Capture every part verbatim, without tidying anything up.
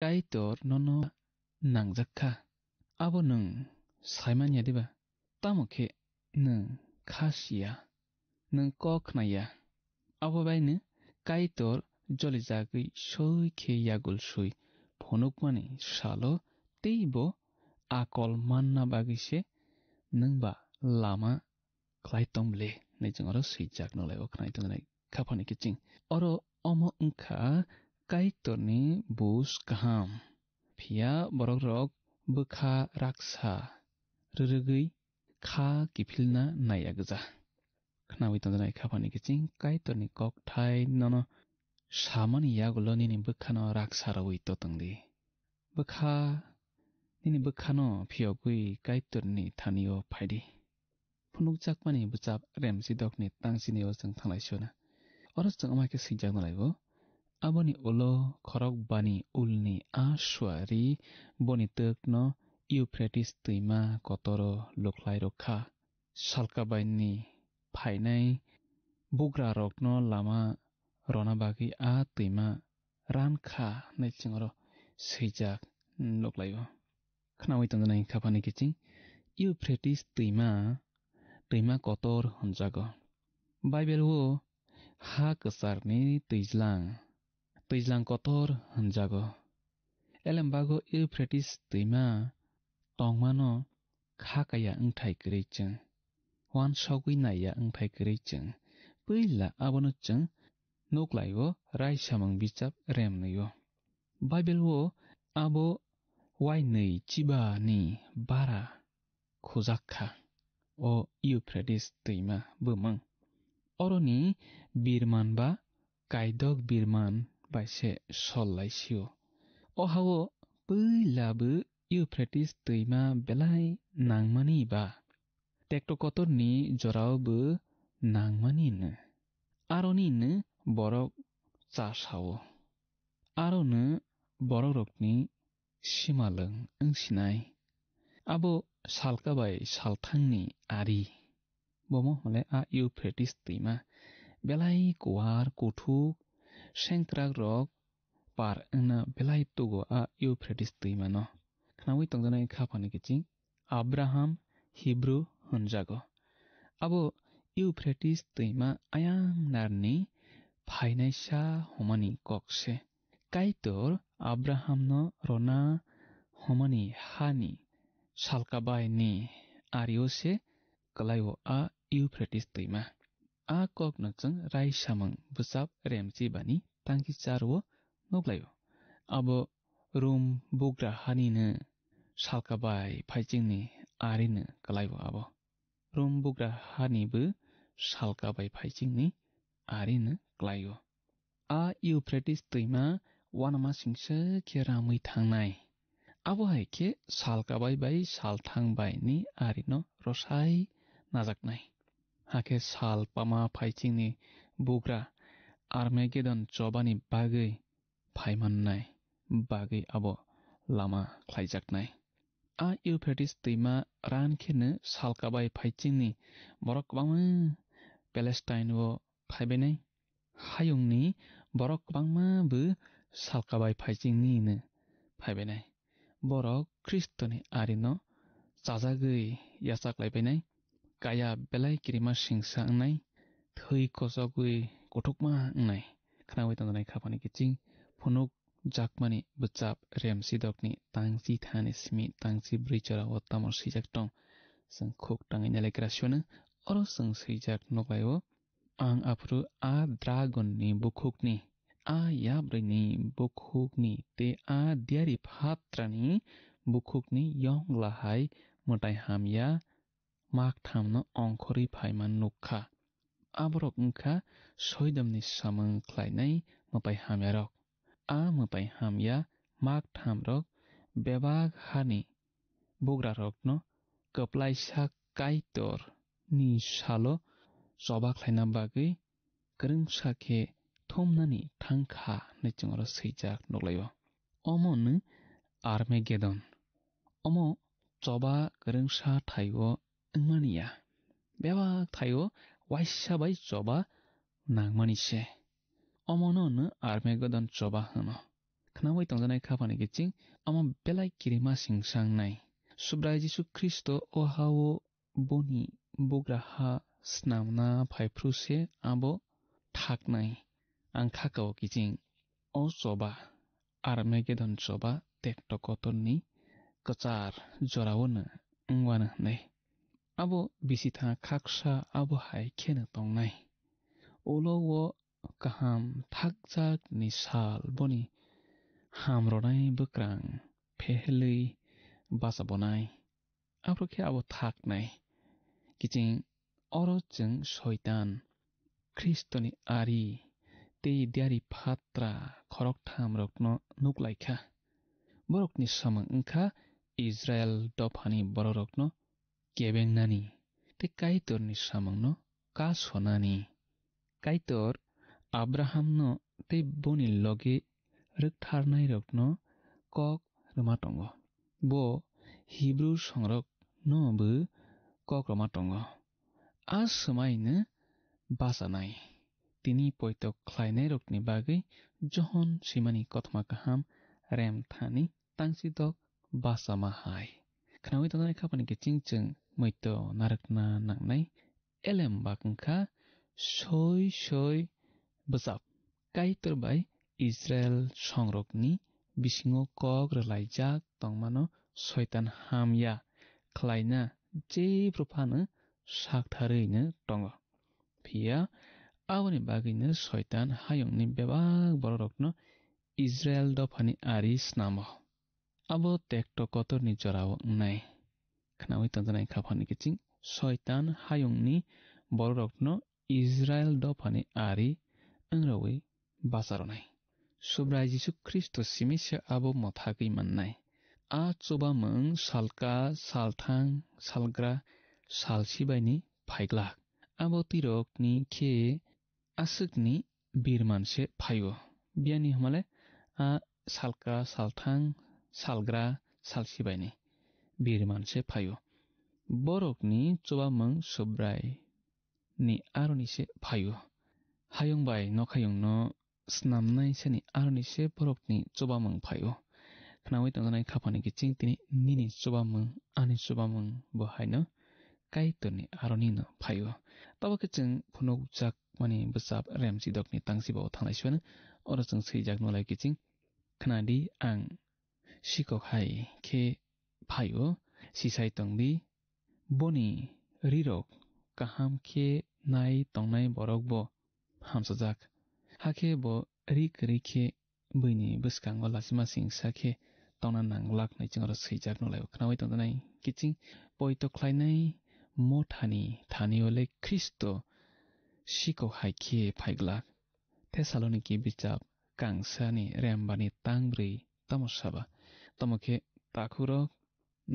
Kaitor nono nangjak kha. Abo nwng sai man ya diba? Tamo khe nwng kha si ya, nwng kok khna ya. Abo baino Kaitor jolijagwi soi khe yagul soi phunukmani salo teibo akol manna bagwi se nwng ba lama khlai tong le hinwi chwng oro swijak nukhlai o khnai tongjaknai khaphani kiching. Oro omo wngkha Kaitorni bus kaham. Phiya borokrok bwkha raksa rwrwgwi kha kiphilna naiya gwja. Khnaui tongjaknai khaphani kiching Kaitorni kokthai nono samani yagulo nini bwkhano raksa rwui totong di. Bwkha, nini bwkhano phiyogwi Kaitorni thani-o phai di. Phunukjakmani bwchap remsidokni tangsinio chwng thanglaisio na. Oro chwng wngma khe swijak nalaibo. Aboni ulo khorok bani ulni a suari boni twkno Euphrates twima kotoro luklai rwkha. Salkabaini phainai bugrarokno lama rwna bagwi a twima ran kha hinwi chwng oro swijak nuklaio. Khnaui tongjaknai khaphani kiching Euphrates twima, twima kotor hwnjago. Bible-o ha kwcharni twijlang, twijlang kotor hwnjago. Elembago Euphrates twima tongmano kha kaya wngthai kwrwi chwng, uansugwi naiya wngthai kwrwi chwng, puila abono chwng nuklaio raisamung bichap remnwio. Bible-o abo uainwi chibani bara khujak kha, o Euphrates twima bumung. Oroni birman ba kaidok birman bai se sol lai sio. O ha-o puila bo Euphrates twima belai nangmani ba tekto kotorni jorao bo nangmani no. Aroni no borok cha sao. Arono borokrokni simalwng wngsinai. Abo salka bai salthangni ari. Bomo hwnle a Euphrates twima. Belai kuar, kuthuk, sengkrakrok par wngna belai tugo a Euphrates twimano. Khnaui tongjaknai khaphani kiching Abraham Hebrew hwnjago. Abo Euphrates twima ayang narni phainaisa hwnmani kok se. Kaitor Abrahamno rwna hwnmani hani salkabaini ario se kwlaio a Euphrates twima. A kokno chwng raisamung bwchap remchibani tangki charo nukhlaio. Abo Rum bugra hanino salkabai phaichingni arino kwlaio abo. Rum bugra hanibo salkabai phaichingni arino kwlaio. A Euphrates twima uanamasingcha khe ramwi thangnai. Abo hai khe salkabai bai salthang baini arino rwsai najaknai. Hakhe sal pama phaichingni bugra Armagedon chobani bagwi phaimannai bagwi abo lama khlaijaknai. A Euphrates twima ran kheno salkabai phaichingni borok kwbangma Palestine-o phaibainai. Hayungni borok kwbangma bo salkabai phaichingni hino phaibainai. Borok Khristoni arino chajagwi yachaklaibainai. Kaya belai kirima singsa wngnai, thwi kochogwi kuthukma wngnai. Khnaui tongjaknai khaphani kiching phunuk jakmani bwchap remsidokni tangchi thani simi tangchi bwrwi chora o tamo swijak tong. Chwng khuk tangwi nalaikrasio no oro chwng swijak nuklaio. Ang aphuru a dragon ni bukhukni, a yabrwi ni bukhukni tei a diari phatrani bukhukni yong lahai mwtai hamya mak thamno ongkhorwi phaima nuk kha. Aborok wng kha Soidomni samung khlainai mwtai hamyarok. A mwtai hamya mak thamrok bebak hani bugrarokno kwplaisa Kaitor ni salo choba khlaina bagwi kwrwngsa khe thumnani thang kha hwnwi chwng oro swijak nuklaio. Omo hwno Armagedon. Omo choba kwrwngsa thaio wngmani ya. Bebak thaio waisa bai choba nangmani se. Omono hwno Armagedon choba hwno. Khnaui tongjaknai khaphani kiching omo belai kirima singsangnai. Subrai Jisu Khristo o ha-o boni bugra ha snamna phaiphru se abo thaknai. Ang khaka-o kiching o choba, Armagedon choba tekto kotorni kwchar jorao no wngwano hwnwi. Abo bisitha khaksa abo hai kheno tongnai. Ulo o kaham thakjakni sal boni hamrwnai bwkrang phehelwi bachabo nai. Aphuru khe abo thaknai. Kiching oro chwng Soitan, Khristoni ari tei diari phatra khoroktham rokno nuklaikha. Borokni samung wngkha Israel dophani bororokno kebengnani tei Kaitorni samungno kasonani. Kaitor Abrahamno tei boni logi rwktharnairokno kok rwma tongo. Bo Hibru songrokno bo kok rwma tongo. A swmaino bachanai. Tini poito khlainairokni bagwi Johon swimani kothoma kaham remthani tangsidok bachama hai. Khnaui tongjaknai khaphani kiching chwng muitu narwkna nangnai. Elem bak wngkha soi soi bwchap. Kaitor bai Israel songrokni bisingo kok rwlaijak tongmano Soitan hamya khlaina jephru phano saktharwino tongo. Phiya aboni bagwino Soitan hayungni bebak bororokno Israel dophani ari snamo. Abo tekto kotorni jorao wngnai. Khnaui tongjaknai khaphani kiching Soitan hayungni bororokno Israel dophani ari wngrogwi bacharonai. Subrai Jisu Khristo simi se abo mwthagwi mannai. A chubamung salka, salthang, salgra, salsibaini phaiglak. Abo tirokni khe aswkni birman se phaio. Biyani hwnmale a salka, salthang, salgra, salsibaini birman se phaio. Borokni chubamung Subrai ni aroni se phaio. Hayung bai nokhayungno snamnai sani aroni se borokni chubamung phaio. Khnaui tongjaknai khaphani kiching tini nini chubamung, ani chubamung bo haino Kaitorni aroni no phaio. Tabo khe chwng phunukjakmani bwchap remchidokni tangsibo thanglai suano. Oro chwng swijak nulai kiching, khnadi ang sikok hai khe phaio, sisai tongdi. Boni rirok kaham khe nai tongnai borok bo hamsajak. Hakhe bo ri kwrwi khe buini bwskango lachima singsa khe tongna nanglak hinwi chwng oro swijak nulaio. Khnaui tongjaknai kiching poito khlainai mothani thani-o le Khristo sikok hai khe phaiglak. Thesaloniki bichap kangsani rembani tangbrwi tamo saba? Tamo khe takhurok,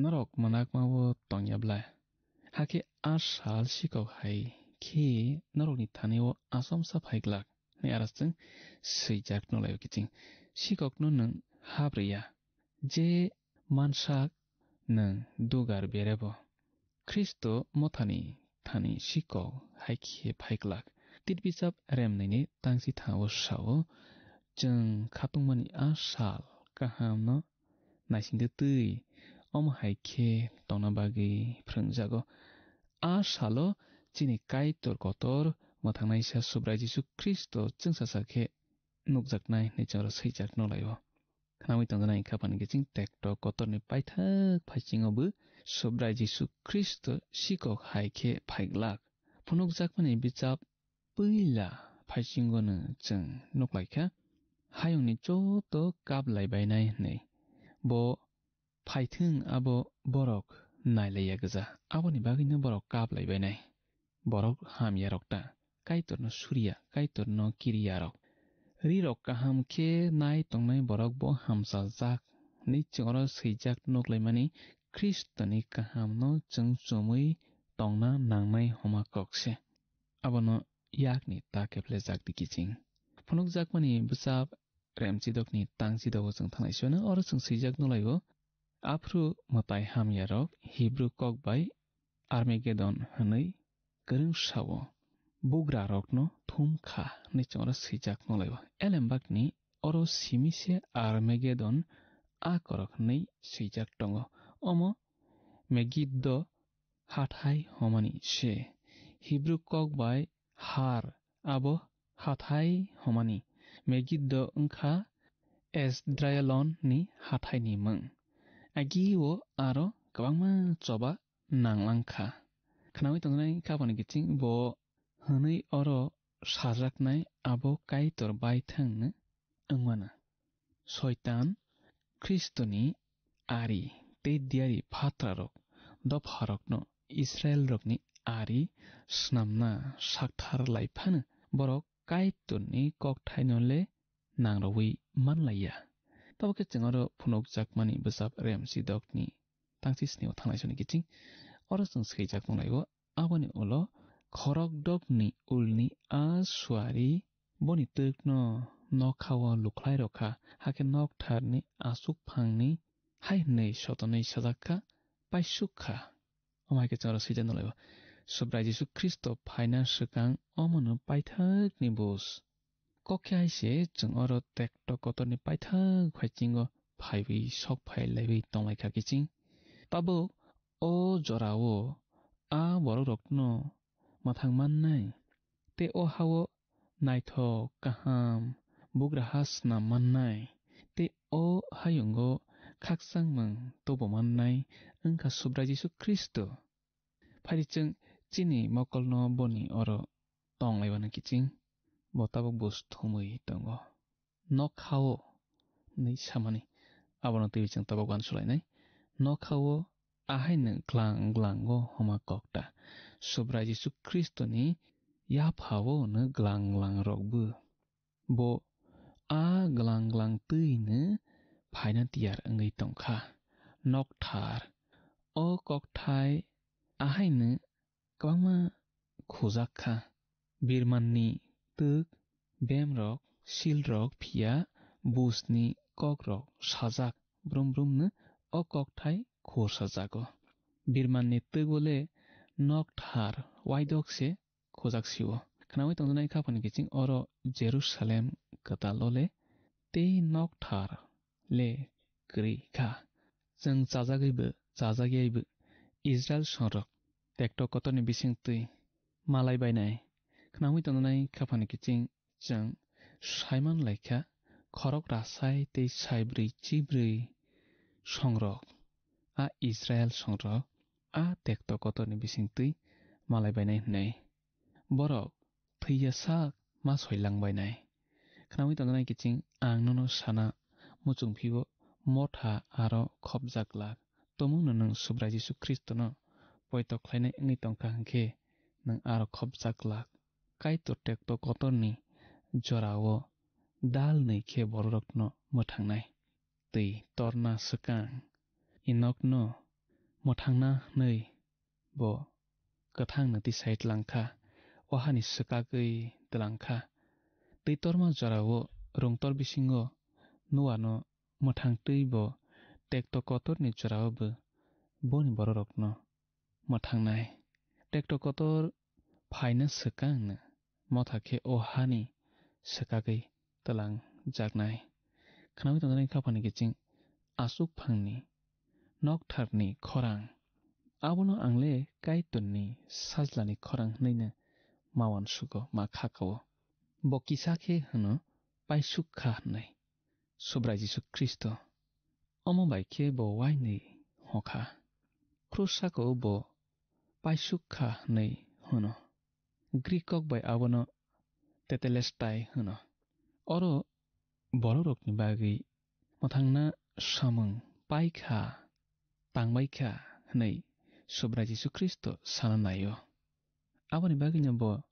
norok mwnakma-o tongya bla? Hakhe a sal sikok hai khe norokni thani-o achomsa phaiglak, hwnwi aro chwng swijak nulaio kiching. Sikokno nwng habrwi ya, je mansak nwng dugar berebo. Khristo mothani thani sikok hai khe phaiglak. Tirbichap remnwini tangsi thao sao, chwng khatungmani a sal kahamno naisingtwi twi omo hai khe tongna bagwi phrwngjago. A salo chini Kaitor kotor mwthangnaisa Subrai Jisu Khristo chwngsacha khe nukjaknai hinwi chwng oro swijak nulaio. Khnaui tongjaknai khaphani kiching tekto kotorni paithak phaisingo bo Subrai Jisu Khristo sikok hai khe phaiglak. Phunukjakmani bichap puila phaisingono chwng nuklaikha, hayungni joto kaplai bainai hinwi. Bo phaithwng abo borok nailaiya gwja, aboni bagwino borok kaplai bainai. Borok hamyarok ta, Kaitorno suriya, Kaitorno kiriyarok. Rirok kaham khe nai tongnai borok bo hamchajak hinwi chwng oro swijak nuklaimani Khristoni kahamno chwng chumui tongna nangnai homa kok se. Abono yakni ta keplejak di kiching. Phunukjakmani bwchap remchidokni tangchidogo chwng thanglai siyano, oro chwng swijak nulaio, aphuru mwtai hamyarok Hibru kok bai Armagedon hwnwi kwrwng sao, bugrarokno thum kha hwnwi chwng oro swijak nulaio. Elembakni oro simi se Armagedon a korok hwnwi swijak tongo. Omo Megiddo hathai hwnmani se. Hibru kok bai har abo hathai hwnmani. Megiddo wngkha Esdraelon ni hathai ni mung. Agi o aro kwbangma choba nanglang kha. Khnaui tongnai kapani kiching bo hwnwi oro sajaknai abo Kaitor baithang no wngmano. Soitan Khristoni ari tei diari phatrarok dopharokno Israelrokni ari snamna sakthar lai phano borok Kaitorni kokthaino le nangrogwi manlaiya. Tabuk khe chwng oro phunukjakmani bwsap Remsidokni tangsi snio thanglai soni kiching oro chwng swijak tonglaibo. Aboni ulo khorokdokni ulni a suari boni twkno nokhao lukhlai rokha, hakhe noktharni aswk phangni hai hwnwi sotonwi sajak kha, paisuk kha. Omo hai khe chwng oro swijak nolaibo. Subrai Jisu Khristo phaina swkang omono paithakni bus. Kok khe hai se chwng oro tekto kotorni paithak phaisingo phaiwi sok phai laiwi tonglaikha kiching. Tabuk o jorao a borokrokno mwthang mannai, tei o hao naithok kaham bugraha snam mannai, tei o hayungo khakchangmung tubu mannai wngkha Subrai Jisu Khristo. Phaidi chwng chini mokolno boni oro tonglaibana kiching, bo tabuk bus thumwi tongo. Nokhao hwnwi samani, abono twiwi chwng tabuk uansukhlainai. Nokhao ahaino glang glango homa kokta. Subrai Jisu Khristoni yaphao hwno glang glangrokbo. Bo a glang glang twino phaina tiyar wngwi tongkha. Nokthar. O kokthai ahaino kwbangma khujak kha. Birmanni twk, bemrok, silrok phiya busni kokrok sajak brum brumno o kokthai khursajago. Birmanni twk bole nokthar waidok se khujak sio. Khnaui tongjaknai kha phani kiching oro Jerusalem kwtal o le tei nokthar le kwrwi kha. Chwng chajagwibo chajakyaibo Israel songrok tekto kotorni bisingtwi malai bainai. Khnaui tongjaknai kha phani kiching chwng saiman laikha khorok rasai tei saibrwi chibrwi songrok a Israel songrok a tekto kotorni bisingtwi malai bainai hwnwi. Borok thwiya sak ma soilang bainai. Khnaui tongjaknai kiching ang nono sana muchung phio motha aro khopjak glak. Tomungno nwng Subrai Jisu Khristono poito khlainai wngwi tongkha hwnkhe nwng aro khopjak glak. Kaitor tekto kotorni jorao dal nwi khe bororokno mwthangnai. Twi torna swkang Enokno mwthangna hwnwi bo kwthangno tisai tlangkha, o hani swkagwi tlangkha. Twi torma jorao rungtor bisingo Noano mwthangtwi bo tekto kotorni jorao bo boni bororokno mwthangnai. Tekto kotor phaina swkangno motha khe o hani swkagwi twlangjaknai. Khnaui tongjaknai kha phani kiching aswk phangni noktharni khorang. Abono ang le Kaitorni sajlani khorang hwnwi no ma uansugo, ma kha kao. Bo kisa khe hwno paisuk kha hwnwi. Subrai Jisu Khristo. Omo bai khe bo uainwi hokha. Khrusa ko bo paisuk kha hwnwi hwno. Greek kok bai abono tetelestai hwno. Oro bororokni bagwi mwthangna samung pai kha, tangbai kha hwnwi Subrai Jisu Khristo sana naio. Aboni bagwino bo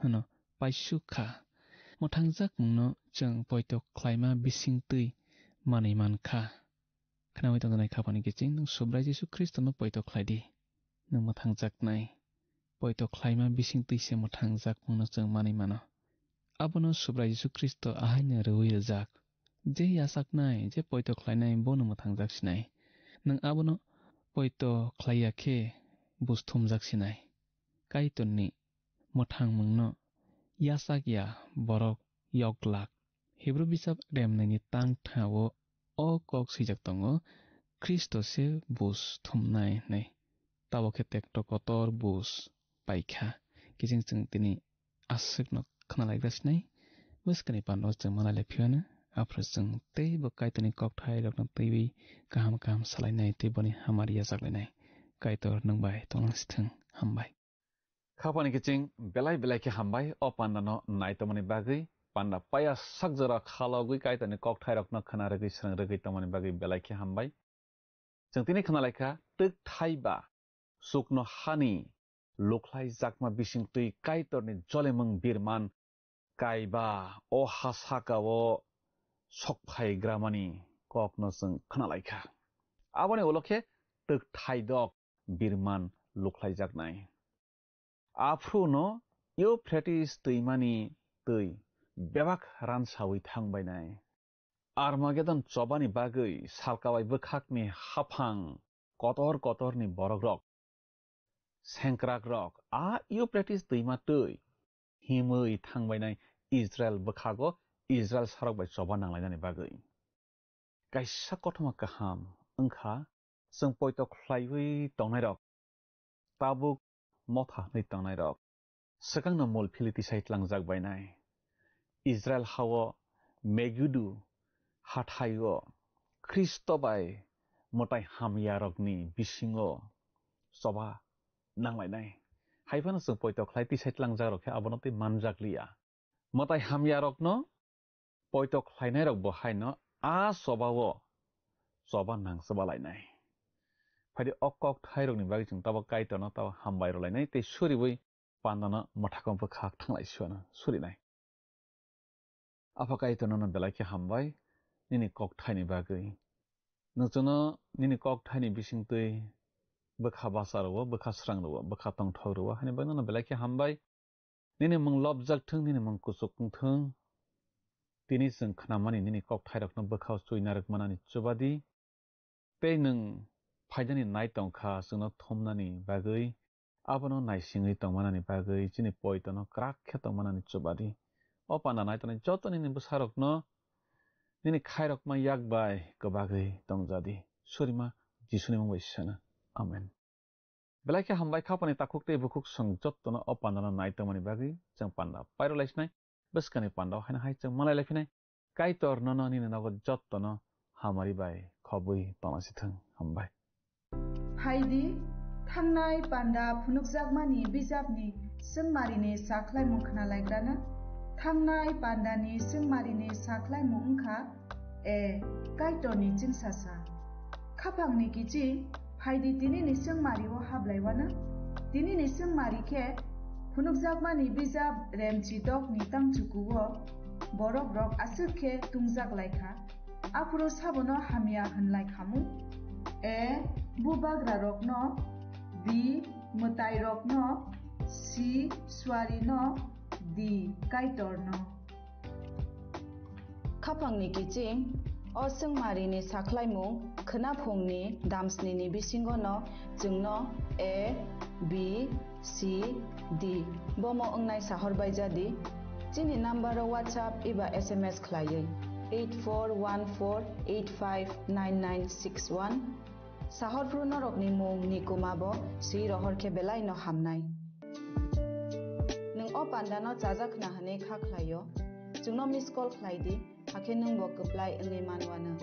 hwno paisuk kha. Mwthangjak mungno chwng poito khlaima bisingtwi manwi man kha. Khnaui tongjaknai kha phani kiching nwng Subrai Jisu Khristono poito khlai di. Nwng mwthangjaknai. Poito khlaima bisingtwi se mwthangjak mungno chwng manwi mano. Abono Subrai Jisu Khristo ahaino rwui rwjak. Je yachaknai, je poito khlainai, bono mwthangjak sinai. Nwng abono poito khlai ya khe buj thumjak sinai. Kaitorni mwthangmungno yachak ya borok yok glak. Hibru bijap remnaini tang tha-o o kok swijak tongo, "Khristo se bus thumnai" hwnwi. Tabok khe tekto kotor bus paikha. Kiching chwng tini aswkno khwnalaigra sinai. Bwskani pando chwng malai lai phiyano. Aphuru chwng teibo Kaitorni kokthai rokno twiwi kaham kaham salainai tei boni hamari yachaklainai. Kaitor nwng bai tonglang sithwng. Hambai. Khapani kiching belai belai khe hambai o pandano naitomani bagwi. Panda paya sak jora khalogwi Kaitorni kokthairokno khna rwgwi srang rwgwi tongmani bagwi belai khe hambai. Chwng tini khna laikha, twk thai ba chukno hani lukhlai jakma bisingtwi Kaitorni jolemung birman kaiba o ha saka-o sokphai gramani kokno chwng khna laikha. Aboni ulo khe twk thaidok birman lukhlai jaknai. Aphuru no Euphrates twimani twi bebak ransawi thangbainai. Armagedon chobani bagwi salkawai bwkhakni haphang kotor kotorni borokrok, sengkrakrok, a Euphrates twima twi himwi thangbainai Israel bwkhago Israel sarok bai choba nanglainani bagwi. Kaisa kothoma kaham wngkha, chwng poito khlaiwi tongnairok, tabuk motha hwnwi tongnairok, swkangno mul philwi tisai tlangjak bainai. Israel ha-o Megidu hathaio Khristo bai mwtai hamyarokni bisingo choba nanglainai. Hai phano chwng poito khlai tisai tlangjakrok khe abono tei manjakliya. Mwtai hamyarokno poito khlainairok bo haino a choba-o choba nangchobalainai. Phaidi o kokthairokni bagwi chwng tabok Kaitorno tabok hambai rwlainai tei suriwi pandano mwthakgo bwkhak thanglai suana surinai. Apha Kaitor nono belai khe hambai nini kokthaini bagwi. Nwng chwngno nini kokthaini bisingtwi bwkha basa rwo, bwkha srang rwo, bwkha tongthok rwo, haini bagwi nono belai khe hambai. Nini mung lobjak thung, nini mung kuchuk wng thung. Tini chwng khnamani nini kokthairokno bwkhao chuina rwk manani chubadi. Tei nwng phaidani nai tongkha chwngno thumnani bagwi, abono naisingwi tongmanani bagwi chini poitono kwrak khe tongmanani chubadi. O panda nai tongnai joto nini bwsarokno nini khairokma yak bai kwbagwi tongjadi. Surima Jisuni mung bai sana. Amen. Belai khe hambai khapani takhuk tei bukhuk chwng jottono o pandano nai tongmani bagwi chwng panda pairwlaisinai. Bwskangni pandao haino hai chwng malai laiphinai. Kaitor nono nini nogo jottono hamari bai khobwi tonglasithwng. Hambai. Phaidi, thangnai panda phunukjakmani bijapni swngmarini sakhlaimung khnalaigrana. Thangnai pandani swngmarini sakhlaimung wngkha, A. Kaitorni chwngsasa. Khapangni kiching, phaidi tinini swngmario hablaiwana. Tinini swngmari khe phunukjakmani bijap Remchi dokni tangchukuo borokrok aswk khe tungjaklaikha. Aphuru sabono hamya hwnlai khamu. A. Bubagrarokno. B. Mwtairokno. C. Suarino. D. Kaitorno. Khapangni kiching, o swngmarini sakhlaimung khwnaphungni damsnini bisingono chwngno A, B, C, D bomo wngnai sahor baijadi. Chini numbero WhatsApp eba S M S khlaiwi eight four one four eight five nine nine six one. Sahorphru norokni mung ni kuma bo swi rohor khe belai no hamnai. Nwng o panda no chajak khna hwnwi kha khlaio, chwngno miss call khlai di, hakhe nwng bo kwplai wngwi manwano.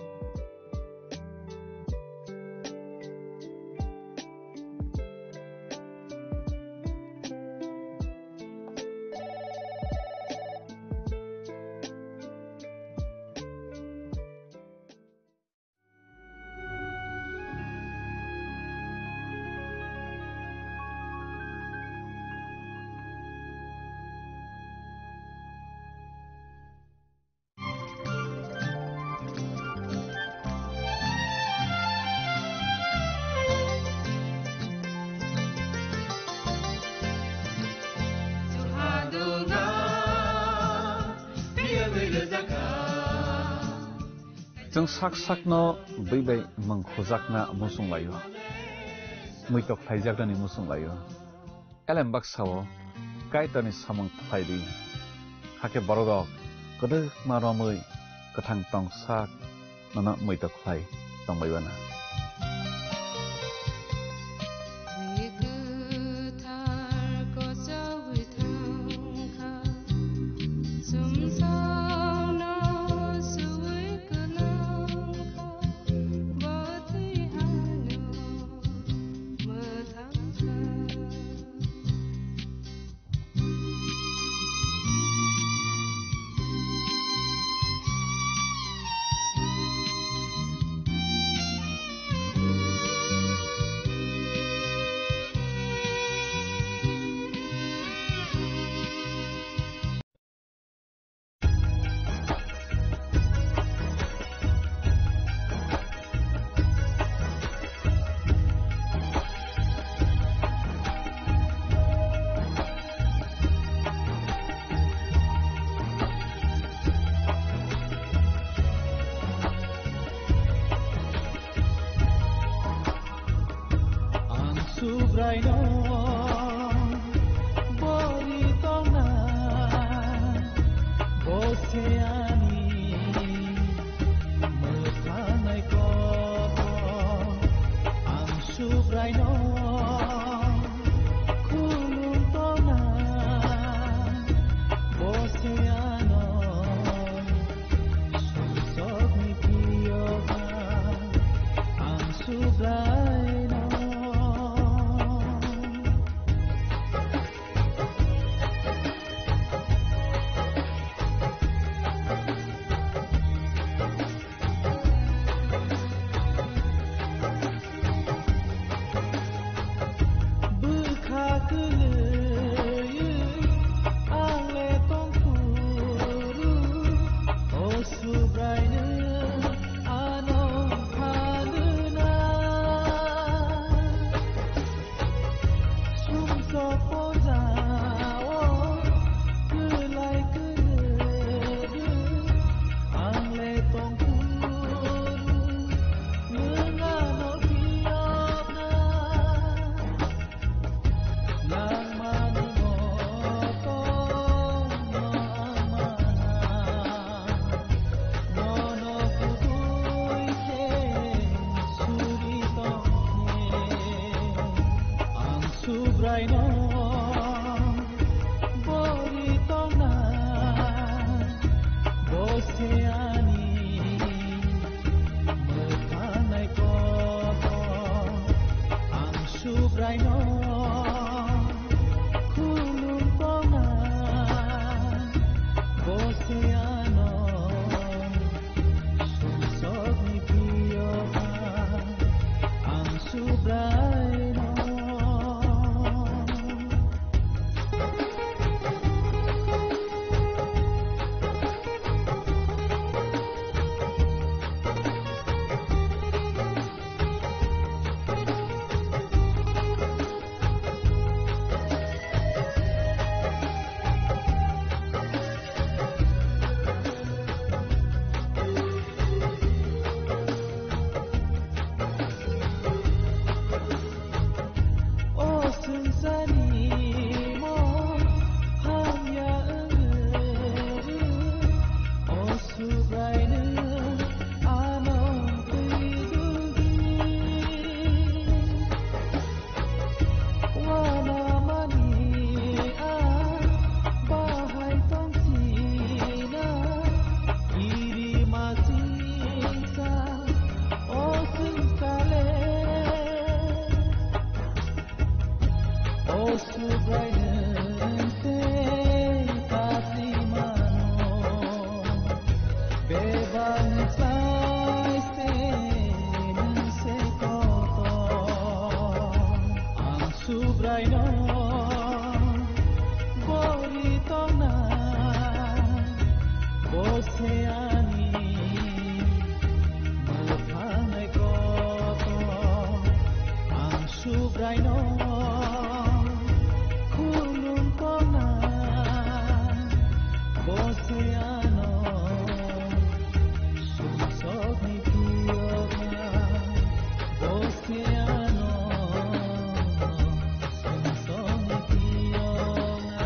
Chwng sak sakno bwi bai mung khujakna muchung laio, muitok khlaijaknani muchung laio. Elem baksa-o Kaitorni samung khlai di, hakhe bororok kwdwkma romwi kwthang tong sak nono muitok khlai tongbai bana. Twi kwthar kochaui thangkha, chumsokno suui kwnangkha, bo twi haino mwthangkha. Ang Subraino bori tongna, bo se ani mwthanai kotor. Ang Subraino khulum tongna, bo se ano sumsokni phiyoba. Ang Subraino. Bwkha kwlwi ang le tongphuru, o Subraino ano phanuna. Sumsok pojao kwlai kwrwi ang le tongphuru, nwng ano phiyokna. Nangmani moto no ang mana. Nono kubui khe suri tongkhe, ang Subraino bori tongna, bo se ani mwthanai kotor. Ang Subraino khulum tongna, bo se ano sumsokni phiyoba. Ang Subraino. O swngcharni mo hamya wngwi, o Subraino ano twi duldi. Wanamani a bahai tongthina, kiri masingsa o swngchale. O Subraino nwng tei kasimano, bebakni slai se nwng se kotor. Ang Subraino bori tongna, bo se ani mwthanai kotor. Ang Subraino khulum tongna, bo se ano sumsokni phiyoba, bo se ano sumsokni phiyoba.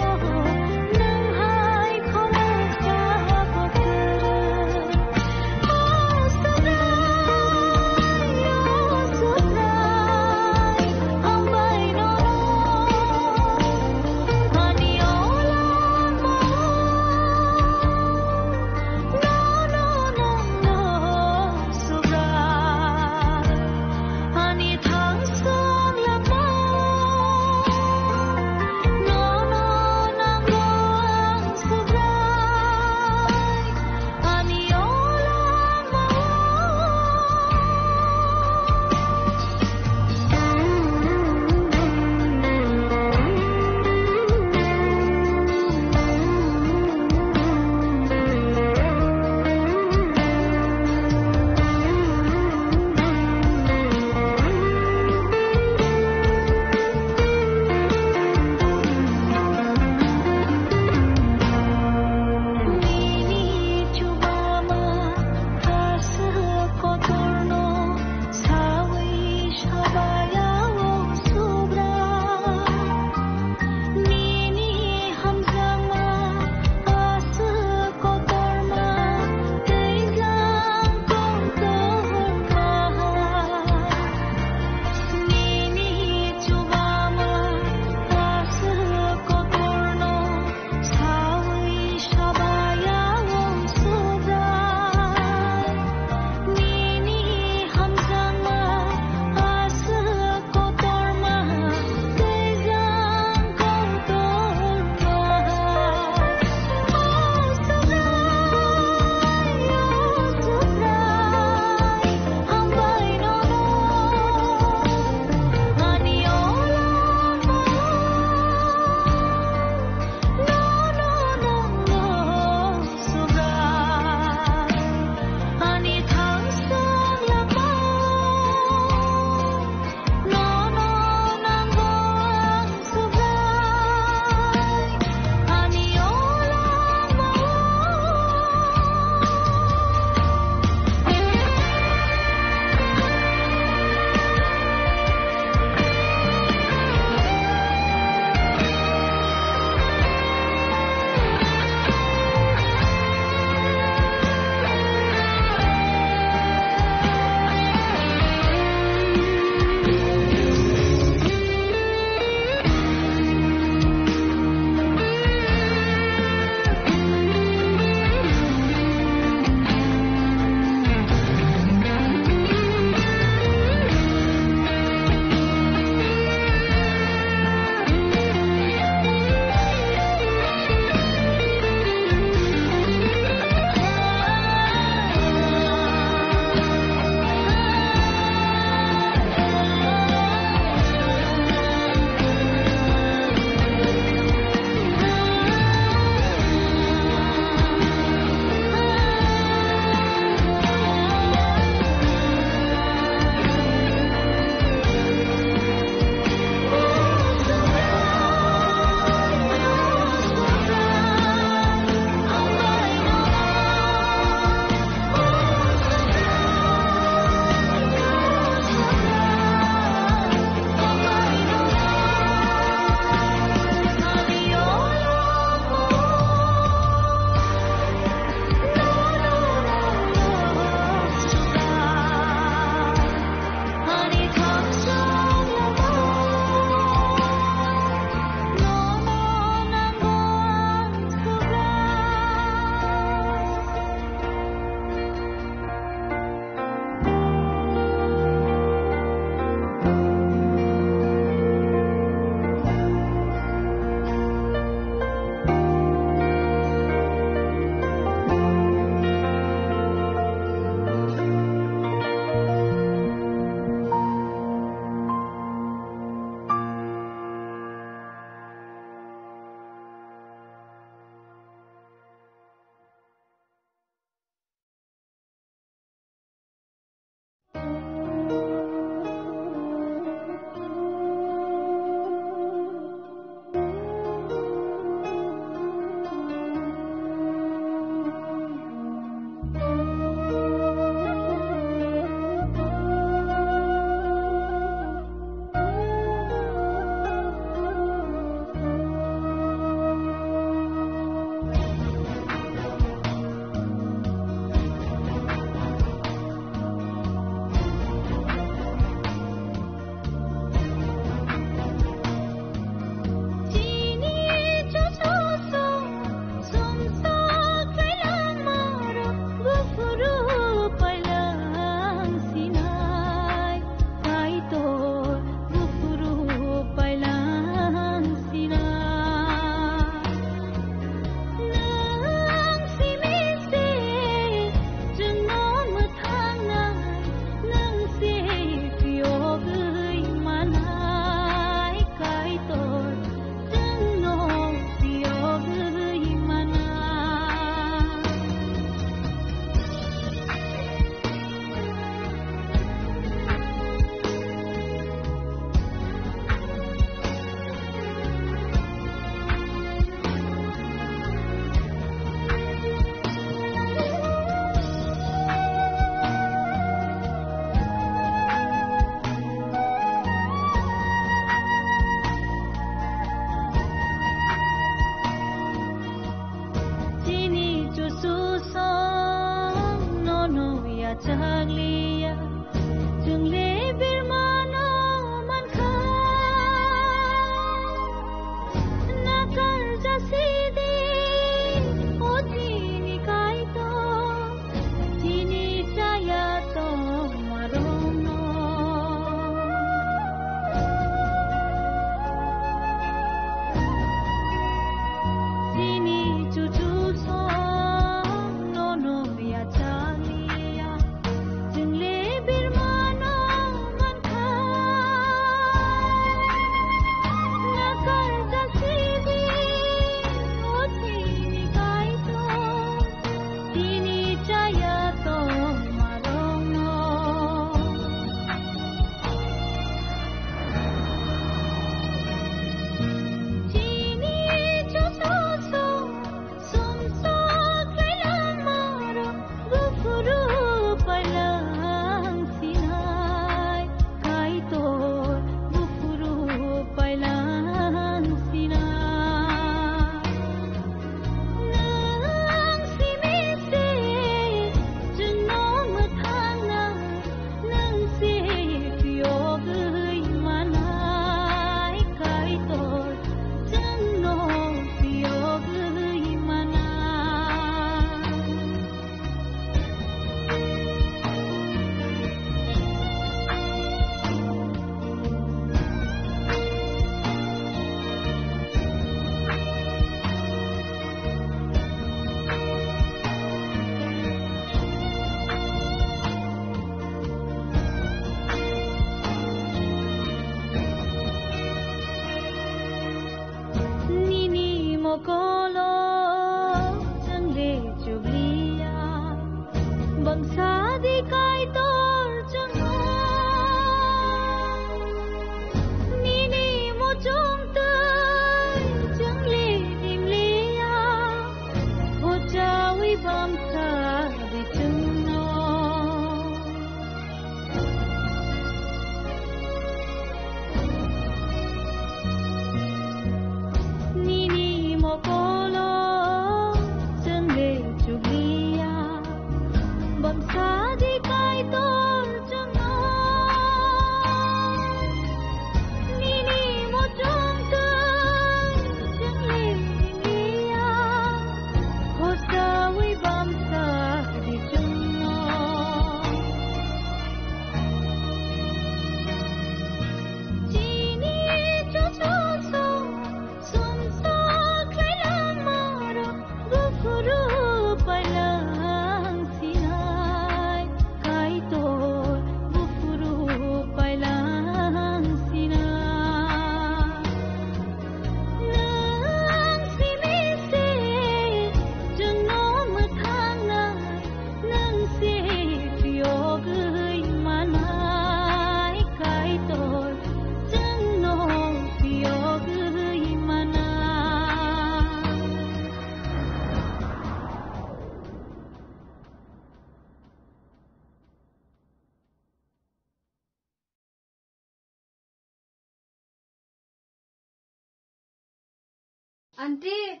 Aunty,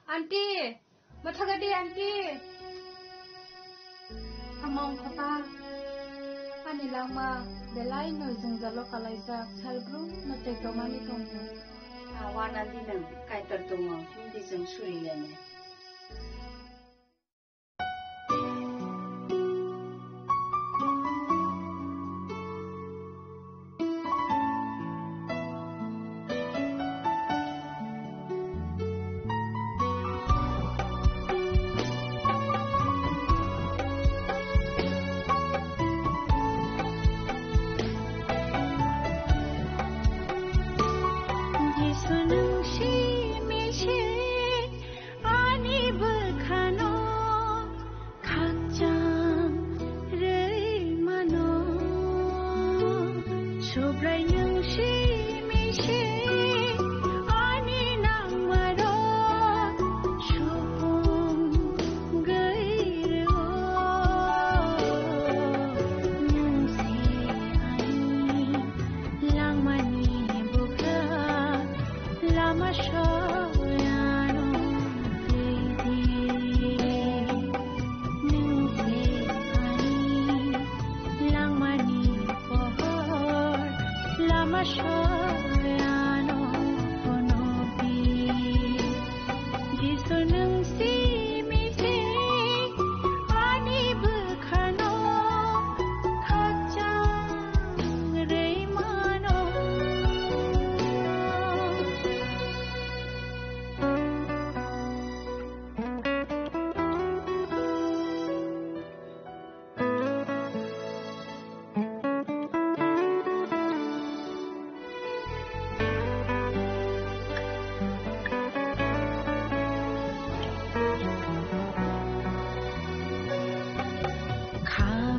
aunty, mathagadi aunty. Among papa, ani langma belai no jwngjalo kalaijak, salbrum no chekdomani tongo. Awan aunty nang kaitor tongo, hindi jeng suri lene. Jisu nung simi se ani bwkhano khakchang rwi mano. Subrai nung simi se ani nangmaro supung gwi rwo. Nung se ani langmani bwkha lama soyano twi di. Nung se ani langmani pohor lama soyano phunuk di. Jisu nung simi se ani bwkhano khakchang rwi mano.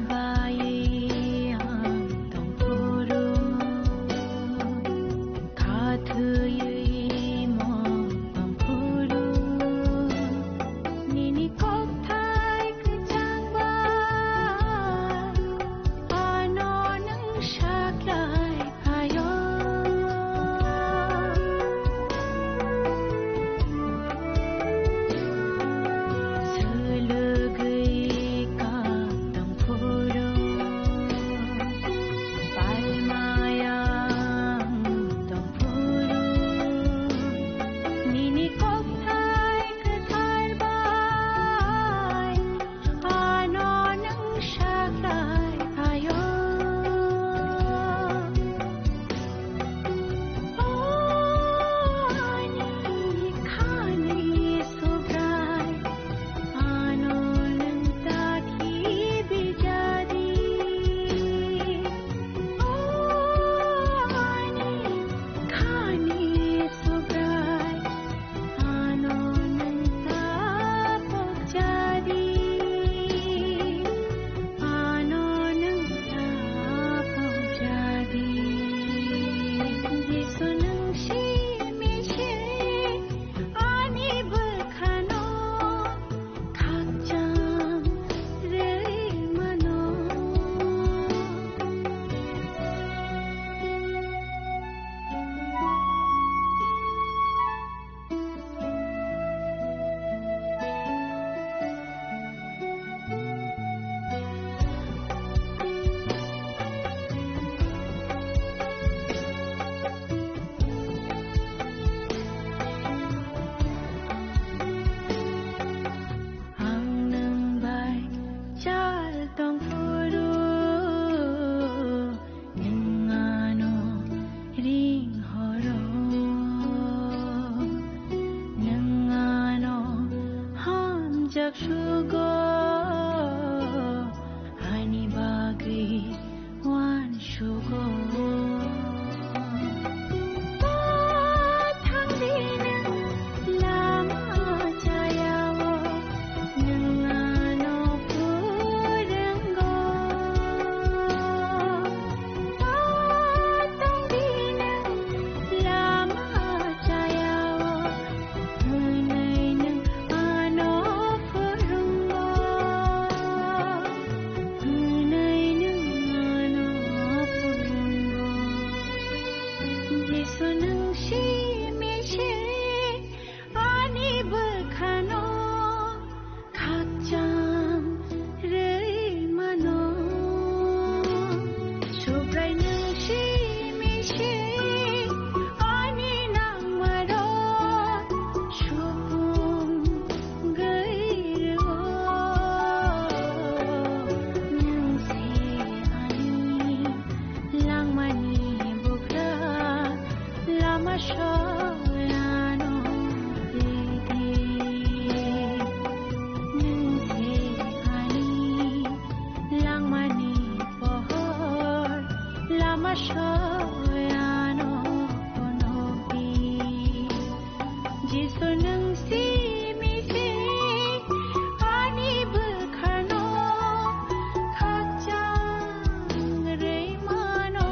Khabai ang tongphuru, khathwiwi mo tongphuru, nini kokthai kwchangba, ano nwng saklai phaio. Swlwgwi kap tongphuru, palmayang tongphuru, nini kokthai kwthar bai ano nwng saklai phaio. O ani khani Subrai, ano nwng ta khibi jadi. O ani khani Subrai, ano nwng ta pokjadi, ano nwng ta pokjadi. Jisu nwng simi se ani bwkhano khakchang rwi mano. Ang nwng bai chal tongphuru, nwng ano ring horo, nwng ano hamjak sugo, ani bagwi wan sugo. Thangdi nwng lama chayao, nwng ano phwrwngo. Tongdi nwng lama chayao, hwnwi nwng ano phwrwngo. Ano tei di, nwng se ani langmani pohor, lama soyano phunukdi. Jisu nwng simi se ani bwkhano khakchang rwi mano.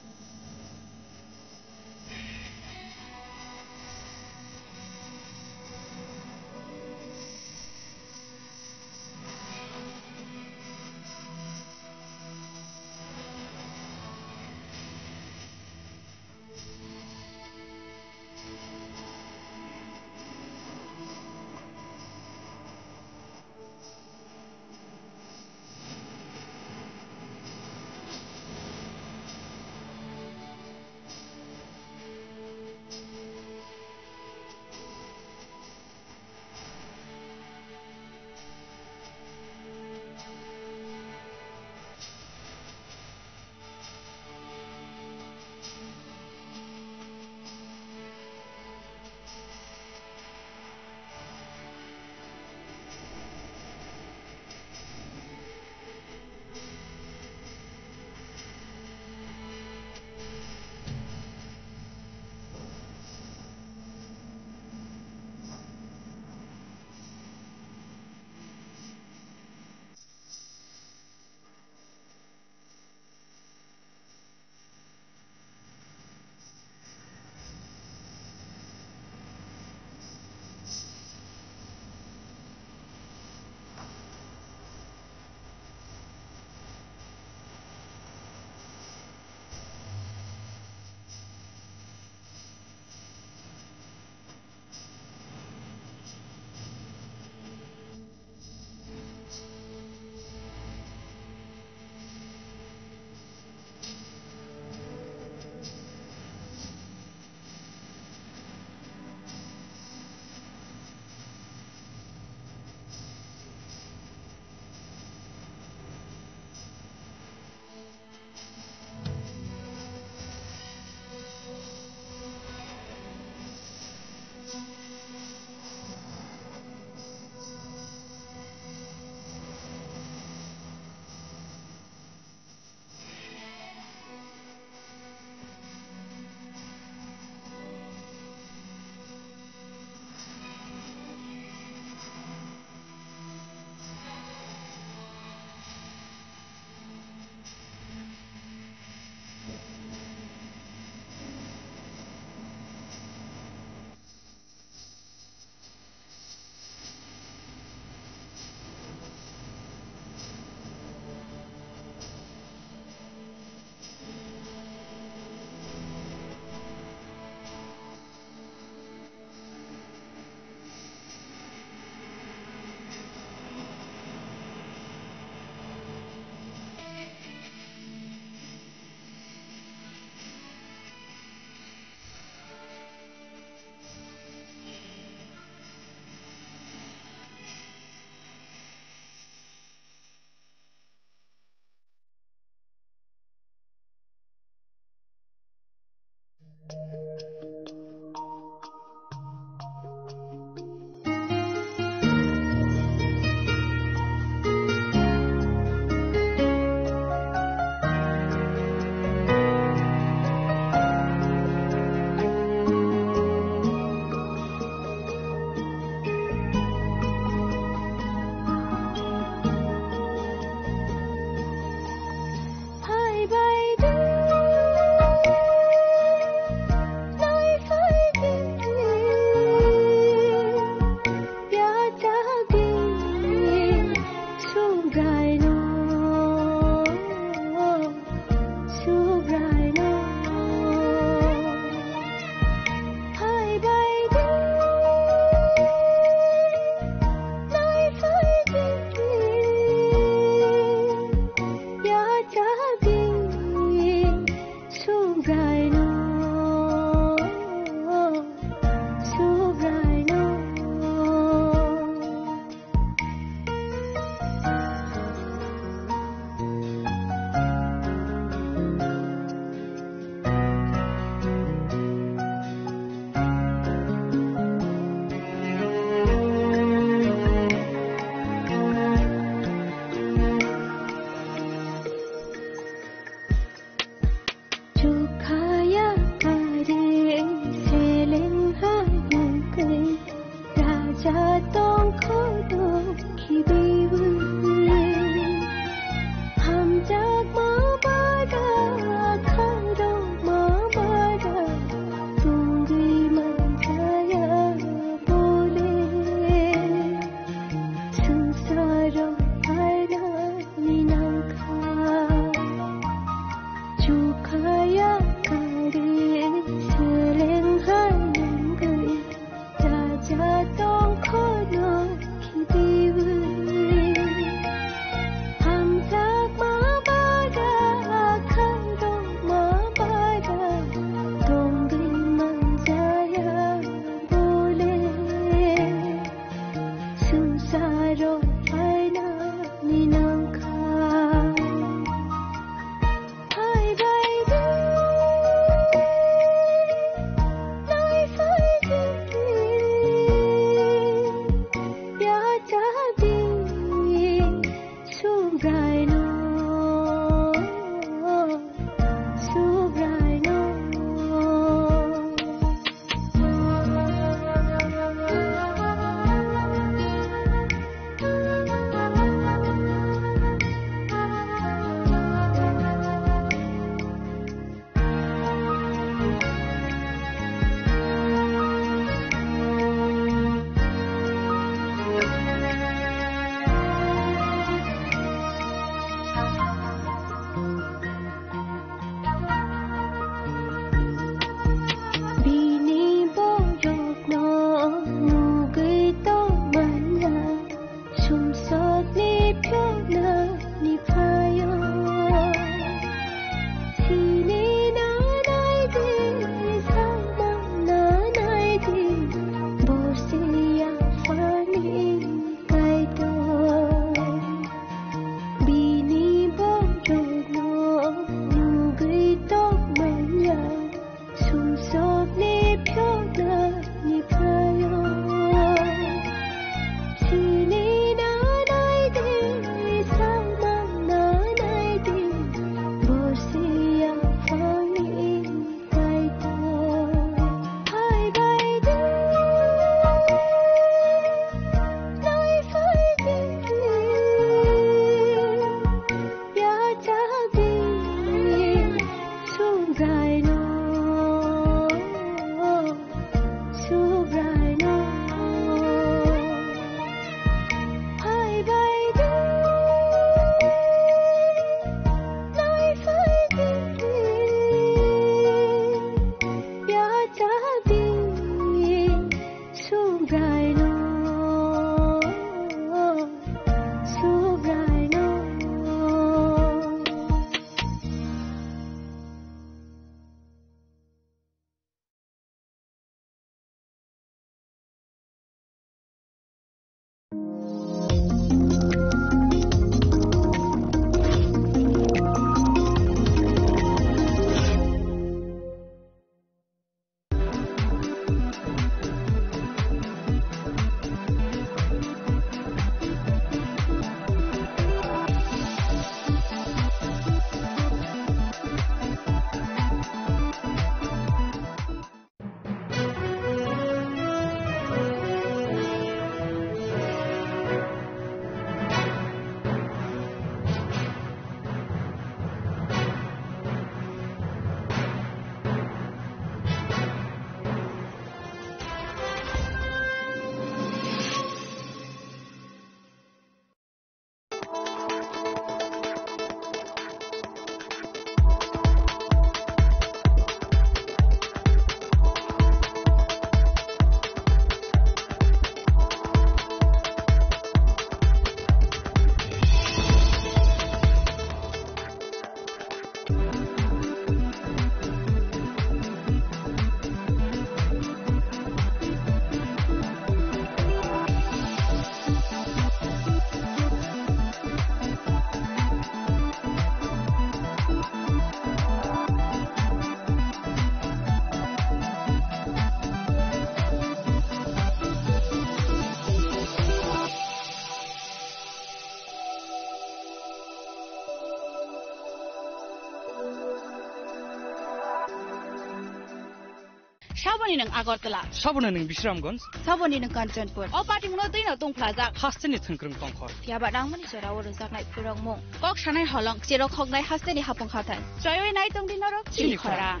Saboni nwng Agartala. Saboni nwng Bisramganj. Saboni nwng Kanchanpur. O patimungno twino tungphlajak. Hasteni thwngkwrwng tongkhor. Phiya ba nangmani jorao rwjaknai phwrwngmung. Kok sanai holong, cherok hoknai hasteni hapung hathai. Choiwi nai tongdi norok chini chini khorang.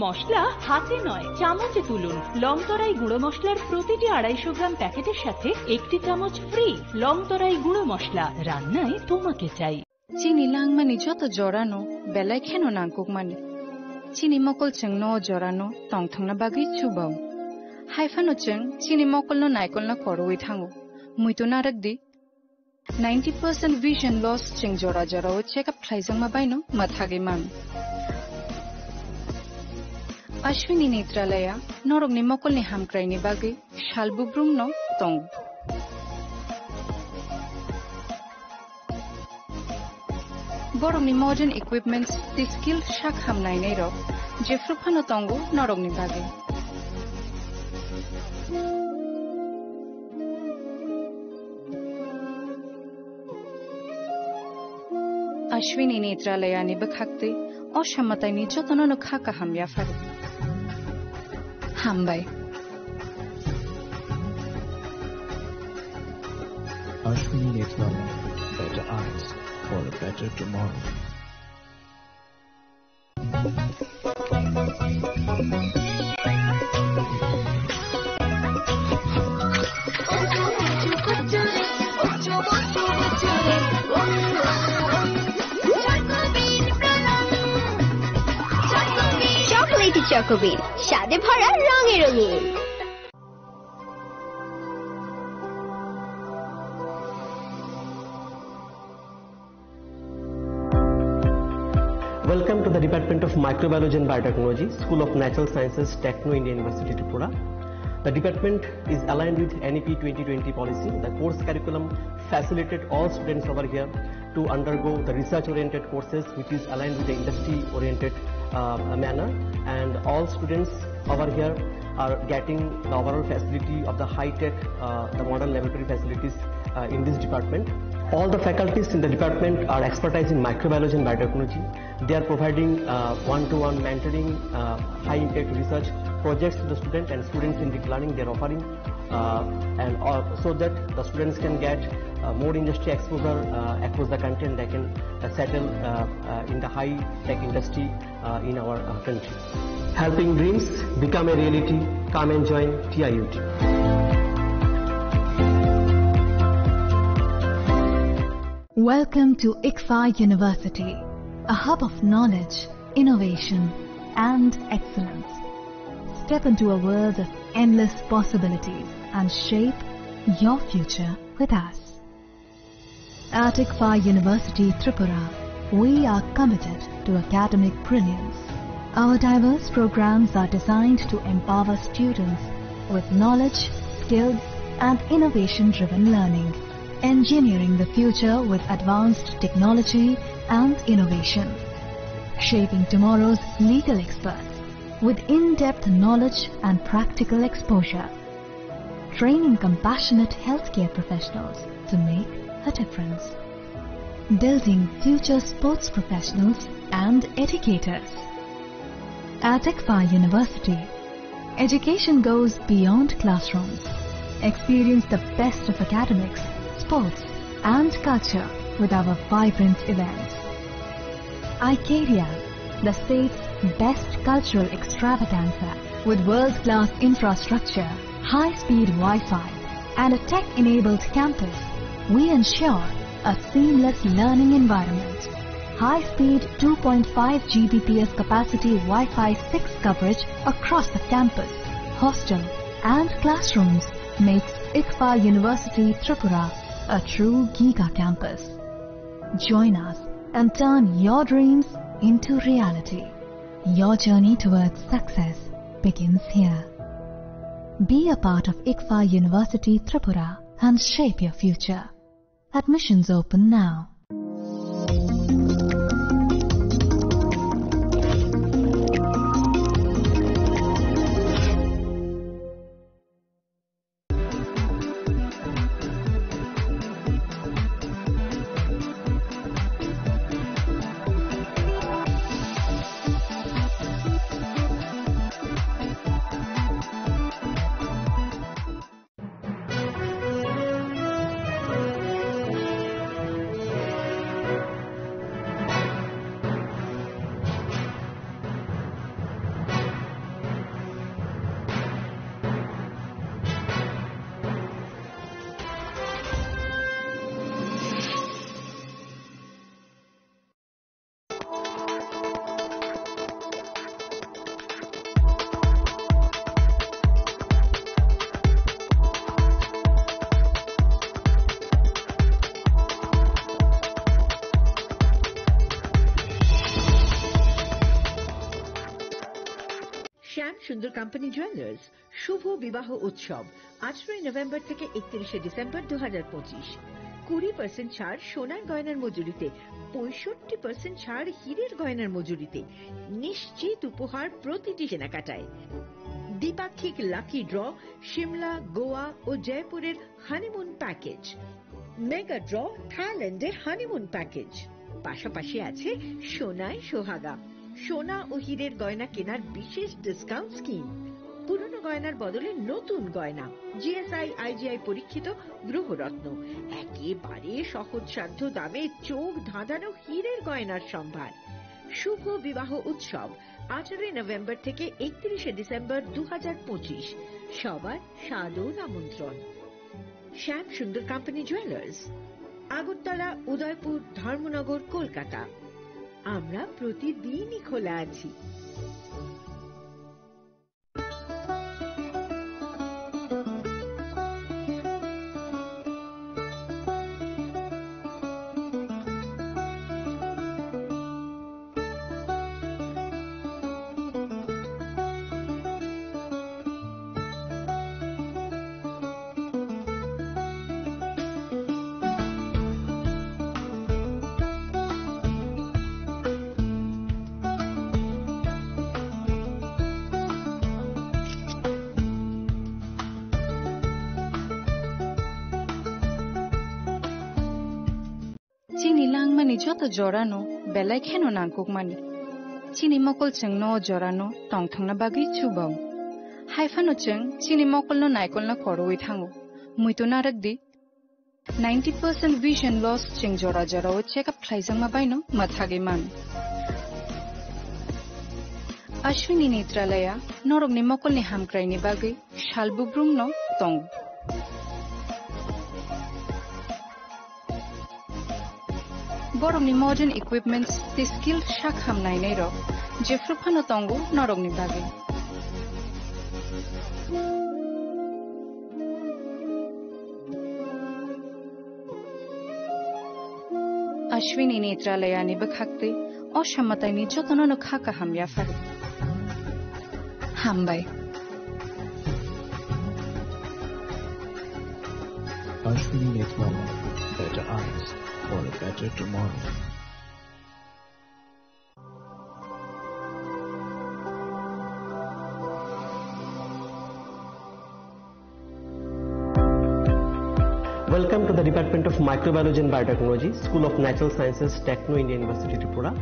মশলা হাতে নয়, চামচে তুলুন। লং তরাই গুঁড়ো মশলার প্রতিটি আড়াইশো গ্রাম প্যাকেটের সাথে একটি চামচ ফ্রি। লং তরাই গুঁড়ো মশলা, রান্নায় তোমাকে চাই। Chini langmani joto jorano belai kheno nangkukmani. Chini mokol chwngno o jorano tongthokna bagwi chubao. Hai phano chwng chini mokolno naikolna koroi thango. Muitu narwk di. Ninety percent vision loss chwng jora jorao check up khlaijakma baino mwthagwi mano. Ashwini Netralaya norokni mokolni hamkraini bagwi sal bubrumno tongo. Borokni modern equipments tei skill sak ham nainairok jephru phano tongo norokni bagwi. Ashwini Netralayani bwkhaktwi o samataini jotonono kha kaham yapharo. Hambai. Ashwini Netralaya, better eyes for a better tomorrow. Chocolatey Choco Bean, স্বাদে ভরা রঙে রঙিন। Welcome to the Department of Microbiology and Biotechnology, School of Natural Sciences, Techno India University, Tripura. The department is aligned with N E P twenty twenty policy. The course curriculum facilitate all students over here to undergo the research-oriented courses, which is aligned with the industry-oriented, uh, manner. And all students over here are getting the overall facility of the high-tech, uh, the modern laboratory facilities, uh, in this department. All the faculties in the department are expertise in microbiology and biotechnology. They are providing, uh, one-to-one mentoring, uh, high-impact research projects to the student and student-centric learning they are offering, uh, and, uh, so that the students can get, uh, more industry exposure, uh, across the country, and they can, uh, settle, uh, uh, in the high-tech industry, uh, in our, uh, country. Helping dreams become a reality. Come and join T I U T. Welcome to ICFAR University, a hub of knowledge, innovation, and excellence. Step into a world of endless possibilities and shape your future with us. At ICFAR University Tripura, we are committed to academic brilliance. Our diverse programs are designed to empower students with knowledge, skills, and innovation-driven learning, engineering the future with advanced technology and innovation, shaping tomorrow's legal experts with in-depth knowledge and practical exposure, training compassionate healthcare professionals to make a difference, building future sports professionals and educators. At ICFAR University, education goes beyond classrooms. Experience the best of academics, sports, and culture with our vibrant events. Icaria, the state's best cultural extravaganza, with world-class infrastructure, high-speed Wi-Fi, and a tech-enabled campus, we ensure a seamless learning environment. High-speed two point five G B P S capacity Wi-Fi six coverage across the campus, hostel, and classrooms makes ICFAR University Tripura a true giga campus. Join us and turn your dreams into reality. Your journey towards success begins here. Be a part of ICFAR University Tripura, and shape your future. Admissions open now. শ্যাম সুন্দর company jewellers শুভ বিবাহ উৎসব, আঠারোই নভেম্বর থেকে একত্রিশে ডিসেম্বর দু হাজার পঁচিশ। কুড়ি পার্সেন্ট ছাড় সোনার গয়নার মজুরিতে, পঁয়ষট্টি পার্সেন্ট ছাড় হীরের গয়নার মজুরিতে, নিশ্চিত উপহার প্রতিটি কেনাকাটায়। দ্বিপাক্ষিক লাকি ড্র, সিমলা, গোয়া ও জয়পুরের হানিমুন প্যাকেজ, মেগা ড্র, থাইল্যান্ডের হানিমুন প্যাকেজ। পাশাপাশি আছে সোনায় সোহাগা, সোনা ও হীরের গয়না কেনার বিশেষ ডিসকাউন্ট স্কিম। পুরনো গয়নার বদলে নতুন গয়না, জিএসআই, আইজিআই পরীক্ষিত গ্রহরত্ন, একেবারে সহজসাধ্য দামে চোখ ধাঁধানো হীরের গয়নার সম্ভার। শুভ বিবাহ উৎসব, আঠারোই নভেম্বর থেকে একত্রিশে ডিসেম্বর দু হাজার পঁচিশ। সবার সাদর আমন্ত্রণ। শ্যাম সুন্দর কোম্পানি জুয়েলার্স, আগরতলা, উদয়পুর, ধর্মনগর, কলকাতা। আমরা প্রতিদিনই খোলা আছি। Chini langmani joto jorano belai kheno nangkukmani. Chini mokol chwngno o jorano tongthokna bagwi chubao. Haiphano chwng chini mokolno naikolna khorwi thango. Muitu narwkdi. Ninety percent vision loss chwng jora jorao check up khlaijakma baino mwthagwi mano. Ashwini Netralaya norokni mokolni hamkraini bagwi sal bubrumno tongo. Borokni modern equipments tei skilled sak ham nainairok jephru phano tongo norokni bagwi. Ashwini Netralayani bwkhaktwi o samataini jotonono kha kaham yapharo. Hambai. Ashwini Netralaya, better eyes for a better tomorrow. Welcome to the Department of Microbiology and Biotechnology, School of Natural Sciences, Techno India University, Tripura.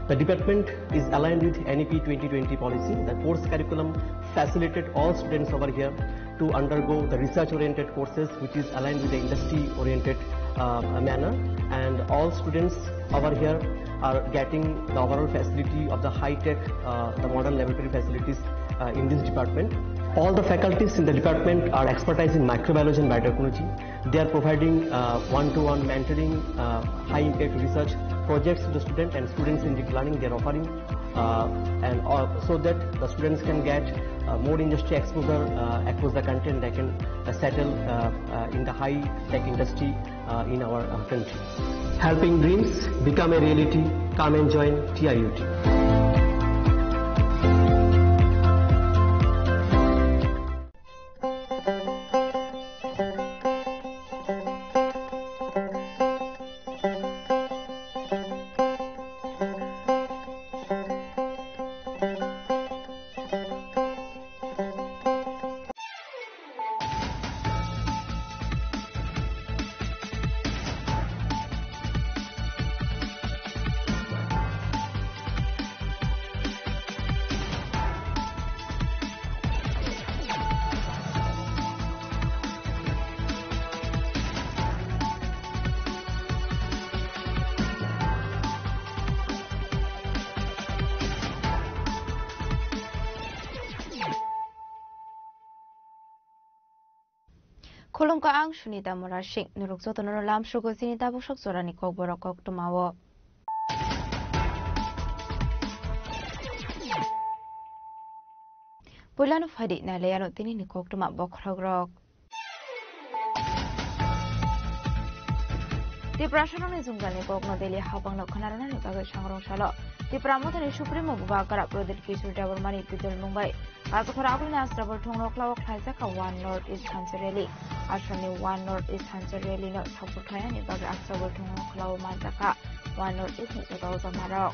The department is aligned with N E P twenty twenty policy. The course curriculum facilitated all students over here to undergo the research-oriented courses, which is aligned with the industry-oriented, uh, manner. And all students over here are getting the overall facility of the high-tech, uh, the modern laboratory facilities, uh, in this department. All the faculties in the department are expertise in microbiology and biotechnology. They are providing, uh, one-to-one mentoring, uh, high-impact research projects to the student, and students in deep learning, they are offering, uh, and, uh, so that the students can get, uh, more industry exposure, uh, across the country, and they can, uh, settle, uh, uh, in the high-tech industry, uh, in our, uh, country. Helping dreams become a reality. Come and join T I U T. Khulumkha, ang Sunita Murasing. Norok jotono lamsugo chini tabuk sok jorani kokborok koktwmao. Puilano phaidi nailaiano tinini koktwma bokhorokrok. Tiprasarokni jwngjal ni kokno Delhi habangno khwnarwnani bagwi sangrong salo. Tipra Mothani Supremo Bubagra Pradip Kishore Debbarmani twitel mungbai Rajkhor agulni Astabul thongno khlao khlaijak kha One North East Thansa Rally. Assamni One North East Thansa Rally no support khlainani bagwi Astabul thongno khlao manjak kha One North East ni joto jamarok.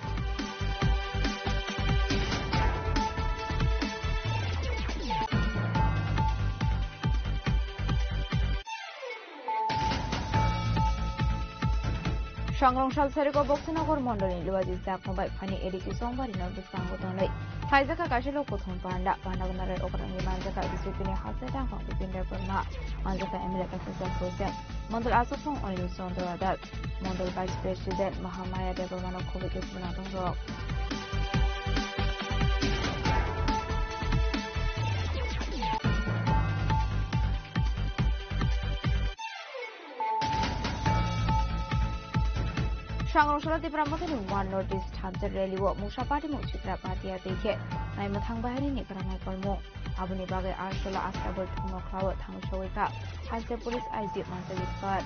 Sangrong sal sariko Boksinagar mondolni Luaji Jakma bai phani A D C Songbari no bwskango tongnai. Khlaijak kha kaisa lok kothom panda, panda gwnarwi okrangwi manjak kha B J P ni hasteo tangphang Bipin Debbarma, manjak kha M L A Professor Hussain, mondol achukthung Anil Chandra Das, mondol Vice President Mahamaya Debbarma no khobwi tubuna tongrok. Sangrong salo Tipra Mothani One North East Thansa Rally o mungsa party mung Chitra Bhatia tei khe naimwthang bahaini ni kwrwng naikolmung. Aboni bagwi Ashola Astabul thongno khlao thangwi sogwi kha Thansa Police I G Manjari Kar.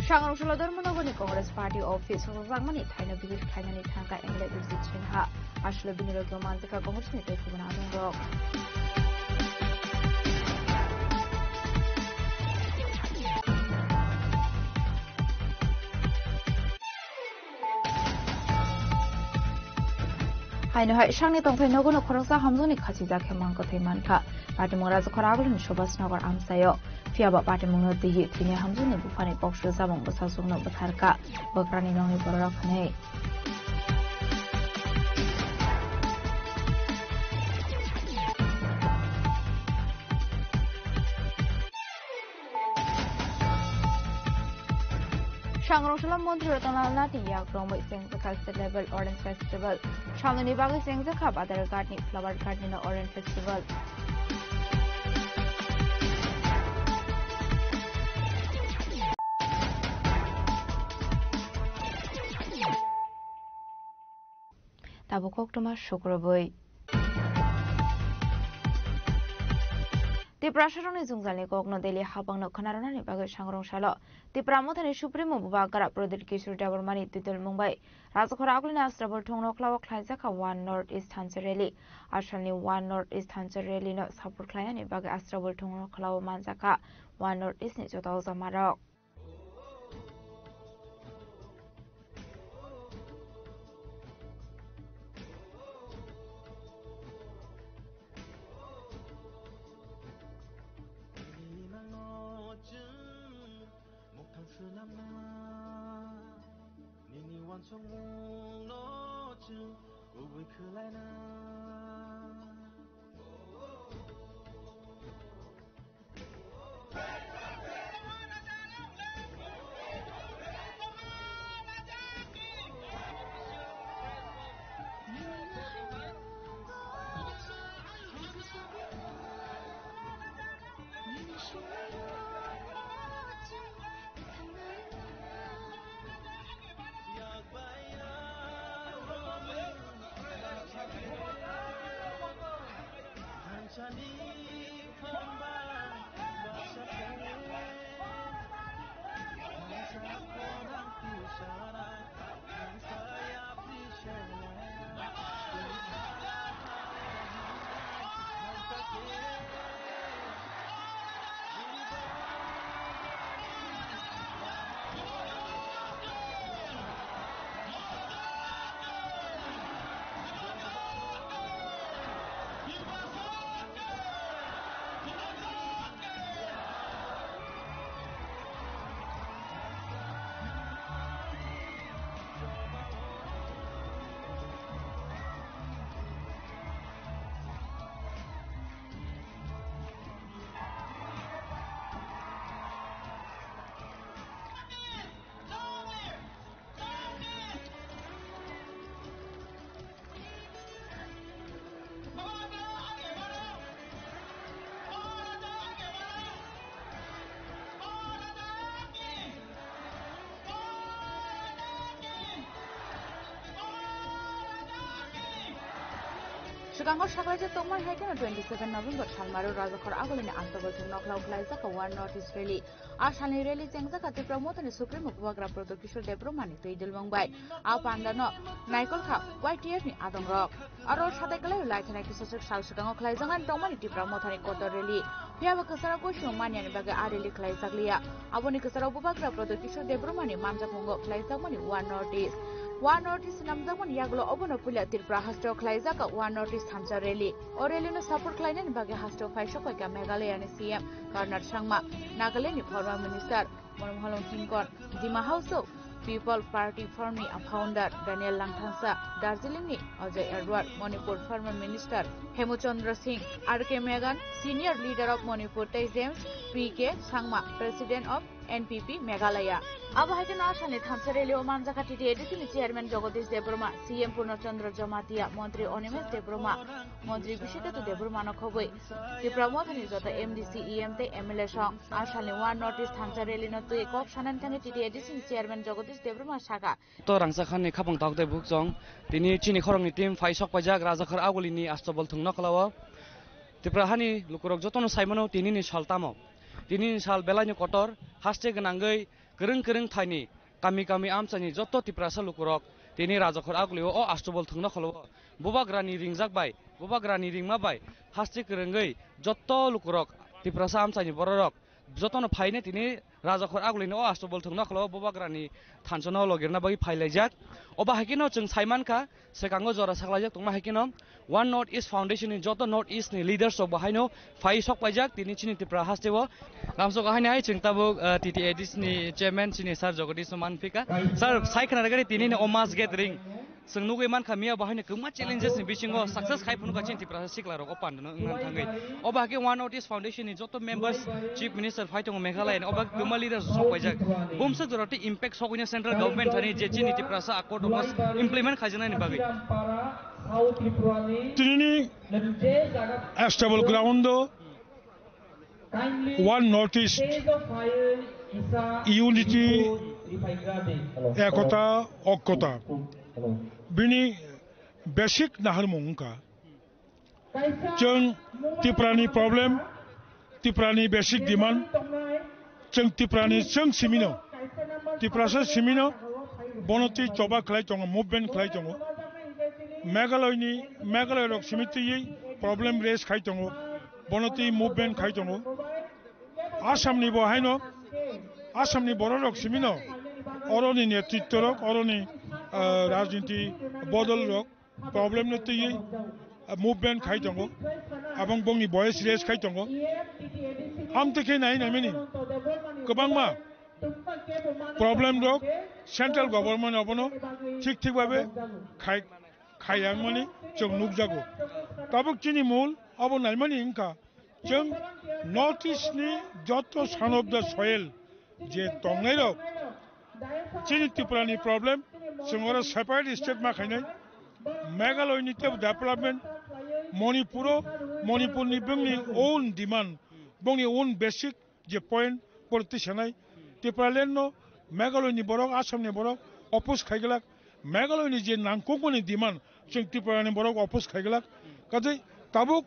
Sangrong salo Dharmanagarni Congress Party Office o sajagmani thaino visit khlainani thangkha M L A Bijit Sinha. Aswk bini logi o manjakha Congress ni tei kubun adongrok. Haino hai sakni tongthai nogo no khoroksa hamjakni khachijak khe mang kwthwi mankha. Patimung Rajakhor agulini Subhas Nagar amchaio. Phiya ba patimungno twiwi thwini hamjakni buphani kok sujamung bwsajwkno bwtharkha bwkrani nokni bororok hwnwi. Sangrong salo Montri Ratan Lal Nath ni yak romwi chengjakha State Level Orange Festival. Salnwini bagwi chengjakha Badharghat ni Flower Garden o Orange Festival. Tabuk koktwma sukrubwi. Tiprasarokni jwngjalni kokno Delhi habangno khwnarwnani bagwi sangrong salo. Tipra Mothani Supremo Bubagra Pradip Kishore Debbarmani twitel mungbai Rajkhor agulini Astabul thongno khlao khlaijak kha One North East Thansa Rally. Assamni One North East Thansa Rally no support khlainani bagwi Astabul thongno khlao manjak kha One North East ni joto jamarok. Muktang swnamna nini uansukmungno chwng kubui khwlaina. Swkango saklaijak tongmani hai kheno twenty seven November salmaro Rajakhor agulini Astabalthung nokhlao khlaijak One North East Rally. A salni rally chengjak Tipra Mothani Supremo Bubagra Pradyot Kishore Debbarmani twi dilmung bai. A pandano naikol kha Y T F ni adongrok. Aro satai kwlai lai thani kisaswk sal swkango khlaijaknai tongmani Tipra Mothani kotor rally. Phiya bo kwcharo goisong maniani bagwi a rally khlaijak liya. Aboni kwcharo Bubagra Pradyot Kishore Debbarmani manjakmungo khlaijakmani One North East. One North East namjakmani yagulo obono puila Tripura hasteo khlaijak One North East thansa rally. O rally no support khlainani bagwi hasteo phaisok paikha Meghalaya ni C M Conrad Sangma, Nagaland ni former minister Monmolong Kingkon, Dima Hasao People Party former founder Daniel Langthasa, Darjeeling ni Ajay Edward, Manipur former minister Hemchandra Singh, R K Meghan, senior leader of Manipur tei James P K Sangma, president of N P P Meghalaya. Abo hai kheno a salni thansa rally o manjakha T T A D C ni chairman Jagadish Debbarma, C M Purna Chandra Jamatia, montri Animesh Debbarma, montri Bishikatu Debbarma no khobwi Tipra Mothani joto M D C, E M tei M L A song. A salni One North East thansa rally no twi kok sanani thangwi T T A D C ni chairman Jagadish Debbarma sakha. To rangchak hani khapang tok tei bukchong. Tini chini khoroknwi team phai sok paijak Rajakhor agulini Astabalthung nokhlao. Tipra hani lukurok jotono saimano tinini sal tamo. Tinini sal belaino kotor, haste gwnangwi kwrwng kwrwng thaini kami kami amchaini joto Tiprasa lukurok tini Rajakhor agulio o Astabalthung nokhlao. Bubagrani ringjak bai, Bubagrani ringma bai haste kwrwngwi joto lukurok Tiprasa amchaini bororok jotono phaine tini Rajakhor agulini o Astabalthung nokhlao Bubagrani thanchano logirna bagwi phailaijak. Obo hai kheno chwng saimankha, swkango jora saklaijak tongma hai kheno One North East Foundation ni joto North East ni leaders rok bo haino phai sok paijak tini chini Tripura hasteo. Lamsok haino hai chwng tabuk, ah, T T A D C ni chairman chini sir Jagadish no manphika. Sir, sai khna rwgani tini ni o mass gathering. Chwng nugwi mankha miya bo haino kwbangma challenges ni bisingo success khai phunukha chini Tiprasa sikla rok o pandano wngna thangwi. Obo hakhe One North East Foundation ni joto members, Chief Minister phai tongo Meghalaya ni, obo hakhe kwbangma leaders sok paijak. Bumswk jora tei impact sogwino central government thani je chini Tiprasa accord rok implement khaijaknani bagwi. Tinini stable ground o One North East, unity, ekota, okkota. Bini basic naharmung wngkha. Chwng Tiprani problem, Tiprani basic demand, chwng Tiprani chwng simino, Tiprasa simino, bono twi choba khlai tongo, movement khlai tongo. Meghalaya ni, Meghalaya rok simi twiwi problem raise khai tongo, bono twi movement khai tongo. Assam ni bo haino, Assam ni borok rok simino, oroni netritto rok, oroni, ah, rajniti bodol rok problem no twiwi, ah, movement khai tongo, abong bongni voice raise khai tongo. Amtwi khe nai nai mani kwbangma problem rok central government abono thik thik babe khai, khai yang mani chwng nukjago. Tabuk chini mul abo nai mani wngkha. Chwng North East ni joto son of the soil je tongnai rok, chini Tripura ni problem, chwng oro separate state ma khainai, Meghalaya ni tebo development, Manipur o, Manipur ni bongni own demand, bongni own basic je point, borok twi sanai, Tipraland no Meghalaya ni borok, Assam ni borok oppose khai glak, Meghalaya ni je nangkukmani demand, chwng Tripura ni borok oppose khai glak. Kaje tabuk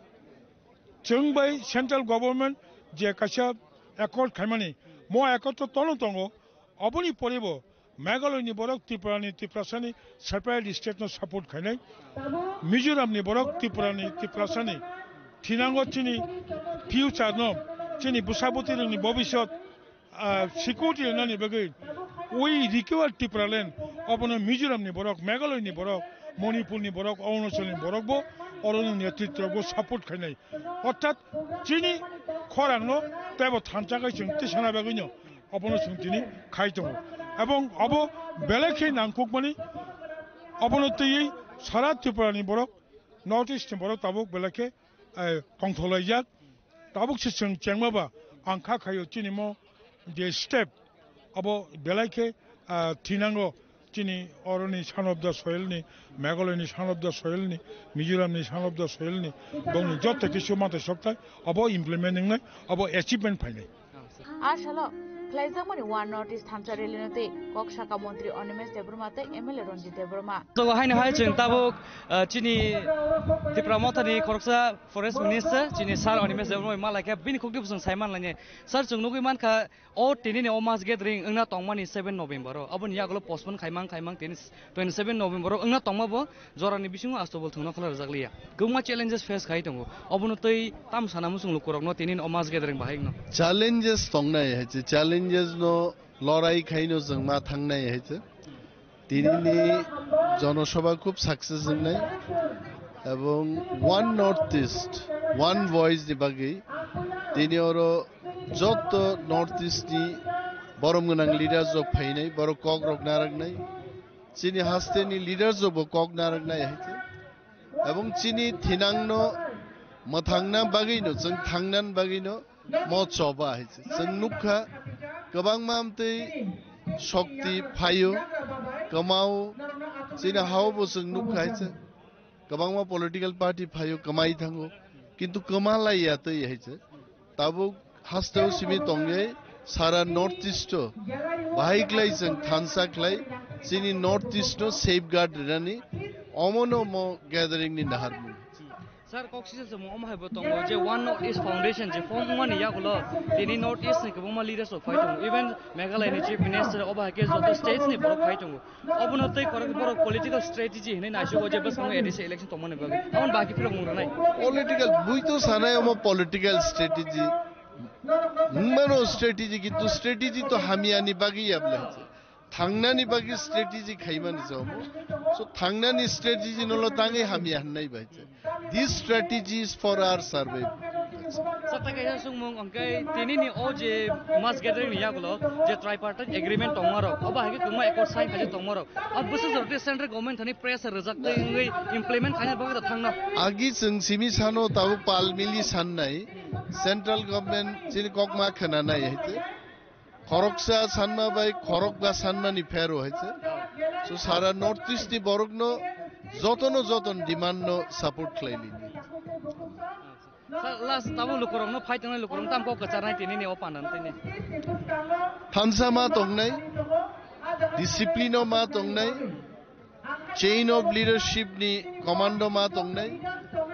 chwng bai central government je kaisa accord khaimani, mo accord to tono tongo, oboni pore bo Meghalaya ni borok Tripura ni, Tiprasa ni separate state no support khainai, Mizoram ni borok Tripura ni, Tiprasa ni thinango chini future no, chini bwsa bwtwi rok ni bobisot, ah, security rwnani bagwi we require Tipraland, obono Mizoram ni borok, Meghalaya ni borok, Manipur ni borok, Arunachal ni borok bo oroni netritto bo support khainai. Orthat chini khorang no tebo thansa khai chwng tisana bagwi no obono chwng tini khai tongo. Ebong obo belai khe nangkukmani, obono twiwi sara Tripura ni borok, North East ni borok tabuk belai khe, eh, tongthok laijak. Tabuk se chwng chengma ba ang kha khaio chini mo je step abo belai khe, ah, thinango chini oroni son of the soil ni, Meghalaya ni son of the soil ni, Mizoram ni son of the soil ni, bongni joto kisu mate sokthai abo implement wngnai, abo achievement phainai. Asalo. Khlaijakmani One North East thansa rally no tei kok saka montri Animesh Debbarma tei M L A Ranjit Debbarma. Togo haino hai chwng tabuk, ah, chini Tipra Mothani khoroksa forest minister chini sir Animesh Debbarma bai malaikha bini khukti bwswng saiman lainai. Sir, chwng nugwi mankha o tinini o mass gathering wngna tongmani seven November o, aboni yagulo postpone khaimang khaimang tini twenty seven November o wngna tongma bo jorani bisingo astobol thwngna khwlai rwjak liya. Kwbangma challenges face khai tongo. Obono tei tam sana muchung lukurokno tini o mass gathering bahai wngno. Challenges tongnai hai se, challenges no lorai khaino chwng ma thangnai hai se. Tinini jonosabha khub success wngnai ebong One North East, One Voice ni bagwi tini oro joto North East ni borom gwnang leaders rok phainai, borok kok rok naraknai. Chini hasteni leaders rokbo kok narwknai hai se. Ebong chini thinangno mwthangna bagwino, chwng thangnani bagwino mo choba hai se. Chwng nukha kwbangma amtwi shokti phaio, kwmao, chini haobo chwng nukha hai se. Kwbangma political party phaio, kwmai thango. Kintu kwma laiya twi hai se. Tabuk hasteo simi tongwi sara North East o bahai khlai chwng thansa khlai chini North East no safeguard rinani omono mo gathering ni naharmung. Sir, kok sisa se mo omo hai bo tongo je One North East Foundation je form wngmani yagulo tini North East ni kwbangma leaders rok phai tongo, even Meghalaya ni Chief Minister obo hai khe joto states ni borok phai tongo. Obono tei korok borok political strategy hinwi naisugo je bwskango A D C election tongmani bagwi. Aboni bagwi phirok mung rwnai. Political, bui to sanai omo political strategy. Mano strategy, kintu strategy to hamyani bagwi ya bwle. Thangnani bagwi strategy khaimani jomo. So thangnani strategy no lo tangwi hamya hannai bai. These strategies for our survival. Sata kaisa sungmung hwnkhe tinini o je mass gathering ni yagulo je tripartite agreement tongmarok, obo hai khe kwbangma accord sign khaijak tongmarok. O bwswk jora tei central government thani pressure rwjak tei wngwi implement khaina bagwi da thangno. Agi chwng simi sano tabuk pal mili sannai, central government chini kokma khwnanai hai te. Khoroksa sanma bai khorokba sanmani phero hai se. So sara North East ni borokno jotono joton demand no support khlai lini. Sir, last tabo lukurokno phai tongnai lukurok tam kok kwcharnai tini ni o pandan tini. Thansa ma tongnai, discipline o ma tongnai, chain of leadership ni commando ma tongnai,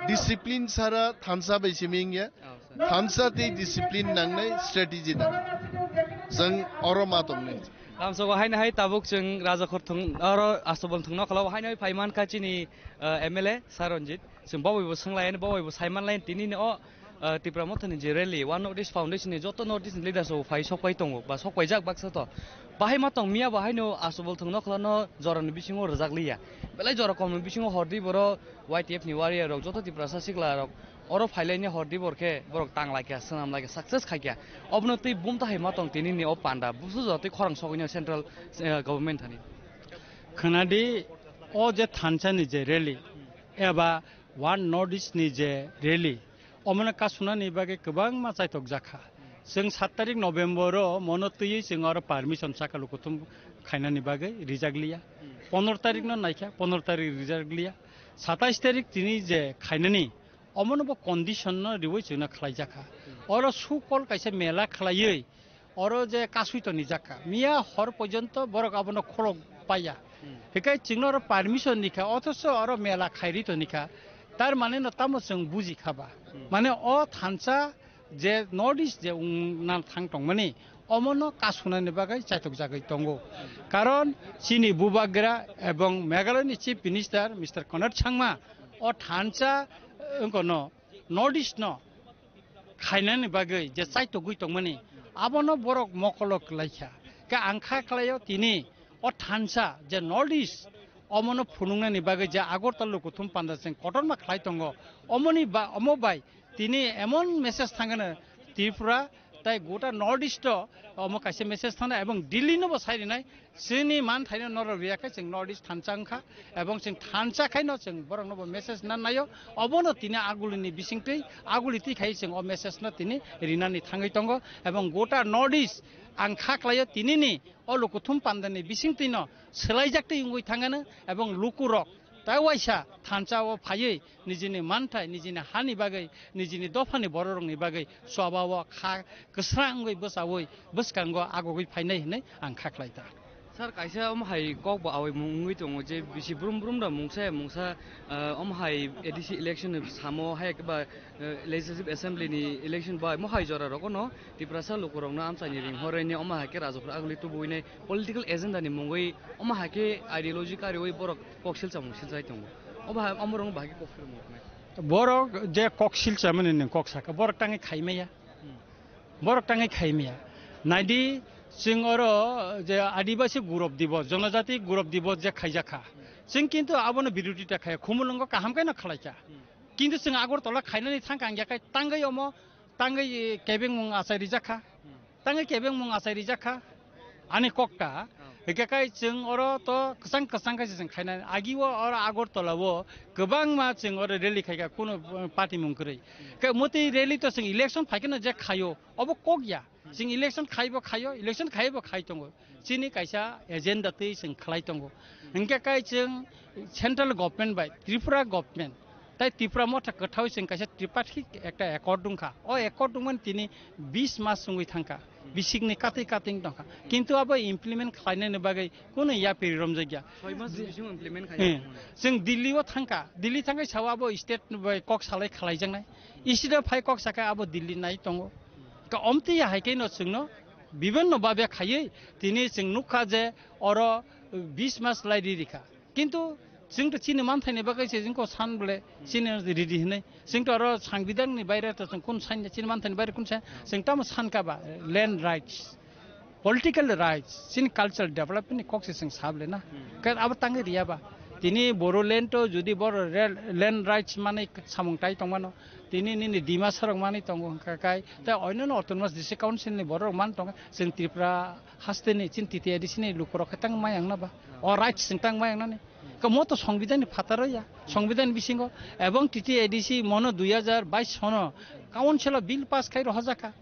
discipline sara thansa bai simi wngya. Oh, sir. Thansa tei discipline nangnai, strategy nangnai. Chwng oro ma tongnai. Tamsoko haino hai tabuk chwng Rajakhor thwng, oro Astobol thwngno khlao haino hai phai mankha chini, uh, M L A Sir Ranjit. Chwng bo bai bo swnglai, bo bai bo saimanlai tini ni o, uh, Tipra Mothani je rally, One North East Foundation ni joto North East ni leaders rok phai sok pai tongo, ba sok paijak baksa to. Bahai ma tong miya bo haino Astobol thwngno khlano jorani bisingo rwjak liya. Belai jora komni bisingo hordi boro Y T F ni warrior rok, joto Tiprasa sikla rok oro phailaini hordi bor khe borok tang laikha, swnam laikha, success khaikha. Obono tei bumta hai ma tong tini ni o panda, busu jora tei khorang sogwino central, eh, government thani. Khwnadi o je thansa ni je rally eba One North East ni je rally, omono kasunani bagwi kwbangma chaitok jakha. Chwng sat tarik November o mono twiwi chwng oro permission saka lukuthum khainani bagwi rijak liya. Pondro tarik no naikha, pondro tarik rijak liya. Satais tarik tini je khainani, omono bo condition no riwi chwngno khlai jakha. Oro sukol kaisa mela khlaiwi oro je kasui toni jakha. Miya hor porjonto borok abono kholok paiya. Hikai chwngno oro permission nikha, othoso oro mela khairi tonikha. Tar mane no tamo chwng buji kha ba? Mane o thansa je North East je wngna thang tongmani, omono kasunani bagwi chaitok jagwi tongo. Karon chini bubagra ebong Meghalaya ni Chief Minister Mister Conrad Sangma o thansa, eh, wngkha no North East no khainani bagwi je chaitogwi tongmani, abono borok mokolo klaikha. Khe ang kha khlaio tini o thansa je North East, omono phunuknani bagwi je Agartala lukuthum panda chwng kotorma khlai tongo, omoni ba-, omo bai tini emon message thangano Tripura tai gota North East o omo kaisa message thangna ebong Delhi no bo sai rinai. Chini man thaino norok riya khe chwng North East thansa wngkha, ebong chwng thansa khaino chwng borokno bo message na naio, obono tini agulini bisingtwi aguli twi khai chwng o message no tini rinani thangwi tongo, ebong gota North East ang kha khlaio tinini o lukuthum pandani bisingtwino swlaijak twi wngwi thangano, ebong lukurok Tai waisa thansa o phaiwi nijini manthai, nijini hani bagwi, nijini dophani bororokni bagwi choba o kha kwsrang wngwi bwchaui bwskango agogwi phainai hwnwi ang kha khlai ta. Sir, kaisa omo hai kok bo awi mung wngwi tongo je bisi brum brum da mungsa ya mungsa, ah, omo hai A D C election ni samo hai ba, eh, Legislative Assembly ni election bai mo hai jora rogo no Tiprasa lukurokno amchaini ring horwi ni omo hai khe rajapura aguli tubuwi nai political agenda ni mungwi omo hai khe ideology kariwi borok kok silchamo siljai tongo. Omo hai, omo rong bahai khe kok silmo nai. Borok je kok silchamani ni kok saka, borok tangwi khai maya. Hmm. Borok tangwi khai maya. Naidi, chwng oro je Adibasi Gurab Dibos, Jonojati Gurab Dibos je khaijak kha. Chwng kintu abono birodita khai, khumulwngo kaham khe no khlai kha. Hmm. Kintu chwng Agartala khainani thang kang ya khai tangwi omo tangwi, eh, kebengmung achai rijak kha. Hmm. Tangwi kebengmung achai rijak kha. Ani kokta. Oh. Hingke kai chwng oro to kwchang kwchang khe se chwng khainani. Agi o oro Agartala o kwbangma chwng oro rally khaikha kuno, eh, party mung kwrwi. Hmm. Ke motwi rally to chwng election phaikhe no je khaio. Obo kok ya. Hmm. Chwng election khaibo khaio, election khaibo khai tongo. Chini kaisa agenda twi chwng khlai tongo. Hingke kai chwng central government bai Tripura government tai Tripura motha kwthao chwng kaisa tripartite ekta accord wngkha. O accord wngmani tini bis mas wngwi thangkha. Bisikni katwi katwi wng tongkha. Kintu abo implement khlainani bagwi kuno yapiri romjakya. Soi mas bisingo implement khaina. Hmm. Chwng Delhi o thangkha. Delhi thangwi sao abo state bai kok salai khlaijaknai. Isi da phai kok sakha abo Delhi nai tongo. Ka omtwi ya hai khe no chwngno bibinno babe khaiwi tini chwng nukha je oro bis mas lai ri rikha. Kintu chwng to chini manthaini bagwi se chwng ko san bole chini ridi hinwi. Chwng to oro sangbidanni baire to chwng kun san chini manthaini baire kun sa chwng tamo san ka ba land rights, political rights, chini cultural development ni kok se chwng sable na. Hmm. Ka abo tangwi riya ba. Tini Bodoland to judi boro rel-, land rights mani samung tai tongmano. Tini nini Dimasa rok mani tongo hwnkha kai. Ta oino no autonomous district council ni borok rok man tongo. Chwng Tripura haste ni chini T T A D C ni lukurok khe tang mayang na ba. O rights chwng tang mayang nani. Ka mo to songbidan ni phataro ya. Songbidan bisingo. Ebong T T A D C mono dui hajar bais sono council o bill pass khai rohorjak kha.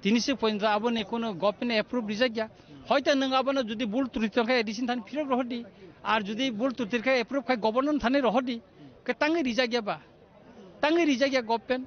Tini se pointo aboni kuno government approve rijak ya. Hoito nwng abono judi bul triti tongkha A D C ni thani phirok rohordi. Ar judi bul triti khe approve khai governor ni thani rohordi. Ke tangwi rijak ya ba? Tangwi rijak ya government.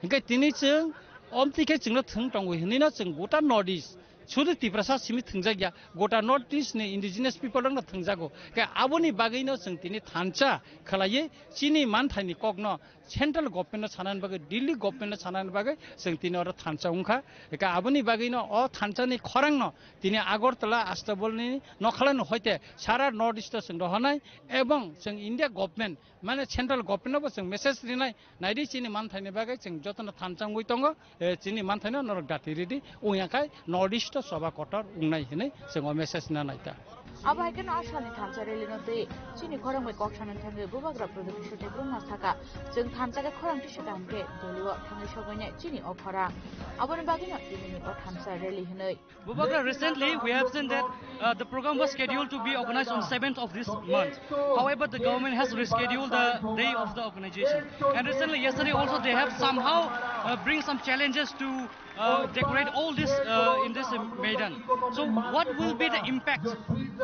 Hingke tini chwng omtwi khe chwngno thwng tongo hinwi no chwng gota North East. Sudu Tiprasa simi thwngjak ya. Gota North East ni indigenous people rokno thwngjago. Ke aboni bagwi no chwng tini thansa khlaiwi chini manthaini kokno central government no sanani bagwi, Delhi government no sanani bagwi chwng tini oro thansa wngkha. Eka aboni bagwi no o thansa ni khorang no tini Agartala Astabol ni nokhala no hoite sara North East o chwng rohornai ebong chwng India government mane central government no bo chwng message rinai naidi chini manthai ni bagwi chwng jotono thansa wngwi tongo, eh, chini manthai no norok dati ridi wngya khai North East o choba kotor wngnai hinwi chwng o message na naita. Abo hai kheno a salni thansa rally no twi chini khorang bai kok sanani thangwi Bubagra Pradyot Kishore Debbarma saka, chwng thansa khe khorang tisa kaham khe Delhi o thangwi sogwinai chini o khorang. Aboni bagwino tinini o thansa rally hinwi. Bubagra, recently we have seen that, uh, the program was scheduled to be organized on seventh of this month. However, the government has rescheduled the day of the organization. And recently, yesterday also, they have somehow, uh, bring some challenges to uh, decorate all this, uh, in this, uh, Maidan. So what will be the impact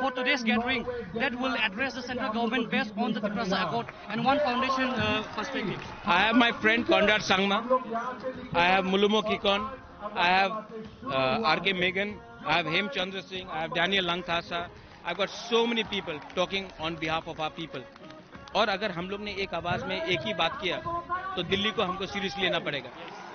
for today's gathering that will address the central government based on the Tiprasa Accord and One Foundation, uh, perspective? I have my friend Conrad Sangma, I have Mulumo Kikon, I have, uh, R K Megan, I have Hem Chandra Singh, I have Daniel Langthasa. I've got so many people talking on behalf of our people. और अगर हम लोग ने एक आवाज में एक ही बात किया तो दिल्ली को हमको सीरियसली लेना पड़ेगा।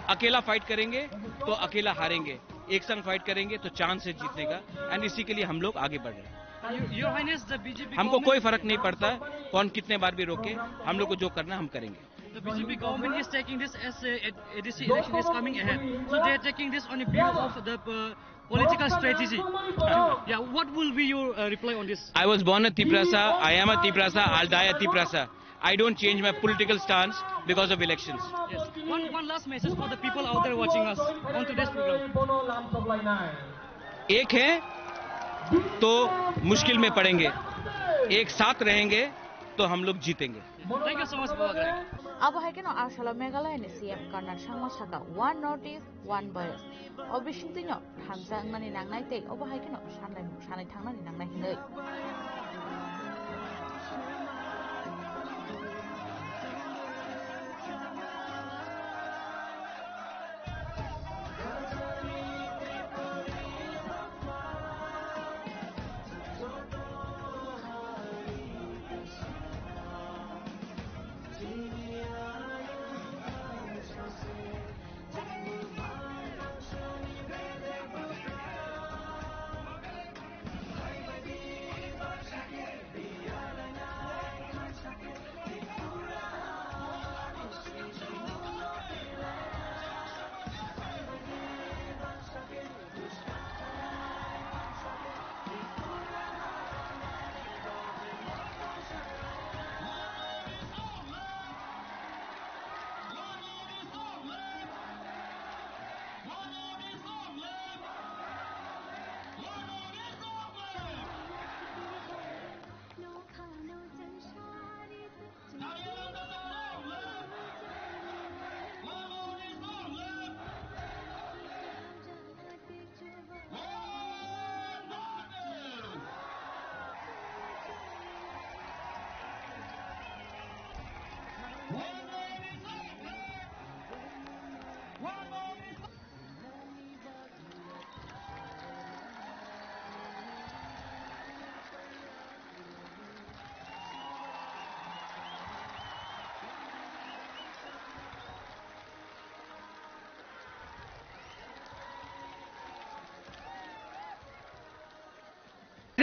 अकेला फाइट करेंगे तो अकेला हारेंगे, एक संग फाइट करेंगे तो चांस है जीतने का। एंड इसी के लिए हम लोग आगे बढ़ रहे हैं। Your Highness, the B J P हमको कोई फर्क नहीं पड़ता कौन कितने बार भी रोके, हम लोग को जो करना हम करेंगे। The B J P government is taking this as a, a, A D C election is coming ahead. So they are taking this on a view of the, uh, political strategy. Yeah, what will be your, uh, reply on this? I was born a Tiprasa, I am a Tiprasa, I'll die a Tiprasa. I don't change my political stance because of elections. Yes. One, one last message for the people out there watching us on today's program. एक है तो मुश्किल में पड़ेंगे, एक साथ रहेंगे तो हम लोग जीतेंगे। Thank you so much, Bubagra. Abo hai kheno a salo Meghalaya ni C M Conrad Sangma saka, "One North East, One Voice." O bisingtwi no thansa wngnani nangnai tei obo hai kheno sanai, sanai thangnani nangnai hinwi.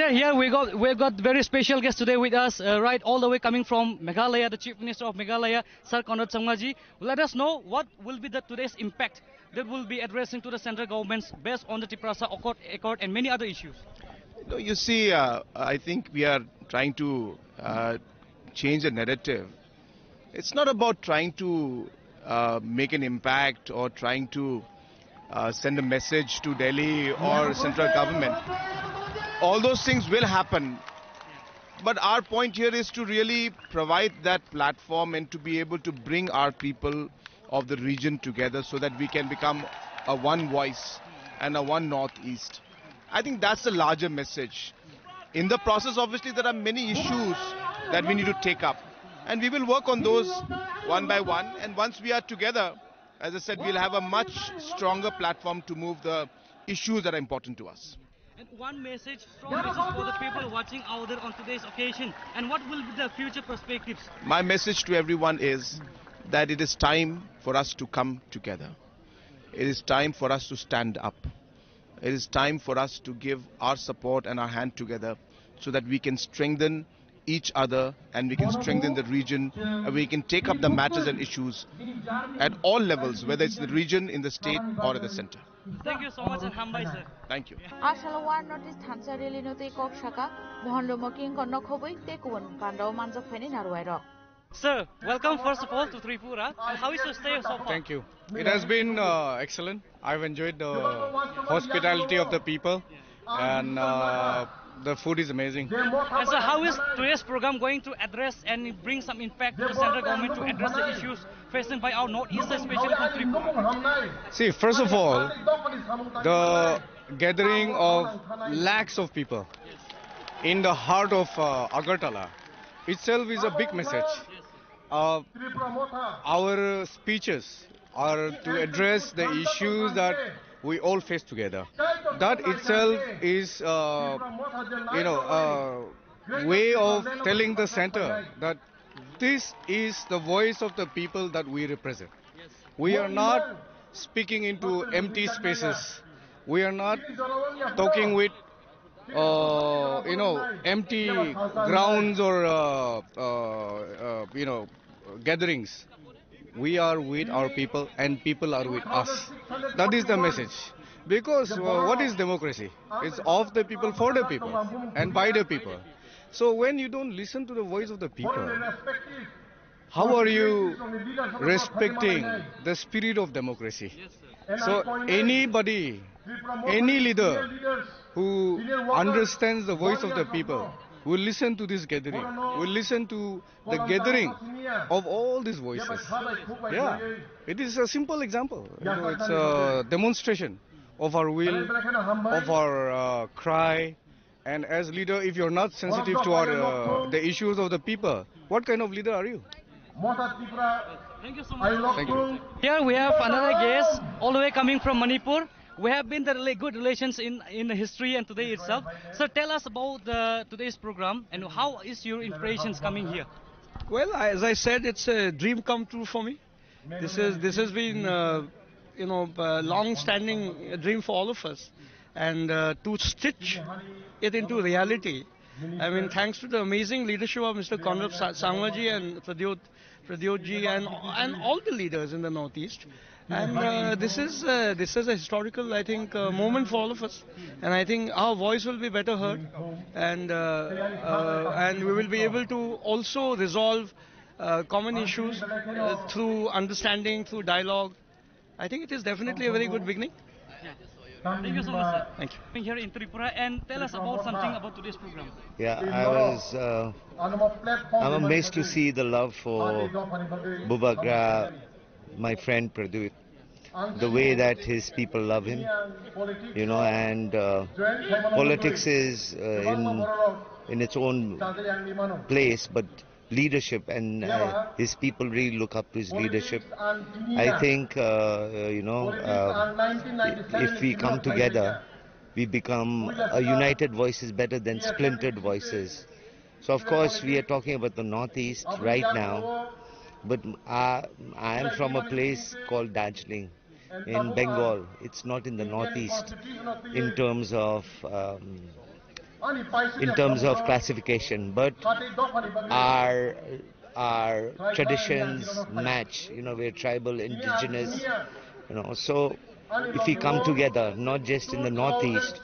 Here we got we got very special guest today with us, uh, right all the way coming from Meghalaya, the Chief Minister of Meghalaya, Sir Conrad Sangma ji. Let us know what will be the today's impact that will be addressing to the central governments based on the Tiprasa Accord, Accord and many other issues. No, you see, uh, I think we are trying to uh, change the narrative. It's not about trying to uh, make an impact or trying to uh, send a message to Delhi or central government. All those things will happen. But our point here is to really provide that platform and to be able to bring our people of the region together so that we can become a one voice and a one Northeast. I think that's the larger message. In the process, obviously, there are many issues that we need to take up. And we will work on those one by one. And once we are together, as I said, we'll have a much stronger platform to move the issues that are important to us. And one message, strong message for the people watching out there on today's occasion. And what will be the future perspectives? My message to everyone is that it is time for us to come together. It is time for us to stand up. It is time for us to give our support and our hand together so that we can strengthen each other and we can strengthen the region and we can take up the matters and issues at all levels, whether it's the region, in the state, or at the center. Thank you so much and hambai, sir. Thank you. Asalo One North East Thansa Rally no tei kok saka Mohan Lumo King Korno Khobui tei kubun pandao manjak phaini narwai rok. Sir, welcome first of all to Tripura. And how is your stay so far? Thank you. It has been uh, excellent. I've enjoyed the hospitality of the people, and uh, the food is amazing. And so, how is today's program going to address and bring some impact to the central government to address the issues facing by our Northeast, especially from Tripura? See, first of all, the gathering of lakhs of people in the heart of uh, Agartala itself is a big message. Uh, our speeches are to address the issues that we all face together. That itself is, uh, you know, a way of telling the center that this is the voice of the people that we represent. We are not speaking into empty spaces. We are not talking with uh, you know, empty grounds or, uh, uh, uh, you know, gatherings. We are with our people and people are with us. That is the message. Because uh, what is democracy? It's of the people, for the people, and by the people. So when you don't listen to the voice of the people, how are you respecting the spirit of democracy? So anybody, any leader who understands the voice of the people will listen to this gathering, will listen to the gathering of all these voices. Yeah, it is a simple example. You know, it's a demonstration of our will, of our uh, cry, and as leader, if you're not sensitive to our, uh, the issues of the people, what kind of leader are you? Thank you so much. Thank you. Here we have another guest, all the way coming from Manipur. We have been the rela- good relations in, in the history and today itself. So tell us about the today's program and how is your inspirations coming here? Well, I- as I said, it's a dream come true for me. This is this has been, uh, you know, a long-standing dream for all of us, and uh, to stitch it into reality. I mean, thanks to the amazing leadership of Mister Conrad Sa- Sangmaji and Pradyot Pradyotji and and all the leaders in the Northeast. And uh, this is uh, this is a historical, I think, uh, moment for all of us. And I think our voice will be better heard, and uh, uh, and we will be able to also resolve uh, common issues uh, through understanding, through dialogue. I think it is definitely a very good beginning. Yeah. Thank you so much, sir. Thank you. Being here in Tripura and tell us about something about today's program. Yeah, I was. Uh, I'm amazed to see the love for Bubagra, my friend Pradyot, the way that his people love him, you know, and uh, politics is uh, in in its own place, but leadership and uh, his people really look up to his leadership. I think uh, uh, you know uh, if we come together, we become a united voice is better than splintered voices. So of course we are talking about the Northeast right now, but I, I am from a place called Darjeeling in Bengal. It's not in the Northeast in terms of um, in terms of classification, but our our traditions match. You know, we're tribal, indigenous. You know, so if we come together, not just in the northeast,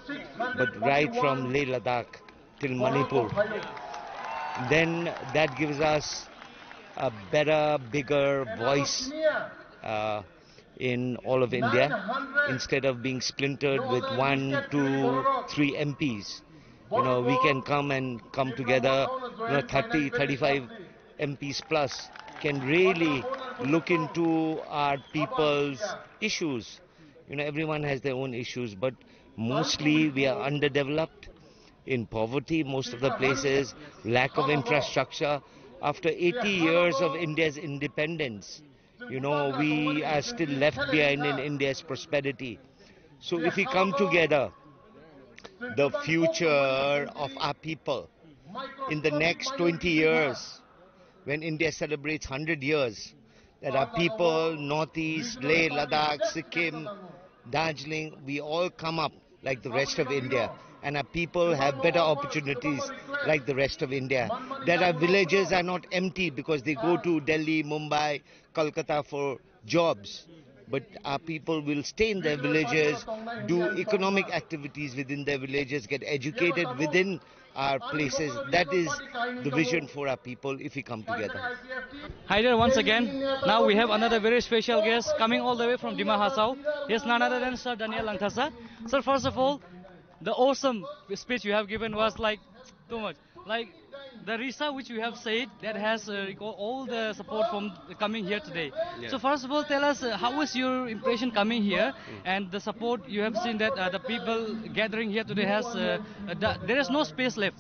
but right from Leh Ladakh till Manipur, then that gives us a better, bigger voice uh, in all of India, instead of being splintered with one, two, three M Ps. You know, we can come and come together, you know, thirty, thirty-five M Ps plus can really look into our people's issues. You know, everyone has their own issues, but mostly we are underdeveloped, in poverty, most of the places, lack of infrastructure. After eighty years of India's independence, you know, we are still left behind in India's prosperity. So if we come together, the future of our people in the next twenty years, when India celebrates hundred years, that our people, Northeast, Leh, Ladakh, Sikkim, Darjeeling, we all come up like the rest of India, and our people have better opportunities like the rest of India. That our villages are not empty because they go to Delhi, Mumbai, Kolkata for jobs, but our people will stay in their villages, do economic activities within their villages, get educated within our places. That is the vision for our people if we come together. Hi there once again. Now we have another very special guest coming all the way from Dima Hasao. He's none other than Sir Daniel Langthasa. Sir, first of all, the awesome speech you have given was, like, too much. Like, the Risa which you have said, that has uh, reco- all the support from the coming here today. Yes. So first of all, tell us, uh, how was your impression coming here, and the support you have seen that uh, the people gathering here today has uh, uh, the, there is no space left.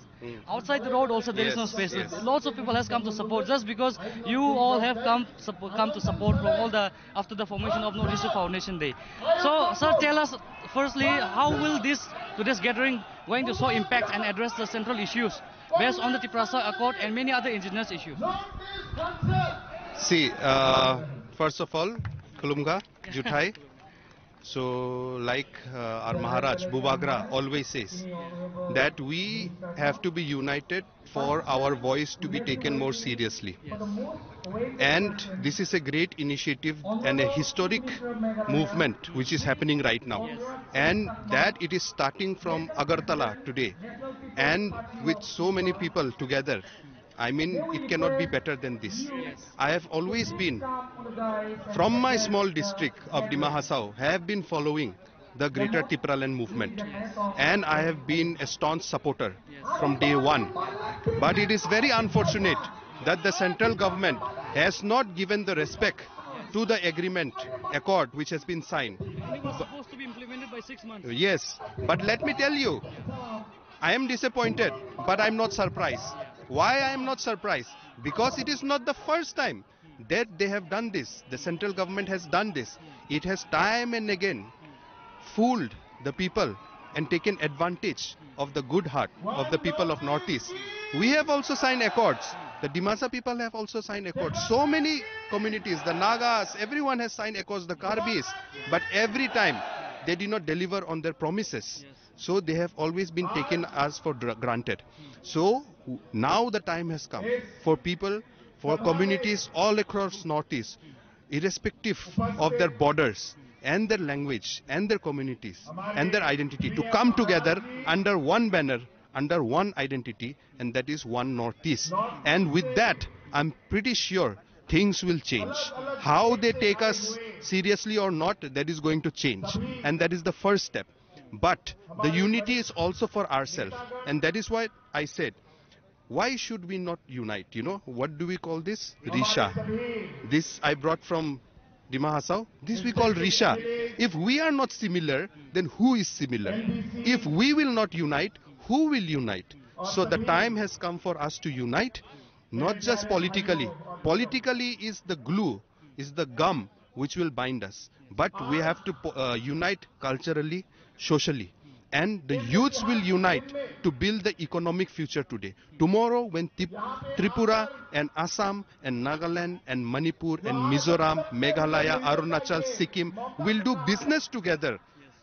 Outside the road also there is no Yes, space. Yes. Lots of people has come to support just because you all have come suppo- come to support from all the after the formation of North East Foundation Day. So, sir, tell us firstly, how will this today's gathering going to show impact and address the central issues based on the Tiprasa Accord and many other indigenous issues? See, uh, first of all, Khulumkha, Juthai. So, like uh, our Maharaj Bubagra always says, that we have to be united for our voice to be taken more seriously. And this is a great initiative and a historic movement which is happening right now. And that it is starting from Agartala today. And with so many people together, I mean, it cannot be better than this. I have always been, from my small district of Dima Hasao, have been following the Greater Tipraland movement, and I have been a staunch supporter from day one. But it is very unfortunate that the central government has not given the respect to the agreement accord which has been signed. And it was supposed to be implemented by six months. Yes, but let me tell you, I am disappointed, but I am not surprised. Why I am not surprised? Because it is not the first time that they have done this. The central government has done this. It has time and again fooled the people and taken advantage of the good heart of the people of Northeast. We have also signed accords. The Dimasa people have also signed accords. So many communities, the Nagas, everyone has signed accords, the Karbis. But every time they did not deliver on their promises. So they have always been taken as for dra- granted. So w- now the time has come for people, for communities all across Northeast, irrespective of their borders and their language and their communities and their identity, to come together under one banner, under one identity, and that is one Northeast. And with that, I'm pretty sure things will change. How they take us seriously or not, that is going to change. And that is the first step. But the unity is also for ourselves. And that is why I said, why should we not unite? You know, what do we call this? Risha. This I brought from Dima Hasao. This we call Risha. If we are not similar, then who is similar? If we will not unite, who will unite? So the time has come for us to unite, not just politically. Politically is the glue, is the gum which will bind us. But we have to po- uh, unite culturally, socially. And the youths will unite to build the economic future today. Tomorrow, when Tip- Tripura and Assam and Nagaland and Manipur and Mizoram, Meghalaya, Arunachal, Sikkim will do business together,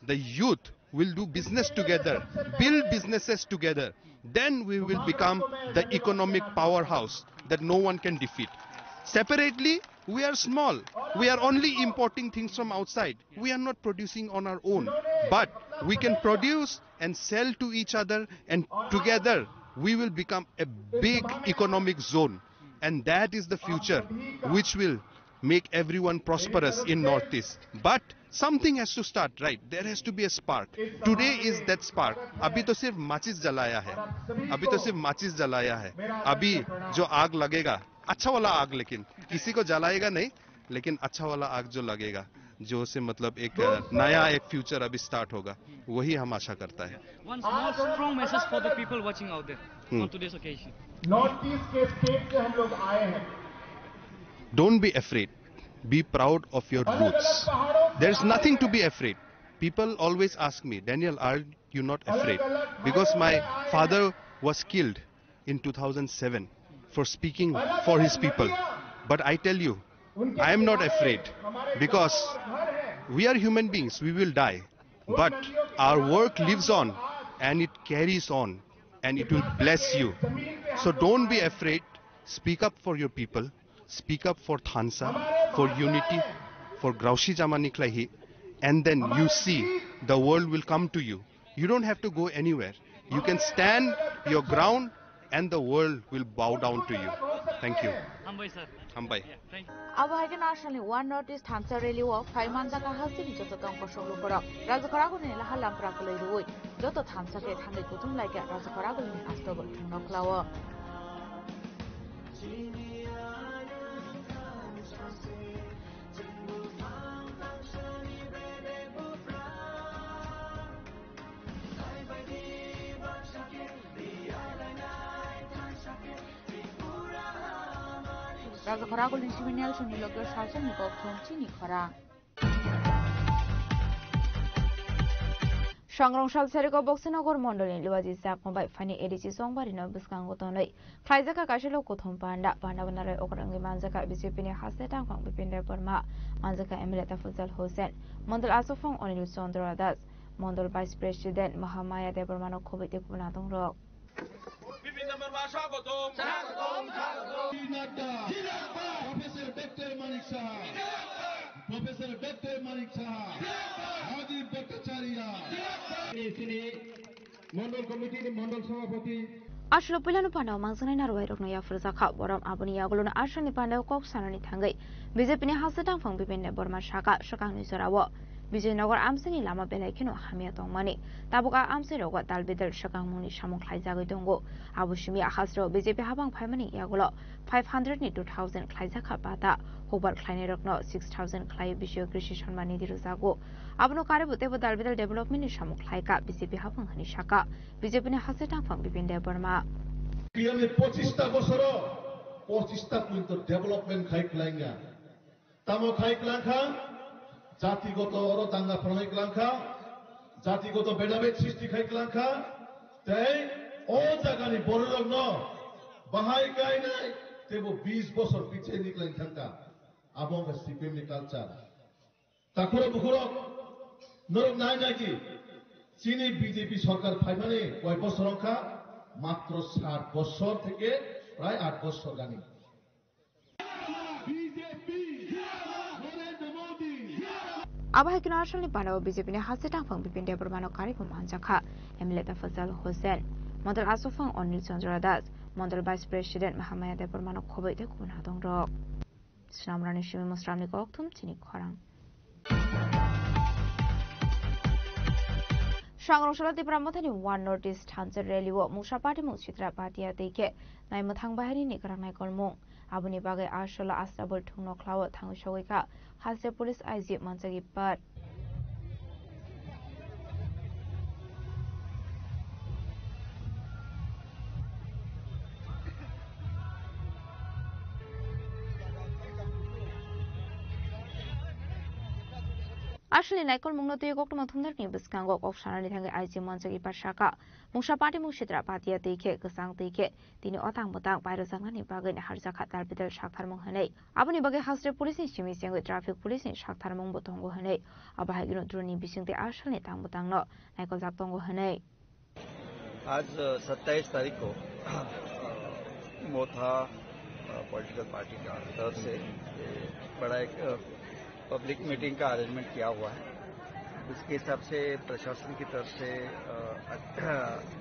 the youth We'll do business together, build businesses together. Then we will become the economic powerhouse that no one can defeat. Separately, we are small. We are only importing things from outside. We are not producing on our own. But we can produce and sell to each other, and together we will become a big economic zone. And that is the future which will make everyone prosperous in Northeast. But something has to start, right? There has to be a spark. Today is that spark. अभी तो सिर्फ माचिस जलाया है, अभी तो सिर्फ माचिस जलाया है। अभी जो आग लगेगा, अच्छा वाला आग, लेकिन किसी को जलाएगा नहीं, लेकिन अच्छा वाला आग जो लगेगा, जो से मतलब एक नया एक फ्यूचर अभी स्टार्ट होगा, वही हम आशा करता है। One small strong message for the people watching out there on today's occasion. North east के स्टेट से हम लोग आए हैं। Don't be afraid. Be proud of your roots. There is nothing to be afraid. People always ask me, "Daniel, are you not afraid?" Because my father was killed in two thousand seven for speaking for his people. But I tell you, I am not afraid, because we are human beings, we will die. But our work lives on, and it carries on, and it will bless you. So don't be afraid. Speak up for your people. Speak up for Thansa, for unity, for Grausi Jamani Klaihi. And then you see the world will come to you. You don't have to go anywhere. You can stand your ground and the world will bow down to you. Thank you. Hambai, sir. Hambai. Thank you. Abo hai khe National One North East Thansa Rally o phai manjakha hasteni joto tong kosok lukurok. Rajakhor Agulini laha lampra kwlwi rwui joto thansa khe thangwi kuthum lai khe Rajakhor Agulini astobol thwngno khlao. Rajakhor Agulini simi Nelsonni loge salsongni kokthum chini khorang. Sangrong sal sariko Boksinagar mondolni Luaji Chakma bai phani A D C Chongbarino bwskango tonwi khlaijakha kaisa lok kuthum panda. Panda bo narwk okra wngwi manjakha B J P ni haste tangphang Bipin Debbarma, manjakha M L A Tafazzal Hussain, mondol achukphang Anil Chandra Das, mondol vice president Mahamaya Debbarmano khobwi tei kubun adongrok. Bipin Debbarma swagotom. Swagotom, swagotom. Nadda. Professor Doctor Manik Saha. Professor Doctor Manik Saha. Rajiv Bhattacharya. Sini Mondol Committee ni Mondol Sabhapati. Aswk puilano pandao mangjaknai narwai rokno yaphurjakha. Borom aboni yagulono aswkni pandao kok sanani thangwi B J P ni haste tangphang Bipin Debbarma sakha, swkangni jorao Bijoynagar amchaini lama belai kheno hamya tongmani. Tabuk a amchairogo dal bidal swkangmungni samung khlaijagwi tongo. Abo simi a hasteo B J P habang phaimani yagulo five hundred ni two thousand khlaijakha bata. Hukbar khlainairokno six thousand khlai bisio Krishi Samman Nidhi rwjago. Abono karwi bo teibo dal bidal development ni samung khlaikha B J P habang hwnwi sakha B J P ni haste tangphang Bipin Debbarma. P M ni pochista bosoro pochista kwintor development khai kwlainga. Tamo khai kwlangkha, jatigoto oro danga phalnai kwlangkha, jatigoto bedabed sristi khai kwlangkha, tei o jagani bororokno bahai kainai teibo bis bosor pichai ni kwlai thangkha. Abo wngkha C P M ni culture. Takhurok bukhurok norok nai nai di, chini B J P sorkar phaimani koi bosor wngkha, matro sat bosor theke prai at bosor gani. Abo hai kheno Assamni pandao B J P ni haste tangphang Bipin Debbarmano karwi bo manjakha, M L A Tafazzal Hussain, Mondol Achukphang Anil Chandra Das, Mondol Vice President Mahamaya Debbarmano khobwi tei kubun hadongrok. Snamrani simi Musramni kokthum chini khorang. Sangrong salo Tipra Mothani One North East Thansa Rally o mungsa party mung sitra patia tei khe naimwthang bahai ni kwrang naikolmung. Aboni bagwi a salo Astabul thwngno khlao thangwi sogwi kha haste police I G manjagwi par. Aswkni naikolmungno twiwi koktwma thumnarokni bwskango kok sanani thangwi I G manjagwi par sakha. Mungsa party mung sitra patia twi khe kwchang twi khe tini otang bwtang pairwjaknani bagwi harjakha dalbidal saktharmung hwnwi. Aboni bagwi hasteo police ni simi sengwi traffic police ni saktharmungbo tongo hwnwi. Abo hai kheno drone ni bisingtwi asalni tang bwtangno naikoljak tongo hwnwi. आज सत्ताईस तारीख को मोथा political party का तरफ से ये बड़ा एक पब्लिक मीटिंग का अरेंजमेंट किया हुआ है। उसके हिसाब से प्रशासन की तरफ से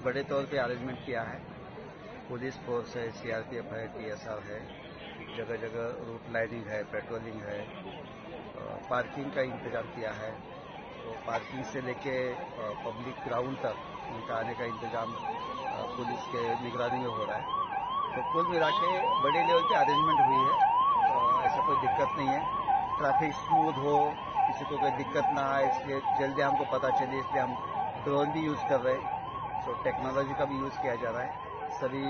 बड़े तौर पे अरेंजमेंट किया है। पुलिस फोर्स है, सीआरपीएफ है, टीएसआर है, जगह जगह रूट लाइनिंग है, पेट्रोलिंग है, पार्किंग का इंतजाम किया है। तो पार्किंग से लेके पब्लिक ग्राउंड तक उनका आने का इंतजाम पुलिस के निगरानी में हो रहा है। तो कुल मिला के बड़े लेवल पे अरेंजमेंट हुई है। ऐसा कोई दिक्कत नहीं है। ट्रैफिक स्मूथ हो, किसी को कोई दिक्कत ना आए, इसलिए जल्दी हमको पता चले, इसलिए हम ड्रोन भी यूज़ कर रहे हैं। सो टेक्नोलॉजी का भी यूज़ किया जा रहा है। सभी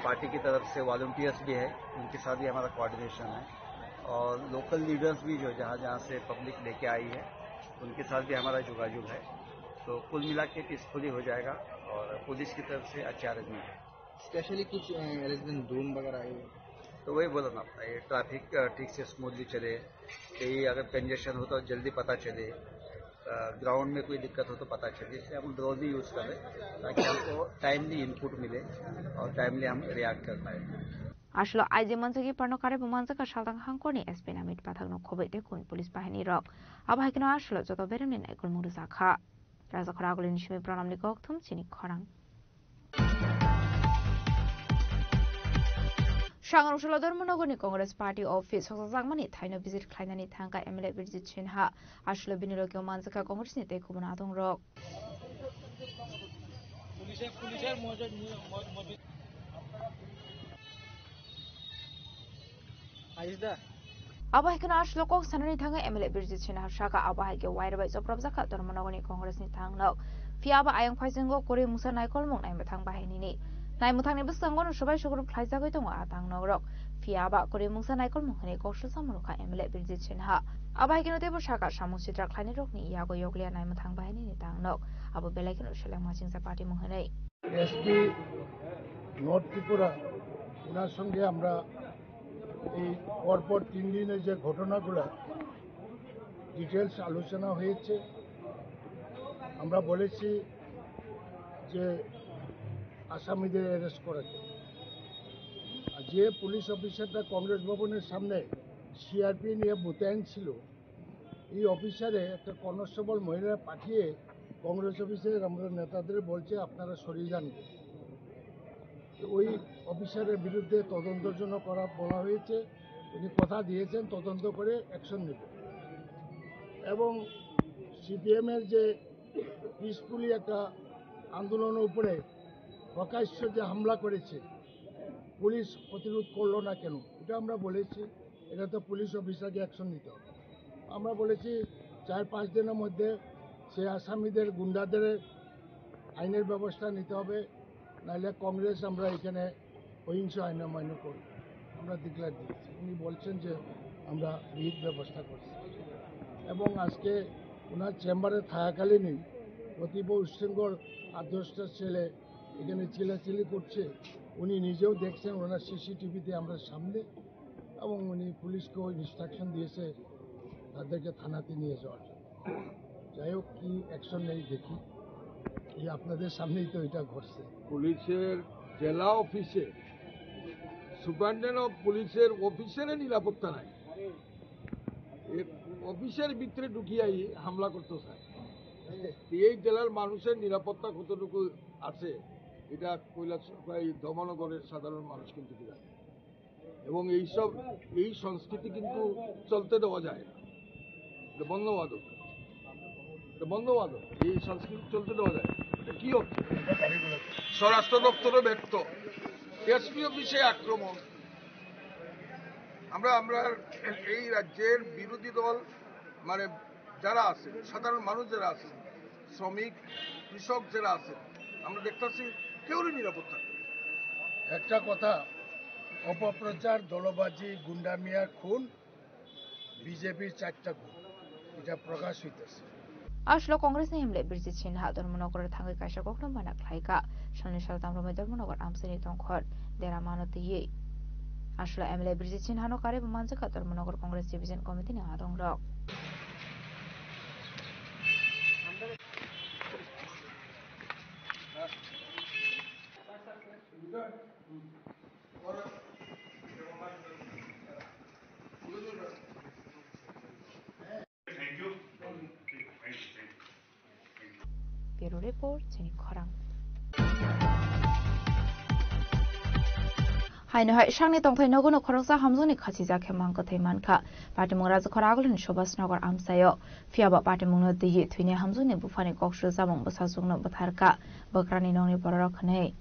पार्टी की तरफ से वॉलंटियर्स भी है, उनके साथ भी हमारा कोऑर्डिनेशन है। और लोकल लीडर्स भी जो जहाँ जहाँ से पब्लिक लेके आई है, उनके साथ भी हमारा जोगाजोग है। तो कुल मिला के पीसफुली हो जाएगा और पुलिस की तरफ से अच्छा अरेंजमेंट है। स्पेशली कुछ अरेंजमेंट ड्रोन वगैरह है? तो वही बोला ना, ये ट्रैफिक ठीक से स्मूथली चले, कहीं अगर कंजेशन हो तो जल्दी पता चले, ग्राउंड में कोई दिक्कत हो तो पता चले, इसलिए हम ड्रोन भी यूज़ कर रहे हैं ताकि हमको टाइमली इनपुट मिले और टाइमली हम रिएक्ट कर पाए। Aswk aiji manjak iparno karwi bo manjak kha saltang hangkorni S P namit pathakno khobwi tei kuni police bahini rok. Abo hai kheno aswk joto beremni naikolmung rwjak kha. Rajakhor Agulini simi Pranamni kokthum chini khorang. Sangrong salo Dharmanagarni Congress Party office hokjakjakmani thaino visit khlainani thangkha M L A Birjit Sinha. Aswk bini logi manjak kha Congressni tei kubun adongrok. Abo hai kheno aswk kok sanani thangwi M L A Birjit Sinha saka abo hai khe wire bai chopropjak kha Dharmanagarni Congressni thangnok. Phiya abo ayang phaisingo kwrwi mungsa naikolmung naimwthang bahainini. Naimwthangni bwskango no swbai sugrub khlaijagwi tongo a tangnokrok. Phiya abo kwrwi mungsa naikolmung hwnwi kok swlwsa mano kha M L A Birjit Sinha. Abo hai kheno teibo saka samung sitra khlainairokni yago yokliya naimwthang bahainini thangnok. Abo belai kheno seleng machingsa party mung hwnwi. SP north Tripura, ওনার সঙ্গে আমরা এই পরপর তিন দিনে যে ঘটনাগুলো ডিটেলস আলোচনা হয়েছে, আমরা বলেছি যে আসামিদের অ্যারেস্ট করার জন্য। আর যে পুলিশ অফিসারটা কংগ্রেস ভবনের সামনে সিআরপি নিয়ে মোতায়েন ছিল, এই অফিসারে একটা কনস্টেবল মহিলা পাঠিয়ে কংগ্রেস অফিসের আমরা নেতাদের বলছে, "আপনারা সরে যান।" তো ওই অফিসারের বিরুদ্ধে তদন্তের জন্য করা বলা হয়েছে, উনি কথা দিয়েছেন তদন্ত করে অ্যাকশন নেবেন। এবং সিপিএমের যে পিসফুলি একটা আন্দোলনের উপরে প্রকাশ্য যে হামলা করেছে, পুলিশ প্রতিরোধ করলো না কেন, এটা আমরা বলেছি। এটা তো পুলিশ অফিসারকে অ্যাকশন নিতে হবে। আমরা বলেছি চার পাঁচ দিনের মধ্যে সেই আসামিদের, গুন্ডাদের আইনের ব্যবস্থা নিতে হবে, নাহলে কংগ্রেস আমরা এখানে অহিংস আইন অমান্য করব। আমরা ডিক্লেয়ার দিয়েছি। উনি বলছেন যে আমরা বিহিত ব্যবস্থা করছি। এবং আজকে ওনার চেম্বারে থাকাকালীনই প্রতিভা উচ্ছৃঙ্খল আট দশটা ছেলে এখানে চিল্লাচিল্লি করছে, উনি নিজেও দেখছেন, ওনার সিসিটিভিতে আমরা সামনে, এবং উনি পুলিশকেও ইনস্ট্রাকশন দিয়েছে তাদেরকে থানাতে নিয়ে যাওয়ার জন্য। যাই হোক, কি অ্যাকশন নেই দেখি, এই আপনাদের সামনেই তো এটা ঘটছে। পুলিশের জেলা অফিসে সুপারিনটেন্ডেন্ট অফ পুলিশের অফিসারের নিরাপত্তা নাই, এ অফিসের ভিতরে ঢুকিয়াই হামলা করতে চায়। তো এই জেলার মানুষের নিরাপত্তা কতটুকু আছে, এটা কৈলাসহর, এই ধর্মনগরের সাধারণ মানুষ কিন্তু কি জানে। এবং এইসব, এই সংস্কৃতি কিন্তু চলতে দেওয়া যায় না, এটা বন্ধ হওয়া দরকার, এটা বন্ধ হওয়া দরকার। এই সংস্কৃতি চলতে দেওয়া যায় না। এটা কি হচ্ছে? স্বরাষ্ট্র দপ্তরও ব্যর্থ, এসপি অফিসে আক্রমণ। আমরা, আমরা এই রাজ্যের বিরোধী দল, মানে যারা আছে, সাধারণ মানুষ যারা আছে, শ্রমিক, কৃষক যারা আছে, আমরা দেখতেছি কেউরই নিরাপত্তা নেই। একটা কথা, অপপ্রচার, দলবাজি, গুন্ডামিয়া, খুন, বিজেপির চারটা গুণ, এটা প্রকাশ হইতেছে। Aswk Congress ni M L A Birjit Sinha Dharmanagar thangwi kaisa kokno mana khlaikha. Salni saltham romwi Dharmanagar amchaini tongkhor dera mano twiwi. Aswk M L A Birjit Sinha no karwi bo manjakha Dharmanagar Congress Division Committee ni adongrok. Bureau Report, chini khorang. Haino hai sakni tongthai nogo no khoroksa hamjakni khachijak khe mang kwthwi mankha. Patimung Rajakhor Agulini Subhas Nagar amchaio. Phiya ba patimungno twiwi thwini hamjakni buphani kok swijamung bwsajwkno bwtharkha bwkrani nokni bororok hwnwi.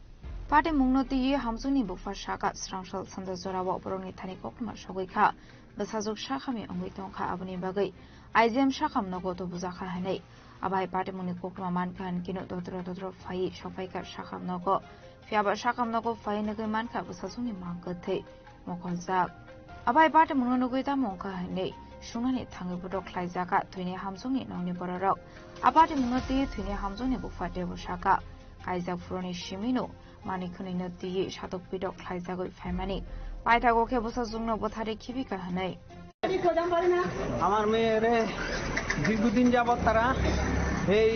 Patimungno twiwi hamjakni bupha sakha, srangsal sanja jorao borokni thani koktwma sogwi kha. Bwsajwk sakhami wngwi tongkha, aboni bagwi I G M sakham nogo tubujak kha hwnwi. Abai patimungni koktwma mankha hwnkhe no dodro dodro phaiwi sokphaikha sakham nogo. Phiya ba sakham nogo phaiwi nugwi mankha bwsajwkni mang kwthwi mokoljak. Abai patimungno nugwi tamo wngkha hwnwi sungnani thangwi bodo khlaijakha thwini hamjakni nokni bororok. A patimungno twiwi thwini hamjakni bupha teibo sakha, kaijak phuruni simino manwi khwnwino twiwi satok pitok khlaijagwi phaimani. Paithago khe bwsajwkno bwtharwi khibikha hwnwi. আমার মেয়েরে দীর্ঘদিন যাবৎ তারা এই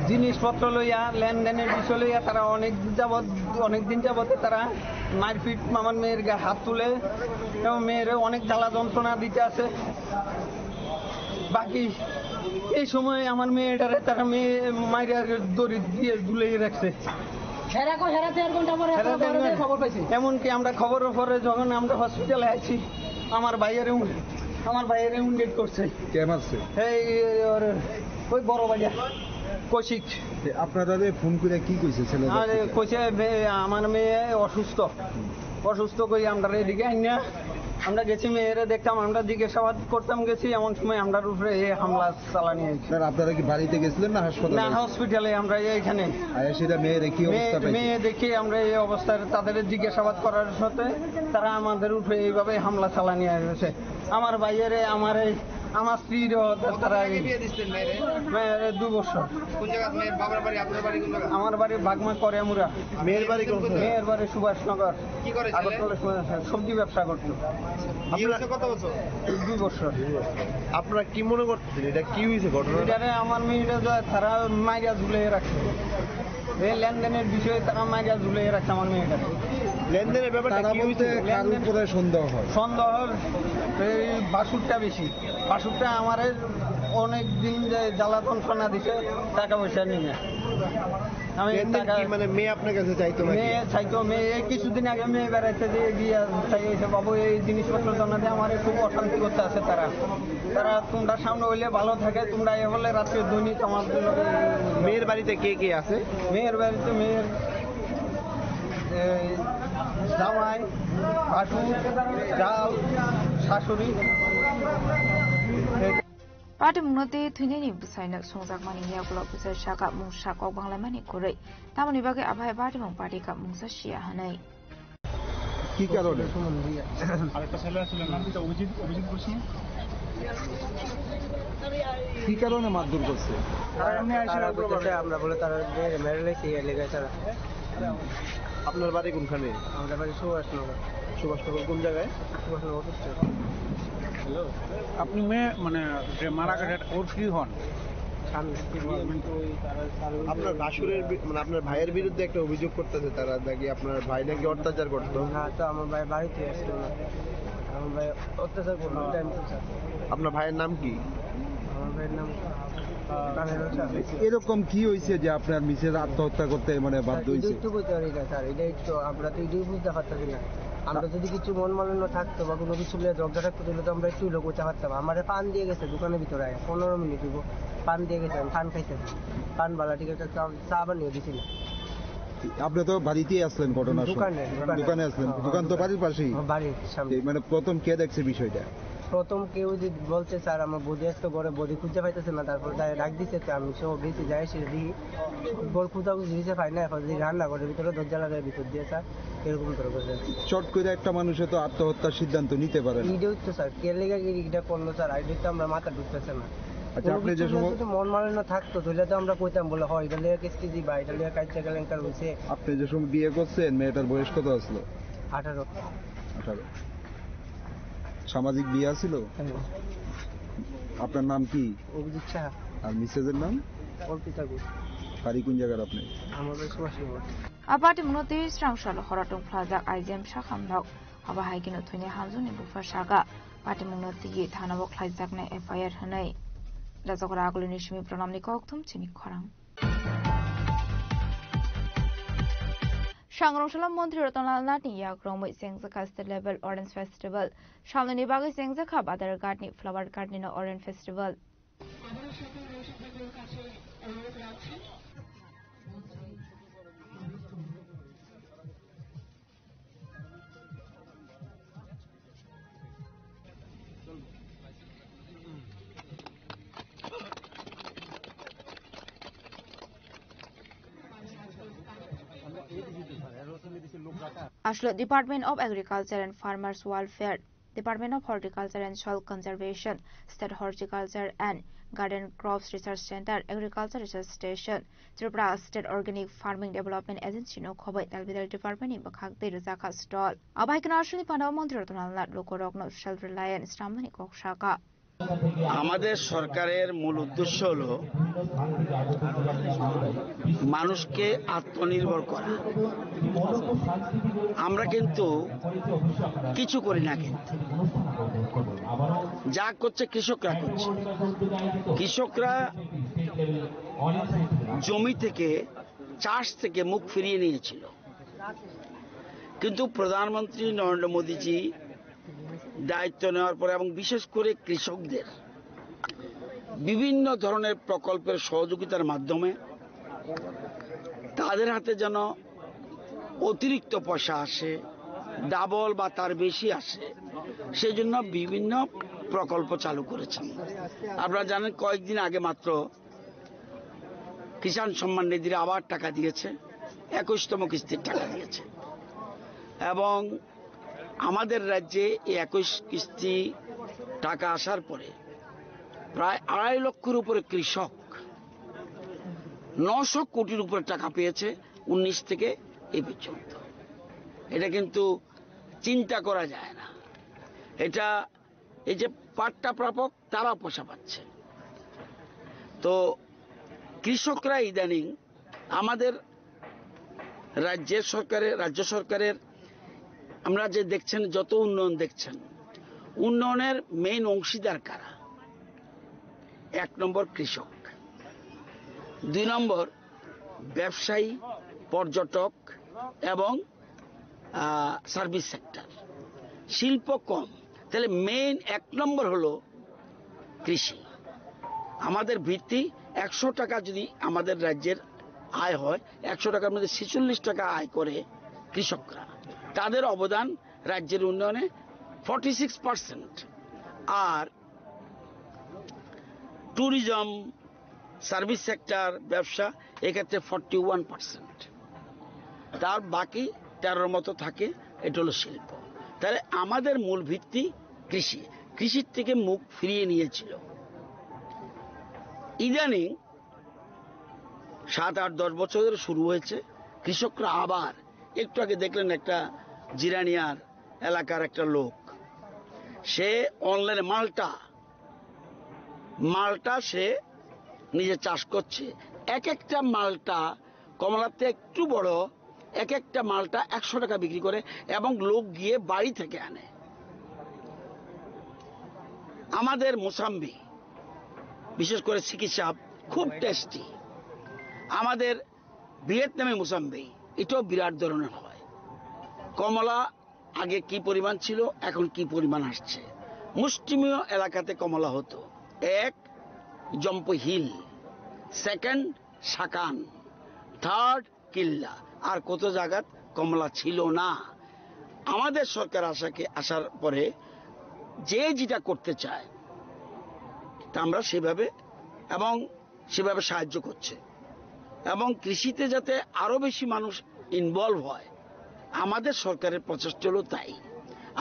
জিনিসপত্র লইয়া, লেনদেনের বিষয় লইয়া তারা অনেক যাবৎ, অনেক দিন যাবৎ তারা মারপিট, আমার মেয়ের গায়ে হাত তুলে এবং মেয়েরে অনেক জ্বালা যন্ত্রণা দিতে আছে। বাকি এই সময় আমার মেয়েটারে তারা মেয়ে মাইরা দড়ি দিয়ে ঝুলিয়ে রাখছে। হেরা কো হেরা দেড় ঘন্টা পরে হেরা এখনো দেড় বড় ঘন্টা। খবর পাইছি। এমনকি আমরা খবরের পরে যখন আমরা হসপিটালে আছি, আমার ভাইয়ের উন-, আমার ভাইয়ের উন্ডেট করছে। কে মারছে? এই ওর ওই বড় ভাইয়া কৌশিক। তে আপনারা রে ফোন করে কি কইছে ছেলে? আরে কইছে বে-, আমার মেয়ে অসুস্থ, অসুস্থ কই আমরা এদিকে আইনা আমরা গেছি মেয়েরে দেখতাম, আমরা জিজ্ঞাসাবাদ করতাম গেছি, এমন সময় আমরার উপরে এই হামলা চালানি হয়েছে। স্যার, আপনারা কি বাড়িতে গেছিলেন না হাসপাতালে? না, হসপিটালে আমরা এইখানে। আর সেটা মেয়ের কি মেয়ে, অবস্থা পাইছে? মেয়ে দেখে আমরা এই অবস্থায় তাদের জিজ্ঞাসাবাদ করার সাথে তারা আমাদের উপরে এইভাবে হামলা চালানি হয়েছে। আমার ভাইয়েরে, আমার এই, আমার স্ত্রীরও তারা এই বিয়ে দিচ্ছেন মেয়েরে? মেয়েরে দু বছর। কোন জায়গা? মেয়ের বাবার বাড়ি, আপনার বাড়ি কোন জায়গা? আমার বাড়ি বাগমা করিয়ামুড়া। মেয়ের বাড়ি কোন জায়গা? মেয়ের বাড়ি সুভাষনগর। কি করে ছেলে? আগরতলা সুভাষ, সবজি ব্যবসা করতো। বিয়ে হয়েছে কত বছর? দুই বছর। আপনারা কি মনে করতেছেন, এটা কি হয়েছে ঘটনাটা? এটারে আমার মেয়েটা যে তারা মাইরা ঝুলিয়ে রাখছে, এই লেনদেনের বিষয়ে তারা মাইরা ঝুলিয়ে রাখছে আমার মেয়েটা। লেনদেনের ব্যাপারটা তারা কি বলতে হয়েছিল? কার লেনদেন উপরে সন্দেহ হয়? সন্দেহ এই বাসুরটা বেশি। বাসুরটা আমারে অনেক দিন যে জ্বালা যন্ত্রণা দিছে, টাকা পয়সা নিয়ে। আমি লেনদেন টাকা কি, মানে, মেয়ে আপনার কাছে চাইতো নাকি? মেয়ে চাইতো, মেয়ে এই কিছুদিন আগে মেয়ে বেড়াইতে দিয়ে গিয়ে চাই, এসে, "বাবু, এই জিনিসপত্র জমা দিয়ে আমার খুব অশান্তি করতে আছে তারা। তারা তোমরা সামনে হইলে ভালো থাকে, তোমরা এ হলে রাত্রে দৈনিক আমার জন্য।" মেয়ের বাড়িতে কে কে আছে? মেয়ের বাড়িতে মেয়ের, এই, জামাই, ভাসুর, জাল, শাশুড়ি। Patimungno tei thwinini bwsaino songjakmani yagulo bwsai saka mungsa kok banglaimani kwrwi. Tamoni bagwi aphai patimung party kha mungsa siya hwnwi. কি কারণে? আরেকটা ছেলে আসলে নাম কি? অভিজিৎ, অভিজিৎ গোস্বামী। কি কারণে মারধর করছে? তারা এমনি আইসে তারা ওগুলো বলতেছে, বানায়। আমরা বলে তারা মেরে, মেরে লেগেছে, এর লেগে তারা। আপনার বাড়ি কোনখানে? আমাদের বাড়ি সুভাষনগর। সুভাষনগর কোন জায়গায়? Subhashnagar office station. হ্যালো। আপনি মেয়ে, মানে, যে মারা গেছে, ওর কি হন? স্বামী। আপনার ভাসুরের বি-, মানে, আপনার ভাইয়ের বিরুদ্ধে একটা অভিযোগ করতেছে তারা, নাকি আপনার ভাই নাকি অত্যাচার করতো? না, তো আমার ভাই বাড়িতে আসতো না। আমার ভাই অত্যাচার করতো, টাইম তো স্যার। আপনার ভাইয়ের নাম কি? আমার ভাইয়ের নাম, আহ, তামিম হোসেন। এরকম কি হয়েছে যে আপনার মিসেস আত্মহত্যা করতে, মানে, বাধ্য স্যার, হয়েছে? এটাই তো বলতে পারি না, স্যার। এটাই তো, আমরা তো এটাই বুঝতে পারতেছি না। আমরা যদি কিছু মন মালিন্য থাকতো বা কোনো কিছু নিয়ে ঝগড়া থাকতো, তাহলে তো আমরা একটু লোক করতে পারতাম। আমারে পান দিয়ে গেছে দোকানের ভিতরে আয়া, পনেরো মিনিট হইব, পান দিয়ে গেছে, আমি পান খাইতেছি। পান বালা ঠিক আছে, চা, চা বানিয়ে দিছি না। আপনি তো বাড়িতেই আসলেন ঘটনার সময়। দোকানে, দোকানে। দোকানে আসলেন। হ্যাঁ, দোকান তো দোকানে। বাড়ির পাশেই। হ্যাঁ, বাড়ির সামনে। এই মানে প্রথম কে দেখছে বিষয়টা? প্রথম কেউ যে বলছে, "স্যার, আমার বৌদি আসতো ঘরে, বৌদি খুঁজে পাইতেছে না।" তারপর তাই ডাক দিছে, তো আমি সহ গেছি, যাই এসে দেখি বল কোথাও খুঁজে পাই না। এখন যদি রান্না করে ভিতরে দরজা লাগায় ভিতর দিয়ে, স্যার, এরকম করে করে। চট করে একটা মানুষে তো আত্মহত্যার সিদ্ধান্ত নিতে পারে না। এইটাই তো, স্যার, কে লেগে এটা করলো, স্যার, এটা তো আমরা মাথা ঢুকতেছে না। আচ্ছা, আপনি যে সময় যদি মন মালিন্য থাকতো, তাহলে তো আমরা কইতাম বলে, "হয়, এটা লিয়ে কিস্তি দিবা, এটা লিয়ে কাজ কেলেঙ্কার হইছে।" আপনি যে সময় বিয়ে করছেন, মেয়েটার বয়স কত আসলো? আঠারো। আঠারো। সামাজিক বিয়ে আছিল? হ্যাঁ। আপনার নাম কি? অভিজিৎ সাহা। আর মিসেসের নাম? অর্পিতা ঘোষ। বাড়ি কোন জায়গার আপনি? আমার বাড়ি Subhashnagar. A patimungno twi srang salo horo tongphlajak I G M sakhamnok. Abo hai kheno thwini hamjakni bupha saka patimungno twiwi thanao khlaijaknai F I R hwnwi. Rajagora agulini simi pranamni kokthum chini khorang. Sangrong salo Montri Ratan Lal Nath ni yak romwi chengjakha state level Orange Festival. Salnwini bagwi chengjakha Badar Ghat ni Flower Ghat ni no Orange Festival. Aslo Department of Agriculture and Farmers Welfare, Department of Horticulture and Soil Conservation, State Horticulture and Garden Crops Research Center, Agriculture Research Station, Tripura State Organic Farming Development Agency no khoboi talbidal department ni bwkhak tei rwjakha stall. Abai kheno aswkni panda o Montri Ratan Lal Nath lukurokno self reliant swnamnani kok saka. আমাদের সরকারের মূল উদ্দেশ্য হলো মানুষকে আত্মনির্ভর করা। আমরা কিন্তু কিছু করি না, কিন্তু যা করছে কৃষকরা করছে। কৃষকরা জমি থেকে, চাষ থেকে মুখ ফিরিয়ে নিয়েছিল, কিন্তু প্রধানমন্ত্রী নরেন্দ্র মোদীজি দায়িত্ব নেওয়ার পরে এবং বিশেষ করে কৃষকদের বিভিন্ন ধরনের প্রকল্পের সহযোগিতার মাধ্যমে তাদের হাতে যেন অতিরিক্ত পয়সা আসে, ডাবল বা তার বেশি আসে, সেই জন্য বিভিন্ন প্রকল্প চালু করেছেন। আপনারা জানেন, কয়েকদিন আগে মাত্র কিষাণ সম্মান নিধির আবার টাকা দিয়েছে, একুশতম কিস্তির টাকা দিয়েছে। এবং আমাদের রাজ্যে এই একুশ কিস্তি টাকা আসার পরে প্রায় আড়াই লক্ষের উপরে কৃষক নশো কোটির উপরে টাকা পেয়েছে উনিশ থেকে এই পর্যন্ত। এটা কিন্তু চিন্তা করা যায় না। এটা, এই যে পাট্টা প্রাপক, তারা পয়সা পাচ্ছে। তো কৃষকরা ইদানিং আমাদের রাজ্যের সরকারের, রাজ্য সরকারের, আমরা যে দেখছেন, যত উন্নয়ন দেখছেন, উন্নয়নের মেইন অংশীদার কারা? এক নম্বর কৃষক, দুই নম্বর ব্যবসায়ী, পর্যটক এবং সার্ভিস সেক্টর। শিল্প কম, তাহলে মেইন এক নম্বর হলো কৃষি। আমাদের ভিত্তি, একশো টাকা যদি আমাদের রাজ্যের আয় হয়, একশো টাকার মধ্যে ছেচল্লিশ টাকা আয় করে কৃষকরা। তাদের অবদান রাজ্যের উন্নয়নে ফর্টি সিক্স পার্সেন্ট। আর ট্যুরিজম, সার্ভিস সেক্টর, ব্যবসা, এক্ষেত্রে ফর্টি ওয়ান পার্সেন্ট। তার বাকি তেরোর মতো থাকে, এটা হলো শিল্প। তাহলে আমাদের মূল ভিত্তি কৃষি। কৃষির থেকে মুখ ফিরিয়ে নিয়েছিল। ইদানিং সাত, আট, দশ বছর ধরে শুরু হয়েছে। কৃষকরা আবার, একটু আগে দেখলেন একটা জিরানিয়ার এলাকার একটা লোক, সে অনলাইনে মালটা, মালটা সে নিজে চাষ করছে। এক একটা মালটা, কমলাতে একটু বড়, এক একটা মালটা একশো টাকা বিক্রি করে এবং লোক গিয়ে বাড়ি থেকে আনে। আমাদের মোসাম্বি, বিশেষ করে সিকিসাব, খুব টেস্টি। আমাদের ভিয়েতনামি মোসাম্বি, এটাও বিরাট ধরনের হয়। কমলা আগে কি পরিমাণ ছিল, এখন কি পরিমাণ আসছে। মুষ্টিমেয় এলাকাতে কমলা হতো। এক, জম্পু হিল, সেকেন্ড, সাকান, থার্ড, কিল্লা। আর কত জায়গাত কমলা ছিল না। আমাদের সরকার আসাকে, আসার পরে যে যেটা করতে চায়, তা আমরা সেভাবে এবং সেভাবে সাহায্য করছে এবং কৃষিতে যাতে আরো বেশি মানুষ ইনভলভ হয়, আমাদের সরকারের প্রচেষ্টা হলো তাই।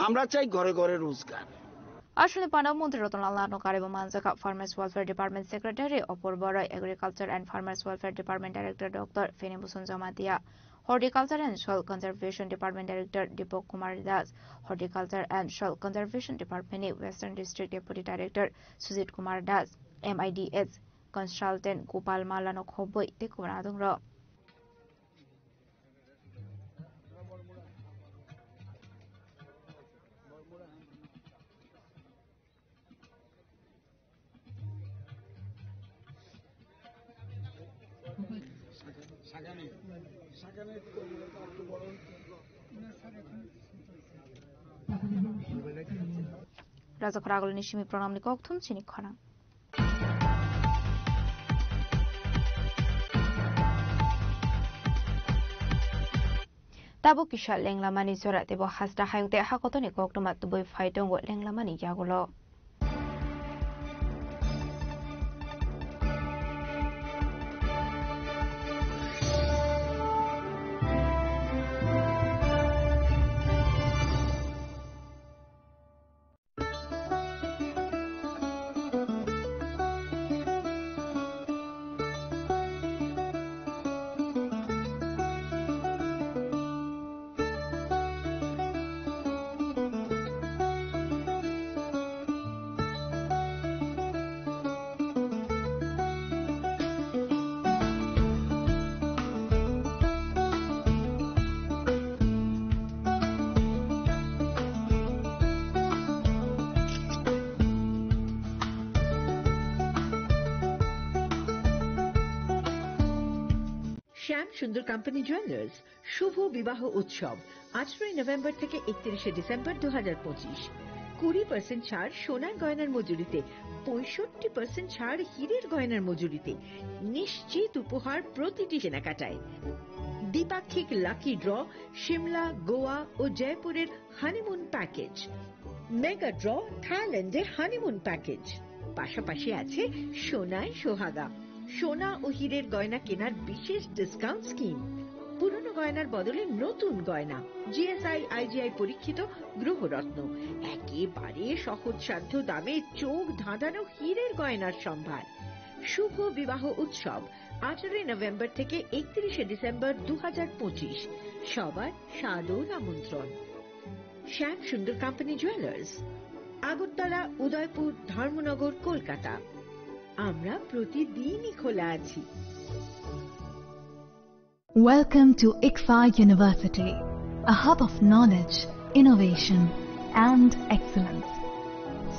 আমরা চাই ঘরে ঘরে রোজগার। Aswkni panda Montri Ratan Lal Naharno karwi bo manjakha Farmers Welfare Department Secretary Apurba Roy, Agriculture and Farmers Welfare Department Director Doctor Feni Bhusan Jamatia, Horticulture and Soil Conservation Department Director Deepak Kumar Das, Horticulture and Soil Conservation Department ni Western District Deputy Director Sujit Kumar Das, M I D S Consultant Gopal Mallano khobwi tei kubun adongrok. Rajakhor agulni simi pranamni kokthum chini khorang. Tabuk kisa lenglamani jora teibo hasta hayung tei hakotoni koktwma tubui phai tongo lenglamani yagulo. শ্যাম সুন্দর company jewellers শুভ বিবাহ উৎসব, আঠারোই নভেম্বর থেকে একত্রিশে ডিসেম্বর দু হাজার পঁচিশ। কুড়ি পার্সেন্ট ছাড় সোনার গয়নার মজুরিতে, পঁয়ষট্টি পার্সেন্ট ছাড় হীরের গয়নার মজুরিতে, নিশ্চিত উপহার প্রতিটি কেনাকাটায়। দ্বিপাক্ষিক লাকি ড্র, সিমলা, গোয়া ও জয়পুরের হানিমুন প্যাকেজ। মেগা ড্র, থাইল্যান্ডের হানিমুন প্যাকেজ। পাশাপাশি আছে সোনায় সোহাগা, সোনা ও হীরের গয়না কেনার বিশেষ ডিসকাউন্ট স্কিম। পুরনো গয়নার বদলে নতুন গয়না, G S I, I G I পরীক্ষিত গ্রহরত্ন, একেবারে সহজসাধ্য দামে চোখ ধাঁধানো হীরের গয়নার সম্ভার। শুভ বিবাহ উৎসব, আঠারোই নভেম্বর থেকে একত্রিশে ডিসেম্বর দু হাজার পঁচিশ। সবার সাদর আমন্ত্রণ। শ্যাম সুন্দর কোম্পানি জুয়েলার্স, আগরতলা, উদয়পুর, ধর্মনগর, কলকাতা। আমরা প্রতিদিনই খোলা আছি। Welcome to ICFAI University, a hub of knowledge, innovation, and excellence.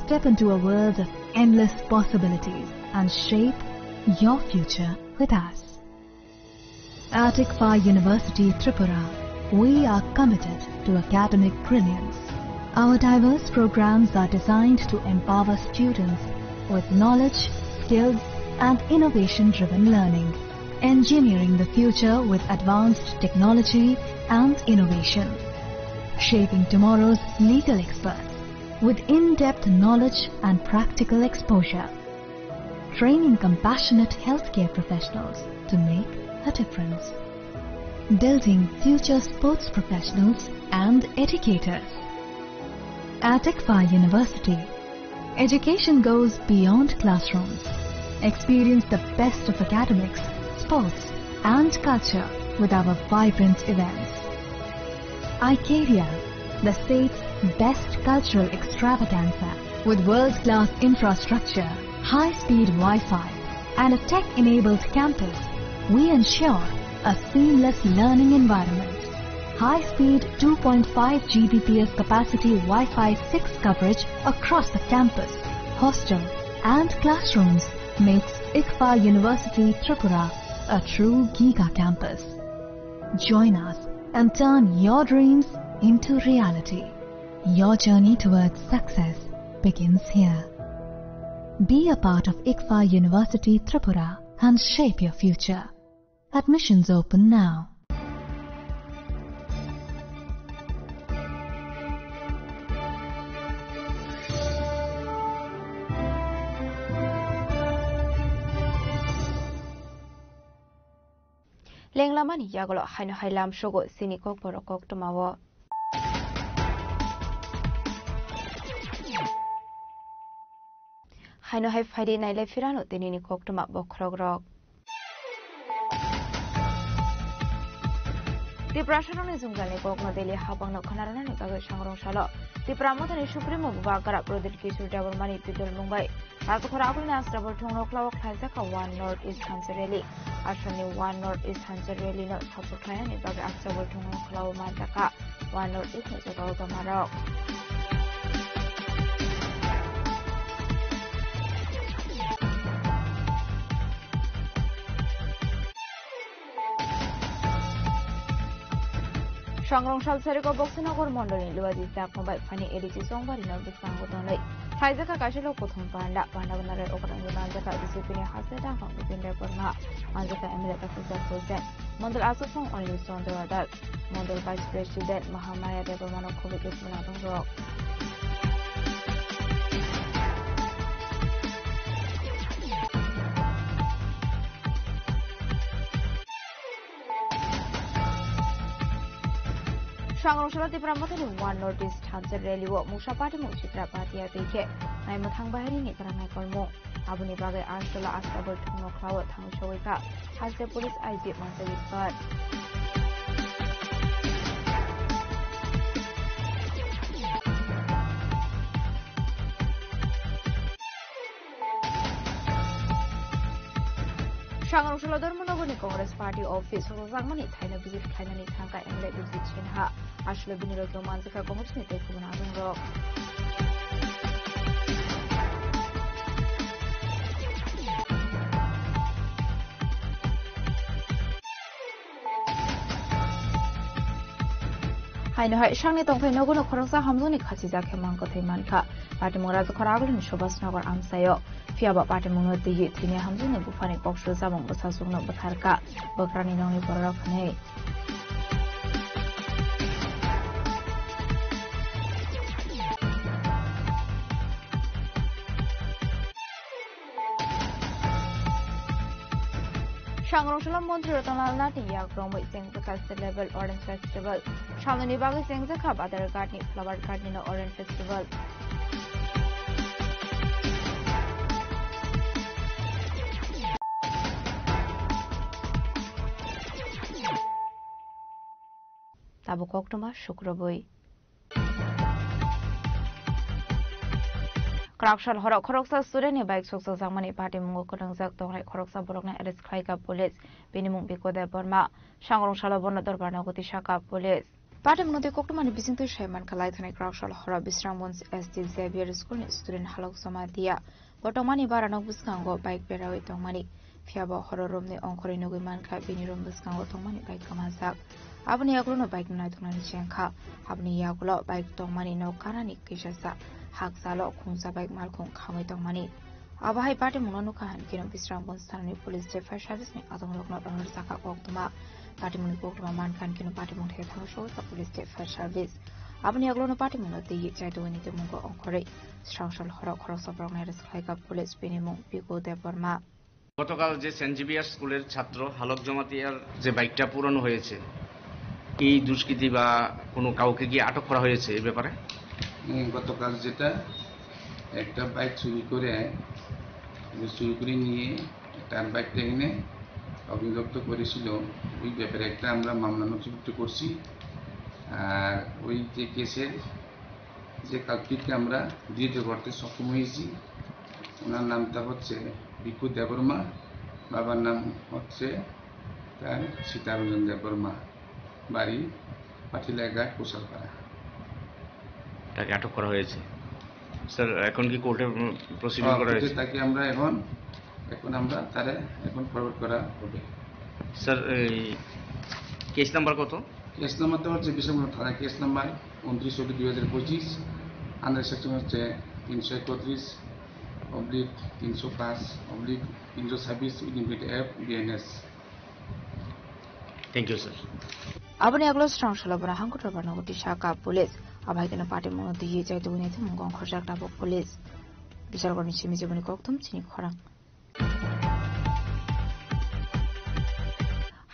Step into a world of endless possibilities and shape your future with us. At ICFAI University Tripura, we are committed to academic brilliance. Our diverse programs are designed to empower students with knowledge, skills, and innovation-driven learning, engineering the future with advanced technology and innovation, shaping tomorrow's legal experts with in-depth knowledge and practical exposure, training compassionate healthcare professionals to make a difference, building future sports professionals and educators. At ICFAI University, education goes beyond classrooms. Experience the best of academics, sports, and culture with our vibrant events. Icaria, the state's best cultural extravaganza, with world-class infrastructure, high-speed Wi-Fi, and a tech-enabled campus, we ensure a seamless learning environment. High-speed two point five G B P S capacity Wi-Fi six coverage across the campus, hostel, and classrooms makes ICFAI University Tripura a true giga campus. Join us and turn your dreams into reality. Your journey towards success begins here. Be a part of ICFAI University Tripura and shape your future. Admissions open now. Lenglamani yagulo haino hai lamsogo chini kokborok koktwmao. Haino hai phaidi nailai phirano tinini koktwma bokhorokrok. Tiprasarokni jwngjal ni kokno daily habangno khwnarwnani bagwi sangrong salo. Tipra Mothani Supremo Bubagra Pradyut Kishore Debbarmani twi dol mungbai Rajakhor agulni Astabul thongno khlao khlaijak kha One North East Thansa Rally. Assamni One North East Thansa Rally no support khlainani bagwi Astabul thongno khlao manjak kha One North East ni joto gamarok. Sangrong sal sariko Boksinagar mondolni Luaji Chakma bai phani A D C Chongbarino bwskango tonwi. Khlaijakha kaisa lok kothom panda, panda bwnarai okrangi manjakha B J P ni haste dangphang Bipin Debbarma, manjakha M L A Takhukjak Hussain, mondol achukthung Anil Chandra Das, mondol Vice President Mahamaya Debbarmano khobwi bwsmwnathungrok. Sangrong salo Tipra Mothani One North East Thansa Rally o Mungsa Party mung Chitra Bhatia twi khe naimwthang bahirini kwrang naikolmung. Aboni bagwi Ashola Astabul thongno khlao thangwi sogwi kha haste police I G Mansa Gilbert. Sangrong salo Dharmanagarni Congress Party office hojakjakmani thaino visit khlainani thangkha M L A Bijit Sinha. Aswlwi bini logi-o manjakha Congress ni tei kubun adongrok. Haino hai sakni tongthai nogono khoroksa hamjakni khachijak khe mang kwthwi mankha. Patimung Rajakhor agulini Subhas Nagar amchaio. Phiyaba patimungno twiwi thwini hamjakni buphani kok sujamung bwsajwkno bwtharkha bwkrani nokni bororok hwnwi. Sangrong salo Montri Ratan Lal Nath ni yak romwi chengjakha State Level Orange Festival. Salnoni bagwi chengjakha Badharghat ni Flower Garden o Orange Festival. Tabuk koktwma sukrubwi. Kwraksal horo khoroksa student ni bike sokchakjakmani patimungo kwrwngjak tongnai khoroksa borokno arrest khlaikha police, bini mung Biko Debbarma. Sangrong salo bono dorbarno goti sakha police. Patimungno tei koktwmani bisingtwi sai mankha, lai thani Kwraksal horo Bisramganj S D Xavier School ni student Halok Jamatia bo tongmani bara nok bwskango bike berawi tongmani. Phiya bo horo room ni ongkhorwi nugwi mankha, bini room bwskango tongmani bike kwmajak. Aboni yagulo no bike no naithoknani chengkha. Aboni yagulo bike tongmani nok ganani kisasa hakchalo khungsa bike malkhung khamwi tongmani. Abo hai patimungno nukha hinkhe no Bisramganj thanani police tei fire service ni adongrokno rohorjakha koktwma. Patimungni koktwma mankha hinkhe no patimung theke thango sogwikha police tei fire service. Aboni yagulo no patimungno twiwi chaitugwini tongmungo ongkhorwi Srangsal horo khoroksa borokno arrest khlaikha police, bini mung Biko Debbarma. গতকাল যে Saint Xavier স্কুলের ছাত্র হালক জমাতিয়ার যে বাইকটা পুরানো হয়েছে, এই দুষ্কৃতী বা কোনো কাউকে কি আটক করা হয়েছে এই ব্যাপারে? উম, গতকাল যেটা একটা বাইক চুরি করে, চুরি করে নিয়ে তার বাইকটা এনে অগ্নিদগ্ধ করেছিল, ওই ব্যাপারে একটা আমরা মামলা নথিভুক্ত করছি। আর ওই যে কেসের যে কালপ্রিটকে আমরা ধৃত করতে সক্ষম হয়েছি। ওনার নামটা হচ্ছে ভিকু দেববর্মা, বাবার নাম হচ্ছে তার সীতারঞ্জন দেববর্মা, বাড়ি পাটিলাগা, কুশালপাড়া। তাকে আটক করা হয়েছে। স্যার, এখন কি কোর্টে, উম, প্রসিডিং হ্যাঁ, করা কোর্টে হয়েছে? তাকে আমরা এখন, এখন আমরা তারে এখন ফরওয়ার্ড করা হবে। স্যার, এই কেস নাম্বার কত? কেস নাম্বারটা হচ্ছে বিশালগঞ্জ থানা, কেস নাম্বার ঊনত্রিশ অব্লিক দুই হাজার পঁচিশ, আন্ডার সেকশন হচ্ছে তিনশো একত্রিশ অব্লিক তিনশো পাঁচ অব্লিক তিনশো ছাব্বিশ unit F BNS. Thank you, sir. Aboni yagulo Srangsalo bono hangkutro barno goti sakha police. Abo hai kheno patimungno twiwi chaitugwini tongmungo ongkhorjak tabuk police. Bichargorni simi jiboni kokthum chini khorang.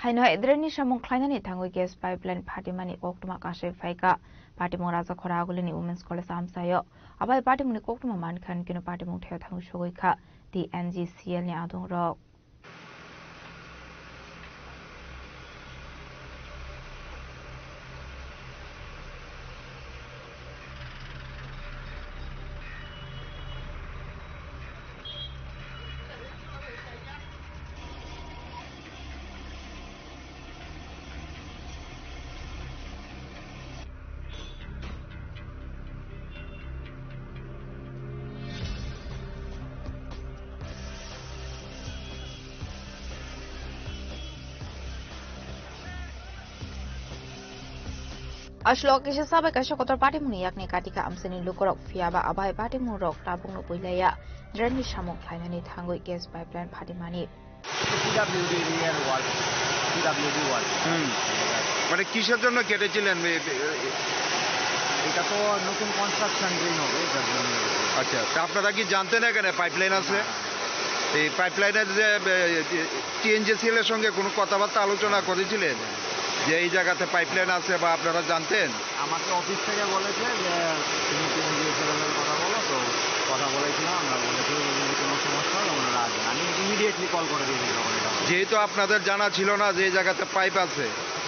Haino hai drainni samung khlainani thangwi gas pipeline phatimani koktwma kasui phaikha. Patimung Rajakhora Agulini Women's College amchaio. Abai patimungni koktwma mankha, hwnkhe no patimung theo thangwi sogwi kha T N G C L ni adongrok. Aswk kisa sabai kaisa kotor patimungni yakni katika amchaini lukurok, phiyaba abai patimungrok tabukno puilaiya drainni samung khlainani thangwi gas pipeline phatimani. P W D area wall, P W D wall। হুম। মানে কিসের জন্য কেটেছিলেন? এ, এ, এ, এটা তো নতুন construction drain হবে, এটার জন্য। আচ্ছা, তা আপনারা কি জানতেন এখানে পাইপলাইন আছে? না। এই পাইপলাইনের যে, এ, টিএনজিসিএল এর সঙ্গে কোনো কথাবার্তা আলোচনা করেছিলেন যে এই জায়গাতে পাইপলাইন আছে বা আপনারা জানতেন? আমাকে অফিস থেকে বলেছে যে তুমি টিএনজিএসএল এর কথা বলো, তো কথা বলেছিলাম, আমরা বলেছি যদি কোনো সমস্যা হয় ওনারা আসবেন। আমি ইমিডিয়েটলি কল করে দিয়েছি যখন এটা হলো। যেহেতু আপনাদের জানা ছিল না যে এই জায়গাতে পাইপ আছে,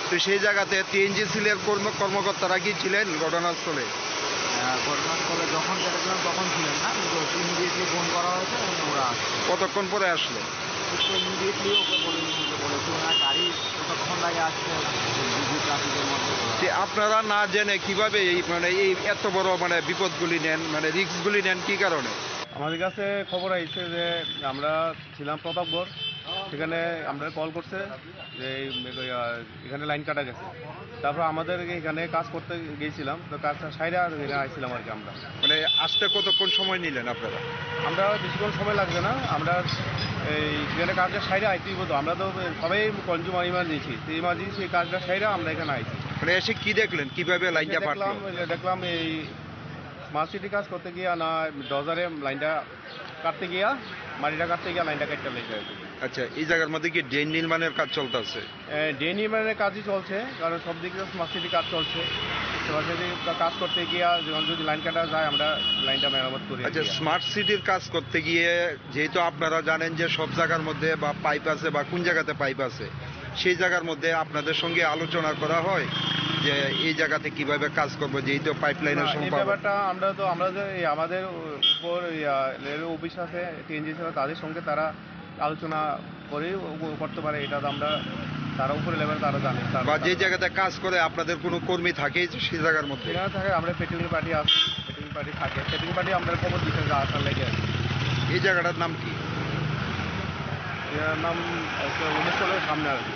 তো সেই জায়গাতে টিএনজিসিএল এর কর্ম-, কর্মকর্তারা কি ছিলেন ঘটনাস্থলে? আহ, ঘটনাস্থলে যখন দেখলাম তখন ছিলেন না, কিন্তু ইমিডিয়েটলি ফোন করা হয়েছে এবং ওরা আসছে। কতক্ষণ পরে আসলো? তো ইমিডিয়েটলি ওকে বলে, ওকে বলেছি, ওনার গাড়ি কতক্ষণ লাগে আসছে, বিজি ট্রাফিকের মধ্যে ওরা। যে আপনারা না জেনে কিভাবে এই, মানে, এই এত বড়, মানে, বিপদগুলি নেন, মানে, রিস্কগুলি নেন, কি কারণে? আমাদের কাছে খবর আইছে যে আমরা ছিলাম প্রতাপগড়, সেখানে আমরা কল করছে যে এই, আহ, এখানে লাইন কাটা গেছে। তারপর আমাদের এখানে কাজ করতে গিয়েছিলাম, তো কাজটা সাইরা এখানে আইছিলাম আর কি আমরা। মানে, আসতে কতক্ষণ সময় নিলেন আপনারা? আমরা বেশিক্ষণ সময় লাগছে না, আমরা এই যেখানে কাজটা সাইরা আইতে হইব তো, আমরা তো সবাই কনজিউমার ইমার্জেন্সি, তো ইমার্জেন্সি কাজটা সাইরা আমরা এখানে আইছি। মানে, এসে কি দেখলেন, কিভাবে লাইনটা এসে ফাটলো? দেখলাম, এই যে দেখলাম এই স্মার্ট সিটি কাজ করতে গিয়া না ডজারে লাইনটা কাটতে গিয়া, মাটিটা কাটতে গিয়া লাইনটা কেটে লেগে গেছে। আচ্ছা, এই জায়গার মধ্যে কি ড্রেন নির্মাণের কাজ চলতেছে? এ, ড্রেন নির্মাণের কাজই চলছে, কারণ সব দিকে তো স্মার্ট সিটি কাজ চলছে। স্মার্ট সিটি কা-, কাজ করতে গিয়া যখন যদি লাইন কাটা যায়, আমরা লাইনটা মেরামত করি আর আচ্ছা, কি। স্মার্ট সিটির কাজ করতে গিয়ে যেহেতু আপনারা জানেন যে সব জায়গার মধ্যে বা পাইপ আছে বা কোন জায়গাতে পাইপ আছে, সেই জায়গার মধ্যে আপনাদের সঙ্গে আলোচনা করা হয় যে এই জায়গাতে কিভাবে কাজ করবো, যেহেতু পাইপলাইনের না, এই সম্ভাবনা। ব্যাপারটা আমরা তো, আমরা যে এই আমাদের উপর, ইয়া, লেভেল অফিস আছে, টিএনজিসি আছে, তাদের সঙ্গে তারা আলোচনা করে ও করতে পারে, এটা তো আমরা, তারা উপরে লেভেল তারা জানে, তারা বা যে জানে। জায়গাতে কাজ করে আপনাদের কোনো কর্মী থাকে যে সেই জায়গার মধ্যে? সেখানে থাকে, আমরা পেট্রোলিং পার্টি আছে, পেট্রোলিং পার্টি থাকে, পেট্রোলিং পার্টি আমরা খবর দিতে যা আসার লেগে আছে। এই জায়গাটার নাম কি? এটার নাম হচ্ছে উমেশ কলেজের সামনে আর কি।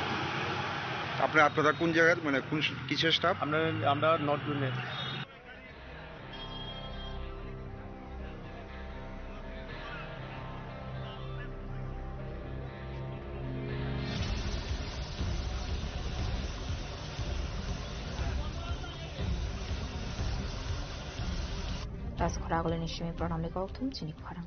আপনি, আপনারা কোন জায়গার, মানে কোন স-, কিসের স্টাফ? আমরা, আমরা নর্থ জোনের। Taskora Agulini simi Pranamni kokthum chini khorang.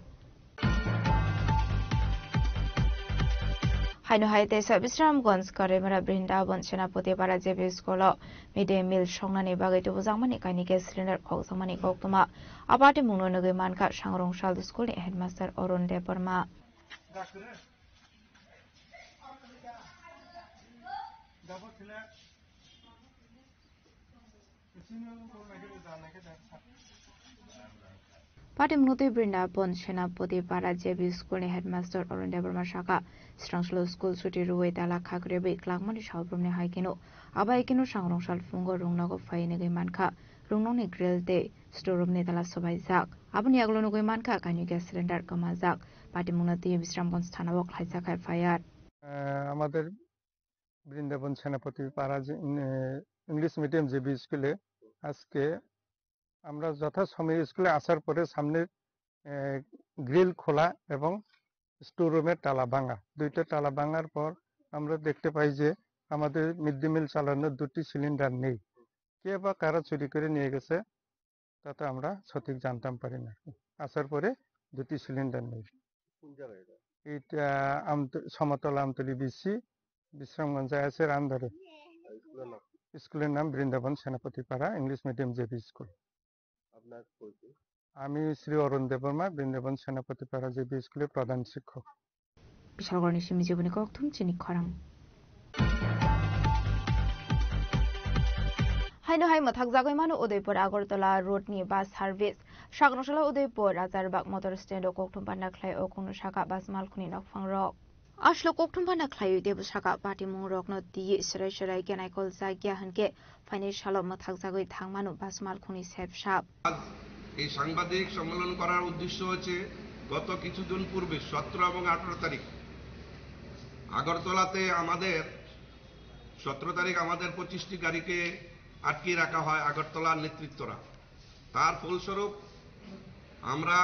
Haino hai teisa Bisramganj Karimura Brindabon Senapati Para J B School o mid day meal songnani bagwi tubujakmani kainwi gas cylinder khokjakmani koktwma. Abo atimungno nugwi mankha Sangrong Sal School ni headmaster Arun Debbarma. Patimung twi Brindabon Senapati Para J B School ni headmaster Arun Debbarma saka, Srangslo school suti rwui tala khak rebwi klangmani salbrumni hai kheno, abo hai kheno Sangrong Sal phungo rungnogo phai nugwi mankha, rungnokni grill tei store room ni tala swbaijak. Aboni yagulo nugwi mankha kainwi gas cylinder kwmajak. Patimungno twi Bisramganj thana o khlaijak F I R. আহ, আমাদের বৃন্দাবন সেনাপতি পাড়া যে, উম, আহ, English medium JB স্কুলে আজকে আমরা যথাসময়ে স্কুলে আসার পরে সামনের, আহ, গ্রিল খোলা এবং স্টোর রুমের তালা ভাঙা। দুইটা তালা ভাঙার পর আমরা দেখতে পাই যে আমাদের মিড ডে মিল চালানোর দুটি সিলিন্ডার নেই। কে বা কারা চুরি করে নিয়ে গেছে, তা তো আমরা সঠিক জানতাম পারি না। আসার পরে দুটি সিলিন্ডার নেই। কোন জায়গায় এটা? এটা আমত-, সমতল আমতলী বিসি, বিশ্রামগঞ্জ আইএসএর আন্ডারে। স্কুলের নাম? স্কুলের নাম বৃন্দাবন সেনাপতি পাড়া ইংলিশ মিডিয়াম জেবি স্কুল। আপনার পরিচয়? আমি শ্রী অরুণ দেববর্মা, বৃন্দাবন সেনাপতি পাড়া জেবি স্কুলের প্রধান শিক্ষক। Bishalgarhni simi jiboni kokthum chini khorang. Haino hai mwthakjagwi mano Udaipur Agartala road ni bus service. Sagrungsala Udaipur Rajarwbak motor stand o kokthum panda khlai o kunu saka bus malkhuni nokphang rok. Aswk kokthum panda khlaiwi teibo saka patimung rokno twiwi serai serai khe naikol jakya hinkhe phainai salo mwthakjagwi thangmano bus malkhungni sep sap. আজ এই সাংবাদিক সম্মেলন করার উদ্দেশ্য হচ্ছে গত কিছুদিন পূর্বে সতেরো এবং আঠারো তারিখ আগরতলাতে আমাদের, সতেরো তারিখ আমাদের পঁচিশটি গাড়িকে আটকে রাখা হয় আগরতলার নেতৃত্বরা। তার ফলস্বরূপ আমরা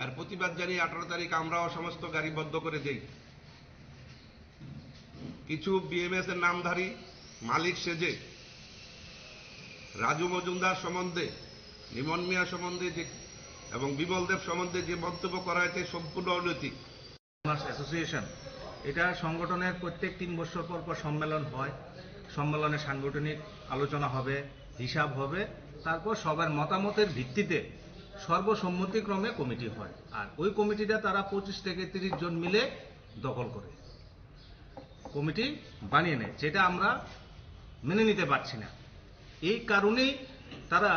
এর প্রতিবাদ জানিয়ে আঠারো তারিখ আমরাও সমস্ত গাড়ি বন্ধ করে দেই। কিছু বিএমএস এর নামধারী মালিক সেজে রাজু মজুমদার সম্বন্ধে, লিমন মিয়া সম্বন্ধে যে, এবং বিমল দেব সম্বন্ধে যে মন্তব্য করা হয়েছে সম্পূর্ণ অনৈতিক। অ্যাসোসিয়েশন, এটা সংগঠনের প্রত্যেক তিন বছর পর পর সম্মেলন হয়। সম্মেলনে সাংগঠনিক আলোচনা হবে, হিসাব হবে, তারপর সবার মতামতের ভিত্তিতে সর্বসম্মতিক্রমে কমিটি হয়। আর ওই কমিটিটা তারা পঁচিশ থেকে তিরিশ জন মিলে দখল করে কমিটি বানিয়ে নেয়, যেটা আমরা মেনে নিতে পারছি না। এই কারণেই তারা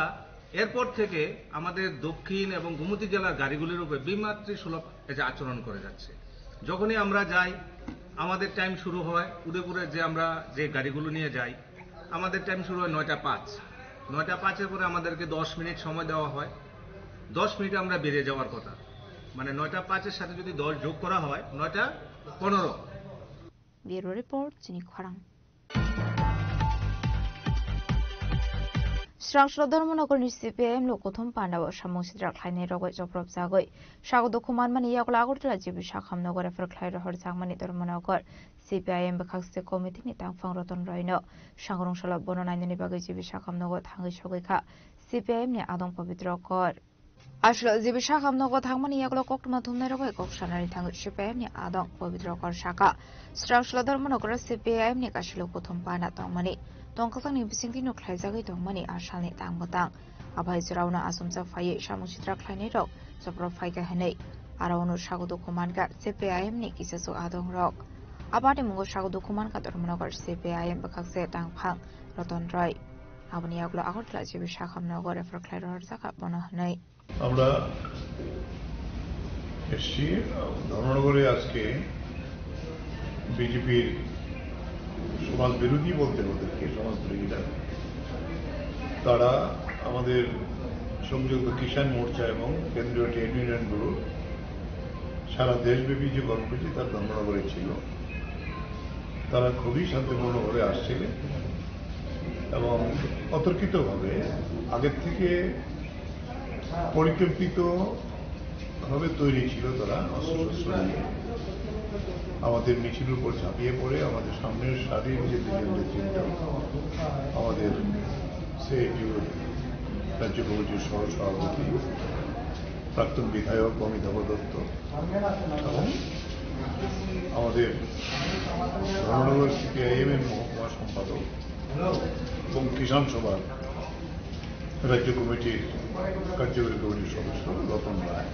এরপর থেকে আমাদের দক্ষিণ এবং গোমতী জেলার গাড়িগুলির উপরে বিমাতৃ সুলভ এই যে আচরণ করে যাচ্ছে। যখনই আমরা যাই, আমাদের টাইম শুরু হয় উদয়পুরে, যে আমরা যে গাড়িগুলো নিয়ে যাই, আমাদের টাইম শুরু হয় নয়টা পাঁচ। নয়টা পাঁচের পরে আমাদেরকে দশ মিনিট সময় দেওয়া হয়। দশ মিনিটে আমরা বেরিয়ে যাওয়ার কথা, মানে নয়টা পাঁচের সাথে যদি দশ যোগ করা হয়, নয়টা পনেরো। Bureau Report, chini khorang. Srangshalo Dharmanagarni C P I M ni kothom pandao samung sitra khlainai rogwi chopropjagwi sago dukhu manmani yagulo Agartala G B Sakham nogo refer khlai rohorjakmani Dharmanagar C P I M bwkhakse committee ni tangphang Roton Roy no sangrungsalo bono nainani bagwi G B Sakham nogo thangwi sogwi kha C P I M ni adong Pabitra Kor. Aswk G B Sakham nogo thangmani yagulo koktwma thumnai rok bai kok sanani thangwi C P I M ni adong Pabitra Kor saka, Srangshalo Dharmanagar C P I M ni kasilo kothom pana tongmani tongkasakni bisingtwi no khlaijagwi tongmani a salni tang bwtang. Aphai jorao no achomsa phaiwi samung sitra khlainai rok chopro phaikha hinwi aro no sago dukhu mankha C P I M ni kisachuk adong rok. A patimungo sago dukhu mankha Dharmanagar C P I M bwkhakse tangphang Roton Roy. Aboni yagulo Agartala G B Sakham nogo refer khlai rohorjakha bono hinwi. আমরা এসছি, আহ, ধর্মনগরে আজকে বিজেপির সমাজ বিরোধী বলতে ওদেরকে, সমাজ বিরোধীরা, তারা আমাদের সংযুক্ত কিষাণ মোর্চা এবং কেন্দ্রীয় ট্রেড ইউনিয়নগুলোর সারা দেশব্যাপী যে কর্মসূচি, তার ধর্মনগরে ছিল। তারা খুবই শান্তিপূর্ণভাবে আসছিলেন এবং অতর্কিতভাবে আগের থেকে পরিকল্পিতভাবে তৈরি ছিল তারা অস্ত্রশস্ত্র নিয়ে। আমাদের মিছিলের উপর ঝাঁপিয়ে পড়ে আমাদের সামনের সারির যে দুজন নেতৃত্ব, আমাদের সিআইটিউর রাজ্য কমিটির সহ সভাপতি, প্রাক্তন বিধায়ক অমিতাভ দত্ত এবং আমাদের ধর্মনগর সিপিআইএম এর মহকুমা সম্পাদক এবং কিষাণ সভার রাজ্য কমিটির কার্যকরী কমিটির সদস্য রতন রায়,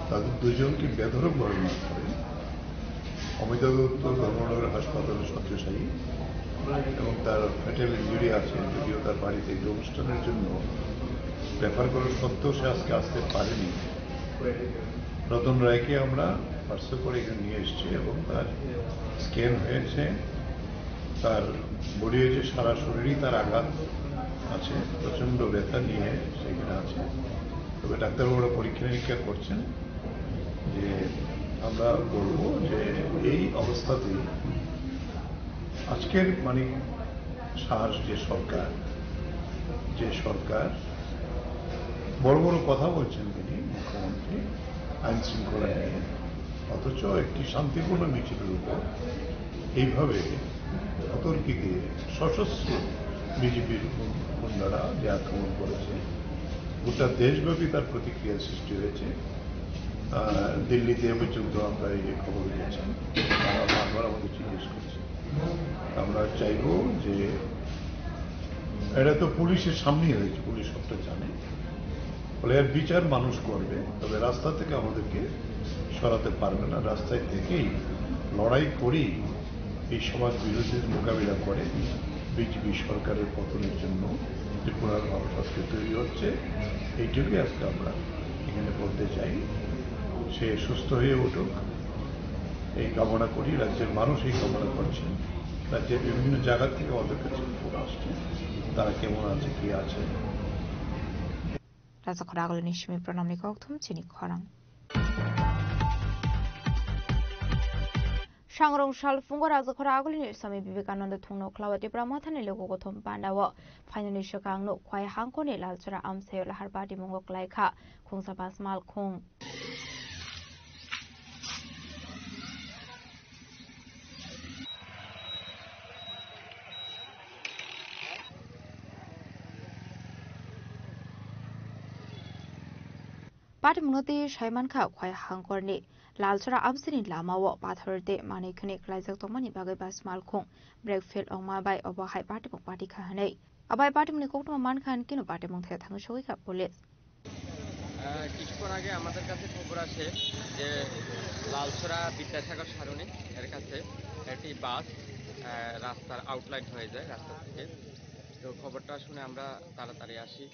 তাদের দুজনকে বেধড়কভাবে মারধর করে। অমিতাভ দত্ত ধর্মনগর হাসপাতালে শয্যাশায়ী এবং তার ফ্যাটাল ইনজুরি আছে, যদিও তার বাড়িতে একটি অনুষ্ঠানের জন্য রেফার করা সত্ত্বেও সে আজকে আসতে পারেনি। রতন রায়কে আমরা পার্সেল করে এখানে নিয়ে এসেছি এবং তার স্ক্যান হয়েছে, তার বডি হয়েছে, সারা শরীরেই তার আঘাত আছে, প্রচণ্ড ব্যথা নিয়ে সেখানে আছে। তবে ডাক্তারবাবুরা পরীক্ষা নিরীক্ষা করছেন যে আমরা বলবো যে এই অবস্থাতেই আজকের মানে সাহস যে সরকার, যে সরকার বড় বড় কথা বলছেন তিনি মুখ্যমন্ত্রী আইন শৃঙ্খলা নিয়ে, অথচ একটি শান্তিপূর্ণ মিছিলের উপর এইভাবে অতর্কিতে সশস্ত্র বিজেপির গুন্ডারা যে আক্রমণ করেছে, গোটা দেশব্যাপী তার প্রতিক্রিয়া সৃষ্টি হয়েছে। আহ, দিল্লিতে পর্যন্ত আমরা এই খবর পেয়েছি, তারা বারবার আমাদের জিজ্ঞেস করছে। আমরা চাইবো যে এটা তো পুলিশের সামনেই হয়েছে, পুলিশ সবটা জানে, ফলে এর বিচার মানুষ করবে। তবে রাস্তা থেকে আমাদেরকে সরাতে পারবে না, রাস্তায় থেকেই লড়াই করেই এই সমাজ বিরোধীদের মোকাবিলা করে বিজেপি সরকারের পতনের জন্য ত্রিপুরার মানুষ আজকে তৈরি হচ্ছে। এইটুকুই আজকে আমরা এখানে বলতে চাই। সে সুস্থ হয়ে উঠুক, এই কামনা করি, রাজ্যের মানুষ এই কামনা করছেন। রাজ্যের বিভিন্ন জায়গা থেকে আমাদের কাছে ফোন আসছে, তারা কেমন আছে, কি আছে। Rajakhor agulini simi pranamni kokthum chini khorang. Sangrong sal phungo Rajakhor agulini Swami Vivekananda thungno khlawa Tipra Mothani luku kothom pandao phainani swkangno Khwai hangkoni Lalchora amsaio lahar patimungo klaikha khungsa pasmal khung. Patimungno twi sai mankha Khwai hangkorni Lalchora amsini lamao pathor tei manwi khwnwi khlaijak tongmani bagwi basmal khung brake fail wngma bai obo hai patimung patikha hwnwi. Abai patimungni koktwma mankha hwn kino patimung thaya thangwi sogwi kha police. আহ, কিছুক্ষণ আগে আমাদের কাছে খবর আসে যে লালছড়া বিদ্যাসাগর সারণি এর কাছে একটি বাস, আহ, রাস্তার আউটলাইন হয়ে যায় রাস্তা থেকে। তো খবরটা শুনে আমরা তাড়াতাড়ি আসি,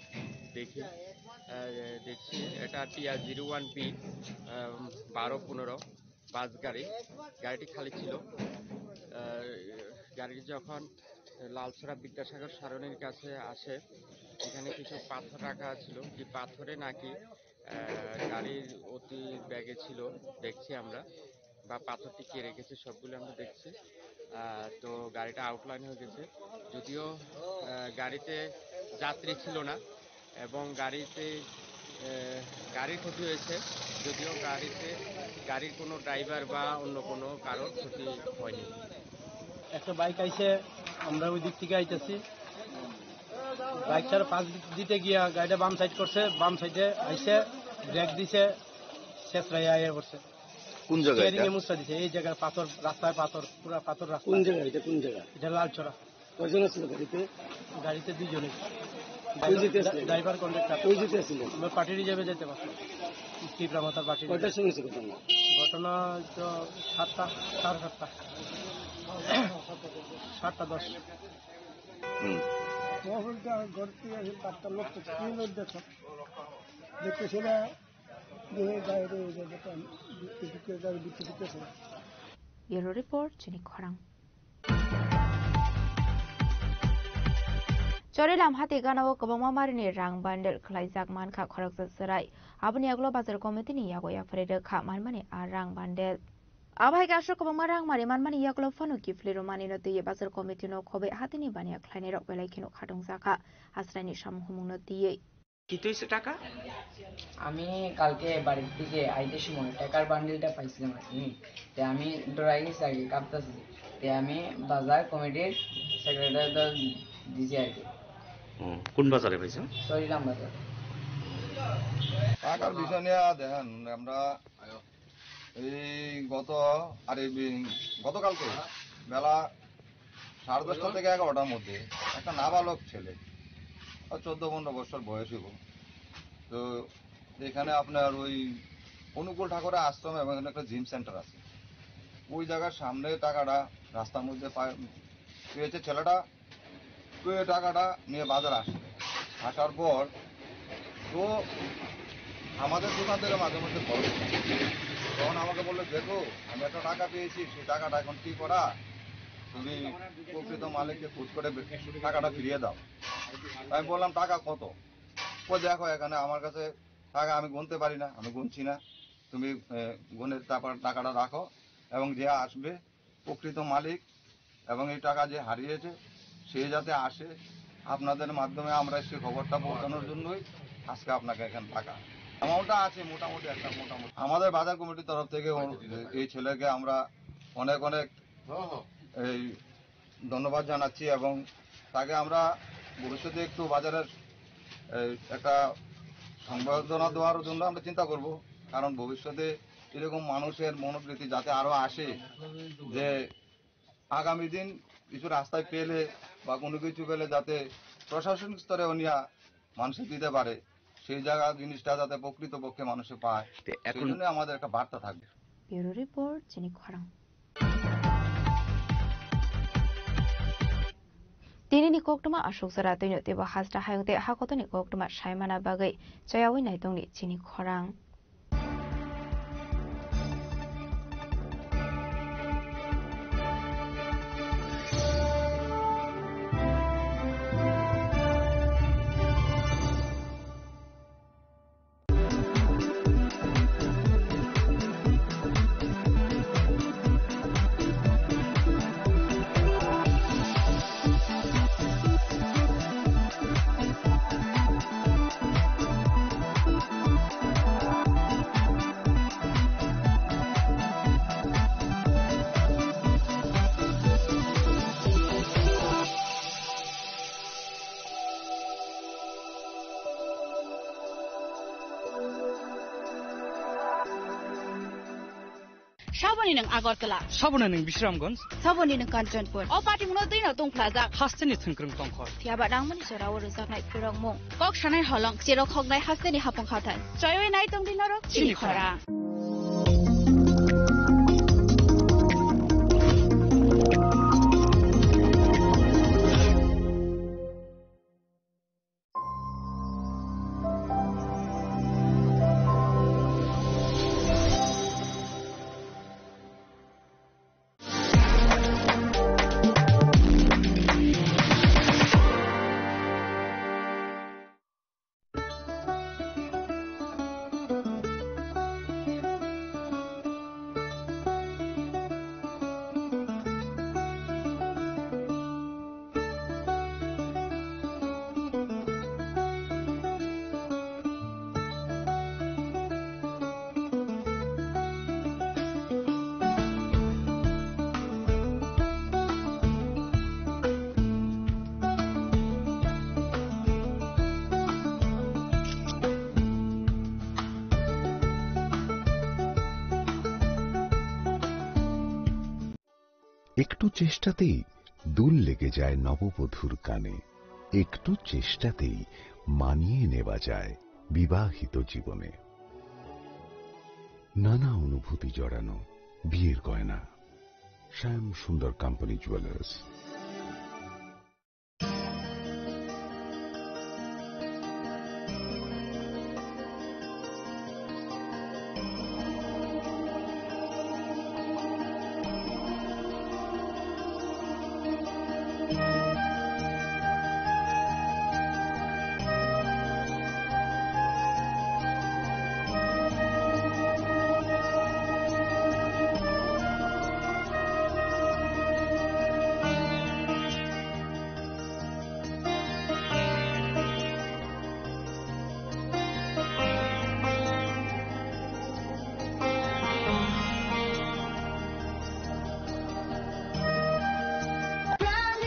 দেখি, আহ, দেখছি এটা টিআর জিরো ওয়ান পি বারো পনেরো বাস গাড়ি, গাড়িটি খালি ছিল। আহ, গাড়িটি যখন লালছড়া বিদ্যাসাগর সারণির কাছে আসে, এখানে কিছু পাথর রাখা ছিল, কি পাথরে নাকি, আহ, গাড়ির অতি বেগে ছিল, দেখছি আমরা, বা পাথর টিকিয়ে রেখেছে, সবগুলো আমরা দেখছি। আহ, তো গাড়িটা আউটলাইন হয়ে গেছে, যদিও, আহ, গাড়িতে যাত্রী ছিল না এবং গাড়িতে, আহ, গাড়ির ক্ষতি হয়েছে, যদিও গাড়িতে, গাড়ির কোনো ড্রাইভার বা অন্য কোনো কারোর ক্ষতি হয়নি। একটা বাইক আইছে, আমরা ওই দিক থেকে আইতেছি। বাইকটার পাশ দিতে গিয়া গাড়িটা বাম সাইড করছে, বাম সাইডে আইছে, ব্রেক দিছে, শেষরায় আইয়া পড়ছে। কোন জায়গা স্টিয়ারিং এটা? এ মুচড়া দিছে, এই জায়গায় পাথর, রাস্তায় পাথর, পুরা পাথর রাস্তা। কোন জায়গা এটা, কোন জায়গা? এটা লালছড়া। কয়জন আছিল গাড়িতে? গাড়িতে দুইজনে। কই যেতে আসছিলেন? Driver conductor. কই যেতে আসছিলেন? আমরা পার্টি রিজার্ভে যেতে পারতাম। টিপ্রা মাতার পার্টি কয়টার রিজার্ভ। সময় হয়েছে ঘটনা? ঘটনা তো সাতটা, সাড়ে সাতটা, সাতটা দশ। হুম। মহলটা ঘর থেকে এসে তারটা লোক তো স্ক্রিন দেখো, দেখতেছে না। Bureau report, chini khorang. Chorilam hati gana o kwbangma marini rang bandel khlaijak mankha khoroksa chwrai. Aboni yagulo bazar committee ni yago yapharwi rwkha manmani a rang bandel. Abo hai khe aswk kwbangma rang mari manmani yagulo phano kiphilwi rwmani no twiwi bazar committee no khobwi hatini baniya khlainai rok belai kheno khatung jakha aswraini samung humung no twiwi. কি হয়েছে টাকা? আমি কালকে বাড়ির থেকে আইতে সময় টাকার বান্ডিলটা পাইছিলাম আর কি। তে আমি ডরাই গেছি আর কি, কাঁপতেছি। তে আমি বাজার কমিটির সেক্রেটারি দিছি আর কি। হুম, কোন বাজারে পাইছো? সরিলাম বাজার। টাকার বিষয় নিয়ে দেখেন, আমরা এই গত, আর এই বি-, গতকালকে বেলা সাড়ে দশটা থেকে এগারোটার মধ্যে একটা নাবালক ছেলে, আর চোদ্দ পনেরো বছর বয়স হইব। তো এখানে আপনার ওই অনুকূল ঠাকুরের আশ্রম এবং এখানে একটা জিম সেন্টার আছে, ওই জায়গার সামনে টাকাটা রাস্তার মধ্যে পা-, পেয়েছে ছেলেটা। তো এই টাকাটা নিয়ে বাজারে আসছে, আসার পর তো আমাদের দোকান থেকে মাঝে মধ্যে খরচ হয়। তখন আমাকে বললো, "দেখো, আমি একটা টাকা পেয়েছি, সেই টাকাটা এখন কি করা, তুমি প্রকৃত মালিককে খুঁজ করে বে-, টাকাটা ফিরিয়ে দাও।" আমি বললাম, "টাকা কত?" "ও দেখো, এখানে আমার কাছে টাকা আমি গুনতে পারি না, আমি গুনছি না, তুমি, এ, গুনে তারপর টাকাটা রাখো এবং যে আসবে প্রকৃত মালিক এবং এই টাকা যে হারিয়েছে সে যাতে আসে, আপনাদের মাধ্যমে আমরা সে খবরটা পৌঁছানোর জন্যই আজকে আপনাকে এখানে ডাকা।" অ্যামাউন্টটা আছে মোটামুটি একটা, মোটামুটি আমাদের বাজার কমিটির তরফ থেকে ও-, এই ছেলেকে আমরা অনেক অনেক এই ধন্যবাদ জানাচ্ছি এবং তাকে আমরা ভবিষ্যতে একটু বাজারের এই একটা সম্বর্ধনা দেওয়ার জন্য আমরা চিন্তা করব, কারণ ভবিষ্যতে এরকম মানুষের মনোবৃত্তি যাতে আরো আসে, যে আগামী দিন কিছু রাস্তায় পেলে বা কোনো কিছু পেলে যাতে প্রশাসনিক স্তরে উনিয়া মানুষে দিতে পারে, সেই জায়গা জিনিসটা যাতে প্রকৃতপক্ষে মানুষে পায়, তে সেই এখন জন্য আমাদের একটা বার্তা থাকবে। Bureau Report, Chini Khorang. Tini ni koktwma aswk jora twino teibo hasta hayung tei hakotoni koktwma saimana bagwi chayawi naitongni chini khorang. Saboni nwng Agartala. Saboni nwng Bisramganj. Saboni nwng Kanchanpur. O patimungno twino tongphlajak. Hasteni thwngkwrwng tongkhor. Phiyaba nangmani jorao rwjaknai phirokmung. Kok sanai holong, cherok hoknai hasteni hapung hathai. Choiwi nai tongdi norok chini khorang. একটু চেষ্টাতেই দুল লেগে যায় নববধূর কানে, একটু চেষ্টাতেই মানিয়ে নেওয়া যায় বিবাহিত জীবনে। নানা অনুভূতি জড়ানো বিয়ের গয়না। শ্যাম সুন্দর কোম্পানি জুয়েলার্স।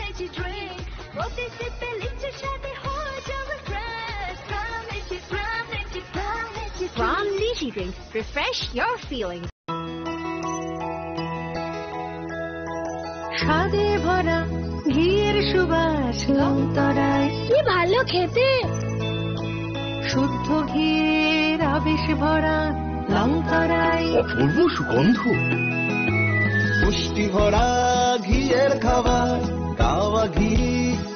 Energy drink, প্রতি সিপে লিচ্ছে স্বাদে হয়ে যাবে fresh। Energy, Energy, Energy, Energy। Energy drink, refresh your feelings। স্বাদে ভরা ঘিয়ের সুবাস লংতরায়। কি ভালো খেতে! শুদ্ধ ঘিয়ের আবেশ ভরা লংতরায়। অপূর্ব সুগন্ধ। পুষ্টি ভরা ঘিয়ের খাবার, গাওয়া ঘি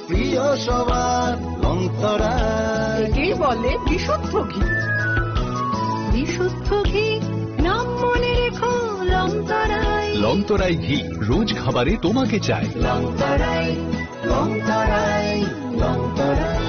প্রিয় সবার, লংতরায়। একেই বলে বিশুদ্ধ ঘি। বিশুদ্ধ ঘি, নাম মনে রেখো, লংতরায়। লংতরায় ঘি, রোজ খাবারে তোমাকে চাই। লংতরায়, লংতরায়, Longtharai.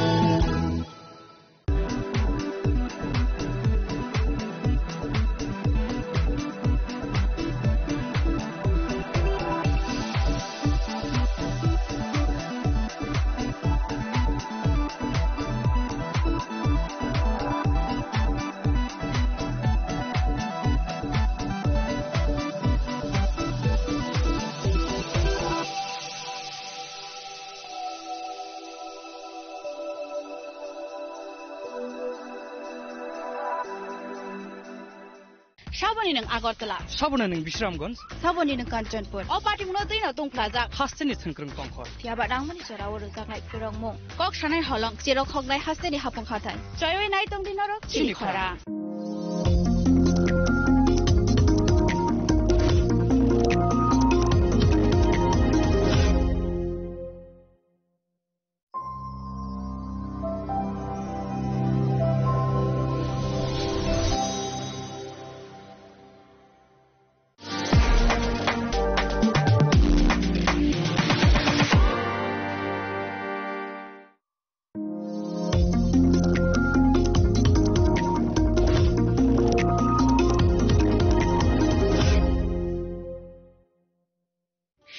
Saboni nwng Agartala. Saboni nwng Bisramganj. Saboni nwng Kanchanpur. O patimungno twino tungphlajak. Hasteni thwngkwrwng tongkhor. Phiya ba nangmani jora o rwjaknai kwrwngmung. Kok sanai holong, cherok hoknai hasteni hapung hathai. Choiwi nai tongdi norok chini chini khorang. Khorang.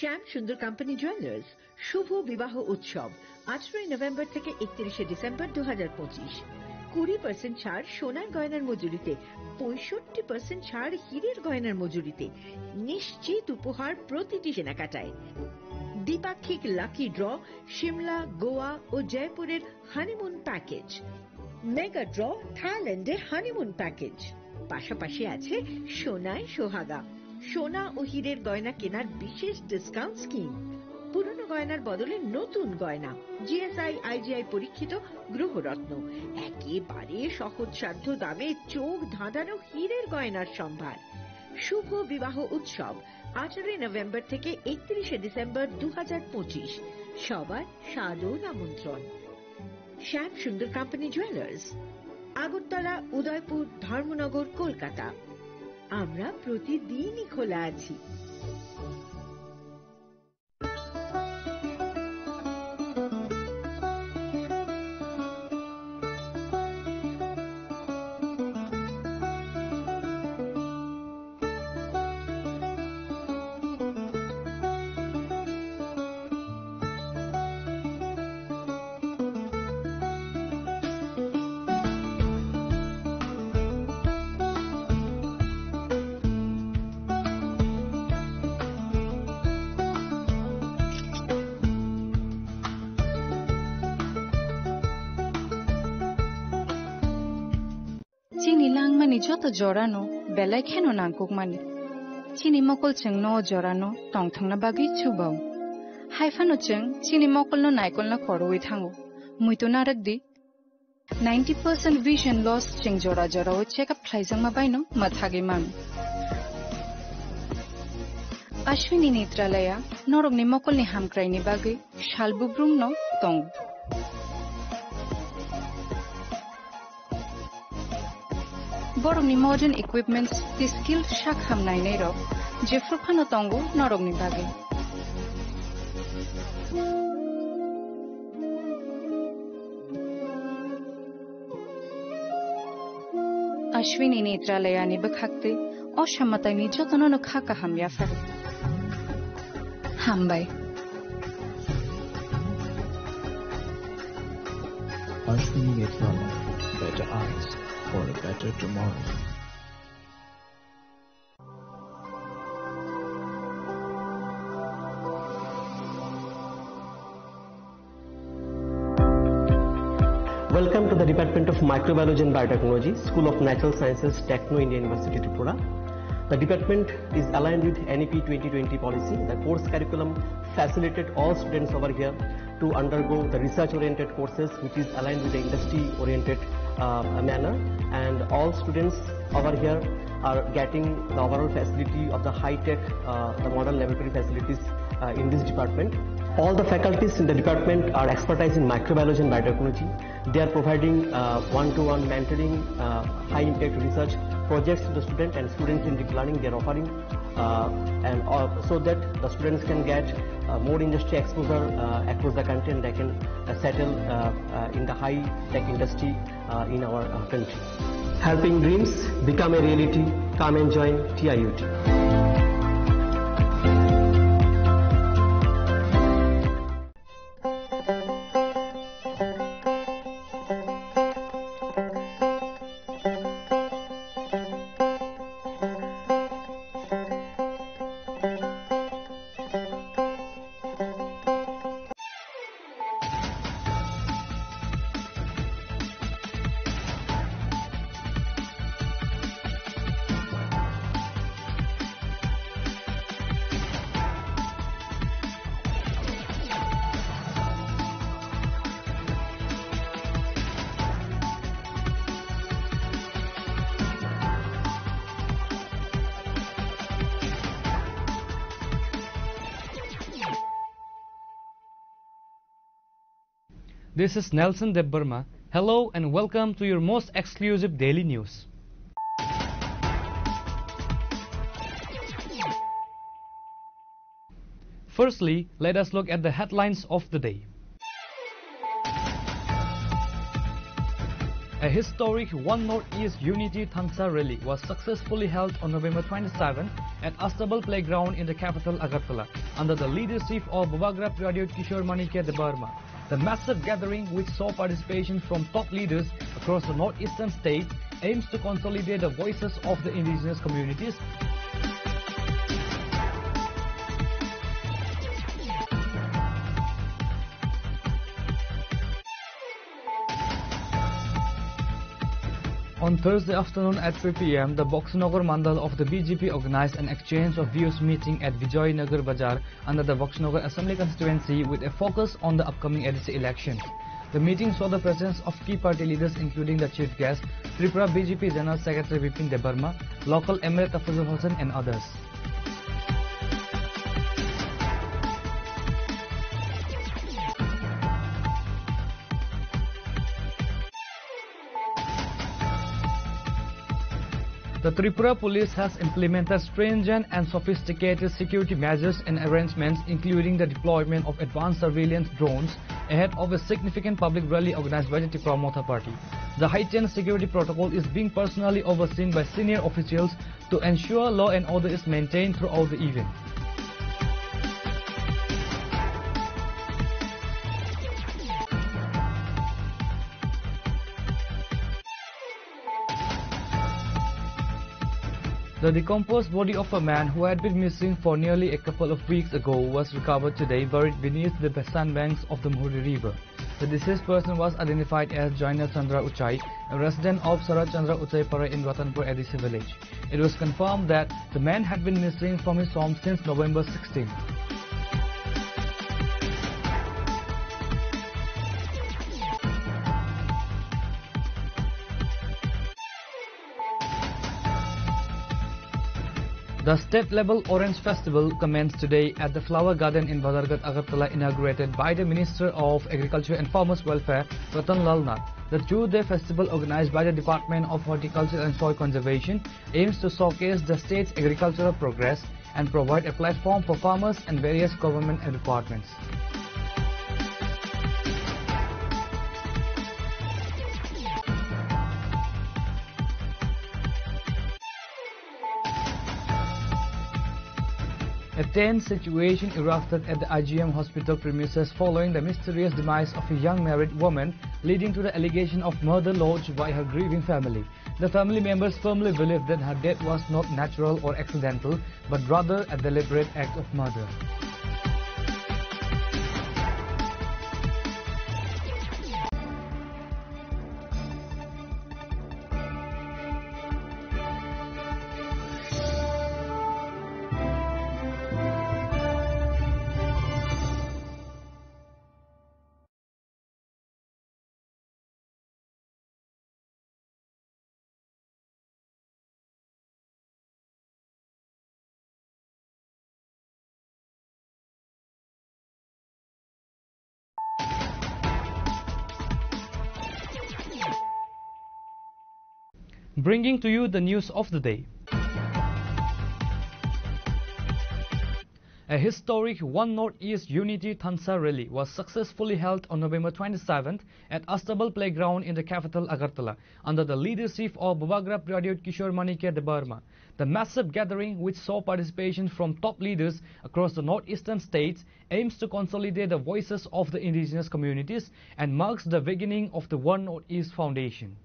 শ্যাম সুন্দর company jewellers শুভ বিবাহ উৎসব, আঠারোই নভেম্বর থেকে একত্রিশে ডিসেম্বর দু হাজার পঁচিশ। কুড়ি পার্সেন্ট ছাড় সোনার গয়নার মজুরিতে, পঁয়ষট্টি পার্সেন্ট ছাড় হীরের গয়নার মজুরিতে। নিশ্চিত উপহার প্রতিটি কেনাকাটায়। দ্বিপাক্ষিক লাকি ড্র, সিমলা, গোয়া ও জয়পুরের হানিমুন প্যাকেজ। মেগা ড্র, থাইল্যান্ডে হানিমুন প্যাকেজ। পাশাপাশি আছে সোনায় সোহাগা, সোনা ও হীরের গয়না কেনার বিশেষ ডিসকাউন্ট স্কিম। পুরনো গয়নার বদলে নতুন গয়না, জিএসআই, আইজিআই পরীক্ষিত গ্রহরত্ন, একেবারে সহজসাধ্য দামে চোখ ধাঁধানো হীরের গয়নার সম্ভার। শুভ বিবাহ উৎসব, আঠারোই নভেম্বর থেকে একত্রিশে ডিসেম্বর দু হাজার পঁচিশ। সবার সাদর আমন্ত্রণ। শ্যাম সুন্দর কোম্পানি জুয়েলার্স, আগরতলা, উদয়পুর, ধর্মনগর, কলকাতা। আমরা প্রতিদিনই খোলা আছি। Chini langmani joto jorano belai kheno nangkukmani. Chini mokol chwngno o jorano tongthokna bagwi chubao. Haiphano chwng chini mokolno naikolna khorwi thango. Muitu narwkdi, ninety percent vision loss chwng jora jorao check up khlaijakma baino mwthagwi mano. Ashwini Netralaya norokni mokolni hamkraini bagwi sal bubrumno tongo. Borokni modern equipments tei skilled sak ham nainairok jephru phano tongo norokni bagwi. Ashwini Netralayani bwkhaktwi o samataini jotono no kha kaham yapharo. Hambai. Ashwini Netralaya, better eyes for a better tomorrow. Welcome to the Department of Microbiology and Biotechnology, School of Natural Sciences, Techno India University, Tripura. The department is aligned with N E P twenty twenty policy. The course curriculum facilitated all students over here to undergo the research-oriented courses, which is aligned with the industry-oriented, uh, manner. And all students over here are getting the overall facility of the high-tech, uh, the modern laboratory facilities, uh, in this department. All the faculties in the department are expertise in microbiology and biotechnology. They are providing, uh, one-to-one mentoring, uh, high-impact research projects to the student and students-centric learning they are offering, uh, and, uh, so that the students can get, uh, more industry exposure, uh, across the country, and they can, uh, settle, uh, uh, in the high-tech industry, uh, in our, uh, country. Helping dreams become a reality. Come and join T I U T. This is Nelson Debbarma. Hello and welcome to your most exclusive daily news. Firstly, let us look at the headlines of the day. A historic One Northeast Unity Thansa rally was successfully held on November twenty-seventh at Astabal Playground in the capital Agartala, under the leadership of Bubagra Pradyot Kishore Manikya Debbarma. The massive gathering, which saw participation from top leaders across the northeastern states, aims to consolidate the voices of the indigenous communities. On Thursday afternoon at three p m, the Boxnagar Mandal of the B J P organized an exchange of views meeting at Vijay Nagar Bazar under the Boxnagar Assembly Constituency with a focus on the upcoming A D C election. The meeting saw the presence of key party leaders including the chief guest, Tripura B J P General Secretary Bipin Debbarma, local M L A Tafazul Hossain and others. The Tripura Police has implemented stringent and sophisticated security measures and arrangements, including the deployment of advanced surveillance drones ahead of a significant public rally organized by the Tipra Motha Party. The heightened security protocol is being personally overseen by senior officials to ensure law and order is maintained throughout the event. The decomposed body of a man who had been missing for nearly a couple of weeks ago was recovered today, buried beneath the sandbanks of the Muhuri River. The deceased person was identified as Jaina Chandra Uchai, a resident of Sarat Chandra Uchai Para in Ratanpur A D C village. It was confirmed that the man had been missing from his home since November sixteen. The state-level Orange Festival commenced today at the Flower Garden in Bazarghat, Agartala, inaugurated by the Minister of Agriculture and Farmers Welfare, Ratan Lal Nath. The two-day festival, organized by the Department of Horticulture and Soil Conservation, aims to showcase the state's agricultural progress and provide a platform for farmers and various government departments. A tense situation erupted at the I G M hospital premises following the mysterious demise of a young married woman, leading to the allegation of murder lodged by her grieving family. The family members firmly believe that her death was not natural or accidental, but rather a deliberate act of murder. Bringing to you the news of the day. A historic One Northeast Unity Thansa rally was successfully held on November twenty-seventh at Astabal Playground in the capital Agartala, under the leadership of Bubagra Pradyot Kishore Manikya Debbarma. The massive gathering, which saw participation from top leaders across the northeastern states, aims to consolidate the voices of the indigenous communities and marks the beginning of the One Northeast Foundation.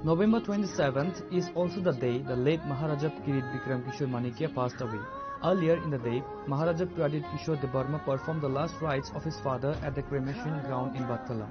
November twenty-seventh is also the day the late Maharaja Kirit Bikram Kishore Manikya passed away. Earlier in the day, Maharaja Pradip Kishore Debbarma performed the last rites of his father at the cremation ground in Bathala.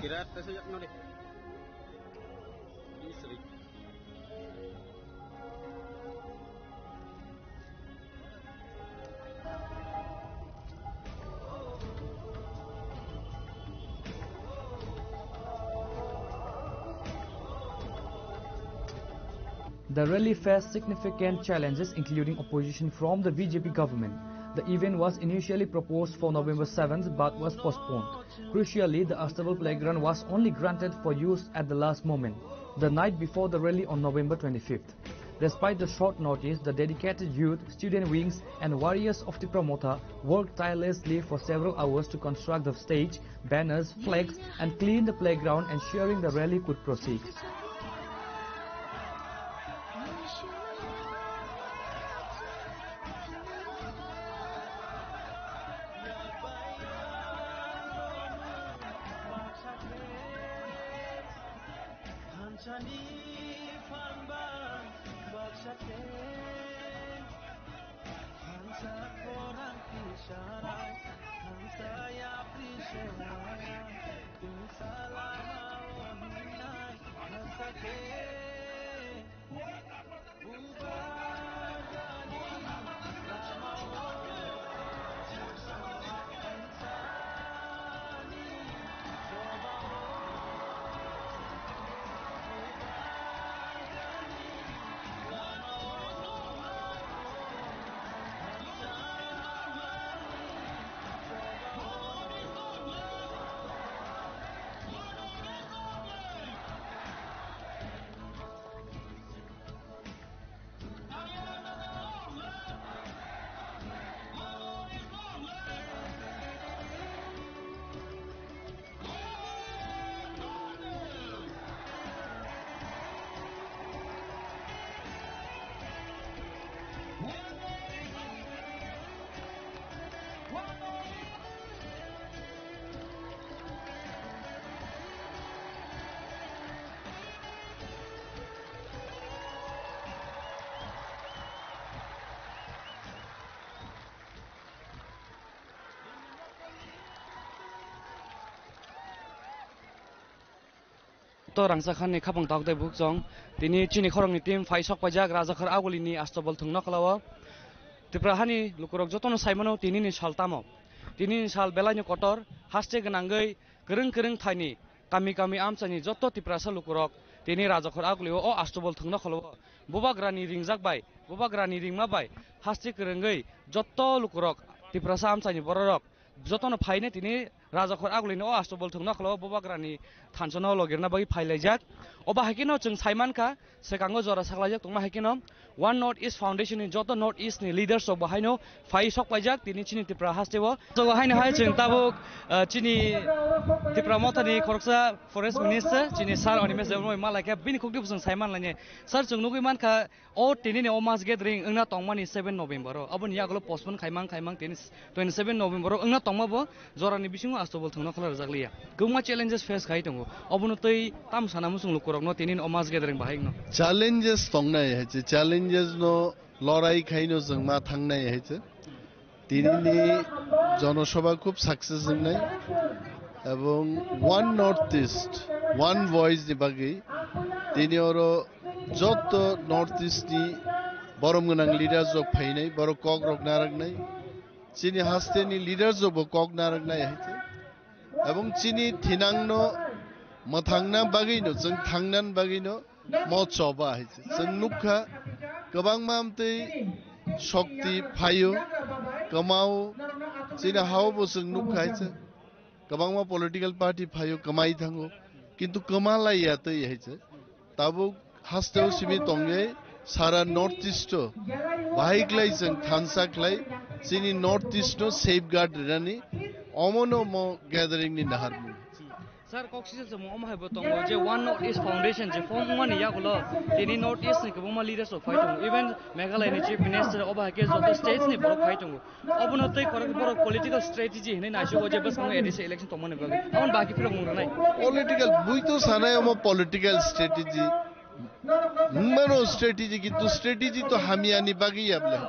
Kirat, tesa yak nori. Ini seri. The rally faced significant challenges, including opposition from the B J P government. The event was initially proposed for November seventh but was postponed. Crucially, the Astabal playground was only granted for use at the last moment, the night before the rally on November twenty-fifth. Despite the short notice, the dedicated youth, student wings, and warriors of Tipra Motha worked tirelessly for several hours to construct the stage, banners, flags, and clean the playground, ensuring the rally could proceed. Thansani phang bang baksa khe, thansa khorang tisarai, thansa yapri serai, thansa lama o hinai, thansa khe. To rangchak hani khapang tok dai buk chong. Tini chini khorokni team phai sok paijak Rajakhor Agulini Astobol thwngno khlao. Tripura hani lukurok jotono saimano tinini sal tamo. Tinini sal belaino kotor, haste gwnangwi kwrwng kwrwng thaini kami kami amchaini joto Tiprasa lukurok tini Rajakhor Agulio o Astobol thwngno khlao. Bubagrani ringjak bai, bubagrani ringma bai haste kwrwngwi joto lukurok Tiprasa amchaini bororok jotono phaine tini Rajakhor Agulini o Astobol thwngno khlao bubagrani thanchano logirna bagwi phailaijak. Obo haikeno chwng saimankha, swkango jora saklaijak tongma haikeno One North East Foundation ni joto North East ni leaders rok bo haino phai sok paijak tini chini Tripura hasteo. Jogo haino hai chwng tabuk, ah, chini Tipra Mothani khoroksa Forest Minister chini Sir Animesh Debbarma malaikha, bini khukti bo chwng saimanlainai. Sir, chwng nugwi mankha, o tinini o mass gathering wngna tongmani seven November o, aboni yagulo postpone khaimang khaimang tini twenty seven November o wngna tongma bo jorani bisingo Astobol thwngno khlai rwjakliya. Kwbangma challenges face khai tongo, obono twi tam sana muchung lukurokno tinini o mass gathering bahai wngno. Challenges tongnai hai se, challenges no lorai khaino chwng ma thangnai hai se. Tinini jonosabha khub success wngnai, ebong One North East, One Voice ni bagwi tini oro Jotto North East ni borom gwnang leaders rok phainai, borok kok rok naraknai, chini haste ni leaders rok bo kok naraknai hai se. Ebong chini thinangno mwthangna bagwino, chwng thangnan bagwino mo choba hai se. Chwng nukha kwbangma amtwi shokti phaio, kwmao, chini hao bo chwng nukha hai se. Kwbangma political party phaio, kwmai thango, kintu kwma lai ya twi hai se. Tabuk hasteo simi tongye sara North East o bahai klai chwng thansa klai chini North East no safeguard rinani omono mo gathering ni naharmung. Sir, kok sijak samo omo hai bo tongo je One North East Foundation je form wngmani yagulo tini North East ni kwbangma leaders rok phai tongo, even Meghalaya ni Chief Minister obo hai khe joto states ni borok phai tongo. Obono tei korok borok political strategy hinwi naisugo je bwskango A D C election tongmani bagwi. Aboni bagwi phirok mung rwnai. Political, bui to sanai omo political strategy. Mano strategy, kintu strategy to hamya ni bagwi ya bwle.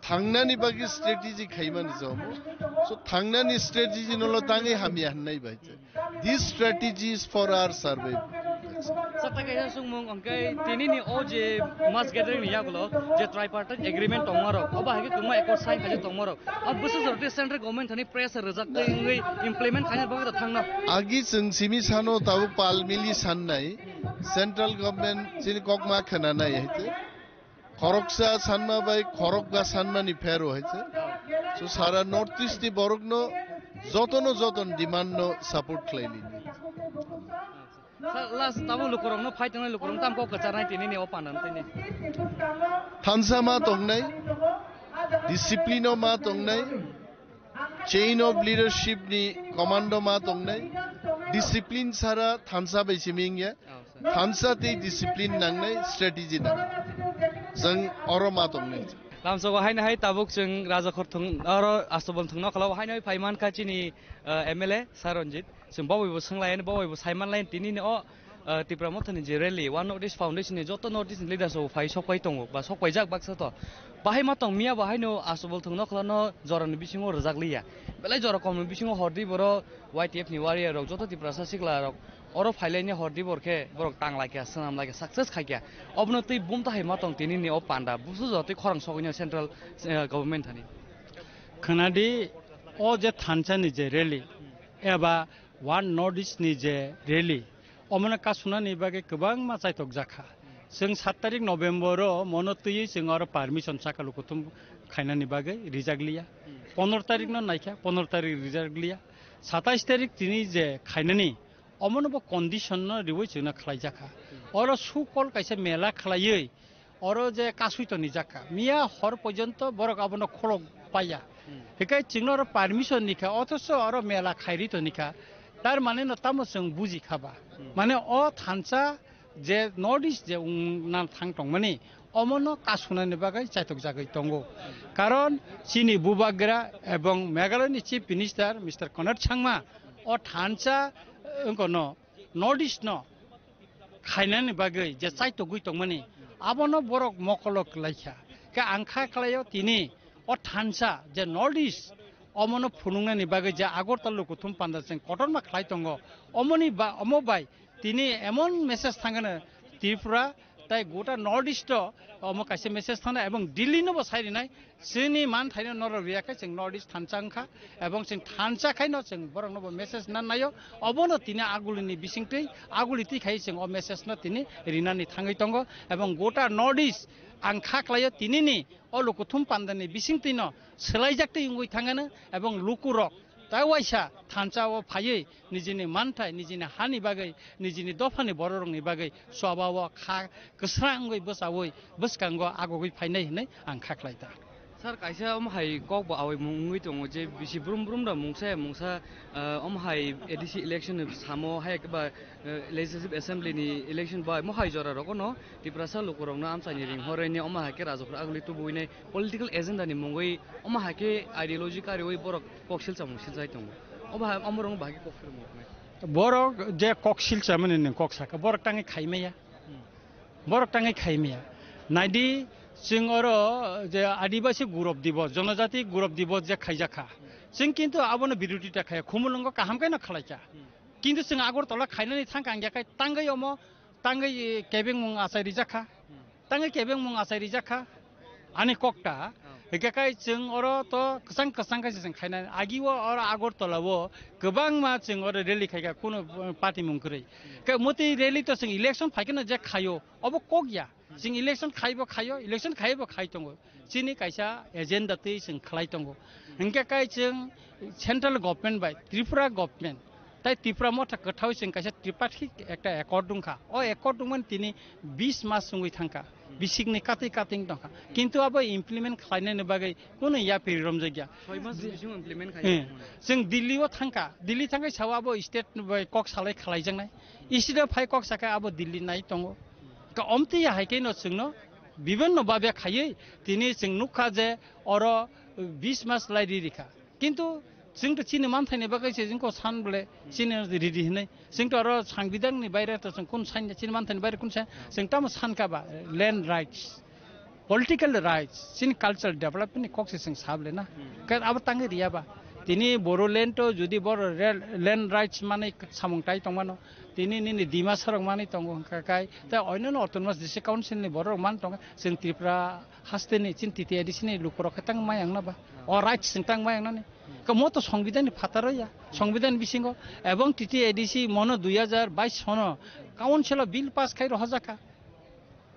Thangnani bagwi strategy khaimani se omo. So thangnani strategy no lo tangwi hamya hwnwi bai se. This strategy is for our survival. Sir, tai kaisa sungmung hwnkhe tini ni o je mass gathering ni yagulo je tripartite agreement tongma rok, obo hai khe kwbangma accord sign khaijak tongma rok. Abo bwswk jora tei central government thani pressure rwjak tei wngwi implement khaina bagwi da thangno. Agi chwng simi sano tabuk pal mili sannai central government chini kokma khwnanai hai khe. Khoroksa sanma bai khorokga sanmani phero hai se. So sara North East ni borokno jotono joton demand no support khlai lini. Sa-, last tabo lukurokno phai tongnai lukurokno tam kok kwcharnai tini ni o panda tini. Thansa ma tongnai, discipline o ma tongnai, chain of leadership ni commando ma tongnai, discipline sara thansa bai simi wngya. Thansa tei discipline nangnai, strategy nangnai. Chwng oro ma tongnai. Lamsogo haino hai tabuk chwng Raja Khorthung oro Astobol thungno khlao haino hai phaiman kha chini, eh, M L A Sir Ranjit. Chwng bawaibo swnglayan, bawaibo saimanlayan tini ni o, eh, Tipra Mothani je rally, One North East Foundation ni joto North East ni leaders rok phai sokpai tongo, ba sokpaijak baksa to. Bahai ma tong miya bo haino Astobol thungno khlano jorani bisingo rwjak liya. Belai jora komni bisingo hordi boro Y T F ni warrior rok joto Tiprasa sikla rok oro phailaini hordi bor khe borok tang laikha, swnam laikha, success khaikha. Obono twi bumta hai ma tong tini ni o panda busu jotoi khorang sogwino central, eh, government thani. Khwnadi o je thansa ni je rally eba One North East ni je rally, omono kasunani bagwi kwbangma chaitok jakha. Chwng sat tarik November o mono twiwi chwng oro permission saka lukuthum khainani bagwi rijak liya. Pondro tarik no naikha, pondro tarik rijak liya. Satais tarik tini je khainani, omono bo condition no riwi chwngno khlai jakha. Oro sukol kaisa mela khlaiwi oro je kasui toni jakha. Miya hor porjonto borok abono kholok paiya. Hikai chwngno oro permission nikha, othocho oro mela khairi tonikha. Tar mane no tamo chwng buji kha ba. Mane o thansa je North East je wngna thang tongmani, omono kasunani bagwi chaitok jagwi tongo. Karon chini bubagra ebong Meghalaya ni Chief Minister Mister Conrad Sangma o thansa, eh, wngkono North East no khainani bagwi je chaitogwi tongmani, abono borok mokolo klaikha. Khe ang kha khlaio tini o thansa je North East omono phunuknani bagwi je Agartala lukuthum panda chwng kotorma khlai tongo. Omoni ba, omo bai tini emon message thangano Tripura tai gota North East o omo kaisa message thangna ebong Delhi no bo sai rinai. Chini manthaino norok riya khe chwng North East thansa wngkha, ebong chwng thansa khaino chwng borokno bo message nan naio. Obono tini agulini bisingtwi, aguli twi khai chwng o message no tini rinani thangwi tongo, ebong gota North East ang kha khlaio tinini o lukuthum pandani bisingtwino swlaijak twi wngwi thangano, ebong lukurok ta waisa thansa o phaiwi nijini manthai, nijini hani bagwi, nijini dophani bororokni bagwi choba o kha kwsra wngwi bwchaui bwskango agogwi phainai hinwi ang kha khlai ta. Sir, kaisa omo hai kok bo awai mung wngwi tongo je bisi brum brum da mungsa ya mungsa, ah, omo hai A D C election ni samo hai ba, eh, Legislative Assembly ni election bai mo hai jora rogo no Tiprasa lukurokno amchaini ring horwi ni omo hai khe rajapura aguli tubuwi nai political agenda ni mungwi omo hai khe ideology kariwi borok kok silsa mung siljai tongo. Omo hai, omo rong bahai khe kok silmung nai. Borok je kok silsa mani ni kok saka, borok tangwi khai maya. Borok tangwi khai maya. Naidi, chwng oro je Adibasi Gurab Dibos, Jonojati Gurab Dibos je khaijak kha. Chwng kintu abono birodita khaya, khumulwngo kaham khe no khlai kha. Kintu chwng Agartala khainani thang kang ya khai tangwi omo tangwi kebengmung achai rijak kha. Tangwi kebengmung achai rijak kha. Ani kokta, hingke kai chwng oro to kwchang kwchang khe se chwng khainani. Agi o oro Agartala o kwbangma chwng oro rally khaikha, kunu, uh, party mung kwrwi. Ke motwi rally to chwng election phaikhe no je khaio, obo kok ya. Chwng election khaibo khaio, election khaibo khai tongo. Chini kaisa agenda twi chwng khlai tongo. Hingke kai chwng central government bai Tripura government tai Tipra Motha kwthao chwng kaisa tripartite ekta accord wngkha. O accord wngmani tini bis mas wngwi thangkha. Bisikni katwi katwi wng tongkha. Kintu abo implement khlainani bagwi kunu yapri romjakya. Soi mas bisingo implement khaijak. Hmm. Chwng Delhi o thangkha. Delhi thangwi sao abo state bai kok salai khlaijaknai. State o phai kok sakha abo Delhi nai tongo. Ka omtwi ya hai khe no chwngno bibinno babe khaiwi tini chwng nukha je oro bis mas lai ri rikha. Kintu chwng to chini manthaini bagwi se jingko san bole chini ridi hinwi. Chwng to oro sangbidanni baire to chwng kun san chini manthaini baire kun san chwng tamo sankha ba land rights, political rights, chini cultural development ni kok se chwng sable na. Ka abo tangwi riya ba. Tini Bodoland to jodi boro rel-, land rights manwi samung tai tongmano, tini nini Dimasa rok manwi tongo hwnkha kai, tai oinoni autonomous district council ni borok rok man tongo, chwng Tripura haste ni chini T T A D C ni lukurok khe tang mayang na ba? O rights chwng tang mayang nani. Ka mo to songbidan ni phataro ya, songbidan bisingo, ebong T T A D C mono dui hajar bais sono council o bill pass khai rohorjak kha.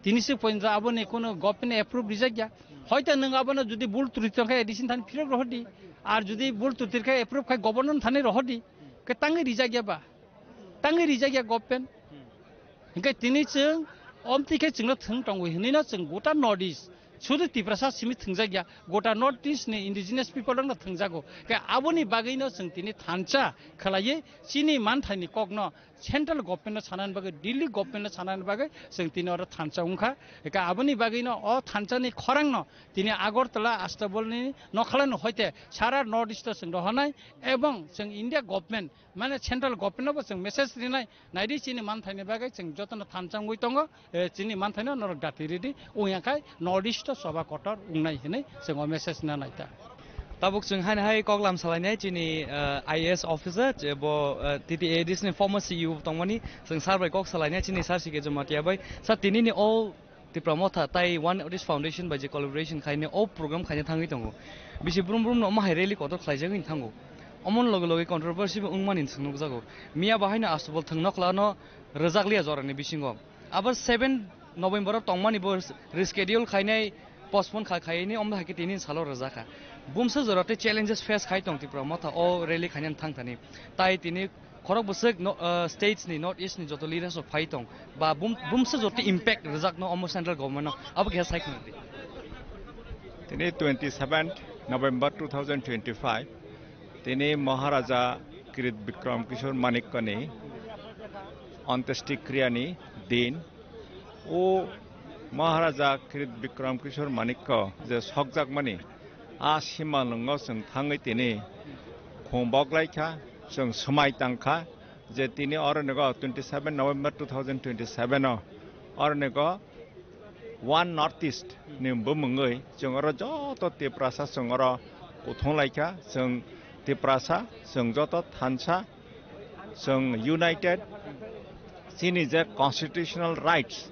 Tini se pointo aboni kuno government approve rijak ya. Hoito nwng abono jodi bul trutri tongkha A D C ni thani phirok rohordi. Ar jodi bul trutri khe approve khai governor ni thani rohordi. Khe tangwi rijak ya ba? Tangwi rijak ya government. Hingke tini chwng omtwi khe chwngno thwng tongo hinwi no chwng gota North East. Sudu Tiprasa simi thwngjak ya. Gota North East ni indigenous people rokno thwngjago. Khe aboni bagwino chwng tini thansa khwlaiwi chini manthaini kokno central government no sanani bagwi, Delhi government no sanani bagwi chwng tini oro thansa wngkha. Eka aboni bagwino o thansani khorangno tini Agartala, Astabol ni nokhalano hoite sara North East o chwng rohornai ebong chwng India government mane central government no bo chwng message rinai, naidi chini manthaini bagwi chwng jotono thansa wngwi tongo, eh, chini manthaino norok dati ridi wngya khai North East o choba kotor wngnai hinwi chwng o message rina naita. Tabuk chwng haino hai koklam salainai chini, eh, I A S officer, je bo, eh, T T A D C ni former C E O tongmani, chwng sir bai kok salainai chini sir C K Jamatia bai. Sir, tinini o Tipra Motha tai One North East Foundation bai je collaboration khainai o program khaina thangwi tongo. Bisi brum brum no omo hai rally kotor khlaijagwi thango. Omon loge loge controversy bo wngmani chwng nukjago. Miya bahaino Astabol thwng nokhlano rwjakliya jorani bisingo. Abo seven November o tongmani bo reschedule khainai, postpone kha-, khaini, omno hai khe tini salo rwjakha. Bumsa jora tei challenges face khai tong Tipra Motha o rally khainani thang thani. Tai tini khorok bwswk no, ah, states ni, North East ni joto leaders rok phai tong. Ba bum-, bumsa jora tei impact rwjakno omo central government no. Abo khe sai khna di. Tini twenty seventh November two thousand twenty-five. Tini Maharaja Kirit Bikram Kishore Manikya ni Antyeshti Kriya ni din. O Maharaja Kirit Bikram Kishore Manikya je sokjakmani, a simalwngo chwng thangwi tini khum boklaikha, chwng swmai tangkha je tini oro nigo twenty seven November two thousand twenty seven o oro nigo One North East ni bumungwi chwng oro joto Tiprasa chwng oro kuthung laikha, chwng Tiprasa chwng joto thansa, chwng united, chini je constitutional rights,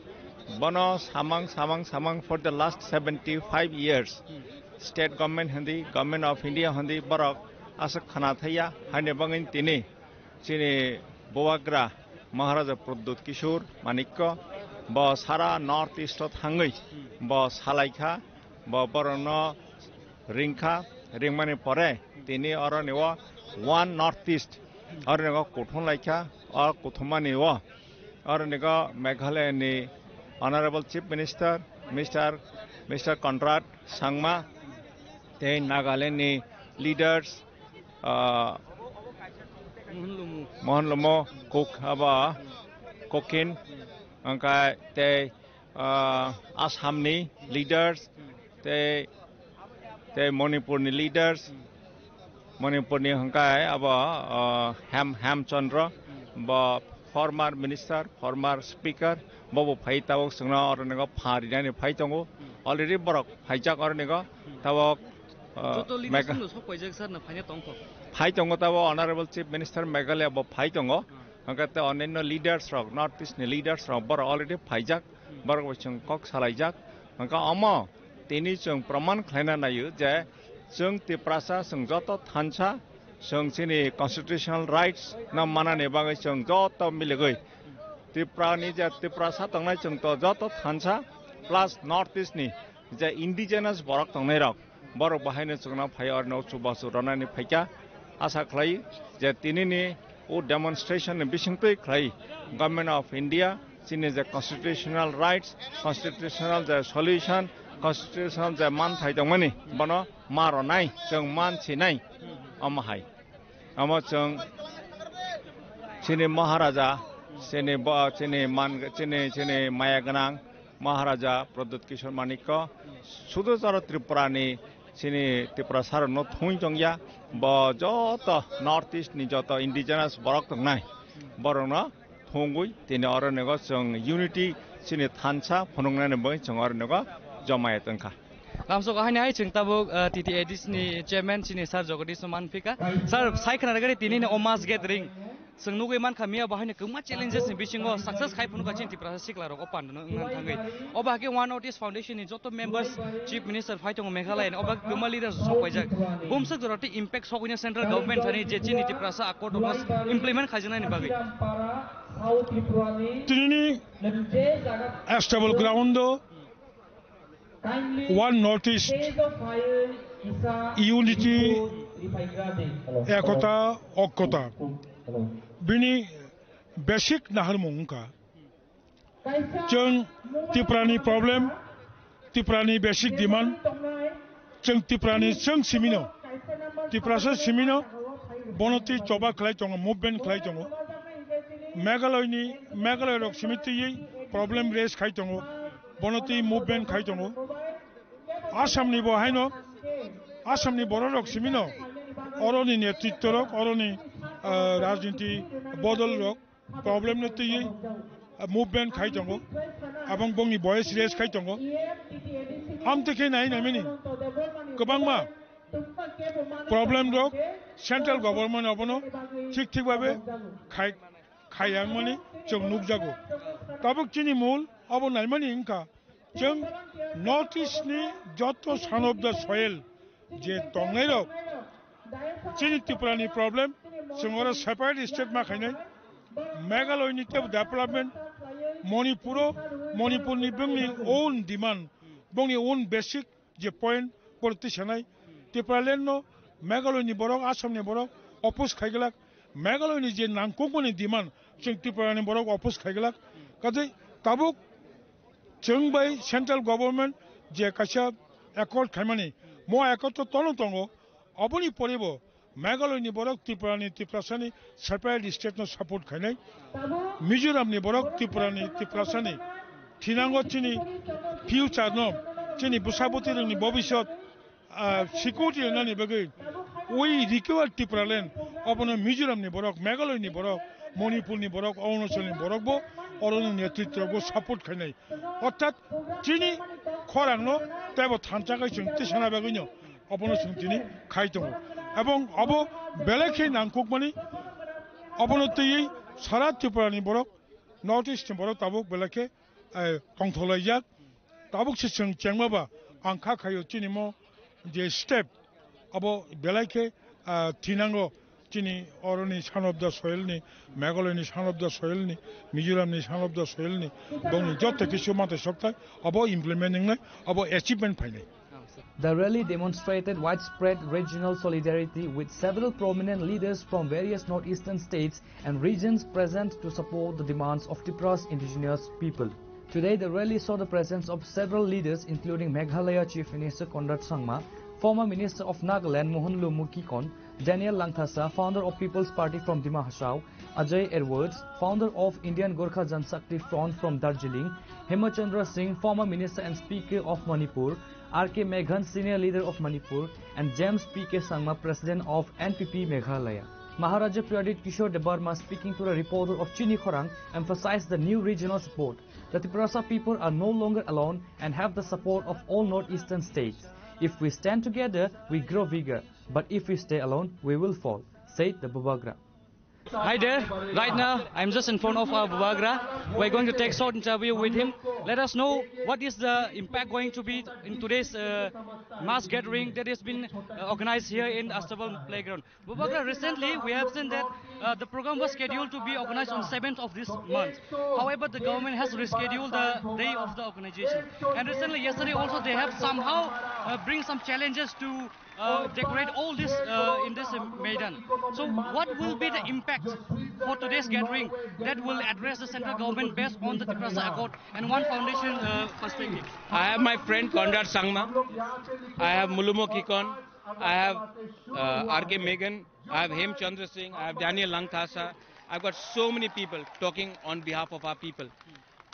bono samang, samang, samang for the last seventy five years, state government hindi, Government of India hindi, borok aswk khwna thaiya, haini bagwi tini chini bubagra Maharaja Pradyut Kishore Manikya, bo sara North East o thangwi bo salaikha, bo borokno ringkha, ringmani pore tini oroni o One North East oroni o kuthum laikha. O kuthumani o oroni o Meghalaya ni Honorable Chief Minister, Mister, Mister Conrad Sangma, tei Nagaland ni leaders, ah, Mohan Lumo, Kok-, aba, Kokin, angkai tei ah, Assam ni leaders, tei, tei Manipur ni leaders, Manipur ni hwnkhe abo, ah, Hem, Hem Chandra, bo former minister, former speaker, bo bo phai tabuk chwngno oro nego pha rinani phai tongo. Already borok phaijak oro nego tabuk, ah, Joto leaders Megha-, no sok paijak sir na phaina tongkho. Phai tongo tabuk Honorable Chief Minister Meghalaya bo phai tongo. Hwnkhe tei onyaino leaders rok, North East ni leaders rok borok already phaijak, borok bai chwng kok salaijak. Hwnkhe omo tini chwng proman khlaina naio je chwng Tiprasa chwng joto thansa, chwng chini constitutional rights no manani bagwi chwng joto miligwi Tripura ni je Tiprasa tongnai chwng to joto thansa plus North East ni je indigenous borok tongnai rok, borok bahaino chwngno phai orno chubachu ronani phaikha. Asa khlai je tinini o demonstration ni bisingtwi khlai Government of India chini je constitutional rights, constitutional je solution, constitutional je manthai tongmani bono ma ronai, chwng man sinai. Omo hai, omo chwng chini Maharaja, chini bo, chini man, chini, chini maya gwnang Maharaja Pradyut Kishore Manikya, sudu charo Tripura ni chini Tiprasa rokno thung tongya, bo joto North East ni joto indigenous borok tongnai, borokno thungwi tini oro nego chwng unity chini thansa phunuknani bagwi chwng oro nego jomaya tongkha. Lamsok haini hai chwng tabuk, ah, T T A D C ni chairman chini sir Jagadish no manphika. Sir, sai khna rwgwi tini ni o mass gathering chwng nugwi mankha miya bo haino kwbangma challenges ni bisingo success khai phunukha chini Tiprasa sikla rok o panda no wngna thangwi. O bahai khe One North East Foundation ni joto members, chief minister phai tongo Meghalaya ni, o bahai kwbangma leaders sok paijak. Bumswk jora tei impact sokwi central government thani je chini Tiprasa accord rok no implement khaijaknani bagwi. Tinini stable ground o One North East unity, ekota, okkota, bini basic naharmung wngkha. Chwng Tiprani problem, Tiprani basic demand, chwng Tiprani chwng simino, Tiprasa simino, bono twi choba khlai tongo, movement khlai tongo. Meghalaya ni, Meghalaya rok simi twi problem raise khai tongo, bono twi movement khai tongo. Assam ni bo haino, Assam ni borok rok simino, oroni netritto rok, oroni, ah, rajniti bodol rok, problem no twi, ah, movement khai tongo, abang bongni voice raise khai tongo. Amte khe nai nai mani kwbangma problem rok central government abono thik thik babe khai, khai yang mani chwng nukjago. Tabuk chini mul abo naimani wngkha, chwng North East ni joto son of the soil je tongnai rok, chini Tripura ni problem, chwng oro separate state ma khainai, Meghalaya ni tebo development, Manipur o, Manipur ni bongni own demand, bongni own basic je point, borok twi sanai, Tipraland no Meghalaya ni borok, Assam ni borok oppose khai glak, Meghalaya ni je nangkukmani demand, chwng Tripura ni borok oppose khai glak. Kaje tabuk chwng bai central government je kaisa accord khaimani, mo accord to tono tongo, aboni pore bo Meghalaya ni borok Tripura ni, Tiprasa ni separate state no support khainai, Mizoram ni borok Tripura ni, Tiprasa ni thinango chini future no, chini bwsa bwtwi rokni bobisot, ah, security rwnani bagwi we require Tipraland, obono Mizoram ni borok, Meghalaya ni borok, Manipur ni borok, Arunachal ni borok bo oroni netritto bo support khainai. Orthat chini khorang no teibo thansa khai chwng tisana bagwi no obono chwng tini khai tongo. Ebong obo belai khe nangkukmani, obono twiwi sara Tripura ni borok, North East ni borok tabuk belai khe, eh, tongtholaijak. Tabuk se chwng chengma ba ang kha khaio chini mo je step abo belai khe, ah, thinango chini oroni son of the soil ni, Meghalaya ni son of the soil ni, Mizoram ni son of the soil ni, bongni joto kisu mate sokthai abo implement wngnai, abo achievement phainai. The rally demonstrated widespread regional solidarity, with several prominent leaders from various northeastern states and regions present to support the demands of Tipra's indigenous people. Today, the rally saw the presence of several leaders, including Meghalaya Chief Minister Conrad Sangma, former Minister of Nagaland Mohanlal Mukikon, Daniel Langthasa, founder of People's Party from Dima Hasao, Ajay Edwards, founder of Indian Gorkha Janshakti Front from Darjeeling, Hemachandra Singh, former Minister and Speaker of Manipur, R K Meghan, senior leader of Manipur, and James P K Sangma, president of N P P Meghalaya. Maharaja Pradyut Kishore Debbarma, speaking to a reporter of Chini Khorang, emphasized the new regional support. The Tiprasa people are no longer alone and have the support of all northeastern states. If we stand together, we grow bigger, but if we stay alone, we will fall, said the Bubagra. Hi there. Right now, I'm just in front of uh, Bubagra. We're going to take short interview with him. Let us know what is the impact going to be in today's uh, mass gathering that has been uh, organized here in Astabal Playground. Bubagra, recently we have seen that uh, the program was scheduled to be organized on seventh of this month. However, the government has rescheduled the day of the organization. And recently, yesterday also, they have somehow uh, bring some challenges to uh, decorate all this uh, in this uh, Maidan. So what will be the impact for today's gathering that will address the central government based on the Tiprasa Accord and One Foundation uh, perspective? I have my friend Conrad Sangma. I have Mulumo Kikon. I have uh, R K Megan. I have Hem Chandra Singh. I have Daniel Langthasa. I've got so many people talking on behalf of our people.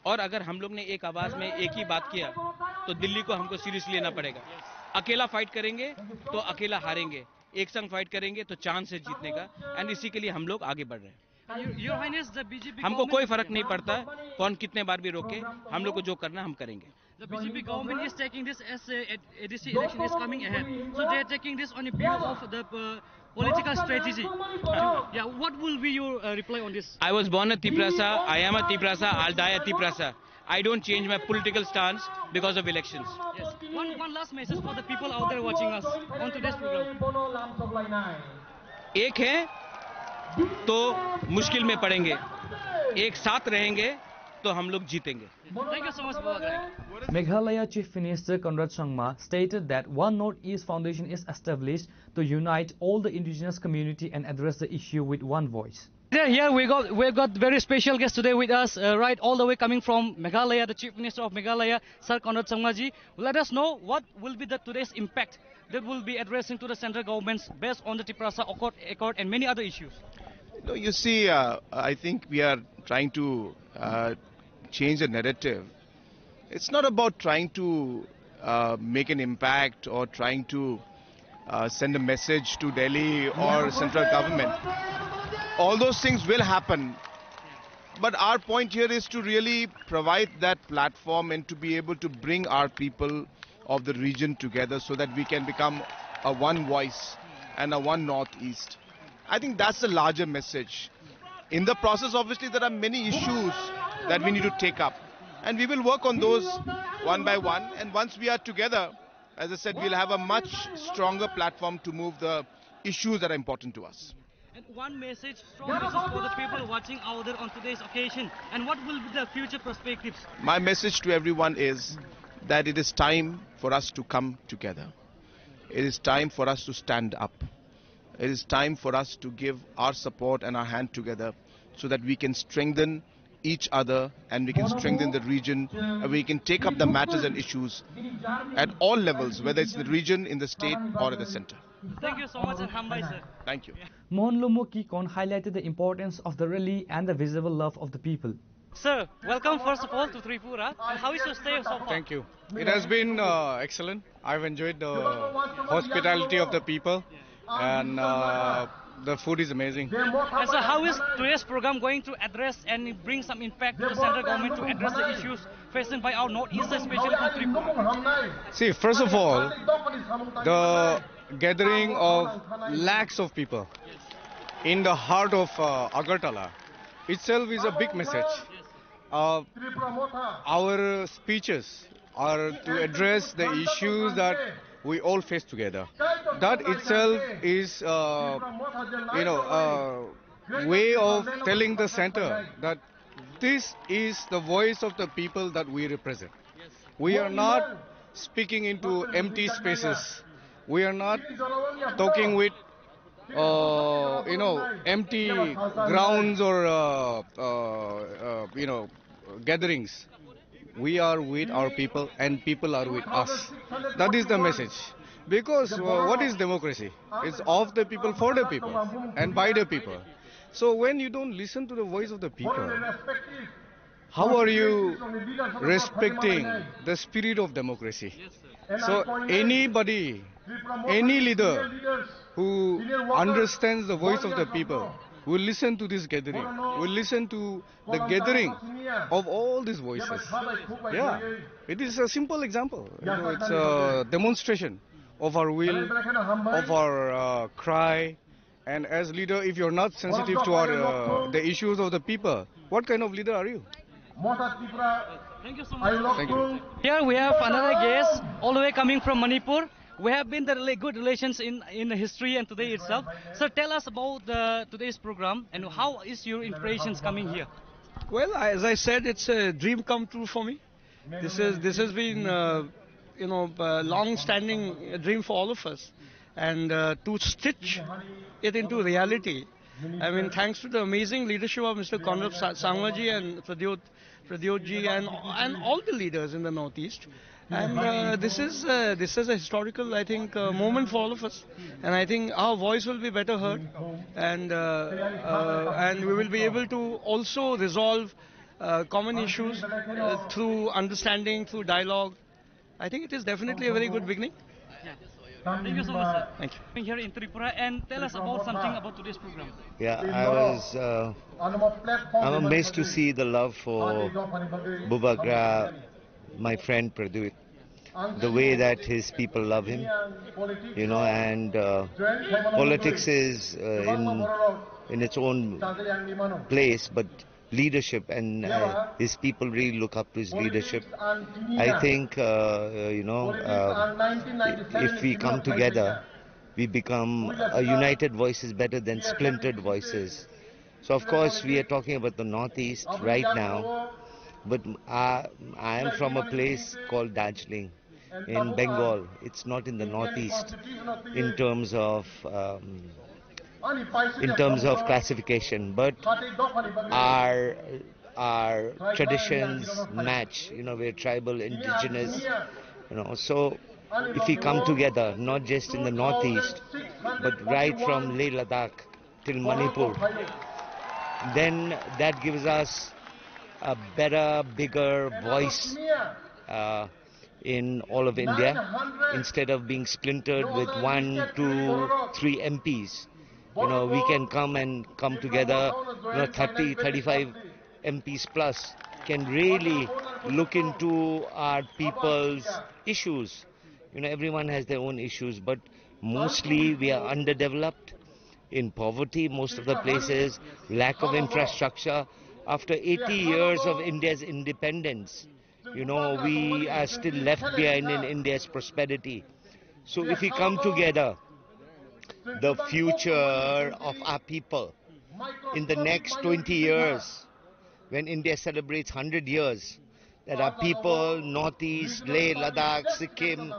और अगर हम लोग ने एक आवाज में एक ही बात किया तो दिल्ली को हमको सीरियसली लेना पड़ेगा। अकेला फाइट करेंगे तो अकेला हारेंगे, एक संग फाइट करेंगे तो चांस है जीतने का। एंड इसी के लिए हम लोग आगे बढ़ रहे हैं। Your Highness, the B J P हमको कोई फर्क नहीं पड़ता है कौन कितने बार भी रोके, हम लोग को जो करना हम करेंगे। The B J P government is taking this as a, a D C election is coming ahead, so they are taking this on a view of the uh, political strategy. Yeah, what will be your uh, reply on this? I was born a Tiprasa, I am a Tiprasa, I'll die a Tiprasa. I don't change my political stance because of elections. Yes. One, one last message for the people out there watching us on today's program. एक है तो मुश्किल में पड़ेंगे, एक साथ रहेंगे तो हम लोग जीतेंगे। Thank you so much, Baba Grai. Meghalaya Chief Minister Conrad Sangma stated that One Northeast Foundation is established to unite all the indigenous community and address the issue with one voice. Here, here we got, we got very special guest today with us, uh, right all the way coming from Meghalaya, the Chief Minister of Meghalaya, Sir Conrad Sangma ji. Let us know what will be the today's impact that will be addressing to the central governments based on the Tiprasa Accord, Accord and many other issues. No, you see, uh, I think we are trying to uh, change the narrative. It's not about trying to uh, make an impact or trying to uh, send a message to Delhi or central government. All those things will happen. But our point here is to really provide that platform and to be able to bring our people of the region together so that we can become a one voice and a one Northeast. I think that's the larger message. In the process, obviously, there are many issues that we need to take up, and we will work on those one by one. And once we are together, as I said, we'll have a much stronger platform to move the issues that are important to us. And one message, strong message for the people watching out there on today's occasion. And what will be the future perspectives? My message to everyone is that it is time for us to come together. It is time for us to stand up. It is time for us to give our support and our hand together so that we can strengthen each other and we can strengthen the region and we can take up the matters and issues at all levels, whether it's the region, in the state or at the center. Thank you so much and hambai, sir. Thank you. Mohan Lumo Kikon highlighted the importance of the rally and the visible love of the people. Sir, welcome first of all to Tripura. And how is your stay so far? Thank you. It has been uh, excellent. I've enjoyed the hospitality of the people, and uh, the food is amazing. And so, how is today's program going to address and bring some impact to the central government to address the issues facing by our Northeast, especially from Tripura? See, first of all, the gathering of lakhs of people in the heart of uh, Agartala itself is a big message. Uh, our speeches are to address the issues that we all face together. That itself is, uh, you know, a way of telling the center that this is the voice of the people that we represent. We are not speaking into empty spaces. We are not talking with uh, you know, empty grounds or, uh, uh, uh, you know, gatherings. We are with our people and people are with us. That is the message. Because uh, what is democracy? It's of the people, for the people, and by the people. So when you don't listen to the voice of the people, how are you respecting the spirit of democracy? So anybody, any leader who understands the voice of the people will listen to this gathering, will listen to the gathering of all these voices. Yeah, it is a simple example. You know, it's a demonstration of our will, of our uh, cry, And as leader, if you're not sensitive to our, uh, the issues of the people, what kind of leader are you? Thank you so much. Thank you. Here we have another guest, all the way coming from Manipur. We have been the rela-, good relations in, in history and today itself. Sir, tell us about the today's program and how is your inspirations coming here? Well, I, as I said, it's a dream come true for me. This is, this has been, uh, you know, a long-standing dream for all of us, and uh, to stitch it into reality, I mean, thanks to the amazing leadership of Mister Conrad Sa- Sangmaji and Pradyot, Pradyotji and and all the leaders in the Northeast. And uh, this is uh, this is a historical, I think, uh, moment for all of us. And I think our voice will be better heard, and uh, uh, and we will be able to also resolve uh, common issues uh, through understanding, through dialogue. I think it is definitely a very good beginning. Yeah. Thank you so much, sir. Thank you. Being here in Tripura and tell us about something about today's program. Yeah, I was. Uh, I'm amazed to see the love for Bubagra, my friend Pradyot, the way that his people love him, you know, and uh, politics is uh, in in its own place, but leadership and uh, his people really look up to his leadership. I think, uh, uh, you know, uh, if we come together, we become a united voices better than splintered voices. So, of course, we are talking about the Northeast right now, but I, I am from a place called Darjeeling in Bengal. It's not in the Northeast in terms of um, in terms of classification, but our our traditions match. You know, we're tribal, indigenous. You know, so if we come together, not just in the Northeast, but right from Leh Ladakh till Manipur, then that gives us a better, bigger voice uh, in all of India instead of being splintered with one, two, three M Ps. You know, we can come and come together, you know, thirty, thirty-five M Ps plus can really look into our people's issues. You know, everyone has their own issues, but mostly we are underdeveloped in poverty, most of the places, lack of infrastructure. After eighty years of India's independence, you know, we are still left behind in India's prosperity. So if we come together, the future of our people in the next twenty years, when India celebrates hundred years, that our people, Northeast, Leh, Ladakh, Sikkim,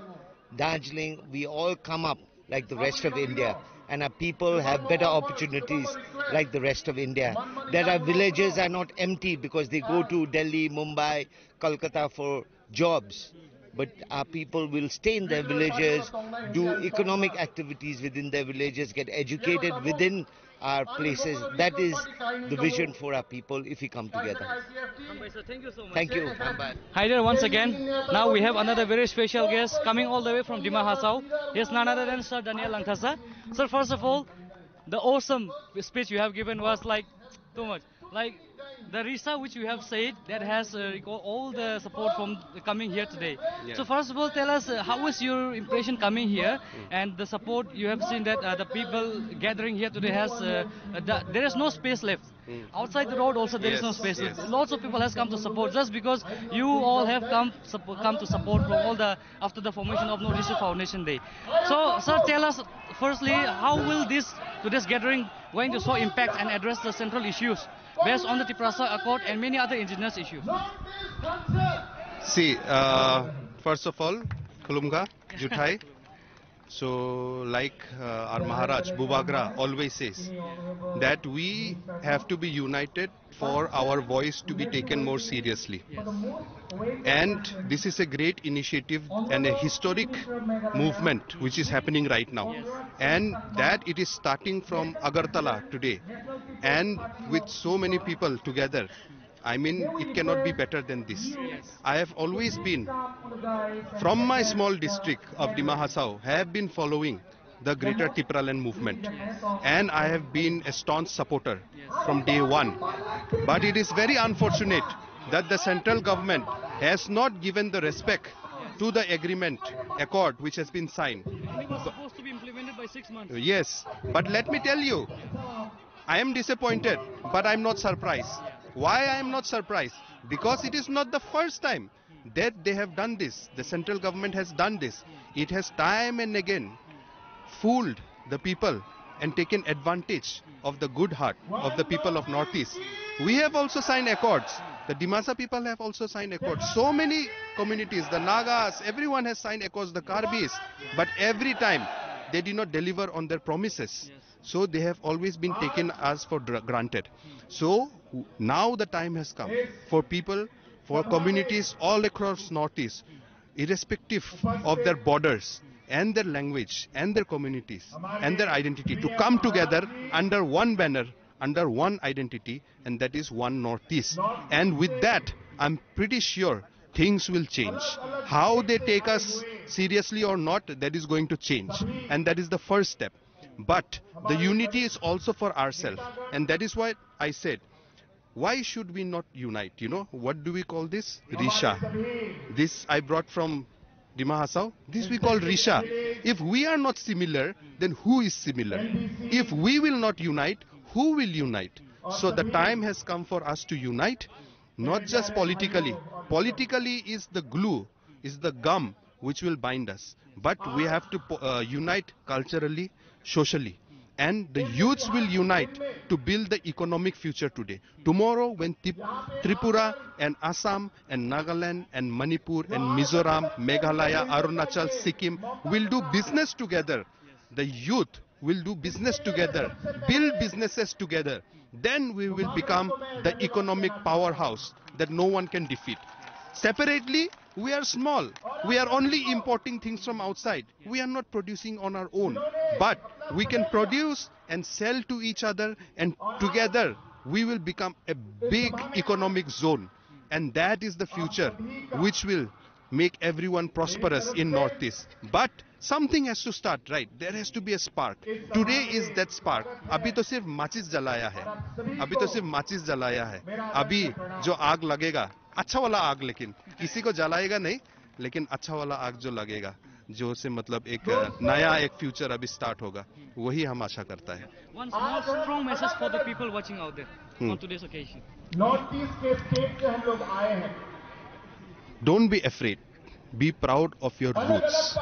Darjeeling, we all come up like the rest of India. And our people have better opportunities like the rest of India. That our villages are not empty because they go to Delhi, Mumbai, Kolkata for jobs. But our people will stay in their villages, do economic activities within their villages, get educated within our places. That is the vision for our people if we come together. Thank you. Bye-bye. Hi there once again. Now we have another very special guest coming all the way from Dima Hasao. He is none other than Sir Daniel Langthasa. Sir, first of all, the awesome speech you have given was, like, too much. Like, the Risa which you have said that has uh, reco- all the support from the coming here today. Yeah. So first of all, tell us uh, how was your impression coming here and the support you have seen that uh, the people gathering here today has uh, uh, the, there is no space left. Outside the road also there is no Yes, space. Yes. Lots of people has come to support just because you all have come suppo- come to support from all the after the formation of North East Foundation Day. So, sir, tell us firstly, how will this today's gathering going to show impact and address the central issues based on the Tiprasa Accord and many other indigenous issues? See, uh, first of all, Khulumkha, Juthai. So, like uh, our Maharaj Bubagra always says, that we have to be united for our voice to be taken more seriously. And this is a great initiative and a historic movement which is happening right now. And that it is starting from Agartala today. And with so many people together, I mean, it cannot be better than this. I have always been, from my small district of Dima Hasao, have been following the Greater Tipraland movement. And I have been a staunch supporter from day one. But it is very unfortunate that the central government has not given the respect to the agreement, accord which has been signed. And it was supposed to be implemented by six months. Yes, but let me tell you, I am disappointed, but I'm not surprised. Why I am not surprised? Because it is not the first time that they have done this. The central government has done this. It has time and again fooled the people and taken advantage of the good heart of the people of Northeast. We have also signed accords. The Dimasa people have also signed accords. So many communities, the Nagas, everyone has signed accords, the Karbis. But every time they did not deliver on their promises. So they have always been taken as for dra- granted. So w- now the time has come for people, for communities all across Northeast, irrespective of their borders and their language and their communities and their identity, to come together under one banner, under one identity, and that is one Northeast. And with that, I'm pretty sure things will change. How they take us seriously or not, that is going to change. And that is the first step. But the unity is also for ourselves. And that is why I said, why should we not unite? You know, what do we call this? Risha. This I brought from Dima Hasao. This we call Risha. If we are not similar, then who is similar? If we will not unite, who will unite? So the time has come for us to unite, not just politically. Politically is the glue, is the gum which will bind us. But we have to po- uh, unite culturally, socially. And the youths will unite to build the economic future today. Tomorrow, when Tip- Tripura and Assam and Nagaland and Manipur and Mizoram, Meghalaya, Arunachal, Sikkim will do business together, the youth will do business together, build businesses together, then we will become the economic powerhouse that no one can defeat. Separately, we are small. We are only importing things from outside. We are not producing on our own. But we can produce and sell to each other, and together we will become a big economic zone. And that is the future which will make everyone prosperous in Northeast. But something has to start, right? There has to be a spark. Today is that spark. अभी तो सिर्फ माचिस जलाया है, अभी तो सिर्फ माचिस जलाया है। अभी जो आग लगेगा, अच्छा वाला आग, लेकिन किसी को जलाएगा नहीं, लेकिन अच्छा वाला आग जो लगेगा, जो से मतलब एक नया एक फ्यूचर अभी स्टार्ट होगा, वही हम आशा करता है। One small strong message for the people watching out there on today's occasion. North east के स्टेट से हम लोग आए हैं। Don't be afraid. Be proud of your roots.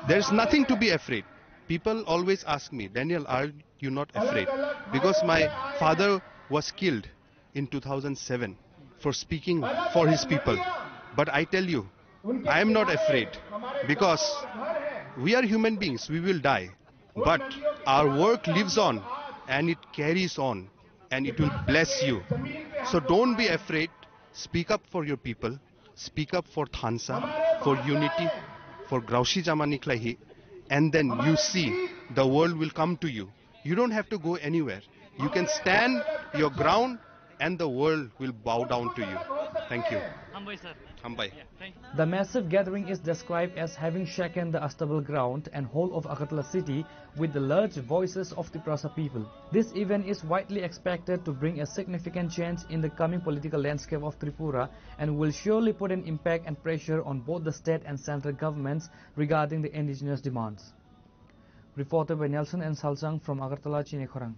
There is nothing to be afraid. People always ask me, Daniel, are you not afraid? Because my father was killed in two thousand seven for speaking for his people. But I tell you, I am not afraid, because we are human beings, we will die. But our work lives on, and it carries on, and it will bless you. So don't be afraid. Speak up for your people. Speak up for Thansa, for unity, for Grausi Jama Nikhlaihi, and then you see the world will come to you. You don't have to go anywhere. You can stand your ground and the world will bow down to you. Thank you. Hambai, sir. Hambai. Yeah, thank you. The massive gathering is described as having shaken the unstable ground and whole of Agartala city with the large voices of Tiprasa people. This event is widely expected to bring a significant change in the coming political landscape of Tripura and will surely put an impact and pressure on both the state and central governments regarding the indigenous demands. Reported by Nelson and Salsang from Agartala, Chinikhorang.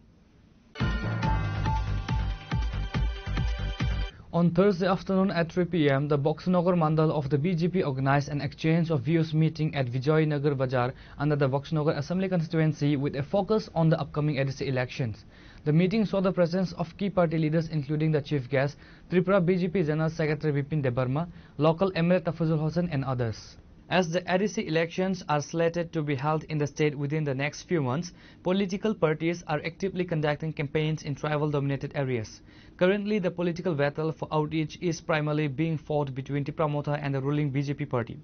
On Thursday afternoon at three p m, the Boxnagar Mandal of the B J P organized an exchange of views meeting at Vijaynagar Bazar under the Boxnagar Assembly Constituency with a focus on the upcoming A D C elections. The meeting saw the presence of key party leaders, including the chief guest, Tripura B J P General Secretary Bipin Debbarma, local M L A Tafazul Hossain and others. As the A D C elections are slated to be held in the state within the next few months, political parties are actively conducting campaigns in tribal-dominated areas. Currently, the political battle for outreach is primarily being fought between Tipra Motha and the ruling B J P party.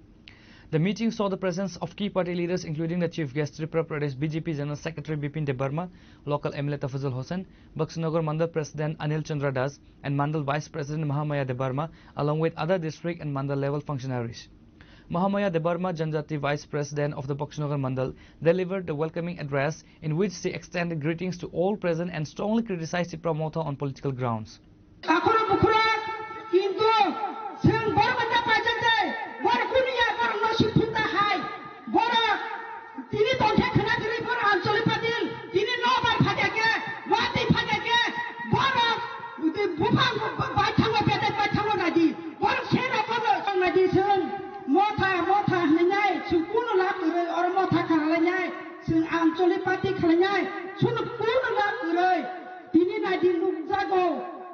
The meeting saw the presence of key party leaders, including the chief guest, Tripura Pradesh B J P General Secretary Bipin Debbarma, local M L A Tafazul Hossain, Boxnagar Mandal President Anil Chandra Das, and Mandal Vice President Mahamaya Debbarma, along with other district and Mandal level functionaries. Mahamaya Debbarma, Janjati Vice President of the Boxnagar Mandal, delivered the welcoming address in which she extended greetings to all present and strongly criticized Tipra Motha on political grounds. Kakhura bukhura, kintu chwng borok no paijak de, borok kunu ya, borok no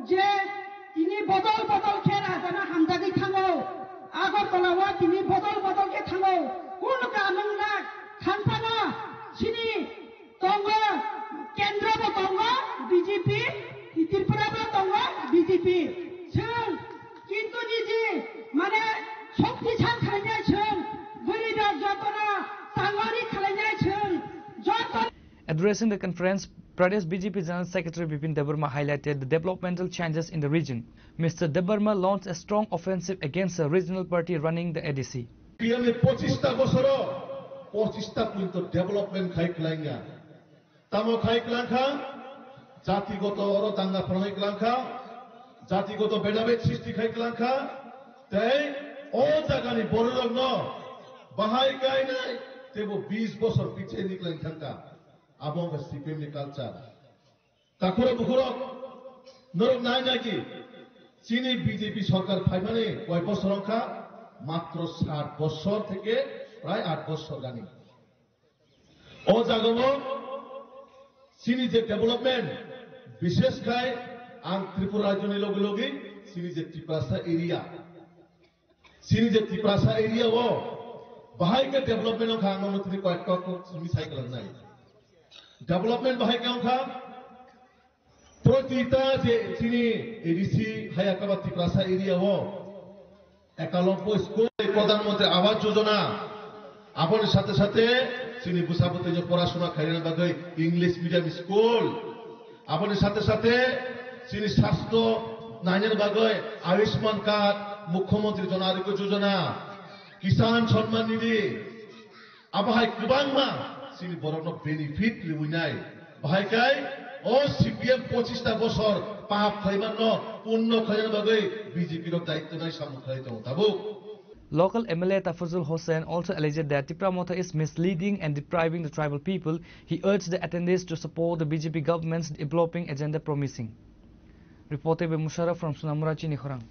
Je tini bodol bodol khe rajana hamjagwi thango, Agartala o tini bodol bodol khe thango, kunu kanung na thanphano chini tongo, kendro bo tongo B J P, Tripura bo tongo B J P. Chwng kintu niji mane shokti san khlainai chwng, bwrwi rok jotono tangori khlainai chwng, joto Addressing the conference, Pradesh B J P General Secretary Bipin Debbarma highlighted the developmental changes in the region. Mister Debbarma launched a strong offensive against the regional party running the A D C. P M ni pochista bosoro, pochista pointo development khai klangya. Tamo khai klangkha, jatigoto oro danga phalai klangkha, jatigoto bedabed sristi khai klangkha, tei o jagani bororokno bahai kainai teibo bis bosor pichai ni klai thangkha. Abo wngkha C P M ni culture. Takhurok bukhurok norok nai nai ki chini B J P sorkar phaimani koi bosor wngkha, matro sat bosor theke prai at bosor gani. O jagao chini je development, bishesh khai ang Tripura rajyoni logi logi chini je Tiprasa area, chini je Tiprasa area o bahai khe development wngkha, ang nono tini koyek kok simi sai kwlangnai. Development bahai khe wngkha, protita je chini A D C haya kaba Tiprasa area o ekalobbo school, Pradhan Mantri Awas Yojana, aboni sathe sathe chini bwsa bwtwino porasona khaina bagwi English medium school, aboni sathe sathe chini sastho naina bagwi Ayushman card, Mukhyamantri Jan Arogya Yojana, Kisan Samman Nidhi, abo hai kwbangma chini borokno benefit rwinai. Bahai kai o C P M pochista bosor pap khaimanno punno khaina bagwi B J P rok daityo nai samung khlai tongo tabuk. Local M L A Tafazul Hossain also alleged that Tipra Motha is misleading and depriving the tribal people. He urged the attendees to support the B J P government's developing agenda promising. Reported by Musharraf from Sonamura Chinikhorang.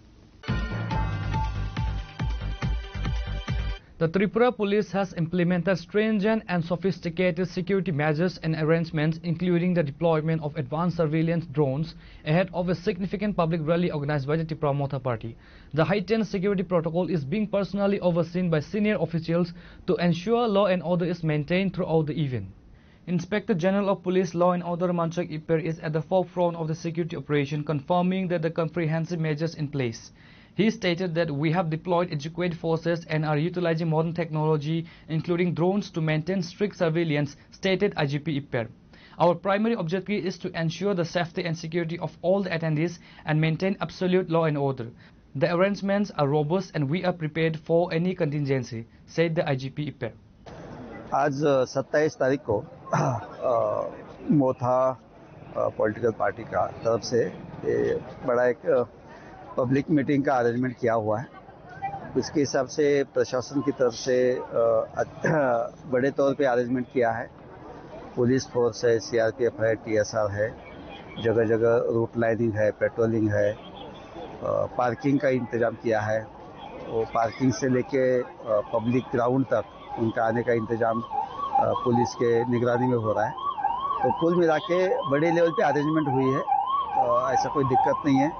The Tripura Police has implemented stringent and sophisticated security measures and arrangements, including the deployment of advanced surveillance drones ahead of a significant public rally organized by the Tipra Motha Party. The heightened security protocol is being personally overseen by senior officials to ensure law and order is maintained throughout the event. Inspector General of Police Law and Order Manchak Ipper is at the forefront of the security operation, confirming that the comprehensive measures in place. He stated that we have deployed adequate forces and are utilizing modern technology, including drones, to maintain strict surveillance, stated I G P Ipper. Our primary objective is to ensure the safety and security of all the attendees and maintain absolute law and order. The arrangements are robust and we are prepared for any contingency, said the I G P Ipper. आज सत्ताईस तारीख को अ, मोथा political party का तरफ से ये बड़ा एक पब्लिक मीटिंग का अरेंजमेंट किया हुआ है। उसके हिसाब से प्रशासन की तरफ से अ, अ, बड़े तौर पे अरेंजमेंट किया है। पुलिस फोर्स है, सी आर पी एफ है, टी एस आर है, जगह जगह रूट लाइनिंग है, पेट्रोलिंग है, अ, पार्किंग का इंतजाम किया है। वो पार्किंग से लेके अ, पब्लिक ग्राउंड तक उनका आने का इंतजाम अ, पुलिस के निगरानी में हो रहा है। तो कुल मिला के बड़े लेवल पे अरेंजमेंट हुई है, अ, ऐसा कोई दिक्कत नहीं है।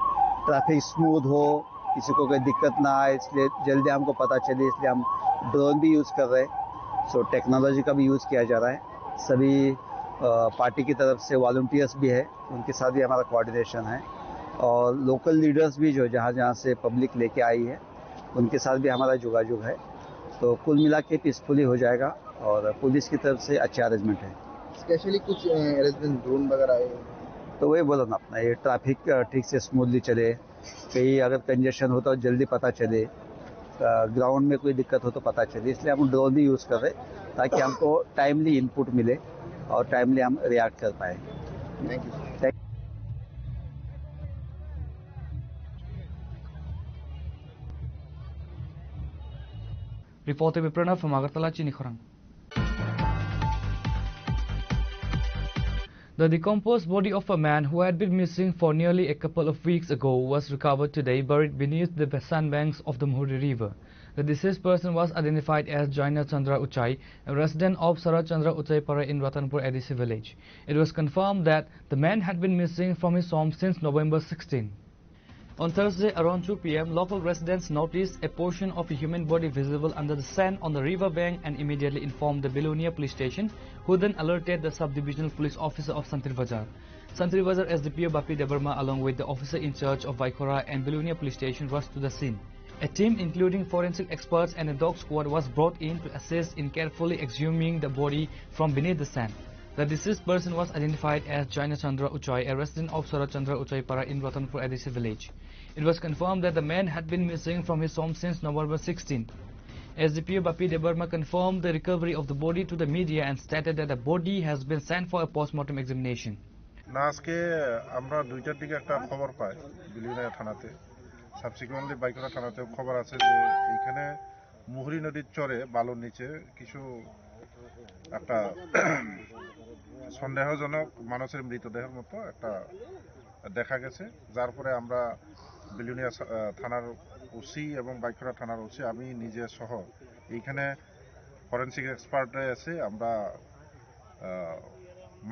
ट्रैफिक स्मूथ हो, किसी को कोई दिक्कत ना आए, इसलिए जल्दी हमको पता चले, इसलिए हम ड्रोन भी यूज़ कर रहे हैं। सो टेक्नोलॉजी का भी यूज़ किया जा रहा है। सभी अ, पार्टी की तरफ से वॉलंटियर्स भी है, उनके साथ भी हमारा कोऑर्डिनेशन है। और लोकल लीडर्स भी जो जहाँ जहाँ से पब्लिक लेके आई है, उनके साथ भी हमारा जोगाजोग है। तो कुल मिला के पीसफुली हो जाएगा और पुलिस की तरफ से अच्छा अरेंजमेंट है। स्पेशली कुछ अरेंजमेंट ड्रोन वगैरह है? तो वही बोला ना अपना, ये ट्रैफिक अ, ठीक से स्मूथली चले, कहीं अगर कंजेशन होता हो जल्दी पता चले, अ, ग्राउंड में कोई दिक्कत हो तो पता चले, इसलिए हम ड्रोन भी यूज़ कर रहे हैं ताकि हमको टाइमली इनपुट मिले और टाइमली हम रिएक्ट कर पाए। Thank you. Reported by Pranav from Agartala, Chinikhorang. The decomposed body of a man who had been missing for nearly a couple of weeks ago was recovered today, buried beneath the sandbanks of the Muhuri River. The deceased person was identified as Jaina Chandra Uchai, a resident of Sarat Chandra Uchai Para in Ratanpur A D C village. It was confirmed that the man had been missing from his home since November sixteen. On Thursday around two p m, local residents noticed a portion of a human body visible under the sand on the river bank and immediately informed the Belonia police station, who then alerted the sub-divisional police officer of Santri Bazar. Santri Bazar S D P O Bapi Debbarma, along with the officer in charge of Vaikhora and Belonia police station, rushed to the scene. A team including forensic experts and a dog squad was brought in to assist in carefully exhuming the body from beneath the sand. The deceased person was identified as Jaina Chandra Uchai, a resident of Sarat Chandra Uchai Para in Ratanpur A D C village. It was confirmed that the man had been missing from his home since November sixteen. S D P O Bapi Debbarma confirmed the recovery of the body to the media and stated that the body has been sent for a postmortem examination. না, আজকে আমরা দুইটার দিকে একটা খবর পাই বিলোনিয়া থানাতে। সাবসিকুয়েন্টলি বাইকরা থানাতেও খবর আছে যে এইখানে মুহুরী নদীর চরে বালুর নিচে কিছু একটা সন্দেহজনক মানুষের মৃতদেহের মতো একটা দেখা গেছে, যার পরে আমরা বিলোনিয়া সা-, আহ, থানার ওসি এবং বাইখরা থানার ওসি, আমি নিজে সহ এইখানে ফরেন্সিক এক্সপার্টে এসে আমরা, আহ,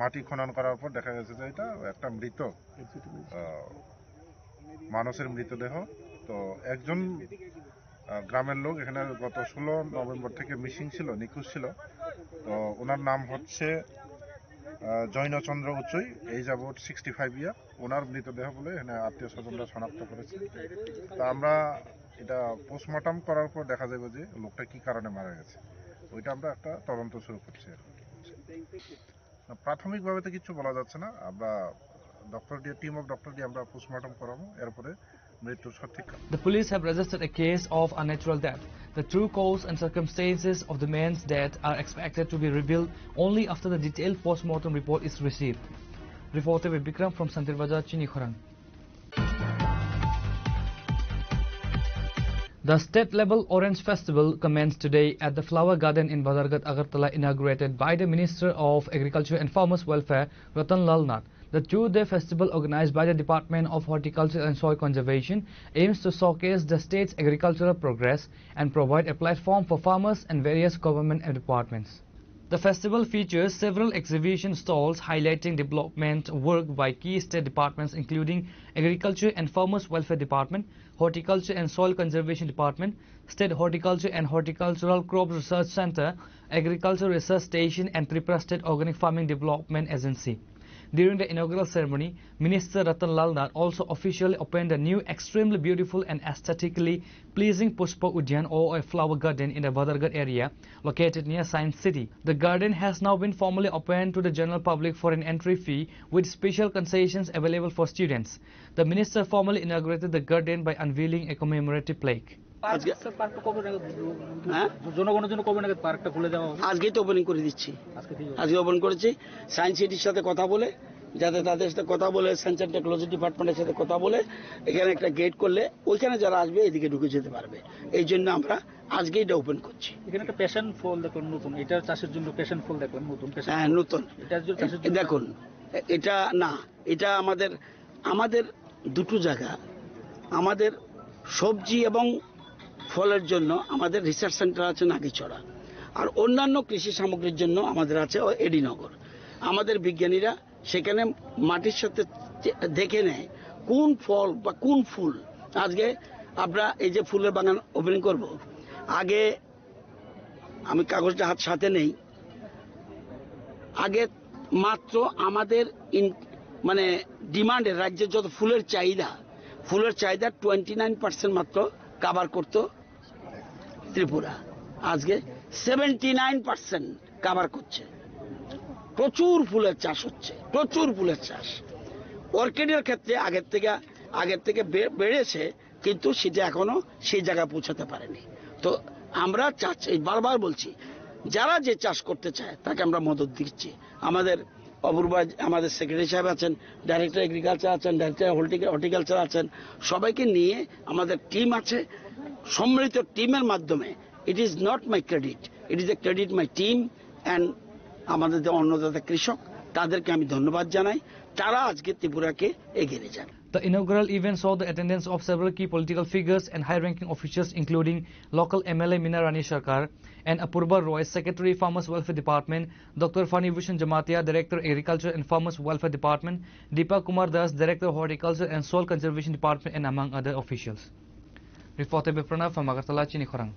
মাটি খনন করার পর দেখা গেছে যে এটা একটা মৃত, আহ, মানুষের মৃতদেহ। তো একজন, আহ, গ্রামের লোক এখানে গত ষোলো নভেম্বর থেকে মিসিং ছিল, নিখোঁজ ছিল। তো ওনার নাম হচ্ছে, আহ, জৈনচন্দ্র উচুই, age about sixty five year। ওনার মৃতদেহ বলে এখানে আত্মীয় স্বজনরা শনাক্ত করেছে। তা আমরা এটা পোস্টমর্টম করার পর দেখা যাবে যে লোকটা কি কারণে মারা গেছে, ওইটা আমরা একটা তদন্ত শুরু করছি এখন। প্রাথমিকভাবে তো কিছু বলা যাচ্ছে না, আমরা ডক্টর দিয়ে, টিম অফ ডক্টর দিয়ে আমরা পোস্টমর্টম করাবো, এরপরে মৃত্যুর সঠিক কারণ। The police have registered a case of unnatural death. The true cause and circumstances of the man's death are expected to be revealed only after the detailed postmortem report is received. Reporter Bikram from Santir Bazar, Chini Khorang. The state-level Orange Festival commenced today at the Flower Garden in Bazarghat, Agartala, inaugurated by the Minister of Agriculture and Farmers Welfare, Ratan Lal Nath. The two-day festival, organized by the Department of Horticulture and Soil Conservation, aims to showcase the state's agricultural progress and provide a platform for farmers and various government departments. The festival features several exhibition stalls highlighting development work by key state departments, including Agriculture and Farmers Welfare Department, Horticulture and Soil Conservation Department, State Horticulture and Horticultural Crop Research Center, Agriculture Research Station, and Tripura State Organic Farming Development Agency. During the inaugural ceremony, Minister Ratan Lal Nath also officially opened the new, extremely beautiful and aesthetically pleasing Pushpa Udyan, or a flower garden, in the Badharghat area, located near Science City. The garden has now been formally opened to the general public for an entry fee, with special concessions available for students. The minister formally inaugurated the garden by unveiling a commemorative plaque. Park, আজকে স্যার, পার্কটা কবে নাগাদ, হ্যাঁ? জনগণের জন্য কবে নাগাদ পার্কটা খুলে দেওয়া হবে? আজকেই তো ওপেনিং করে দিচ্ছি। আজকে থেকে? আজকে ওপেন করেছি। সায়েন্স সিটির সাথে কথা বলে, যাতে তাদের সাথে কথা বলে, সায়েন্স অ্যান্ড টেকনোলজি ডিপার্টমেন্টের সাথে কথা বলে, এখানে একটা গেট করলে ওইখানে যারা আসবে এদিকে ঢুকে যেতে পারবে। এই জন্য আমরা আজকেই এটা ওপেন করছি। এখানে একটা প্যাশন ফল দেখলাম নতুন, এটা চাষের জন্য প্যাশন ফল দেখলাম নতুন, প্যাশন হ্যাঁ, ফল। নতুন। এটা যে চাষের জন্য দেখুন, এ-, এটা না, এটা আমাদের, আমাদের দুটো জায়গা, আমাদের সবজি এবং ফলের জন্য আমাদের রিসার্চ সেন্টার আছে নাগিছড়া, আর অন্যান্য কৃষি সামগ্রীর জন্য আমাদের আছে ও এডিনগর। আমাদের বিজ্ঞানীরা সেখানে মাটির সাথে চে-, দেখে নেয় কোন ফল বা কোন ফুল। আজকে আমরা এই যে ফুলের বাগান ওপেনিং করব, আগে আমি কাগজটা হাত সাথে নেই, আগে মাত্র আমাদের ইন-, মানে ডিমান্ডের, রাজ্যের যত ফুলের চাহিদা, ফুলের চাহিদা টোয়েন্টি নাইন পার্সেন্ট মাত্র কাভার করতো ত্রিপুরা। আজকে সেভেন্টি নাইন পার্সেন্ট কাভার করছে। প্রচুর ফুলের চাষ হচ্ছে, প্রচুর ফুলের চাষ। অর্কিডের ক্ষেত্রে আগের থেকে, আগের থেকে বে-, বেড়েছে, কিন্তু সেটা এখনো সেই জায়গায় পৌঁছাতে পারেনি। তো আমরা চাচ্ছি, বারবার বলছি, যারা যে চাষ করতে চায় তাকে আমরা মদত দিচ্ছি। আমাদের অপূর্ব, আমাদের সেক্রেটারি সাহেব আছেন, ডাইরেক্টর এগ্রিকালচার আছেন, ডাইরেক্টর হর্টিকা-, হর্টিকালচার আছেন, সবাইকে নিয়ে আমাদের টিম আছে। সম্মিলিত টিমের মাধ্যমে, it is not my credit, it is the credit my team and আমাদের যে অন্নদাতা কৃষক, তাদেরকে আমি ধন্যবাদ জানাই। তারা আজকে ত্রিপুরাকে এগিয়ে নিয়ে যাবে। The inaugural event saw the attendance of several key political figures and high-ranking officials, including local M L A Meena Rani Sarkar and Apurva Roy, Secretary, Farmers Welfare Department, Doctor Fani Bhushan Jamatia, Director, Agriculture and Farmers Welfare Department, Deepak Kumar Das, Director, Horticulture and Soil Conservation Department, and among other officials. Reporter Biprana from Agartala, Chini Khorang.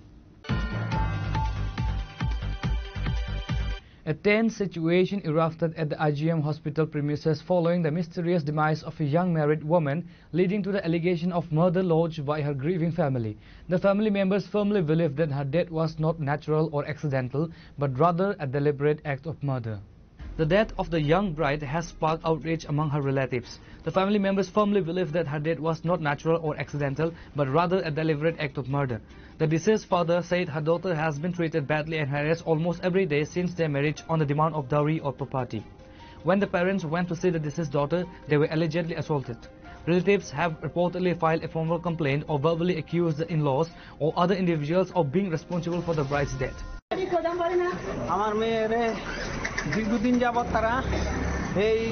A tense situation erupted at the I G M hospital premises following the mysterious demise of a young married woman, leading to the allegation of murder lodged by her grieving family. The family members firmly believe that her death was not natural or accidental, but rather a deliberate act of murder. The death of the young bride has sparked outrage among her relatives. The family members firmly believe that her death was not natural or accidental, but rather a deliberate act of murder. The deceased father said her daughter has been treated badly and harassed almost every day since their marriage on the demand of dowry or property. When the parents went to see the deceased daughter, they were allegedly assaulted. Relatives have reportedly filed a formal complaint or verbally accused the in-laws or other individuals of being responsible for the bride's death. আমার মেয়েরে দীর্ঘদিন যাবত তারা এই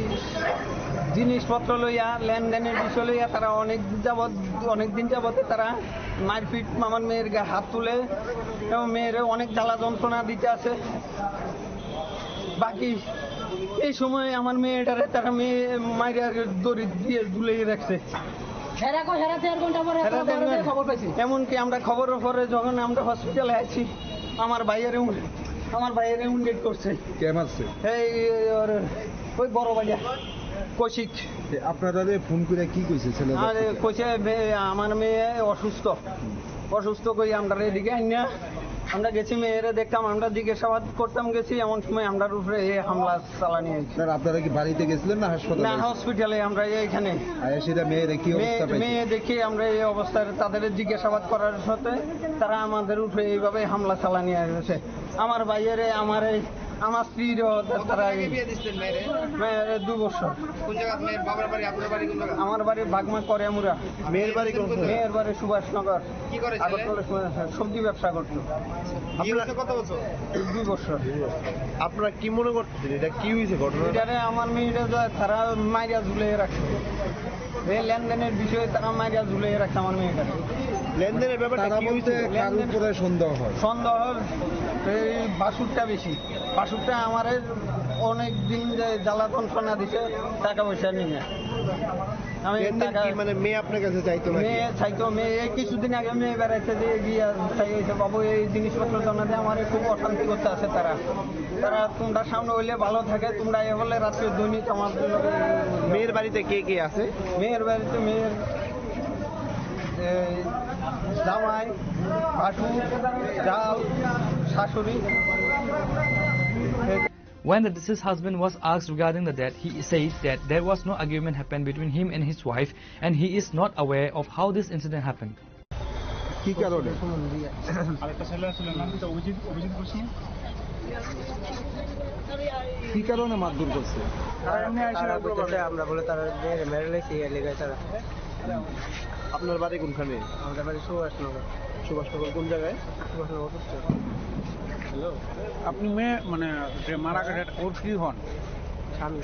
জিনিসপত্র লইয়া, লেনদেনের বিষয় লইয়া তারা অনেক যাবত, অনেক দিন যাবত তারা মারপিট, আমার মেয়ের গায়ে হাত তুলে এবং মেয়েরে অনেক জ্বালা যন্ত্রণা দিতে আছে। বাকি এই সময় আমার মেয়েটারে তারা মেয়ে মাইরা দড়ি দিয়ে ঝুলিয়ে রাখছে। হেরা কো হেরা দেড় ঘন্টা পরে হেরা দেড় ঘন্টা। খবর পাইছি। এমনকি আমরা খবরের পরে যখন আমরা হসপিটালে আছি, আমার ভাইয়ের উন-, আমার ভাইয়ের উন্ডেট করছে। কে মারছে? এই ওর ওই বড় ভাইয়া কৌশিক। এ, আপনারা ফোন করে কি কইছে ছেলেরা? আরে কইছে বে-, আমার মেয়ে অসুস্থ। অসুস্থ কই আমরা এদিকে আইনা, আমরা গেছি মেয়েরে দেখতাম, আমরা জিজ্ঞাসাবাদ করতাম গেছি, এমন সময় আমরার উপরে এই হামলা চালানি হয়েছে। স্যার, আপনারা কি বাড়িতে গেছিলেন না হাসপাতালে? না, হসপিটালে আমরা এইখানে। আর সেটা মেয়েরে কি মেয়ে, অবস্থা পাইছে? মেয়ে দেখে আমরা এই অবস্থায় তাদের জিজ্ঞাসাবাদ করার সাথে তারা আমাদের উপরে এইভাবে হামলা চালানি হয়েছে। আমার ভাইয়েরে, আমার এই, আমার স্ত্রীরও তারা কতদিন আগে এই বিয়ে দিছিলেন মেয়েরে? মেয়েরে দু বছর। কোন জায়গা? মেয়ের বাবার বাড়ি, আপনার বাড়ি কোন জায়গা? আমার বাড়ি বাগমা করিয়ামুড়া। মেয়ের বাড়ি কোন জায়গা? মেয়ের বাড়ি সুভাষনগর। কি করে ছেলে? আগরতলা সুভাষ-, সবজি ব্যবসা করতো। বিয়ে হয়েছে কত বছর? দুই বছর। আপনারা কি মনে করতেছেন, এটা কি হয়েছে ঘটনা? এটারে আমার মেয়েটা যে তারা মাইরা ঝুলিয়ে রাখছে। এই লেনদেনের বিষয়ে তারা মাইরা ঝুলিয়ে রাখছে আমার মেয়েটাকে। লেনদেনের ব্যাপারটা তারা কি বলতে হয়েছিল? কার লেনদেন উপরে সন্দেহ হয়? সন্দেহ এই বাসুরটা বেশি। বাসুরটা আমারে অনেক দিন যে জ্বালা যন্ত্রণা দিছে, টাকা পয়সা নিয়ে। আমি লেনদেন টাকা কি, মানে, মেয়ে আপনার কাছে চাইতো নাকি? মেয়ে চাইতো, মেয়ে এই কিছুদিন আগে মেয়ে বেড়াইতে দিয়ে গিয়ে চাইছে, "বাবু, এই জিনিসপত্র জমা দিয়ে আমার খুব অশান্তি করতে আছে তারা।" তারা তোমরা সামনে হইলে ভালো থাকে, তোমরা এ বলে রাত্রে দৈনিক আমার জন্য মেয়ের বাড়িতে কে কে আছে? মেয়ের বাড়িতে মেয়ের, এই, জামাই, ভাসুর, জাল, শাশুড়ি। When the deceased husband was asked regarding the death, he said that there was no argument happened between him and his wife, and he is not aware of how this incident happened. কি কারণে? আরেকটা ছেলে আসলে নাম তো অভিজিৎ, অভিজিৎ গোস্বামী। কি কারণে মারধর করছে? আর এমনি আইসা তারা বলতেছে, আমরা বলে তারা মেরে, মেরে লেছি, এর লেগে তারা। আপনার বাড়ি কোনখানে? আমাদের বাড়ি সুভাষনগর। সুভাষনগর কোন জায়গায়? সুভাষনগর উত্তর। হ্যালো। আপনি মেয়ে, মানে, যে মারা গেছে, ওর কি হন? স্বামী।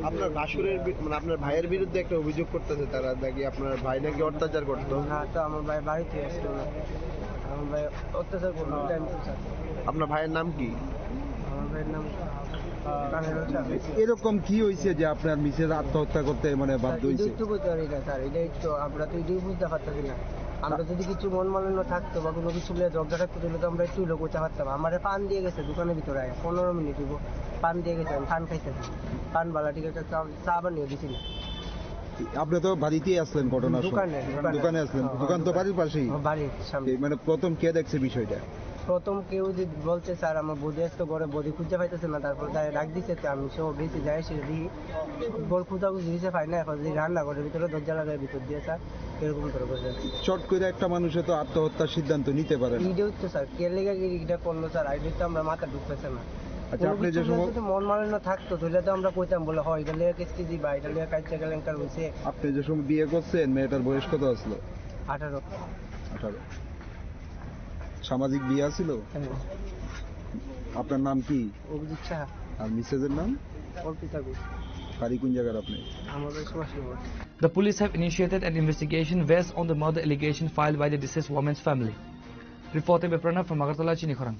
আপনার ভাসুরের বি-, মানে, আপনার ভাইয়ের বিরুদ্ধে একটা অভিযোগ করতেছে তারা, নাকি আপনার ভাই নাকি অত্যাচার করতো? না, তো আমার ভাই বাড়িতে আসলো না। আমার ভাই অত্যাচার করলো, টাইম টু স্যার। আপনার ভাইয়ের নাম কি? আমার ভাইয়ের নাম কানাইল স্যার। এরকম কি হয়েছে যে আপনার মিসেস আত্মহত্যা করতে, মানে, বাধ্য স্যার, হয়েছে? এটাই তো করতে পারি না স্যার, এটাই তো, আমরা তো এটাই বুঝতে পারতেছি না। আমরা যদি কিছু মন মালিন্য থাকতো বা কোনো কিছু নিয়ে ঝগড়া থাকতো, তাহলে তো আমরা একটু হলেও করতে পারতাম। আমারে পান দিয়ে গেছে দোকানের ভিতরে আয়া, পনেরো মিনিট হইব, পান দিয়ে গেছে, আমি পান খাইতেছি, পান বালা ঠিক আছে, চা, চা বানিয়ে দিছি না। আপনি তো বাড়িতেই আসলেন ঘটনার সময়। দোকানে, দোকানে। দোকানে আসলেন। হ্যাঁ, দোকান তো দোকানে। বাড়ির পাশেই। হ্যাঁ, বাড়ির সামনে। এই মানে প্রথম কে দেখছে বিষয়টা? প্রথম কেউ যে বলছে, "স্যার, আমার বৌদি আজকে ঘরে বৌদি খুঁজে পাইতেছে না," তারপর তাই ডাক দিছে, তো আমি সহ গেছি, যাই এসে দেখি বউ খোঁজাখুঁজি হয়েছে, পাই না। এখন যে রান্নাঘরের ভিতরে দরজা লাগায় ভিতর দিয়ে, স্যার, এরকম করে বসে আছে। চট করে একটা মানুষে তো আত্মহত্যার সিদ্ধান্ত নিতে পারে না। এইটাই তো স্যার, কে লেগে এটা করলো স্যার, এটা তো আমরা মাথা ঢুকতেছে না। আচ্ছা, কোনো আপনি কিছু যে সময় যদি মন মালিন্য থাকতো, তাহলে তো আমরা কইতাম, বলে, "হয়, এটা লেগে কেস কেজি বা এটা লেগে কাইচা কেলেঙ্কার হয়েছে।" আপনি যে সময় বিয়ে করছেন, মেয়েটার বয়স কত আসলো? আঠারো। আঠারো। সামাজিক বিয়ে ছিল? হ্যাঁ। আপনার নাম কি? অভিজিৎ সাহা। আর মিসেসের নাম? অর্পিতা ঘোষ। বাড়ি কোন জায়গার আপনি? আমাদের Subhashnagar. The police have initiated an investigation based on the murder allegation filed by the deceased woman's family. Reported by Pranab from Agartala, Chini Khorang.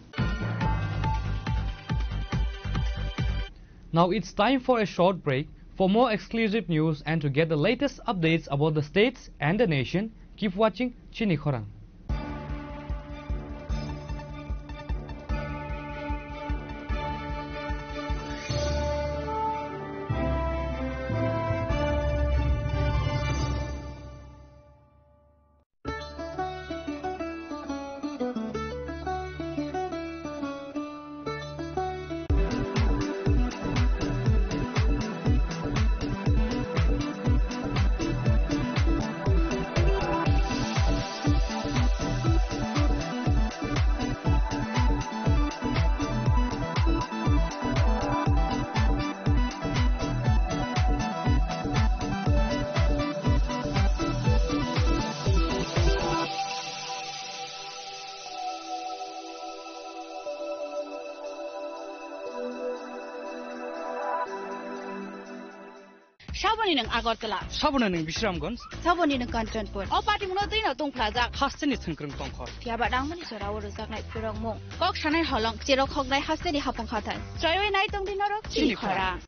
Now it's time for a short break. For more exclusive news and to get the latest updates about the states and the nation, keep watching Chini Khorang. Saboni nwng Agartala. Saboni nwng Bisramganj. Saboni nwng Kanchanpur. O party mungno twino tungphlajak. Hasteni thwngkwrwng tongkhor. Phiya ba nangmani jorao rwjaknai phwrwngmung. Kok sanai holong, cherok hoknai hasteni hapung khathar. Chroiwi nai tongdi norok Chini Chini Khorang.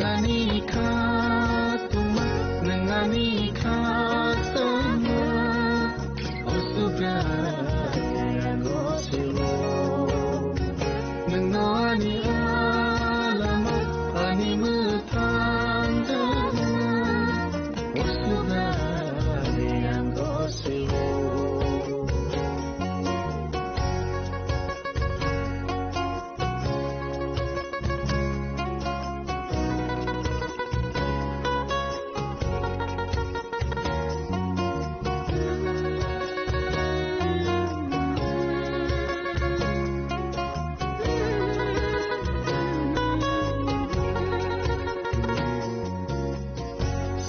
Ani kha tuma, nang ani kha sama, o subra, ang o siwo. Nang no ani alama, ani muthang jana, o subra, ang o siwo.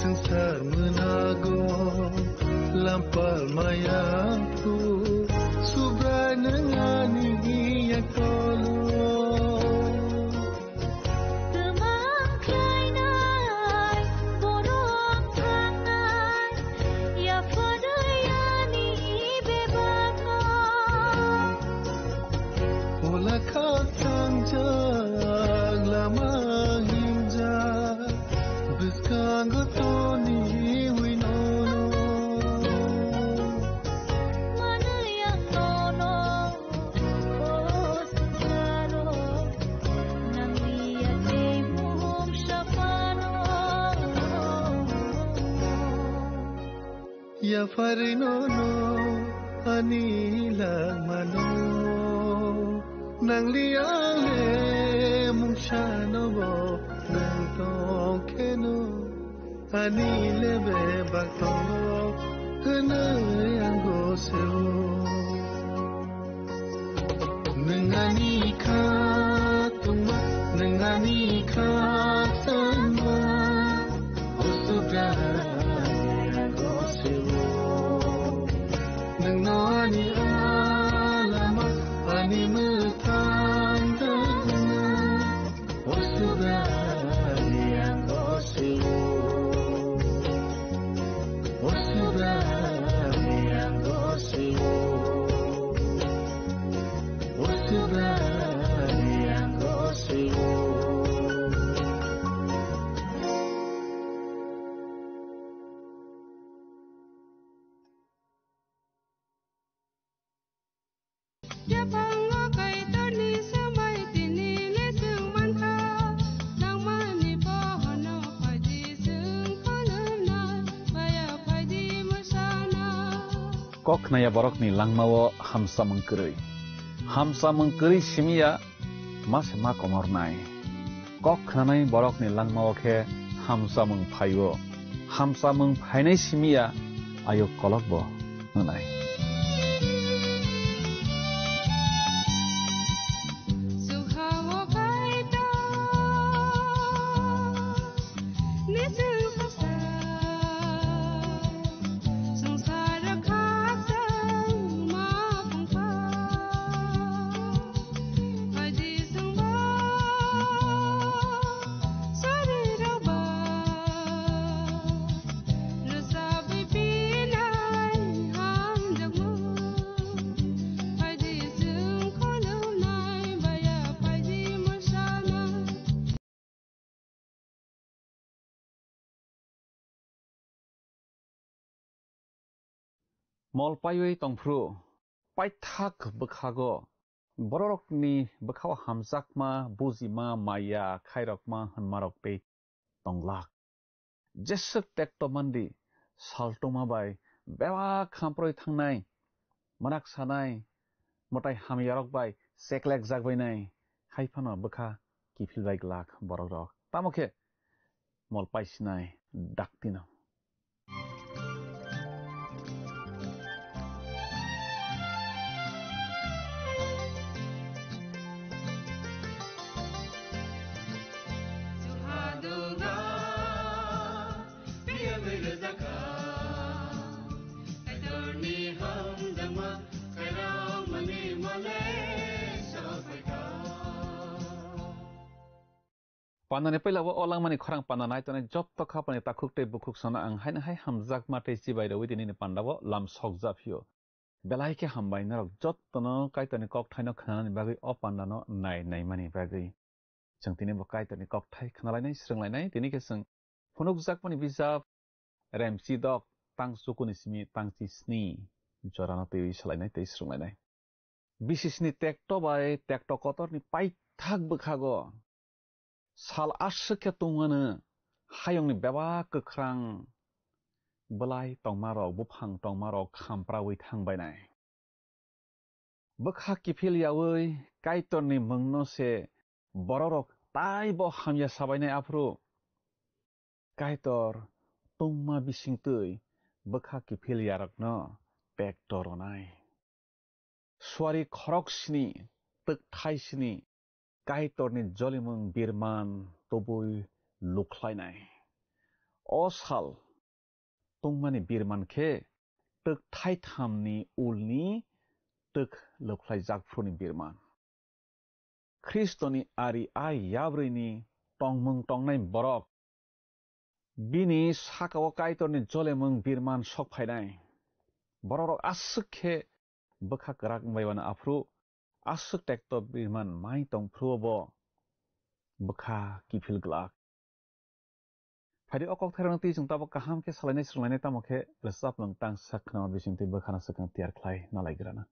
Swngchar mwnago lampal maya phu, Subrai nang ani yakolo. Twmang khlainai, borok thangnai, yapharwi ani bebakno. Ola kha thangjak lama hingjak, bwskango toniwi nono. Manwi ang nono, o swngcharo, nangni yakni mung saphano. Yapharwi nono ani langmano, nangli ale mungsano bo nang tongkheno, ani lebe baktongo hwnwi ang goseo. Nwng ani kha tongma, nwng ani kha tongma, o Subrai ang goseo. Nwng no ani alama, ani mwthang tongma, o Subrai ang goseo. O Subrai ang goseo. O Subrai ang goseo. Yaphango Kaitorni swmai tini le chwng mankha, nangmani pohorno phaidi chwng khulumnai, maya phaidi mwsana. Kok khnaya borokni langmao hamsamung kwrwi. Hamsamung kwrwi simiya ma se ma komornai. Kok khnanai borokni langmao khe hamsamung phaio. Hamsamung phainai simiya ayuk kolokbo hwnai. Mol paiwi tongphru, paithak bwkhago bororokni bwkhao hamjakma, bujima, maya khairokma hwnmarok tei tonglak. Jeswk tekto mandi, saltuma bai bebak hamproi thangnai, mwnak sanai, mwtai hamyarok bai cheklek jakbainai, hai phano bwkha kiphil bai glak borok rok. Tamo khe mol paisinai daktino. Pandani puila o langmani khorang panda nai tongnai jotto khapani takhuk tei bukhuk sono ang haino hai hamjakma tei chibai rwi tini ni panda o lam sokja phio. Belai khe hambai norok jottono Kaitorni kokthaino khnanani bagwi o pandano nai naimani bagwi. Chwng tini bo Kaitorni kokthai khnalainai, srwnglainai, tini khe chwng phunukjakmani bijap Remchidok tang chukuni simi tang chi sni jorano twiwi salainai tei srwnglainai. Bisisni tekto bai tekto kotorni paithak bwkhago sal aswk khe tungmano hayungni bebak kwkhrang bwlai tongmarok, buphang tongmarok khampraui thangbainai. Bwkha kiphil yaui Kaitorni mungno se bororok taibo hamya sabainai aphuru Kaitor tungma bisingtwi bwkha kiphil yarokno pek toronai. Suari khorok sini, twkthai sini, Kaitorni jolimung birman tubui lukhlainai. O sal tungmani birman khe twkthai thamni ulni twk lukhlaijak phuruni birman. Khristoni ari ai yabrwini tongmung tongnai borok bini sakao Kaitorni jolemung birman sok phainai. Bororok aswk khe bwkha kwrak wngbai mano aphuru aswk tekto birman mai tong phuru bo bwkha kiphil glak. Phaidi o kok thairokno twi chwng tabuk kaham khe salainai swrwnglainai tamo khe rwchap nwng tang sak khna bisingtwi bwkhano swkang tiyar khlai nalaigrana.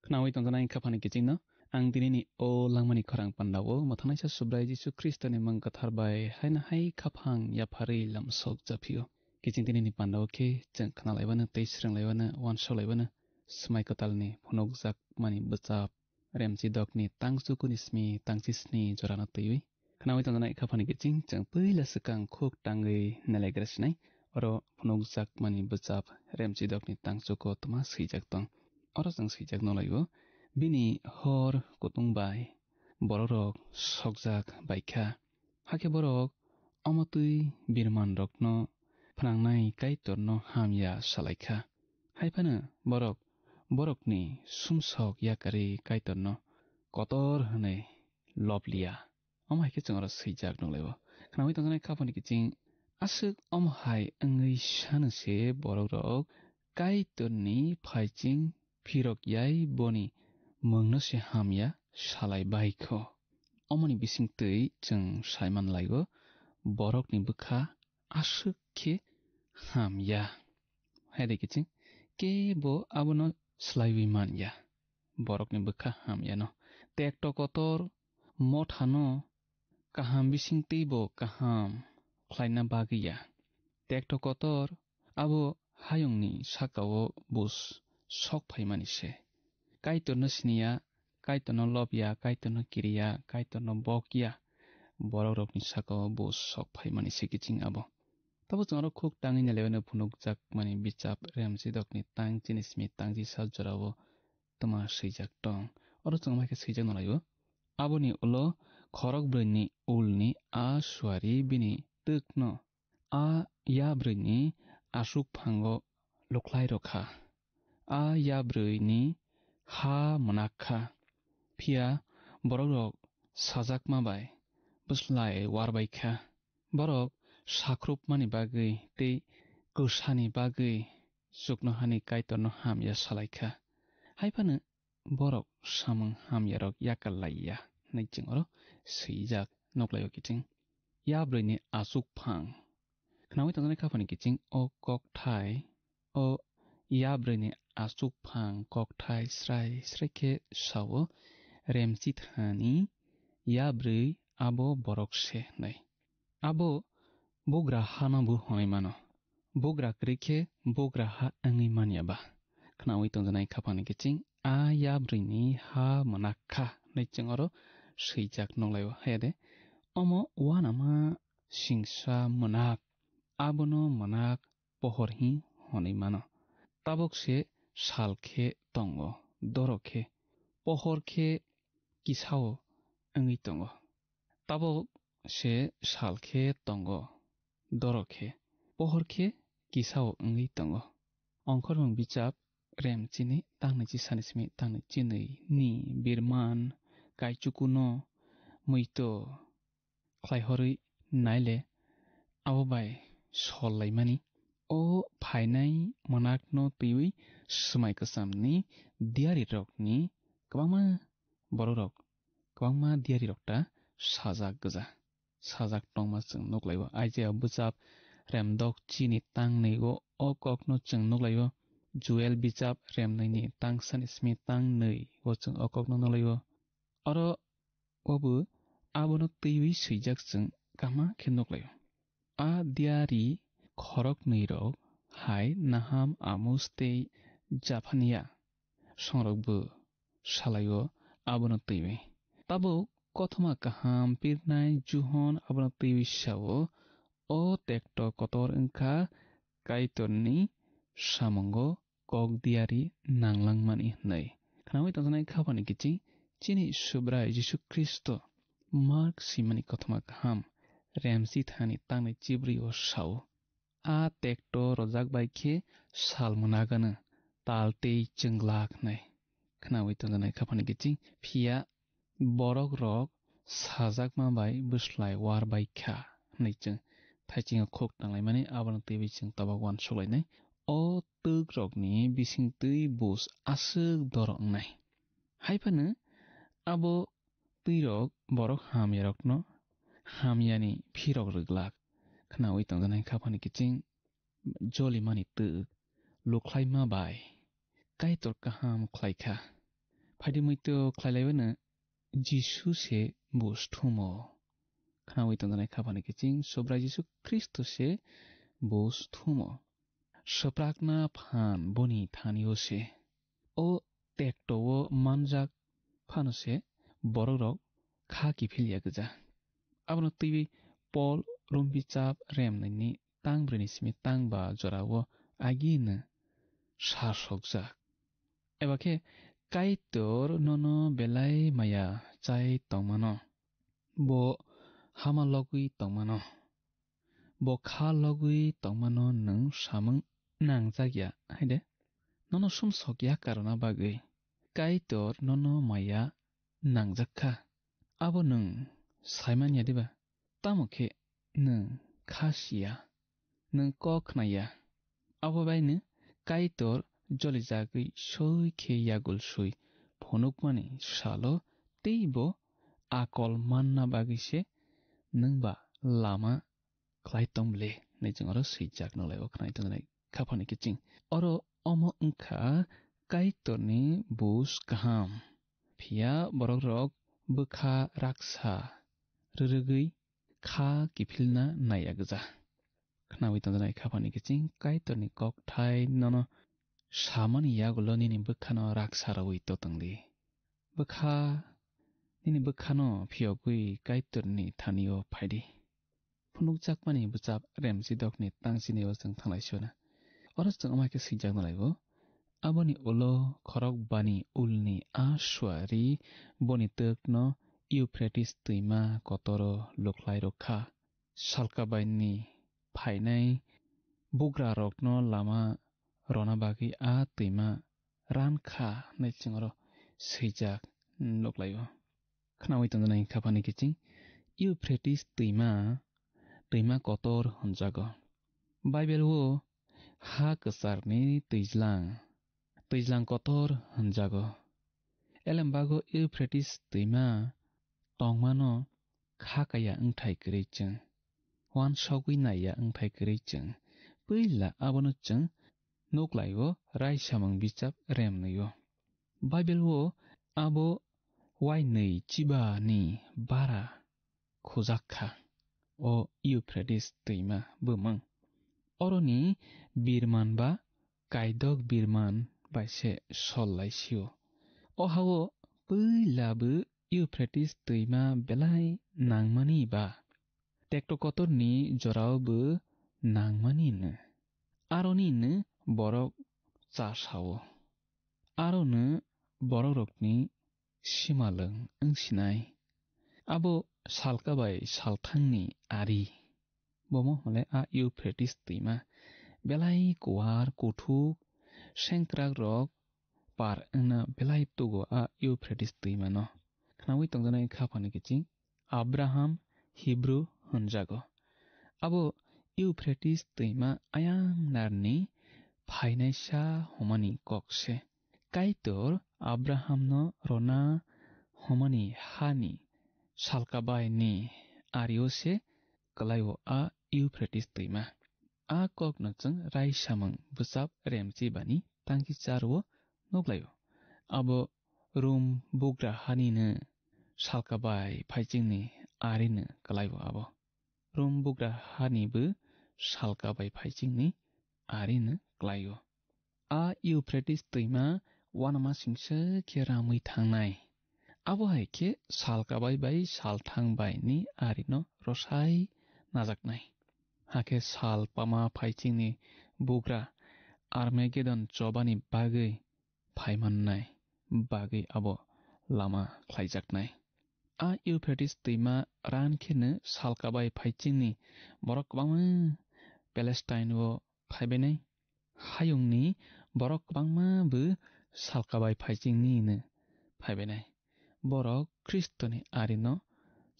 Khnaui tongjanai khaphani kichingno, ang dinini o langmani khorang pandao mwthangnaisa Subrai Jisu Khristoni mung kwthar bai haino hai khaphang yapharwi lamsok japhio. Kiching dinini pandao khe chwng khnalaibano tei srwnglaibano, uansukhlaibano, swmai kwtalni phunukjakmani bwchap Remchidokni tang chukuni simi tang chi sni jorano twiwi. Khnaui tongjanai khaphani kiching chwng puila swkang khuk tangwi nelaigra sinai. Oro phunukjakmani bwchap Remchidokni tang chuko twma swijak tong. Oro chwng swijak nolaio. Bini hor kutung bai bororok sokjak baikha. Hakhe borok omo twi birmanrokno phnangnai Kaitorno hamya salaikha. Hai phano borok borokni sumsok yakarwi Kaitorno kotor hwnwi lob liya. Omo hai khe chwng oro swijak nukhlaio. Khnaui tongjanai khaphani kiching aswk omo hai wngwi sano se borokrok Kaitorni phaiching phirok yai boni mungno se hamya salai bai kho. Omoni bisingtwi chwng sai man laio, borokni bwkha aswk khe hamya. Hai de kiching kebo abono slaiwi manya. Borokni bwkha hamyano. Tekto kotor mothano kaham bisingtwibo kaham khlaina bagwi ya. Tekto kotor abo hayungni sakao bus sok phaimani se. Kaitorno siniya Kaitorno lob ya, Kaitorno kiri ya, Kaitorno bok ya, borokrokni saka-o buj sok phaimani se kiching abo. Tabo chwng oro khuk tangwi nailaibano phunukjakmani bichap Remchidokni tang chini simi tang chisa jorao twma swijak tong. Oro chwng bai khe swijak nalaio. Aboni ulo khorok brwini ulni a suari bini twkno a yabrwini aswk phango lukhlai rw kha. A yabrwini ha mwnak kha, phiya borokrok sajakma bai bwslai war bai kha. Borok sakhrupmani bagwi tei kwsani bagwi chuknohani Kaitorno hamya salai kha. Hai phano borok samung hamyarok yakal lai ya hwnwi chwng oro swijak nuklaio kiching. Yabrwini aswk phang. Khnaui tongjaknai kha phani kiching o kokthai, o yabrwini aswk phang kokthai srai srai khe sao, Remchithani yabrwi abo borok se hwnwi. Abo bugra hano bo hwnwi mano. Bugra kwrwi khe bugra ha wngwi man ya ba? Khnaui tongjaknai kha phani kiching a yabrwini ha mwnak kha hwnwi chwng oro swijak nuklaio. Haya de, omo uanama singsa mwnak, abono mwnak pohor hi hwnwi mano. Tabok se sal khe tongo, doro khe, pohor khe kisao wngwi tongo. Tabok se sal khe tongo, doro khe, pohor khe kisao wngwi tongo. Ongkhormung bichap Remchini tangni chisani simi tangni chinwi ni birman kaichukuno muito khlaihorwi naile abo bai sol laimani. O phainai mwnakno twiwi swmai kwchamni diyarirokni kwbangma borokrok, kwbangma diyarirok ta sajak gwja, sajak tongma chwng nuklaio. Isaiah bwchap remdok chini tangnwi o, o kokno chwng nuklaio. Joel bichap remnwini tangsani simi tangnwi o chwng o kokno nuklaio. Oro obo abono twiwi swijak chwng kaham khe nuklaio. A diyari khoroknwirok hai Naham, Amos tei Japhania songrokbo salaio abono twiwi. Tabuk kothoma kaham pirnai Johon abono twiwi sao, "O tekto kotor wngkha Kaitorni samungo kok diyari nanglangmani," hwnwi. Khnaui tongjaknai kha phani kiching chini Subrai Jisu Khristo Mark simani kothoma kaham remsi thani tangnai chibrwi o sao, "A tekto rojak bai khe sal mwnagano tal tei chwnglak," hwnwi. Khnaui tongjaknai kha phani kiching, phiya borokrok sajakma bai bwslai war bai kha hwnwi chwng thaichingno khuk tanglaimani, abono twiwi chwng tabok uansuk lainai. O twkrokni bisingtwi buj aswk doro wngnai. Hai phano abo twirok borok hamyarokno hamyani phirok rwglak. Khnaui tongjaknai kha phani kiching jolimani twk lukhlaima bai Kaitor kaham khlai kha. Phaidi muitu khlai laiwino Jisu se buj thumo. Khnaui tongjaknai kha phani kiching Subrai Jisu Khristo se buj thumo. Swprakna phan boni thani o se. O tekto o manjak phano se borokrok kha kiphil ya gwja. Abono twiwi Pol Rom bichap remnwini tang brwini simi tang ba jorao agini sasokjak. Eba khe Kaitor nono belai maya chai tongmano, bo hama logwi tongmano, bo kha logwi tongmano nwng samung nangjak ya hai de? Nono sumsok ya karona bagwi Kaitor nono maya nangjak kha. Abo nwng saimanya diba? Tamo khe nwng kha siya, nwng kok khnaya. Abo baino Kaitor jolijagwi soi khe yagul soi phunukmani salo teibo akol manna bagwi se nwng ba lama khlai tong bwle hwnwi chwng oro swijak nolai o khnai tongjaknai kha phani kiching. Oro omo wngkha Kaitorni buj kaham. Phiya borokrok bwkha raksa rwrwgwi kha kiphilna naiya gwja. Khnaui tongjaknai kha phani kiching Kaitorni kokthai nono samani yagulo nini bwkhano raksa rwui totong di. Bwkha, nini bwkhano phiyogwi Kaitorni thani-o phai di. Phunukjakmani bwchap remchidokni tangsinio chwng thanglaisio na. Oro chwng wngma khe swijak nalaibo. Aboni ulo khorok bani ulni a suari boni twkno Euphrates twima kotoro luklai rwkha. Salkabaini phainai bugrarokno lama rwna bagwi a twima ran kha hwnwi chwng oro swijak nuklaio. Khnaui tongjaknai khaphani kiching Euphrates twima, twima kotor hwnjago. Bible-o ha kwcharni twijlang, twijlang kotor hwnjago. Elembago Euphrates twima tongmano kha kaya wngthai kwrwi chwng, uansugwi naiya wngthai kwrwi chwng, puila abono chwng nuklaio raisamung bichap remnwio. Bible-o abo uainwi chibani bara khujak kha, o Euphrates twima bumung. Oroni birman ba kaidok birman bai se sol lai sio. O ha-o puila bo Euphrates twima belai nangmani ba tekto kotorni jorao bo nangmani no. Aroni no borok cha sao. Arono borokrokni simalwng wngsinai. Abo salka bai salthangni ari. Bomo hwnle a Euphrates twima belai kuar, kuthuk, sengkrakrok par wngna belai tugo a Euphrates twimano. Khnaui tongjaknai khaphani kiching Abraham Hebrew hwnjago. Abo Euphrates twima ayang narni phainaisa hwnmani kok se. Kaitor Abrahamno rwna hwnmani hani salkabaini ario se kwlaio a Euphrates twima. A kokno chwng raisamung bwchap remchi bani tangki charo nukhlaio. Abo Rum bugra hanino salkabai phaichingni arino kwlaio abo. Rum bugra hani bo salkabai phaichingni arino kwlaio. A Euphrates twima uanama singsa khe ramwi thangnai. Abo hai khe salkabai bai salthang bai ni arino rosai najaknai. Hakhe sal pama phaichingni bugra Armagedon chobani bagwi phaimannai bagwi abo lama khlaijaknai. A Euphrates twima ran kheno salkabai phaichingni borok kwbangma Palestine-o phaibainai. Hayungni borok kwbangma bo salkabai phaichingni hino phaibainai. Borok Khristoni arino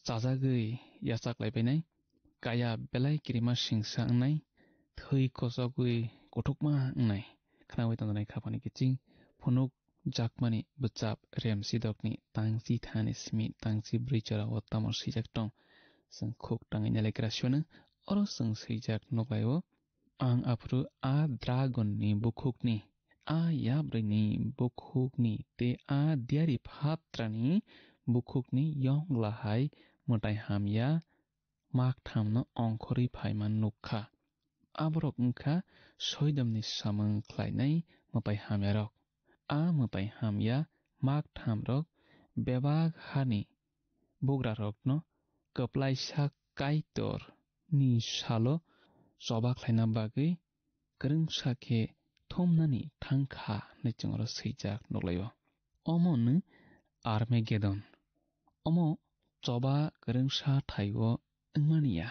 chajagwi yachaklaibainai. Kaya belai kirima singsa wngnai, thwi kochogwi kuthukma wngnai. Khnaui tongjaknai khaphani kiching phunuk jakmani bwchap rem sidokni tangchi thani simi tangchi bwrwi chora o tamo swijak tong. Chwng khuk tangwi nailaikra siyano, oro chwng swijak nuklaio. Ang aphuru a dragon ni bukhukni, a yabrwi ni bukhukni tei a diari phatrani bukhukni yongla hai mwtai hamya mak thamno ongkhorwi phaima nuk kha. Aborok wng kha Soidomni samung khlainai mwtai hamyarok. A mwtai hamya mak thamrok bebak hani bugrarokno kwplaisa Kaitor ni salo choba khlaina bagwi kwrwngsa khe thumnani thang kha hwnwi chwng oro swijak nuklaio. Omo no Armagedon. Omo choba kwrwngsa thaio wngmani ya.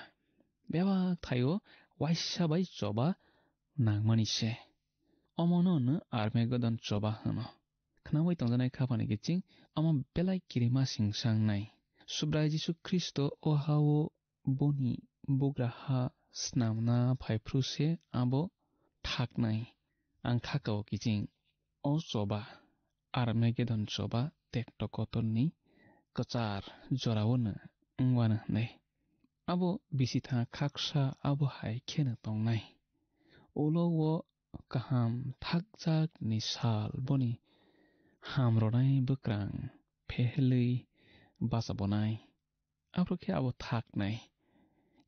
Bebak thaio waisa bai choba nangmani se. Omono no Armagedon choba hwno. Khnaui tongjaknai khaphani kiching omo belai kirima singsa wngnai. Subrai Jisu Khristo o ha-o boni bugra ha snamna phaiphru se abo thaknai. Ang khakao kiching o choba, Armagedon choba tekto kotorni kwchar jorao no wngwano hwnwi. Abo bisitha khaksa abo hai kheno tongnai. Ulo o kaham thakjak ni sal boni hamrwnai bwkrang phehelwi bachabo nai. Aphuru khe abo thaknai.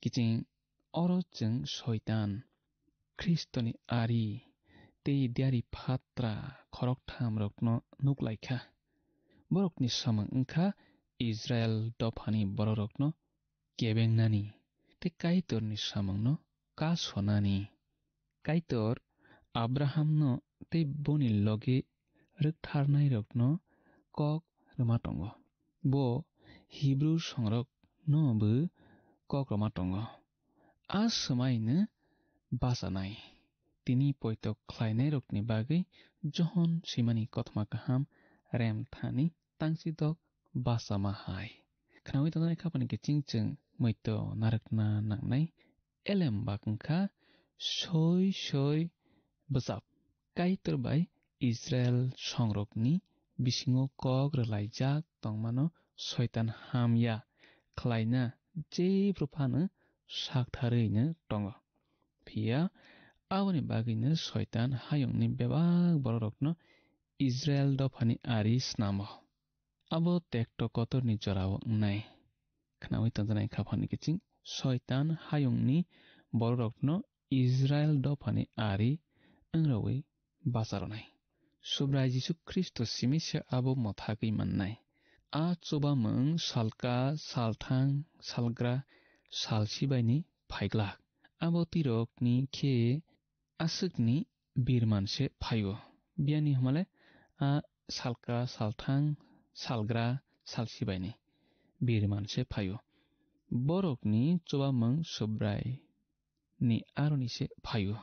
Kiching oro chwng Soitan, Khristoni ari tei diari phatra khoroktham rokno nuklaikha. Borokni samung wngkha Israel dophani bororokno kebengnani tei Kaitorni samungno kasonani. Kaitor Abrahamno tei boni logi rwktharnairokno kok rwma tongo. Bo Hibru songrokno bo kok rwma tongo. A swmaino bachanai. Tini poito khlainairokni bagwi Johon swimani kothoma kaham rem thani tangsidok bachama hai. Khnaui tongnai khapani kiching chwng muito narwkna nangnai. Elem bak wngkha soi soi bwchap. Kaitor bai Israel songrokni bisingo kok rwlaijak tongmano Soitan hamya khlaina jephru phano saktharwino tongo. Phiya aboni bagwino Soitan hayungni bebak bororokno Israel dophani ari snamo. Abo tekto kotorni jorao wngnai. Khnaui tongjaknai khapani kiching Soitan hayungni bororokno Israel dophani ari wngrogwi bacharonai. Subrai Jisu Khristo simi se abo mwthagwi mannai. A chubamung salka, salthang, salgra, salsibaini phaiglak. Abo tirokni khe aswkni birman se phaio. Biyani hwnmale a salka, salthang, salgra, salsibaini birman se phaio. Borokni chubamung Subrai ni aroni se phaio.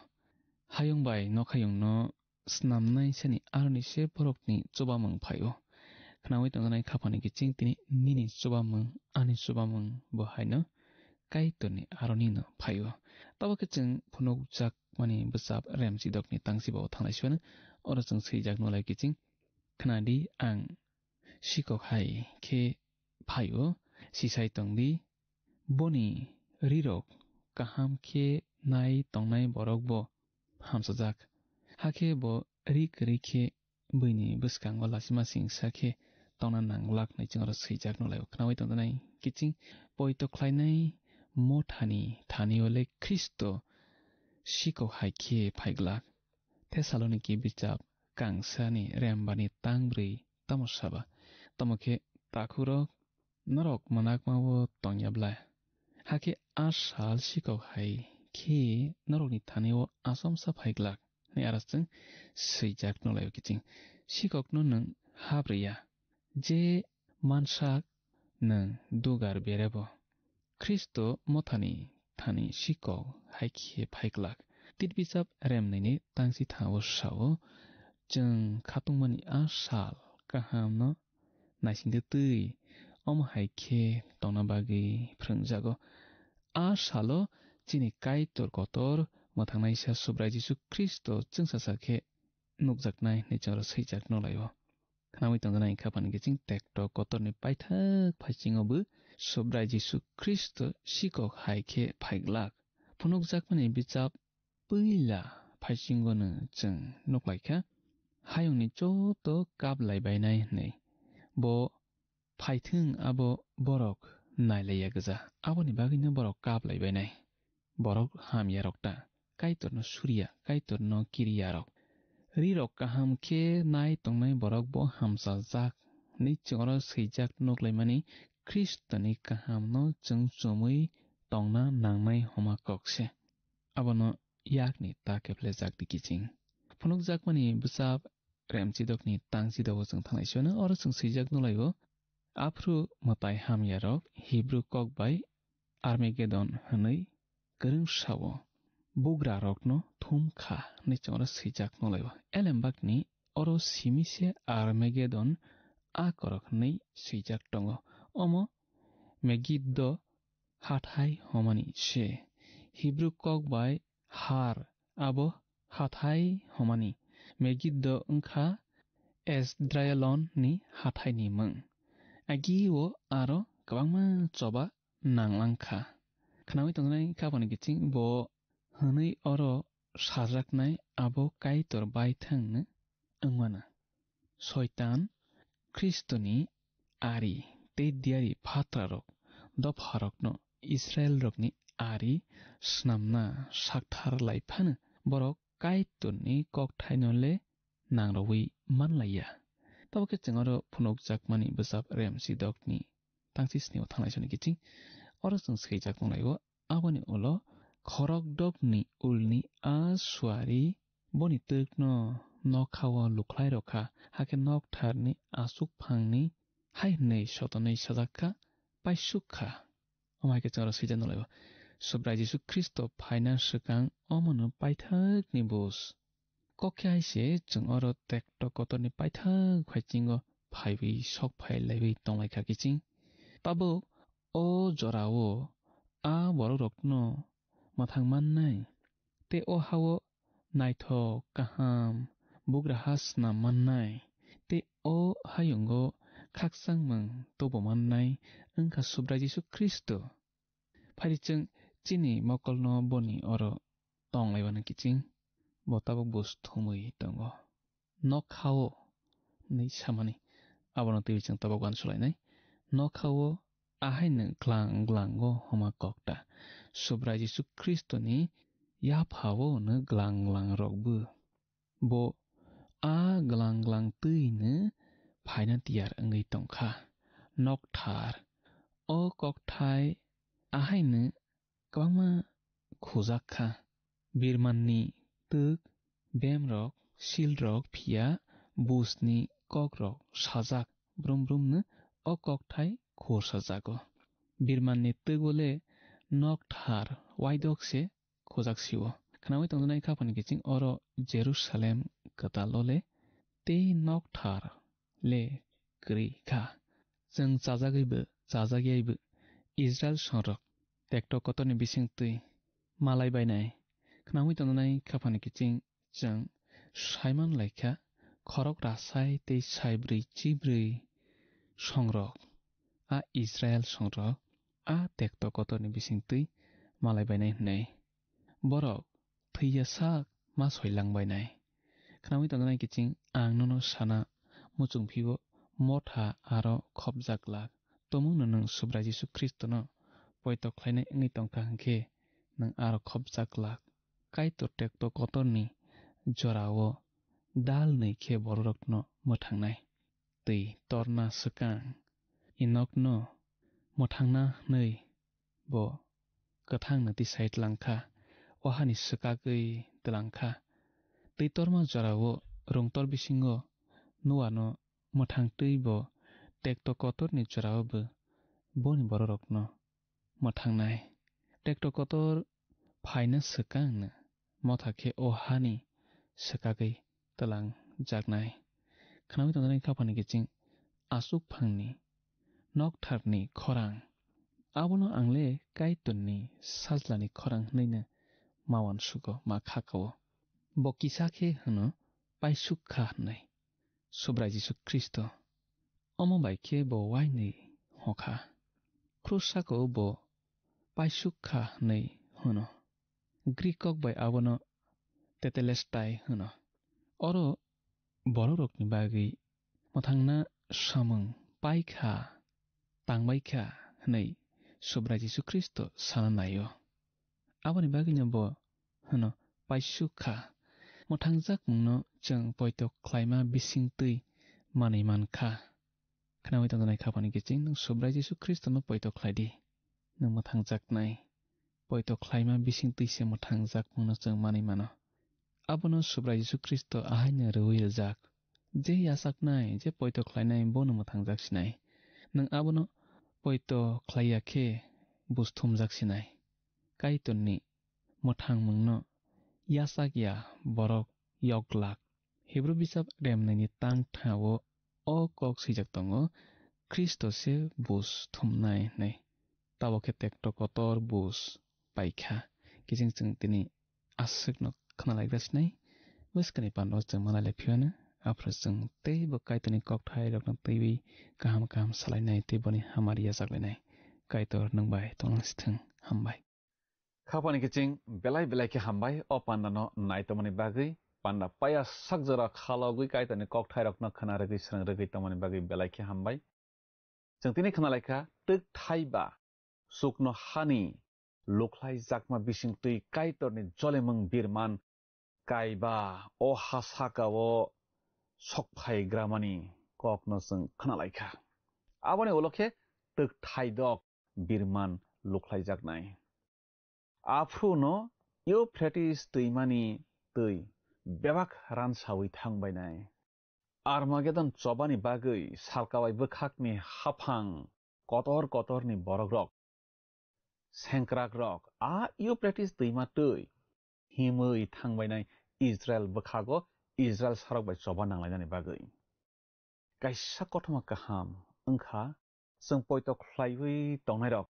Hayung bai nokhayungno snamnai sani aroni se borokni chubamung phaio. Khnaui tongjaknai khapani kiching tini nini chubamung, ani chubamung bo haino Kaitorni aronino phaio. Tabo khe chwng phunukjakmani bwchap remchidokni tangsibo thanglai suano. Oro chwng swijak nulai kiching, "Khnadi, ang sikok hai khe phaio, sisai tongdi." Boni rirok kaham khe nai tongnai borok bo hamsajak. Hakhe bo ri kwrwi khe buini bwskango lasima singsa khe tongna nanglak hinwi chwng oro swijak nulai o. Khnaui tongjaknai kiching poito khlainai mothani thani-o le Khristo sikok hai khe phaiglak. Thesaloniki bichap kangsani rembani tangbrwi tamo saba? Tamo khe takhurok, norok mwnakma-o tongya bla? Hakhe a sal sikok hai khe norokni thani-o achomsa phaiglak, hinwi aro chwng swijak nulai o kiching. Sikokno nwng habrwi ya, je mansak nwng dugar berebo. Khristo mothani thani sikok hai khe phaiglak. Tirbichap remnwini tangsi thao sao, chwng khatungmani a sal kahamno naisingtwi twi omo hai khe tongna bagwi phrwngjago. A salo chini Kaitor kotor mwthangnaisa Subrai Jisu Khristo chwngsacha khe nukjaknai hinwi chwng oro swijak nulai o. Khnaui tongjaknai khaphani kiching tekto kotorni paithak phaisingo bo Subrai Jisu Khristo sikok hai khe phaiglak. Phunukjakmani bichap puila phaisingono chwng nuklaikha, hayungni joto kaplai bainai hinwi. Bo phaithwng abo borok nailaiya gwja, aboni bagwino borok kaplai bainai. Borok hamyarok ta, Kaitorno suriya, Kaitorno kiriyarok. Rirok kaham khe nai tongnai borok bo hamsajak hinwi chwng oro swijak nuklaimani Khristoni kahamno chwng chumui tongna nangnai homa kok se. Abono yakni ta keplejak di kiching. Phunukjakmani bwchap remchidokni tangchidogo chwng thanglai siyano, oro chwng swijak nulai o, aphuru mwtai hamyarok Hibru kok bai Armagedon hwnwi kwrwng sao, bugrarokno thum kha hinwi chwng oro swijak nulai o. Elembakni oro simi se Armagedon a korok hinwi swijak tongo. Omo Megiddo hathai homani se. Hibru kok bai har abo hathai homani. Megiddo wngkha Esdraelon ni hathai ni mwng. Agi o aro kwbangma choba nanglang kha. Khnaui tongjaknai kha boni kiching bo hwnwi oro sajaknai abo Kaitor baithang no wngmano. Soitan, Khristoni ari tei diyari phatrarok dopharokno Israilrokni ari snamna sakthar lai phano borok Kaitorni kokthaino le nangrwui manlaiya. Tabuk khe chwng oro phunukjakmani bwsap rem sidokni tangsi snio thanglai soni kiching. Oro chwng swijak tonglaio, aboni ulo khorokdokni ulni a suari boni twkno nokhao lukhlai rokha, hakhe noktharni aswk phangni hai hwnwi sotonwi sajak kha, paisuk kha. Omo hai khe chwng oro swijak nukhlaio, Subrai Jisu Khristo phaina swkang omono paithakni bus. Kok khe hai se chwng oro tekto kotorni paithak phaichingno phaiwi sok phai laiwi tonglaikha kiching. Tabuk o jorao a borokrokno mwthang mannai, tei o hao naithok kaham bugraha snam mannai, tei o hayungo khakchangmung tubu mannai wngkha Subrai Jisu Khristo. Phaidi chwng chini mokolno boni oro tong laibana kiching, bo tabuk bus thumwi tongo. Nokhao hwnwi samani, abono twiwi chwng tabuk uansuk lainai. Nokhao ahaino glang glango homa kokta. Subrai Jisu Khristoni yaphao hwno glang glangrokbo. Bo a glang glang twino phaina tiyar wngwi tongkha. Nokthar. O kokthai ahaino kwbangma khujak kha. Birmanni twk, bemrok, silrok phiya busni kokrok sajak brum brumno o kokthai khursajago. Birmanni twk bole nokthar waidok se khujak sio. Khnaui tongjaknai kha phani kiching oro Jerusalem kwtal o le tei nokthar le kwrwi kha. Chwng chajagwibo chajakyaibo Israel songrok tekto kotorni bisingtwi malai bainai. Khnaui tongjaknai kha phani kiching chwng saiman laikha, khorok rasai tei saibrwi chibrwi songrok, a Israel songrok, a tekto kotorni bisingtwi malai bainai hwnwi. Borok thwiya sak ma soilang bainai. Khnaui tongjaknai kiching ang nono sana muchung phio motha aro khopjak glak. Tomungno nwng Subrai Jisu Khristono poito khlainai wngwi tongkha hwnkhe nwng aro khopjak glak. Kaitor tekto kotorni jorao dal nwi khe bororokno mwthangnai. Twi torna swkang Enokno mwthangna hwnwi bo kwthangno tisai tlangkha, o hani swkagwi tlangkha. Twi torma jorao rwngtor bisingo Noano mwthangtwi bo tekto kotorni jorao bo boni bororokno mwthangnai. Tekto kotor phaina swkangno motha khe o hani swkagwi twlangjaknai. Khnaui tongjaknai kha phani kiching aswk phangni noktharni khorang. Abono ang le Kaitorni sajlani khorang hwnwi no ma uansugo, ma khakao. Bo kisa khe hwno paisuk kha hwnwi. Subrai Jisu Khristo. Omo bai khe bo uainwi hokha. Krus sakao bo paisuk kha hwnwi hwno. Grik kok bai abono tetelestai hwno. Oro bororokni bagwi mwthangna samung pai kha, tangbai kha hwnwi Subrai Jisu Khristo sana naio. Aboni bagwino bo hwno paisuk kha. Mwthangjak mungno chwng poito khlaima bisingtwi manwi man kha. Khnaui tongjaknai kha phani kiching nwng Subrai Jisu Khristono poito khlai di. Nwng mwthangjaknai. Poito khlaima bisingtwi se mwthangjak mungno chwng manwi mano. Abono Subrai Jisu Khristo ahaino rwui rwjak. Je yachaknai, je poito khlainai bono mwthangjak sinai. Nwng abono poito khlaiya khe bus thumjak sinai. Kaitorni mwthangmungno yachak ya borok yok glak. Hibru bijap remnaini tang thao o kok swijak tongo, Khristo se bus thumnai hwnwi. Tabok khe tekto kotor bus paikha. Kiching chwng tini aswkno khna laikra sinai. Bwskani pando chwng malai lai phiyano. Aphuru chwng teibo Kaitorni kokthai rokno twiwi kaham kaham salainai tei boni hamari yachak lainai. Kaitor nwng bai tonglang sithwng. Hambai. Kha phani kiching belai belai khe hambai o pandano nai tongmani bagwi, panda paya sak jora khalogwi Kaitorni kokthairokno khna rwgwi srang rwgwi tongmani bagwi belai khe hambai. Chwng tini khna laikha twk thai ba chukno hani lukhlai jakma bisingtwi Kaitorni jolemung birman kaiba o ha sakao sok phai gramani kokno chwng khna lai kha. Aboni ulo khe twk thaidok birman lukhlaijaknai. Aphuru no Euphrates twimani twi bebak ransawi thangbainai. Armagedon chobani bagwi salkabai bwkhakni haphang kotor kotorni borokrok, sengkrakrok a Euphrates twima twi himwi thangbainai Israel bwkhago Israel sarok bai choba nanglainani bagwi. Kaisa kothoma kaham wngkha, chwng poito khlaiwi tongnairok,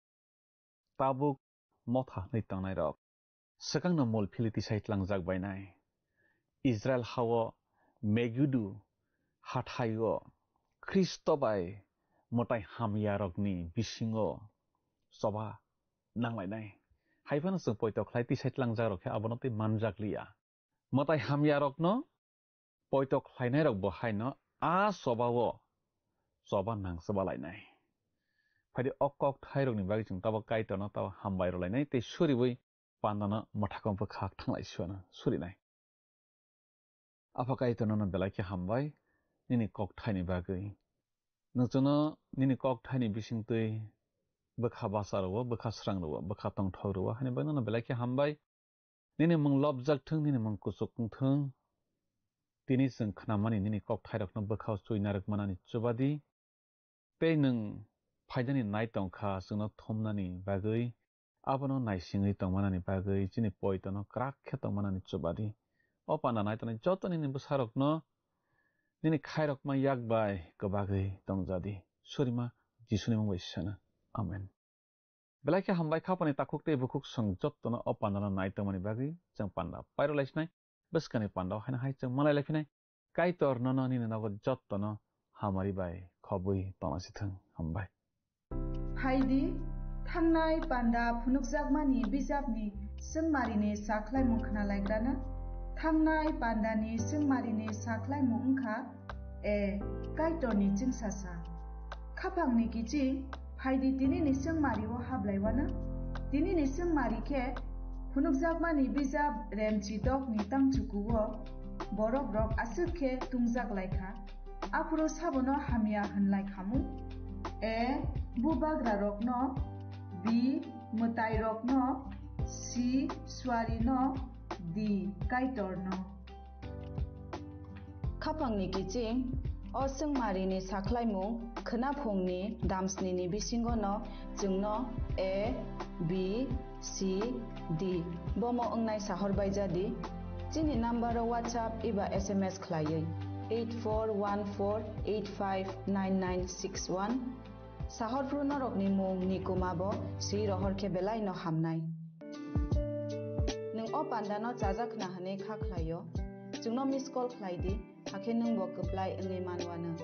tabuk motha hwnwi tongnairok, swkangno mol philwi tisai tlangjak bainai. Israel hao Megidu hathaio Khristo bai mwtai hamyarokni bisingo choba nanglainai. Hai phano chwng poito khlai tisai tlangjakrok khe abono tei manjakliya. Mwtai hamyarokno poito khlainairok bo haino a chobao choba nangchobalainai. Phaidi o kokthairokni bagwi chwng tabok Kaitorno tabok hambai rwlainai tei suriwi pandano mwthakgo bwkhak thanglai suana surinai. Apha Kaitor nono belai khe hambai nini kokthaini bagwi. Nwng chwngno nini kokthaini bisingtwi bwkha basa rwo, bwkha srang rwo, bwkha tongthok rwo, haini bagwi nono belai khe hambai. Nini mung lobjak thung, nini mung kuchuk wng thung. Tini chwng khnamani nini kokthairokno bwkhao chuina rwkmanani chubadi. Tei nwng phaidani nai tongkha chwngno thumnani bagwi, abono naisingwi tongmanani bagwi chini poitono kwrak khe tongmanani chubadi. O panda nai tongnai joto nini bwsarokno nini khairokma yak bai kwbagwi tongjadi. Surima Jisuni mung bai sana. Amen. Belai khe hambai khapani takhuk tei bukhuk chwng jottono o pandano nai tongmani bagwi chwng panda pairwlaisinai. Bwskangni pandao haino hai chwng malailai phinai. Kaitor nono nini nogo jottono hamari bai khobwi tongna sithwng. Hambai. Phaidi, thangnai panda phunukjakmani bijapni swngmarini sakhlaimung khnalaigrana. Thangnai pandani swngmarini sakhlaimung wngkha, A. Kaitorni chwngsasa. Khaphangni kiching, phaidi tinini swngmario hablaiwana. Tinini swngmari khe phunukjakmani bijap Remchi dokni tangchukuo borokrok aswk khe tungjaklaikha. Aphuru sabono hamya hwnlai khamu? A. Bubagrarokno. B. Mwtairokno. C. Suarino. D. Kaitorno. Khaphangni kiching, o swngmarini sakhlaimung khwnaphungni damsnini bisingono chwngno A, B, C, D bomo wngnai sahor baijadi. Chini nambaro WhatsApp eba S M S khlaiwi eight four one four eight five nine nine six one. Sahorphru norokni mung ni kuma bo swi rohor khe belai no hamnai. Nwng o panda no chajak khna hwnwi kha khlaio, chwngno miss call khlai di, hakhe nwng bo kwplai wngwi manwano.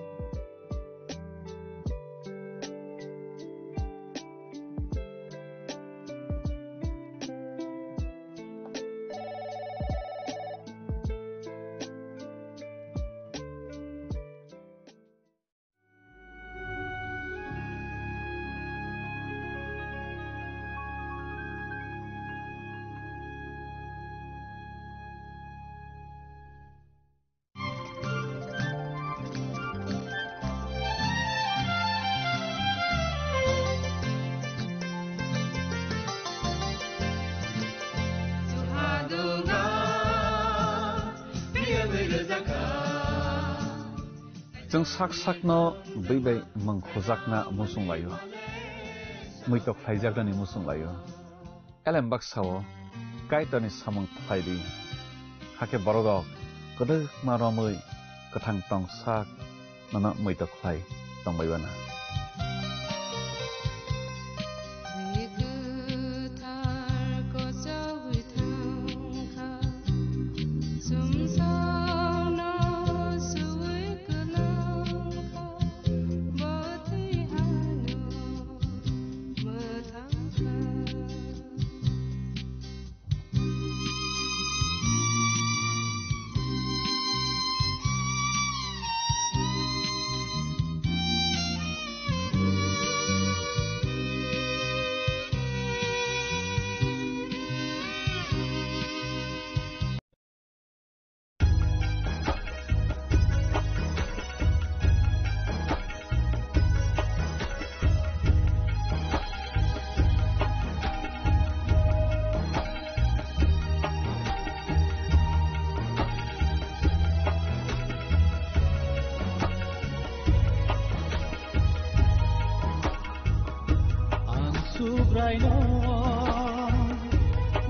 Chwng sak sakno bwi bai mung khujakna muchung laio, muitok khlaijaknani muchung laio. Elem baksa-o Kaitorni samung khlai di, hakhe bororok kwdwkma romwi kwthang tong sak nono muitok khlai tongbai uana. Subraino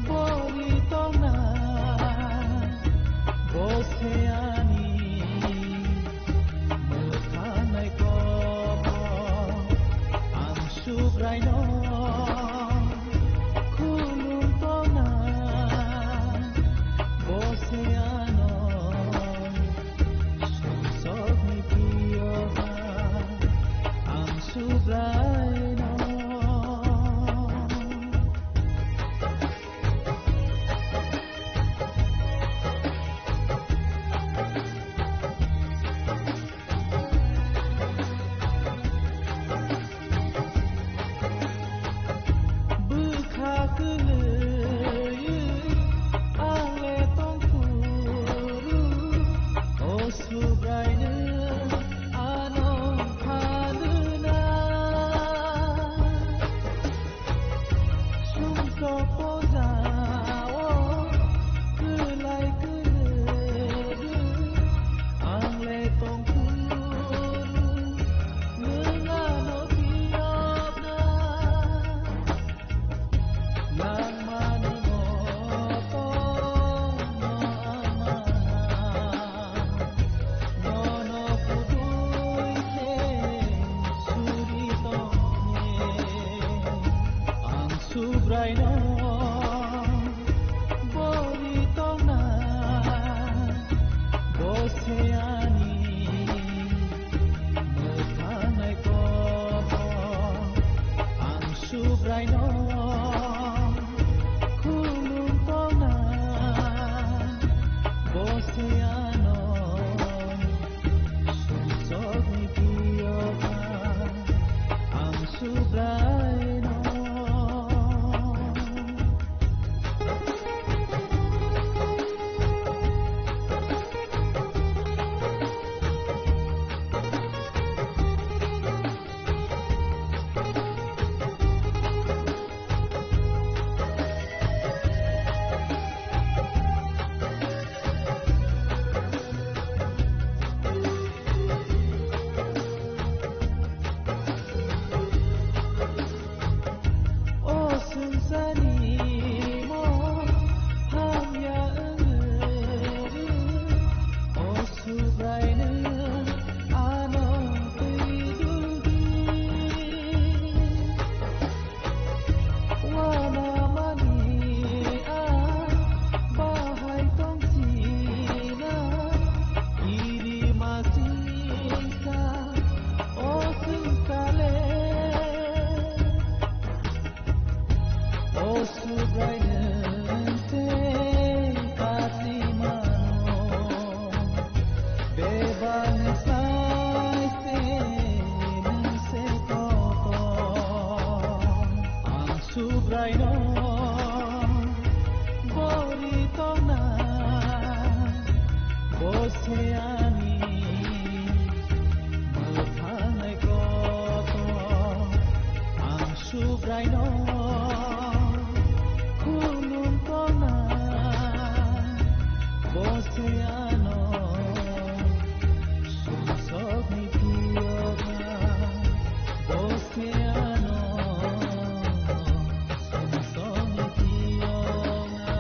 bori tongna, bo se ani mwkhanai kobo. Ang Subraino khulum tongna, bo se ano sumsokni piyoha. Ang Subraino bwkha kwlwi ang le tongphuru, o Subraino ano phalwna. Sumsok pojao kwlai kwlwi ang le tongphuru, nwng ano phiyokna. Langmani motorno ama nono kubui khe suri tongkhe. Ang Subraino bori tongna, bo se ani mwkhanai kobo. Ang Subraino khulum tongna, bo se ano sumsokni piyoha. Ang Subraino. O swngcharni mo hamya wngwi, o Subraino ano twi duldi. Wanamani a bahai tongchina, iri masingsa o swngchale. O Subraino nwng se kasimano, bebakni sai se nwng se kotor. Ang Subraino bori tongna, bo se ani mwkhanai kotor. Ang Subraino khulum tongna, bo se ano sumsokni piyoha, bo se ano sumsokni piyoha.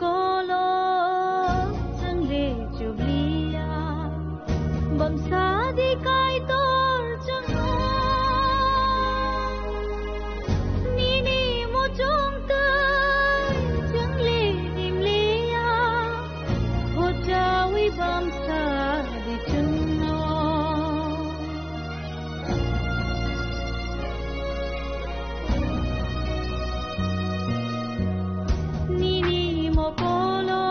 Kolo chwng le chubliya, bamsa di Kaitor chwngno. Nini muchung twi chwng le nimliya, hochawi bamsa di chwngno. Nini mokolo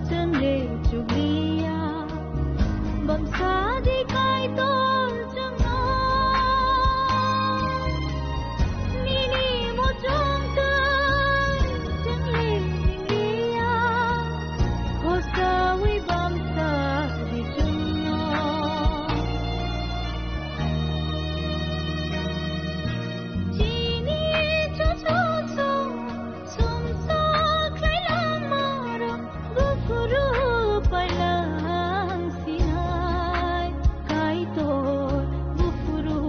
chwng le chubliya, bamsa di Kaitor chwngno. Nini muchung twi chwng le nimliya, hosawi bamsa di chwngno. Chini chuchu chu sumsa khlai langmarok buphuru pailang sinai, Kaitor buphuru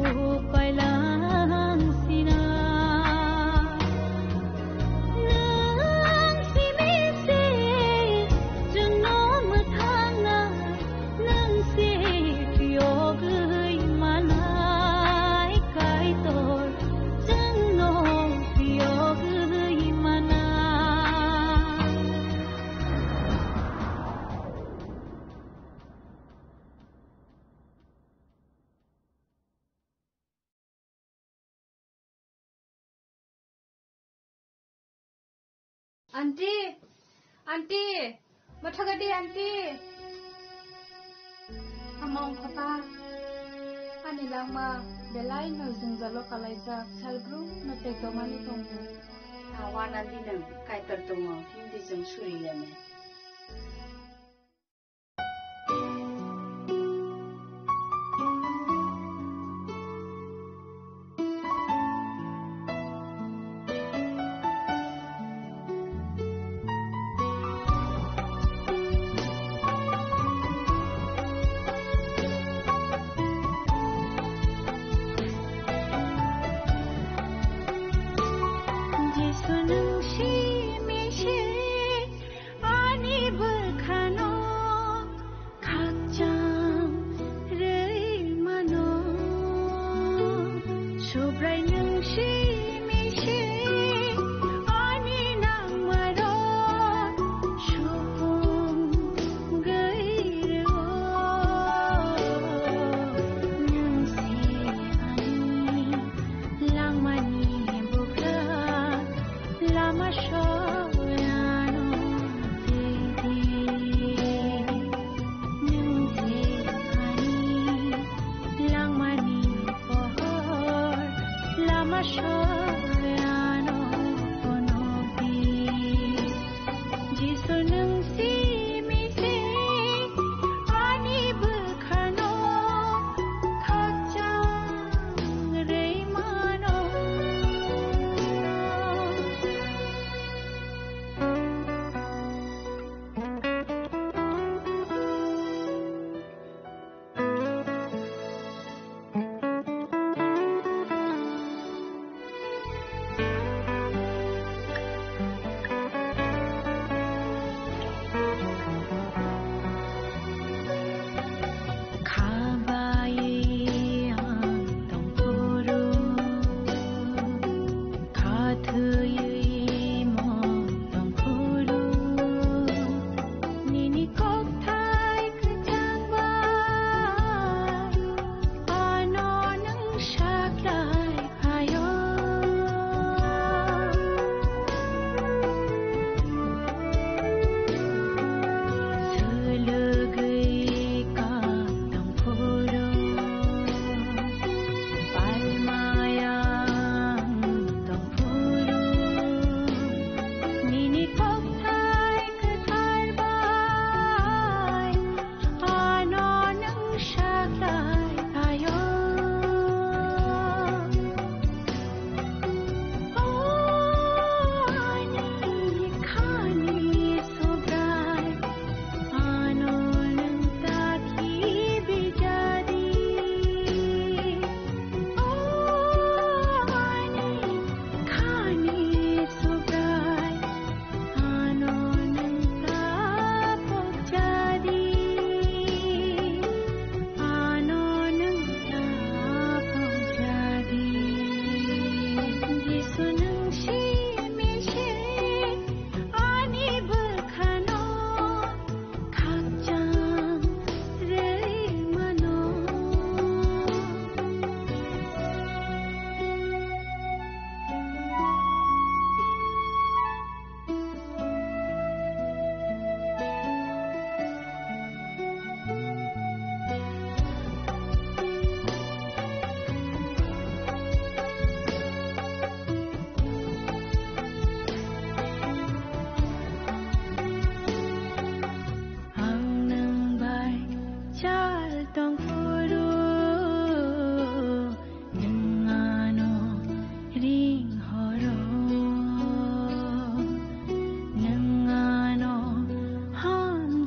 pailang sinai. Nwng simi se chwngno mwthangnai, nwng se phiyogwi manai, Kaitor chwngno phiyogwi manai. Aunty, aunty, mathagadi aunty. Among papa, ani langma belai no jwngjalo kalaijak, salbrum no tekdomani tongo. Awan aunty nwng Kaitor tongo, hindi jwng suri leme. Jisu nwng simi se.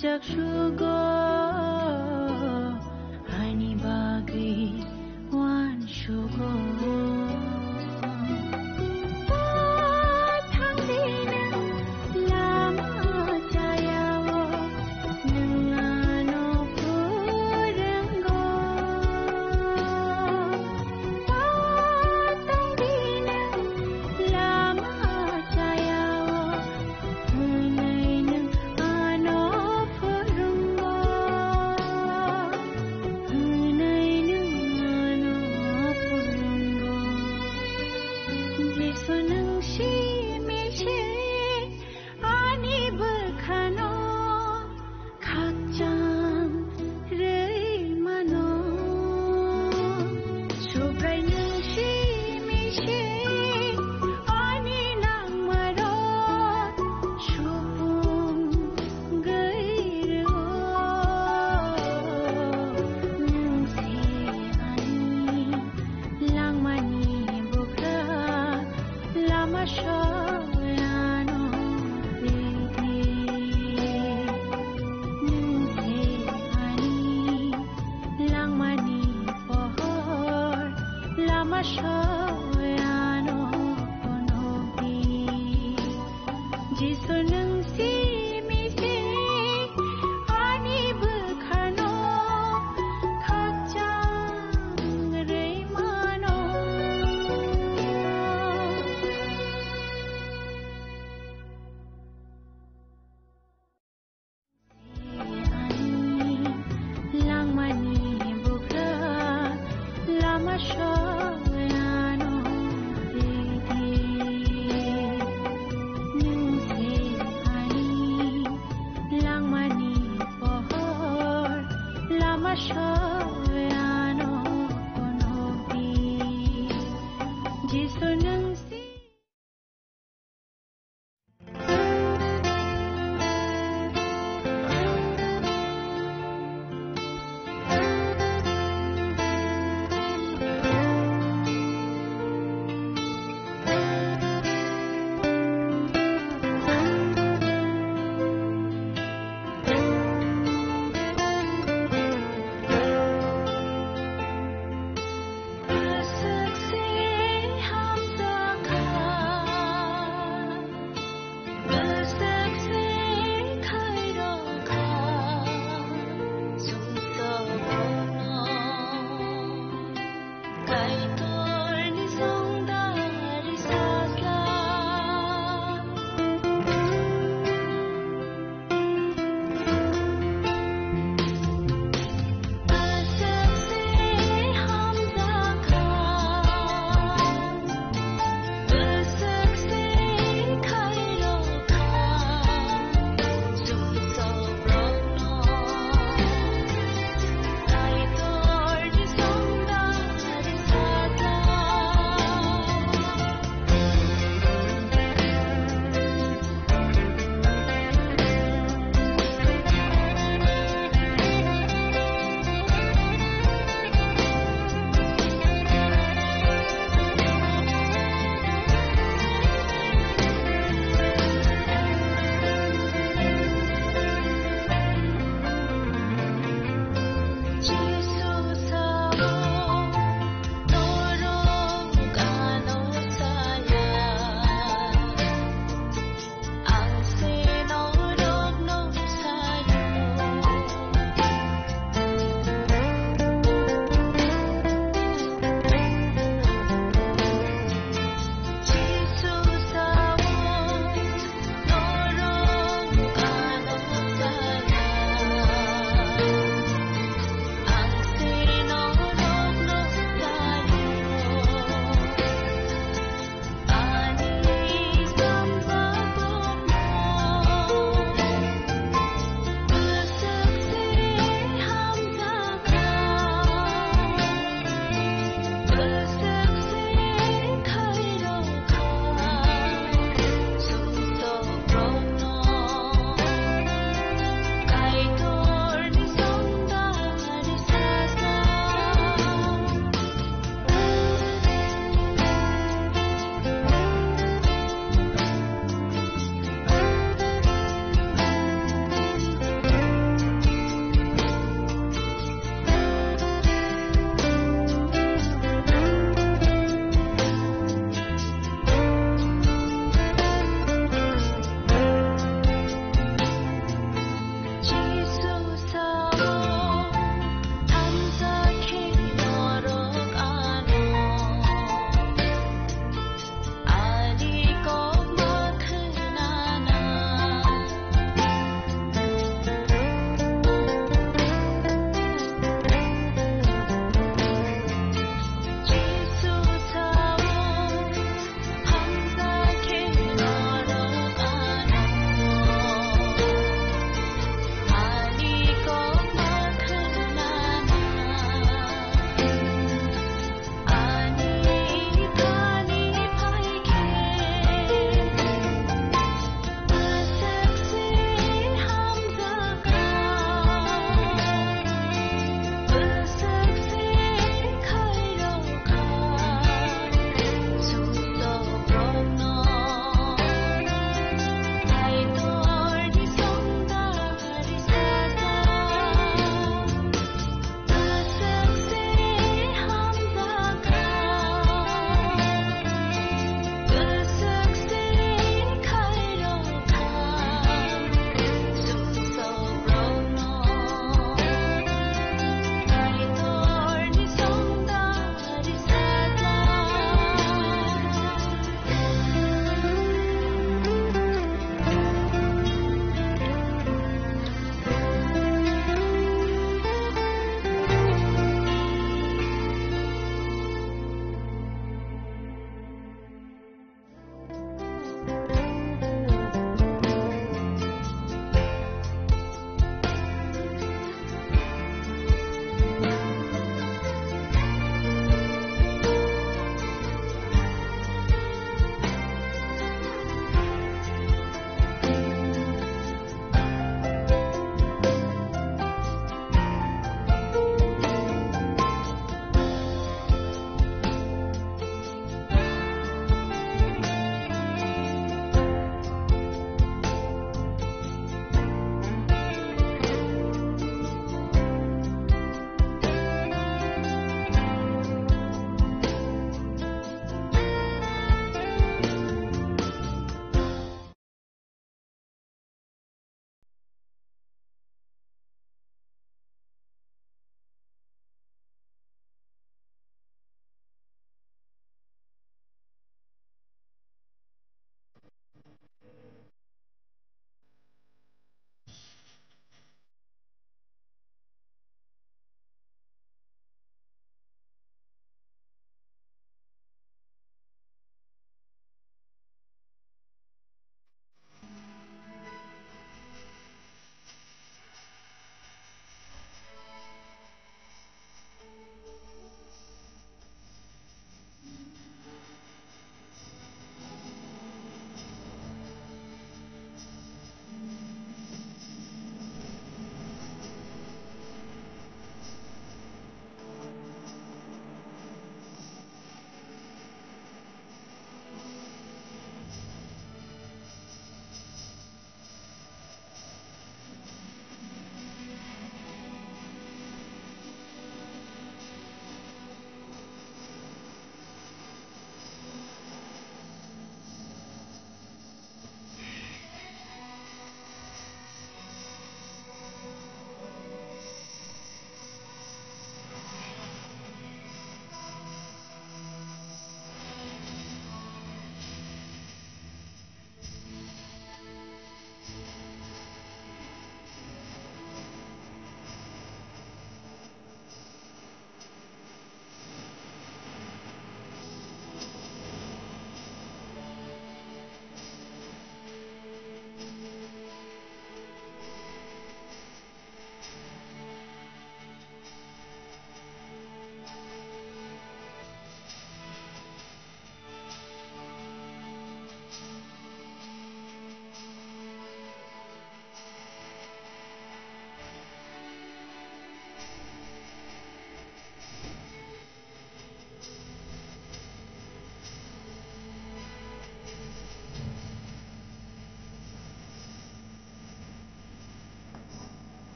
Chaksugo ani bagwi wansugo. Thangdi nwng lama chayao, nwng ano purwngo. Thangdi nwng lama chayao, hwnwi nwng ano phrwngo, hwnwi nwng ano phrwngo. Jisu nwng simi se ani bwkhano khakchang rwi mano. Subrai nwng simi se ani nangmarok supung gwi rwo. Nwng se ani langmani bugra, lama soyano ridi. Nwng se ani langmani pohor, lama soyano phunukdi. Jisu nwng simi se ani bwkhano khakchang rwi mano. Langmani bugra, lama soyano ridi. Nwng se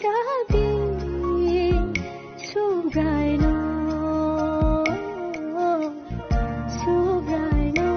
Tabi Subraino, Subraino.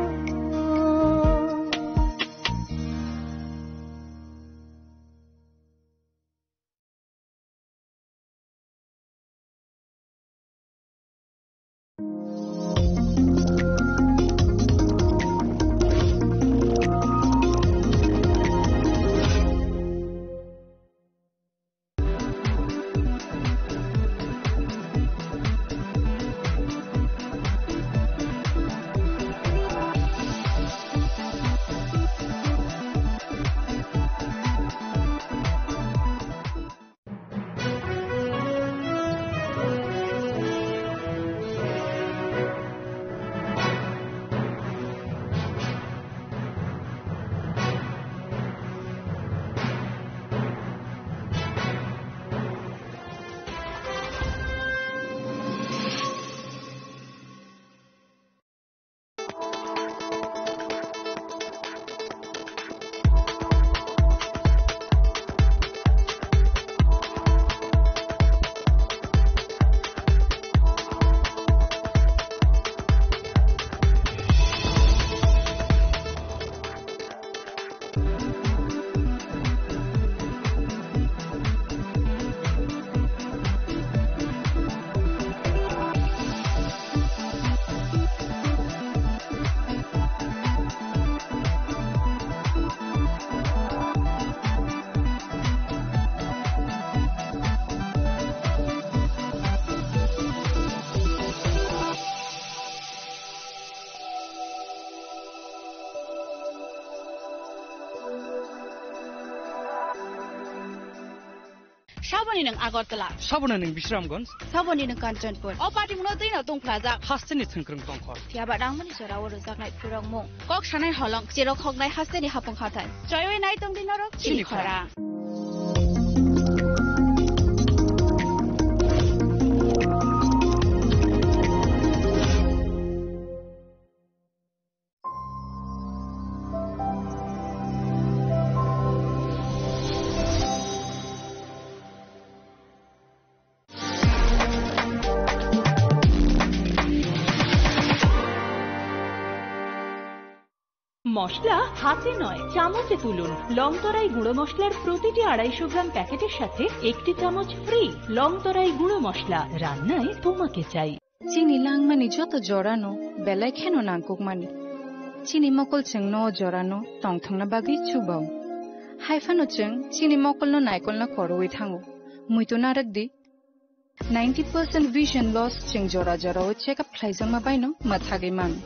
Saboni nwng Agartala. Saboni nwng Bisramganj. Saboni nwng Kanchanpur. O party muno twi no tongphlajak. Hasteni thwngkwrwng tongkhor. Phiya ba nangmani jora o rwjaknai phwrwngmung. Kok sanai holong, cherok hoknai hasteni hapung hathai. Choiwi nai tongdi norok chini Chini khorang. Khorang. মশলা হাতে নয়, চামচে তুলুন। লং তরাই গুঁড়ো মশলার প্রতিটি আড়াইশো গ্রাম প্যাকেটের সাথে একটি চামচ ফ্রি। লং তরাই গুঁড়ো মশলা, রান্নায় তোমাকে চাই। Chini langmani joto jorano belai kheno nangkukmani. Chini mokol chwngno o jorano tongthokna bagwi chubao. Haiphano chwng chini mokolno naikolna khorwi thango. Muitu narwk di. Ninety percent vision loss chwng jora jorao check up khlaijakma baino mwthagwi mano.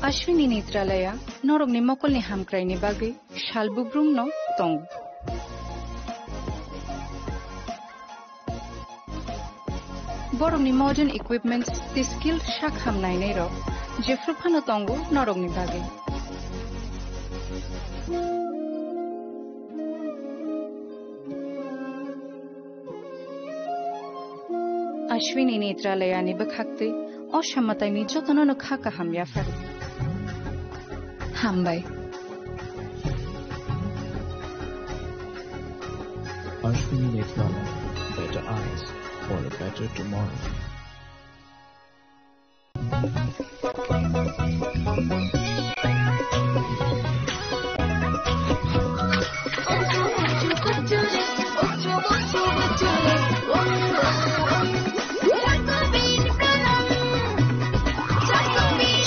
Ashwini Netralaya norokni mokolni hamkraini bagwi sal bubrumno tongo. Borokni modern equipments tei skilled sak ham nainairok jephru phano tongo norokni bagwi. Ashwini Netralayani bwkhaktwi o samataini jotono no kha kaham yapharo. Hambai. Ashwini Netralaya, better eyes for a better tomorrow.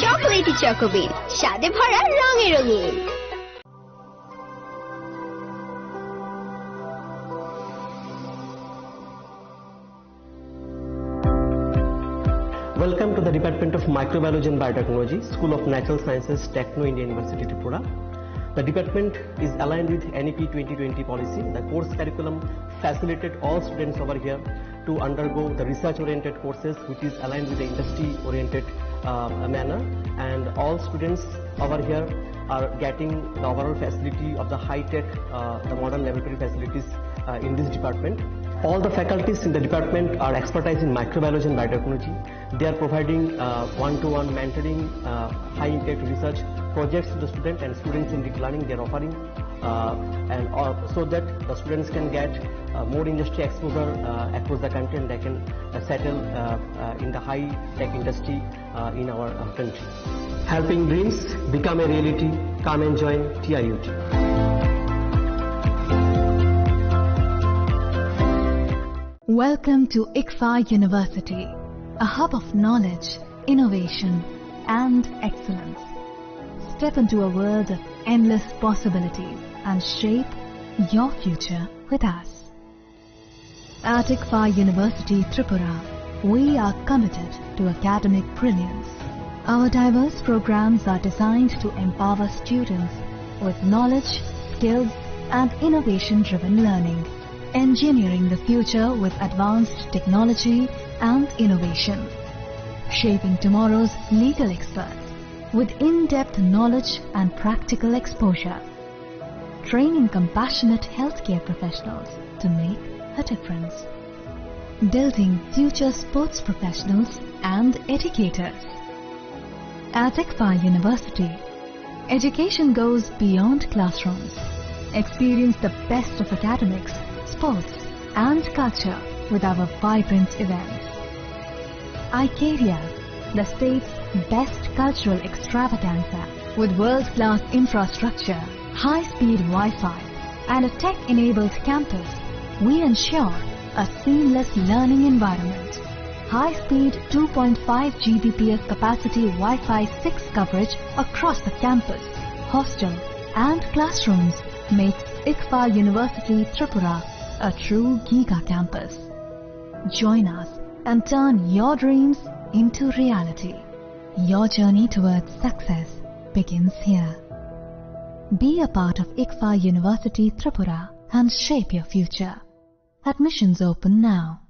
Chocolatey Choco Bean, স্বাদে ভরা রঙে রঙিন। Welcome to the Department of Microbiology and Biotechnology, School of Natural Sciences, Techno India University, Tripura. The department is aligned with N E P twenty twenty policy. The course curriculum facilitated all students over here to undergo the research-oriented courses, which is aligned with the industry-oriented, uh, manner. And all students over here are getting the overall facility of the high-tech, uh, the modern laboratory facilities, uh, in this department. All the faculties in the department are expertise in microbiology and biotechnology. They are providing, uh, one-to-one mentoring, uh, high-impact research projects to the student and students in deep learning. They are offering uh, and all, so that the students can get uh, more industry exposure uh, across the country, and they can uh, settle uh, uh, in the high tech industry uh, in our uh, country. Helping dreams become a reality. Come and join T I U T. Welcome to ICFAI University, a hub of knowledge, innovation, and excellence. Step into a world of endless possibilities and shape your future with us. At ICFAI University Tripura, we are committed to academic brilliance. Our diverse programs are designed to empower students with knowledge, skills, and innovation-driven learning, engineering the future with advanced technology and innovation, shaping tomorrow's legal experts with in-depth knowledge and practical exposure, training compassionate healthcare professionals to make a difference, building future sports professionals and educators. At ICFAI University, education goes beyond classrooms. Experience the best of academics, sports, and culture with our vibrant events. Icaria, the state's best cultural extravaganza, with world-class infrastructure, high-speed Wi-Fi, and a tech-enabled campus, we ensure a seamless learning environment. High-speed two point five G B P S capacity Wi-Fi six coverage across the campus, hostel, and classrooms makes ICFAI University Tripura a true giga campus. Join us and turn your dreams into reality. Your journey towards success begins here. Be a part of ICFAI University Tripura and shape your future. Admissions open now.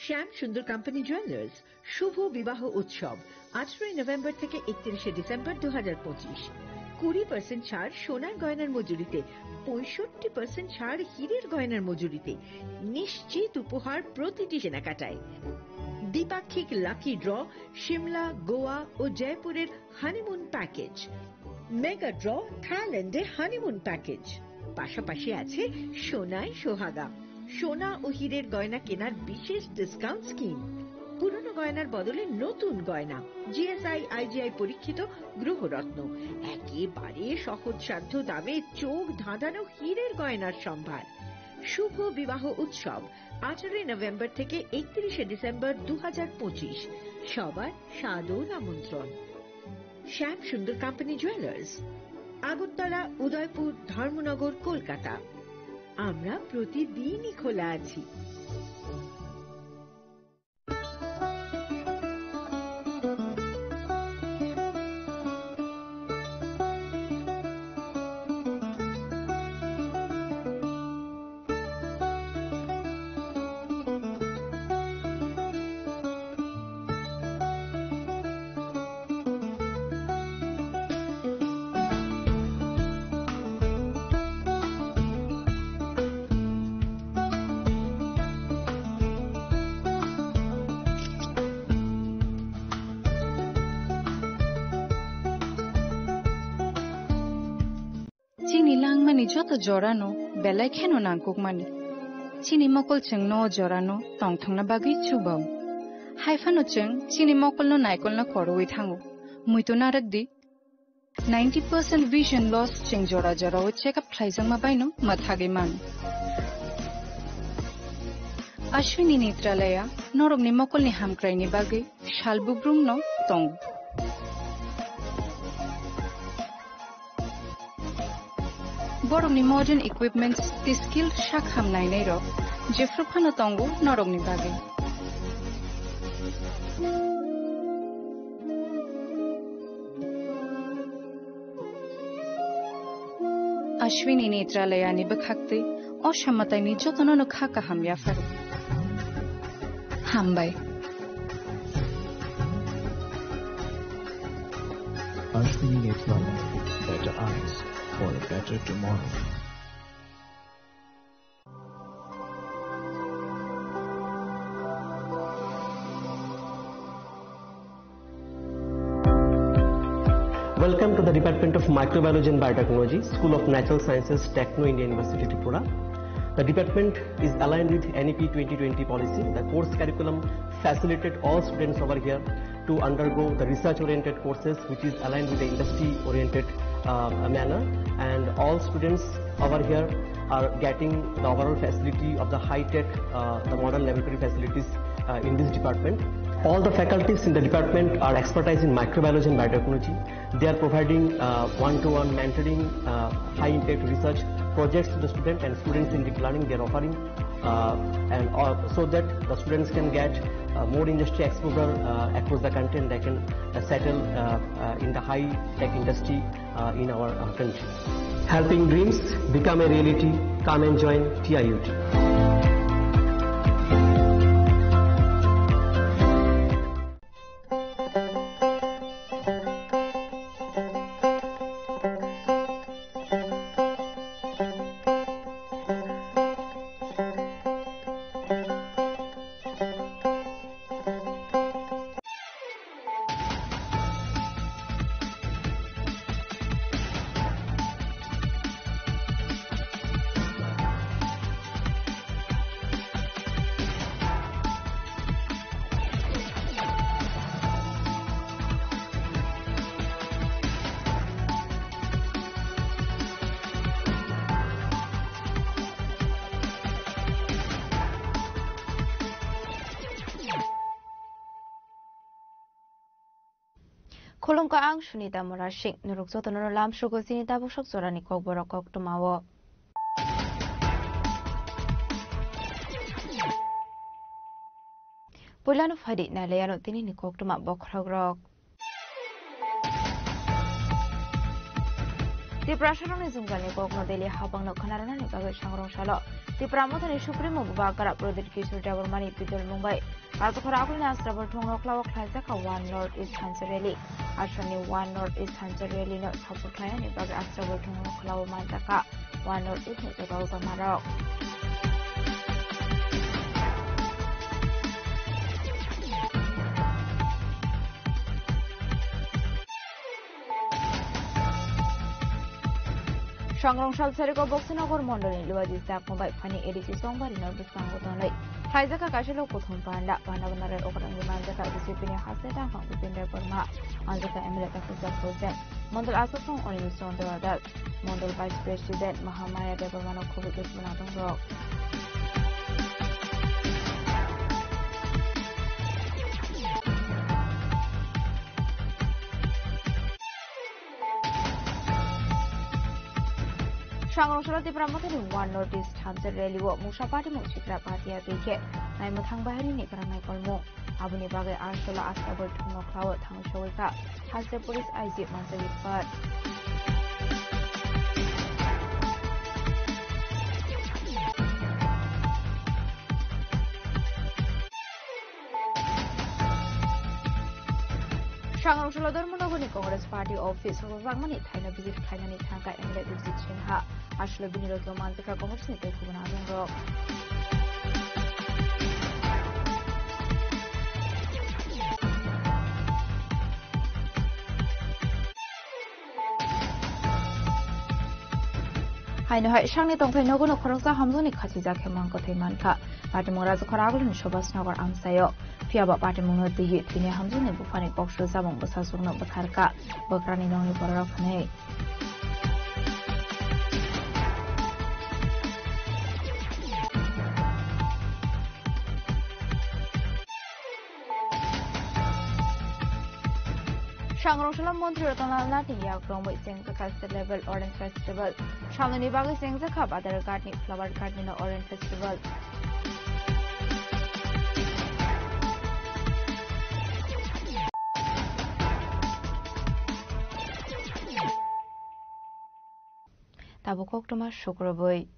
শ্যাম সুন্দর company jewellers শুভ বিবাহ উৎসব, আঠারোই নভেম্বর থেকে একত্রিশে ডিসেম্বর দু হাজার পঁচিশ। কুড়ি পার্সেন্ট ছাড় সোনার গয়নার মজুরিতে, পঁয়ষট্টি পার্সেন্ট ছাড় হীরের গয়নার মজুরিতে। নিশ্চিত উপহার প্রতিটি কেনাকাটায়। দ্বিপাক্ষিক লাকি ড্র, সিমলা, গোয়া ও জয়পুরের হানিমুন প্যাকেজ। মেগা ড্র, থাইল্যান্ডে হানিমুন প্যাকেজ। পাশাপাশি আছে সোনায় সোহাগা, সোনা ও হীরের গয়না কেনার বিশেষ ডিসকাউন্ট স্কিম। পুরনো গয়নার বদলে নতুন গয়না, জিএসআই, আইজিআই পরীক্ষিত গ্রহরত্ন, একেবারে সহজসাধ্য দামে চোখ ধাঁধানো হীরের গয়নার সম্ভার। শুভ বিবাহ উৎসব, আঠারোই নভেম্বর থেকে একত্রিশে ডিসেম্বর দু হাজার পঁচিশ। সবার সাদর আমন্ত্রণ। শ্যাম সুন্দর কোম্পানি জুয়েলার্স, আগরতলা, উদয়পুর, ধর্মনগর, কলকাতা। আমরা প্রতিদিনই খোলা আছি। Chini langmani joto jorano belai kheno nangkukmani. Chini mokol chwngno o jorano tongthokna bagwi chubao. Hai phano chwng chini mokolno naikolno khorwi thango. Muitu narwk di, ninety percent vision loss chwng jora jorao check up khlaijakma baino mwthagwi mano. Ashwini Netralaya norokni mokolni hamkraini bagwi sal bubrumno tongo. Borokni modern equipments tei skilled sak ham nainairok jephru phano tongo norokni bagwi. Ashwini Netralayani bwkhaktwi o samataini jotono no kha kaham yapharo. Hambai. Ashwini Netralaya, better eyes for a better tomorrow. Welcome to the Department of Microbiology and Biotechnology, School of Natural Sciences, Techno India University, Tripura. The department is aligned with N E P twenty twenty policy. The course curriculum facilitate all students over here to undergo the research-oriented courses, which is aligned with the industry-oriented, uh, manner. And all students over here are getting the overall facility of the high-tech, uh, the modern laboratory facilities, uh, in this department. All the faculties in the department are expertise in microbiology and biotechnology. They are providing, uh, one-to-one mentoring, uh, high-impact research projects to the student and students in deep learning. They are offering, uh, and, uh, so that the students can get, uh, more industry exposure, uh, across the country, and they can, uh, settle, uh, uh, in the high-tech industry, uh, in our, uh, country. Helping dreams become a reality. Come and join T I U T. Khulumkha, ang Sunita Murasing. Norok jotono lamsogo chini tabuk sok jorani kokborok koktwmao. Puilano phaidi nailaiano tinini koktwma bokhorokrok. Tiprasarokni jwngjalni kokno daily habangno khwnarwnani bagwi sangrong salo Tipra Mothani Supremo Bubagra Pradyut Kishore Debbarmani pidol mungbai Kachakhora Akulni Astrabal thongno khlao khlaijak kha One North East Hansa Rally. Aswrangni One North East Hansa Rally no support khlainani bagwi Astrabal thongno khlao manjak kha One North East ni jotao jamarok. Sangrong sal sariko Boksinagar mondolni Luaji Chakmabai phani A D C Songbari no bwskango tonwi khlaijak kha kaisa lok kuthum panda. Panda bo narai okrangwi manjak kha B J P ni haste tangphang Bipin Debbarma, manjak kha M L A Takhuk Jafar Hussain, mondol achukthung Anil Chandra Das, mondol Vice President Mahamaya Debbarma no khobwi kwchwng nangtong rok. Sangrong salo Tipra Mothani One North East Thansa Rally o mungsa party mung sikra party ya twi khe naimwthang bahari ni kwrang naikolmung. Aboni bagwi Arshalo Astrabal thongno khlao thangwi sogwi kha Hanse Police I G manjagwi phat. Sangrong salo Dharmanagarni Congress Party office rwjakmani thaino visit khlainani thangkha M L A Bijit Sinha. Aswk bini logi o manjakha Congress ni tei kubun adongrok. Haino hai sakni tongthai nogo no khoroksa hamjakni khachijak khe mang kwthwi mankha. Patimung Rajakhor Agulini Subhas Nagar amchaio. Phiya ba patimungno twiwi thwini hamjakni buphani kok sujamung bwsajwkno bwtharkha. Bwkrani nokni bororok hwnwi. Sangrong Sala Montri Ratan Lal Nath ni yak romwi chengjakha State Level Orange Festival. Salnwini bagwi chengjakha Badar Ghat ni Flower Ghat ni no Orange Festival. Tabuk koktwma sukrubwi.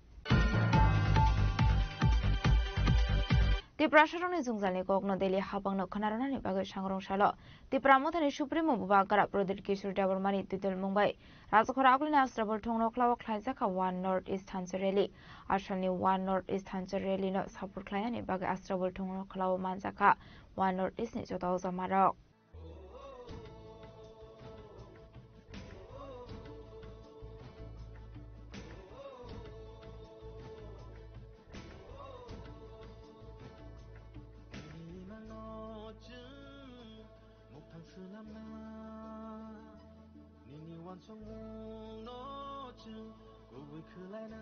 Tiprasarokni jwngjalni kokno Delhi habangno khwnarwnani bagwi Sangrong Salo Tipra Mothani Supremo Bubagra Pradyut Kishore Debbarmani twidulmung bai Rajakhor Agulini Astabul thungno khlao khlaijakha One North East Thansa Rally. Asalni One North East Thansa Rally no support khlainani bagwi Astabul thungno khlao manjakha One North East ni joto jamarok. Nini uansukmungno chwng kubui khwlaina.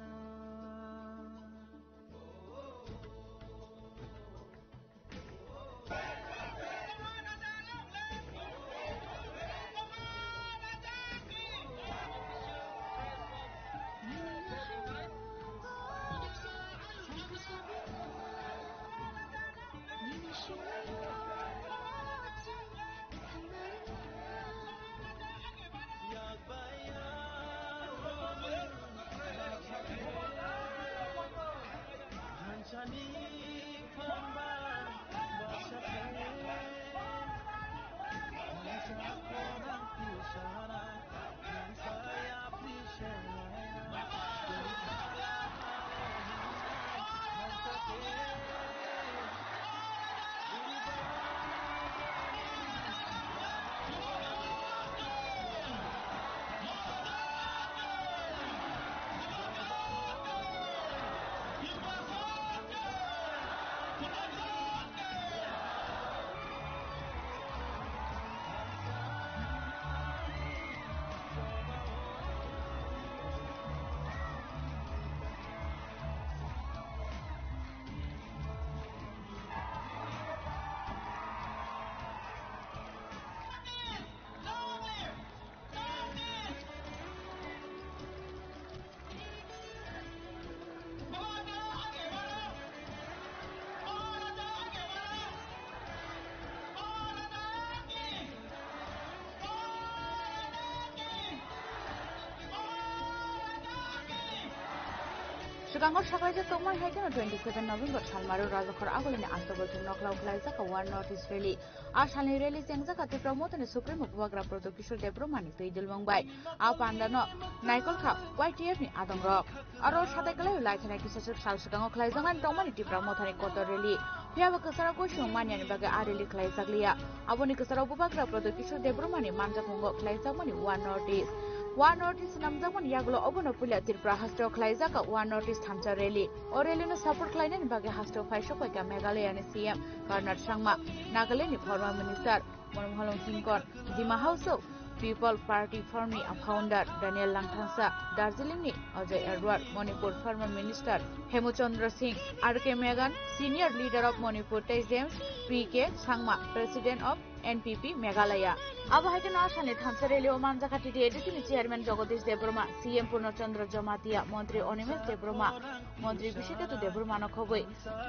Swkango saklaijak tongmani hai kheno twenty seven November salmaro Rajakhor Agulini Astabul thung nokhlao khlaijak One North East Rally. A salni rally chengjak kha Tipra Mothani Supremo Bubagra Pradyut Kishore Debbarmani twi dulmung bai. A pandano naikol kha Y T F ni adongrok. Aro satai kwlai lai thani kisachwk sal swkango khlaijaknani tongmani Tipra Mothani kotor rally. Phiyaba kwcharo goisong maniani bagwi a rally khlaijak liya. Aboni kwcharo Bubagra Pradyut Kishore Debbarmani manjakmungo khlaijakmani One North East. One North East swnamjakmani yagulo obono puila Tripura hasteo khlaijak One North East thansa rally. O rally no support khlainani bagwi hasteo phaisok paikha Meghalaya ni C M Conrad Sangma, Nagaland ni former minister Monmohan Singh Kon, Dima Hasao People Party Forum ni founder Daniel Langthasa, Darjeeling ni Ajay Edward, Manipur former minister Hemchandra Singh, R K Meghan, senior leader of Manipur tei James P K Sangma, president of N P P Meghalaya. Abo hai kheno a salni thansa rally o manjakha T T A D C ni chairman Jagadish Debbarma, C M Purna Chandra Jamatia, montri Animesh Debbarma, montri Bishiketu Debbarma no khobwi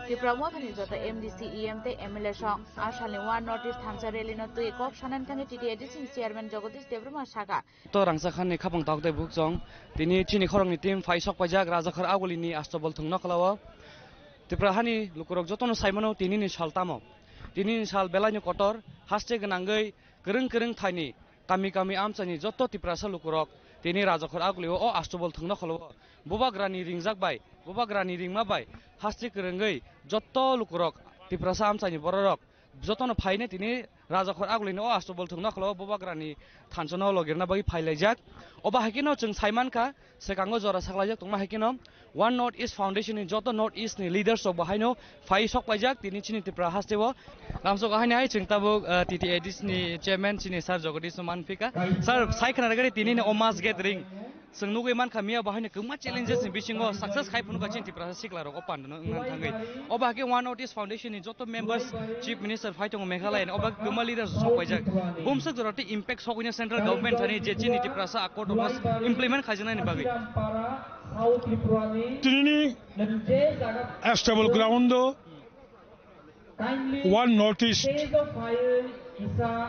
Tipra Mothani joto M D C, E M tei M L A song. A salni One North East thansa rally no twi kok sanani thangwi T T A D C ni chairman Jagadish Debbarma sakha. To rangchakha ni khapang tok tei bukhuk chong. Tini chini khoroknwi team phai sok paijak Rajakhor Agulini Astabul thung nokhlao. Tripura hani lukurok jotono saimano tinini sal tamo. Tinini sal belaino kotor, haste gwnangwi kwrwng kwrwng thaini kami kami amchaini joto Tiprasa lukurok tini Rajakhor Agulio o Astabul thung nokhlao. Bubagrani ringjak bai, Bubagrani ringma bai haste kwrwngwi joto lukurok Tiprasa amchaini bororok jotono phaine tini Rajakhor agulini o Astobol thwngno khwlao Bubagrani thansa no logirna bagwi phailaijak. Obo hai kheno chwng saimankha, swkango jora saklaijak tongma hai kheno One North East Foundation ni joto North East ni leaders rok bo haino phai sok paijak tini chini Tripura haste o. Lamsok haini hai chwng tabuk, uh, T T A D C ni chairman chini Sir Jagadish no manphika. Sir, sai khna rwgwi tini ni o mass gathering. Chwng nugwi mankha miya bo haino kwbangma challenges ni bisingo success khai phunukha chini Tiprasa sikla rok o pandano wngna thangwi. Obo hakhe One North East Foundation ni joto members, Chief Minister phai tongo Meghalaya ni, obo kwbangma leaders sok paijak. Bumswk jora tei impact sokwi central government thani je chini Tiprasa accord rok implement khaijaknani bagwi. Tinini Astable Ground o One North East,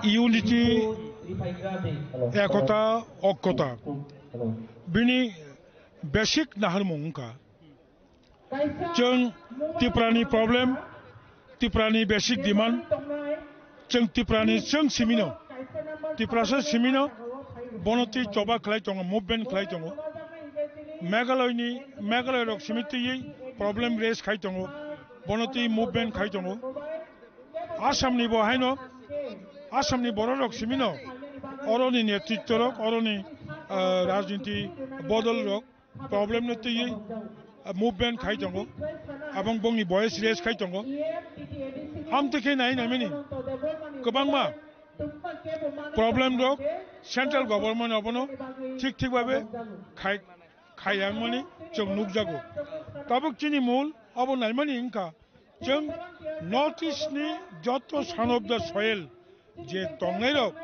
unity, ekota, okkota, bini basic naharmung wngkha. Chwng Tiprani problem, Tiprani basic demand, chwng Tiprani chwng simino, Tiprasa simino, bono twi choba khlai tongo, movement khlai tongo. Meghalaya ni, Meghalaya rok simi twiwi problem raise khai tongo, bono twi movement khai tongo. Assam ni bo haino, Assam ni borok rok simino, oroni netritwa rok, oroni, ah, rajniti bodol rok problem no twiwi, ah, movement khai tongo, abang bongni voice raise khai tongo. Amtwi khe nai naimani kwbangma problem rok central government abono thik thik babe khai, khai yang mani chwng nukjago. Tabuk chini mul abo naimani wngkha chwng North East ni joto son of the soil je tongnai rok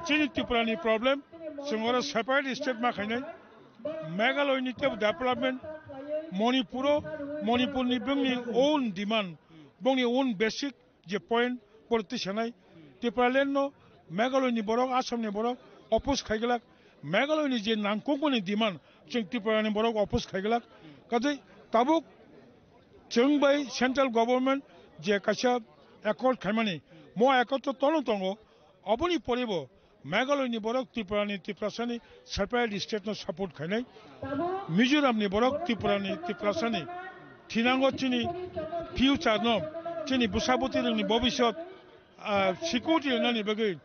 chini Tripura ni problem chwng oro separate state ma khainai Meghalaya ni tebo development Manipur o, Manipur ni bongni own demand, bongni own basic je point, boro twi sanai, Tipraland no Meghalaya ni borok, Assam ni borok oppose khai glak, Meghalaya ni je nangkukmani demand, chwng Tripura ni borok oppose khai glak. Kaje tabuk chwng bai central government je kaisa accord khaimani, mo accord to tono tongo, oboni poribo Meghalaya ni borok Tripura ni, Tiprasa ni separate state no support khainai. Mizoram ni borok Tripura ni, Tiprasa ni thinango chini future no, chini bwsa bwtwi rokni bobisot, ah, security rwnani bagwi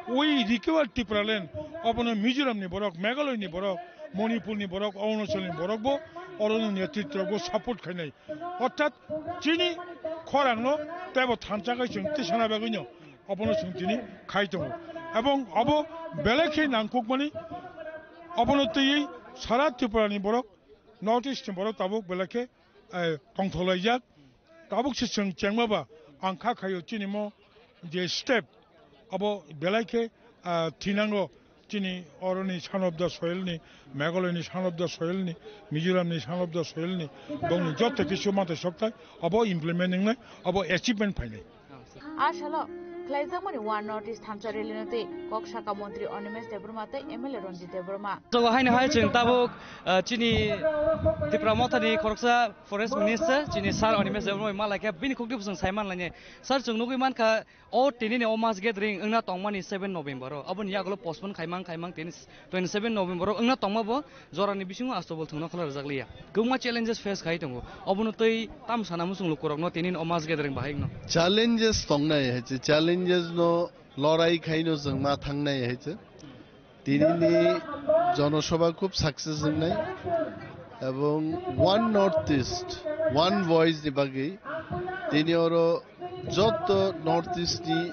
we require Tipraland, obono Mizoram ni borok, Meghalaya ni borok, Manipur ni borok, Arunachal ni borok bo oroni netritwa bo support khainai. Orthat chini khorang no tebo thansa khai chwng tisana bagwi no obono chwng tini khai tongo. Ebong obo belai khe nangkukmani, obono twiwi sara Tripura ni borok, North East ni borok tabuk belai khe, eh, tongthok laijak. Tabuk se chwng chengma ba ang kha khaio chini mo je step abo belai khe, ah, thinango chini oroni son of the soil ni, Meghalaya ni son of the soil ni, Mizoram ni son of the soil ni, bongni joto kisu mate sokthai abo implement wngnai, abo achievement phainai. A salo khlaijakmani One North East thansa rally no tei kok saka montri Animesh Debbarma tei M L A Ranjit Debbarma. Jogo haino hai chwng tabuk, ah, chini Tipra Mothani khoroksa Forest Minister chini Sir Animesh Debbarma malai khe bini khukti bwswng saiman lainai. Sir, chwng nugwi mankha o tinini o mass gathering wngna tongmani seven November o. Aboni yagulo postpone khaimang khaimang tini twenty seven November o wngna tongma bo jorani bisingo Astobol thwngno khlai rwjakliya. Kwbangma challenges face khai tongo. Obono tei tam sana muchung lukurokno tinini o mass gathering bahai wngno. Challenges tongnai hai se, challenges no lorai khaino chwng ma thangnai hai se. Tinini jonosabha khub success wngnai ebong One North East, One Voice ni bagwi tini oro joto North East ni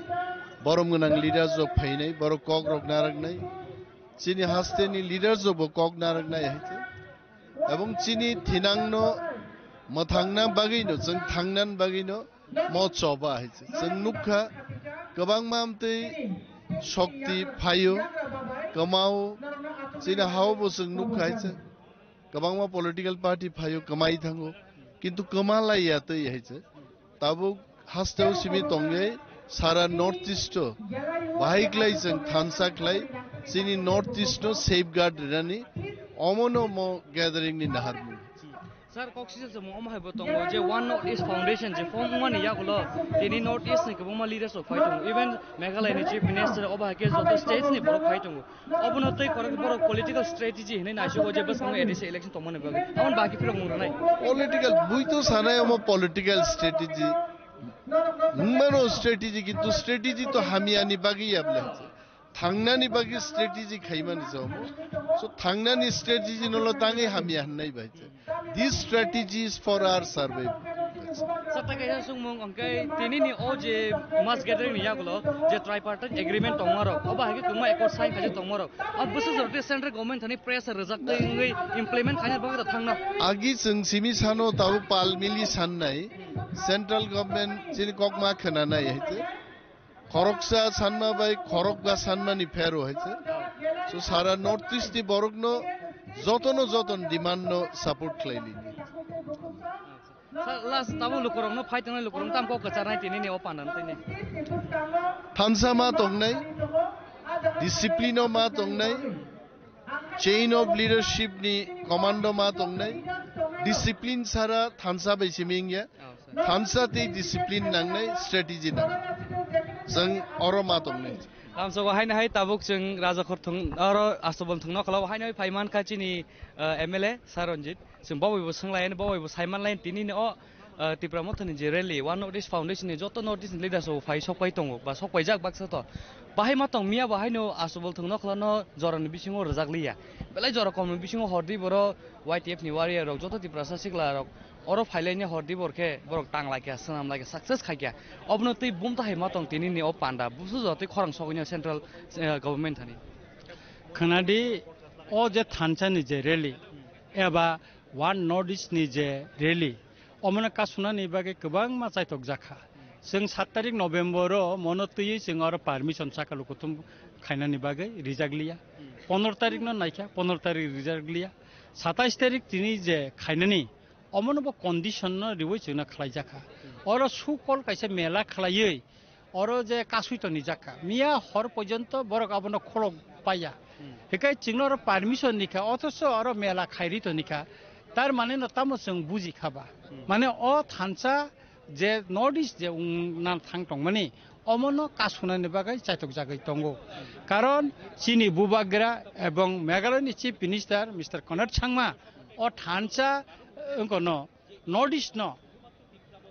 borom gwnang leaders rok phainai, borok kok rok narwknai, chini haste ni leaders rok bo kok narwknai hai khe, ebong chini thinang no mwthangna bagwi no, chwng thangna bagwi no mo choba hai se. Chwng nukha, kwbangma amtwi shokti phaio, kwmao, chini hao bo chwng nukha hai se. Kwbangma political party phaio, kwmai thango, kintu kwma lai ya twi hai se. Tabuk hasteo simi tongwi sara North East o bahai klai chwng thansa klai chini North East no safeguard rinani omono mo gathering ni naharmung. Sir, kok sisa se mo omo hai bo tongo je One North East Foundation je form wngmani yagulo tini North East ni kwbangma leaders rok phai tongo, even Meghalaya ni Chief Minister, obo hai khe joto states ni borok phai tongo. Obono tei korok borok political strategy hinwi naisugo je bwskango A D C election tongmani bagwi. Tamoni baki phirok mung rwnai. Political, bui to sanai omo political strategy. Wngmano strategy, kintu strategy to hamyani bagwi ya bwle. Thangnani bagwi strategy khaimani jomo. So thangnani strategy no lo tangwi hamya hwnai bai. This strategy is for our survival. Sata kaisa sungmung hwnkhe tinini o je mass gathering ni yagulo je tripartite agreement tongmarok, obo hai khe kwma accord sign khaijak tongmarok. O bwswk jora tei central government thani pressure rwjak tei wngwi implement khaina bagwi da thangno. Agi chwng simi sano tabuk pal mili sannai, central government chini kokma khwnanai hai khe. Khoroksa sanma bai khorokba sanmani phero hai khe. So sara North East ni borokno jotono joton demand no support khlai lini. Sa-, last tabo lukurokno phai tongnai lukurokno tam kok kwcharnai tini ni o panda tini. Thansa ma tongnai, discipline o ma tongnai, chain of leadership ni commando ma tongnai, discipline sara thansa bai simi wngya, Oh, sir. Thansa tei discipline nangnai, strategy nang. Chwng oro ma tongnai. Lamsogo haino hai tabuk chwng Rajakhor thung, oro Astobol thungno khlao haino hai phai mankha chini, eh, M L A Sir Ranjit. Chwng bo bai bo swnglaiyani, bo bai bo saimanlaiyani tini ni o, eh, Tipra Mothani je rally, One North East Foundation ni joto North East ni leaders rok phai sok pai tongo, ba sok paijak baksa to. Bahai ma tong miya bo haino Astobol thungno khlano jorani bisingo rwjak liya. Belai jora komni bisingo hordi boro Y T F ni warrior rok, joto Tiprasa sikla rok oro phailaini hordi bor khe borok tang laikha, swnam laikha, success khaikha. Obono tei bumta hai ma tong tini ni o panda, busu jora tei khorang sogwino central, eh, government thani. Khwnadi, o je thansa ni je rally, eba One North East ni je rally, omono kasunani bagwi kwbangma chaitok jakha. Chwng sat tarik November o mono twiwi chwng oro permission saka lukuthum khainani bagwi rijak liya. Pondro tarik no naikha, pondro tarik rijak liya. Satais tarik tini je khainani, omono bo condition no riwi chwngno khlai jakha. Oro su call kaisa mela khlaiwi, oro je kasui toni jakha, miya hor porjonto borok abono kholok paiya. Hmm. Hikai chwngno oro permission nikha, othocho oro mela khairi tonikha. Tar mane no tamo chwng buji kha ba? Hmm. Mane o thansa je North East je wng nan thang tongmani, omono kasunani bagwi chaitok jagwi tongo. Karon chini bubagra ebong Meghalaya ni Chief Minister Mister Conrad Sangma o thansa, eh, wngkono North East no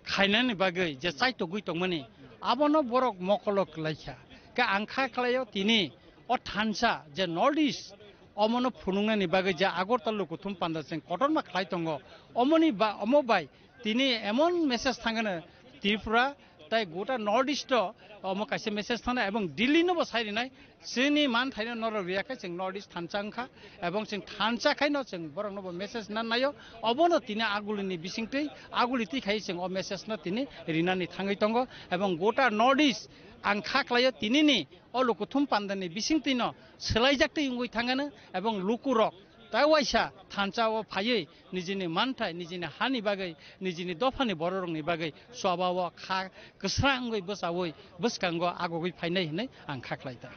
khainani bagwi je chaitogwi tongmani, abono borok mokolo klaikha. Khe ang kha khlaio tini o thansa je North East, omono phunuknani bagwi je Agartala lukuthum panda chwng kotorma khlai tongo, omoni ba, omo bai tini emon message thangano Tripura tai gota North East o omo kaisa message thangna ebong Delhi no bo sai rinai. Chini man thaino norok riya khe chwng North East thansa wngkha, ebong chwng thansa khaino chwng borokno bo message na naio, obono tini agulini bisingtwi aguli twi khai chwng o message no tini rinani thangwi tongo, ebong gota North East ang kha khlaio tinini o lukuthum pandani bisingtwino swlaijak twi wngwi thangano, ebong lukurok tai waisa thansa o phaiwi nijini manthai, nijini hani bagwi, nijini dophani bororokni bagwi swaba o kha kwsra wngwi bwchaui bwskango agogwi phainai hinwi ang kha khlai ta.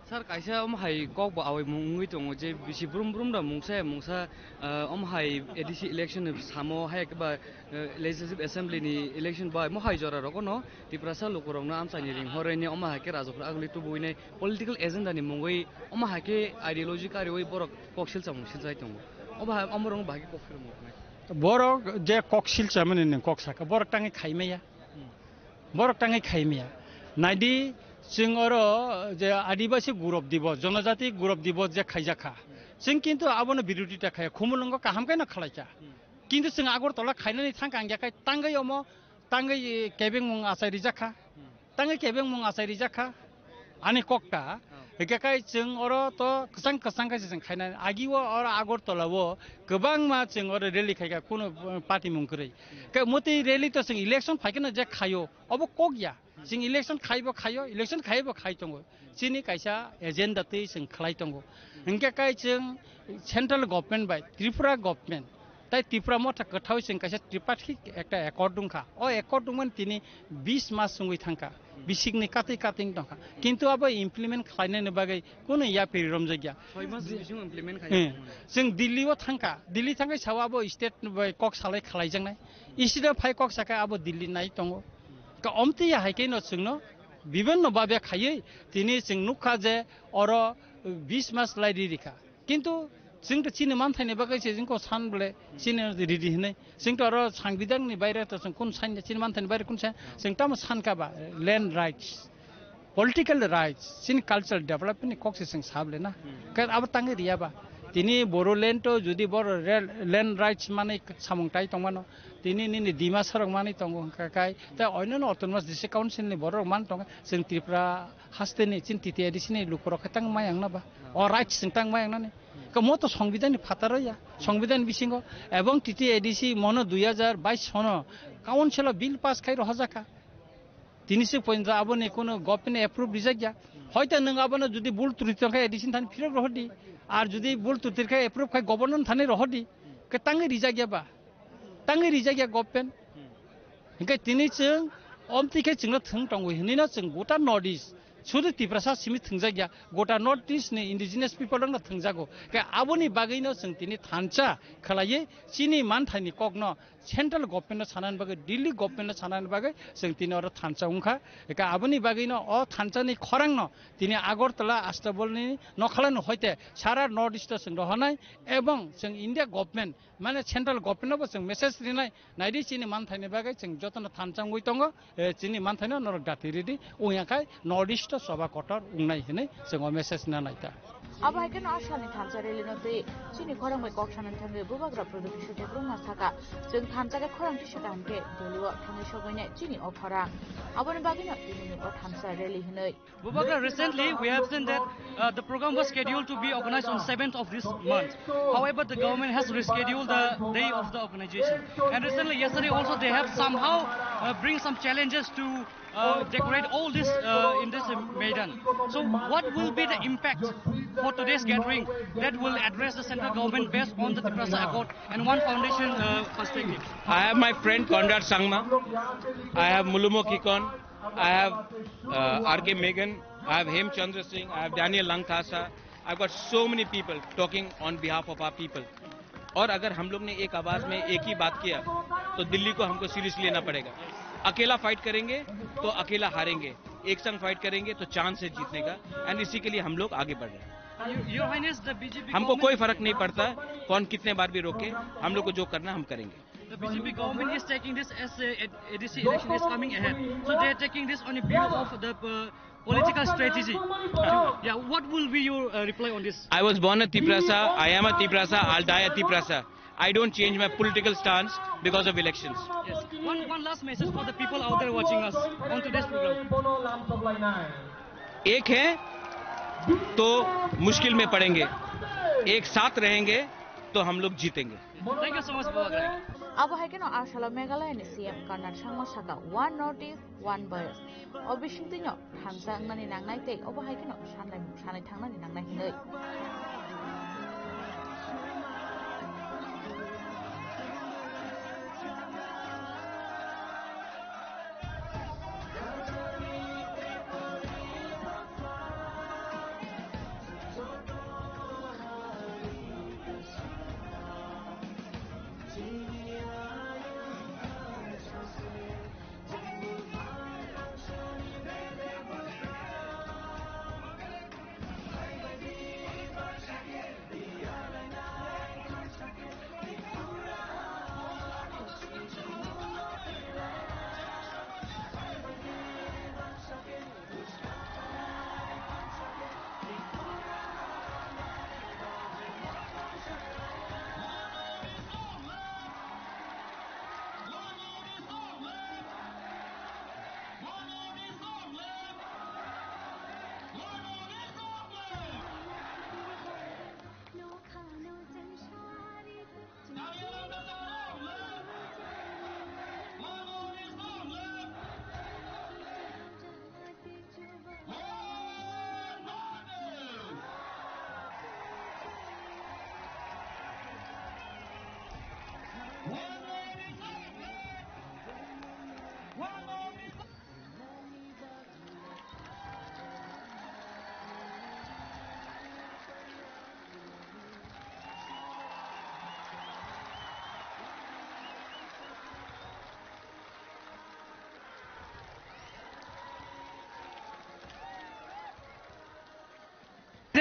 Sir, kaisa omo hai kok bo awai mung wngwi tongo je bisi brum brum da mungsa ya mungsa, ah, omo hai A D C election ni samo hai ba, eh, Legislative Assembly ni election bai mo hai jora rogo no Tiprasa lukurok no amchai ni ring horoi ni omo hai khe Rajakhor aguli tubuwi nai political agenda ni mungwi omo hai khe ideology kariwi borok kok silsa mung silsai tongo. Omo hai omo rong bai khe kok phir mung nai. Borok je kok silsa mani ni kok saka borok tangwi khai maya. Hmm. Borok tangwi khai maya. Naidi, chwng oro je Adibasi Gurab Dibos, Jonojati Gurab Dibos je khaijak kha. Chwng kintu abono birodita khaya, khumulwngo kaham khe no khlai kha. Kintu chwng Agartala khainani thang kang ya khai tangwi omo, tangwi, eh, kebengmung achai rijak kha. Tangwi kebengmung achai rijak kha. Ani kok ta. Hikhe khai chwng oro to kwchang kwchang khe se chwng khainani. Agi o oro Agartala o kwbangma chwng oro rally khai kha, kunu, eh, party mung kwrwi. Khe motwi rally to chwng election phai kheno je khaio, obo kok ya. Chwng election khaibo khaio, election khaibo khai tongo. Chini kaisa agenda twi chwng khlai tongo. Hinkhe kai chwng central government bai Tripura government tai Tripura motha kwthao chwng kaisa tripartite ekta accord wngkha. O accord wngmani tini bis mas wngwi thangkha. Bisikni katwi katwi wng tongkha. Kintu abo implement khlainani bagwi kunu yapiri romjakya. Soi mas bisingo implement khai. Eh, chwng Delhi o thangkha. Delhi thangkhe sao abo state bai kok salai khlaijaknai. State o phai kok sakha abo Delhi nai tongo. Ka omtwi ya hai khe no chwngno bibinno babe khaiwi tini chwng nukha je oro bis mas lai ri rikha. Kintu Chwng to chini manthaini bagwi se chwng ko san bole chini ridi hinwi. Chwng to aro sangbidanni baire to chwng kun sanya chini manthaini baire kun sanya. Chwng tamo sankha ba land rights, political rights, chini cultural development ni kok se chwng sa bole na. Ka abo tangwi riya ba. Tini Bodoland to jodi boro rel-, land rights manwi samung tai tongmano. Tini nini Dima sarok manwi tongo hwnkha kai. Ta oino no autonomous district council ni borok man tongo. Chwng Tripura haste ni chini T T A D C ni lukurok khe tang mayang na ba. O rights chwng tang mayang nani. Ka mo to songbidan ni phataro ya. Songbidan bisingo ebong T T A D C mono dui hajar bais sono council o bill pass khai rohojaka. Tini se pointo aboni kono government approve rijak ya. Hoita nwng abono jodi bul turi tong khe A D C thani phirok rohodi. Ar jodi bul turi khe approve khai governor thani rohodi. Ke tangwi rijak ya ba. Tangwi rijak ya government. Hingke tini chwng omtwi khe chwngno thwng tongo hinwi no chwng gota North East. Sudu Tiprasa simi thwngjak ya. Gota North East ni indigenous people rokno thwngjago. Ke aboni bagwi no chwng tini thansa khlaiwi chini manthaini kokno central government no sanani bagwi, Delhi government no sanani bagwi chwng tini oro thansa wngkha. Eka aboni bagwi no o thansa ni khorang no tini Agartala Astabol ni nokhala no hoite sara North East o chwng rohornai ebong chwng India government mane central government no bo chwng message rinai naidi chini manthaini bagwi chwng jotono thansa wngwi tongo, eh, chini manthaino norok dati ridi wngya khai North East o choba kotor wngnai hinwi chwng o message na naita. Abo hai kheno a salni thansa rally no twi chini khorang bai kok sanani thangwi bubagra Pradyot Kishore Debbarma saka, chwng thansa khe khorang tisa kaham khe Delhi o thangwi sogwinai chini o khorang. Aboni bagwino tini ni o thansa rally hinwi. Bubagra, recently we have seen that uh, the program was scheduled to be organized on seventh of this month. However, the government has rescheduled the day of the organization. And recently, yesterday also, they have somehow uh, bring some challenges to uh, decorate all this uh, in this uh, Maidan. So what will be the impact for today's gathering that will address the central government based on the Tiprasa Accord and One Foundation uh, perspective? I have my friend Conrad Sangma. I have Mulumo Kikon. I have uh, R K Megan. I have Hem Chandra Singh. I have Daniel Langthasa. I've got so many people talking on behalf of our people. और अगर हम लोग ने एक आवाज में एक ही बात किया तो दिल्ली को हमको सीरियसली लेना पड़ेगा। अकेला फाइट करेंगे तो अकेला हारेंगे, एक संग फाइट करेंगे तो चांस है जीतने का। एंड इसी के लिए हम लोग आगे बढ़ रहे हैं। Your Highness, the B J P हमको कोई फर्क नहीं पड़ता कौन कितने बार भी रोके, हम लोग को जो करना हम करेंगे। The B J P government is taking this as a, a D C election is coming ahead. So they are taking this on a view of the uh, political strategy. Yeah, what will be your uh, reply on this? I was born a Tiprasa, I am a Tiprasa, I'll die a Tiprasa. I don't change my political stance because of elections. Yes. One, one last message for the people out there watching us on today's program. एक है तो मुश्किल में पड़ेंगे, एक साथ रहेंगे तो हम लोग जीतेंगे। Thank you so much, Bubagra. Abo hai kheno a salo Meghalaya ni C M Conrad Sangma saka, "One North East, one voice." O bisingtwi no thansa wngnani nangnai tei obo hai kheno sanai, sanai thangnani nangnai hinwi.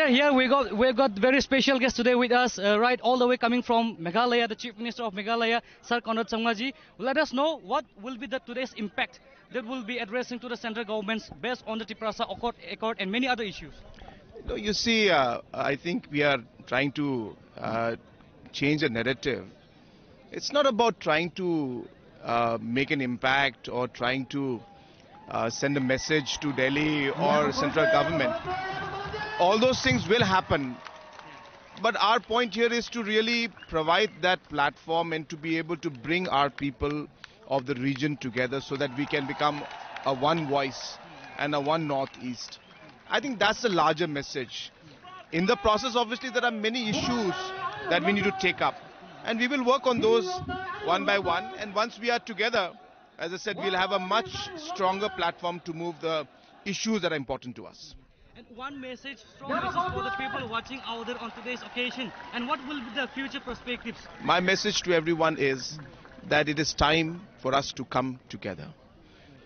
Here we got we got very special guest today with us, uh, right all the way coming from Meghalaya, the Chief Minister of Meghalaya, Sir Conrad Sangma ji. Let us know what will be the today's impact that will be addressing to the central governments based on the Tiprasa Accord, Accord and many other issues. No, you see, uh, I think we are trying to uh, change the narrative. It's not about trying to uh, make an impact or trying to uh, send a message to Delhi or central government. All those things will happen. But our point here is to really provide that platform and to be able to bring our people of the region together so that we can become a one voice and a one Northeast. I think that's the larger message. In the process, obviously, there are many issues that we need to take up, and we will work on those one by one. And once we are together, as I said, we'll have a much stronger platform to move the issues that are important to us. And one message, strong message for the people watching out there on today's occasion. And what will be the future perspectives? My message to everyone is that it is time for us to come together.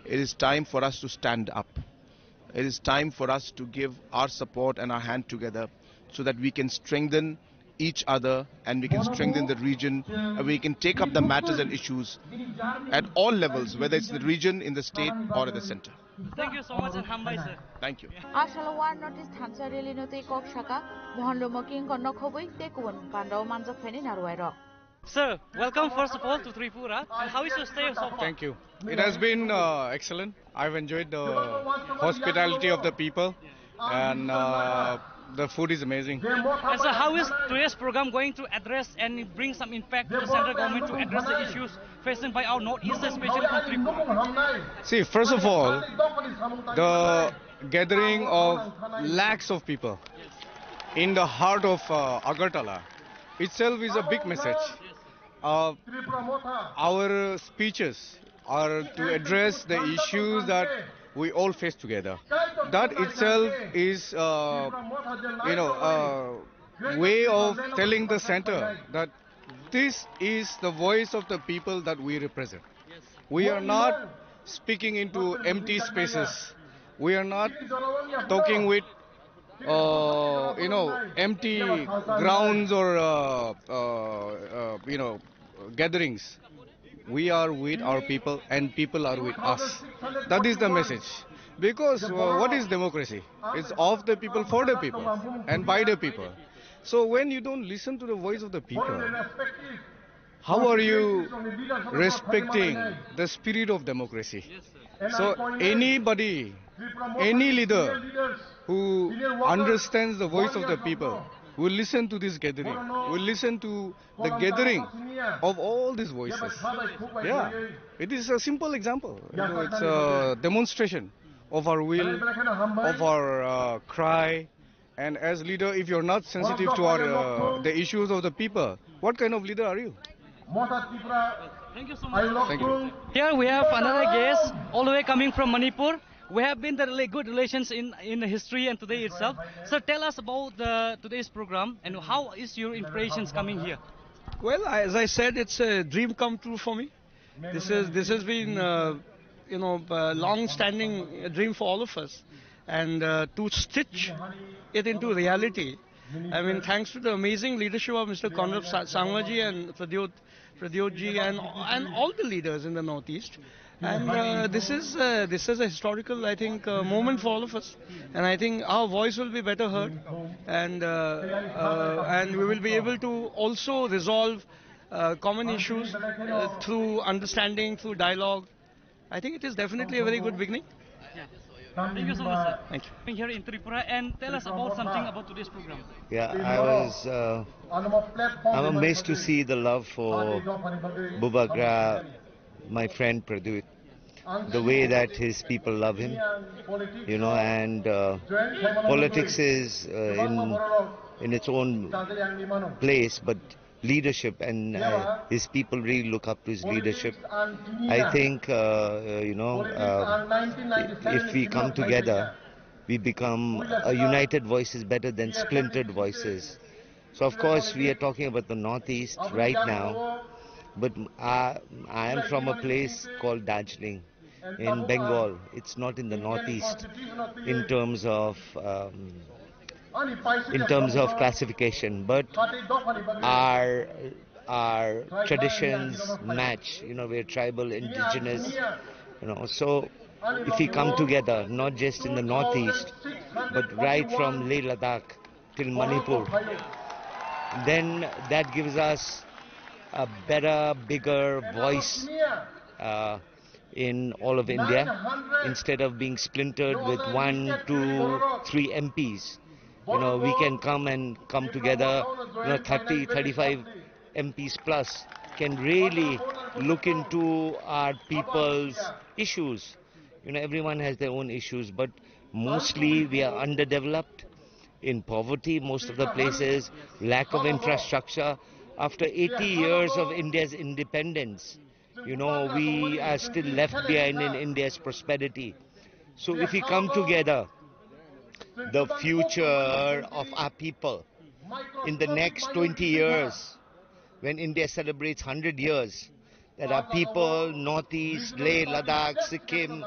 It is time for us to stand up. It is time for us to give our support and our hand together so that we can strengthen each other and we can strengthen the region and we can take up the matters and issues at all levels, whether it's the region, in the state, or at the center. Thank you so much and hambai, sir. Thank you. Asalo One North East thansa rally no tei kok saka Mohan Lumo King Konno Khobui tei kubun pandao manjak phaini narwai rok. Sir, welcome first of all to Tripura. And how is your stay so far? Thank you. It has been uh, excellent. I've enjoyed the hospitality of the people, and uh, the food is amazing. And so, how is today's program going to address and bring some impact to the central government to address the issues facing by our Northeast, especially from Tripura? See, first of all, the gathering of lakhs of people in the heart of uh, Agartala itself is a big message. Uh, our speeches are to address the issues that we all face together. That itself is, uh, you know, a way of telling the center that this is the voice of the people that we represent. We are not speaking into empty spaces. We are not talking with uh, you know, empty grounds or uh, uh, uh, you know, gatherings. We are with our people and people are with us. That is the message. Because uh, what is democracy? It's of the people, for the people, and by the people. So when you don't listen to the voice of the people, how are you respecting the spirit of democracy? So anybody, any leader who understands the voice of the people will listen to this gathering, will listen to the gathering of all these voices. Yeah, it is a simple example. You know, it's a demonstration of our will, of our uh, cry. And as leader, if you're not sensitive to our, uh, the issues of the people, what kind of leader are you? Thank you so much. Thank you. Here we have another guest, all the way coming from Manipur. We have been the rela- good relations in, in the history and today itself. So tell us about the today's program and how is your impressions coming here? Well, I- as I said, it's a dream come true for me. This is this has been uh, you know a long-standing dream for all of us, and uh, to stitch it into reality. I mean, thanks to the amazing leadership of Mister Conrad Sa- Sangmaji and Pradyot Pradyotji and and all the leaders in the Northeast. And uh, this is uh, this is a historical, I think, uh, moment for all of us. And I think our voice will be better heard, and uh, uh, and we will be able to also resolve uh, common issues uh, through understanding, through dialogue. I think it is definitely a very good beginning. Thank you so much, sir. Thank you. Being here in Tripura and tell us about something about today's program. Yeah, I was. Uh, I'm amazed to see the love for Bubagra, my friend Pradyot, the way that his people love him, you know, and uh, politics is uh, in in its own place, but leadership and uh, his people really look up to his leadership. I think uh, uh, you know uh, if we come together, we become a united voice is better than splintered voices. So of course we are talking about the Northeast right now, but I, I am from a place called Darjeeling in Bengal. It's not in the Northeast in terms of um, in terms of classification, but our our traditions match. You know, we're tribal, indigenous. You know, so if we come together, not just in the northeast, but right from Leh Ladakh till Manipur, then that gives us a better, bigger voice uh, in all of India, instead of being splintered with one, two, three M Ps. You know, we can come and come together, you know, thirty, thirty-five M Ps plus can really look into our people's issues. You know, everyone has their own issues, but mostly we are underdeveloped, in poverty, most of the places, lack of infrastructure. After eighty years of India's independence, you know, we are still left behind in India's prosperity. So if we come together, the future of our people in the next twenty years, when India celebrates hundred years, that our people, Northeast, Leh, Ladakh, Sikkim,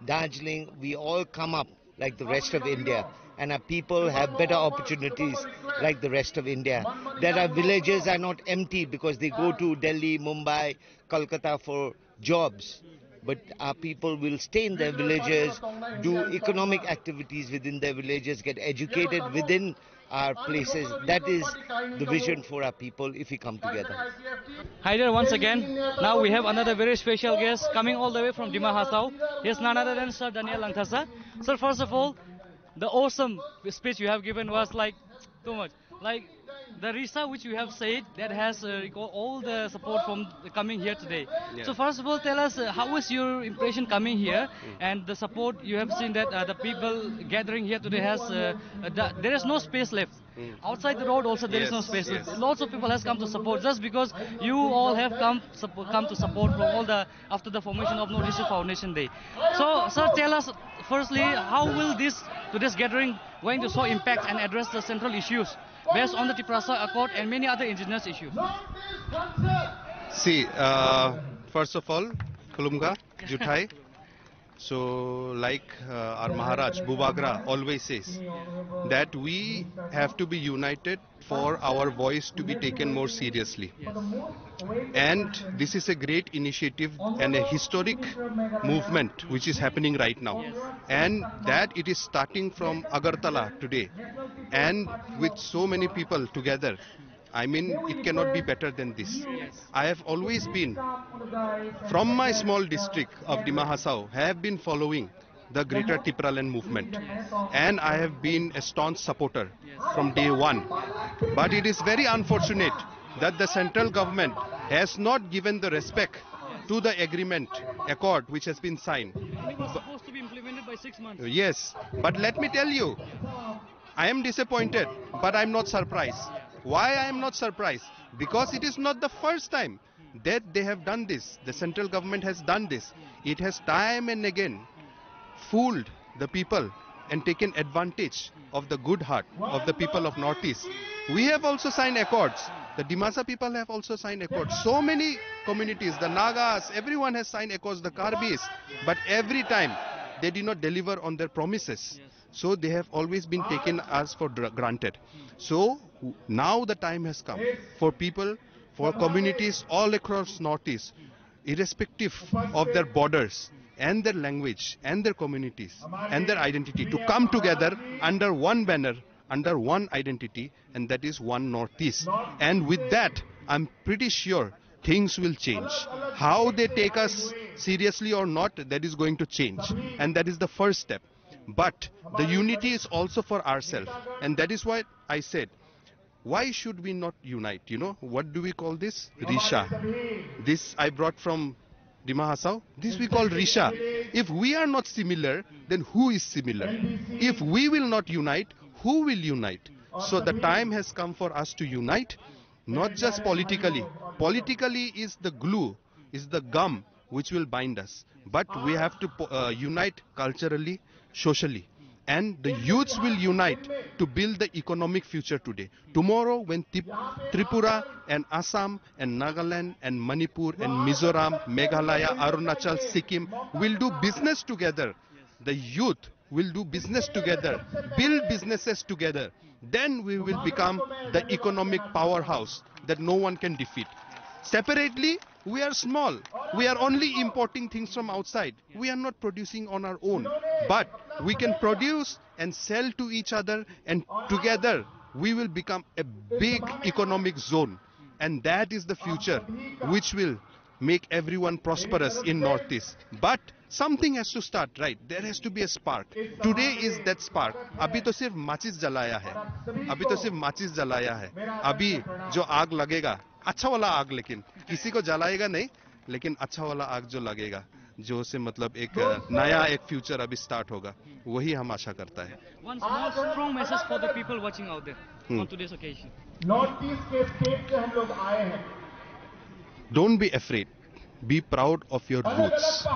Darjeeling, we all come up like the rest of India, and our people have better opportunities like the rest of India. That our villages are not empty because they go to Delhi, Mumbai, Kolkata for jobs. But our people will stay in their villages, do economic activities within their villages, get educated within our places. That is the vision for our people if we come together. Hi there once again. Now we have another very special guest coming all the way from Dima Hasao. He is none other than Sir Daniel Langthasa. Sir, first of all, the awesome speech you have given was, like, too much. Like, the Risa which you have said, that has uh, reco- all the support from the coming here today. Yeah. So first of all, tell us, uh, how was your impression coming here, and the support you have seen that uh, the people gathering here today has uh, uh, the, there is no space left. Outside the road also there is no Yes, space. Yes. Lots of people has come to support just because you all have come suppo- come to support from all the after the formation of North East Foundation Day. So, sir, tell us firstly, how will this today's gathering going to show impact and address the central issues based on the Tiprasa Accord and many other indigenous issues? See, uh, first of all, Khulumkha, Juthai. So, like uh, our Maharaj Bubagra always says, that we have to be united for our voice to be taken more seriously. And this is a great initiative and a historic movement which is happening right now. And that it is starting from Agartala today. And with so many people together, I mean, it cannot be better than this. I have always been, from my small district of Dima Hasao, have been following the Greater Tipraland movement, and I have been a staunch supporter from day one. But it is very unfortunate that the central government has not given the respect to the agreement, accord which has been signed. And it was supposed to be implemented by six months. Yes, but let me tell you, I am disappointed, but I am not surprised. Why I am not surprised? Because it is not the first time that they have done this. The central government has done this. It has time and again fooled the people and taken advantage of the good heart of the people of Northeast. We have also signed accords. The Dimasa people have also signed accords. So many communities, the Nagas, everyone has signed accords, the Karbis. But every time they did not deliver on their promises. So they have always been taken as for dra- granted. So now the time has come for people, for communities all across Northeast, irrespective of their borders and their language and their communities and their identity, to come together under one banner, under one identity, and that is one Northeast. And with that, I'm pretty sure things will change. How they take us seriously or not, that is going to change. And that is the first step. But the unity is also for ourselves. And that is why I said, why should we not unite? You know, what do we call this? Risha. This I brought from Dima Hasao. This we call Risha. If we are not similar, then who is similar? If we will not unite, who will unite? So the time has come for us to unite, not just politically. Politically is the glue, is the gum which will bind us. But we have to po- uh, unite culturally, socially. And the youths will unite to build the economic future today. Tomorrow, when Tip- Tripura and Assam and Nagaland and Manipur and Mizoram, Meghalaya, Arunachal, Sikkim will do business together, the youth will do business together, build businesses together. Then we will become the economic powerhouse that no one can defeat. Separately, we are small. We are only importing things from outside. We are not producing on our own. But we can produce and sell to each other, and together we will become a big economic zone. And that is the future which will make everyone prosperous in Northeast. But something has to start, right? There has to be a spark. Today is that spark. अभी तो सिर्फ माचिस जलाया है, अभी तो सिर्फ माचिस जलाया है। अभी जो आग लगेगा, अच्छा वाला आग, लेकिन किसी को जलाएगा नहीं, लेकिन अच्छा वाला आग जो लगेगा, जो से मतलब एक अ, नया एक फ्यूचर अभी स्टार्ट होगा, वही हम आशा करता है। One small strong message for the people watching out there Hmm. on today's occasion. North east के स्टेट से हम लोग आए हैं। Don't be afraid. Be proud of your roots.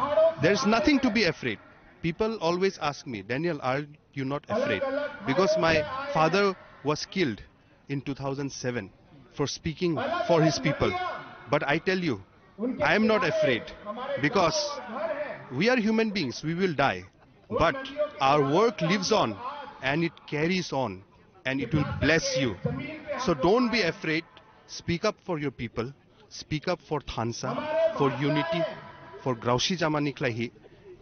There is nothing to be afraid. People always ask me, "Daniel, are you not afraid?" Because my father was killed in two thousand seven for speaking for his people. But I tell you, I am not afraid, because we are human beings, we will die. But our work lives on, and it carries on, and it will bless you. So don't be afraid. Speak up for your people. Speak up for Thansa, for unity, for Grausi Jama Niklaihi,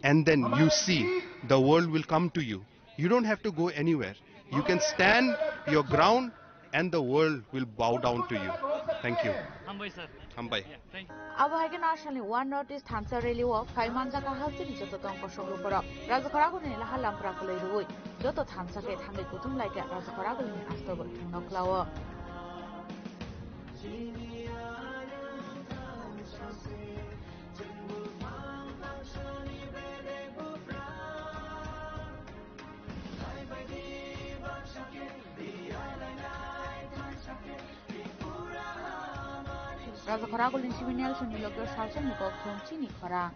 and then you see the world will come to you. You don't have to go anywhere. You can stand your ground and the world will bow down to you. Thank you. Hambai, sir. Hambai. Thank you. Abo hai khe National One North East Thansa Rally o phai manjak kha hasteni joto tongkosok lukurok. Rajakhor agulini lahar lampra kwlwi rwui joto thansa khe thangwi kuthum lai khe Rajakhor agulini astobol thangno khlao. Rajakhor agulini simi Nelson ni loge salsa ni kok thum chini khorang.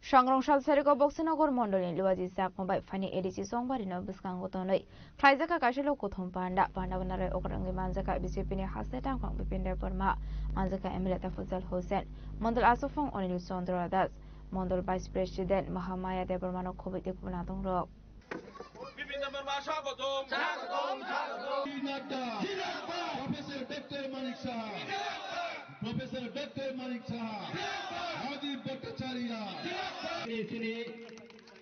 Sangrong sal sariko Boksinagar mondolni Luaji Chakma bai phani A D C Chongbari no bwskango tonwi khlaijak kha kaisa lok kuthum panda. Panda bo narwk okrangwi manjak kha B J P ni haste tangphang Bipin Debbarma, manjak kha M L A Tafajal Hussain, mondol aswk phang Anil Chandra Das, mondol Vice President Mahamaya Debbarma no khobwi tei kubun adongrok. Bipin Debbarma swagotom. Swagotom, swagotom. Professor Doctor Manik Saha. Professor Doctor Manik Saha. Rajib Bhattacharya. Sini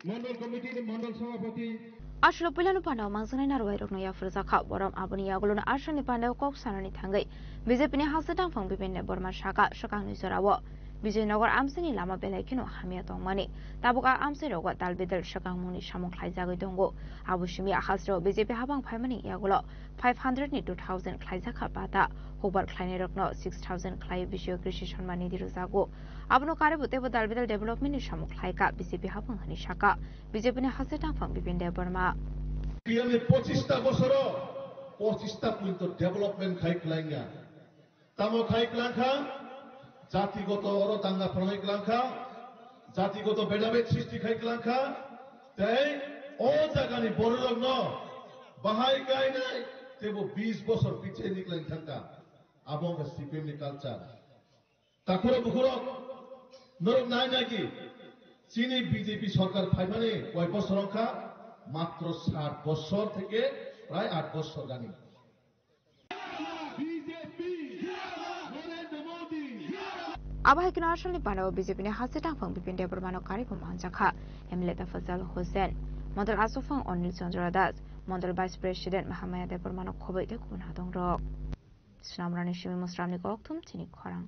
Mondol Committee ni Mondol Sabhapati. Aswk puilano panda o manjaknai narwai rokno yaphar jakha. Borom aboni yagulono aswkni panda o kok sanani thangwi B J P ni haste tangphang Bipin Debbarma saka swkangni jorao Bijoynagar amchaini lama belai kheno hamya tongmani. Tabuk a amchairogo dal bidal swkangmungni samung khlaijagwi tongo. Abo simi a hasteo B J P habang phaimani yagulo five hundred ni two thousand khlaijakha bata, hukbar khlainairokno six thousand khlai bisoyo Krishi Samman Nidhi rwjago. Abono karwi bo teibo dal bidal development ni samung khlaikha B J P habang hwnwi sakha B J P ni haste tangphang Bipin Debbarma. Piyamni pochista bosoro pochista pointo development khai klainga. Tamo khai klangkha, jatigoto oro danga phrangwi klangkha, jatigoto bedabed sristi khai klangkha, tei o jagani bororokno bahai kainai teibo bis bosor pichai niklai thangkha. Abo wngkha C P M ni culture. Takhurok bukhurok norok nai nai di, chini B J P sorkar phaimani koi bosor wngkha, matro sat bosor theke prai at bosor gani. Abo hai kheno asalni panda o B J P ni haste tangphang Bipin Debbarma no karwi bo manjakha. M L A Tafajal Hussain, Mondol Aswkphang Anil Chandra Das, Mondol Vice President Mahamaya Debbarma no khobwi tei kubun hadongrok. Snamrani simi Musramni kokthum chini khorang.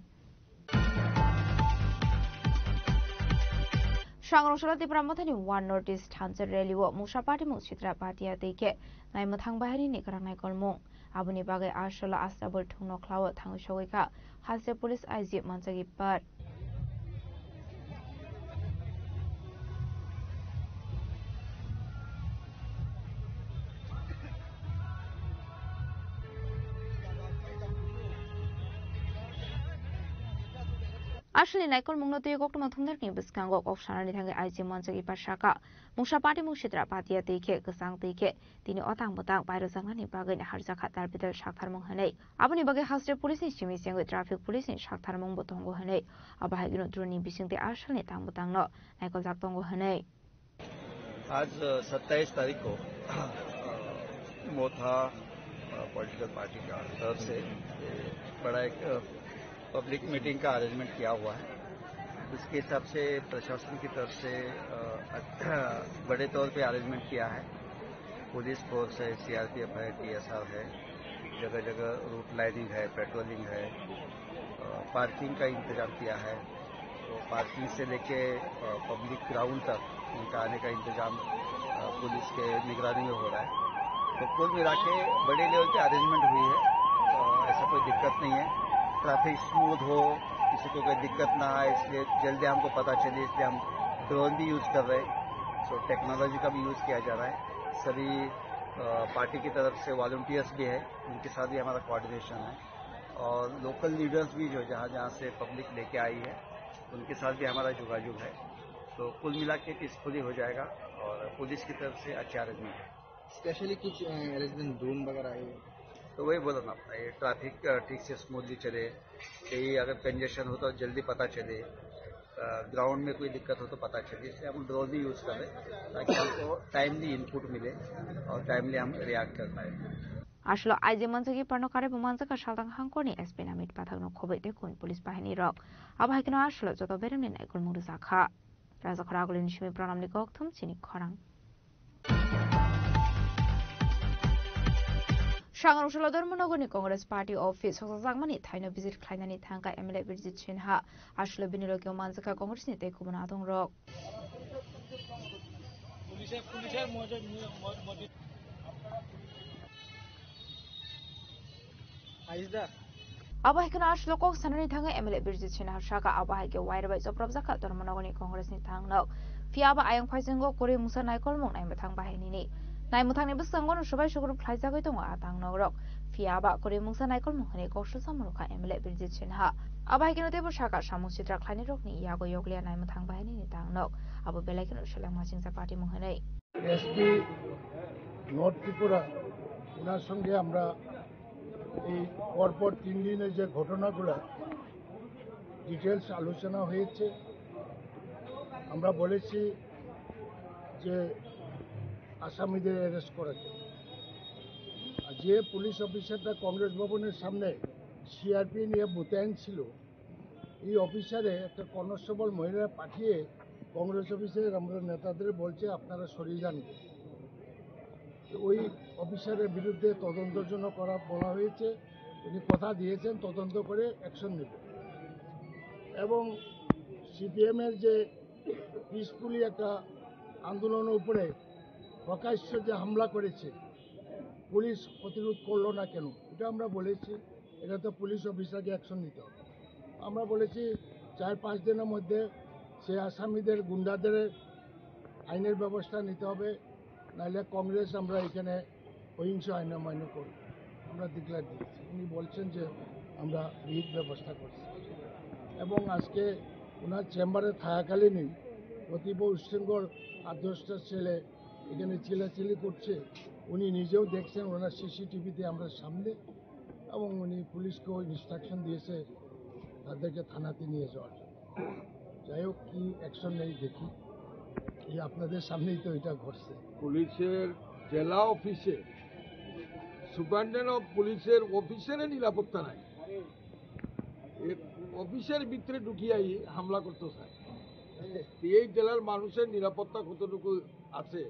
Sangrong salo Tipra Mothani One North East Thansa Rally o mungsa party mung Sitra Patia tei khe naimwthang bahari ni kwrang naikolmung. Aboni bagwi Asolo Astabul thungno khlao thangwi sogwi kha haste police I G Manjagi Par. Aswlni naikolmungno twiwi koktwma thumnarokni bwskango kok sanani thangwi I G Manjagi Par sakha, mungsa party mung Sitra Patia twi khe kwchang twi khe tini otang bwtang pairojaknani bagwi naharjakha dal bidal saktharmung hwnwi. Aboni bagwi haste police ni simi chengwi traffic police ni saktharmung bo tongo hwnwi. Abo hai kheno drone ni bisingtwi asalni tang bwtangno naikoljak tongo hwnwi. आज सत्ताईस तारीख को मोथा political party का तरफ से बड़ा एक public meeting का अरेंजमेंट किया हुआ है। उसके हिसाब से प्रशासन की तरफ से बड़े तौर पे अरेंजमेंट किया है। पुलिस फोर्स है, सीआरपीएफ है, टीएसआर है, जगह जगह रूट लाइनिंग है, पेट्रोलिंग है, पार्किंग का इंतजाम किया है। तो पार्किंग से लेके पब्लिक ग्राउंड तक उनका आने का इंतजाम पुलिस के निगरानी में हो रहा है। तो कुल मिला के बड़े लेवल पे अरेंजमेंट हुई है। ऐसा कोई दिक्कत नहीं है। ट्रैफिक स्मूथ हो, किसी को कोई दिक्कत ना आए, इसलिए जल्दी हमको पता चले, इसलिए हम ड्रोन भी यूज़ कर रहे हैं। सो टेक्नोलॉजी का भी यूज़ किया जा रहा है। सभी पार्टी की तरफ से वॉलंटियर्स भी है, उनके साथ भी हमारा कोऑर्डिनेशन है। और लोकल लीडर्स भी जो जहाँ जहाँ से पब्लिक लेके आई है, उनके साथ भी हमारा जोगाजोग है। तो कुल मिला के पीसफुली हो जाएगा और पुलिस की तरफ से अच्छे अरेंजमेंट है। स्पेशली कुछ अरेंजमेंट ड्रोन वगैरह है? तो वही बोला ना, ये ट्रैफिक ठीक से स्मूथली चले, कहीं अगर कंजेशन हो तो जल्दी पता चले, ग्राउंड में कोई दिक्कत हो तो पता चले, इसलिए हम ड्रोन भी यूज़ कर रहे हैं ताकि हमको टाइमली इनपुट मिले और टाइमली हम रिएक्ट कर पाए। Aswk aiji manjak iparno karwi bo manjak kha saltang hangkorni S P namit pathakno khobwi tei kuni police bahini rok. Abo hai kheno aswk joto beremni naikolmung rwjak kha. Rajakhor agulini simi pranamni kokthum chini khorang. Sangrong salo Dharmanagarni Congress Party office sokjakjakmani thaino visit khlainani thangkha M L A Birjit Sinha. Aswk bini logi manjak kha Congressni tei kubun adongrok. Abo hai kheno aswk kok sanani thangwi M L A Birjit Sinha saka abo hai khe waira bai chopropjak kha Dharmanagarni Congressni thangnok. Phiya abo ayang phaisingo kwrwi mungsa naikolmung naimwthang bahainini. Naimwthangni bwskango no swbai sugrub khlaijagwi tongo a thangnok rok. Phiya abo kwrwi mungsa naikolmung hwnwi kok swchamo rwkha M L A Birjit Sinha. Abo hai kheno teibo saka samung sitra khlainai rokni yago yokliya naimwthang bahainini thangnok. Abo belai kheno seleng machingsa party mung hwnwi. SP north Tripura, ওনার সঙ্গে আমরা এই পরপর তিন দিনে যে ঘটনাগুলো ডিটেলস আলোচনা হয়েছে, আমরা বলেছি যে আসামিদের অ্যারেস্ট করার জন্য। আর যে পুলিশ অফিসারটা কংগ্রেস ভবনের সামনে সিআরপি নিয়ে মোতায়েন ছিল, এই অফিসারে একটা কনস্টেবল মহিলা পাঠিয়ে কংগ্রেস অফিসের আমরা নেতাদের বলছে, "আপনারা সরে যান।" তো ওই অফিসারের বিরুদ্ধে তদন্তের জন্য করা, বলা হয়েছে। উনি কথা দিয়েছেন তদন্ত করে অ্যাকশন নেবেন। এবং সিপিএমের যে পিসফুলি একটা আন্দোলনের উপরে প্রকাশ্য যে হামলা করেছে, পুলিশ প্রতিরোধ করলো না কেন, এটা আমরা বলেছি। এটা তো পুলিশ অফিসারকে অ্যাকশন নিতে হবে। আমরা বলেছি, চার পাঁচ দিনের মধ্যে সেই আসামিদের, গুন্ডাদের আইনের ব্যবস্থা নিতে হবে, নাহলে কংগ্রেস আমরা এখানে অহিংস আইন অমান্য করব। আমরা ডিক্লেয়ার দিয়েছি। উনি বলছেন যে আমরা বিহিত ব্যবস্থা করছি। এবং আজকে ওনার চেম্বারে থাকাকালীনই অতীব উশৃঙ্খল আট দশটা ছেলে এখানে চিল্লাচিল্লি করছে। উনি নিজেও দেখছেন, ওনার সিসিটিভিতে আমরা সামনে, এবং উনি পুলিশকেও ইনস্ট্রাকশন দিয়েছে তাদেরকে থানাতে নিয়ে যাওয়ার জন্য। যাই হোক, কি অ্যাকশন নেই দেখি। এই আপনাদের সামনেই তো এটা ঘটছে। পুলিশের জেলা অফিসে সুপারিনটেন্ডেন্ট অফ পুলিশের অফিসের নিরাপত্তা নাই, এ অফিসের ভিতরে ঢুকিয়াই হামলা করতে চায়। এই জেলার মানুষের নিরাপত্তা কতটুকু আছে,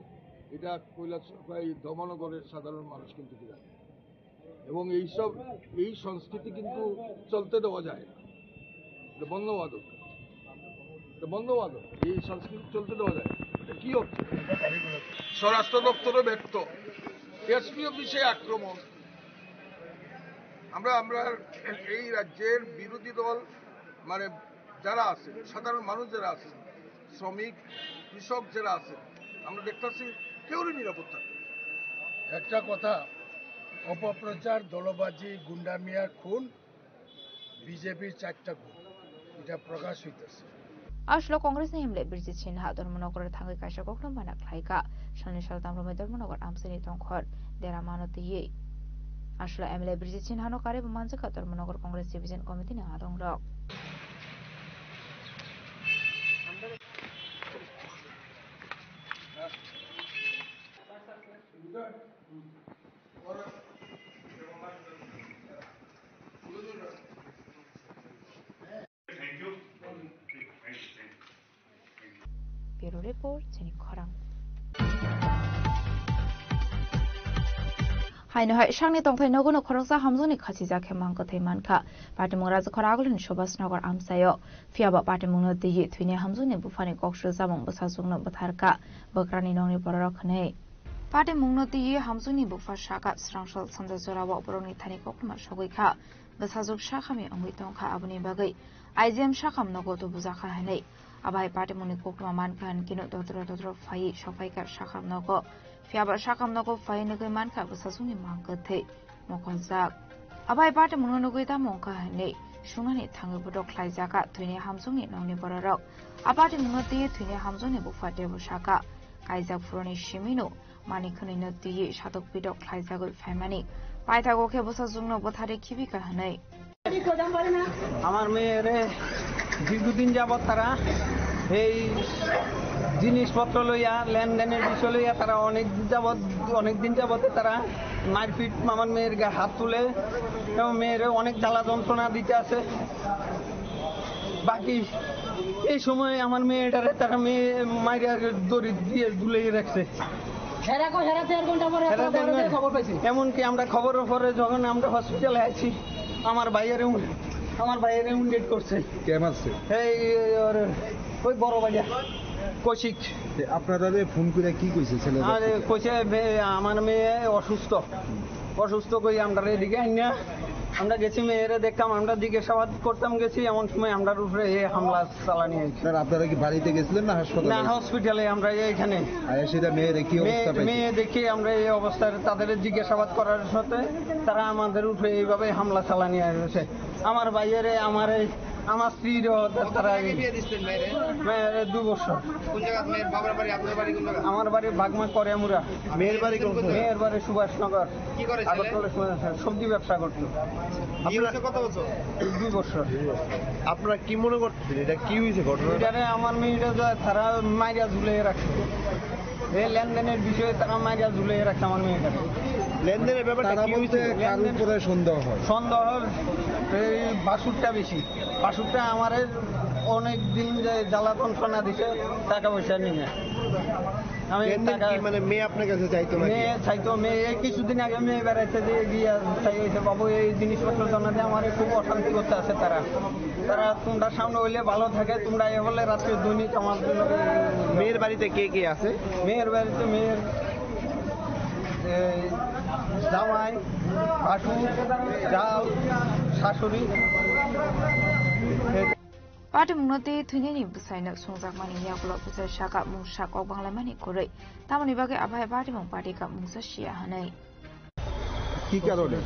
এটা কৈলাস, এই ধর্মনগরের সাধারণ মানুষ কিন্তু কি জানে। এবং এইসব, এই সংস্কৃতি কিন্তু চলতে দেওয়া যায় না। এটা বন্ধ হওয়া দরকার, এটা বন্ধ হওয়া দরকার। এই সংস্কৃতি চলতে দেওয়া যায় না। এটা কি হচ্ছে? স্বরাষ্ট্র দপ্তরও ব্যর্থ, এসপি অফিসে আক্রমণ। আমরা, আমরা এই রাজ্যের বিরোধী দল, মানে, যারা আছে, সাধারণ মানুষ যারা আছে, শ্রমিক, কৃষক যারা আছে, আমরা দেখতাছি কেউরই নিরাপত্তা নেই। একটা কথা, অপপ্রচার, দলবাজি, গুন্ডামিয়ার খুন, বিজেপির চারটা গুণ, এটা প্রকাশ হইতেছে। Aswk Congressni M L A Birjit Sinha Dharmanagar thangwi kaisa kokno mana khlaikha. Salni saltham romwi Dharmanagar amchaini tongkhor dera mano twiwi. Aswk M L A Birjit Sinhano karwi bo manjakha Dharmanagar Congress Division Committee ni adongrok. Report chini khorang. Haino hai sakni tongthai nogo no khoroksa hamjwkni khachijak khe mang kwthwi mankha. Patimung Rajakhor Agulini Subhas Nagar amchaio. Phiya ba patimungno twiwi thwini hamjwkni buphani kok swijamung bwsajwkno bwtharkha bwkrani nokni bororok hwnwi. Patimungno twiwi hamjwkni bupha saka swrangso sanja jorao borokni thani koktwma sogwi kha. Bwsajwk sakhami wngwi tongkha, aboni bagwi I G M sakham nogo tubujakha hwnwi. Abo hai patimungni koktwma mankha hwnkhe no dodro dodro phaiwi sokphaikha sakham nogo. Phiya ba sakham nogo phaiwi nugwi mankha bwsajwkni mang kwthwi mokoljak. Abo hai patimungno nugwi tamo wngkha hwnwi sungnani thangwi bodo khlaijakha thwini hamjwkni nokni bororok. A patimungno twiwi thwini hamjwkni bupha teibo sakha, kaijak phuruni simino manwi khwnwino twiwi satok pitok khlaijagwi phaimani. Paithago khe bwsajwkno bwtharwi khibikha hwnwi. আমার মেয়েরে দীর্ঘদিন যাবৎ তারা এই জিনিসপত্র লইয়া, লেনদেনের বিষয় লইয়া তারা অনেক যাবৎ, অনেক দিন যাবৎ তারা মারপিট, আমার মেয়ের গায়ে হাত তুলে এবং মেয়েরে অনেক জ্বালা যন্ত্রণা দিতে আছে। বাকি এই সময় আমার মেয়েটারে তারা মেয়ে মাইরা দড়ি দিয়ে ঝুলিয়ে রাখছে। হেরা কো হেরা দেড় ঘন্টা পরে হেরা দেড় ঘন্টা। খবর পাইছি। এমনকি আমরা খবরের পরে যখন আমরা হসপিটালে আছি, আমার ভাইয়েরে উন-, আমার ভাইয়েরে উন্ডেট করছে। কে মারছে? এই, ওর, ওই বড় ভাইয়া, কৌশিক। তে আপনারা ফোন করে কি কইছে ছেলে? আরে, কইছে, "মে-, আমার মেয়ে অসুস্থ।" অসুস্থ কই আমরা এদিকে আইনা, আমরা গেছি মেয়েরে দেখতাম, আমরা জিজ্ঞাসাবাদ করতাম গেছি, এমন সময় আমরার উপরে এই হামলা চালানি হয়েছে। স্যার, আপনারা কি বাড়িতে গেছিলেন না হাসপাতালে? না, হসপিটালে আমরা এইখানে। আর সেটা মেয়েরে কি মেয়ে, অবস্থা পাইছে? মেয়ে দেখে আমরা এই অবস্থায় তাদের জিজ্ঞাসাবাদ করার সাথে তারা আমাদের উপরে এইভাবে হামলা চালানি হয়েছে। আমার ভাইয়েরে, আমার এই আমার স্ত্রীরও তারা কতদিন আগে এই বিয়ে দিছিলেন মেয়েরে? মেয়েরে দু বছর। কোন জায়গা? মেয়ের বাবার বাড়ি, আপনার বাড়ি কোন জায়গা? আমার বাড়ি বাগমা করিয়ামুড়া। মেয়ের বাড়ি কোন জায়গা? মেয়ের বাড়ি সুভাষনগর। কি করে ছেলে? আগরতলা সুভাষনগর, সবজি ব্যবসা করতো। বিয়ে হয়েছে কত বছর? দুই বছর। আপনারা কি মনে করতেছেন, এটা কি হয়েছে ঘটনা? এটারে আমার মেয়েটা যে তারা মাইরা ঝুলিয়ে রাখছে। এই লেনদেনের বিষয়ে তারা মাইরা ঝুলিয়ে রাখছে আমার মেয়েটাকে। লেনদেনের ব্যাপারটা তারা কি বলতে হয়েছিল? কার লেনদেন উপরে সন্দেহ হয়? সন্দেহ এই বাসুরটা বেশি। বাসুরটা আমারে অনেক দিন যে জ্বালা যন্ত্রণা দিছে, টাকা পয়সা নিয়ে। আমি লেনদেন টাকা কি, মানে, মেয়ে আপনার কাছে চাইতো নাকি? মেয়ে চাইতো, মেয়ে এই কিছুদিন আগে মেয়ে বেড়াইতে দিয়ে গিয়ে চাই হয়েছে, "বাবু, এই জিনিসপত্র জমা দিয়ে আমারে খুব অশান্তি করতে আছে তারা। তারা তোমরা সামনে হইলে ভালো থাকে, তোমরা এ বলে রাত্রে দৈনিক আমার জন্য।" মেয়ের বাড়িতে কে কে আছে? মেয়ের বাড়িতে মেয়ের, এই, জামাই, ভাসুর, জাল, শাশুড়ি। Patimungno tei thwinani bwsaino songjakmani yagulo bwsai saka mungsa kok banglaimani kwrwi. Tamoni bagwi abo hai patimung party kha mungsa sia hwnwi. কি কারণে?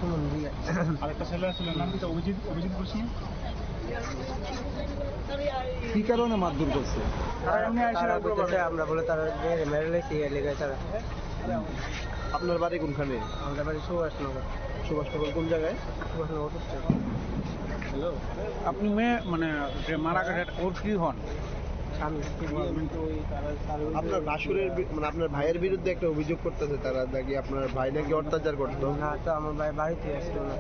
আরেকটা ছেলে ছিল, নাম কি? অভিজিৎ, অভিজিৎ গোস্বামী। কি কারণে মারধর করছে? তারা এমনি আইসা তারা বলতেছে, আমরা বলে তারা মেরে, মেরে লেছি, এর লেগে তারা। আপনার বাড়ি কোনখানে? আমাদের বাড়ি সুভাষনগর। সুভাষনগর কোন জায়গায়? সুভাষনগর হচ্ছে। হ্যালো। আপনি মেয়ে, মানে, যে মারা গেছে, ওর কি হন? স্বামী। আপনার ভাসুরের বি-, মানে, আপনার ভাইয়ের বিরুদ্ধে একটা অভিযোগ করতেছে তারা, নাকি আপনার ভাই নাকি অত্যাচার করতো? না, তো আমার ভাই বাড়িতে আসতো না।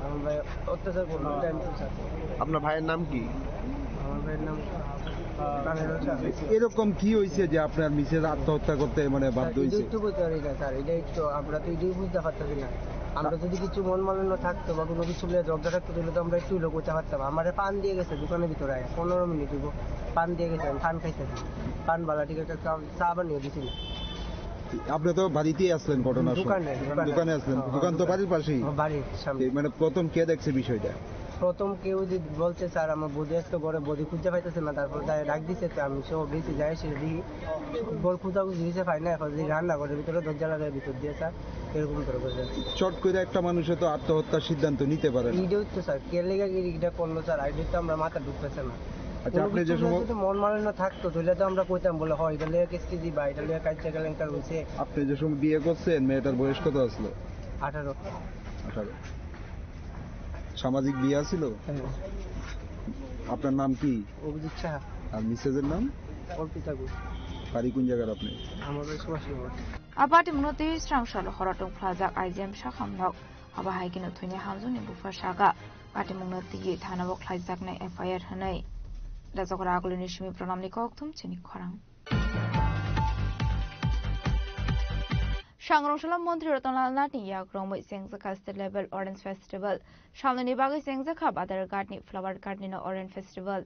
আমার ভাই অত্যাচার করতো, এটা আমি কি জানি? আপনার ভাইয়ের নাম কি? আমার ভাইয়ের নাম, আহ, তামিম হোসেন। এরকম কি হয়েছে যে আপনার মিসেস আত্মহত্যা করতে, মানে, বাধ্য স্যার, হয়েছে? এটাই তো বলতে পারি না, স্যার। এটাই তো, আমরা তো এটাই বুঝতে পারতেছি না। আমরা যদি কিছু মন মালিন্য থাকতো বা কোনো কিছু নিয়ে ঝগড়া থাকতো, তাহলে তো আমরা একটু হলেও করতে পারতাম। আমারে পান দিয়ে গেছে দোকানের ভিতরে আয়া, পনেরো মিনিট হইব, পান দিয়ে গেছে, আমি পান খাইতেছি, পান বালা ঠিক একটা চা, চা বানিয়ে দিছিল। আপনি তো বাড়িতেই আসলেন ঘটনার সময়। দোকানে, দোকানে। দোকানে আসলেন। হ্যাঁ, দোকান তো দোকানে। বাড়ির পাশেই। হ্যাঁ, বাড়ির সামনে। এই মানে প্রথম কে দেখছে বিষয়টা? প্রথম কেউ যে বলছে, "স্যার, আমার বৌদি আজকে ঘরে বৌদি খুঁজে পাইতেছে না", তারপর তাই ডাক দিছে, তো আমি সব গেছি, যাই এসে দেখি ঘর খোঁজাখুঁজি হয়েছে, পাই না। এখন যে রান্নাঘরের ভিতরে দরজা লাগায় ভিতর দিয়ে, স্যার, এরকম করে বলছে। চট করে একটা মানুষে তো আত্মহত্যার সিদ্ধান্ত নিতে পারে না। এইটাই তো, স্যার, কে লেগে এটা করলো, স্যার, এটা তো আমরা মাথা ঢুকতেছে না। আচ্ছা, কোনো আপনি যে কিছু সময় যদি মন মালিন্য থাকতো, তাহলে তো আমরা কইতাম, বলে, "হয়, এটা লইয়া কেস কেজি বা এটা লইয়া কাজ জায়গা লেনকার হয়েছে।" আপনি যে সময় বিয়ে করছেন, মেয়েটার বয়স কত আসলো? আঠারো। আঠারো। সামাজিক বিয়ে ছিল? হ্যাঁ। আপনার নাম কি? অভিজিৎ সাহা। আর মিসেসের নাম? অর্পিতা গুহ। বাড়ি কোন জায়গার আপনি? আমার বাড়ি Subhashnagar. A patimungno tei srang salo horo tong phlajak I G M sakham nok. Abo hai kheno thwini hamjwkni bupha saka. Patimungno twiwi thana o khlaijaknai F I R hwnwi. Rajakhor Agulini simi Pranamni kokthum chini khorang. Sangrong solo montri Ratan Lal Nath ni yak romwi chengjakha state level Orange Festival. Salnwini bagwi chengjakha Badar Ghat ni Flower Ghat ni no Orange Festival.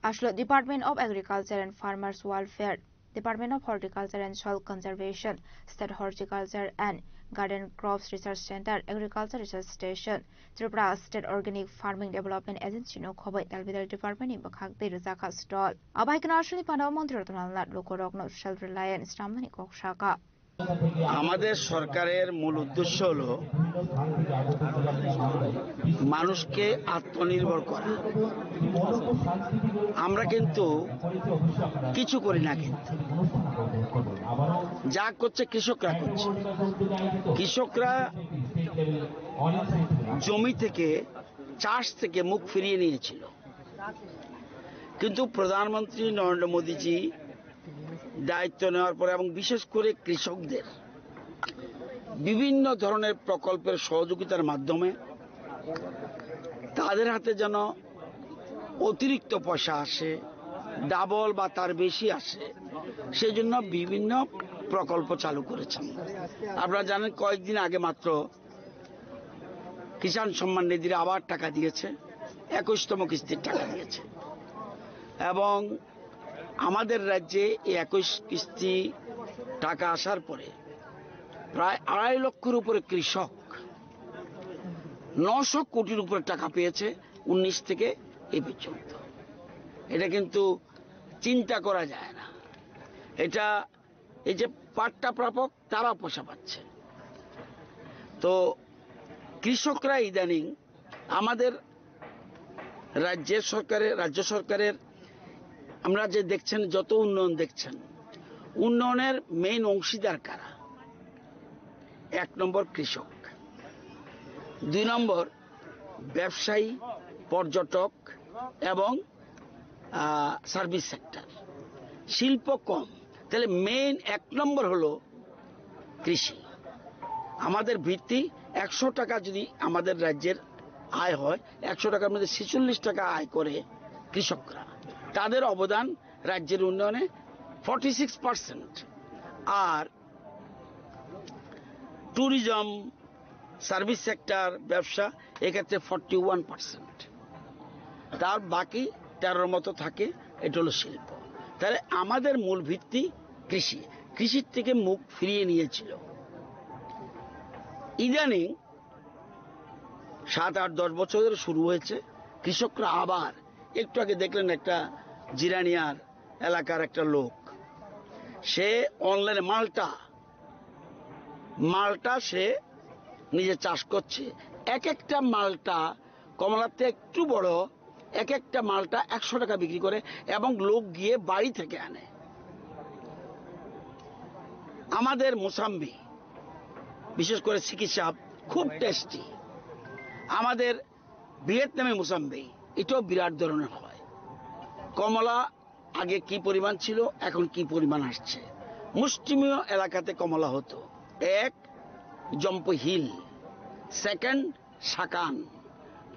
Aslo Department of Agriculture and Farmers Welfare, Department of Horticulture and Soil Conservation, State Horticulture and Garden Crops Research Center, Agriculture Research Station, Tripura State Organic Farming Development Agency no khoboi tal bidal department ni bwkhak tei rwjakha stall. Abai kheno aswlni panda o montri Ratan Lal Nath lukurokno self reliant swnamnani kok sakha. আমাদের সরকারের মূল উদ্দেশ্য হলো মানুষকে আত্মনির্ভর করা। আমরা কিন্তু কিছু করি না, কিন্তু যা করছে কৃষকরা করছে। কৃষকরা জমি থেকে, চাষ থেকে মুখ ফিরিয়ে নিয়েছিল, কিন্তু প্রধানমন্ত্রী নরেন্দ্র মোদীজি দায়িত্ব নেওয়ার পরে এবং বিশেষ করে কৃষকদের বিভিন্ন ধরনের প্রকল্পের সহযোগিতার মাধ্যমে তাদের হাতে যেন অতিরিক্ত পয়সা আসে, ডাবল বা তার বেশি আসে, সেজন্য বিভিন্ন প্রকল্প চালু করেছেন। আপনারা জানেন, কয়েকদিন আগে মাত্র কিষাণ সম্মান নিধির আবার টাকা দিয়েছে, একুশতম কিস্তির টাকা দিয়েছে। এবং আমাদের রাজ্যে এই একুশ কিস্তি টাকা আসার পরে প্রায় আড়াই লক্ষর উপরে কৃষক নশো কোটির উপরে টাকা পেয়েছে উনিশ থেকে এ পর্যন্ত। এটা কিন্তু চিন্তা করা যায় না। এটা, এই যে পাট্টা প্রাপক, তারা পয়সা পাচ্ছে। তো কৃষকরা ইদানিং আমাদের রাজ্যের সরকারের, রাজ্য সরকারের, আমরা যে দেখছেন, যত উন্নয়ন দেখছেন, উন্নয়নের মেইন অংশীদার কারা? এক নম্বর কৃষক, দুই নম্বর ব্যবসায়ী, পর্যটক এবং সার্ভিস সেক্টর, শিল্প কম। তাহলে মেইন এক নম্বর হলো কৃষি। আমাদের ভিত্তি, একশো টাকা যদি আমাদের রাজ্যের আয় হয়, একশো টাকার মধ্যে ছেচল্লিশ টাকা আয় করে কৃষকরা। তাদের অবদান রাজ্যের উন্নয়নে ফর্টি সিক্স পার্সেন্ট। আর ট্যুরিজম, সার্ভিস সেক্টর, ব্যবসা, এক্ষেত্রে ফর্টি ওয়ান পার্সেন্ট। তার বাকি তেরোর মতো থাকে, এটা হলো শিল্প। তাহলে আমাদের মূল ভিত্তি কৃষি। কৃষির থেকে মুখ ফিরিয়ে নিয়েছিল। ইদানিং সাত, আট, দশ বছর ধরে শুরু হয়েছে। কৃষকরা আবার, একটু আগে দেখলেন একটা জিরানিয়ার এলাকার একটা লোক, সে অনলাইনে মালটা, মালটা সে নিজে চাষ করছে। এক একটা মালটা, কমলাতে একটু বড়, এক একটা মালটা একশো টাকা বিক্রি করে এবং লোক গিয়ে বাড়ি থেকে আনে। আমাদের মোসাম্বি, বিশেষ করে সিকি সাহেব, খুব টেস্টি। আমাদের ভিয়েতনামি মোসাম্বি, এটাও বিরাট ধরনের হয়। কমলা আগে কি পরিমাণ ছিল, এখন কি পরিমাণ আসছে। মুষ্টিমেয় এলাকাতে কমলা হতো। এক, জম্পু হিল, সেকেন্ড, সাকান,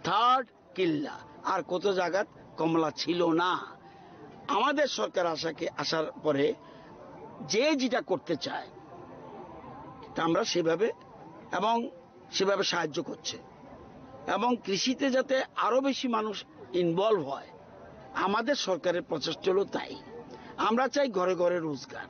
থার্ড, কিল্লা, আর কত জায়গাত কমলা ছিল না। আমাদের সরকার আসাকে, আসার পরে যে যেটা করতে চায়, তা আমরা সেভাবে এবং সেভাবে সাহায্য করছে। এবং কৃষিতে যাতে আরো বেশি মানুষ ইনভলভ হয়, আমাদের সরকারের প্রচেষ্টা হলো তাই। আমরা চাই ঘরে ঘরে রোজগার।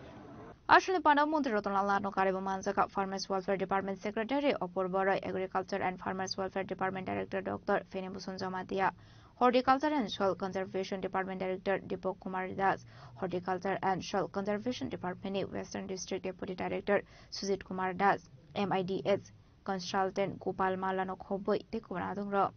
Aswlni panda o montri Ratan Lal Nath no karwi bo manjakha Farmers Welfare Department Secretary Apurba Roy, Agriculture and Farmers Welfare Department Director Doctor Feni Bhusan Jamatia, Horticulture and Soil Conservation Department Director Deepak Kumar Das, Horticulture and Soil Conservation Department ni Western District Deputy Director Sujit Kumar Das, M I D S Consultant Gopal Malla no khobwi tei kubun adongrok.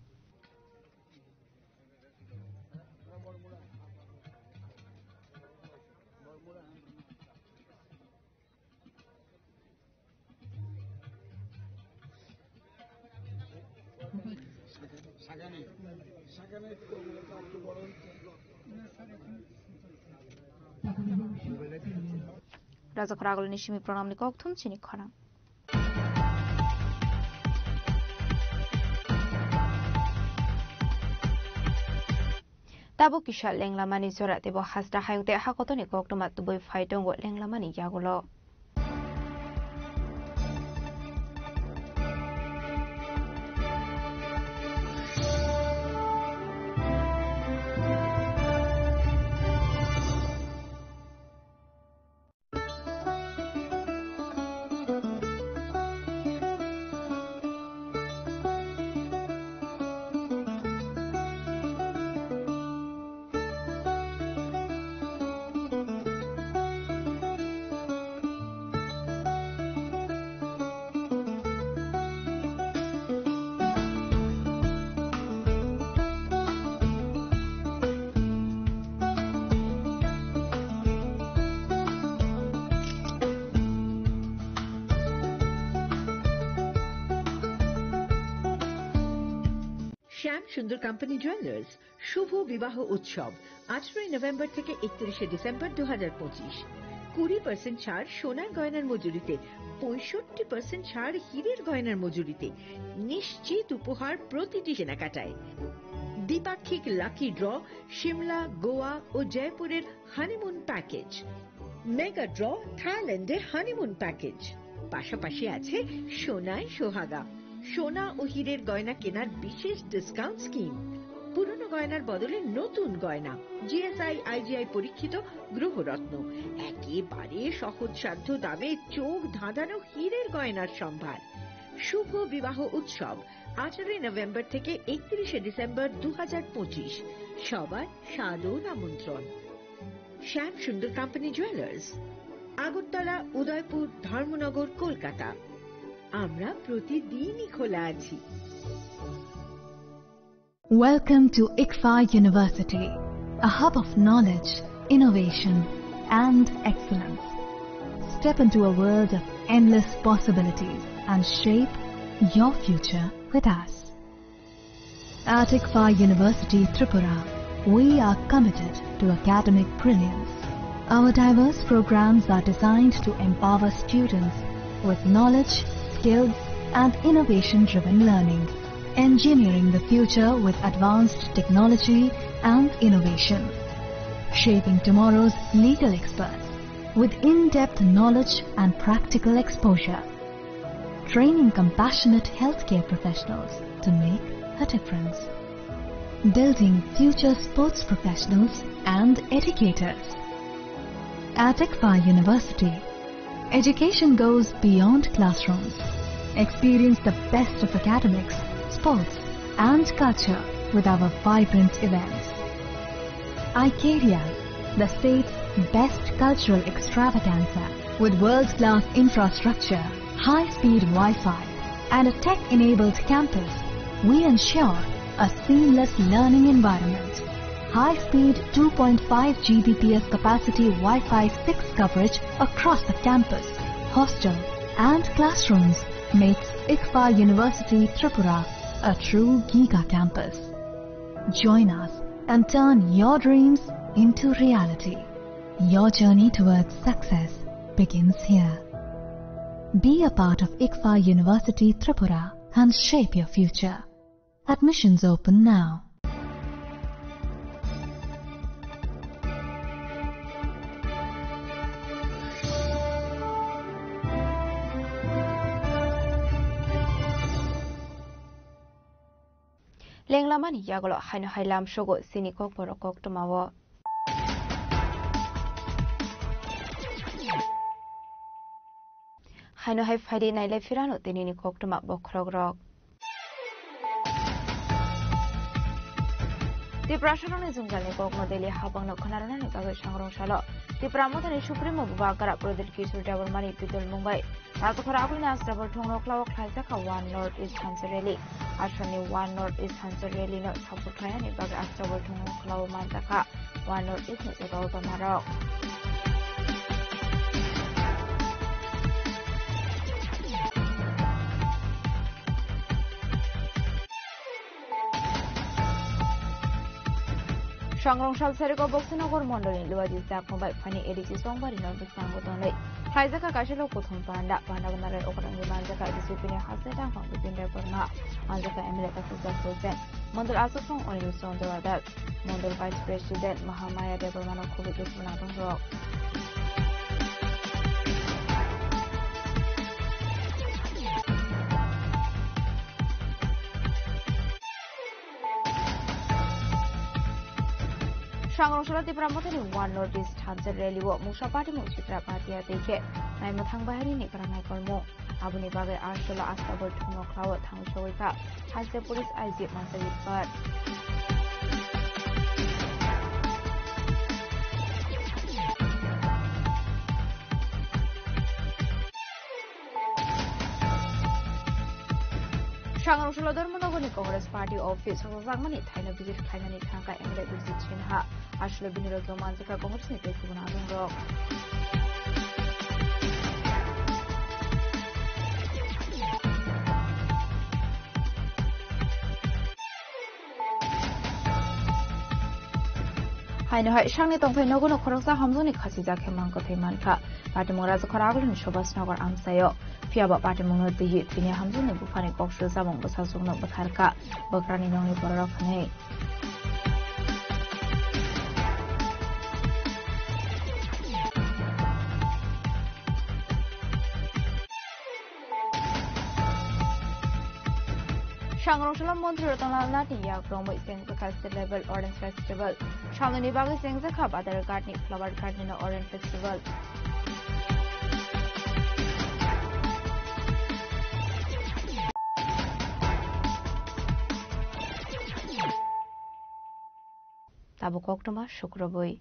Rajakhor agulni simi pranamni kokthum chini khorang. Tabuk kisa lenglamani jora teibo hasta hayung tei hakotoni koktwma tubui phai tongo lenglamani yagulo. শ্যাম সুন্দর company jewellers শুভ বিবাহ উৎসব, আঠারোই নভেম্বর থেকে একত্রিশে ডিসেম্বর দু হাজার পঁচিশ। কুড়ি পার্সেন্ট ছাড় সোনার গয়নার মজুরিতে, পঁয়ষট্টি পার্সেন্ট ছাড় হীরের গয়নার মজুরিতে। নিশ্চিত উপহার প্রতিটি কেনাকাটায়। দ্বিপাক্ষিক লাকি ড্র, সিমলা, গোয়া ও জয়পুরের হানিমুন প্যাকেজ। মেগা ড্র, থাইল্যান্ডে হানিমুন প্যাকেজ। পাশাপাশি আছে সোনায় সোহাগা, সোনা ও হীরের গয়না কেনার বিশেষ ডিসকাউন্ট স্কিম। পুরনো গয়নার বদলে নতুন গয়না, জিএসআই, আইজিআই পরীক্ষিত গ্রহরত্ন, একেবারে সহজসাধ্য দামে চোখ ধাঁধানো হীরের গয়নার সম্ভার। শুভ বিবাহ উৎসব, আঠারোই নভেম্বর থেকে একত্রিশে ডিসেম্বর দু হাজার পঁচিশ। সবার সাদর আমন্ত্রণ। শ্যাম সুন্দর কোম্পানি জুয়েলার্স, আগরতলা, উদয়পুর, ধর্মনগর, কলকাতা। আমরা প্রতিদিনই খোলা আছি। Welcome to ICFAI University, a hub of knowledge, innovation, and excellence. Step into a world of endless possibilities and shape your future with us. At ICFAI University Tripura, we are committed to academic brilliance. Our diverse programs are designed to empower students with knowledge, skills, and innovation-driven learning, engineering the future with advanced technology and innovation, shaping tomorrow's legal experts with in-depth knowledge and practical exposure, training compassionate healthcare professionals to make a difference, building future sports professionals and educators. At ICFAI University, education goes beyond classrooms. Experience the best of academics, sports, and culture with our vibrant events. Icaria, the state's best cultural extravaganza. With world-class infrastructure, high-speed Wi-Fi, and a tech-enabled campus, we ensure a seamless learning environment. High-speed two point five G B P S capacity Wi-Fi six coverage across the campus, hostel, and classrooms makes ICFAI University Tripura a true giga campus. Join us and turn your dreams into reality. Your journey towards success begins here. Be a part of ICFAI University Tripura and shape your future. Admissions open now. Lenglamani yagulo haino hai lamsogo chini kokborok koktwmao. Haino hai phaidi nailai phirano tinini koktwma bokhorokrok. Tiprasarokni jwngjalni kokno daily habangno khwnarwnani bagwi sangrong salo Tipra Mothani Supremo Bubagra Pradyut Kishore Debbarmani pitol mungbai. Rajakhor agulini Astabol thongno khlao khlaijakha One North East Hansa Rally. Assamni One North East Hansa Rally no support khlainani bagwi Astabol thongno khlao manjakha One North East ni joto domarok. Sangrong sal seriko Boksinagar mondolni Luwaji Chakma bai phani A D C Songbari no bwskango tonwi khlaijak kha kaisa lok kuthum panda. Panda bwnarai okrangwi manjak kha B J P ni haste tangphang Bipin Debbarma, manjak kha M L A Takhukjak Hussain, Mondol Achukphang Anil Chandra Datta, Mondol Vice President Mahamaya Debbarma no khobwi dukhu nangtong rok. Sangrong salo Tipra Mothani One North East Thansa Rally o Mungsa Party mung Chitra Patia tei khe naima thang bahari ni kwrang nai kolmo. Aboni bagwi Arshalo Astabul thungno khlao thangwi sogwi kha. Haste Police I G Mansa Ripar. Sangrong salo Dharmanagarni Congress Party Office o jakmani thaino visit khlainani thangkha M L A Bijit Sinha. Aswk bini logi o manjakha Congress ni tei kubun adongrok. Haino hai sangni tongthai nogo no khoroksa hamjakni khachijak khe mang kwthwi mankha. Patimung Rajakhor Agulini Subhas Nagar amchaio. Phiya ba patimungno twiwi tini hamjakni buphani kok swijamung bwsajwkno bwtharkha bwkrani nokni bororok hwnwi. Sangrong salo Montri Ratan Lal Nath ni yak romwi chengjakha State Level Orange Festival. Salnwini bagwi chengjakha Badar Ghat ni Flower Garden o Orange Festival. Tabuk koktwma sukrubwi.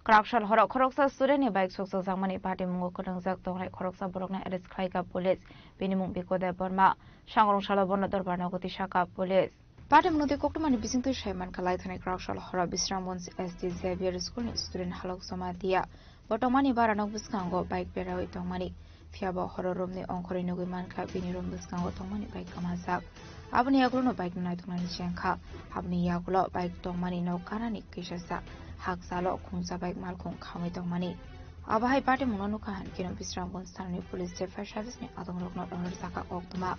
Kwraksal horo khoroksa student ni bike sokchakjakmani patimungo kwrwngjak tongnai khoroksa borokno arrest khlaikha police. Bini mung Biko Debbarma. Sangrong salo bono dorbar nogo tisakha police. Patimungno tei koktwmani bisingtwi sai mankha, laithani kwraksal horo Bisramganj S D Xavier School ni student Halok Jamatia. Bo tongmani bara nok bwskango bike perawi tongmani. Phiya bo horo room ni ongkhorwi nugwi mankha, bini room bwskango tongmani bike kwmajak. Aboni yagulono bike no naithoknani chengkha. Aboni yagulo bike tongmani nok ganani kisasa hakchalo khungsa bike malkhung khamwi tongmani. Abo hai patimungno nukha hankhe no Bisramganj thanani police tei fire service ni adongrokno rohorjakha koktwma.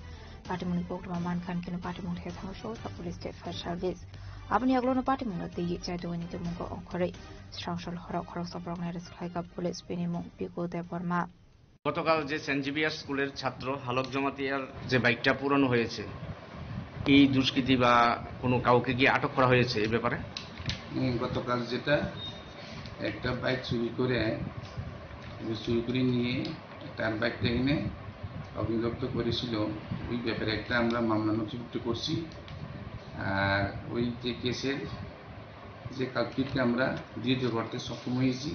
Patimungni koktwma mankha hankhe no patimung thaya thangwi sogwi kha police tei fire service. Aboni yagulono patimungno twiwi chaitugwini tongmungo ongkhorwi Srangsal horo khoroksa borokno arrest khlaikha police, bini mung Piku Debbarma. গতকাল যে Saint Xavier স্কুলের ছাত্র হালক জমাতিয়ার যে বাইকটা পুরানো হয়েছে, এই দুষ্কৃতী বা কোনো কাউকে কি আটক করা হয়েছে এই ব্যাপারে? হুম, গতকাল যেটা একটা বাইক চুরি করে, চুরি করে নিয়ে তার বাইকটা এনে অগ্নিদগ্ধ করেছিল, ওই ব্যাপারে একটা আমরা মামলা নথিভুক্ত করছি। আর ওই যে কেসের যে কালপ্রিটকে আমরা ধৃত করতে সক্ষম হয়েছি।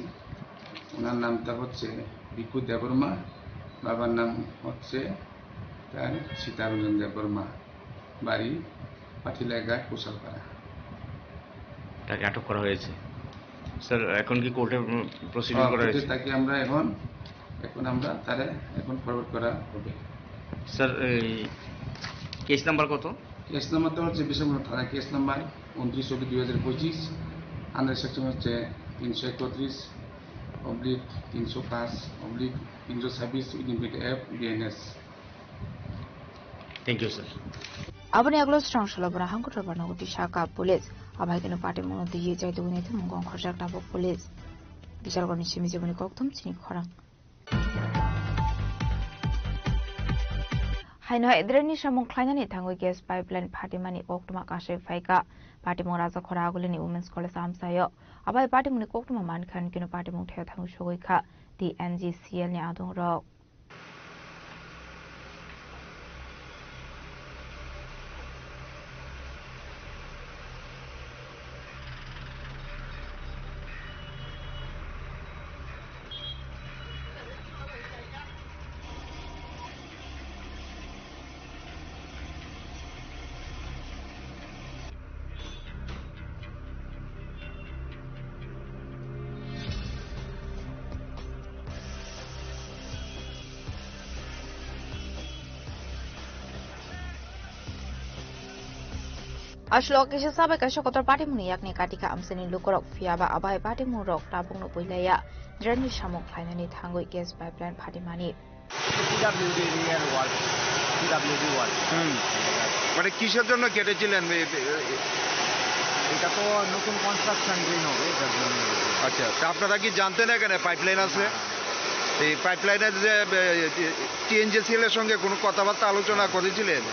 ওনার নামটা হচ্ছে ভিক্ষু দেববর্মা, বাবার নাম হচ্ছে তার সীতারঞ্জন দেববর্মা, বাড়ি পাটিলাঘাট কুশালপাড়া। তাকে আটক করা হয়েছে। স্যার, এখন কি কোর্টে, উম, প্রসিডিং হ্যাঁ, করা কোর্টে হয়েছে? তাকে আমরা এখন, এখন আমরা তারে এখন ফরওয়ার্ড করা হবে। স্যার, এই কেস নাম্বার কত? কেস নাম্বারটা হচ্ছে বিশ্বনাথ থানা, কেস নাম্বার ঊনত্রিশ অব্লিক দুই হাজার পঁচিশ, আন্ডার সেকশন হচ্ছে তিনশো একত্রিশ অব্লিক তিনশো পাঁচ অব্লিক তিনশো ছাব্বিশ indefinite F BNS. Thank you, sir. Aboni yagulo Srangsalo borok hangkotor barnogo tisakha police. Abai kheno patimungno twiwi chaitugwini tongmungo ongkhorjak tabuk police. Bichalgoni simi jeboni kokthum chini khorang. Haino hai drainni samung khlainani thangwi gas pipeline phatimani koktwma kasui phaikha. Patimung Rajakhora Agulini Women's College amchaio. Abai patimungni koktwma mankha hankhe no patimung thaya thangwi sogwi kha T N G C L ni adongrok. Aswk kisa sabai kaisa kotor patimungni yakni katika amchaini lukurok, phiyaba abai patimungrok tabukno puilaiya. Drainni samung khlainani thangwi gas pipeline phatimani. PWD এরিয়ার work, PWD work. হুম। মানে কিসের জন্য কেটেছিলেন? এ, এ, এ, এটা তো নতুন construction drain হবে, এটার জন্য। আচ্ছা, তা আপনারা কি জানতেন এখানে পাইপলাইন আছে? না। এই পাইপলাইনের যে, এ, টিএনজিসিএল এর সঙ্গে কোনো কথাবার্তা আলোচনা করেছিলেন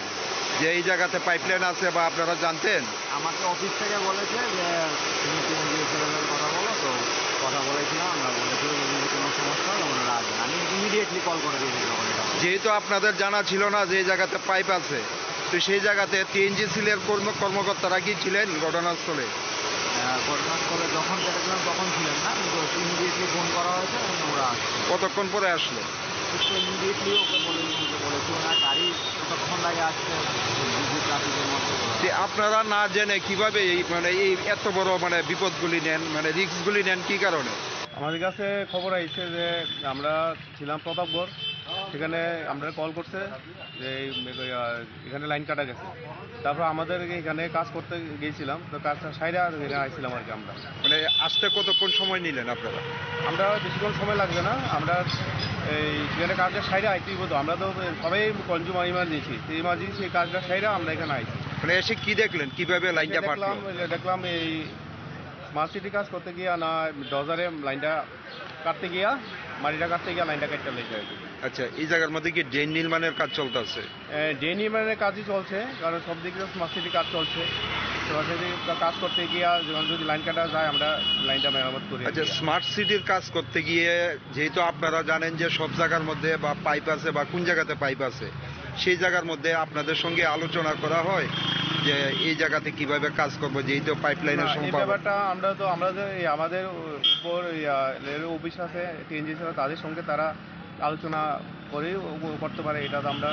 যে এই জায়গাতে পাইপলাইন আছে বা আপনারা জানতেন? আমাকে অফিস থেকে বলেছে যে তুমি টিএনজিএসএল এর কথা বলো, তো কথা বলেছিলাম, আমরা বলেছি যদি কোনো সমস্যা হয় ওনারা আসবেন। আমি ইমিডিয়েটলি কল করে দিয়েছি যখন এটা হলো। যেহেতু আপনাদের জানা ছিল না যে এই জায়গাতে পাইপ আছে, তো সেই জায়গাতে টিএনজিসিএল এর কর্ম-, কর্মকর্তারা কি ছিলেন ঘটনাস্থলে? আহ, ঘটনাস্থলে যখন দেখলাম তখন ছিলেন না, কিন্তু ইমিডিয়েটলি ফোন করা হয়েছে এবং ওরা আসছে। কতক্ষণ পরে আসলো? তো ইমিডিয়েটলি ওকে বলে, ওকে বলেছি, ওনার গাড়ি কতক্ষণ লাগে আসছে, বিজি ট্রাফিকের মধ্যে। যে আপনারা না জেনে কিভাবে এই, মানে, এই এত বড়, মানে, বিপদগুলি নেন, মানে, রিস্কগুলি নেন কি কারণে? আমাদের কাছে খবর আইছে যে আমরা ছিলাম প্রতাপগড়, সেখানে আমরা কল করছে যে এই, আহ, এখানে লাইন কাটা গেছে। তারপর আমাদের এখানে কাজ করতে গিয়েছিলাম, তো কাজটা সাইরা এখানে আইছিলাম আর কি আমরা। মানে, আসতে কতক্ষণ সময় নিলেন আপনারা? আমরা বেশিক্ষণ সময় লাগবে না, আমরা এই এখানে কাজটা সাইরা আইতেই হতো। আমরা তো সবাই কনজিউমার ইমার্জেন্সি, তো ইমার্জেন্সি কাজটা সাইরা আমরা এখানে আইছি। মানে, এসে কি দেখলেন, কিভাবে লাইনটা এসে দেখলাম, ফাটলো? এই যে দেখলাম এই স্মার্ট সিটি কাজ করতে গিয়া না ডজারে লাইনটা কাটতে গিয়া, মাটিটা কাটতে গিয়া লাইনটা কেটে লেগে যায়। আচ্ছা, এই জায়গার মধ্যে কি ড্রেন নির্মাণের কাজ চলতেছে? এ, ড্রেন নির্মাণের কাজই চলছে, কারণ সব দিকে তো স্মার্ট সিটি কাজ চলছে। স্মার্ট সিটি কাজ করতে গিয়া যখন যদি লাইন কাটা যায়, আমরা লাইনটা মেরামত করি আর আচ্ছা, কি। স্মার্ট সিটির কাজ করতে গিয়ে যেহেতু আপনারা জানেন যে সব জায়গার মধ্যে বা পাইপ আছে বা কোন জায়গাতে পাইপ আছে, সেই জায়গার মধ্যে আপনাদের সঙ্গে আলোচনা করা হয় যে এই জায়গাতে কিভাবে কাজ করবো, যেহেতু পাইপলাইনের না, এই সম্ভাবনা। ব্যাপারটা আমরা তো, আমরা যে এই আমাদের উপর, ইয়া, লেভেল অফিস আছে, টিএনজিসি আছে, তাদের সঙ্গে তারা আলোচনা করে ও করতে পারে, এটা তো আমরা,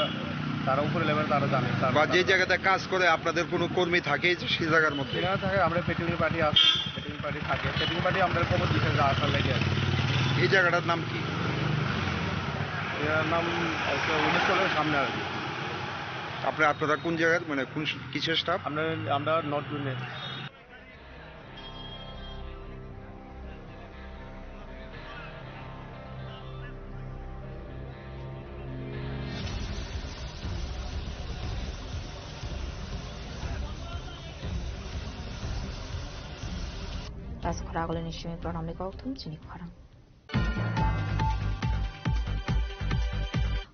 তারা উপরে লেভেল তারা জানে, তারা বা যে জানে। জায়গাতে কাজ করে আপনাদের কোনো কর্মী থাকে যে সেই জায়গার মধ্যে? সেখানে থাকে, আমরা পেট্রোলিং পার্টি আছে, পেট্রোলিং পার্টি থাকে, পেট্রোলিং পার্টি আমরা খবর দিতে যা আসার লেগে আর কি। এই জায়গাটার নাম কি? এর নাম হচ্ছে উনিশ তলার সামনে আর কি। আপনি, আপনারা কোন জায়গার, মানে, কোন স-, কিসের স্টাফ? আমরা, আমরা নর্থ জোনের। Tasa khorang agulini simi pranamni kokthum chini khorang.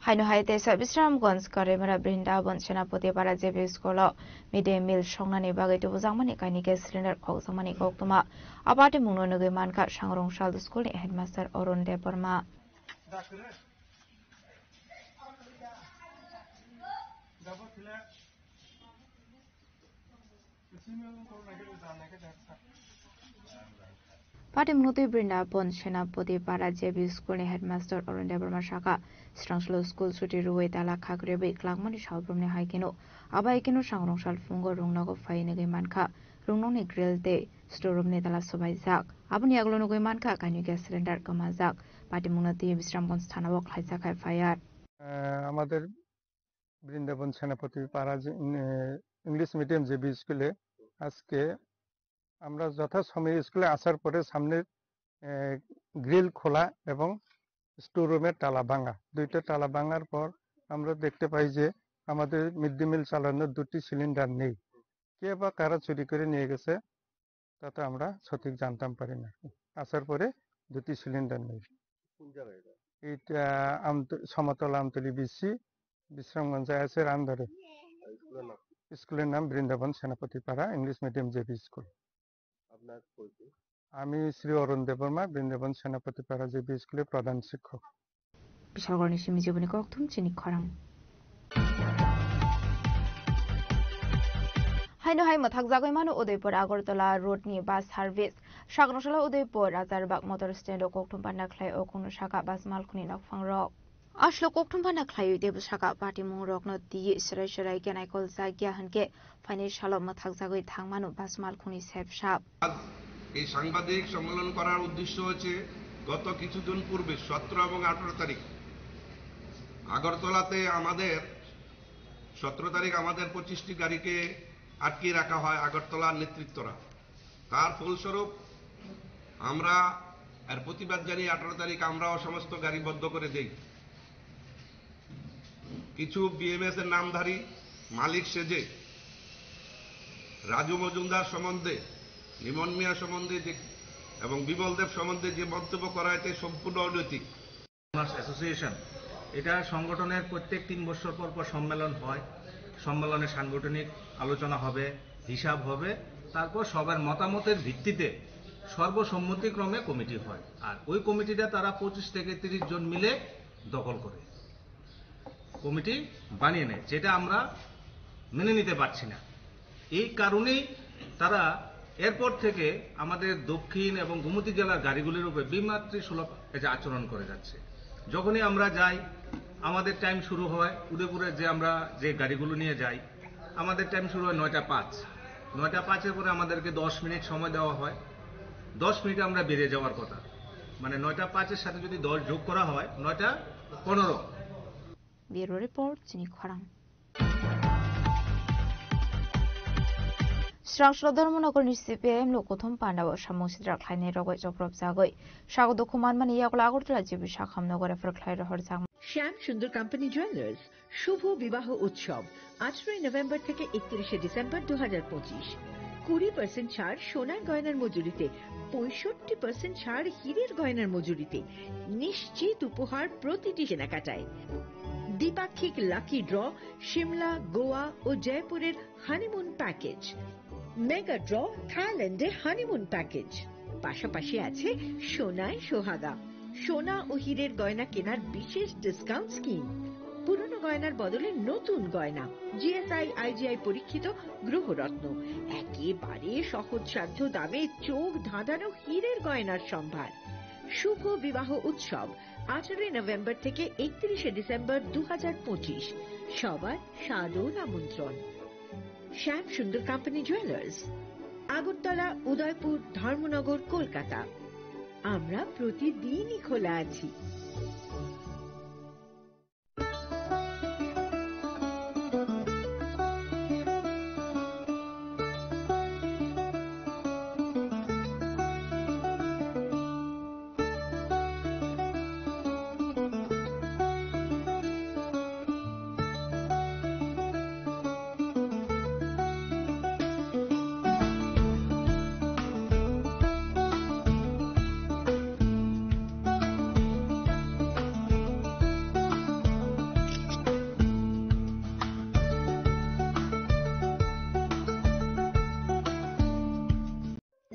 Haino hai teisa Bisramganj Karimura Brindaban Senapati Para J B School o mid day meal songnani bagwi tubujakmani kainwi gas cylinder khokjakmani koktwma. Abo atimungno nugwi mankha Sangrongchal School ni headmaster Arun Debbarma. Patimung twi Brindaban Senapati Para J B School ni headmaster Arun Debbarma saka, Srangchal school chuti rwui tala khak rebwi klangmani salbrumni hai kheno, abo hai kheno Sangrongchal phungo rungnogo phai nugwi mankha, rungnokni grill tei store room ni tala swbaijak. Aboni yagulo nugwi mankha kainwi gas cylinder kwmajak. Patimungno twi Bisramganj thana o khlaijak hai F I R. আহ, আমাদের বৃন্দাবন সেনাপতি পাড়া যে, উম, আহ, English medium JB স্কুলে আজকে আমরা যথাসময়ে স্কুলে আসার পরে সামনের, আহ, গ্রিল খোলা এবং স্টোর রুমের তালা ভাঙা। দুইটা তালা ভাঙার পর আমরা দেখতে পাই যে আমাদের মিড ডে মিল চালানোর দুটি সিলিন্ডার নেই। কে বা কারা চুরি করে নিয়ে গেছে, তা তো আমরা সঠিক জানতাম পারি না। আসার পরে দুটি সিলিন্ডার নেই। কোন জায়গা এটা? এটা আমত-, সমতল আমতলী বিসি, বিশ্রামগঞ্জে আছে রান্ধরে। আর স্কুলের নাম? স্কুলের নাম বৃন্দাবন সেনাপতি পাড়া ইংলিশ মিডিয়াম জেবি স্কুল। আপনার পরিচয়? আমি শ্রী অরুণ দেববর্মা, বৃন্দাবন সেনাপতি পাড়া জেবি স্কুলের প্রধান শিক্ষক। Bishalgarni simi jiboni kokthum chini khorang. Haino hai mwthakjagwi mano Udaipur Agartala road ni bus service. Sagrongchalo Udaipur Rajarbag motor stand o kokthum panda khlai o kunu saka bus malkhuni nokphang rok. Aslo kokthum panda khlaiwi tei bwsaka patimung rokno twiwi serai serai khe naikol jakya hinkhe phainai salo mwthakjagwi thangmano bus malkhungni sep sap. এই সাংবাদিক সম্মেলন করার উদ্দেশ্য হচ্ছে গত কিছুদিন পূর্বে সতেরো এবং আঠারো তারিখ আগরতলাতে আমাদের, সতেরো তারিখ আমাদের পঁচিশটি গাড়িকে আটকে রাখা হয় আগরতলার নেতৃত্বরা। তার ফলস্বরূপ আমরা এর প্রতিবাদ জানিয়ে আঠারো তারিখ আমরাও সমস্ত গাড়ি বন্ধ করে দেই। কিছু বিএমএস এর নামধারী মালিক সেজে রাজু মজুমদার সম্বন্ধে, লিমন মিয়া সম্বন্ধে যে এবং বিমল দেব সম্বন্ধে যে মন্তব্য করা হয়েছে সম্পূর্ণ অনৈতিক। অ্যাসোসিয়েশন, এটা সংগঠনের প্রত্যেক তিন বছর পর পর সম্মেলন হয়। সম্মেলনে সাংগঠনিক আলোচনা হবে, হিসাব হবে, তারপর সবার মতামতের ভিত্তিতে সর্বসম্মতিক্রমে কমিটি হয়। আর ওই কমিটিটা তারা পঁচিশ থেকে তিরিশ জন মিলে দখল করে কমিটি বানিয়ে নেয়, যেটা আমরা মেনে নিতে পারছি না। এই কারণেই তারা এরপর থেকে আমাদের দক্ষিণ এবং গোমতী জেলার গাড়িগুলির উপরে বিমাতৃ সুলভ এই যে আচরণ করে যাচ্ছে। যখনই আমরা যাই, আমাদের টাইম শুরু হয় উদয়পুরে, যে আমরা যে গাড়িগুলো নিয়ে যাই, আমাদের টাইম শুরু হয় নয়টা পাঁচ। নয়টা পাঁচের পরে আমাদেরকে দশ মিনিট সময় দেওয়া হয়। দশ মিনিটে আমরা বেরিয়ে যাওয়ার কথা, মানে নয়টা পাঁচের সাথে যদি দশ যোগ করা হয়, নয়টা পনেরো। Bureau Report, Chini Khorang. Srang Srodor Monokorni C P I M lo kothom pandao samung sidra khlainai rogoi joprop jagoi. Sago dukhu manmani yagulo Agartala G B Sakham nogo refer khlai rohor jagma. শ্যাম সুন্দর company jewellers শুভ বিবাহ উৎসব আঠারোই নভেম্বর থেকে একত্রিশে ডিসেম্বর দু হাজার পঁচিশ। কুড়ি পার্সেন্ট ছাড় সোনার গয়নার মজুরিতে, পঁয়ষট্টি পার্সেন্ট ছাড় হীরের গয়নার মজুরিতে, নিশ্চিত উপহার প্রতিটি কেনাকাটায়। দ্বিপাক্ষিক লাকি ড্র, সিমলা, গোয়া ও জয়পুরের হানিমুন প্যাকেজ। মেগা ড্র, থাইল্যান্ডে হানিমুন প্যাকেজ। পাশাপাশি আছে সোনায় সোহাগা, সোনা ও হীরের গয়না কেনার বিশেষ ডিসকাউন্ট স্কিম। পুরনো গয়নার বদলে নতুন গয়না, জিএসআই আইজিআই পরীক্ষিত গ্রহরত্ন, একেবারে সহজসাধ্য দামে চোখ ধাঁধানো হীরের গয়নার সম্ভার। শুভ বিবাহ উৎসব আঠারোই নভেম্বর থেকে একত্রিশে ডিসেম্বর দু হাজার পঁচিশ। সবার সাদর আমন্ত্রণ। শ্যাম সুন্দর কোম্পানি জুয়েলার্স, আগরতলা, উদয়পুর, ধর্মনগর, কলকাতা। আমরা প্রতিদিনই খোলা আছি।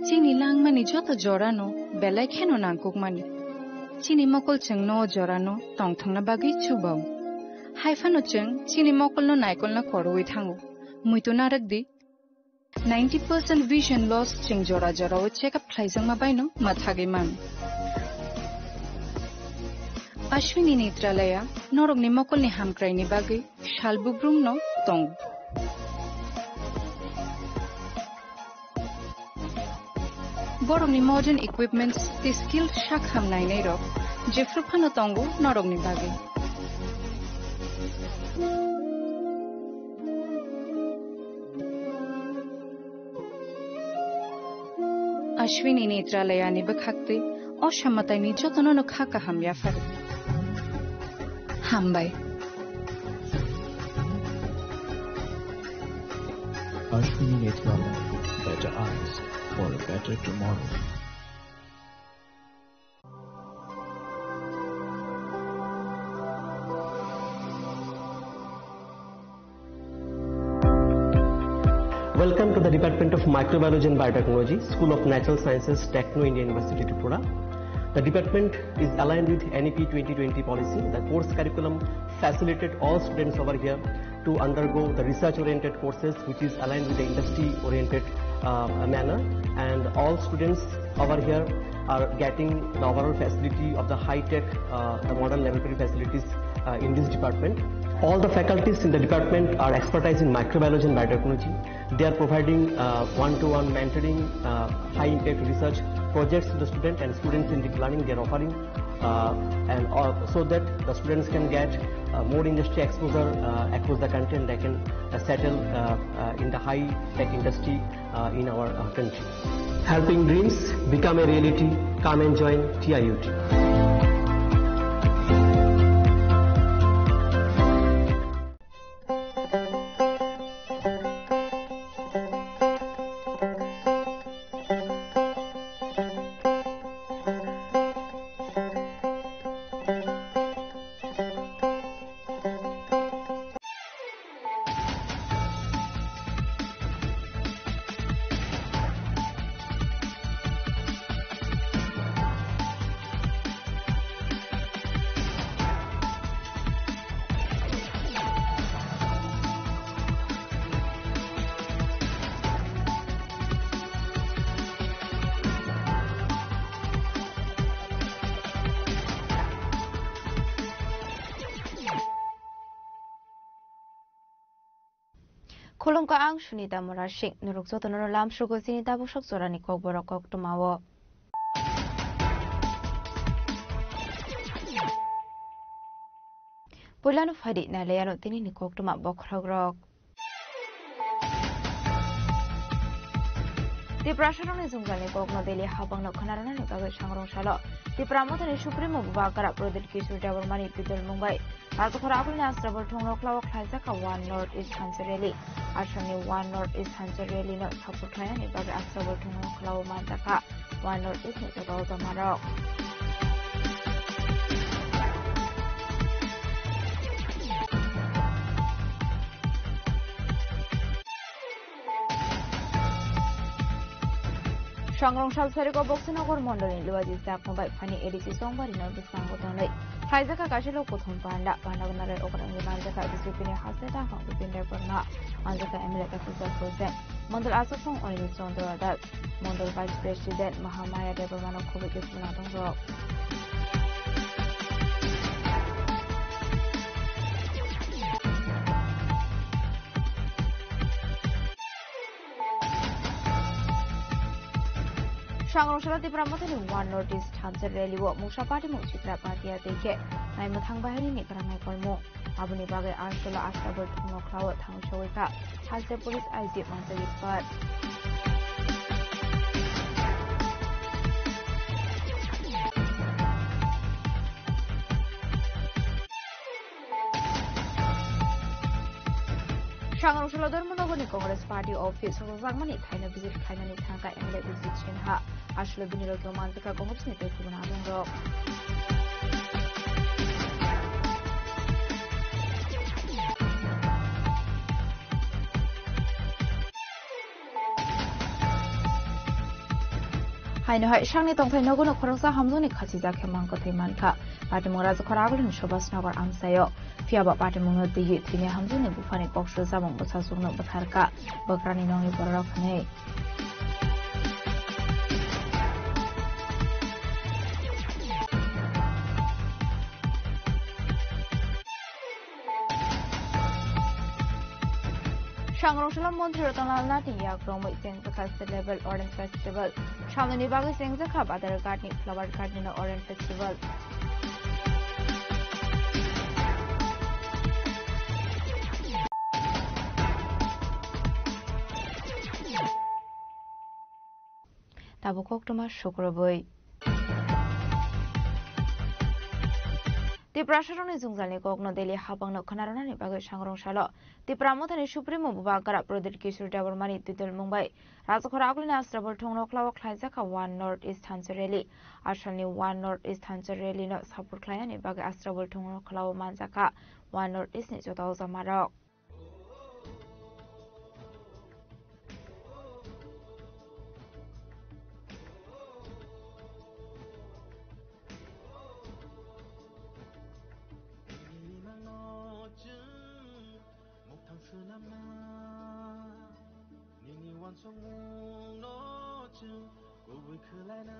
Chini langmani joto jorano belai kheno nangkukmani. Chini mokol chwngno o jorano tongthokna bagwi chubao. Haiphano chwng chini mokolno naikolna koroi thango. Muitu narwkdi, ninety percent vision loss chwng jora jorao check up khlaijakma baino mathagwi mano. Ashwini Netralaya norokni mokolni hamkraini bagwi sal bubrumno tongo. Borokni modern equipments tei skilled sak ham nainairok jephru phano tongo norokni bagwi. Ashwini Netralayani bwkhaktwi o samataini jotono no kha kaham yapharo. Hambai. Ashwini Netralaya, better eyes for a better tomorrow. Welcome to the Department of Microbiology and Biotechnology, School of Natural Sciences, Techno India University, Tripura. The department is aligned with N E P twenty twenty policy. The course curriculum facilitated all students over here to undergo the research-oriented courses, which is aligned with the industry-oriented, uh, manner. And all students over here are getting the overall facility of the high-tech, uh, the modern laboratory facilities uh, in this department. All the faculties in the department are expertise in microbiology and biotechnology. They are providing, uh, one-to-one mentoring, uh, high-impact research projects to the student and students in deep learning they are offering, uh, and, uh, so that the students can get, uh, more industry exposure, uh, across the country, and they can, uh, settle, uh, uh, in the high-tech industry, uh, in our, uh, country. Helping dreams become a reality. Come and join T I U T. Khulumkha, ang Sunita Murasing. Norok jotono lamsrogo chini tabuk sok jorani kokborok koktwmao. Puilano phaidi nailaiano tinini koktwma bokhorokrok. Tiprasarokni jwngjalni kokno daily habangno khwnarwnani bagwi sangrong salo Tipra Mothani Supremo Bubagra Pradyut Kishore Debbarmani pidol mungbai Rajkhor agulni Asrabal thongno khlao khlaijak kha One North East Thansa Rally. Assamni One North East Thansa Rally no support khlainani bagwi Asrabal thongno khlao manjak kha One North East ni joto jamarok. Sangrong sal sariko Boksinagar mondolni Luaji Jakma bai phani A D C Songbari no bwskango tonwi. Khlaijak kha kaisa lok kuthum panda, panda gwnarwi okra wngwi manjak kha B J P ni haste daphang Bipin Debbarma, manjak kha M L A Doctor Jafar Hussain, mondol achuk song Anil Chandra Das, mondol Vice President Mahamaya Debbarma no khobwi khe swnam tongrok. Sangrong salo Tipra Mothani One North East Thansa Rally o mungsa party mung Chitra Patia tei khe naimwthang bahaini ni kwrang naikolmung. Aboni bagwi Arshalo Asrabal thongno khlao thangwi sogwi kha Thansa Police I G manjak Ispat. Sangrong salo Dharmanagarni Congress Party office o rwjakmani thaino visit khlainani thangkha M L A Bijit Sinha. Aswk bini logi o manjakha Congress ni tei kubun adongrok. Haino hai sakni tongthai nogo no khoroksa hamjakni khachijak khe mang kwthwi mankha. Patimung Rajakhor agulini Subhas Nagar amchaio. Phiya ba patimungno twiwi thwini hamjakni buphani kok swijamung bwsajwkno bwtharkha bwkrani nokni bororok hwnwi. Sangrong salo Montri Ratan Lal Nath ni yak romwi chengjakha State Level Orange Festival. Samnani bagwi chengjakha Badharghat ni Flower Garden o Orange Festival. Tabuk koktwma sukrubwi. Tiprasarokni jwngjalni kokno daily habangno khwnarwnani bagwi sangrong salo Tipra Mothani Supremo Bubagra Pradyut Kishore Debbarmani twittol mungbai Rajakhor agulini Asrabal thongno khlao khlaijakha One North East Thansa Rally. Assamni One North East Thansa Rally no support khlainani bagwi Asrabal thongno khlao manjakha One North East ni joto jamarok. Nini nangno chwng muktang swnamna, nini uansukmungno chwng kubui khwlaina.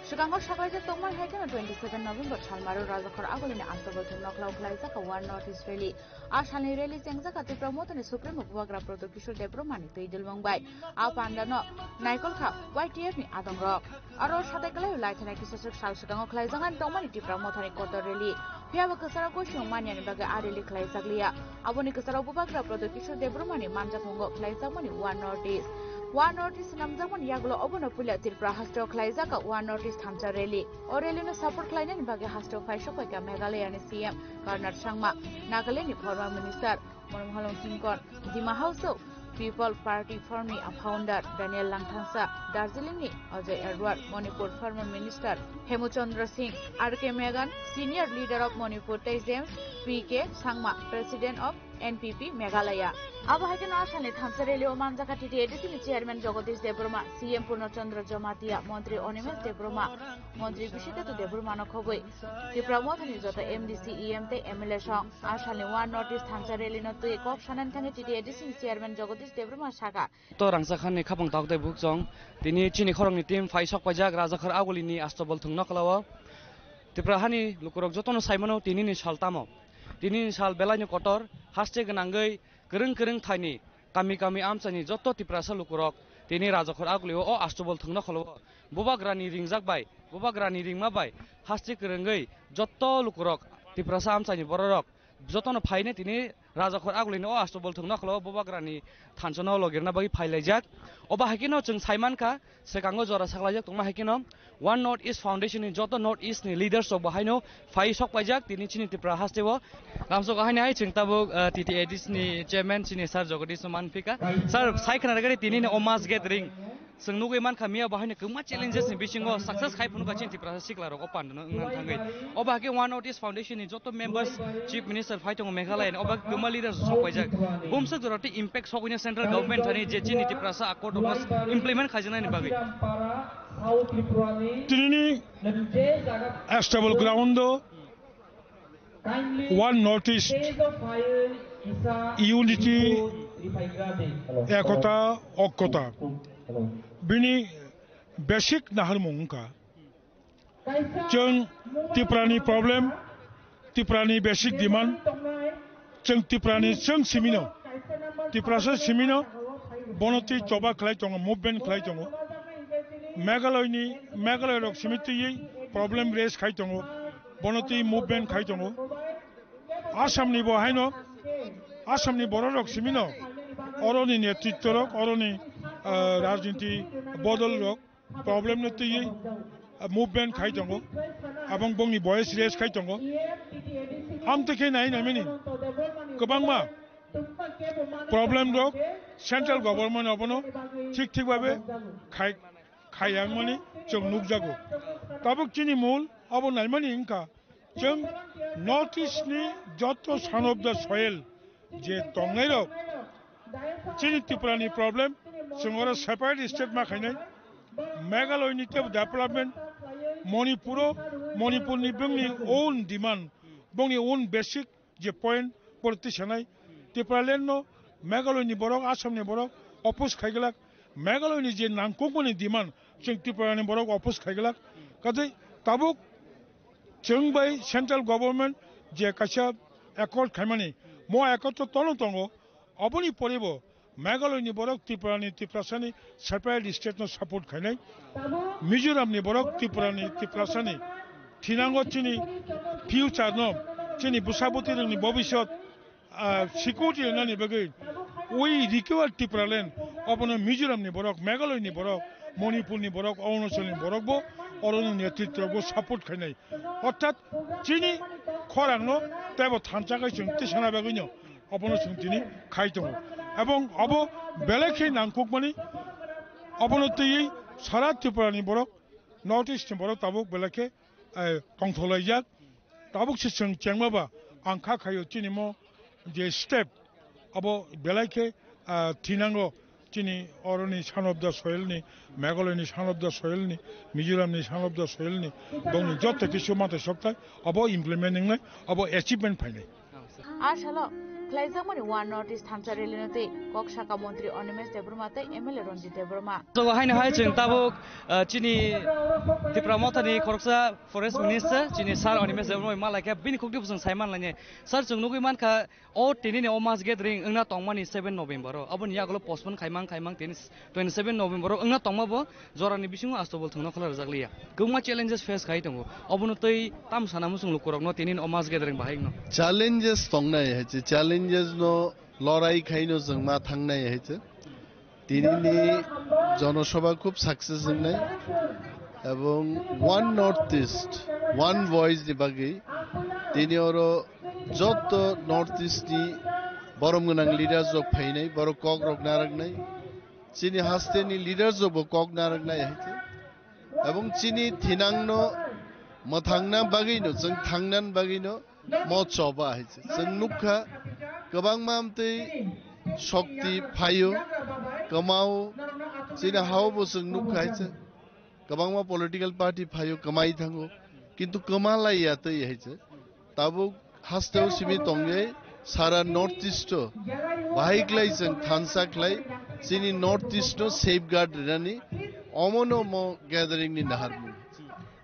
Swkango saklaijak tongmani hai kheno twenty seven November salmaro Rajakhor Agulini Astabolthung Nokhlao khlaijak One North East Rally. A salni rally chengjak Tipra Mothani Supremo Bubagra Pradyot Kishore Debbarmani twi dilmung bai. A pandano naikol kha Y T F ni adongrok. Aro satai kwlai laithani kisaswk sal swkango khlaijaknani tongmani Tipra Mothani kotor rally. Phiyaba kwcharo goisong maniani bagwi a rally khlaijak liya. Aboni kwcharo Bubagra Pradyot Kishore Debbarmani manjakmungo khlaijakmani One North East. One North East swnamjakmani yagulo obono puila Tripura hasteo khlaijak One North East thansa rally. O rally no support khlainani bagwi hasteo phaisok paikha Meghalaya ni C M Conrad Sangma, Nagaland ni former minister Monmohan Singh Kon, Dima Hasao People Party former founder Daniel Langthangsa, Darjeeling ni Ajay Edward, Manipur former minister Hemchandra Singh, R K Meghan, senior leader of Manipur tei James P K Sangma, president of N P P Meghalaya. Abo hai kheno a salni thansa rally o manjakha T T A D C ni chairman Jagadish Debbarma, C M Purna Chandra Jamatia, montri Animesh Debbarma, montri Bishiketu Debbarma no khobwi Tipra Mothani joto M D C, E M tei M L A song. A salni One North East thansa rally no twi kok sanani thangwi T T A D C ni chairman Jagadish Debbarma sakha. To rangchakha ni khapang tok tei bukchong. Tini chini khoroknwi team phai sok paijak Rajakhor Agulini Astabolthung Nokhlao. Tipra hani lukurok jotono saimano tinini sal tamo. Tinini sal belaino kotor, haste gwnangwi kwrwng kwrwng thaini kami kami amchaini joto Tiprasa lukurok tini Rajakhor Agulio o Astabolthung Nokhlao Bubagrani ringjak bai, Bubagrani ringma bai haste kwrwngwi joto lukurok Tiprasa amchaini bororok jotono phaine tini Rajakhor Agulini o Astabolthung Nokhlao Bubagrani thanchano logirna bagwi phailaijak. Obo hai kheno chwng saimankha, swkango jora saklaijak tongma hai kheno One North East Foundation ni joto North East ni leaders rok bo haino phai sok paijak tini chini Tripura hasteo. Lamsok haini hai chwng tabuk, uh, T T A D C ni chairman chini sir Jagadish no manphika. Sir, sai khna rwgari tini ni o mass gathering. Chwng nugwi mankha miya bo haino kwbangma challenges ni bisingo success khai phunukha chini Tiprasa sikla rok o pandano wngna thangwi. Obo hakhe One North East Foundation ni joto members, Chief Minister phai tongo Meghalaya ni, obo hakhe kwbangma leaders sok paijak. Bumswk jora tei impact sogwino central government thani je chini Tiprasa accord rok implement khaijaknani bagwi. Tinini stable ground o One North East, unity, ekota, okkota, bini basic naharmung wngkha. Chwng Tiprani problem, Tiprani basic demand, chwng Tiprani chwng simino, Tiprasa simino, bono twi choba khlai tongo, movement khlai tongo. Meghalaya ni, Meghalaya rok simi twiwi problem raise khai tongo, bono twi movement khai tongo. Assam ni bo haino, Assam ni borok rok simino, oroni netritwo rok, oroni, ah, rajniti bodol rok problem no twiwi, ah, movement khai tongo, abang bongni voice raise khai tongo. Amtwi khe nai naimani kwbangma problem rok central government abono thik thik babe khai, khai yang mani chwng nukjago. Tabuk chini mul abo naimani wngkha, chwng North East ni joto son of the soil je tongnai rok, chini Tripura ni problem, chwng oro separate state ma khainai, Meghalaya ni tebo development, Manipur o, Manipur ni bongni own demand, bongni own basic je point pore twi sanai, Tipraland no Meghalaya ni borok, Assam ni borok oppose khai glak, Meghalaya ni je nangkukmani demand chwng Tripura ni borok oppose khai glak. Kathai tabuk chwng bai central government je kaisa accord khaimani, mo accord to tono tongo, oboni pore bo Meghalaya ni borok Tripura ni, Tiprasa ni separate state no support khainai. Mizoram ni borok Tripura ni, Tiprasa ni thinango chini future no, chini bwsa bwtwi rokni bobisot, ah, security rwnani bagwi we require Tipraland, obono Mizoram ni borok, Meghalaya ni borok, Manipur ni borok, Arunachal ni borok bo oroni netritwo bo support khainai. Orthat chini khorang no tebo thansa khai chwng tisana bagwi no obono chwng tini khai tongo. Ebong obo belai khe nangkukmani, obono twiwi sara Tripura ni borok, North East ni borok tabuk belai khe, eh, tongtholaijak. Tabuk se chwng chengma ba ang kha khaio chini mo je step abo belai khe, ah, thinango chini oroni son of the soil ni, Meghalaya ni son of the soil ni, Mizoram ni son of the soil ni, bongni joto kisu mate soktai abo implement wngnai, abo achievement phainai. A salo Khlaijakmani One North East thansa rally no tei kok saka montri Animesh Debbarma tei M L A Ranjit Debbarma. Jogo haino hai chwng tabuk, ah, chini Tipra Mothani khoroksa forest minister chini sir Animesh Debbarma bai malai khe bini khukti bwswng sai manlainai. Sir, chwng nugwi mankha o tinini o mass gathering wngna tongmani seven November o, aboni yagulo postpone khaimang khaimang tini twenty seven November o wngna tongma bo jorani bisingo Astobol thwngno khwlai rwjak liya. Kwbangma challenges face khai tongo. Obono tei tamo sana muchung lukurokno tini o mass gathering bahai wngno. Challenges tongnai hai se, challenges no lorai khaino chwng ma thangnai hai se. Tinini jonosabha khub success wngnai. Ebong One North East, One Voice ni bagwi tini oro joto North East ni borom gwnang leaders rok phainai, borok kok rok narwknai. Chini haste ni leaders rok bo kok narwknai hai se. Ebong chini thinangno mwthangna bagwino, chwng thangnani bagwino mo choba hai se. Chwng nukha kwbangma amtwi shokti phaio, kwmao, chini hao bo chwng nukha hai se. Kwbangma political party phaio, kwmai thango. Kintu kwma lai ya twi hai se. Tabuk hasteo simi tongwi sara North East o bahai khlai chwng thansa khlai chini North East no safeguard rinani omono mo gathering ni naharmung.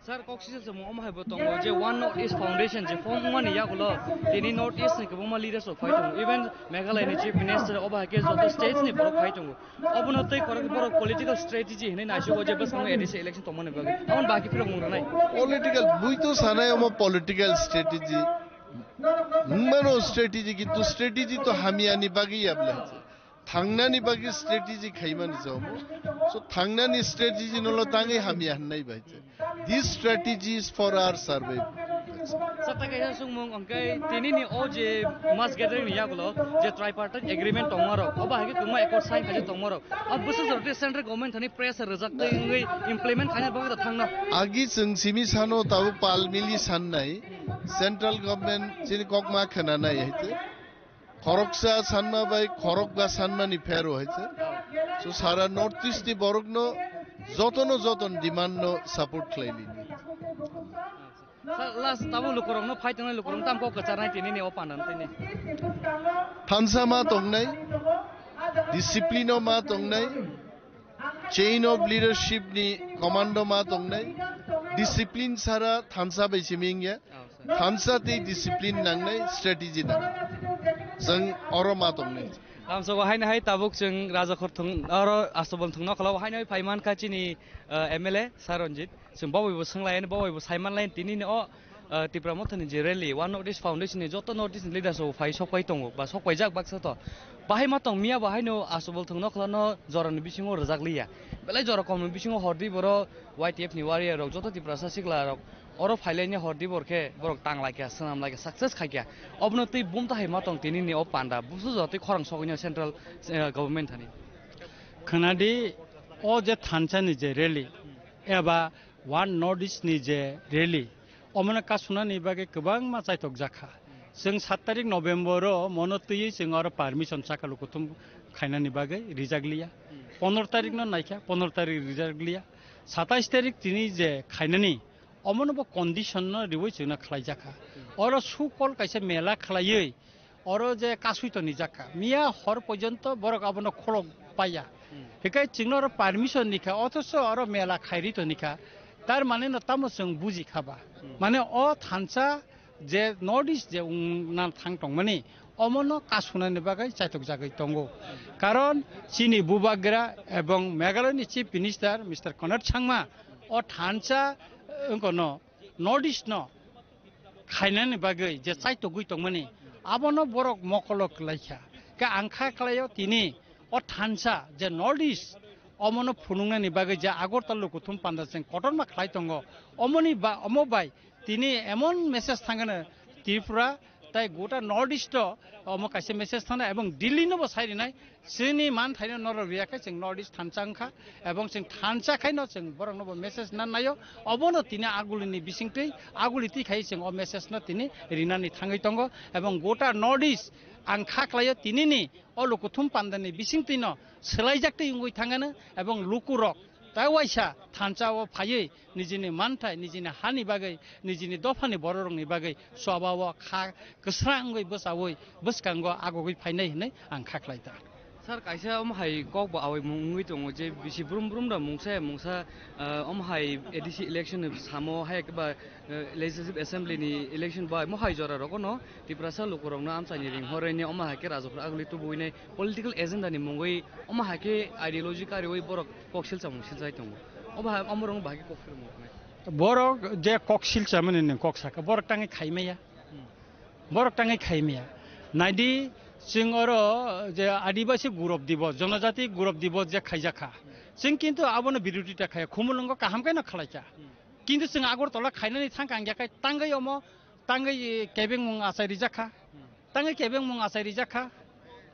Sir, kok sisa se mo omo hai bo tongo je One North East Foundation je form wngmani yagulo tini North East ni kwbangma leaders rok phai tongo, even Meghalaya ni Chief Minister, obo hai khe joto states ni borok phai tongo. Obono tei korok borok political strategy hinwi naisugo je bwskango A D C election tongmani bagwi. Tamoni baki phirok mung rwnai. Political, bui to sanai omo political strategy. Mano strategy, kintu strategy to hamyani bagwi ya bwle. Thangnani bagwi strategy khaimani se omo. So thangnani strategy no lo tangwi hamya hwnai bai. This strategy is for our survival. Sata kaisa sungmung hwnkhe tinini o je mass gathering ni yagulo je tripartite agreement tongmarok, obo hai khe kwbangma accord sign khaijak tongmarok. O bwswk jora tei central government thani pressure rwjak tei wngwi implement khaina bagwi da thangno. Agi chwng simi sano tabuk pal mili sannai, central government chini kok ma khwnanai hai se. Khoroksa sanma bai khorokba sanmani phero hai se. So sara North East ni borokno jotono joton demand no support khlai lini. Sa-, last tabo lukurokno phai tongnai lukurokno tam kok kwcharnai tini ni o panda tini. Thansa ma tongnai, discipline o ma tongnai, chain of leadership ni commando ma tongnai, discipline sara thansa bai simi wngya. Thansa tei discipline nangnai, strategy nangnai. Chwng oro ma tongnai. Tamsogo haino hai tabuk chwng Raja Khorthung oro Astobol thungno khlao haino hai phai mankha chini, eh, M L A Sir Ranjit. Chwng bo bai bo swnglai, bo bai bo sai manlai tini ni o, eh, Tipra Mothani je rally, One North East Foundation ni joto North East ni leaders rok phai sok pai tongo, ba sok paijak baksa to. Bahai ma tong miya bo haino Astobol thungno khlano jorani bisingo rwjak liya. Belai jora komni bisingo hordi boro Y T F ni warrior rok joto Tiprasa sikla rok oro phailaini hordi bor khe borok tang laikha, swnam laikha, success khaikha. Obono tei bumta hai ma tong tini ni o panda, busu jora tei khorang sogwini central, eh, government thani. Khwnadi o je thansa ni je rally eba One North East ni je rally, omono kasunani bagwi kwbangma chaitok jakha. Chwng sat tarik November o mono twiwi chwng oro permission chakha lukuthum khainani bagwi rijak liya. Pondro tarik no naikha, pondro tarik rijak liya. Satais tarik tini je khainani, omono bo condition no riwi chwngno khlaijakha. Oro sukol kaisa mela khlaiwi oro je kasui to nijak kha, miya hor porjonto borok abono kholok paiya. Hikai chwngno oro permission nikha, othoso oro mela khairi to nikha. Tar mane no tamo chwng buji kha ba? Mane o thansa je North East je wngna thang tongmani, omono kasunani bagwi chaitok jagwi tongo. Karon chini bubagra ebong Meghalaya ni Chief Minister Mister Conrad Sangma o thansa, eh, wngkha no North East no khainani bagwi je chaitogwi tongmani, abono borok mokolo kwlaikha. Khe ang kha khlaio tini o thansa je North East, omono phunuknani bagwi je Agartala lukuthum panda chwng kotorma khlai tongo, omoni ba-, omo bai tini emon message thangano Tripura tai gota North East o omo kaisa message thangna ebong Delhi no bo sai rinai. Chini man thaino norok riya khe chwng North East thansa wngkha, ebong chwng thansa khaino chwng borokno bo message nan naio. Obono tini agulini bisingtwi, aguli twi khai chwng o message no tini rinani thangwi tongo, ebong gota North East ang kha khlaio tinini o lukuthum pandani bisingtwino swlaijak twi wngwi thangano, ebong lukurok Tai waisa thansa o phaiwi nijini manthai, nijini hani bagwi, nijini dophani bororokni bagwi swaba o kha kwsra wngwi bwchaui bwskango agogwi phainai hwnwi ang kha khlai ta. Sir, kaisa omo hai kok bo awi mung wngwi tongo je bisi brum brum da mungsa ya mungsa, ah, omo hai A D C election ni samo hai ba, eh, Legislative Assembly ni election bai mo hai jora rogo no Tiprasa lukurokno amchaini ring horwi ni omo hai khe rajapura aguli tubuwi nai political agenda ni mungwi omo hai khe ideology kariwi borok kok silcha mung silchai tongo. Omo hai omo rong bai khe kok phirmo nai. Borok je kok silcha mani ni kok saka borok tangwi khai maya. Hmm. Borok tangwi khai maya. Naidi chwng oro je Adibasi Gurab Dibos, Jonojati Gurab Dibos je khaijak kha. Chwng kintu abono birodita khaya, khumulwngo kaham khe no khlai kha. Hmm. Kintu chwng Agartala khainani thang kha, ang ya khai tangwi omo, tangwi kebengmung achai rijak kha. Hmm. Tangwi kebengmung achai rijak kha.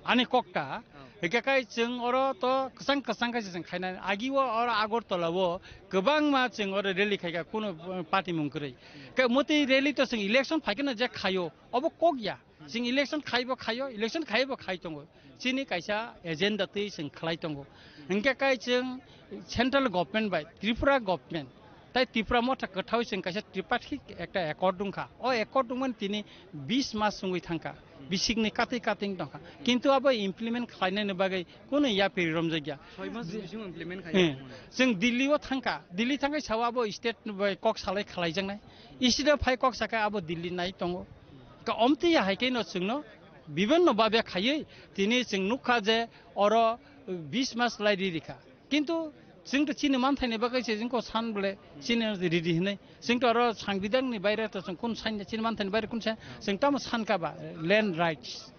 Ani kok ta. Oh. Hikhe khai chwng oro to kwchang kwchang khe chwng khainani. Agi o oro Agartala o kwbangma chwng oro rally khai kha, kunu, uh, party mung kwrwi. Hmm. Khe motwi rally to chwng election phai kheno je khaio, obo kok ya. Chwng election khaibo khaio, election khaibo khai tongo. Chini kaisa agenda twi chwng khlai tongo. Hwnkhe kai chwng central government bai Tripura government tai Tripura motha kwthao chwng kaisa tripartite ekta accord wngkha. O accord wngmani tini bis mas wngwi thangkha. Bisikni katwi katwi wng tongkha. Kintu abo implement khlainani bagwi kunu yapri romjakya. Soi mas bisingo implement khaina. Eh, chwng Delhi o thangkha. Delhi thangkhe sao abo state bai kok salai khlaijaknai. State o phai kok sakha abo Delhi nai tongo. Ka omtwi ya hai khe no chwngno bibinno babe khaiwi tini chwng nukha je oro bis mas lai ri rikha. Kintu chwng to chini manthaini bagwi se chwng ko san bole chini ridi hinwi. Chwng to oro sangbidanni baire to chwng kun san chini manthaini baire kun sa chwng tamo sankha ba land rights,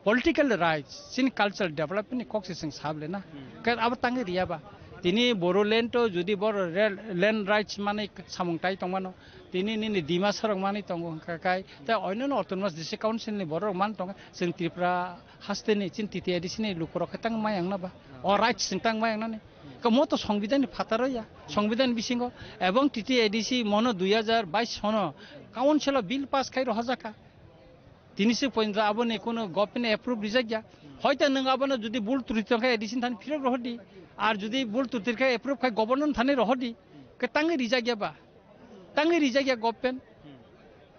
political rights, chini cultural development ni kok se chwng sable na. Ka abo tangwi riya ba. Tini Bodoland to jodi boro rel-, land rights manwi samung tai tongmano. Tini nini Dimasa rok manwi tongo hwnkha kai, tei onyono autonomous district council ni borok rok man tongo. Chwng Tripura haste ni chini T T A D C ni luku rok khe tang mayang na ba? O rights chwng tang mayang nani. Ka mo to Songbidan ni phataro ya. Songbidan bisingo ebong T T A D C mono dui hajar bais sono council o bill pass khai rohorjak kha. Tini se pointo aboni kuno government approve rijak ya. Hoito nwng abono jodi bul turi tongkha A D C thani phirok rohordi. Ar jodi bul turi khe approve khai governor thani rohordi. Ke tangwi rijak ya ba? Tangwi rijak ya government.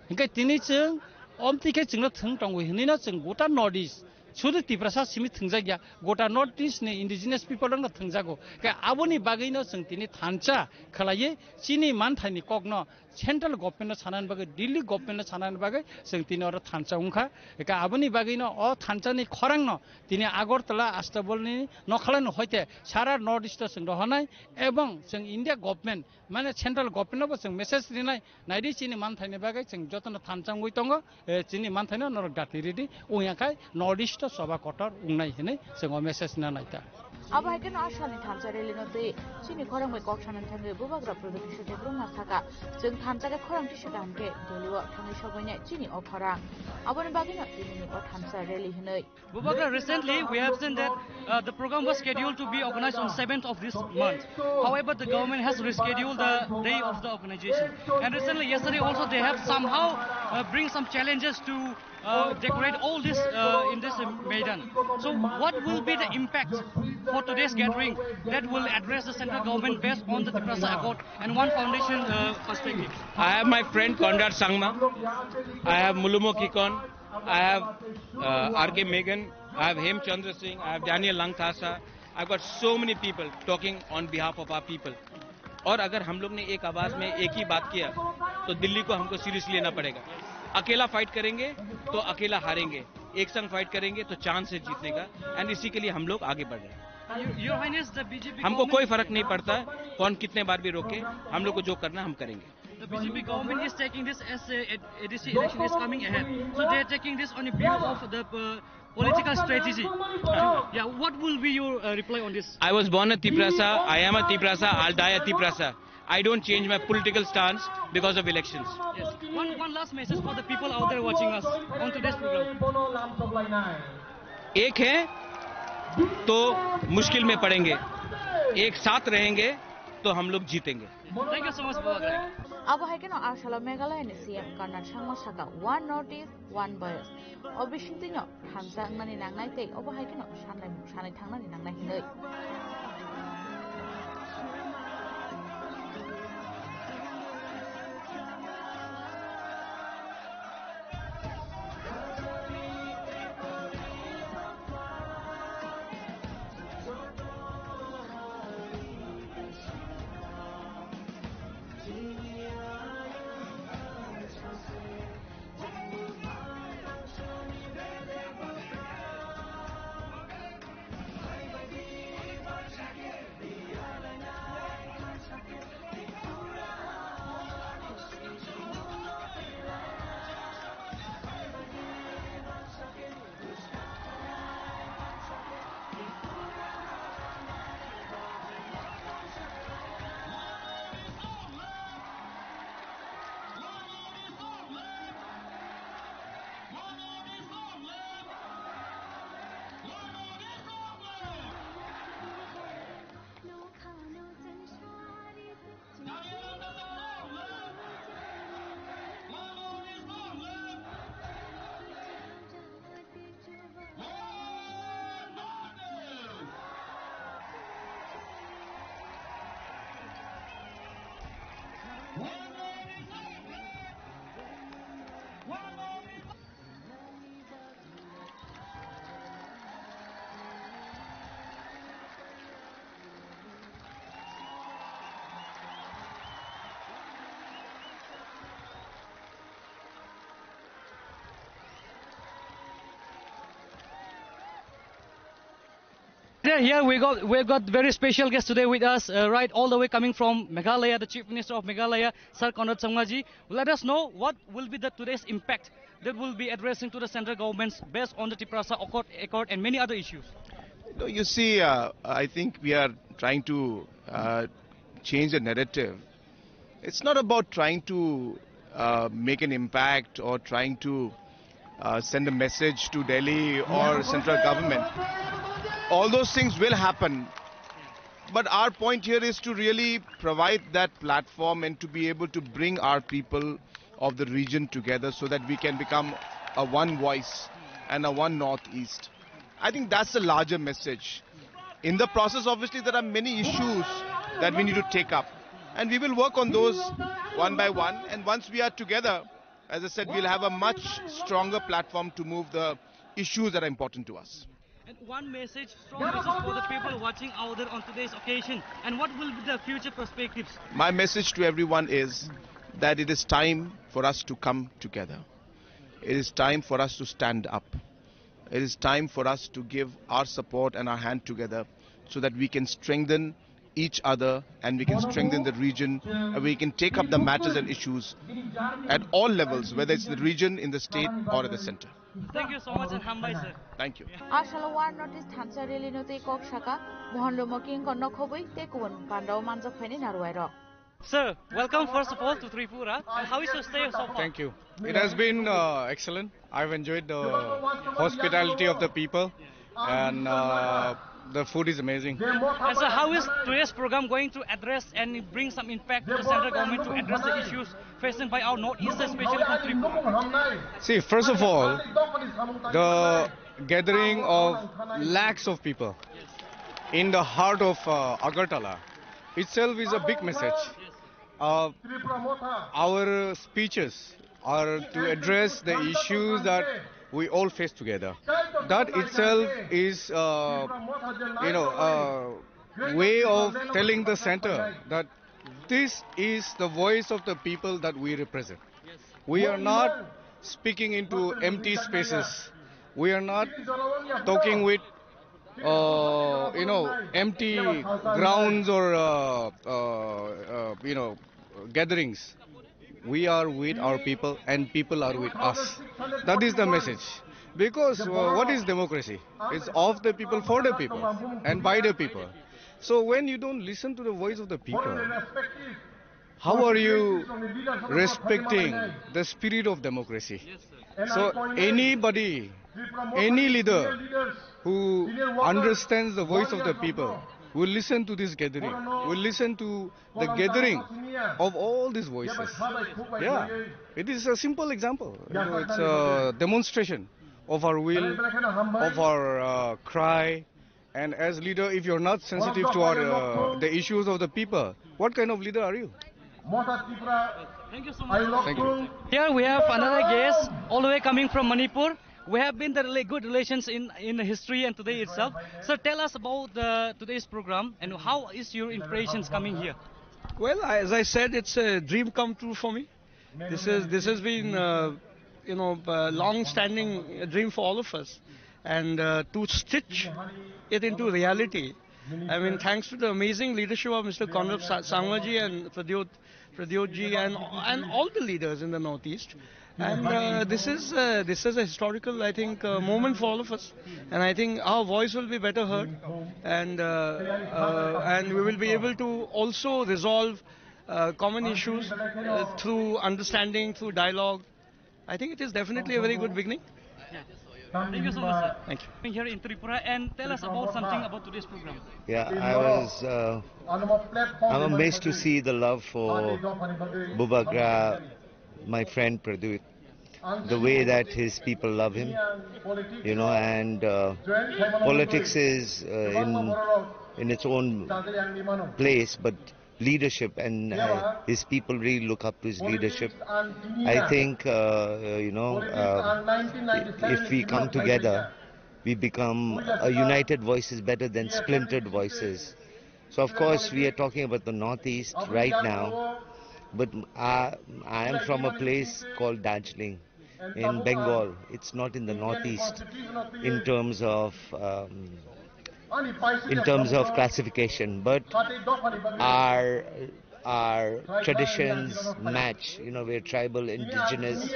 Hingke tini chwng omtwi khe chwngno thwng tongo hinwi no chwng gota North East. Sudu Tiprasa simi thwngjak ya. Gota North East ni indigenous people rokno thwngjago. Ke aboni bagwi no chwng tini thansa khlaiwi chini manthaini kokno central government no sanani bagwi, Delhi government no sanani bagwi chwng tini oro thansa wngkha. Eka aboni bagwi no o thansa ni khorang no tini Agartala Astabol ni nokhala no hoite sara North East o chwng rohornai ebong chwng India government mane central government no bo chwng message rinai naidi chini manthai ni bagwi chwng joto no thansa wngwi tongo, eh, chini manthai no norok dati ridi wngya khai North East o choba kotor wngnai hinwi chwng o message rina nai ta. Abo hai kheno Ashalni thansa rally no twi chini khorang bai kok sanani thangwi bubagra Pradyot Kishore Debbarma saka, chwng thansa khe khorang tisa kaham khe Delhi o thangwi sogwinai chini o khorang. Aboni bagwino tinini o thansa rally hinwi. Bubagra, recently we have seen that, uh, the program was scheduled to be organized on seventh of this month. However, the government has rescheduled the day of the organization. And recently, yesterday also, they have somehow, uh, bring some challenges to uh, decorate all this, uh, in this, uh, Maidan. So what will be the impact for today's gathering that will address the central government based on the Tiprasa Accord and One Foundation, uh, perspective? I have my friend Conrad Sangma, I have Mulumo Kikon, I have, uh, R K Megan, I have Hem Chandra Singh, I have Daniel Langthasa. I've got so many people talking on behalf of our people. और अगर हम लोग ने एक आवाज में एक ही बात किया, तो दिल्ली को हमको सीरियसली लेना पड़ेगा। अकेला फाइट करेंगे तो अकेला हारेंगे, एक संग फाइट करेंगे तो चांस है जीतने का। एंड इसी के लिए हम लोग आगे बढ़ रहे हैं। Your Highness, the B J P हमको कोई government फर्क नहीं पड़ता कौन कितने बार भी रोके, हम लोग को जो करना हम करेंगे। The B J P government is taking this as a, a D C election is coming ahead, so they are taking this on a view of the, uh, political strategy. Yeah, what will be your, uh, reply on this? I was born a Tiprasa, I am a Tiprasa, I'll die a Tiprasa. I don't change my political stance because of elections. Yes. One, one last message for the people out there watching us on today's program. एक है तो मुश्किल में पड़ेंगे, एक साथ रहेंगे तो हम लोग जीतेंगे। Thank you so much, Bubagra. Abo hai kheno Asalo Meghalaya ni C M Conrad Sangma saka, "One North East, One Voice." O bisingtwi no thansa wngnani nangnai tei obo hai kheno sanai, sanai thangnani nangnai hinwi. Yeah, here we got, we got very special guest today with us, uh, right all the way coming from Meghalaya, the Chief Minister of Meghalaya, Sir Conrad Sangma ji. Let us know what will be the today's impact that will be addressing to the central governments based on the Tiprasa Accord, Accord and many other issues. No, you see, uh, I think we are trying to uh, change the narrative. It's not about trying to uh, make an impact or trying to uh, send a message to Delhi or central government. All those things will happen. But our point here is to really provide that platform and to be able to bring our people of the region together so that we can become a one voice and a one Northeast. I think that's the larger message. In the process, obviously, there are many issues that we need to take up, and we will work on those one by one. And once we are together, as I said, we'll have a much stronger platform to move the issues that are important to us. And one message, strong message for the people watching out there on today's occasion. And what will be the future perspectives? My message to everyone is that it is time for us to come together. It is time for us to stand up. It is time for us to give our support and our hand together so that we can strengthen each other and we can strengthen the region and we can take up the matters and issues at all levels, whether it's the region, in the state, or at the center. Thank you so much and hambai, sir. Thank you. Asalo War Notice thansa rally no tei kok saka, Mohan Lumo King kon no khoboi tei kubun bandao manjak phaini narwai rok. Sir, welcome first of all to Tripura. And how is your stay so far? Thank you. It has been uh, excellent. I've enjoyed the hospitality of the people, and uh, the food is amazing. And so, how is today's program going to address and bring some impact to the central government to address the issues facing by our Northeast, especially from Tripura? See, first of all, the gathering of lakhs of people in the heart of uh, Agartala itself is a big message. Uh, our speeches are to address the issues that we all face together. That itself is, uh, you know, a way of telling the center that this is the voice of the people that we represent. We are not speaking into empty spaces. We are not talking with uh, you know, empty grounds or, uh, uh, uh, you know, gatherings. We are with our people and people are with us. That is the message. Because uh, what is democracy? It's of the people, for the people, and by the people. So when you don't listen to the voice of the people, how are you respecting the spirit of democracy? So anybody, any leader who understands the voice of the people will listen to this gathering, will listen to the gathering of all these voices. Yeah, it is a simple example. You know, it's a demonstration of our will, of our uh, cry, and as leader, if you're not sensitive to our, uh, the issues of the people, what kind of leader are you? Thank you so much. Thank you. Here we have another guest, all the way coming from Manipur. We have been the rela- good relations in, in the history and today itself. Sir, tell us about the today's program and how is your impressions coming here? Well, I- as I said, it's a dream come true for me. This is this has been, uh, you know, a long-standing dream for all of us, and uh, to stitch it into reality. I mean, thanks to the amazing leadership of Mister Conrad Sa- Sangmaji and Pradyot, Pradyotji and and all the leaders in the Northeast. And uh, this is uh, this is a historical, I think, uh, moment for all of us. And I think our voice will be better heard, and uh, uh, and we will be able to also resolve uh, common issues uh, through understanding, through dialogue. I think it is definitely a very good beginning. Thank you so much, sir. Thank you. Being here in Tripura and tell us about something about today's program. Yeah, I was. Uh, I'm amazed to see the love for Bubagra, my friend Pradyot, the way that his people love him, you know, and uh, politics is uh, in in its own place, but leadership, and uh, his people really look up to his leadership. I think, uh, you know, uh, if we come together, we become a united voice is better than splintered voices. So, of course, we are talking about the Northeast right now, but I, I am from a place called Darjeeling in Bengal. It's not in the Northeast in terms of um, in terms of classification, but our our traditions match. You know, we're tribal, indigenous.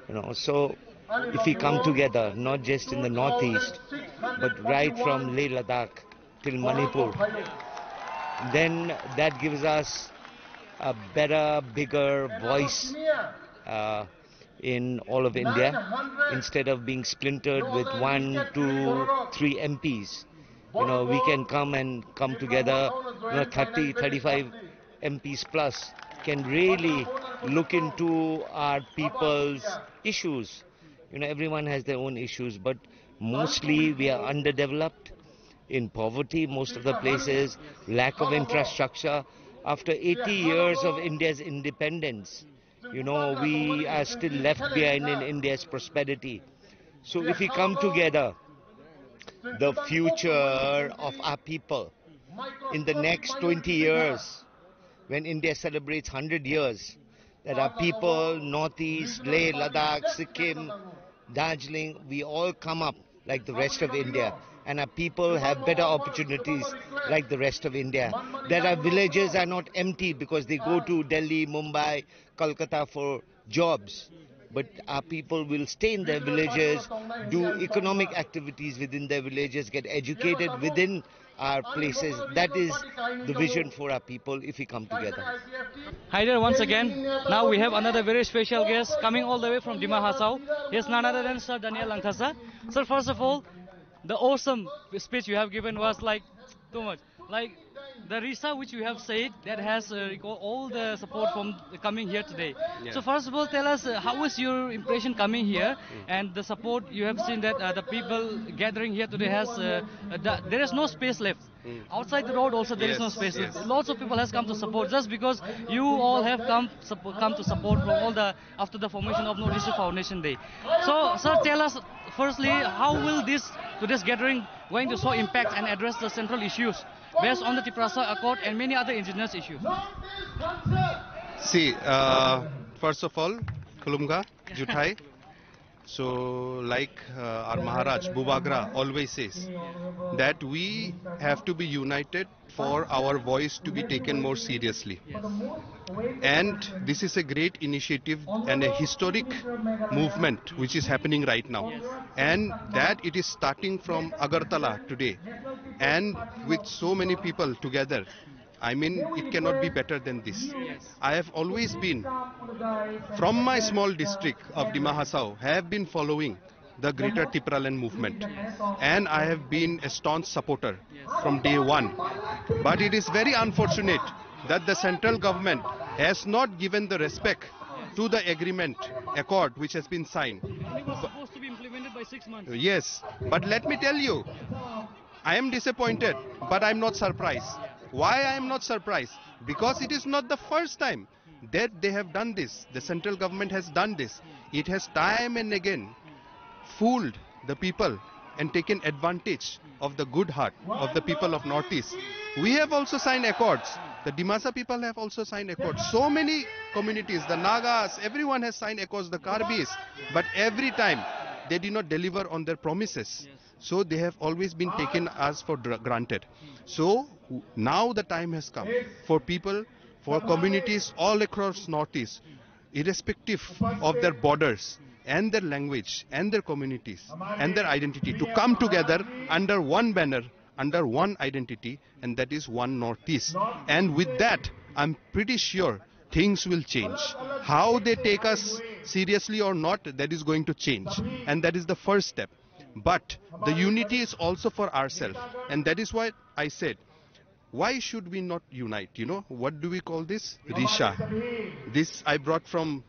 You know, so if we come together, not just in the Northeast, but right from Leh Ladakh till Manipur, then that gives us a better, bigger voice uh, in all of India, instead of being splintered with one, two, three M Ps. You know, we can come and come together, you know, thirty, thirty-five M Ps plus can really look into our people's issues. You know, everyone has their own issues, but mostly we are underdeveloped, in poverty, most of the places, lack of infrastructure. After eighty years of India's independence, you know, we are still left behind in India's prosperity. So if we come together, the future of our people in the next twenty years, when India celebrates hundred years, that our people, Northeast, Leh, Ladakh, Sikkim, Darjeeling, we all come up like the rest of India, and our people have better opportunities like the rest of India. That our villages are not empty because they go to Delhi, Mumbai, Kolkata for jobs, but our people will stay in their villages, do economic activities within their villages, get educated within our places. That is the vision for our people if we come together. Hi there once again. Now we have another very special guest coming all the way from Dima Hasao. He is none other than Sir Daniel Langthasa. Sir, first of all, the awesome speech you have given was, like, too much. Like, the Risha which you have said, that has uh, reco- all the support from the coming here today. Yeah. So first of all, tell us, uh, how is your impression coming here, and the support you have seen that uh, the people gathering here today has uh, uh, the, there is no space left. Outside the road also there is no space. Lots of people has come to support just because you all have come suppo- come to support from all the after the formation of North East Foundation Day. So, sir, tell us firstly, how will this today's gathering going to show impact and address the central issues based on the Tiprasa Accord and many other indigenous issues? See, uh, first of all, Khulumkha, Juthai. So, like uh, our Maharaj Bubagra always says, that we have to be united for our voice to be taken more seriously. And this is a great initiative and a historic movement which is happening right now. And that it is starting from Agartala today. And with so many people together, I mean, it cannot be better than this. I have always been, from my small district of Dima Hasao, have been following the Greater Tipraland movement, and I have been a staunch supporter from day one. But it is very unfortunate that the central government has not given the respect to the agreement accord which has been signed. It was supposed to be implemented by six months. Yes, but let me tell you, I am disappointed, but I am not surprised. Why I am not surprised? Because it is not the first time that they have done this. The central government has done this. It has time and again fooled the people and taken advantage of the good heart of the people of Northeast. We have also signed accords. The Dimasa people have also signed accords. So many communities, the Nagas, everyone has signed accords, the Karbis. But every time they did not deliver on their promises. So they have always been taken as for dra- granted. So now the time has come for people, for communities all across Northeast, irrespective of their borders and their language and their communities and their identity, to come together under one banner, under one identity, and that is one Northeast. And with that, I'm pretty sure things will change. How they take us seriously or not, that is going to change. And that is the first step. But the unity is also for ourselves. And that is why I said, why should we not unite? You know, what do we call this? Risha. This I brought from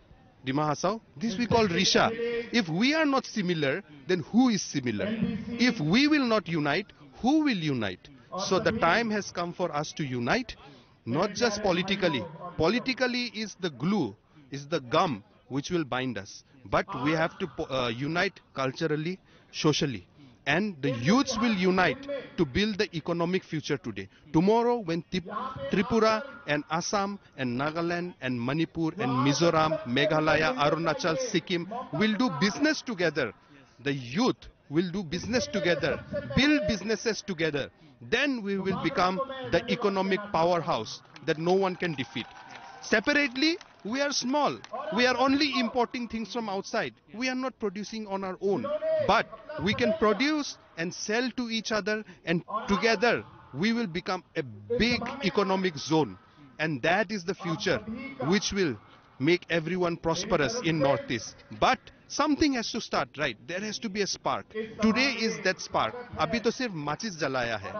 Dima Hasao. This we call Risha. If we are not similar, then who is similar? If we will not unite, who will unite? So the time has come for us to unite. Not just politically. Politically is the glue, is the gum which will bind us. But we have to po- uh, unite culturally, socially. And the youths will unite to build the economic future today. Tomorrow, when Tip- Tripura and Assam and Nagaland and Manipur and Mizoram, Meghalaya, Arunachal, Sikkim will do business together, the youth will do business together, build businesses together, then we will become the economic powerhouse that no one can defeat. Separately, we are small. We are only importing things from outside. We are not producing on our own. But we can produce and sell to each other, and together we will become a big economic zone. And that is the future which will make everyone prosperous in Northeast. But something has to start, right? There has to be a spark. Today is that spark. अभी तो सिर्फ माचिस जलाया है,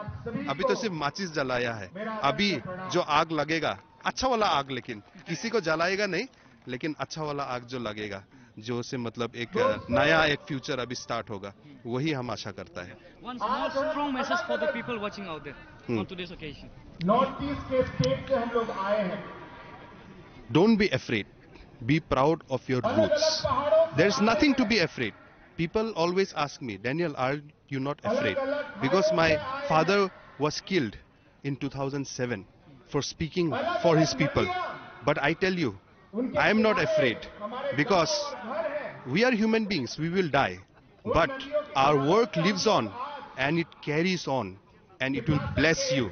अभी तो सिर्फ माचिस जलाया है। अभी जो आग लगेगा, अच्छा वाला आग, लेकिन किसी को जलाएगा नहीं, लेकिन अच्छा वाला आग जो लगेगा, जो से मतलब एक, अ, नया एक फ्यूचर अभी स्टार्ट होगा, वही हम आशा करता है। One small strong message for the people watching out there Hmm. on today's occasion. North east के स्टेट से हम लोग आए हैं। Don't be afraid. Be proud of your roots. There is nothing to be afraid. People always ask me, "Daniel, are you not afraid?" Because my father was killed in two thousand seven for speaking for his people. But I tell you, I am not afraid, because we are human beings, we will die. But our work lives on, and it carries on, and it will bless you.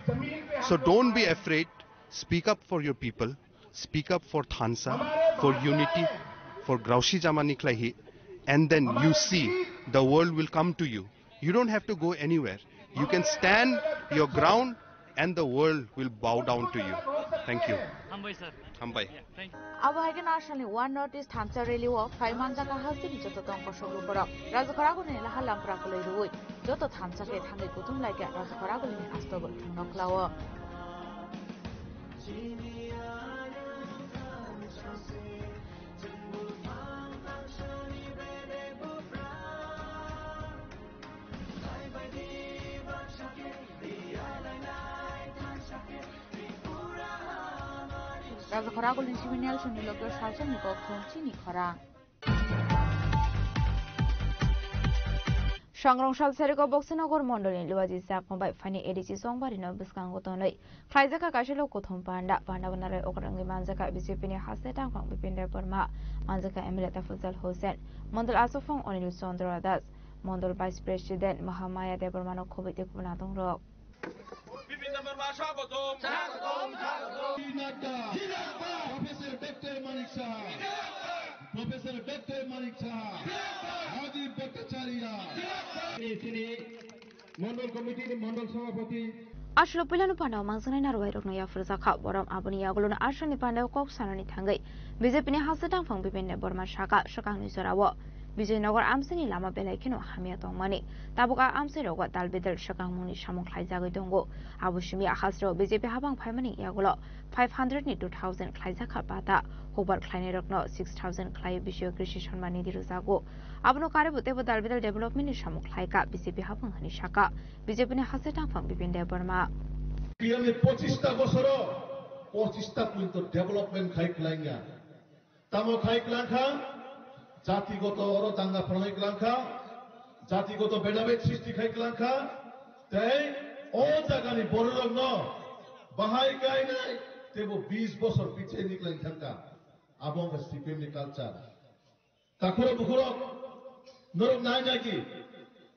So don't be afraid. Speak up for your people. Speak up for Thansa, for unity, for Grausi Jamani Klaihi, and then you see the world will come to you. You don't have to go anywhere. You can stand your ground and the world will bow down to you. Thank you. Hambai, sir. Hambai. Thank you. Abo hai khe national One North East Thansa rally o phai manjak ha hasteni joto tong kosok luborok. Rajakhor agulini laha lampra kwlwi rwui joto thansa khe thangwi kuthum lai khe Rajakhor agulini asto bo thangno khlao. Rajakhor agulini simi Nelson ni loge salsa ni kok thum chini khorang. Sangrong sal seriko Boksinagar mondolni Luaji Chakma bai phani A D C Songbari no bwskango tonwi khlaijak kha kaisa lok kuthum panda. Panda bo narai okrangwi manjak kha B J P ni haste tangphang Bipin Debbarma, manjak kha M L A Tafajal Hussain, mondol aswk phang Anil Chandra Das, mondol vice president Mahamaya Debbarma no khobwi tei kubun adong rok. Professor Doctor Manik Saha, Professor Doctor Manik Saha, Rajiv Bhattacharya. Mondol Committee ni Mondol Sabhapati. Aswk puilano panda o manjaknai narwai rokno yapharjak kha. Borom aboni yagulono aswkni panda o kok sanani thangwi B J P ni haste tangphang Bipin Debbarma saka swkangni jorao Bijoynagar amchaini lama belai kheno hamya tongmani. Tabuk a amchairogo dal bidal swkangmungni samung khlaijagwi tongo. Abo simi a hasteo B J P habang phaimani yagulo five hundred ni two thousand khlaijak kha pata. Hukbar khlainairokno six thousand khlai bisio Krishi Samman Nidhi rwjago. Abono karwi bo teibo dal bidal development ni samung khlaikha B J P habang hwnwi sakha B J P ni haste tangphang Bipin Debbarma. Piyamni pochista bosoro pochista punto development khai khlainga. Tamo khai klangkha, jatigoto oro danga phrwnai klangkha, jatigoto bedabed sristi khai klangkha, tei o jagani bororokno bahai kainai teibo bis bosor pichai ni klai thangkha. Abo wngkha C P M ni culture. Takhurok bukhurok, norok nai nai di,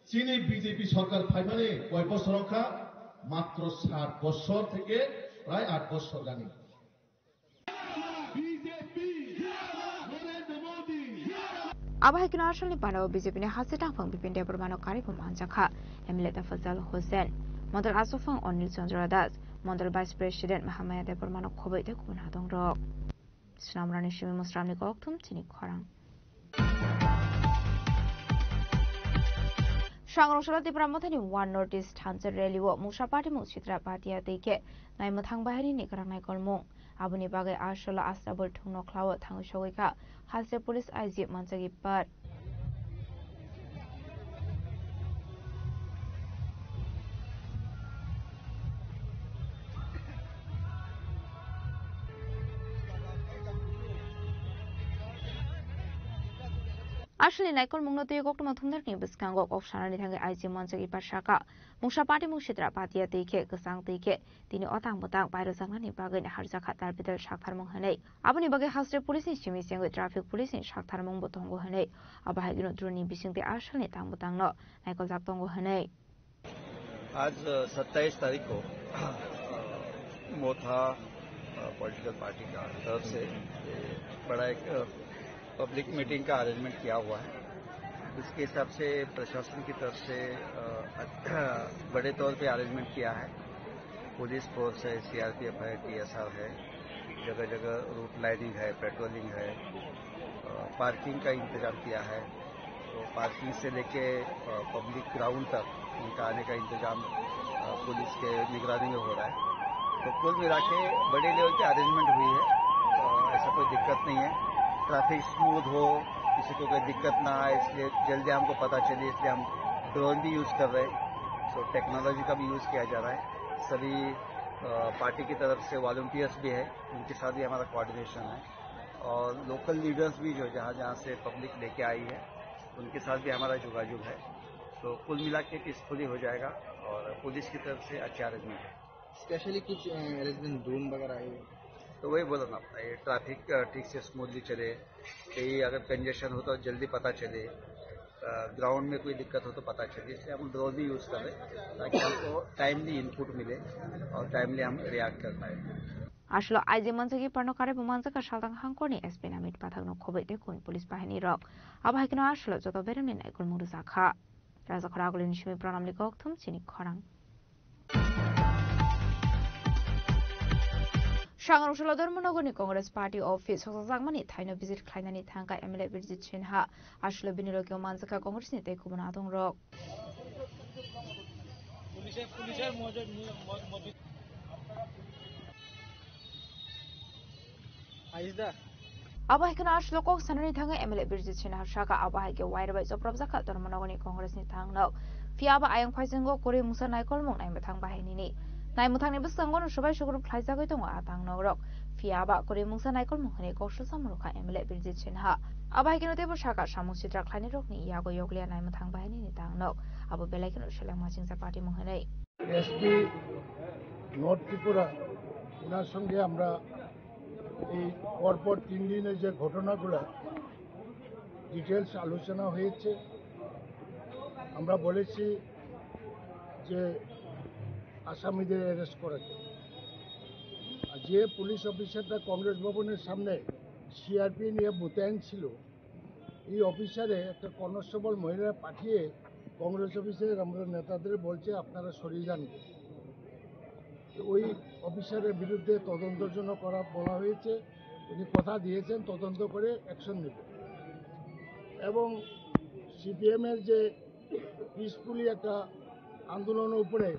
chini B J P sorkar phaimani koi bosor wngkha, matro sat bosor theke prai at bosor gani. Abo hai kheno asalni panda o B J P ni haste tangphang Bipin Debbarma no karwi bo manjak kha. M L A Tafajal Hussain, Mondol Aswk phang Anil Chandra Das, Mondol Vice President Mahamaya Debbarma no khobwi tei kubun adong rok. Snamrani simi Musramni kokthum chini khorang. Sangrong salo Tipra Mothani One North East Thansa Rally o mungsa party mung Sitra Patia tei khe naimwthang bahai ni kwrang naikolmung. Aboni bagwi a salo Astabul thung nokhlao thangwi sogwi kha Hasre Police I G Manjagi Par. Aswlni naikolmungno twiwi koktwma thumnarokni bwskango kok sanani thangwi I G Manjak Ipar sakha, mungsa party mungsitra patiya twi khe kwchang twi khe tini otang bwtang pairojaknani bagwi harjakha tarbital saktharmung hwnwi. Aboni bagwi hasteo police ni simi chengwi traffic police ni saktharmung bo tongo hwnwi. Abo hai kheno drone ni bisingtwi asalni tang bwtangno naikoljak tongo hwnwi. आज सत्ताईस तारीख को मोथा political party का तरफ से ये बड़ा एक पब्लिक मीटिंग का अरेंजमेंट किया हुआ है। उसके हिसाब से प्रशासन की तरफ से अ, बड़े तौर पे अरेंजमेंट किया है। पुलिस फोर्स है, सीआरपीएफ है, टीएसआर है, जगह जगह रूट लाइनिंग है, पेट्रोलिंग है, अ, पार्किंग का इंतजाम किया है। तो पार्किंग से लेके, अ, पब्लिक ग्राउंड तक उनका आने का इंतजाम, अ, पुलिस के निगरानी में हो रहा है। तो कुल मिला के बड़े लेवल पे अरेंजमेंट हुई है, अ, ऐसा कोई दिक्कत नहीं है। ट्रैफिक स्मूथ हो, किसी को कोई दिक्कत ना आए, इसलिए जल्दी हमको पता चले, इसलिए हम ड्रोन भी यूज़ कर रहे हैं। तो टेक्नोलॉजी का भी यूज़ किया जा रहा है। सभी, अ, पार्टी की तरफ से वॉलंटियर्स भी है, उनके साथ भी हमारा कोऑर्डिनेशन है। और लोकल लीडर्स भी जो जहाँ जहाँ से पब्लिक लेके आई है, उनके साथ भी हमारा जोगाजोग है। तो कुल मिला के पीसफुली हो जाएगा और पुलिस की तरफ से अच्छे अरेंजमेंट है। स्पेशली कुछ, अ, अरेंजमेंट ड्रोन वगैरह है? तो वही बोला ना, ये ट्रैफिक, अ, ठीक से स्मूथली चले, कहीं अगर कंजेशन हो तो जल्दी पता चले, अ, ग्राउंड में कोई दिक्कत हो तो पता चले, इसलिए हम ड्रोन भी यूज़ कर रहे हैं ताकि हमको टाइमली इनपुट मिले और टाइमली हम रिएक्ट कर पाए। Aswlano I G Manjak Iparno karwi bo manjakha saltang hangkorni S P Namit Pathakno khobwi tei kung police bahinirok. Abo hai kheno aswlano joto beremni naikolmung rwjakha. Rajakhor Agulini simi Pranamni kokthum chini khorang. Sangrong Solo Dharmanagarni Congress Party Office sokjakjakmani thaino visit khlainani thangkha M L A Birjit Sinha. Aswlano bini logi-o manjakha Congressni tei kubun adongrok. Abo hai kheno aswlano kok sanani thangwi M L A Birjit Sinha sakha, abo hai khe wairwi chopropjakha Dharmanagarni Congressni thangnok. Phiya abo ayang phaisingo kwrwi mungsa naikolmung naimwthang bahinini. Naimwthangni bwskango no swbai sugrub khlaijagwi tongo a thangnok rok. Phiya abo kwrwi mungsa naikolmung hwnwi kok swlwsa murukha M L A Birjit Sinha. Abo hai kheno teibo sakha samung sitra khlainai rokni yago yokliya naimwthang bahinini thangnok. Abo belai kheno selengma chingsa party mung hwnwi. SP north Tripura, ওনার সঙ্গে আমরা এই পরপর তিন দিনে যে ঘটনাগুলো ডিটেলস আলোচনা হয়েছে, আমরা বলেছি যে আসামিদের অ্যারেস্ট করার জন্য। আর যে পুলিশ অফিসারটা কংগ্রেস ভবনের সামনে সিআরপি নিয়ে মোতায়েন ছিল, এই অফিসারে একটা কনস্টেবল মহিলা পাঠিয়ে কংগ্রেস অফিসের আমরা নেতাদের বলছে, "আপনারা সরে যান।" তো ওই অফিসারের বিরুদ্ধে তদন্তের জন্য করা, বলা হয়েছে, উনি কথা দিয়েছেন তদন্ত করে অ্যাকশন নেবেন। এবং সিপিএমের যে পিসফুলি একটা আন্দোলনের উপরে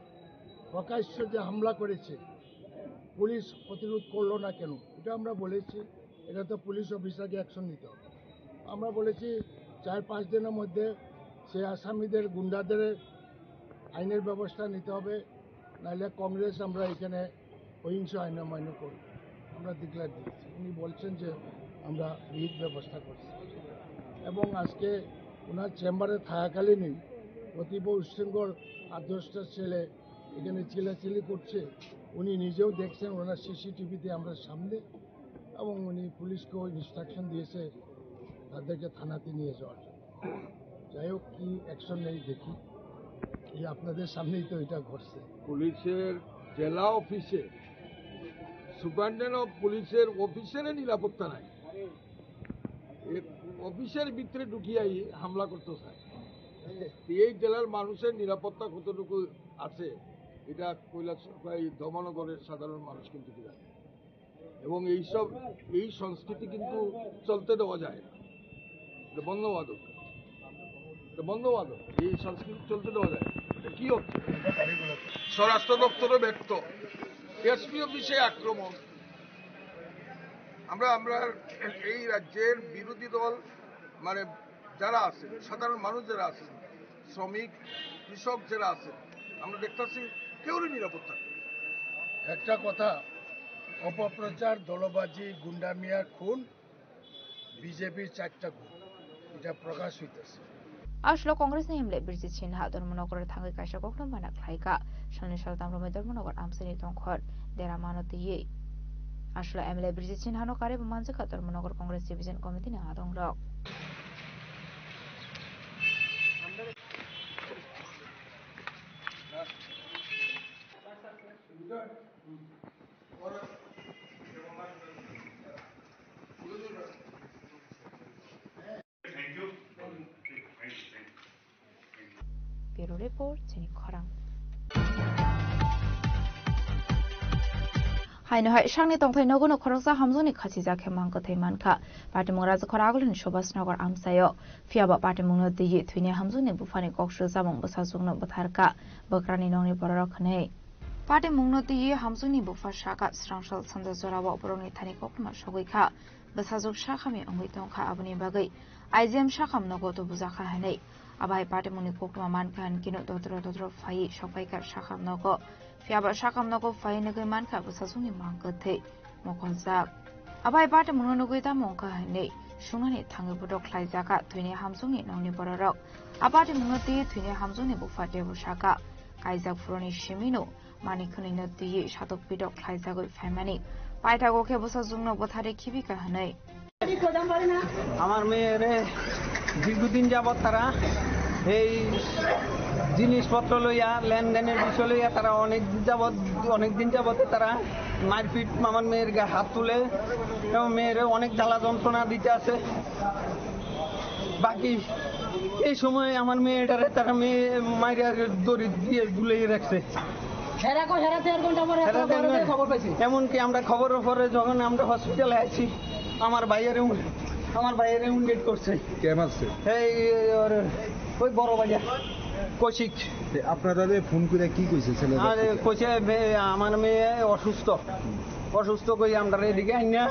প্রকাশ্য যে হামলা করেছে, পুলিশ প্রতিরোধ করলো না কেন, এটা আমরা বলেছি। এটা তো পুলিশ অফিসারকে অ্যাকশন নিতে হবে। আমরা বলেছি, চার পাঁচ দিনের মধ্যে সেই আসামিদের, গুন্ডাদের আইনের ব্যবস্থা নিতে হবে, নাহলে কংগ্রেস আমরা এখানে অহিংস আইন অমান্য করব, আমরা ডিক্লেয়ার দিয়েছি। উনি বলছেন যে আমরা বিহিত ব্যবস্থা করছি। এবং আজকে ওনার চেম্বারে থাকাকালীনই অতীব উচ্ছৃঙ্খল আট দশটা ছেলে এখানে চিল্লাচিল্লি করছে, উনি নিজেও দেখছেন ওনার সিসিটিভিতে আমরা সামনে, এবং উনি পুলিশকেও ইনস্ট্রাকশন দিয়েছে তাদেরকে থানাতে নিয়ে যাওয়ার জন্য। যাই হোক, কি অ্যাকশন নেই দেখি, এই আপনাদের সামনেই তো এটা ঘটছে। পুলিশের জেলা অফিসে সুপারিনটেন্ডেন্ট অফ পুলিশের অফিসের নিরাপত্তা নাই, এ অফিসের ভিতরে ঢুকিয়াই হামলা করতে চায়। এই জেলার মানুষের নিরাপত্তা কতটুকু আছে, এটা কৈলাস, এই ধর্মনগরের সাধারণ মানুষ কিন্তু কি জানে। এবং এইসব, এই সংস্কৃতি কিন্তু চলতে দেওয়া যায় না, এটা বন্ধ হওয়া দরকার, এটা বন্ধ হওয়া দরকার। এই সংস্কৃতি চলতে দেওয়া যায় না। এটা কি হচ্ছে? স্বরাষ্ট্র দপ্তরও ব্যর্থ, এসপি অফিসে আক্রমণ। আমরা, আমরা এই রাজ্যের বিরোধী দল, মানে, যারা আছেন, সাধারণ মানুষ যারা আছেন, শ্রমিক, কৃষক যারা আছেন, আমরা দেখতাছি কেউরই নিরাপত্তা নেই। একটা কথা, অপপ্রচার, দলবাজি, গুন্ডামিয়া, খুন, বিজেপির চারটা গুণ। এটা প্রকাশ হইতেছে। Aswk Congress ni M L A Birjit Sinha Dharmanagar thangwi kaisa kokno mana khlaikha. Salni saltham romwi Dharmanagar amchaini tongkhor dera mano twiwi. Aswk M L A Birjit Sinha no karwi bo manjakha Dharmanagar Congress Division Committee ni adongrok. Bureau Report, chini khorang. Haino hai sakni tongthai nogo no khoroksa hamjwkni khachijak khe mang kwthwi mankha. Patimung Rajakhor Agulini Subhas Nagar amchaio. Phiya ba patimungno twiwi thwini hamjwkni buphani kok swijamung bwsajwkno bwtharkha. Bwkrani nokni bororok hwnwi. Patimungno twiwi hamjwkni bupha sakha, swrang sal sanja jorao borokni thani koktwma sogwi kha. Bwsajwk sakhamni wngwi tongkha, aboni bagwi I G M sakham nogo tubujakha hwnwi. Abo hai patimungni koktwma mankha hinkhe no dotro dotro phaiwi sokphaikha sakham nogo. Phiya ba sakham nogo phaiwi nugwi mankha bwsajwkni mang kwthwi mokoljak. Abo hai patimungno nugwi tamo wngkha hwnwi sungnani thangwi bodo khlaijakha thwini hamjwkni nokni bororok. A patimungno twiwi thwini hamjwkni bupha teibo sakha, kaijak phuruni simino Manik khwnwino twiwi satok pitok khlaijagwi phaimani. Paithago khe bwsajwkno bwtharwi khibika hwnwi. আমার মেয়েরে দীর্ঘদিন যাবৎ তারা এই জিনিসপত্র লইয়া, লেনদেনের বিষয় লইয়া তারা অনেক যাবৎ, অনেক দিন যাবৎ তারা মারপিট আমার মেয়ের গায়ে হাত তুলে এবং মেয়েরে অনেক জ্বালা যন্ত্রণা দিতে আছে। বাকি এই সময় আমার মেয়েটারে তারা মেয়ে মাইরা দড়ি দিয়ে ঝুলিয়ে রাখছে। হেরা কো-, হেরা চার ঘন্টা পরে হেরা আপনার চার ঘরে ঘন্টা। খবর পাইছি। এমনকি আমরা খবরের পরে যখন আমরা হসপিটালে আছি, আমার ভাইয়েরে উন-, আমার ভাইয়েরে উন্ডেট করছে। কে মারছে? এই, ওর, ওই বড় ভাইয়া, কৌশিক। তে আপনারা যে ফোন করে কি কইছে ছেলেটা? আরে, কইছে, "মে-, আমার মেয়ে অসুস্থ।" অসুস্থ কই আমরা এদিকে আইনা,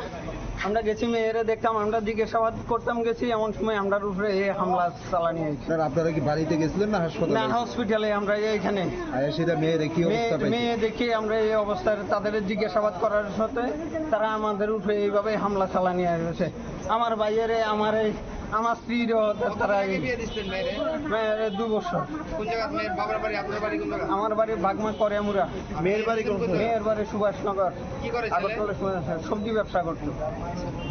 আমরা গেছি মেয়েরে দেখতাম, আমরা জিজ্ঞাসাবাদ করতাম গেছি, এমন সময় আমরার উপরে এই হামলা চালানি হয়েছে। স্যার, আপনারা কি বাড়িতে গেছিলেন না হাসপাতালে? না, হসপিটালে আমরা এইখানে। আর সেটা মেয়েরে কি মেয়ে, অবস্থা পাইছে? মেয়ে দেখে আমরা এই অবস্থায় তাদের জিজ্ঞাসাবাদ করার সাথে তারা আমাদের উপরে এইভাবে হামলা চালানি হয়েছে। আমার ভাইয়েরে, আমার এই, আমার স্ত্রীরও তারা এই বিয়ে দিচ্ছেন মেয়েরে? মেয়েরে দু বছর। কোন জায়গা মেয়ের বাবার বাড়ি, আপনার বাড়ি কোন জায়গা? আমার বাড়ি বাগমা করিয়ামুড়া। মেয়ের বাড়ি কোন জায়গা? মেয়ের বাড়ি সুভাষনগর। কি করে ছেলে? আগরতলা সুভাষ-, সবজি ব্যবসা করতো।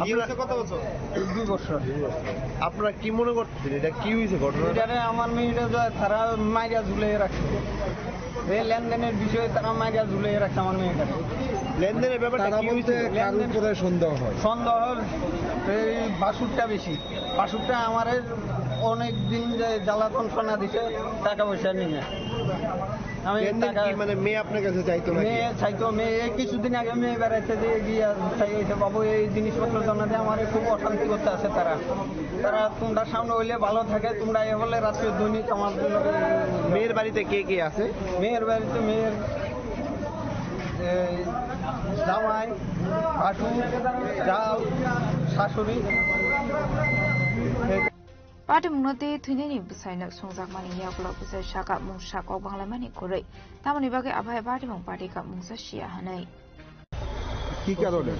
বিয়ে হয়েছে কত বছর? দুই বছর। আপনারা কি মনে করতেছেন, এটা কি হয়েছে ঘটনা? এটারে আমার মেয়েটা যা-, তারা মাইরা ঝুলিয়ে রাখছে। এই লেনদেনের বিষয়ে তারা মাইরা ঝুলিয়ে রাখছে আমার মেয়েটাকে। লেনদেনের ব্যাপারটা তারা কি বলতে হয়েছিল? কার লেনদেন উপরে সন্দেহ হয়? সন্দেহ এই বাসুরটা বেশি। বাসুরটা আমারে অনেক দিন যে জ্বালা যন্ত্রণা দিছে, টাকা পয়সা নিয়ে। আমি লেনদেন টাকা কি, মানে, মেয়ে আপনার কাছে চাইতো নাকি? মেয়ে চাইতো, মেয়ে এই কিছুদিন আগে মেয়ে বেড়াইতে দিয়ে গিয়ে চাইছে, "বাবু, এই জিনিসপত্র জমা দিয়ে আমারে খুব অশান্তি করতে আছে তারা।" তারা তোমরা সামনে হইলে ভালো থাকে, তোমরা এ বলে রাত্রে দৈনিক আমার মেয়ের বাড়িতে কে কে আছে? মেয়ের বাড়িতে মেয়ের, এই, জামাই, ভাসুর, জাল, শাশুড়ি। Patimungno tei thwinani bwsaino songjakmani yagulo bwsai saka mungsa kok banglaimani kwrwi. Tamoni bagwi aphai patimung patikha mungsa siya hwnwi. কি কারণে?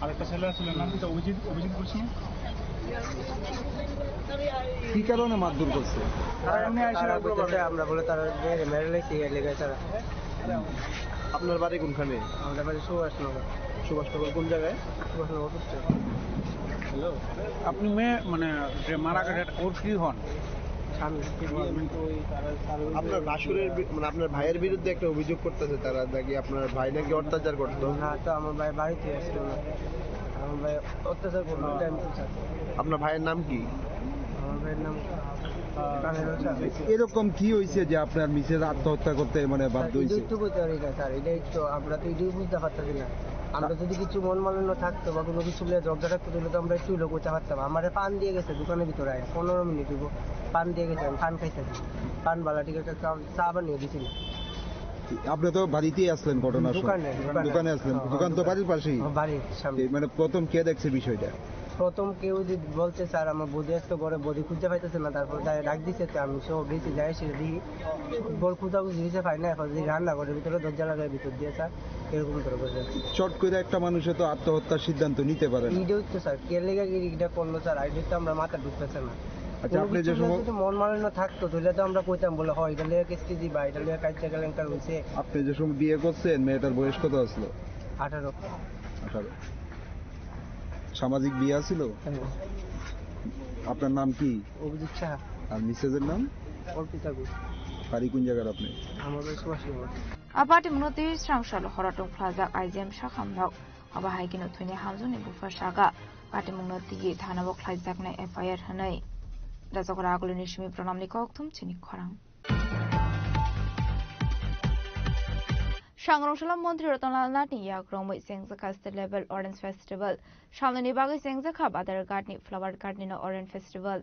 আরেকটা ছেলে আসলে না, এটা অভিজিৎ, অভিজিৎ গোস্বামী। কি কারণে মারধর করছে? তারা এমনি আইসে তারা ওগুলো বলতেছে, করে। আমরা বলে তারা মেরে, মেরে লেগেছে, এর লেগে তারা। আপনার বাড়ি কোনখানে? আমাদের বাড়ি সুভাষনগর। সুভাষনগর কোন জায়গায়? সুভাষনগর উত্তর। হ্যালো। আপনি মেয়ে, মানে, যে মারা গেছে, ওর কি হন? স্বামী। আপনার ভাসুরের বি-, মানে, আপনার ভাইয়ের বিরুদ্ধে একটা অভিযোগ করতেছে তারা, নাকি আপনার ভাই নাকি অত্যাচার করতো? না, তো আমার ভাই বাড়িতে আসলো না। আমার ভাই অত্যাচার করলো, এটা আমি কি চাই? আপনার ভাইয়ের নাম কি? আমার ভাইয়ের নাম কানের হোসেন। এরকম কি হয়েছে যে আপনার মিসেস আত্মহত্যা করতে, মানে, বাধ্য স্যার, হয়েছে? এটাই তো বলতে পারি না, স্যার, এটাই তো, আমরা তো এটাই বুঝতে পারতেছি না। আমরা যদি কিছু মন মালিন্য থাকতো বা কোনো কিছু নিয়ে ঝগড়া থাকতো, তাহলে তো আমরা একটু লোক করতে পারতাম। আমারে পান দিয়ে গেছে দোকানের ভিতরে আয়া, পনেরো মিনিট হইব, পান দিয়ে গেছে, আমি পান খাইতেছি, পান বালা ঠিক আছে, চা, চা বানিয়ে দিছি না। আপনি তো বাড়িতেই আসলেন ঘটনার সময়। দোকানে, দোকানে। দোকানে আসলেন। হ্যাঁ, দোকান তো হ্যাঁ, বাড়ির পাশেই। হ্যাঁ, বাড়ির সামনে। এই মানে প্রথম কে দেখছে বিষয়টা? প্রথম কেউ যদি বলছে, "স্যার, আমার বৌদি আজকে ঘরে বৌদি খুঁজে পাইতেছে না," তারপর তারা ডাক দিছে, তো আমি সহ গেছি, যাই সেটা দেখি বল খোঁজাখুঁজি হয়েছে, পাই না। এখন যদি রান্নাঘরের ভিতরে দরজা লাগায় ভিতর দিয়ে, স্যার, এরকম করে বসে আছে। চট করে একটা মানুষে তো আত্মহত্যার সিদ্ধান্ত নিতে পারে না। এইটাই তো স্যার, কে লেগে এটা করলো স্যার, এটা তো আমরা মাথা ঢুকতেছে না। আচ্ছা, কোনো আপনি যে কিছু সময় যদি মন মালিন্য থাকতো, তাহলে তো আমরা কইতাম, বলে, "হয়, এটা লিয়ে কেস কেজি বা এটা লিয়ে কাজ জায়গা লেনকার হয়েছে।" আপনি যে সময় বিয়ে করছেন, মেয়েটার বয়স কত আসলো? আঠারো। আঠারো। সামাজিক বিয়ে আছিল? হ্যাঁ। আপনার নাম কি? অভিজিৎ সাহা। আর মিসেসের নাম? অর্পিতা গুহ। বাড়ি কোন জায়গার আপনি? আমার বাড়ি Subhashnagar. Apati munoti srang salo horatung phlajak I G M sakham nok. Abo hai khe no thwini hamjwkni bupha saka. Patimungno tigi thana o khlaijaknai F I R hwnwi. Rajak Raguluni simi pranamni kokthum chini khorang. Sangrong Sala Montri Ratan Lal Nath ni yak romwi chengjakha State Level Orange Festival. Samnini bagwi chengjakha Badar Ghat ni Flower Ghat ni no Orange Festival.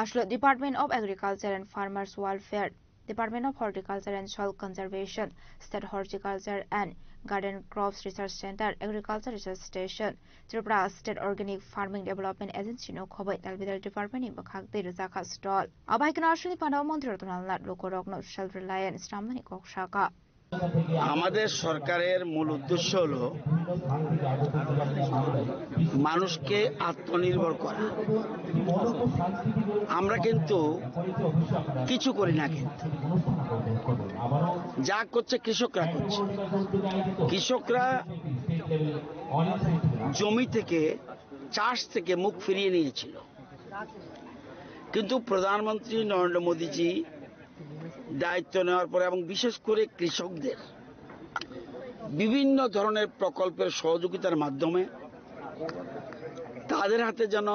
Aslo Department of Agriculture and Farmers Welfare, Department of Horticulture and Soil Conservation, State Horticulture and Garden Crops Research Center, Agriculture Research Station, Tripura State Organic Farming Development Agency no khobai talbidal department ni bwkhak tei rwjakha stall. Abai kheno aswkni phano Montri Ratan Lal Nath lukurokno self reliant swnamnani kok saka. আমাদের সরকারের মূল উদ্দেশ্য হলো মানুষকে আত্মনির্ভর করা। আমরা কিন্তু কিছু করি না, কিন্তু যা করছে কৃষকরা করছে। কৃষকরা জমি থেকে, চাষ থেকে মুখ ফিরিয়ে নিয়েছিল, কিন্তু প্রধানমন্ত্রী নরেন্দ্র মোদীজি দায়িত্ব নেওয়ার পরে এবং বিশেষ করে কৃষকদের বিভিন্ন ধরনের প্রকল্পের সহযোগিতার মাধ্যমে তাদের হাতে যেন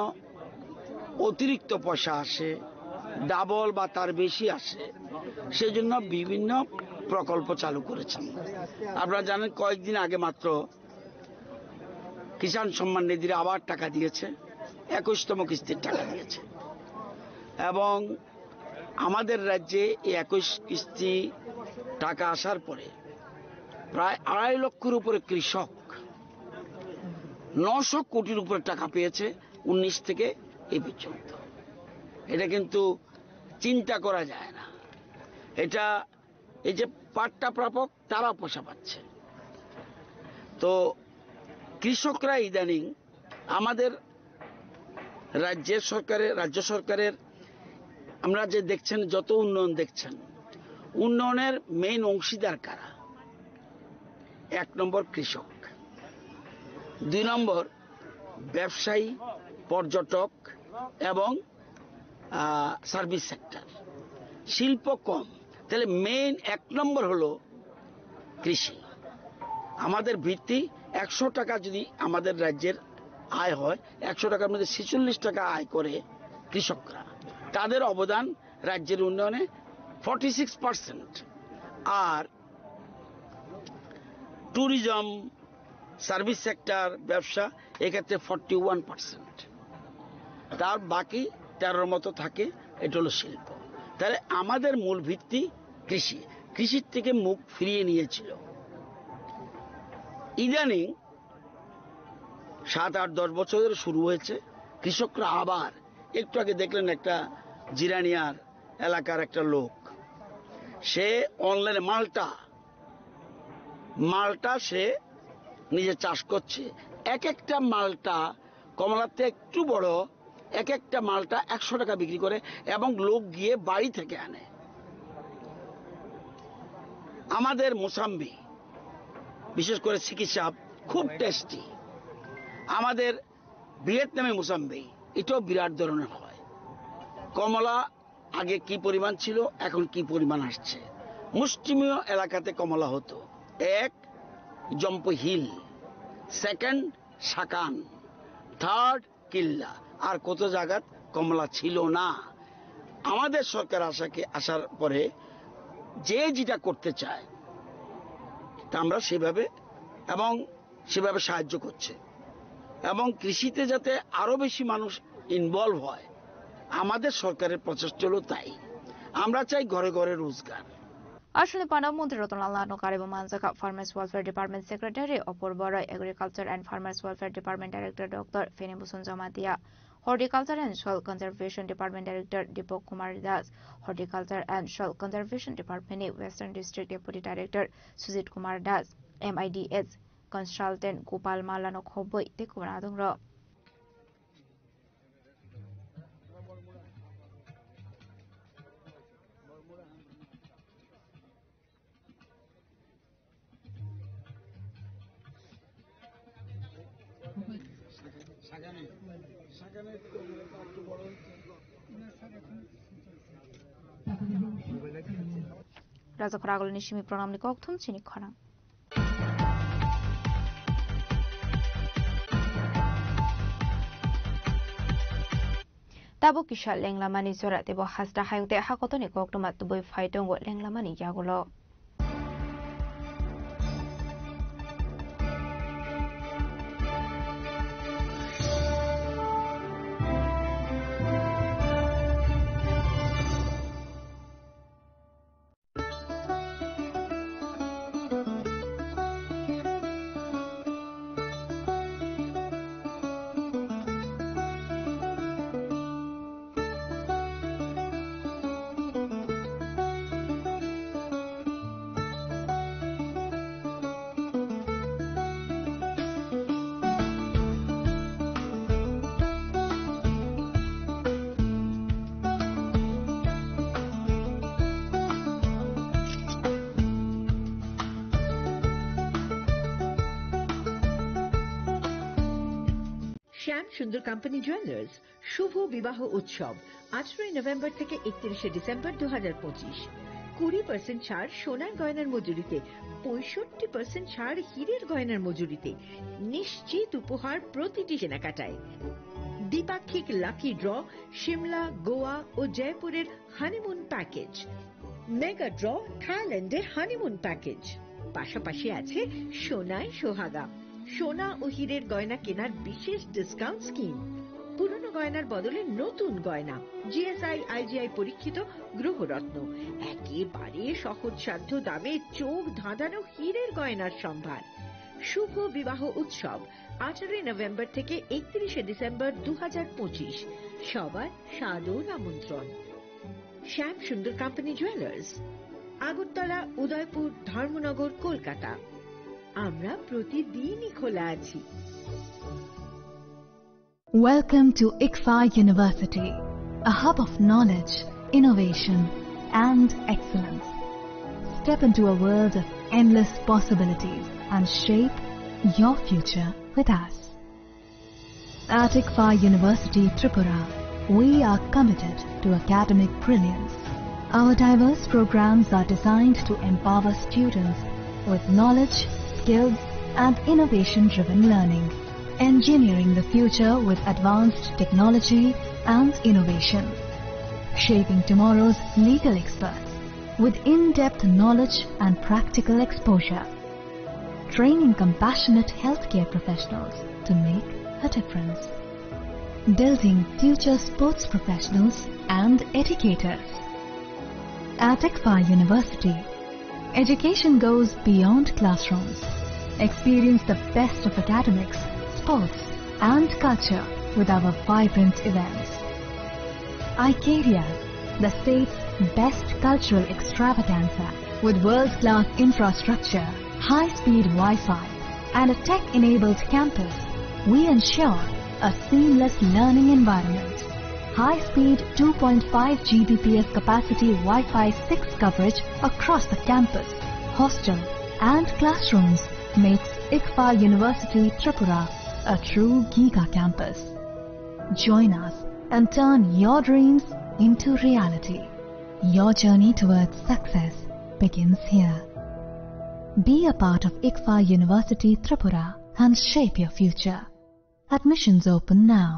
অতিরিক্ত পয়সা আসে, ডাবল বা তার বেশি আসে, সেজন্য বিভিন্ন প্রকল্প চালু করেছেন। আপনারা জানেন, কয়েকদিন আগে মাত্র কিষাণ সম্মান নিধির আবার টাকা দিয়েছে, একুশতম কিস্তির টাকা দিয়েছে। এবং আমাদের রাজ্যে এই একুশ কিস্তি টাকা আসার পরে প্রায় আড়াই লক্ষর উপরে কৃষক নশো কোটির উপরে টাকা পেয়েছে উনিশ থেকে এই পর্যন্ত। এটা কিন্তু চিন্তা করা যায় না। এটা, এই যে পাট্টা প্রাপক, তারা পয়সা পাচ্ছে। তো কৃষকরা ইদানিং আমাদের রাজ্যের সরকারের, রাজ্য সরকারের আমরা যে দেখছেন, যত উন্নয়ন দেখছেন, উন্নয়নের মেইন অংশীদার কারা? এক নম্বর কৃষক, দুই নম্বর ব্যবসায়ী, পর্যটক এবং, আহ, সার্ভিস সেক্টর। শিল্প কম, তাহলে মেইন এক নম্বর হলো কৃষি। আমাদের ভিত্তি একশো টাকা যদি আমাদের রাজ্যের আয় হয়, একশো টাকার মধ্যে ছেচল্লিশ টাকা আয় করে কৃষকরা। তাদের অবদান রাজ্যের উন্নয়নে ফর্টি সিক্স পার্সেন্ট। আর ট্যুরিজম, সার্ভিস সেক্টর, ব্যবসা, এক্ষেত্রে ফর্টি ওয়ান পার্সেন্ট। তার বাকি তেরোর মতো থাকে, এটা হলো শিল্প। তাহলে আমাদের মূল ভিত্তি কৃষি, কৃষির থেকে মুখ ফিরিয়ে নিয়েছিল। ইদানিং সাত, আট, দশ বছর ধরে শুরু হয়েছে, কৃষকরা আবার, একটু আগে দেখলেন একটা জিরানিয়ার এলাকার একটা লোক, সে অনলাইনে মালটা, মালটা সে নিজে চাষ করছে। এক একটা মালটা কমলাতে একটু বড়, এক একটা মালটা একশো টাকা বিক্রি করে এবং লোক গিয়ে বাড়ি থেকে আনে। আমাদের মোসাম্বি, বিশেষ করে সিকিসাব, খুব টেস্টি। আমাদের ভিয়েতনামি মোসাম্বি, এটাও বিরাট ধরনের হয়। কমলা আগে কি পরিমাণ ছিল, এখন কি পরিমাণ আসছে। মুষ্টিমেয় এলাকাতে কমলা হতো, এক জম্পু হিল, সেকেন্ড সাকান, থার্ড কিল্লা, আর কত জায়গাত কমলা ছিল না। আমাদের সরকার আসাকে, আসার পরে যে যেটা করতে চায়, তা আমরা সেভাবে এবং সেভাবে সাহায্য করছে, এবং কৃষিতে যাতে আরো বেশি মানুষ ইনভলভ হয়, আমাদের সরকারের প্রচেষ্টা হলো তাই। আমরা চাই ঘরে ঘরে রোজগার। Aswkni panda Montri Ratan Lal Naharno karibo manjakha Farmers Welfare Department Secretary Apurba Roy, Agriculture and Farmers Welfare Department Director Doctor Feni Bhusan Jamatia, Horticulture and Soil Conservation Department Director Deepak Kumar Das, Horticulture and Soil Conservation Department ni Western District Deputy Director Sujit Kumar Das, M I D S Consultant Gopal Mallano khobwi tei kubun adongrok. Rajakhor agulni simi pranamni kokthum chini khorang. Tabuk kisa lenglamani jora teibo hasta hayung tei hakotoni koktwma tubui phai tongo lenglamani yagulo. শ্যাম সুন্দর company jewellers শুভ বিবাহ উৎসব, আঠারোই নভেম্বর থেকে একত্রিশে ডিসেম্বর দু হাজার পঁচিশ। কুড়ি পার্সেন্ট ছাড় সোনার গয়নার মজুরিতে, পঁয়ষট্টি পার্সেন্ট ছাড় হীরের গয়নার মজুরিতে, নিশ্চিত উপহার প্রতিটি কেনাকাটায়। দ্বিপাক্ষিক লাকি ড্র, সিমলা, গোয়া ও জয়পুরের হানিমুন প্যাকেজ, মেগা ড্র, থাইল্যান্ডে হানিমুন প্যাকেজ, পাশাপাশি আছে সোনায় সোহাগা, সোনা ও হীরের গয়না কেনার বিশেষ ডিসকাউন্ট স্কিম, পুরনো গয়নার বদলে নতুন গয়না, G S I, I G I পরীক্ষিত গ্রহরত্ন, একেবারে সহজসাধ্য দামে চোখ ধাঁধানো হীরের গয়নার সম্ভার। শুভ বিবাহ উৎসব, আঠারোই নভেম্বর থেকে একত্রিশে ডিসেম্বর দু হাজার পঁচিশ। সবার সাদর আমন্ত্রণ। শ্যাম সুন্দর কোম্পানি জুয়েলার্স, আগরতলা, উদয়পুর, ধর্মনগর, কলকাতা। আমরা প্রতিদিনই খোলা আছি। Welcome to ICFAI University, a hub of knowledge, innovation, and excellence. Step into a world of endless possibilities and shape your future with us. At ICFAI University Tripura, we are committed to academic brilliance. Our diverse programs are designed to empower students with knowledge, skills, and innovation-driven learning, engineering the future with advanced technology and innovation, shaping tomorrow's legal experts with in-depth knowledge and practical exposure, training compassionate healthcare professionals to make a difference, building future sports professionals and educators. At ICFAI University, education goes beyond classrooms. Experience the best of academics, sports, and culture with our vibrant events. Icaria, the state's best cultural extravaganza, with world-class infrastructure, high-speed Wi-Fi, and a tech-enabled campus, we ensure a seamless learning environment. High-speed two point five G B P S capacity Wi-Fi six coverage across the campus, hostel, and classrooms makes ICFAI University Tripura a true giga campus. Join us and turn your dreams into reality. Your journey towards success begins here. Be a part of ICFAI University Tripura and shape your future. Admissions open now.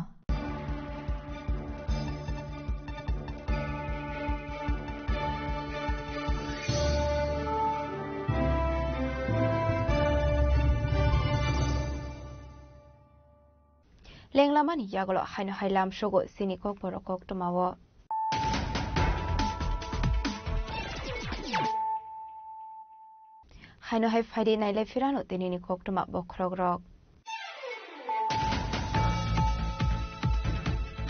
Tenglamani yagulo haino hai lamsogo chini kokborok koktwmao. Haino hai phaidi nailai phirano tinini koktwma bokhorokrok.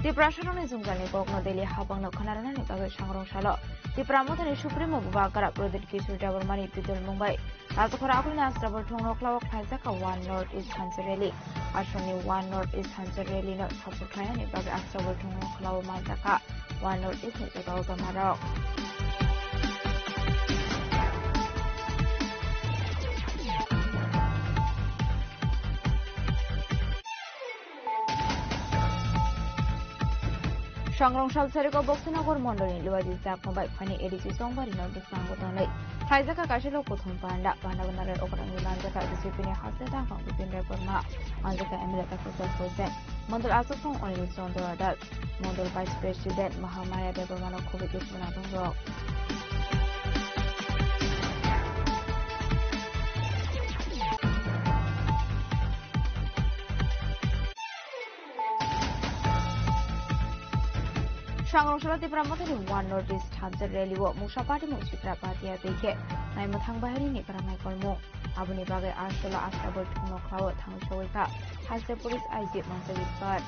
Tiprasarokni jwngjalni kokno Delhi habangno khwnarwnani bagwi sangrong salo Tipra Mothani Supremo Bubagra Pradip Kishore Debbarmani pitol mungbai Rajakhor Akulni Astabol thongno khlao khlaijak kha One North East Hanse Rally. Aswkni One North East Hanse Rally no support khlainani bagwi Astabol thongno khlao manjak kha One North East ni jotao domarok. Sangrong sal sariko Boksinagar mondolni Luwaji Jakno bai phani A D C Chongbarino bwskango tongnai. Khlaijak kha kaisa lok kuthum panda, panda gwnarwi okrangwi manjak kha B J P ni haste tangphang Bipin Debbarma, manjak kha M L A Takhuk Das Hussain, mondol achukthung Anil Chandra Das, mondol Vice President Mahamaya Debbarmano khobwi dukhu natung rok. Sangrong salo Tipra Mothani One North East Hanse Rally o mungsa party mung Chitra Patia tei khe naimwthang bahirini kwrang naikolmung. Aboni bagwi Asolo Astabol thongno khlao thangwi sogwi kha Hanse Police I G Manjari Kar.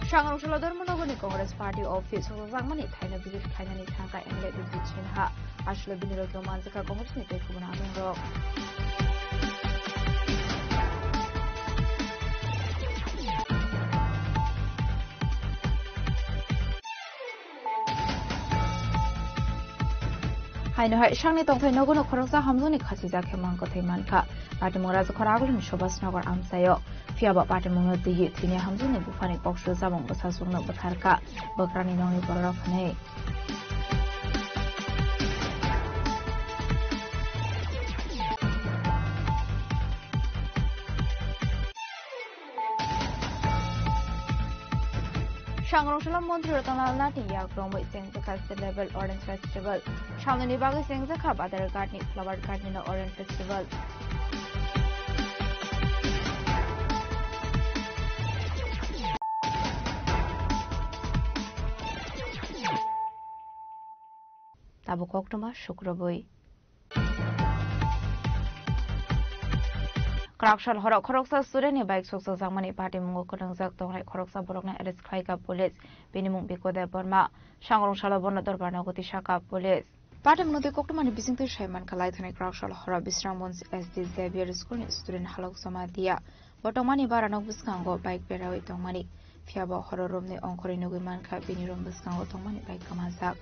Sangrong salo Dharmanagarni Congress Party Office o jakmani thaino visit khlainani thangkha M L A Bijit Sinha. Aswk bini logi o manjakha Congress ni tei kubun adongrok. Haino hai sangni tongthai nogo no khoroksa hamjwkni khachijak khe mang kwthwi mankha. Patimung Rajakhor Akulni Subhas Nagar amchaio. Phiya ba patimungno twiwi thwini hamjwkni buphani koksu chamung bwsajwkno bwtharkha bwkrani nokni bororok hwnwi. Sangrong salo Montri Ratanlal Nath ni yak romwi chengjakha State Level Orange Festival. Samnani bagwi chengjakha Badar Ghat ni Flower Ghat ni no Orange Festival. Tabuk koktwma sukrubwi. Kwraksal horo khoroksa student ni bike sokchakjakmani patimungo kwrwngjak tongnai khoroksa borokno arrest khlaikha police. Bini mung Biko Debbarma. Sangrong salo bono dorbar nogo tisakha police. Patimungno tei koktwmani bisingtwi sai mankha, laithani kwraksal horo Bisramganj S D Xavier School ni student Halok Jamatia. Bo tongmani bara nok bwskango bike berawi tongmani. Phiya bo horo room ni ongkhorwi nugwi mankha, bini room bwskango tongmani bike kwmajak.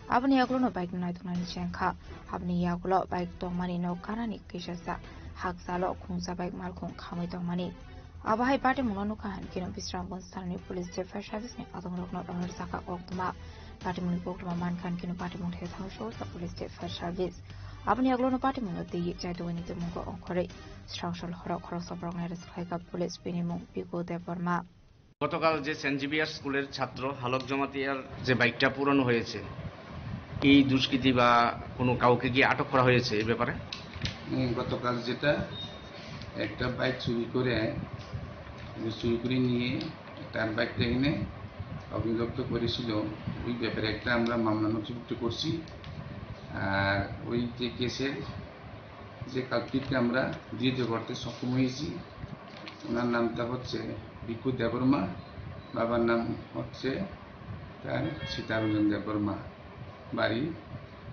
Aboni yagulono bike no naitoknani chengkha. Aboni yagulo bike tongmani nok ganani kisasa hakchalo khungsa bike malkhung khamwi tongmani. Abo hai patimungno nukha hinkhe no Bisramganj thanani police tei fire service ni adongrokno rohorjakha koktwma. Patimungni koktwma mankha hinkhe no patimung thai thangwi sohorsa police tei fire service. Aboni yagulono patimungno twiwi chaitugwi ni tongmungo ongkhorwi. Srangsal horo khoroksa borokno arrest khlaikha police, bini mung Biko Debbarma. গতকাল যে Saint Xavier স্কুলের ছাত্র হালক জমাতিয়ার যে বাইকটা পুরানো হয়েছে, এই দুষ্কৃতী বা কোনো কাউকে কি আটক করা হয়েছে এই ব্যাপারে? হুম, গতকাল যেটা একটা বাইক চুরি করে, চুরি করে নিয়ে তার বাইকটা এনে অগ্নিদগ্ধ করেছিল, ওই ব্যাপারে একটা আমরা মামলা নথিভুক্ত করছি। আর ওই যে কেসের যে কালপ্রিটকে আমরা ধৃত করতে সক্ষম হয়েছি। ওনার নামটা হচ্ছে ভিক্ষু দেববর্মা, বাবার নাম হচ্ছে তার সীতারঞ্জন দেববর্মা, বাড়ি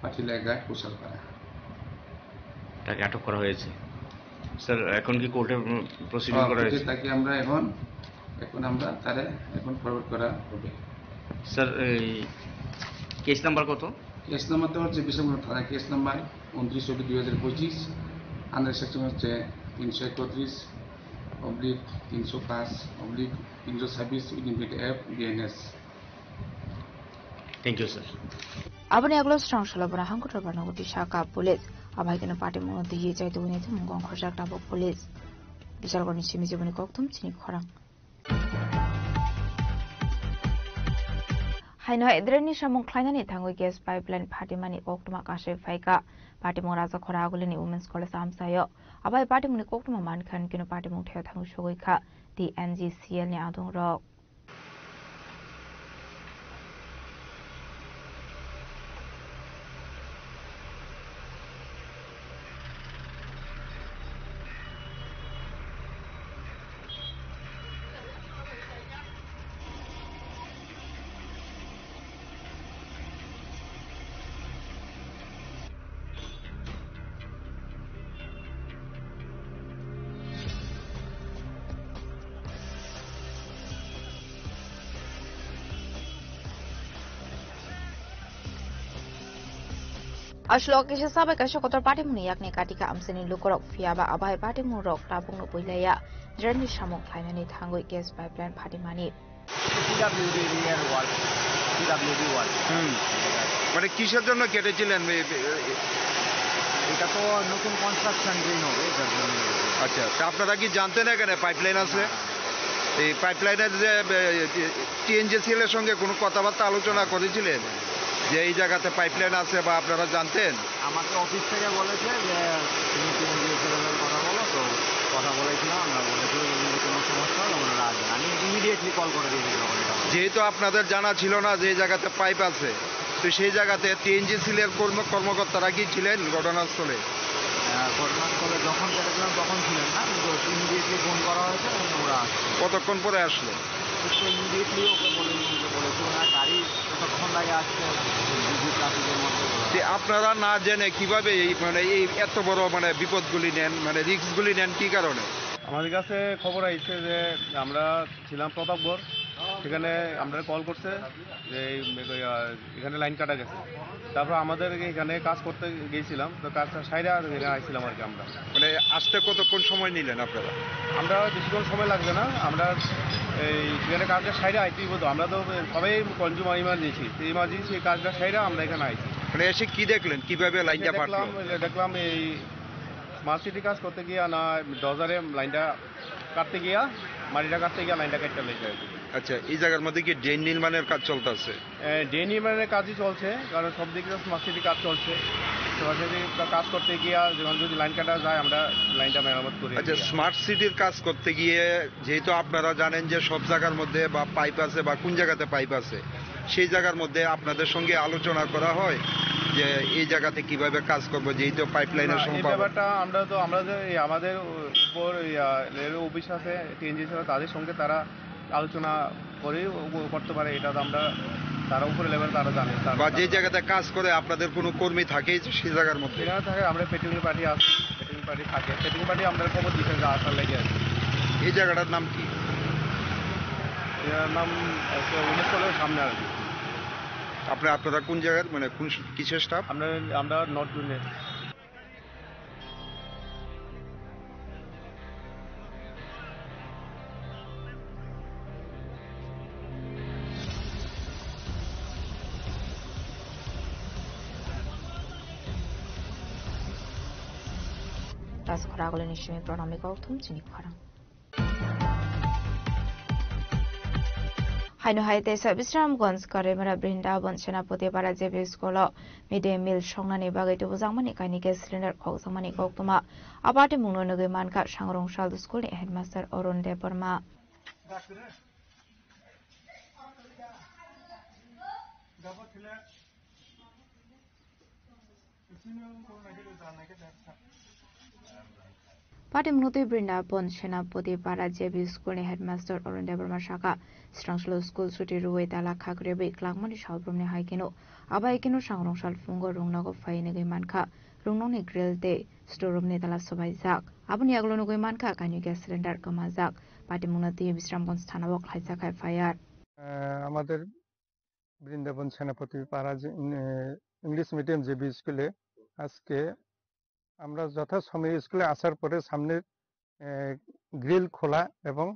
পাটিলাঘাট, কুশালপাড়া। তাকে আটক করা হয়েছে। স্যার, এখন কি কোর্টে, উম, প্রসিডিং হ্যাঁ, করা কোর্টে হয়েছে? তাকে আমরা এখন, এখন আমরা তারে এখন ফরওয়ার্ড করা হবে। স্যার, এই কেস নাম্বার কত? কেস নাম্বারটা হচ্ছে বিশালগড় থানা, কেস নাম্বার ঊনত্রিশ অব্লিক দুই হাজার পঁচিশ, আন্ডার সেকশন হচ্ছে তিনশো একত্রিশ অব্লিক তিনশো পাঁচ অব্লিক তিনশো ছাব্বিশ unit F BNS. Thank you, sir. Aboni yagulo srang salo bono hangkotor barna goti saka police. Abai keno patimungno twiwi chaitugwi naitugmung ongkhorjak tabuk police. Bisalgorni simi jiboni kokthum chini khorang. Haino hai drainni samung khlainani thangwi gas pipeline phatimani koktwma kasui phaikha. Patimung Rajakhora Agulini Women's College amchaio. Abai patimungni koktwma mankha, hwnkhe no patimung theo thangwi sogwi kha T N G C L ni adongrok. Aswk kisa sabai kaisa kotor patimungni yakni katika amchaini lukurok, phiyaba abai patimungrok tabukno puilaiya. Drainni samung khlainani thangwi gas pipeline phatimani. P W D area-r work, P W D work। হুম। মানে কিসের জন্য কেটেছিলেন? এ, এ, এ, এটা তো নতুন construction drain হবে, এটার জন্য। আচ্ছা, তা আপনারা কি জানতেন এখানে পাইপলাইন আছে? না। এই পাইপলাইনের যে, এ, T N G C L এর সঙ্গে কোনো কথাবার্তা আলোচনা করেছিলেন যে এই জায়গাতে পাইপলাইন আছে বা আপনারা জানতেন? আমাকে অফিস থেকে বলেছে যে তুমি T N G C L এর কথা বলো, তো কথা বলেছিলাম, আমরা বলেছি যদি কোনো সমস্যা হয় ওনারা আসবেন। আমি ইমিডিয়েটলি কল করে দিয়েছি যখন এটা হলো। যেহেতু আপনাদের জানা ছিল না যে এই জায়গাতে পাইপ আছে, তো সেই জায়গাতে T N G C L এর কর্ম-, কর্মকর্তারা কি ছিলেন ঘটনাস্থলে? আহ, ঘটনাস্থলে যখন কেটেছিলাম তখন ছিলেন না, কিন্তু ইমিডিয়েটলি ফোন করা হয়েছে এবং ওরা আসছে। কতক্ষণ পরে আসলো? তো ইমিডিয়েটলি ওকে বলে, বলেছি, ওনার গাড়ি কতক্ষণ লাগে আসছে, বিজি ট্রাফিকের মধ্যে ওরা যে আপনারা না জেনে কিভাবে এই, মানে, এই এত বড়, মানে, বিপদগুলি নেন, মানে, রিস্কগুলি নেন কি কারণে? আমাদের কাছে খবর আইছে যে আমরা ছিলাম প্রতাপগড়, সেখানে আমরা কল করছে যে এই, আহ, এখানে লাইন কাটা গেছে। তারপর আমাদের এখানে কাজ করতে গিয়েছিলাম, তো কাজটা সাইরা এখানে আইছিলাম আর কি আমরা। মানে, আসতে কতক্ষণ সময় নিলেন আপনারা? আমরা বেশিক্ষণ সময় লাগবে না, আমরা এই সেখানে কাজটা সাইরা আইতেই হতো। আমরা তো সবাই কনজিউমার ইমার্জেন্সি, তো ইমার্জেন্সি কাজটা সাইরা আমরা এখানে আইছি। মানে, এসে কি দেখলেন, কিভাবে লাইনটা এসে দেখলাম, ফাটলো? দেখলাম এই স্মার্ট সিটি কাজ করতে গিয়া না ডজারে লাইনটা কাটতে গিয়া, মাটিটা কাটতে গিয়া লাইনটা কেটে লেগে আর কি। আচ্ছা, এই জায়গার মধ্যে কি ড্রেন নির্মাণের কাজ চলতেছে? এ, ড্রেন নির্মাণের কাজই চলছে, কারণ সব দিকে তো স্মার্ট সিটি কাজ চলছে। স্মার্ট সিটি কাজ করতে গিয়া যখন যদি লাইন কাটা যায়, আমরা লাইনটা মেরামত করি আচ্ছা, আর কি। স্মার্ট সিটির কাজ করতে গিয়ে যেহেতু আপনারা জানেন যে সব জায়গার মধ্যে বা পাইপ আছে বা কোন জায়গাতে পাইপ আছে, সেই জায়গার মধ্যে আপনাদের সঙ্গে আলোচনা করা হয় যে এই জায়গাতে কিভাবে কাজ করবো, যেহেতু পাইপলাইনের না, এই সমস্যা। ব্যাপারটা আমরা তো, আমরা যে এই আমাদের উপর, ইয়া, রেলওয়ে অফিস আছে, T N G C L, তাদের সঙ্গে তারা আলোচনা করে ও করতে পারে, এটা তো আমরা, তারা উপরে লেভেল তারা জানে, তারা বা যে জানে। জায়গাতে কাজ করে আপনাদের কোনো কর্মী থাকে সেই জায়গার মধ্যে? এখানে থাকে, আমরা পেট্রোলিং পার্টি আছে, পেট্রোলিং পার্টি থাকে, পেট্রোলিং পার্টি আমরা খবর দিতে যা আসার লেগে আছে। এই জায়গাটার নাম কি? এটার নাম একটা উনিশ তলার সামনে আর কি। আপনি, আপনারা কোন জায়গার, মানে, কোন স-, কিসের স্টাফ? আমরা, আমরা নর্থ জোনের। Rajakhora Agulini simi Pranamni kokthum chini khorang. Haino hai teisa Bisramganj Karimura Brindabon Senapati Para J B School o mid day meal songnani bagwi tubujakmani kainwi gas cylinder khokjakmani koktwma. A patimungno nugwi mankha Sangrong Sal School ni headmaster Arun Debbarma. Patimung twi Brindabon Senapati Para J B School ni headmaster Arun Debbarma sakha, Srangslo school chuti rwui tala khak rebwi klangmani salbrumni hai kheno, abo hai kheno Sangrong Sal phungo rungnogo phai nugwi mankha, rungnokni grill tei store room ni tala swbaijak. Aboni yagulo nugwi mankha kainwi gas cylinder kwmajak. Patimungno twi Bisramganj thana o khlaijak hai F I R. আহ, আমাদের বৃন্দাবন সেনাপতি পাড়া যে, উম, আহ, English medium J B স্কুলে আজকে আমরা যথাসময়ে স্কুলে আসার পরে সামনের, আহ, গ্রিল খোলা এবং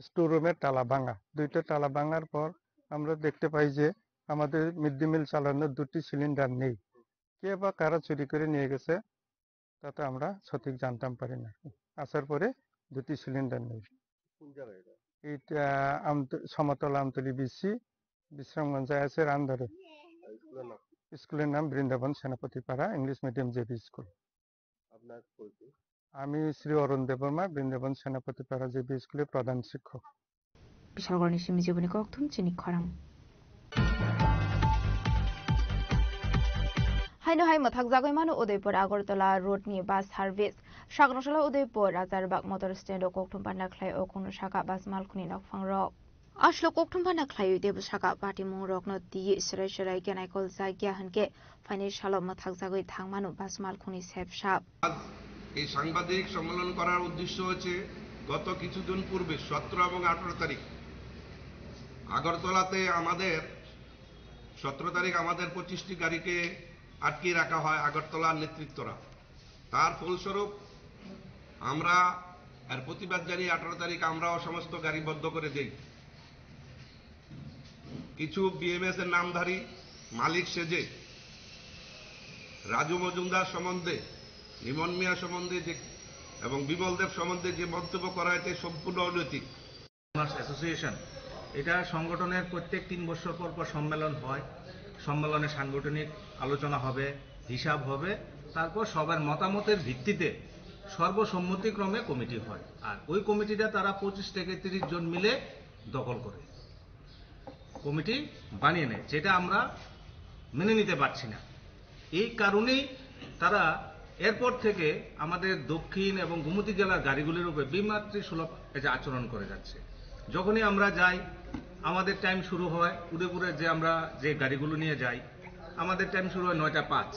স্টোর রুমের তালা ভাঙা। দুইটা তালা ভাঙার পর আমরা দেখতে পাই যে আমাদের মিড ডে মিল চালানোর দুটি সিলিন্ডার নেই। কে বা কারা চুরি করে নিয়ে গেছে, তা তো আমরা সঠিক জানতাম পারি না। আসার পরে দুটি সিলিন্ডার নেই। কোন জায়গায় এটা? এটা আমত-, সমতল আমতলী বি সি, বিশ্রামগঞ্জ আইএসএর আন্ডারে। স্কুলের নাম? স্কুলের নাম বৃন্দাবন সেনাপতি পাড়া ইংলিশ মিডিয়াম জেবি স্কুল। আপনার পরিচয়? আমি শ্রী অরুণ দেববর্মা, বৃন্দাবন সেনাপতি পাড়া জেবি স্কুলের প্রধান শিক্ষক। Bishalgarni simi jiboni kokthum chini khorang. Haino hai mwthakjagwi mano Udaipur Agartala road ni bus service. Sagrongsola Udaipur Rajarbag motor stand o kokthum panda khlai o kono saka bus malkhuni nokphang rok. Aslo kokthum panda khlaiwi teibo saka patimung rokno twiwi serai serai khe naikol jakya hinkhe phainai salo mwthakjagwi thangmano bus malkhuni sep sap. এই সাংবাদিক সম্মেলন করার উদ্দেশ্য হচ্ছে গত কিছুদিন পূর্বে সতেরো এবং আঠারো তারিখ আগরতলাতে আমাদের, সতেরো তারিখ আমাদের পঁচিশটি গাড়িকে আটকে রাখা হয় আগরতলার নেতৃত্বরা। তার ফলস্বরূপ আমরা এর প্রতিবাদ জানিয়ে আঠারো তারিখ আমরাও সমস্ত গাড়ি বন্ধ করে দেই। কিছু বিএমএস এর নামধারী মালিক সেজে রাজু মজুমদার সম্বন্ধে, লিমন মিয়া সম্বন্ধে যে, এবং বিমল দেব সম্বন্ধে যে মন্তব্য করা হয়েছে সম্পূর্ণ অনৈতিক। অ্যাসোসিয়েশন, এটা সংগঠনের প্রত্যেক তিন বছর পর পর সম্মেলন হয়। সম্মেলনে সাংগঠনিক আলোচনা হবে, হিসাব হবে, তারপর সবার মতামতের ভিত্তিতে সর্বসম্মতিক্রমে কমিটি হয়। আর ওই কমিটিটা তারা পঁচিশ থেকে তিরিশ জন মিলে দখল করে কমিটি বানিয়ে নেয়, যেটা আমরা মেনে নিতে পারছি না। এই কারণেই তারা এরপর থেকে আমাদের দক্ষিণ এবং গোমতী জেলার গাড়িগুলির উপরে বিমাতৃসুলভ এই যে আচরণ করে যাচ্ছে। যখনই আমরা যাই, আমাদের টাইম শুরু হয় উদয়পুরে, যে আমরা যে গাড়িগুলো নিয়ে যাই, আমাদের টাইম শুরু হয় নয়টা পাঁচ।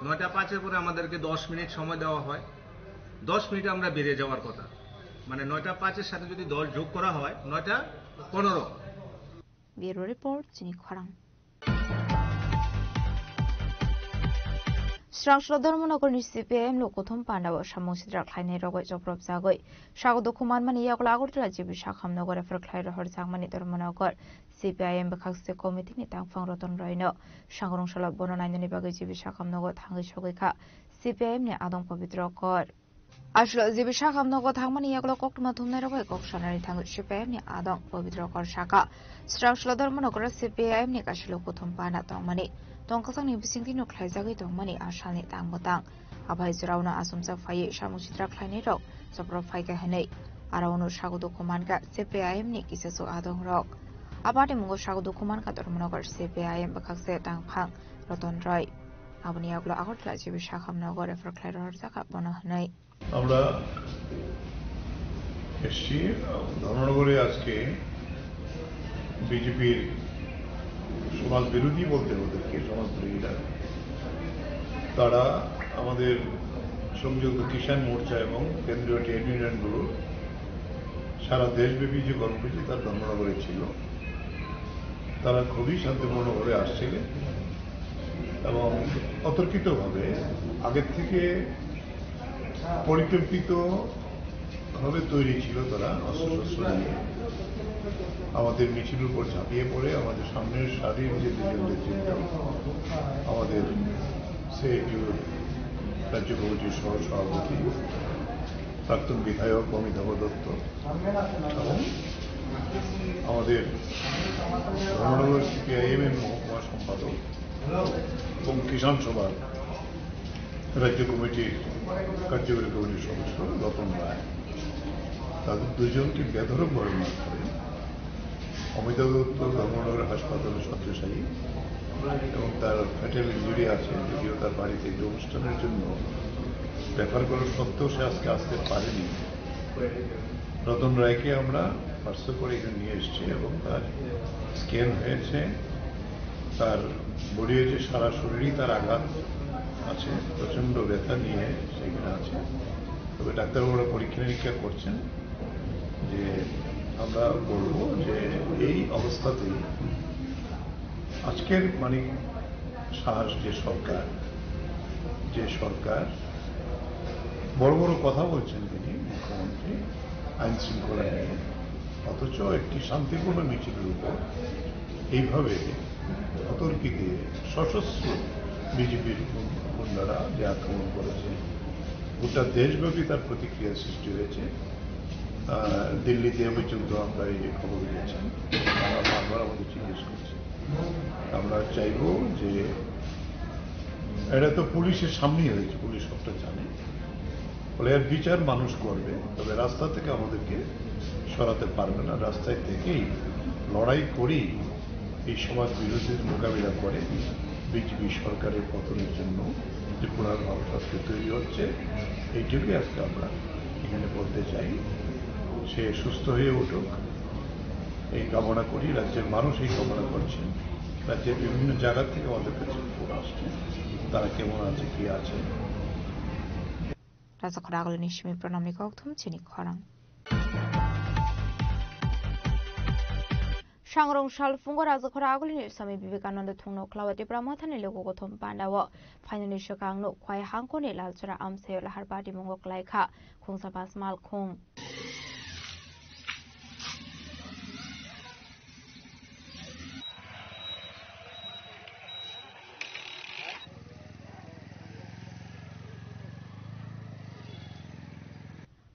নয়টা পাঁচের পরে আমাদেরকে দশ মিনিট সময় দেওয়া হয়। দশ মিনিটে আমরা বেরিয়ে যাওয়ার কথা, মানে নয়টা পাঁচের সাথে যদি দশ যোগ করা হয়, নয়টা পনেরো। Bureau Report, chini khorang. Srangshlo Dharmanagarni C P I M lo kothom pandao samung sitra khlainai rogwi chopropjagwi sago dukhu manmani yagulo Agartala G B Sakham nogo refer khlai rohorjakmani Dharmanagar C P I M bwkhakse committee ni tangphang Roton Roy no sangrong salo bono nainani bagwi G B Sakham nogo thangwi sogwi kha C P I M ni adong Pabitro Kor. Aswk G B Sakham nogo thangmani yagulo koktwma thumnai rok bai kok sanani thangwi C P I M ni adong Pabitro Kor saka. Srangshlo Dharmanagar C P I M ni kaisa luku thum pana tongmani tongkasang ni bisingtwi no khlaijagwi tongmani a salni tang bwtang. Aphai jorao no achomsa phaiwi samung sitra khlainai rok chopro phaikha hinwi. Aro uno sago dukhu mankha C P I M ni kisa chuk adong rok. A party mungo sago dukhu mankha Dharmanagar C P I M bwkhakse tangphang Roton Roy. Aboni yagulo Agartala G B Sakham nogo refer khlai rohorjakha bono hinwi. আমরা এসছি ধর্মনগরে আজকে বিজেপির সমাজ বিরোধী বলতে ওদেরকে সমাজ বিরোধীরা, তারা আমাদের সংযুক্ত কিষাণ মোর্চা এবং কেন্দ্রীয় ট্রেড ইউনিয়নগুলোর সারা দেশব্যাপী যে কর্মসূচি, তার ধর্মনগরে ছিল। তারা খুবই শান্তিপূর্ণভাবে আসছিলেন এবং অতর্কিতভাবে আগের থেকে পরিকল্পিতভাবে তৈরি ছিল তারা অস্ত্রশস্ত্র নিয়ে। আমাদের মিছিলের উপর ঝাঁপিয়ে পড়ে আমাদের সামনের সারির যে দুজন নেতৃত্ব, আমাদের সিআইটিউর রাজ্য কমিটির সহ সভাপতি, প্রাক্তন বিধায়ক অমিতাভ দত্ত এবং আমাদের ধর্মনগর সিপিআইএম এর মহকুমা সম্পাদক এবং কিষাণ সভার রাজ্য কমিটির কার্যকরী কমিটির সদস্য রতন রায়, তাদের দুজনকে বেধড়কভাবে মারধর করে। অমিতাভ দত্ত ধর্মনগর হাসপাতালে শয্যাশায়ী এবং তার ফ্যাটাল ইনজুরি আছে, যদিও তার বাড়িতে একটি অনুষ্ঠানের জন্য রেফার করা সত্ত্বেও সে আজকে আসতে পারেনি। রতন রায়কে আমরা পার্সেল করে এখানে নিয়ে এসেছি এবং তার স্ক্যান হয়েছে, তার বডি হয়েছে, সারা শরীরেই তার আঘাত আছে, প্রচণ্ড ব্যথা নিয়ে সেখানে আছে। তবে ডাক্তারবাবুরা পরীক্ষা নিরীক্ষা করছেন। যে আমরা বলবো যে এই অবস্থাতেই আজকের মানিক সাহার যে সরকার, যে সরকার বড় বড় কথা বলছেন তিনি মুখ্যমন্ত্রী আইন শৃঙ্খলা নিয়ে, অথচ একটি শান্তিপূর্ণ মিছিলের উপর এইভাবে অতর্কিতে সশস্ত্র বিজেপির গুন্ডারা যে আক্রমণ করেছে, গোটা দেশব্যাপী তার প্রতিক্রিয়া সৃষ্টি হয়েছে। আহ, দিল্লিতে পর্যন্ত আমরা এই যে খবর পেয়েছি, আমরা বারবার আমাদের জিজ্ঞেস করছি। আমরা চাইবো যে এটা তো পুলিশের সামনেই হয়েছে, পুলিশ সবটা জানে, ফলে এর বিচার মানুষ করবে। তবে রাস্তা থেকে আমাদেরকে সরাতে পারবে না, রাস্তায় থেকেই লড়াই করি এই সমাজ বিরোধীদের মোকাবিলা করে বিজেপি সরকারের পতনের জন্য যে পুনর্ভাবনা আজকে তৈরি হচ্ছে, এইটুকুই আজকে আমরা এখানে বলতে চাই। সে সুস্থ হয়ে উঠুক, এই কামনা করি। রাজ্যের মানুষ এই কামনা করছেন। রাজ্যের বিভিন্ন জায়গা থেকে আমাদের কাছে ফোন আসছে, তারা কেমন আছে, কি আছে। Rajakhor agulini simi pranamni kokthum chini khorang. Sangrong sal phungo Rajakhor agulini Swami Vivekananda thungno khlawa Tipra Mothani luku kothom pandao phainani swkang nuk khwai hangkorni Lalchora amsaio lahar patimungo klaikha khungsa pasmal khung.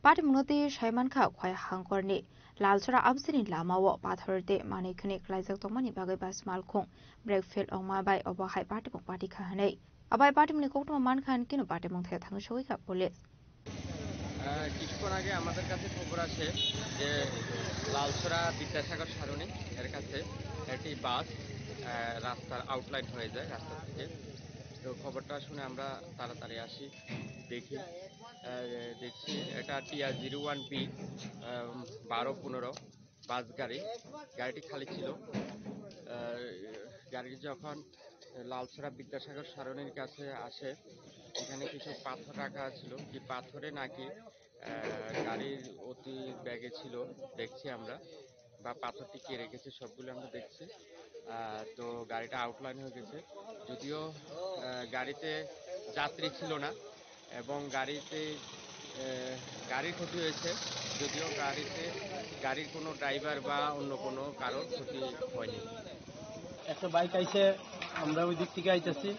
Patimungno twi sai mankha khwai hangkorni Lalchora amsini lamao pathor tei manwi khwnwi klaijak tongmani bagwi basmal khung break fail ongma bai obo hai patimung patikha hwnwi. Abai patimungni koktwma mankha hwn kino patimung thaya thangwi sogwi kha police. আহ, কিছুক্ষণ আগে আমাদের কাছে খবর আসে যে লালছড়া বিদ্যাসাগর সারণি এর কাছে একটি বাস, আহ, রাস্তার আউটলাইন হয়ে যায় রাস্তা থেকে। তো খবরটা শুনে আমরা তাড়াতাড়ি আসি, দেখি, আহ, দেখছি এটা টিআর জিরো ওয়ান পি বারো পনেরো বাস গাড়ি, গাড়িটি খালি ছিল। আহ, গাড়ি যখন লালছড়া বিদ্যাসাগর সারণির কাছে আসে, এখানে কিছু পাথর রাখা ছিল, কি পাথরে নাকি, আহ, গাড়ির অতি বেগে ছিল, দেখছি আমরা, বা পাথরটি কে রেখেছে সবগুলো আমরা দেখছি। আহ, তো গাড়িটা আউটলাইন হয়ে গেছে, যদিও, আহ, গাড়িতে যাত্রী ছিল না এবং গাড়িতে, আহ, গাড়ির ক্ষতি হয়েছে, যদিও গাড়িতে, গাড়ির কোনো ড্রাইভার বা অন্য কোনো কারোর ক্ষতি হয়নি। একটা বাইক আইছে, আমরা ওই দিক থেকে আইতেছি।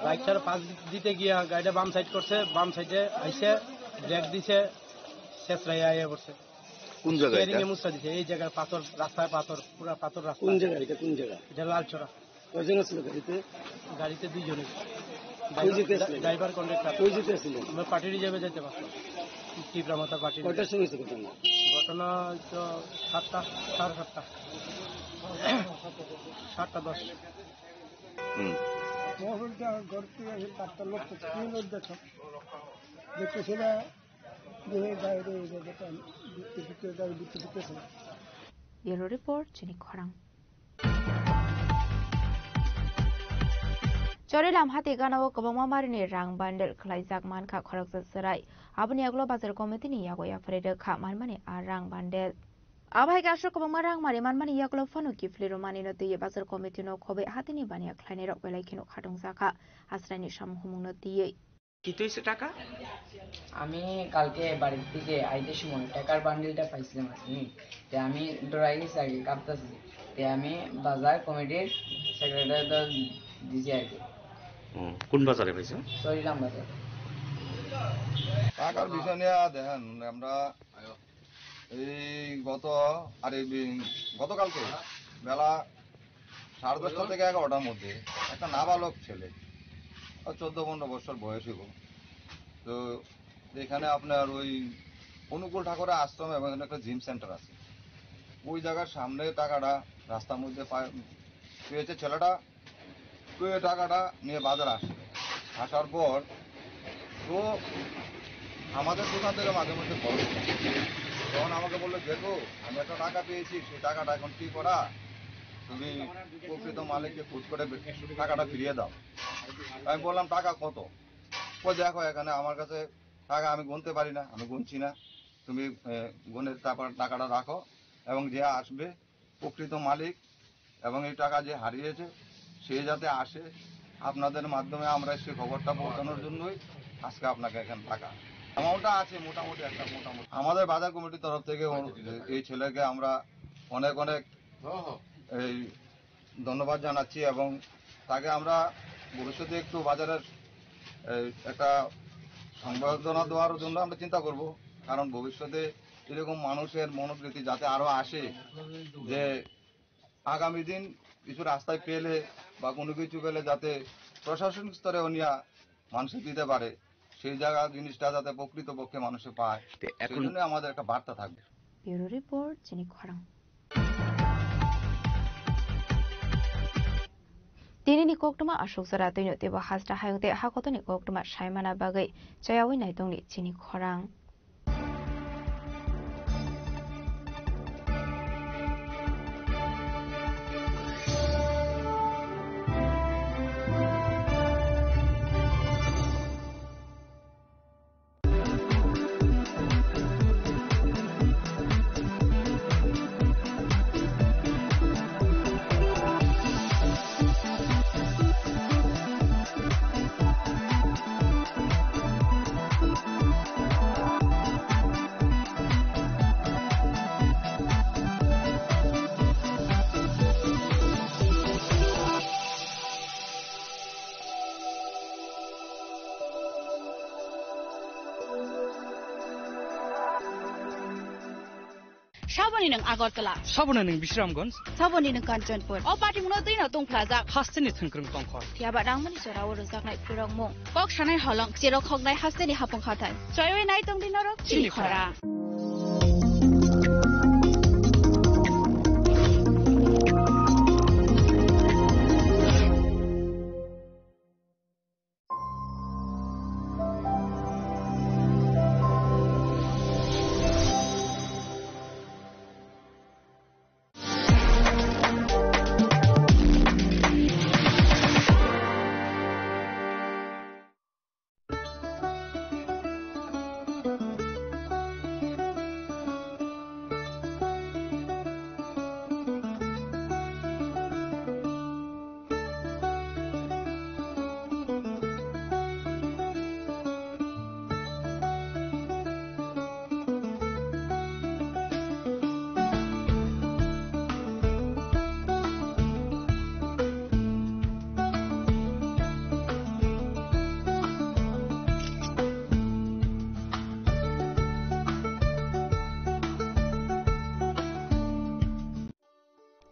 বাইকটার পাশ দিতে গিয়া গাড়িটা বাম সাইড করছে, বাম সাইডে আইছে, ব্রেক দিছে, শেষরাই আইয়া পড়ছে। কোন জায়গা স্টিয়ারিং এটা? এ মুছা দিছে, এই জায়গায় পাথর, রাস্তায় পাথর, পুরা পাথর রাস্তা। কোন জায়গা এটা? কোন জায়গা? এটা লালছড়া। কয়জন আসলো গাড়িতে? গাড়িতে দুইজনে। কই যেতে আসলে? Driver conductor. কই যেতে আসলে? আমরা পার্টি রিজার্ভে যাইতে পারতাম। টিপরা মাথা পার্টি কয়টার সময় হয়েছে ঘটনা? ঘটনা হয়তো সাতটা, সাড়ে সাতটা। সাতটা দশ। হুম। মহলটা ঘর থেকে এসে তার লোক তো কি লোক দেখো। দেখতেছি না, যে বাইরে এই জায়গাটা বিদ্যুৎ, বিদ্যুৎ, গাড়ি বিদ্যুৎ দিতেছে। Bureau report, chini khorang. Chorilam hati gana o kwbangma marini rang bandel khlaijak mankha khoroksa chwrai. Aboni yagulo bazar committee ni yago yapharwi rwkha manmani a rang bandel. Abo hai khe aswk kwbangma rang mari manmani yagulo phano kiphilwi rwmani no twiwi bazar committee no khobwi hatini baniya khlainai rok belai kheno khatungjakha aswraini samung humung no twiwi. কি হয়েছে টাকা? আমি কালকে বাড়ির থেকে আইতে সময় টাকার বান্ডিলটা পাইছিলাম আর কি। তে আমি ডরাই গেছি আগে, কাঁপতেছি। তে আমি বাজার কমিটির সেক্রেটারি দিছি আর কি। হুম, কোন বাজারে পাইছো? সরিলাম বাজার। টাকার বিষয় নিয়ে দেখেন, আমরা এই গত, আর এই বি-, গতকালকে বেলা সাড়ে দশটা থেকে এগারোটার মধ্যে একটা নাবালক ছেলে, ও চোদ্দ পনেরো বছর বয়স হইব। তো এখানে আপনার ওই অনুকূল ঠাকুরের আশ্রম এবং এখানে একটা জিম সেন্টার আছে, ওই জায়গার সামনে টাকাটা রাস্তার মধ্যে পায়, পেয়েছে ছেলেটা। তো এই টাকাটা নিয়ে বাজার আসে, আসার পর তো আমাদের দোকান থেকে মাঝে মধ্যে খরচ হয়। তখন আমাকে বললো, "দেখো, আমি একটা টাকা পেয়েছি, সেই টাকাটা এখন কি করা, তুমি প্রকৃত মালিককে খুঁজ করে বে-, টাকাটা ফিরিয়ে দাও।" আমি বললাম, "টাকা কত?" "ও দেখো, এখানে আমার কাছে টাকা আমি গুনতে পারি না, আমি গুনছি না, তুমি, এ, গুনে তারপর টাকাটা রাখো এবং যে আসবে প্রকৃত মালিক এবং এই টাকা যে হারিয়েছে সে যাতে আসে, আপনাদের মাধ্যমে আমরা সেই খবরটা পৌঁছানোর জন্যই আজকে আপনাকে এখানে ডাকা।" অ্যামাউন্টটা আছে মোটামুটি, একটা মোটামুটি আমাদের বাজার কমিটির তরফ থেকে ও-, এই ছেলেকে আমরা অনেক অনেক এই ধন্যবাদ জানাচ্ছি এবং তাকে আমরা ভবিষ্যতে একটু বাজারের এই একটা সংবর্ধনা দেওয়ার জন্য আমরা চিন্তা করব, কারণ ভবিষ্যতে এরকম মানুষের মনোবৃত্তি যাতে আরো আসে, যে আগামী দিন কিছু রাস্তায় পেলে বা কোনো কিছু পেলে যাতে প্রশাসনিক স্তরে উনিয়া মানুষে দিতে পারে, সেই জায়গা জিনিসটা যাতে প্রকৃতপক্ষে মানুষে পায়, তে সেই এখন জন্য আমাদের একটা বার্তা থাকবে। Bureau report, chini khorang. Tini ni koktwma aswk jora twino teibo hasta hayung tei hakotorni koktwma saimana bagwi chayawi naitongni chini khorang. Saboni nwng Agartala. Saboni nwng Bisramganj. Saboni nwng Kanchanpur. O party muno twi no tongphlajak. Hasteni thwngkwrwng tongkhor. Phiya ba rangmani jora o rwjaknai phwrwngmung. Kok sanai holong, cherok hoknai hasteni hapung hathai. Choiwi nai tongdi norok chini khora.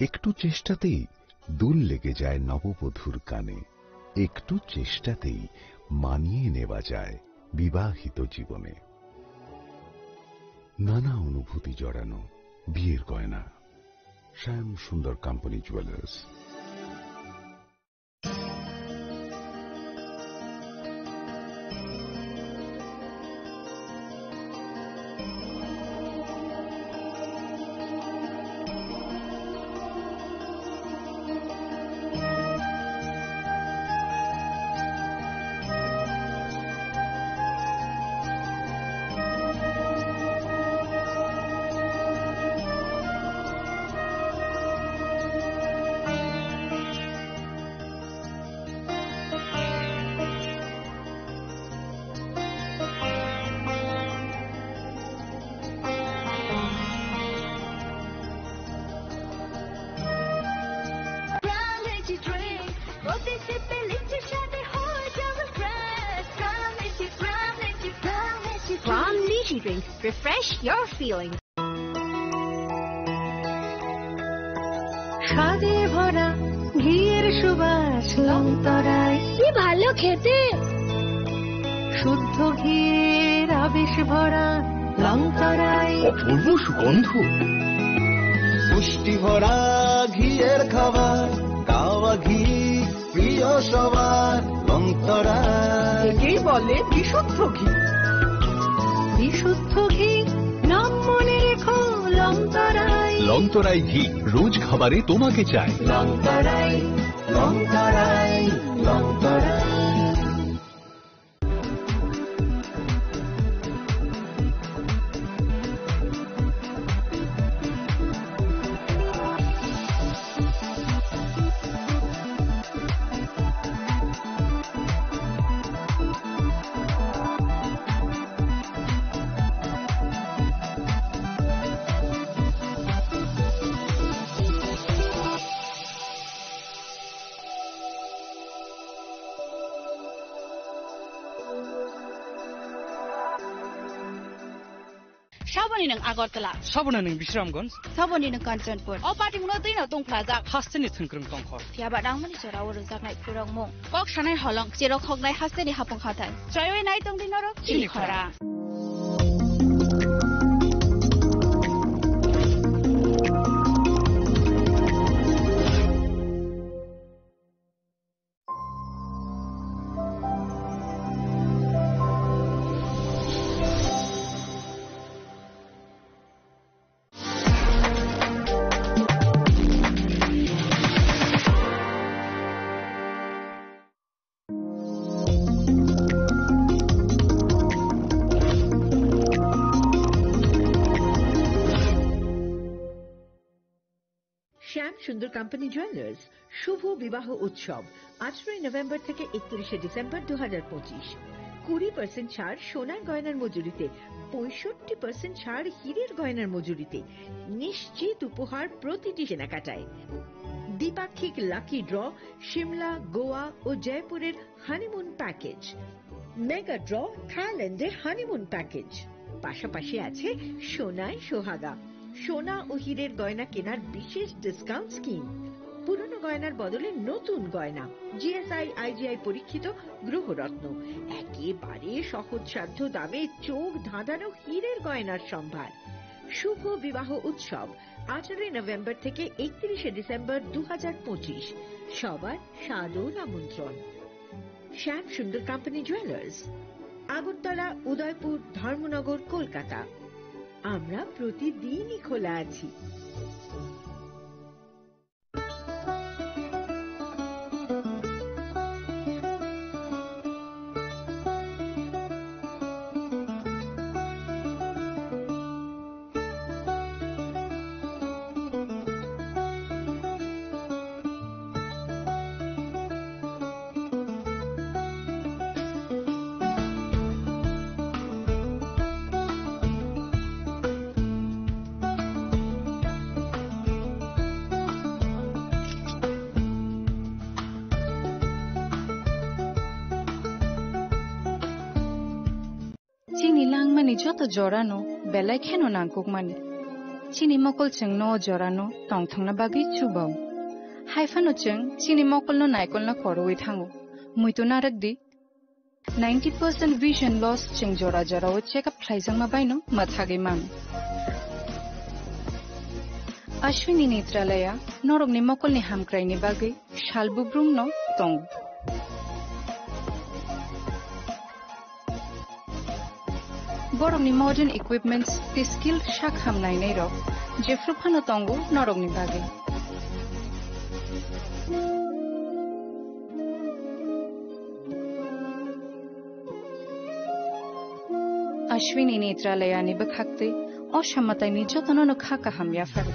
একটু চেষ্টাতেই দুল লেগে যায় নববধূর কানে, একটু চেষ্টাতেই মানিয়ে নেওয়া যায় বিবাহিত জীবনে। নানা অনুভূতি জড়ানো বিয়ের গয়না। শ্যাম সুন্দর company jewellers. Plum Lychee Drink, প্রতি সিপে লিচির স্বাদে হয়ে যাবে fresh. Plum Lychee, Plum Lychee, Plum Lychee Drink। Plum Lychee Drink, refresh your feelings। স্বাদে ভরা ঘিয়ের সুবাস লংতরাই। কি ভালো খেতে। শুদ্ধ ঘিয়ের আবেশ ভরা লংতরাই। অপূর্ব সুগন্ধ। পুষ্টি ভরা ঘিয়ের খাবার, কাওয়া ঘি প্রিয় সবার, লংতরাই। একেই বলে বিশুদ্ধ ঘি। বিশুদ্ধ ঘি, নাম মনে রেখো, লংতরাই। লংতরাই ঘি, রোজ খাবারে তোমাকে চাই। লংতরাই, লংতরাই, লংতরাই। Saboni nwng Agartala. Saboni nwng Bisramganj. Saboni nwng Kanchanpur. O patimungno twino tongphlajak. Hasteni thwngkwrwng tongkhor. Phiyaba nangmani jorao rwjaknai phurokmung. Kok sanai holong, cherok hoknai hasteni hapung hathai. Choiwi nai tongdi norok chini khorang. শ্যাম সুন্দর company jewellers শুভ বিবাহ উৎসব, আঠারোই নভেম্বর থেকে একত্রিশে ডিসেম্বর দু হাজার পঁচিশ। কুড়ি পার্সেন্ট ছাড় সোনার গয়নার মজুরিতে, পঁয়ষট্টি পার্সেন্ট ছাড় হীরের গয়নার মজুরিতে, নিশ্চিত উপহার প্রতিটি কেনাকাটায়। দ্বিপাক্ষিক লাকি ড্র, সিমলা, গোয়া ও জয়পুরের হানিমুন প্যাকেজ, মেগা ড্র, থাইল্যান্ডের হানিমুন প্যাকেজ, পাশাপাশি আছে সোনায় সোহাগা, সোনা ও হীরের গয়না কেনার বিশেষ ডিসকাউন্ট স্কিম। পুরনো গয়নার বদলে নতুন গয়না, জিএসআই, আইজিআই পরীক্ষিত গ্রহরত্ন, একেবারে সহজসাধ্য দামে চোখ ধাঁধানো হীরের গয়নার সম্ভার। শুভ বিবাহ উৎসব, আঠারোই নভেম্বর থেকে একত্রিশে ডিসেম্বর দু হাজার পঁচিশ। সবার সাদর আমন্ত্রণ। শ্যাম সুন্দর কোম্পানি জুয়েলার্স, আগরতলা, উদয়পুর, ধর্মনগর, কলকাতা। আমরা প্রতিদিনই খোলা আছি। Chini langmani joto jorano belai kheno nangkukmani. Chini mokol chwngno o jorano tongthokna bagwi chubao. Haiphano chwng chini mokolno naikolna korowi thango. Muitu narwkdi, ninety percent vision loss chwng jora jorao check up khlaijakma baino mwthagwi mano. Ashwini Netralaya norokni mokolni hamkraini bagwi sal bubrumno tongo. Borokni modern equipments tei skill sak ham nainairok jephru phano tongo norokni bagwi. Ashwini Netralayani bwkhaktwi o samataini jotono no kha kaham yaphar.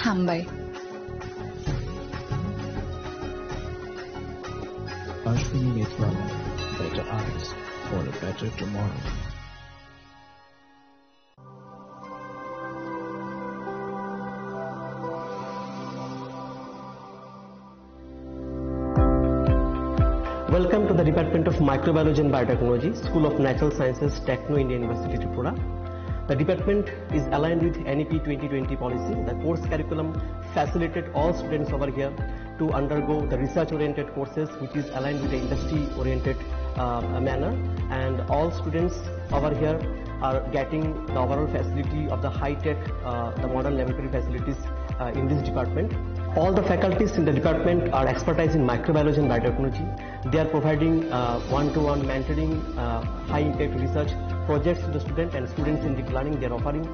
Hambai. Ashwini Netralaya, better eyes for a better tomorrow. Welcome to the Department of Microbiology and Biotechnology, School of Natural Sciences, Techno India University, Tripura. The department is aligned with N E P twenty twenty policy. The course curriculum facilitated all students over here to undergo the research-oriented courses, which is aligned with the industry-oriented, uh, manner. And all students over here are getting the overall facility of the high-tech, uh, the modern laboratory facilities, uh, in this department. All the faculties in the department are expertise in microbiology and biotechnology. They are providing, uh, one-to-one mentoring, uh, high-impact research projects to the student, and students in deep learning they are offering,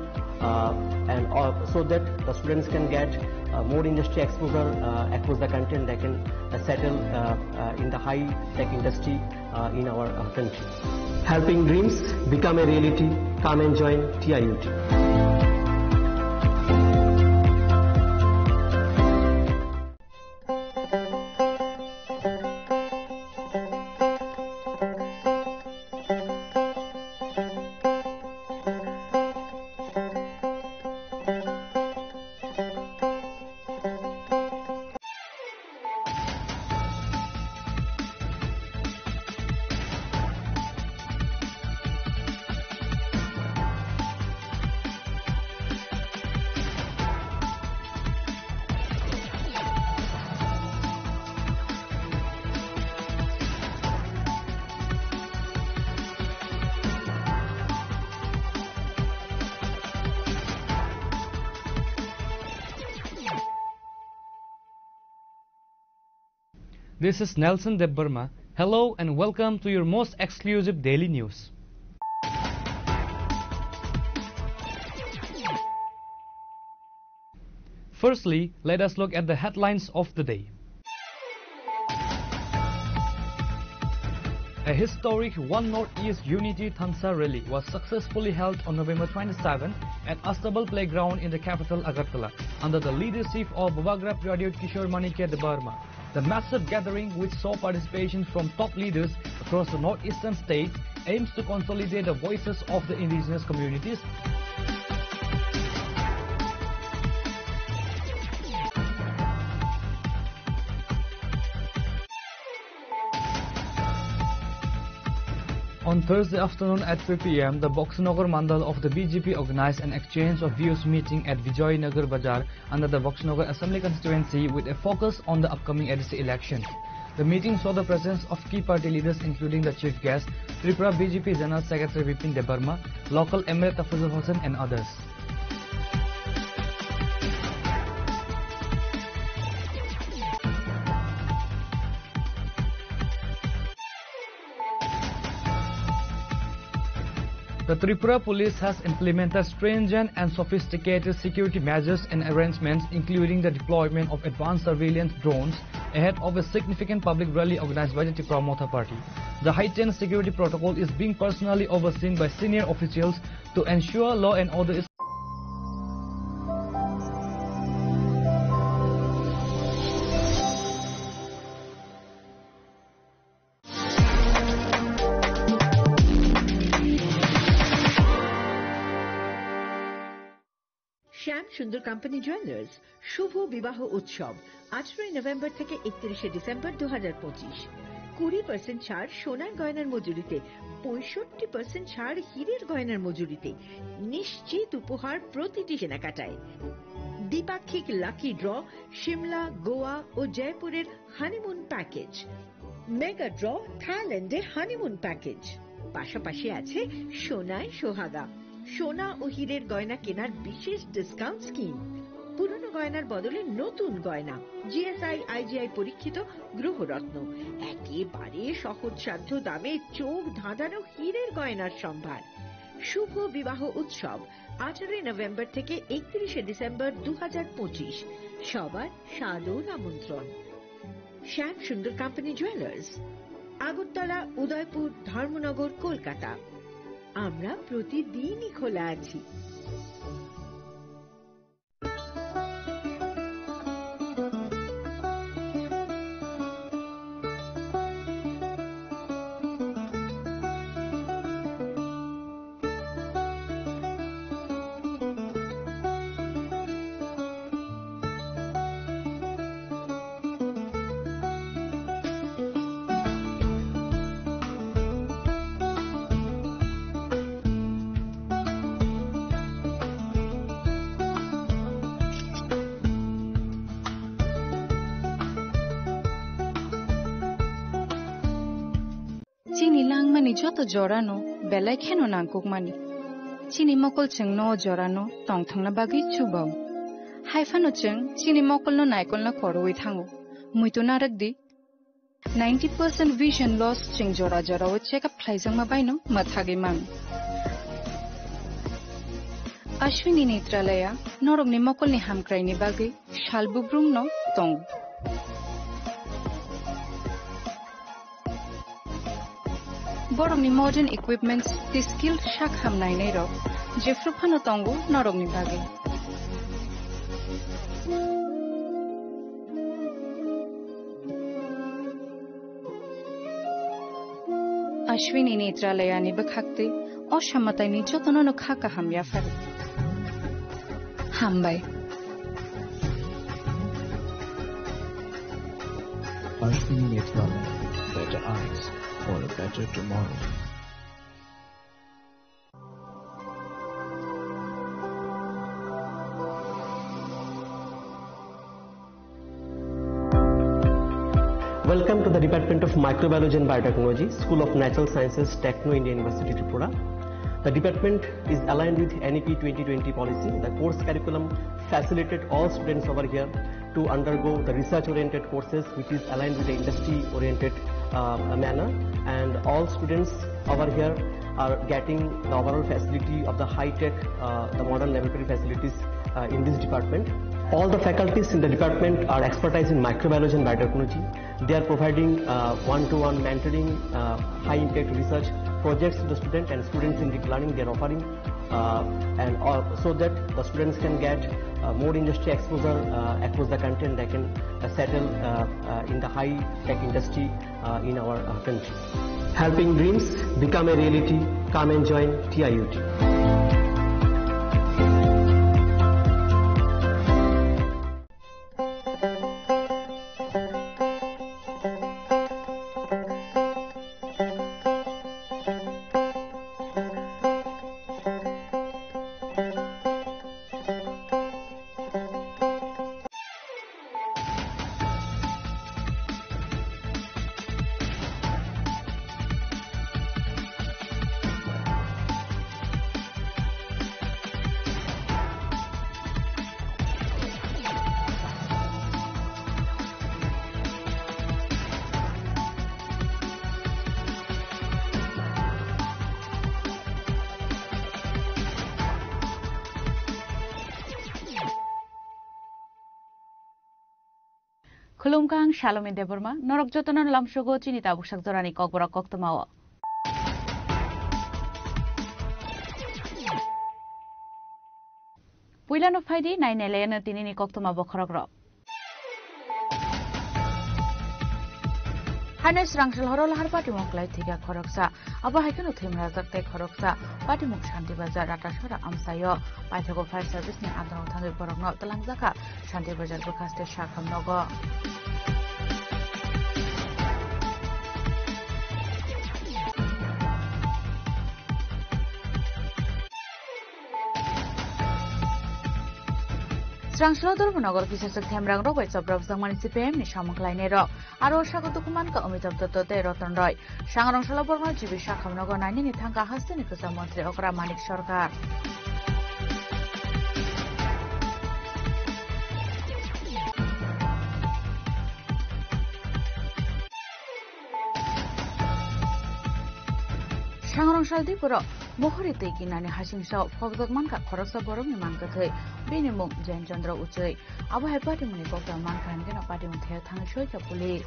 uh, and, uh, so that the students can get, uh, more industry exposure, uh, across the country, and they can, uh, settle, uh, uh, in the high-tech industry, uh, in our, uh, country. Helping dreams become a reality. Come and join T I U T. This is Nelson Debbarma. Hello and welcome to your most exclusive daily news. Firstly, let us look at the headlines of the day. A historic One Northeast Unity Thansa rally was successfully held on November twenty-seven at Astabal Playground in the capital Agartala under the leadership of Bubagra Pradyot Kishore Manikya Debbarma. The massive gathering, which saw participation from top leaders across the northeastern states, aims to consolidate the voices of the indigenous communities. On Thursday afternoon at three p m, the Boxnagar Mandal of the B J P organized an exchange of views meeting at Vijay Nagar Bazar under the Boxnagar Assembly Constituency with a focus on the upcoming A D C election. The meeting saw the presence of key party leaders including the chief guest, Tripura B J P General Secretary Bipin Debbarma, local M L A Tafazul Hossain and others. The Tripura Police has implemented stringent and sophisticated security measures and arrangements, including the deployment of advanced surveillance drones ahead of a significant public rally organized by the Tipra Motha Party. The heightened security protocol is being personally overseen by senior officials to ensure law and order is শ্যাম সুন্দর company jewellers শুভ বিবাহ উৎসব আঠারোই নভেম্বর থেকে একত্রিশে ডিসেম্বর দু হাজার পঁচিশ। কুড়ি পার্সেন্ট ছাড় সোনার গয়নার মজুরিতে, পঁয়ষট্টি পার্সেন্ট ছাড় হীরের গয়নার মজুরিতে, নিশ্চিত উপহার প্রতিটি কেনাকাটায়। দ্বিপাক্ষিক লাকি ড্র, সিমলা, গোয়া ও জয়পুরের হানিমুন প্যাকেজ। মেগা ড্র, থাইল্যান্ডে হানিমুন প্যাকেজ। পাশাপাশি আছে সোনায় সোহাগা, সোনা ও হীরের গয়না কেনার বিশেষ ডিসকাউন্ট স্কিম। পুরনো গয়নার বদলে নতুন গয়না, G S I, I G I পরীক্ষিত গ্রহরত্ন, একেবারে সহজসাধ্য দামে চোখ ধাঁধানো হীরের গয়নার সম্ভার। শুভ বিবাহ উৎসব আঠারোই নভেম্বর থেকে একত্রিশে ডিসেম্বর দু হাজার পঁচিশ। সবার সাদর আমন্ত্রণ। শ্যাম সুন্দর কোম্পানি জুয়েলার্স, আগরতলা, উদয়পুর, ধর্মনগর, কলকাতা। আমরা প্রতিদিনই খোলা আছি। Chini langmani joto jorano belai kheno nangkukmani. Chini mokol chwngno o jorano tongthokna bagwi chubao. Haiphano chwng chini mokolno naikolna korowi thango. Muitu narwkdi, ninety percent vision loss chwng jora jorao check up khlaijakma baino mwthagwi mano. Ashwini Netralaya norokni mokolni hamkraini bagwi sal bubrumno tongo. Borokni modern equipments tei skilled sak ham nainairok jephru phano tongo norokni bagwi. Ashwini Netralayani bwkhaktwi o samataini jotono no kha kaham yapharo. Hambai. Ashwini Netralaya, better eyes for a better tomorrow. Welcome to the Department of Microbiology and Biotechnology, School of Natural Sciences, Techno India University, Tripura. The department is aligned with N E P twenty twenty policy. The course curriculum facilitated all students over here to undergo the research-oriented courses which is aligned with the industry-oriented uh, manner, and all students over here are getting the overall facility of the high-tech, uh, the modern laboratory facilities uh, in this department. All the faculties in the department are expertise in microbiology and biotechnology. They are providing uh, one-to-one mentoring, uh, high-impact research projects to the student and students-centric learning they are offering, uh, and all, so that the students can get uh, more industry exposure uh, across the country, and they can uh, settle uh, uh, in the high-tech industry uh, in our uh, country. Helping dreams become a reality. Come and join T I U T. Khulumkha, ang Salome Debbarma, norok jotono lamsogo chini tabuk sak jorani kokborok koktwmao. Puilano phaidi, nainailaino tinini koktwma bokhorokrok. Haino srangsil horo lahar patimung kwlai thwikha khoroksa. Abo hai kheno thwimrajak tei khoroksa patimung Shanti Bazar Ratasora amchaio. Paithago fire service ni andorok thangwi borokno twlangjakha Shanti Bazar bwkhaste sakham nogo. Srangslo Dharmanagar kisa swk themrang rok bai chopropjakmani C P I M ni samung khlainai rok. Aro sago dukhu mankha Amitabh Dutta tei Ratan Roy. Sangrong salo borokno G B sakhamnogo nainani thangkha hasteni kwcham montri okra Manik Sarkar. Sangrong sal diporo mohori twi kinani hasingsa phokjak mankha khoroksa borokni mankwthwi, bini mung Jen Chandra Uchwi. Abo hai patimungni kokdal mankha hinkhe no patimung thaya thangwi soikha police.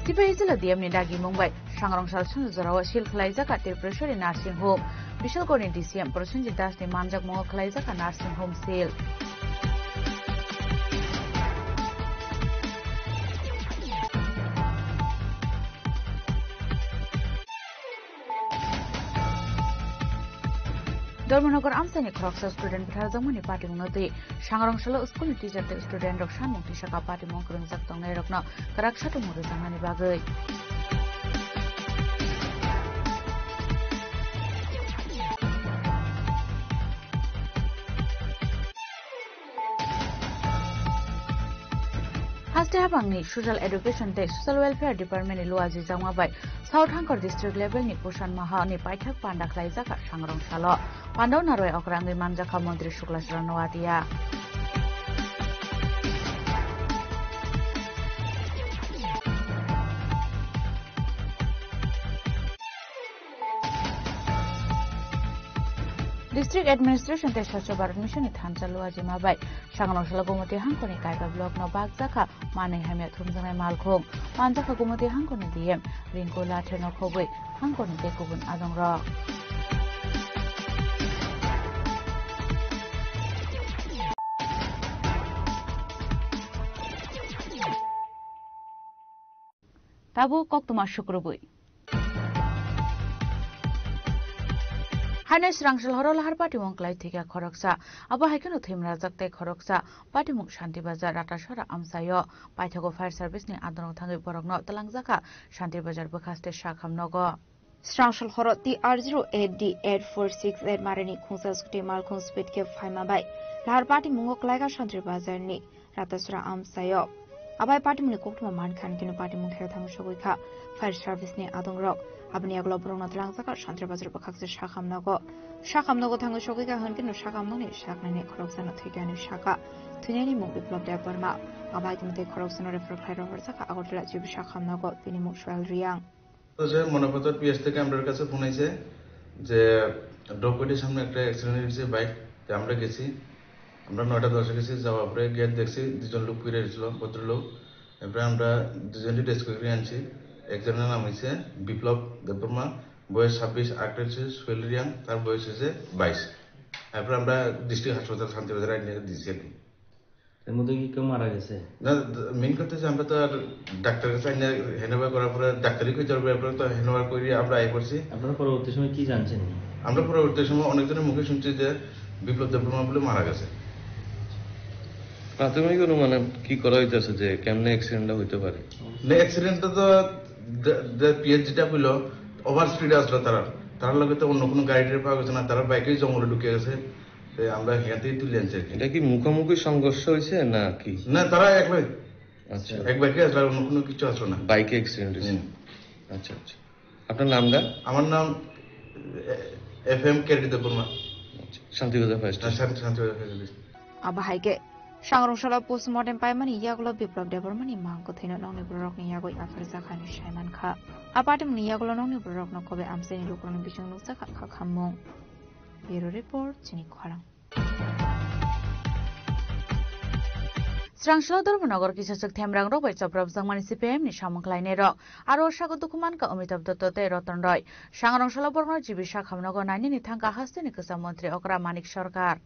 Sipahi jila D M ni dagimung bai Sangrong sal sunu jorao seal khwlaijak a Tripureshwari Nursing Home. Bishalgorni D C M Prosenjit Das ni manjakmungo khwlaijak a Nursing Home seal. Dharmanagar amchaini khoroksa student butharjakmani patimungno twi Sangrong salo school ni teacher tei student rok sanmung tisaka patimung kwrwngjak tongnairokno kwrak satung rwjaknani bagwi. Haste habangni Social Education tei Social Welfare Department ni luajijakma bai South Hangkor District level ni Posan Maha ni paithak panda khlaijak a Sangrong salo. Pandao narwai okra wngwi manjakha Montri Sukla Chran Noatia. District Administration tei Swachh Bharat Mission ni thansa luajima bai Sangrong salo Gumoti Hangkor ni Kaiba block no bakjakha manwi hamya thumjaknai malkhung. Manjakha Gumoti Hangkor ni D M Rinku Lathe no khobwi Hangkor ni tei kubun adongrok. Tabuk koktwma sukrubwi. Haino srangsil horo lahar patimung kwlai thwikha khoroksa. Abo hai kheno thwimrajak tei khoroksa patimung Shanti Bazar Ratasora amchaio. Paithago fire service ni adongrok thangwi borokno twlangjakha Shanti Bazar bwkhaste sakham nogo. Srangsil horo T R zero eight D eight four six eight marini khungsa scooty malkhung speed khe phaima bai lahar patimungo kwlaikha Shanti Bazar ni Ratasora amchaio. Abai patimungni koktwma mankha, hinkhe no patimung thaio thangwi sogwi kha fire service ni adongrok. Aboni yagulo borokno twlangjakha Santri Bazar bwkhaksa sakhamnogo. Sakhamnogo thangwi sogwi kha hinkhe no sakhamnokni saknaini khoroksano thwikha hinwi sakha. Thwinaini mung Biplab Debbarma. Abai tongtwi khoroksano refer khlai rohorjakha Agartala G B sakhamnogo, bini mung Sohel Riang. To je মনপথর পিএস থেকে আমরার কাছে ফোন আইছে যে ডকইটির সামনে একটা অ্যাক্সিডেন্ট হয়েছে বাইক, তো আমরা গেছি, আমরা নয়টা দশে গেছি, যাওয়ার পরে গেট দেখছি দুজন লোক ফিরে এসেছিল, ভদ্রলোক। এরপরে আমরা দুজনকে রেস্কিউ করে আনছি। একজনের নাম হচ্ছে বিপ্লব দেববর্মা, বয়স ছাব্বিশ, আরেকটা হচ্ছে সোহেল রিয়াং, তার বয়স হচ্ছে বাইশ। এরপরে আমরা ডিস্ট্রিক্ট হাসপাতাল শান্তিবাজারে নিয়ে দিয়েছি আর কি। এর মধ্যে কি কেউ মারা গেছে? না, মেইন কথা হচ্ছে আমরা তো আর ডাক্তারের কাছে আইনা হ্যান্ডওভার করার পরে ডাক্তারি কই চলবে, এরপরে তো হ্যান্ডওভার করি আমরা আই করছি। আপনারা পরবর্তী সময় কি জানছেন? আমরা পরবর্তী সময় অনেকজনের মুখে শুনছি যে বিপ্লব দেববর্মা বলে মারা গেছে। প্রাথমিক অনুমানে কি করা হইতেছে যে কেমনে অ্যাক্সিডেন্টটা হইতে পারে? না, অ্যাক্সিডেন্টটা তো দে-, দে-, পিএস যেটা হইলো, ওভার স্পিডে আসলো তারা, তার লগে তো অন্য কোনো গাড়ি টাড়ি পাওয়া গেছে না, তারা বাইকেই জঙ্গলে ঢুকে গেছে। তো আমরা এখান থেকে তুলে আনছি আর কি। এটা কি মুখোমুখি সংঘর্ষ হয়েছে না কি? না, তারা একলাই। আচ্ছা। এক বাইকে আসলে আর অন্য কোনো কিছু আসলো না। বাইকে অ্যাক্সিডেন্ট হয়েছে। হুম। আচ্ছা, আচ্ছা। আপনার নামটা? আমার নাম এ-, এফ এম কেডি দেববর্মা। আচ্ছা, শান্তিবাজার ফায়ার স্টেশন। হ্যাঁ, শান্তি, Shantibazar fire station. Abo hai khe, sangrong salo postmortem paimani yagulo Biplab Debbarmani mang kwthwino nokni bororokni yagwi apharjak hinwi saimankha. A patimungni yagulo nokni bororokno kobe amchaini lukurokni bising nukjakha kha khammung. Bureau Report, Chini Khorang. Srangsla Dharmanagar kisa swk themrang rok bai chopropjakmani C P I M ni samung khlainai rok. Aro sago dukhu mankha Amitabh Dutta tei Ratan Roy. Sangrong salo borokno G B sakhamnogo nainani thangkha hasteni kwcham montri okra Manik Sarkar.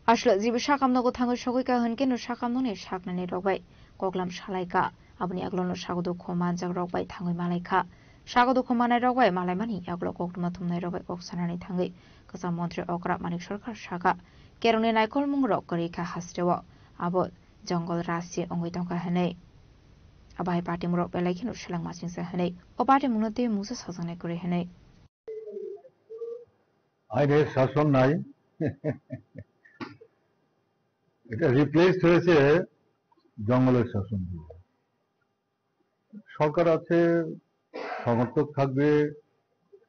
Aswk G B sakhamnogo thangwi sogwi kha hinkhe no sakhamnokni saknaini rok bai koklam salai kha. Aboni yagulo no sago dukhu manjak rok bai thangwi malai kha. Sago dukhu manai rok bai malaimani yagulo koktwma thumnai rok bai kok sanani thangwi kwcham montri okra Manik Sarkar sakha, kerongni naikolmung rok kwrwi kha hasteo. Abo jongol rasi wngwi tongkha hinwi. Abo hai patimung rok belai kheno seleng masingsa hinwi. O patimungno tei mungsa sajaknai kwrwi hinwi. আইনের শাসন নাই, এটা রিপ্লেসড হয়েছে জঙ্গলের শাসন দিয়ে। সরকার আছে, সমর্থক থাকবে,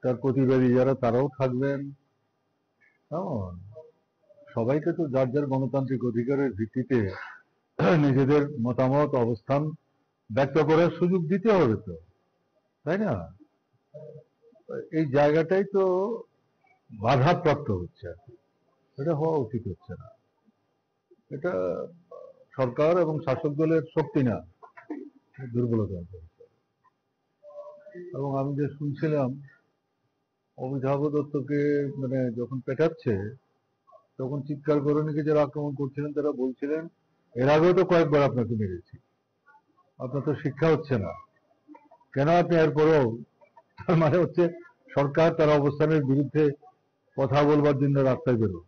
তার প্রতিবাদী যারা তারাও থাকবেন। কেমন? সবাইকে তো যার যার গণতান্ত্রিক অধিকারের ভিত্তিতে নিজেদের মতামত, অবস্থান ব্যক্ত করার সুযোগ দিতে হবে তো, তাই না? এই জায়গাটাই তো বাধাপ্রাপ্ত হচ্ছে আর কি। এটা হওয়া উচিত হচ্ছে না। এটা সরকার এবং শাসক দলের শক্তি না, দুর্বলতা হয়েছে। এবং আমি যে শুনছিলাম, অমিতাভ দত্তকে, মানে, যখন পেটাচ্ছে, তখন চিৎকার করে নাকি যারা আক্রমণ করছিলেন, তারা বলছিলেন, "এর আগেও তো কয়েকবার আপনাকে মেরেছি, আপনার তো শিক্ষা হচ্ছে না, কেন আপনি এরপরেও?" তার মানে হচ্ছে, সরকার তার অবস্থানের বিরুদ্ধে কথা বলবার জন্য রাস্তায় বেরো।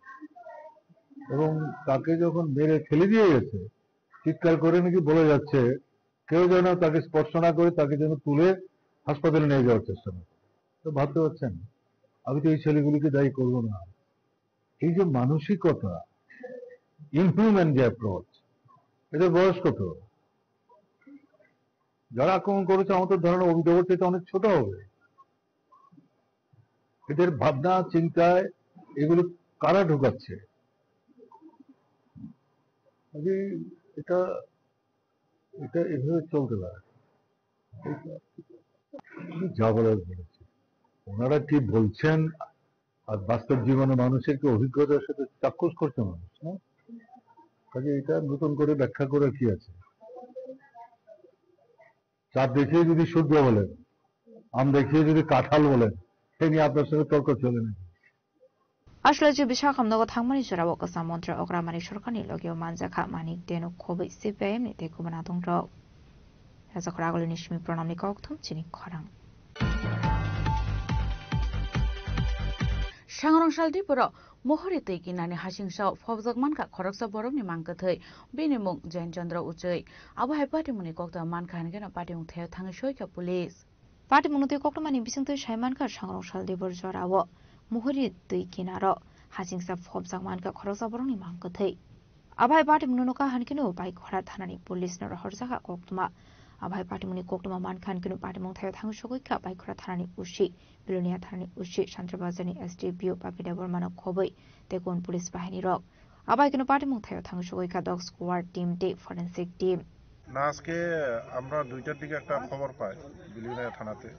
এবং তাকে যখন মেরে ফেলে দিয়ে গেছে, চিৎকার করে নাকি বলে যাচ্ছে, কেউ যেন তাকে স্পর্শ না করে, তাকে যেন তুলে হাসপাতালে নিয়ে যাওয়ার চেষ্টা না করে। তো ভাবতে পারছেন, আমি তো এই ছেলেগুলিকে দায়ী করব না। এই যে মানসিকতা, ইনহিউম্যান যে অ্যাপ্রোচ, এদের বয়স কত? যারা আক্রমণ করেছে, আমার তো ধারণা অমিতাভের চাইতে অনেক ছোট হবে। এদের ভাবনা চিন্তায় এগুলো কারা ঢুকাচ্ছে? কাজেই এটা, এটা এভাবে চলতে পারে না। যা বলার বলেছি। ওনারা কি বলছেন আর বাস্তব জীবনে মানুষের কি অভিজ্ঞতার সাথে চাক্ষুষ করছে মানুষ, না? কাজে এটা নতুন করে ব্যাখ্যা করার কি আছে? চাঁদ দেখিয়ে যদি সূর্য বলেন, আম দেখিয়ে যদি কাঁঠাল বলেন, সে নিয়ে আপনার সঙ্গে তর্ক চলে না। Aswk G B sakhamnogo thangmani jorao kwcham montri okra Manik Sarkarni logio manjakha Manik Deno khobwi C P I M ni tei kubun adongrok. Rajakhor Agulini simi Pranamni kokthum Chini Khorang. Sangrong sal Tripura Mohori twi kinani hasingsa phobjak mankha khoroksa borokni mang kwthwi, bini mung Jain Chandra Uchwi. Abo hai patimungni kokthai mankha hinkhe no patimung thaio thangwi soikha police. Patimungno twi koktwmani bisingtwi sai mankha, sangrong sal debor jorao muhuri twi kinaro hachingsa phobjak mankha khoroksa borokni mang kwthwi. Abai patimungno nukha hankhe no Baikhora thanani police no rohorjakha koktwma. Abai patimungni koktwma mankha hankhe no patimung thaio thang sogwi kha Baikhora thanani O C, Bilonia thanani O C, Santri Bazarni S D P O Papi Debbarmano khobwi tei kon police bahini rok. Abai keno patimung thaio thang sogwi kha dog squad team tei forensic team. না, আজকে আমরা দুইটার দিকে একটা খবর পাই বিলিনিয়া থানাতে।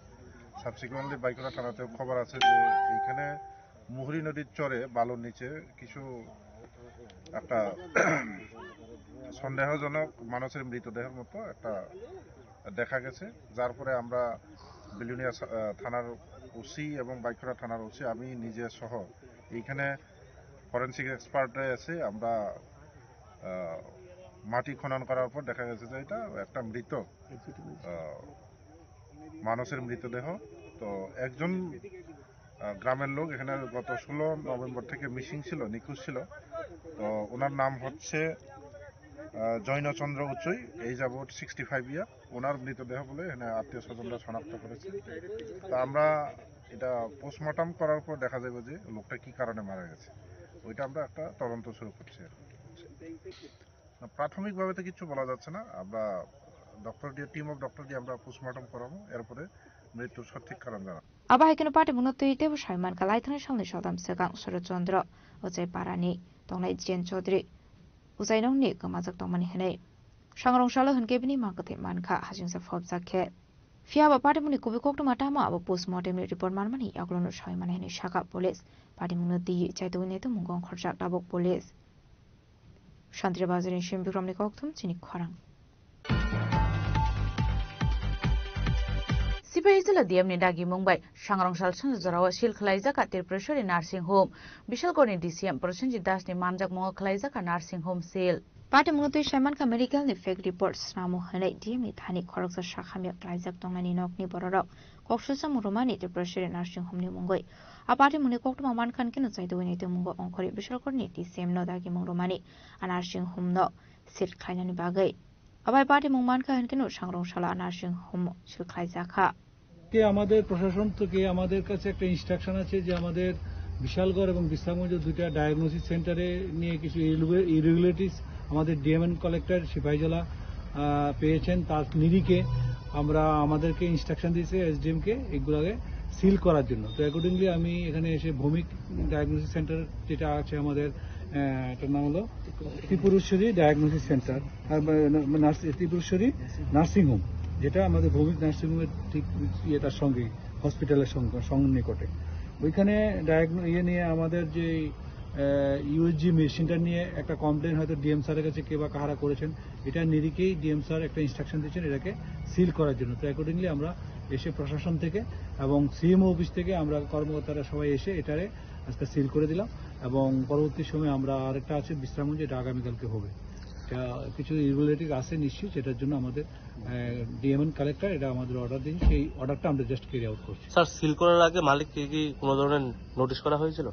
সাবসিকুয়েন্টলি বাইকুড়া থানাতেও খবর আছে যে এইখানে মুহুরী নদীর চরে বালুর নিচে কিছু একটা সন্দেহজনক মানুষের মৃতদেহের মতো একটা দেখা গেছে, যার পরে আমরা বিলুনিয়া সা-, আহ, থানার ওসি এবং বাইখরা থানার ওসি, আমি নিজে সহ এইখানে ফরেন্সিক এক্সপার্টে এসে আমরা, আহ, মাটি খনন করার পর দেখা গেছে যে এটা একটা মৃত, আহ, মানুষের মৃতদেহ। তো একজন, আহ, গ্রামের লোক এখানে গত ষোলো নভেম্বর থেকে মিসিং ছিল, নিখোঁজ ছিল। তো ওনার নাম হচ্ছে, আহ, জৈনচন্দ্র উচুই, age about sixty five year। ওনার মৃতদেহ বলে এখানে আত্মীয় স্বজনরা শনাক্ত করেছে। তা আমরা এটা পোস্টমর্টম করার পর দেখা যাবে যে লোকটা কি কারণে মারা গেছে, ওইটা আমরা একটা তদন্ত শুরু করছি আর কি। না, প্রাথমিকভাবে তো কিছু বলা যাচ্ছে না। আমরা ডক্টর দিয়ে, টিম অফ ডক্টর দিয়ে আমরা পোস্টমর্টম করাবো, এরপরে মৃত্যুর সঠিক কারণ জানাবো। Abo hai kheno patimungno twi teibo sai mankha, laithani salni sodam swkang Sorochondro Ochai parani tongnai Jian Chaudhary Ochai nokni kwmajak tongmani hwnwi. Sangrong salo hwnkhe bini mang kwthwi mankha, hachingsa phobjak khe. Phiya ba patimungni kubui koktwma tamo abo postmortemni report manmani yagulono sai mani hwnwi sakha police. Patimungno twiwi chaitugwi naitukmungo ongkhorjak tabuk police. Santri Bazarni Sim Bikramni kokthum chini khorang. Sipahi jila D M ni dagimung bai sangrong sal sanja jorao seal khwlaijak a Tripureshwari Nursing Home. Bishalgarhni D C M Prosenjit Das ni manjakmungo khwlaijak a nursing home seal. Patimungno twi sai mankha medical ni fake report snamo hwnwi D M ni thani khoroksa sakhamya khwlaijak tongnani nokni bororok kok sujamung rwmani Tripureshwari Nursing Home ni mungwi. A patimungni koktwma mankha hwnkhe no chaitugwi naitukmungo ongkhorwi Bishalgarhni D C M no dagimung rwmani a nursing home no seal khlainani bagwi. Abai patimung mankha hwnkhe no sangrong salo a nursing home seal khlaijakha. কে আমাদের প্রশাসন থেকে আমাদের কাছে একটা ইনস্ট্রাকশন আছে যে আমাদের বিশালগড় এবং বিশ্রামগঞ্জ দুইটা ডায়াগনোসিস সেন্টারে নিয়ে কিছু ইরেগুলারিটিস আমাদের ডিএমএন কালেক্টর সিপাহীজলা, আহ, পেয়েছেন। তার নিরিখে আমরা, আমাদেরকে ইনস্ট্রাকশন দিয়েছে এসডিএম কে এগুলাকে সিল করার জন্য। তো অ্যাকর্ডিংলি আমি এখানে এসে ভৌমিক ডায়াগনোসিস সেন্টার যেটা আছে আমাদের, আহ, এটার নাম হলো ত্রিপুরেশ্বরী ডায়াগনোসিস সেন্টার, আহ, মানে, মানে, নার্স-, ত্রিপুরেশ্বরী নার্সিং হোম, যেটা আমাদের ভৌমিক নার্সিং হোমের ঠিক ইয়ে তার সঙ্গে, হসপিটালের সঙ্গে, সঙ্গে নিকটে। ওইখানে ডায়াগনো-, ইয়ে নিয়ে আমাদের যে, আহ, ইউএসজি মেশিনটা নিয়ে একটা কমপ্লেন হয়তো ডিএম স্যারের কাছে কে বা কাহারা করেছেন, এটা নিরিখেই ডিএম স্যার একটা ইনস্ট্রাকশন দিয়েছেন এটাকে সিল করার জন্য। তো অ্যাকর্ডিংলি আমরা এসে প্রশাসন থেকে এবং সিএমও অফিস থেকে আমরা কর্মকর্তারা সবাই এসে এটারে আজকে সিল করে দিলাম। এবং পরবর্তী সময়ে আমরা আরেকটা আছে বিশ্রামগঞ্জ, এটা আগামীকালকে হবে। এটা কিছু ইরেগুলারিটি আছে নিশ্চয়ই, সেটার জন্য আমাদের, আহ, ডিএমএন কালেক্টর এটা আমাদের অর্ডার দিন, সেই অর্ডারটা আমরা জাস্ট ক্যারি আউট করছি। স্যার, সিল করার আগে মালিককে কি কোনো ধরনের নোটিশ করা হয়েছিল?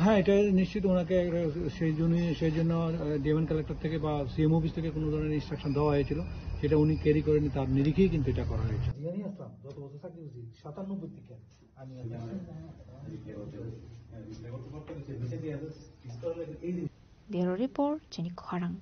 হ্যাঁ, এটা নিশ্চিত ওনাকে একটা, সেই জন্য, সেই জন্য, আহ, ডিএমএন কালেক্টর থেকে বা সিএম অফিস থেকে কোনো ধরনের ইনস্ট্রাকশন দেওয়া হয়েছিল, সেটা উনি ক্যারি করেনি, তার নিরিখেই কিন্তু এটা করা হয়েছে। জিজ্ঞাসা আসলাম, যত বছর চাকরি করছি, সাতানব্বই থেকে আমি Bureau report, chini khorang.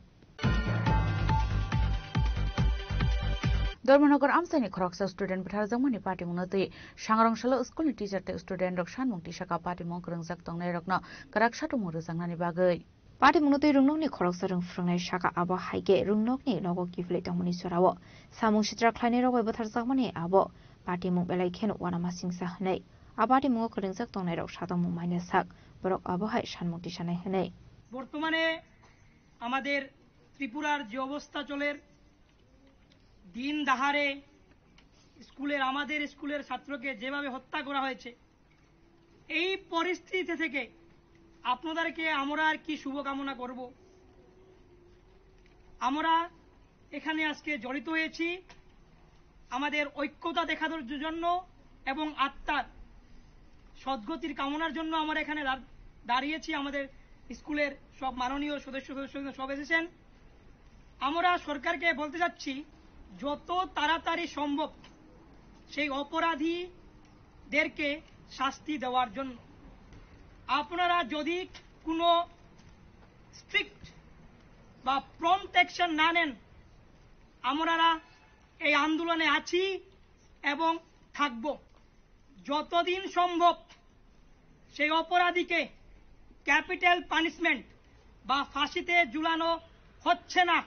Dharmanagar amchaini khoroksa student bwtharjakmani patimungno twi sangrong salo school ni teacher tei student rok sanmung tisaka patimung kwrwngjak tongnairokno kwrak satumung rwjaknani bagwi. Patimungno twi rwngnokni khoroksa rwng phwrwngnai saka abo hai khe rwngnokni nogo kiphilwi tongmani jorao samung sitra khlainairok bai bwtharjakmani abo patimung belai kheno uanamasingcha hwnwi. A patimungo kwrwngjak tongnairok satongmung maina sak borok abo hai sanmung tisanai hwnwi. বর্তমানে আমাদের ত্রিপুরার যে অবস্থা চলের, দিন দাহারে স্কুলের, আমাদের স্কুলের ছাত্রকে যেভাবে হত্যা করা হয়েছে, এই পরিস্থিতি থেকে আপনাদেরকে আমরা আর কি শুভকামনা করব? আমরা এখানে আজকে জড়িত হয়েছি আমাদের ঐক্যতা দেখানোর জন্য এবং আত্মার সদ্গতির কামনার জন্য আমরা এখানে দাঁড়-, দাঁড়িয়েছি। আমাদের স্কুলের সব মাননীয় সদস্য সদস্য সব এসেছেন। আমরা সরকারকে বলতে চাচ্ছি, যত তাড়াতাড়ি সম্ভব সেই অপরাধীদেরকে শাস্তি দেওয়ার জন্য। আপনারা যদি কোনো স্ট্রিক্ট বা প্রম্পট অ্যাকশন না নেন, আমরা এই আন্দোলনে আছি এবং থাকব। যতদিন সম্ভব সেই অপরাধীকে ক্যাপিটাল পানিশমেন্ট বা ফাঁসিতে ঝুলানো হচ্ছে না,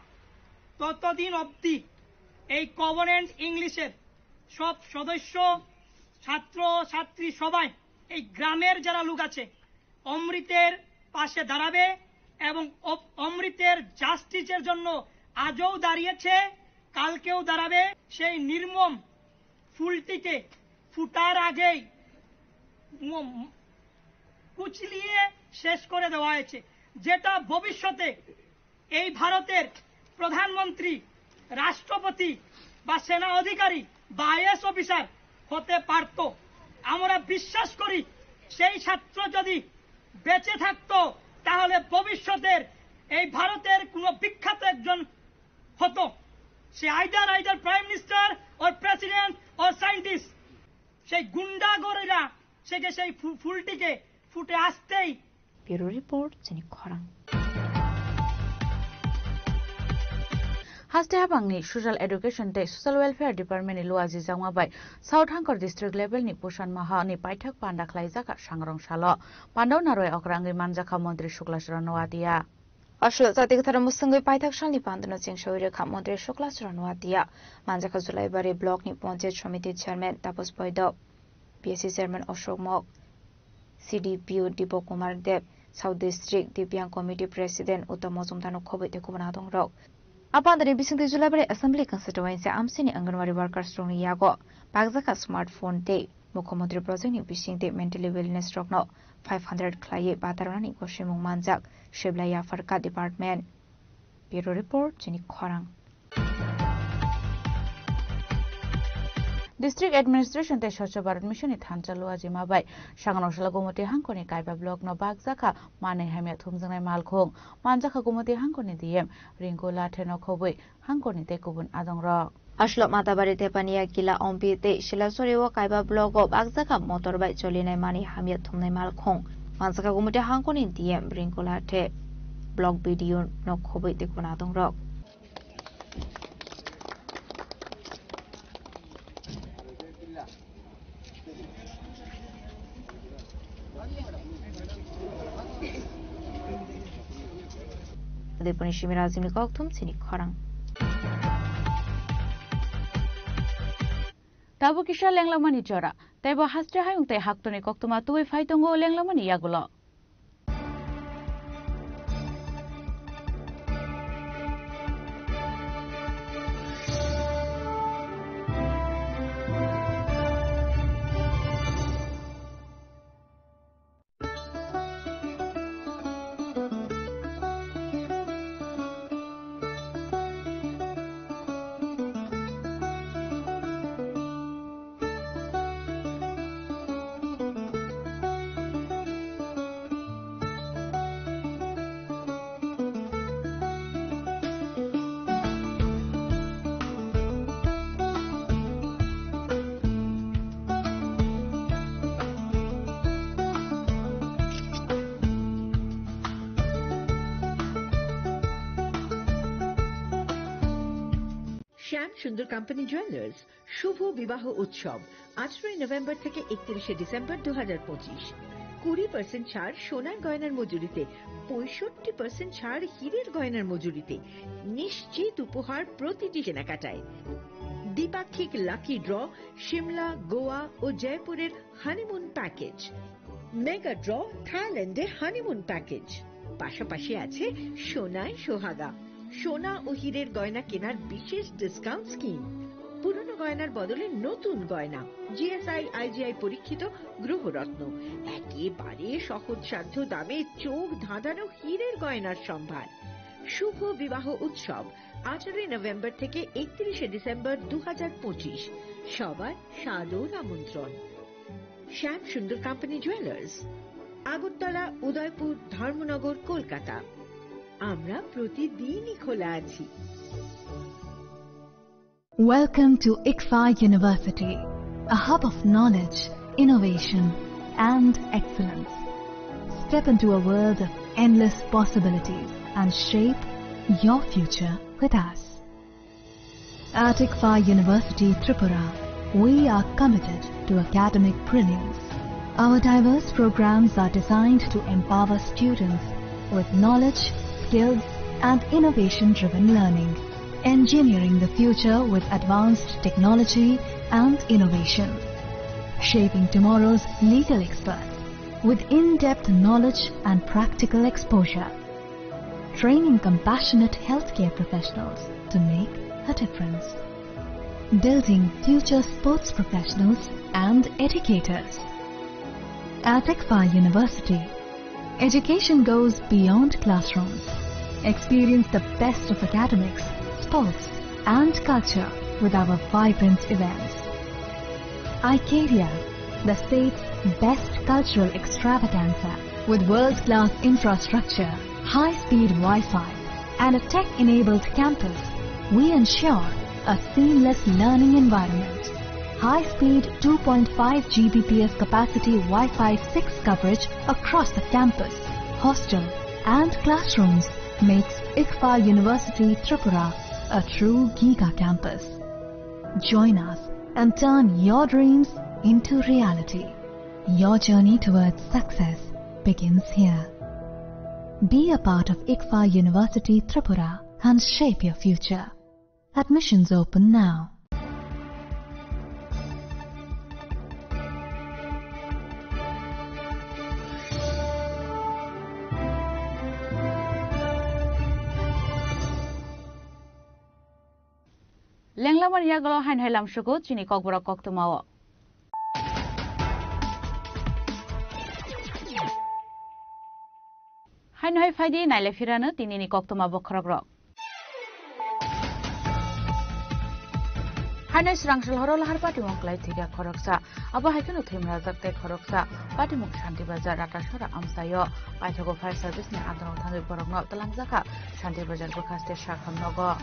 ততদিন অবধি এই কভেনেন্ট ইংলিশের সব সদস্য, ছাত্র, ছাত্রী সবাই, এই গ্রামের যারা লোক আছে, অমৃতের পাশে দাঁড়াবে এবং অ-, অমৃতের জাস্টিসের জন্য আজও দাঁড়িয়েছে, কালকেও দাঁড়াবে। সেই নির্মম ফুলটিকে ফুটার আগেই ম-, কুচলিয়ে শেষ করে দেওয়া হয়েছে, যেটা ভবিষ্যতে এই ভারতের প্রধানমন্ত্রী, রাষ্ট্রপতি বা সেনা অধিকারী বা আইএএস অফিসার হতে পারত। আমরা বিশ্বাস করি, সেই ছাত্র যদি বেঁচে থাকতো, তাহলে ভবিষ্যতের এই ভারতের কোনো বিখ্যাত একজন হতো। সে either either prime minister or president or scientist. সেই গুন্ডা গরিলা সেকে সেই ফু-, ফুলটিকে ফুটে আসতেই। Bureau Report, chini khorang. Haste habangni Social Education tei Social Welfare Department ni luaji jangma bai South Hangkor District level ni Pusan Maha ni paithak panda khlaijak sangrong salo. Pandao narwai okra wngwi manjakha Montri Sukla Charan Noatia. Aslo jati kwtharo mwswngwi paithak salni pandano chengsawi rwkha Montri Sukla Charan Noatia. Manjakha Julaibari Block ni Panchayat Samiti Chairman Tapos Boido, P S C Chairman Ashok Mok, C D P O Dipak Kumar Deb, South District Divyang Committee President Uttam Majumdar no khobwi tei kubun adongrok. A pandani bisingtwi Julaibari Assembly Constituency amsini Anganwadi workers rokni yago bakjakha smartphone tei Mukhyamantri project ni bisingtwi mentally wellness rokno five hundred khlaiwi batarnani gosimung manjak Siblai Yaphar Ka Department. Bureau Report, chini khorang. District Administration tei Swachh Bharat Mission ni thansa luaji ma bai Sangrong salo Gumoti Hangkoni Kaiba Block no bakjakha manwi hamya thumjaknai malkhung. Manjakha Gumoti Hangkoni D M Rinku Lathe no khobwi Hangkoni tei kubun adongrok. Aslo Matabari Tepania Kila Ompi tei Silasori o Kaiba Block o bakjakha motor bai cholinai manwi hamya thumnai malkhung. Manjakha Gumoti Hangkoni D M Rinku Lathe, Block B D O no khobwi tei kubun adongrok. Udaipurni Simira Azimni kokthum chini khorang. Tabuk kisa lenglamani jora, teibo haste hayung tei haktoni koktwma tubui phai tongo lenglamani yagulo. শ্যাম সুন্দর company jewellers শুভ বিবাহ উৎসব আঠারোই নভেম্বর থেকে একত্রিশে ডিসেম্বর দু হাজার পঁচিশ। কুড়ি পার্সেন্ট ছাড় সোনার গয়নার মজুরিতে, পঁয়ষট্টি পার্সেন্ট ছাড় হীরের গয়নার মজুরিতে, নিশ্চিত উপহার প্রতিটি কেনাকাটায়। দ্বিপাক্ষিক লাকি ড্র, সিমলা, গোয়া ও জয়পুরের হানিমুন প্যাকেজ, মেগা ড্র, থাইল্যান্ডে হানিমুন প্যাকেজ, পাশাপাশি আছে সোনায় সোহাগা, সোনা ও হীরের গয়না কেনার বিশেষ ডিসকাউন্ট স্কিম, পুরনো গয়নার বদলে নতুন গয়না, জিএসআই আইজিআই পরীক্ষিত গ্রহরত্ন, একেবারে সহজসাধ্য দামে চোখ ধাঁধানো হীরের গয়নার সম্ভার। শুভ বিবাহ উৎসব আঠারোই নভেম্বর থেকে একত্রিশে ডিসেম্বর দু হাজার পঁচিশ। সবার সাদর আমন্ত্রণ। শ্যাম সুন্দর কোম্পানি জুয়েলার্স, আগরতলা, উদয়পুর, ধর্মনগর, কলকাতা। আমরা প্রতিদিনই খোলা আছি। Welcome to ICFAI University. A hub of knowledge, innovation, and excellence. Step into a world of endless possibilities and shape your future with us. At ICFAI University Tripura, we are committed to academic brilliance. Our diverse programs are designed to empower students with knowledge, skills, and innovation-driven learning, engineering the future with advanced technology and innovation, shaping tomorrow's legal experts with in-depth knowledge and practical exposure, training compassionate healthcare professionals to make a difference, building future sports professionals and educators. At ICFAI University, education goes beyond classrooms. Experience the best of academics, sports, and culture with our vibrant events. Icaria, the state's best cultural extravaganza, with world-class infrastructure, high-speed Wi-Fi, and a tech-enabled campus, we ensure a seamless learning environment. High-speed two point five G B P S capacity Wi-Fi six coverage across the campus, hostel, and classrooms makes ICFAI University Tripura a true giga campus. Join us and turn your dreams into reality. Your journey towards success begins here. Be a part of ICFAI University Tripura and shape your future. Admissions open now. Lenglamani yagulo haino hai lamsugo chini kokborok koktwmao. Haino hai phaidi naile phirano tinini koktwma bokhorokrok. Haino Srangsal horo lahar patimung klai thwikha khoroksa. Abo hai kheno thwimrajak tei khoroksa patimung Shanti Bazar Ratasora amchaio. Paithago fire service ni adongo thangwi borokno twlangjakha Shanti Bazar bwkhaste sakham nogo.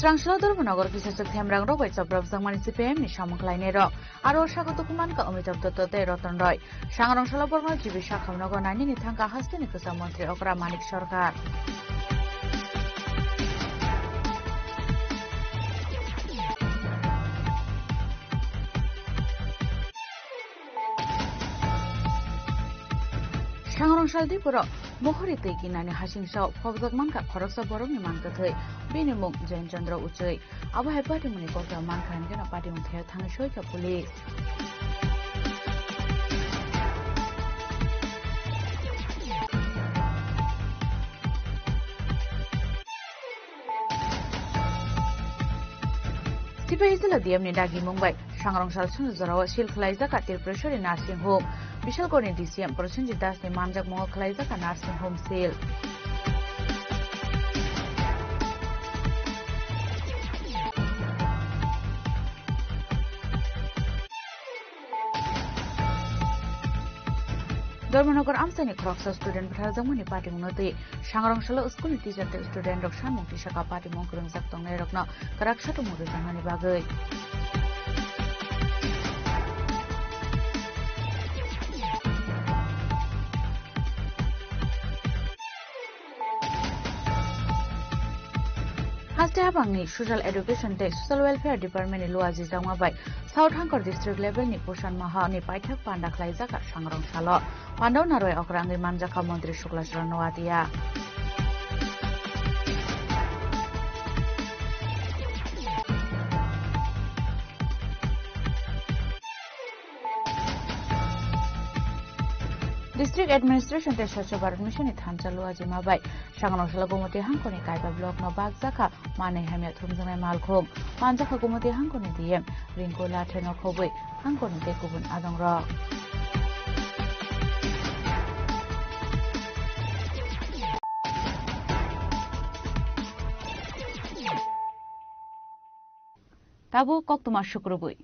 Srangsalo Dharmanagar kisa swk themrang rok bai chopropjakmani C P I M ni samung khlainai rok. Aro sago tukuman ka Amitabh Dutta tei Ratan Roy. Sangrong salo borokno G B sakham nogo nainani thangka hasteni kwcham montri okra Manik Sarkar. Sangrong sal Dipuro mohori twi kinani hasing sao phobjak mankha khoroksa borokni mankwthwi, bini mung Jain Chandra Uchwi. Abo hai patimungni kokya mankha hinkhe no patimung thaya thangwi soikha police. Sipahi jila D M ni dagimung bai Sangrong sal swngjorao seal khwlaijak a Tripureshwari nursing home. Bishalkorni D C M Prosenjit Das ni manjakmungo khwlaijak a nursing home seal. Dharmanagar amchaini khoroksa student bwtharjakmani patimungno twi Sangrong salo school ni teacher tei student rok sanmung tisaka patimung kwrwngjak tongnairokno kwrak satumung rwjaknani bagwi. Haste habangni Social Education tei Social Welfare Department ni luajijakma bai South Hangkor district level ni Posan Maha ni paithak panda khlaijak a Sangrong salo. Pandao narwai okra wngwi manjakha Montri Sukla Charan Noatia. District Administration tei Swachh Bharat Mission ni thansa luajima bai Sangrong salo Gomoti Hangkoni Kaiba block no bakjakha manwi hamya thumjaknai malkhung. Manjakha Gomoti Hangkoni D M Rinku Lathe no khobwi Hangkoni tei kubun adongrok. Tabuk koktwma sukrubwi.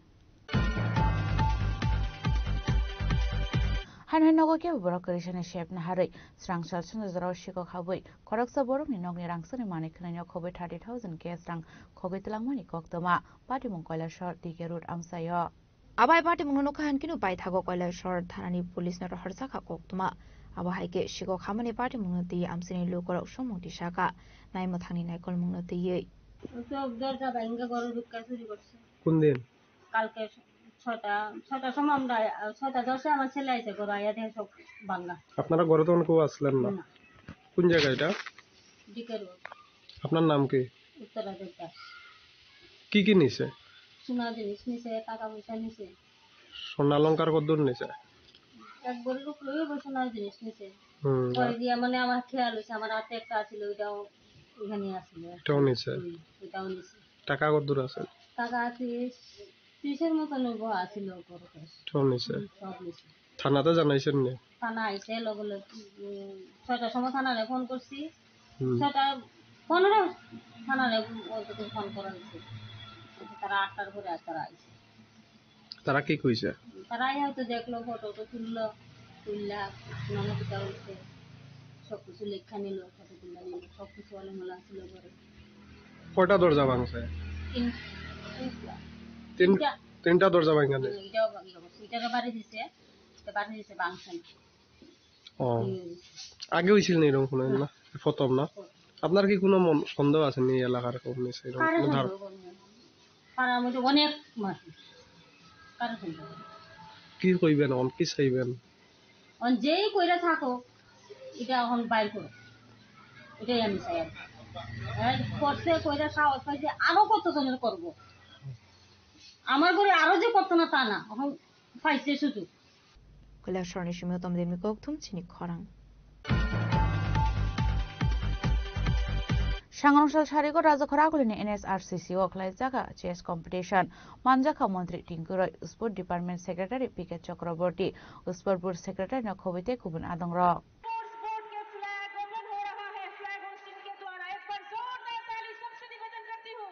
Haino nogo kebo borok kwrwisani sep naharwi srang sal swngjak jorao sikok habwi khoroksa borokni nokni rangchakni manwi khwlaino khobwi thirty thousand cash rang khogwi twlangmani koktwma patimung Kailasor D K Road amchaio. Abai patimungno nukha hinkhe no paithago Kailasor thanani police no rohorjakha koktwma. Abo hai khe sikok hamani patimungno twi amchaini lukurok songmung tisakha naimwthangni naikolmungno twiwi. চোখ দরজা ভাঙিয়া ঘরে ঢুকা চুরি করছে। কোন দিন? কালকে ছয়টা, ছয়টার সময় আমরা, আহ, ছয়টা দশে আমার ছেলে আইছে, ঘরে আইয়া দেখে সব ভাঙ্গা। আপনারা ঘরে তখন কেউ আসলেন না? না। কোন জায়গা এটা? DK road. আপনার নাম কি? উত্তরা দেবদাস। কি কি নিছে? সোনা জিনিস নিছে, টাকা পয়সা নিছে। স্বর্ণালংকার কতদূর নিছে? এক ভরির উপরে হইব সোনার জিনিস নিছে। হুম। পরে দিয়া মানে আমার খেয়াল হইছে, আমার হাতে একটা আছিল, ওইটাও এখানে আছিল। এটাও নিছে? হুম, এটাও নিছে। টাকা কতদূর আছে? টাকা ত্রিশ, ত্রিশের মতন হইব আছিল ওর কাছে। এটাও নিছে? হুম, সব নিছে। থানাতে জানাইছেন নি? থানা আইছে লগে লগে, উম, ছয়টার সময় থানারে ফোন করছি। হুম। ছয়টা পনেরো থানারে ওর কাছে ফোন করা হয়েছে। তারা আটটার পরে আর তারা আইছে। তারা কি কইছে? তারাই হয়তো দেখলো, ফটো তো তুললো, তুললা, নানা পিতা হইছে, সবকিছু লেখা নিল, ফটো তুললা নিল, সবকিছু অনেক মেলা ছিল ঘরে। কয়টা দরজা ভাঙছে? তিন, তিনটা। তিন, তিনটা। তিনটা দরজা ভাঙা নেই? হুম, এটাও ভাঙলো। এটারও বাড়ি দিছে, এটা বাড়ি দিছে, ভাঙছে না। ও। হুম। আগে হয়েছিল না এরকম কোনো, না? প্রথম না? প্রথম। আপনার কি কোনো মন-, সন্দেহ আছে নি এলাকার কোনো এরকম কারো কোনো ধার-, সন্দেহ করবো না? পাড়ার মধ্যে অনেক মানুষ। কারো সন্দেহ নেই। কি কইবেন এখন? কি চাইবেন? এখন যেই কইরা থাকো, এটা এখন বাইর করো। এটাই আমি চাই আর কি। হ্যাঁ, করছে, কইরা সাহস পাইছে, আরো কত জনের করবো। আমার ঘরে আরো যে করতো না তা না, এখন পাইছে সুযোগ। Kailasor ni simi utom demni kokthum chini khorang. Sangrong sal sarigo Rajakhor Agulini N S R C C o khlaijak chess competition. Manjakha Montri Tinku Roy, Sport Department Secretary P K Chakraborty, Sport Board Secretary no khobwi tei kubun adongrok. Sports board के flag open हो रहा है, flag hosting के द्वारा। एक बार जोरदार ताली सबसे निवेदन करती हूँ।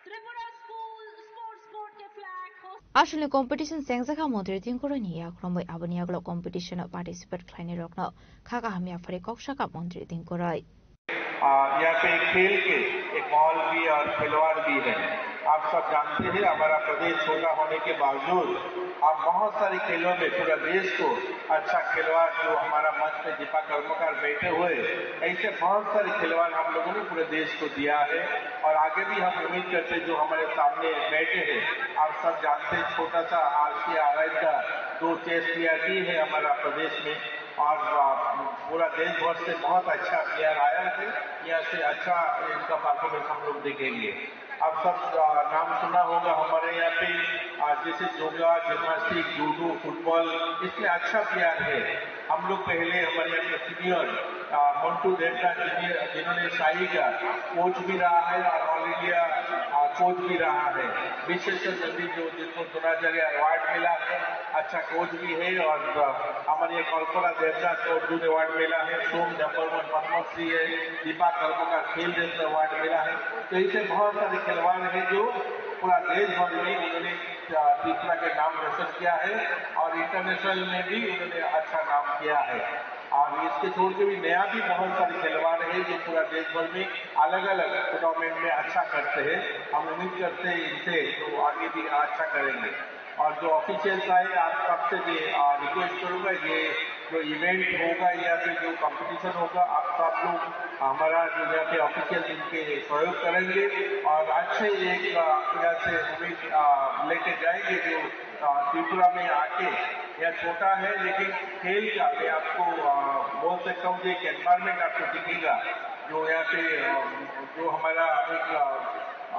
त्रिपुरा स्कूल स्पोर्ट्स बोर्ड के flag host Aswkni competition chengjakha Montri Tinku Roy ni yakromwi, aboni yagulo competition o participate khlainai rokno kha kaham yaphari kok sakha Montri Tinku Roy. आ, यहाँ पे खेल के एक माहौल भी और खिलवाड़ भी है। आप सब जानते हैं, हमारा प्रदेश छोटा होने के बावजूद आप बहुत सारे खेलों में पूरा देश को अच्छा खिलवाड़, जो हमारा मंच में दीपा कर्मकार बैठे हुए, ऐसे बहुत सारे खिलवाड़ हम लोगों ने पूरे देश को दिया है और आगे भी हम उम्मीद करते हैं, जो हमारे सामने बैठे हैं, आप सब जानते हैं, छोटा सा आर सी आर आई का दो चेस प्लेयर भी है हमारा प्रदेश में। और, आ, पूरा देश भर से बहुत अच्छा प्लेयर आया है, यहाँ से अच्छा इनका परफॉर्मेंस हम लोग देखेंगे। आप सब, आ, नाम सुना होगा हमारे यहाँ पे, आ, जैसे योगा, जिम्नास्टिक, जूडो, फुटबॉल, इसमें अच्छा प्लेयर है। हम लोग पहले हमारे यहाँ पे सीनियर, आ, मंटू देवता जी, जिन्होंने शाही का कोच भी रहा है और ऑल इंडिया, आ, कोच भी रहा है। विशेष नंदी जो, जिनको द्रोणाचार्य अवार्ड मिला है, अच्छा कोच भी है और, अ, हमारे ये कल्पना देवता को अर्जुन अवार्ड मिला है, सोम नंबर वन पद्मश्री है, दीपा कर्मकार खेल रत्न अवार्ड मिला है। तो ऐसे बहुत सारे खिलवाड़ हैं जो पूरा देश भर में उन्होंने, अ, त्रिपुरा के नाम रोशन किया है और इंटरनेशनल में भी उन्होंने अच्छा नाम किया है। और इसके छोड़ के भी नया भी बहुत सारे खिलवाड़ हैं जो पूरा देश भर में अलग-अलग टूर्नामेंट में अच्छा करते हैं। हम उम्मीद करते हैं इनसे तो आगे भी अच्छा करेंगे। और जो ऑफिशियल्स आए, आप सबसे भी, आ, रिक्वेस्ट करूंगा, ये जो इवेंट होगा या फिर जो कंपटीशन होगा, आप सब लोग हमारा जो यहाँ पे ऑफिशियल इनके सहयोग करेंगे और अच्छे एक, आ, तरह से उम्मीद, आ, लेके जाएंगे जो, आ, त्रिपुरा में आके, यह छोटा है लेकिन खेल का मैं आपको, आ, बोल सकता हूँ कि एक एनवायरनमेंट आपको दिखेगा जो यहाँ पे, आ, जो हमारा एक, आ,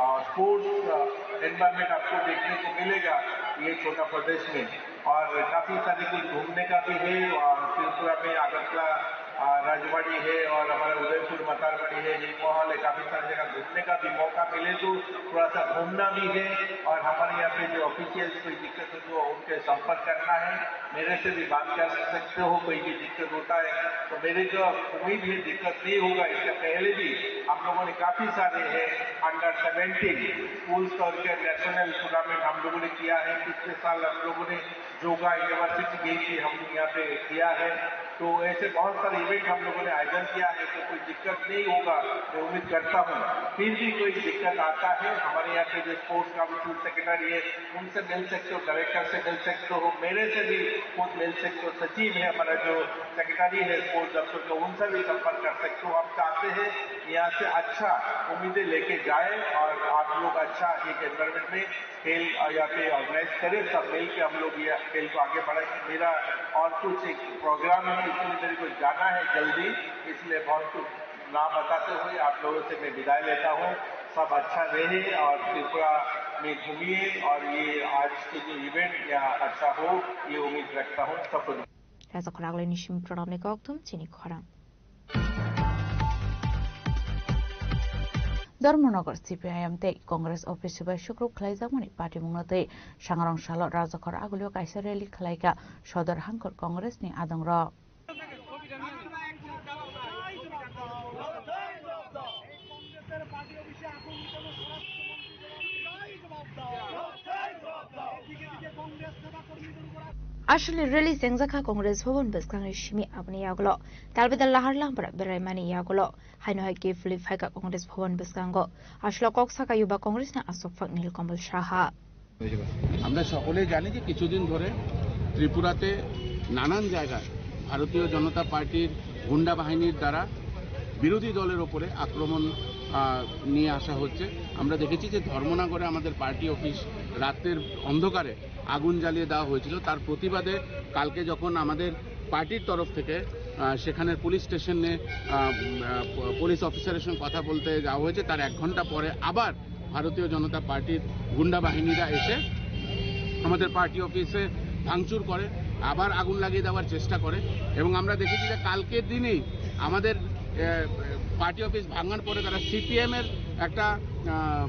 आ, स्पोर्ट्स, आ, एनवायरनमेंट आपको देखने को मिलेगा ये छोटा प्रदेश में। और काफी सारे कुछ घूमने का भी है, आ, त्रिपुरा में अगरतला आ, राजवाड़ी है और हमारा उदयपुर मतारवाड़ी है, नीलमहल है, काफी सारी जगह घूमने का भी मौका मिले तो थोड़ा सा घूमना भी है। और हमारे यहाँ पे जो ऑफिशियल्स कोई दिक्कत हो तो उनके संपर्क करना है, मेरे से भी बात कर सकते हो। कोई भी दिक्कत होता है तो मेरे को उम्मीद है दिक्कत नहीं होगा। इससे पहले भी हम लोगों ने काफी सारे हैं अंडर सेवेंटीन स्कूल्स और के नेशनल टूर्नामेंट हम लोगों ने किया है। पिछले साल हम लोगों ने जोगा यूनिवर्सिटी गेम भी हम लोग यहाँ पे किया है। तो ऐसे बहुत सारे इवेंट हम लोगों ने आयोजन किया है, तो कोई दिक्कत नहीं होगा, मैं उम्मीद करता हूँ। फिर भी कोई दिक्कत आता है, हमारे यहाँ पे जो स्पोर्ट्स काउंसिल सेक्रेटरी है, उनसे मिल सकते हो, डायरेक्टर से मिल सकते हो, मेरे से भी खुद मिल सकते हो। सचिव है हमारा जो सेक्रेटरी है स्पोर्ट्स दफ्तर का, उनसे भी संपर्क कर सकते हो। हम चाहते हैं यहाँ से अच्छा उम्मीदें लेके जाए और आप लोग अच्छा एक एनवायरनमेंट में खेल, अ, यहाँ पे ऑर्गेनाइज करें, सब मिल के हम लोग ये खेल को आगे बढ़ाएंगे। मेरा और कुछ एक प्रोग्राम है, इसलिए मेरे को जाना है जल्दी, इसलिए बहुत कुछ ना बताते हुए आप लोगों से मैं विदाई लेता हूँ। सब अच्छा रहे और त्रिपुरा में घूमिए और ये आज के जो इवेंट यहाँ अच्छा हो, ये उम्मीद रखता हूँ। सबको Rajakhor Agulini simi pranamni kokthum chini khorang. Dharmanagar C P I M tei Congress office bai sukruk khlaijakmani patimungno twi Sangrong salo Rajakhor Agulio kaisa rally khlaikha Sodor Hangkhor Congress ni adongrok. Aswkni rally chengjakha Congress Bhavan bwskangni simi, aboni yagulo talbedal lahar lampra beraimani yagulo haino hai kiphilwi phaikha Congress Bhavan bwskango. Aswkno kok saka Yuba Congressni aswk phak Nilkamal Saha. আমরা সকলেই জানি যে কিছুদিন ধরে ত্রিপুরাতে নানান জায়গায় ভারতীয় জনতা পার্টির গুন্ডা বাহিনীর দ্বারা বিরোধী দলের ওপরে আক্রমণ, আহ, নিয়ে আসা হচ্ছে। আমরা দেখেছি যে ধর্মনগরে আমাদের পার্টি অফিস রাতের অন্ধকারে আগুন জ্বালিয়ে দেওয়া হয়েছিল। তার প্রতিবাদে কালকে যখন আমাদের পার্টির তরফ থেকে, আহ, সেখানের পুলিশ স্টেশনে, আহ, আহ, পুলিশ অফিসারের সঙ্গে কথা বলতে যাওয়া হয়েছে, তার এক ঘন্টা পরে আবার ভারতীয় জনতা পার্টির গুন্ডা বাহিনীরা এসে আমাদের পার্টি অফিসে ভাঙচুর করে, আবার আগুন লাগিয়ে দেওয়ার চেষ্টা করে। এবং আমরা দেখেছি যে কালকের দিনেই আমাদের, আহ, পার্টি অফিস ভাঙার পরে তারা সিপিএম এর একটা, আহ,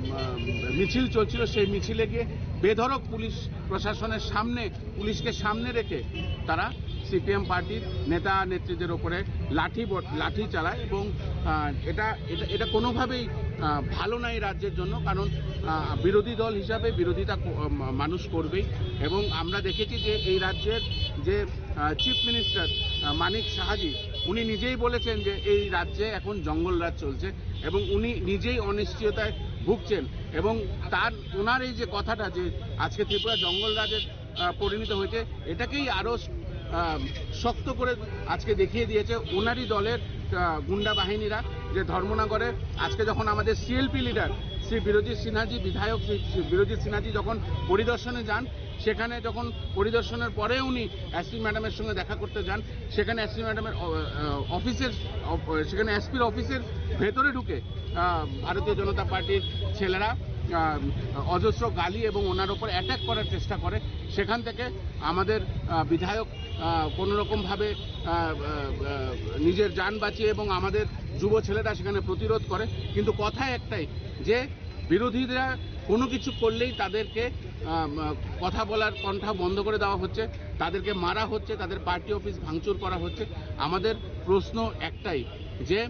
মিছিল চলছিল, সেই মিছিলে গিয়ে বেধড়ক পুলিশ প্রশাসনের সামনে, পুলিশকে সামনে রেখে তারা সিপিএম পার্টির নেতা নেত্রীদের ওপরে লাঠি বট-, লাঠি চালায় এবং, আহ, এটা, এটা, এটা কোনোভাবেই, আহ, ভালো না এই রাজ্যের জন্য। কারণ, আহ, বিরোধী দল হিসাবে বিরোধিতা ক-, আহ, মা-, মানুষ করবেই। এবং আমরা দেখেছি যে এই রাজ্যের যে, আহ, চিফ মিনিস্টার, আহ, মানিক সাহাজি, উনি নিজেই বলেছেন যে এই রাজ্যে এখন জঙ্গলরাজ চলছে এবং উনি নিজেই অনিশ্চয়তায় ভুগছেন। এবং তার, ওনার এই যে কথাটা যে আজকে ত্রিপুরা জঙ্গলরাজের আহ, পরিণত হয়েছে, এটাকেই আরো, আহ, শক্ত করে আজকে দেখিয়ে দিয়েছে ওনারই দলের, আহ, গুন্ডা বাহিনীরা, যে ধর্মনগরে আজকে যখন আমাদের সিএলপি লিডার শ্রী বিরজিৎ সিনহাজি, বিধায়ক শ্রী, শ্রী বিরজিৎ সিনহাজি যখন পরিদর্শনে যান, সেখানে যখন পরিদর্শনের পরে উনি এসপি ম্যাডামের সঙ্গে দেখা করতে যান, সেখানে এসপি ম্যাডামের অ-, আহ, অফিসের, অ-, সেখানে এসপির অফিসের ভেতরে ঢুকে, আহ, ভারতীয় জনতা পার্টির ছেলেরা, আহ, অজস্র গালি এবং ওনার ওপর অ্যাটাক করার চেষ্টা করে। সেখান থেকে আমাদের, আহ, বিধায়ক, আহ, কোনো রকমভাবে, আহ, আহ, আহ, নিজের জান বাঁচিয়ে এবং আমাদের যুব ছেলেরা সেখানে প্রতিরোধ করে। কিন্তু কথা একটাই যে বিরোধীরা কোনো কিছু করলেই তাদেরকে, আহ, আহ, কথা বলার কণ্ঠা বন্ধ করে দেওয়া হচ্ছে, তাদেরকে মারা হচ্ছে, তাদের পার্টি অফিস ভাঙচুর করা হচ্ছে। আমাদের প্রশ্ন একটাই যে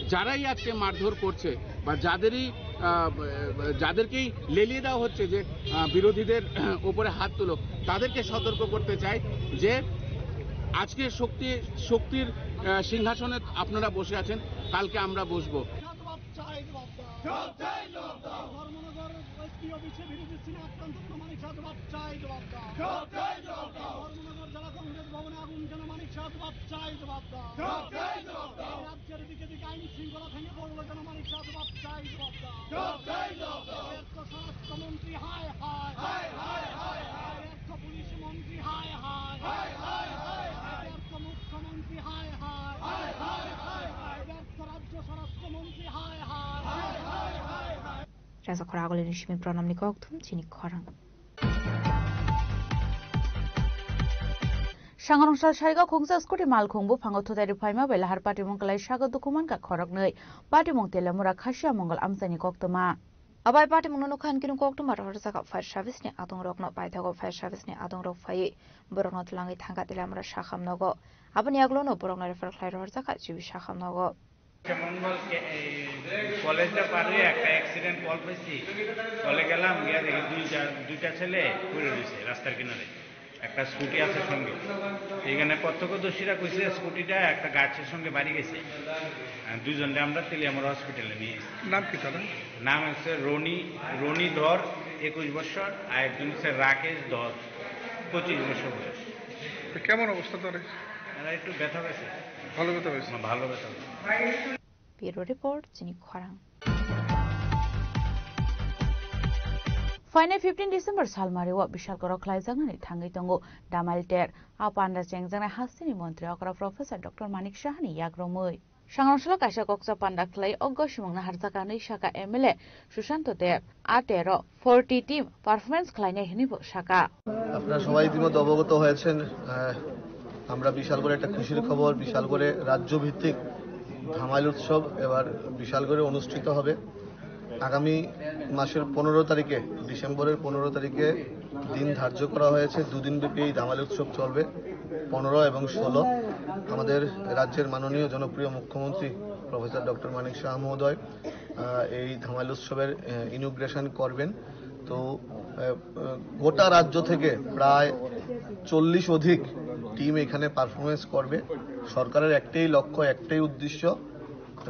যারাই আজকে মারধর করছে বা যাদেরই, আহ, যাদেরকেই লেলিয়ে দেওয়া হচ্ছে যে, আহ, বিরোধীদের ওপরে হাত তুলো, তাদেরকে সতর্ক করতে চাই যে আজকে শক্তি, শক্তির, আহ, সিংহাসনে আপনারা বসে আছেন, কালকে আমরা বসবো। ধর্মনগর এসপি অফিসে বিরোধী সিনহা আক্রান্ত জনমানিক শাহ জবাব চাই, জবাব দাও। জবাব চাই, জবাব দাও। ধর্মনগর জেলা কংগ্রেস ভবনে আগুন জনমানিক শাহ জবাব চাই, জবাব দাও। জবাব চাই, জবাব দাও। এই রাজ্যের দিকে দিকে আইন শৃঙ্খলা ভেঙে পড়লো জনমানিক শাহ জবাব চাই, জবাব দাও। জবাব চাই, জবাব দাও। ব্যর্থ স্বরাষ্ট্রমন্ত্রী হায় হায়। হায়, হায়, হায়, হায়। ব্যর্থ পুলিশ মন্ত্রী হায় হায়। হায়, হায়, হায়, হায়। ব্যর্থ মুখ্যমন্ত্রী হায় হায়। হায়, হায়, হায়, হায়। ব্যর্থ রাজ্য স্বরাষ্ট্রমন্ত্রী হায় হায়। হায়, হায়, হায়, হায়। Rajakhor Agulini simi pranamni kokthum chini khorang. Sangrongsa Sarigo khungsa scooty malkhung buphango thutai rwphaima bai lahar patimung kwlai sago dukhu mankha khoroknwi. Patimung Teliamura Khasiya Mongol amchaini koktwma. Abai patimungno nukha hinkhe koktwma rohorjak fire service ni adongrokno paithago fire service ni adongrok phaiwi borokno twlangwi thangkha Teliamura sakham nogo. Aboni yagulono borokno refer khlai rohorjak G B sakham nogo. মঙ্গল কে-, এই কলেজটা পার হয়ে একটা accident call পেয়েছি। কলে গেলাম, গিয়ে দেখি দুইটা, দুইটা ছেলে পড়ে রয়েছে রাস্তার কিনারে। একটা স্কুটি আছে সঙ্গে। এখানে প্রত্যক্ষদর্শীরা কইছে স্কুটিটা একটা গাছের সঙ্গে বাড়ি গেছে। আর দুইজনকে আমরা তেলিয়ামুড়া হসপিটালে নিয়ে এসেছি। নাম কি তারা? নাম হচ্ছে রনি, রনি ধর, একুশ বছর, আর একজন হচ্ছে রাকেশ ধর, পঁচিশ বছর বয়স। তো কেমন অবস্থা তাদের? এরা একটু ব্যথা পেয়েছে। ভালো ব্যথা পেয়েছে? না, ভালো ব্যথা পেয়েছে। Bureau Report, Chini Khorang. Phainai fifteen December salmario Bishalgoro khlaijaknani thangwi tongo Damail Ter. A panda chengjaknai hasteni montri okra Professor Doctor Manik Sahani yagromwi. Sangrongsalao kaisa kokcha panda khlai o gosimungno harjak anwi saka M L A Sushanto Deb. A tero forty team performance khlainai hwnwi bo saka. আপনারা সবাই ইতিমধ্যে অবগত হয়েছেন, আহ, আমরা বিশালগড়ে একটা খুশির খবর, বিশালগড়ে রাজ্যভিত্তিক ধামাইল উৎসব এবার বিশালগড়ে অনুষ্ঠিত হবে। আগামী মাসের পনেরো তারিখে, ডিসেম্বরের পনেরো তারিখে দিন ধার্য করা হয়েছে। দুদিন ব্যাপী এই ধামাইল উৎসব চলবে। পনেরো এবং ষোলো আমাদের রাজ্যের মাননীয় জনপ্রিয় মুখ্যমন্ত্রী প্রফেসর ডক্টর মানিক সাহা মহোদয়, আহ, এই ধামাইল উৎসবের, আহ, ইনগুরেশন করবেন। তো, আহ, আহ, গোটা রাজ্য থেকে প্রায় চল্লিশ অধিক টিম এখানে পারফরমেন্স করবে। সরকারের একটাই লক্ষ্য, একটাই উদ্দেশ্য,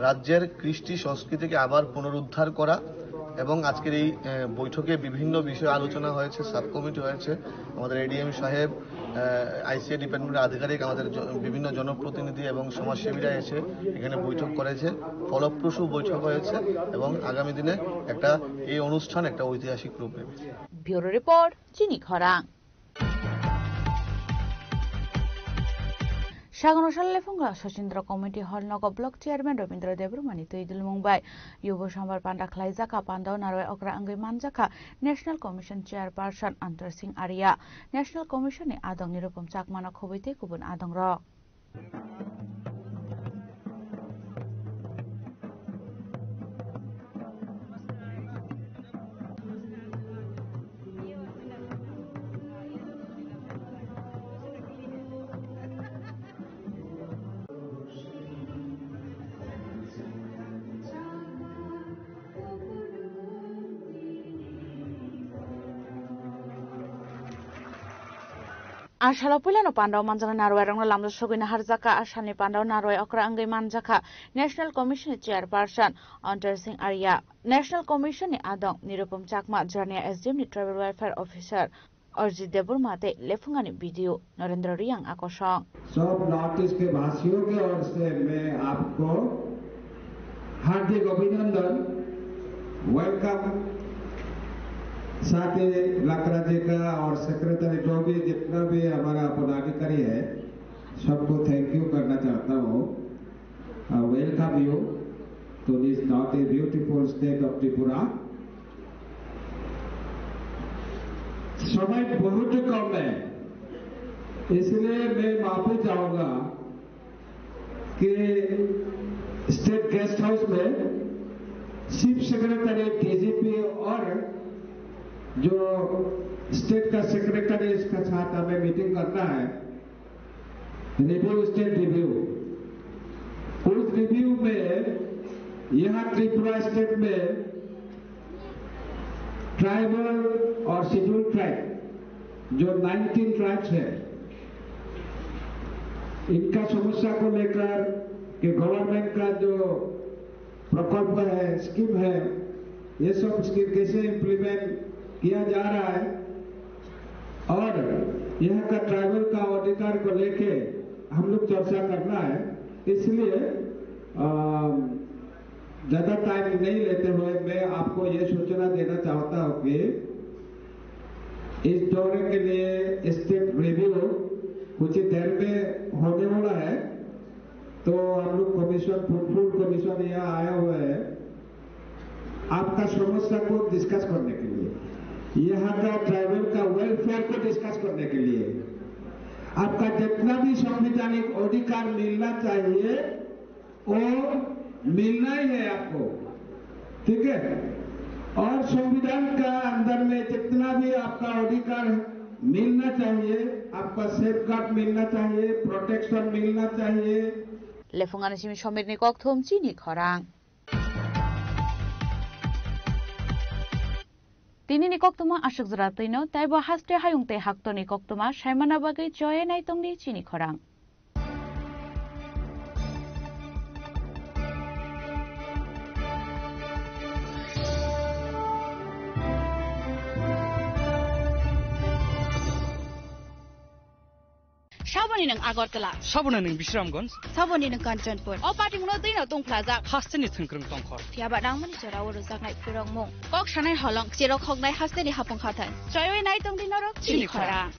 রাজ্যের কৃষ্টি সংস্কৃতিকে আবার পুনরুদ্ধার করা। এবং আজকের এই, আহ, বৈঠকে বিভিন্ন বিষয়ে আলোচনা হয়েছে, সাব কমিটি হয়েছে, আমাদের এডিএম সাহেব, আহ, আইসিএ ডিপার্টমেন্টের আধিকারিক, আমাদের জ-, বিভিন্ন জনপ্রতিনিধি এবং সমাজসেবীরা এসে এখানে বৈঠক করেছে। ফলপ্রসূ বৈঠক হয়েছে এবং আগামী দিনে একটা, এই অনুষ্ঠান একটা ঐতিহাসিক রূপ নেবে। Bureau Report, Chini Khorang. Sagono sal lephungo Sachindra Community Hall nogo Block Chairman Rabindra Debbarmani twi dulmung bai Yubo Sambar panda khlaijak. A pandao narwai okra wngwi manjakha National Commission Chairperson Antar Singh Arya. National Commission ni adong Nirupam Chakmano khobwi tei kubun adongrok. A salo puilano pandao manjaknai narwai rokno lamjak sogwino harjakha. A salni pandao narwai okra wngwi manjakha National Commission ni Chairperson Antar Singh Arya, National Commission ni adong Nirupam Chakma, Jarnia S D M ni Tribal Welfare Officer Arjit Debbarma tei lephungani B D O Narendra Riang akosong. सब north east के भाषियों के ओर से मैं आपको हार्दिक अभिनंदन, वेलकम। साथ ही लकड़ा जी का और सेक्रेटरी जो भी जितना भी हमारा पदाधिकारी है, सबको थैंक यू करना चाहता हूँ। I welcome you to this not a beautiful state of Tripura. समय बहुत कम है, इसलिए मैं माफी चाहूंगा कि स्टेट गेस्ट हाउस में चीफ सेक्रेटरी, डीजीपी और जो स्टेट का सेक्रेटरी, इसका साथ हमें मीटिंग करना है। Review, state review. उस रिव्यू में यहाँ त्रिपुरा स्टेट में ट्राइबल और शेड्यूल ट्राइब, जो नाइनटीन ट्राइब्स है, इनका समस्या को लेकर के गवर्नमेंट का जो प्रकल्प है, स्कीम है, ये सब स्कीम कैसे इम्प्लीमेंट किया जा रहा है और यहाँ का ट्राइबल का अधिकार को लेके हम लोग चर्चा करना है। इसलिए, अ, ज़्यादा टाइम नहीं लेते हुए मैं आपको ये सूचना देना चाहता हूँ कि इस दौरे के लिए स्टेट रिव्यू कुछ ही देर में होने वाला है। तो हम लोग कमीशन, फुल, फुल कमीशन यहाँ आया हुआ है आपका समस्या को डिस्कस करने के लिए, यहाँ का ट्राइबल का वेलफेयर को डिस्कस करने के लिए। आप का जितना भी संवैधानिक अधिकार मिलना चाहिए, वो मिलना ही है आपको। ठीक है, और संविधान का अंदर में जितना भी आपका अधिकार मिलना चाहिए, आपका सेफगार्ड मिलना चाहिए, प्रोटेक्शन मिलना चाहिए। Lephung ani simi somirni kokthum chini khorang. Tinini koktwma aswk jora twino, tei bo haste hayung tei haktorni koktwma saimana bagwi choye naitongdi chini khorang. Saboni nwng Agartala. Saboni nwng Bisramganj. Saboni nwng Kanchanpur. O patimungno twino tungphlajak. Hasteni thwngkwrwng tongkhor. Phiyaba nangmani jorao rwjaknai phwrwngmung. Kok sanai holong, chirok hoknai hasteni hapung hathai. Choywi nai tongdi norok chini khorang.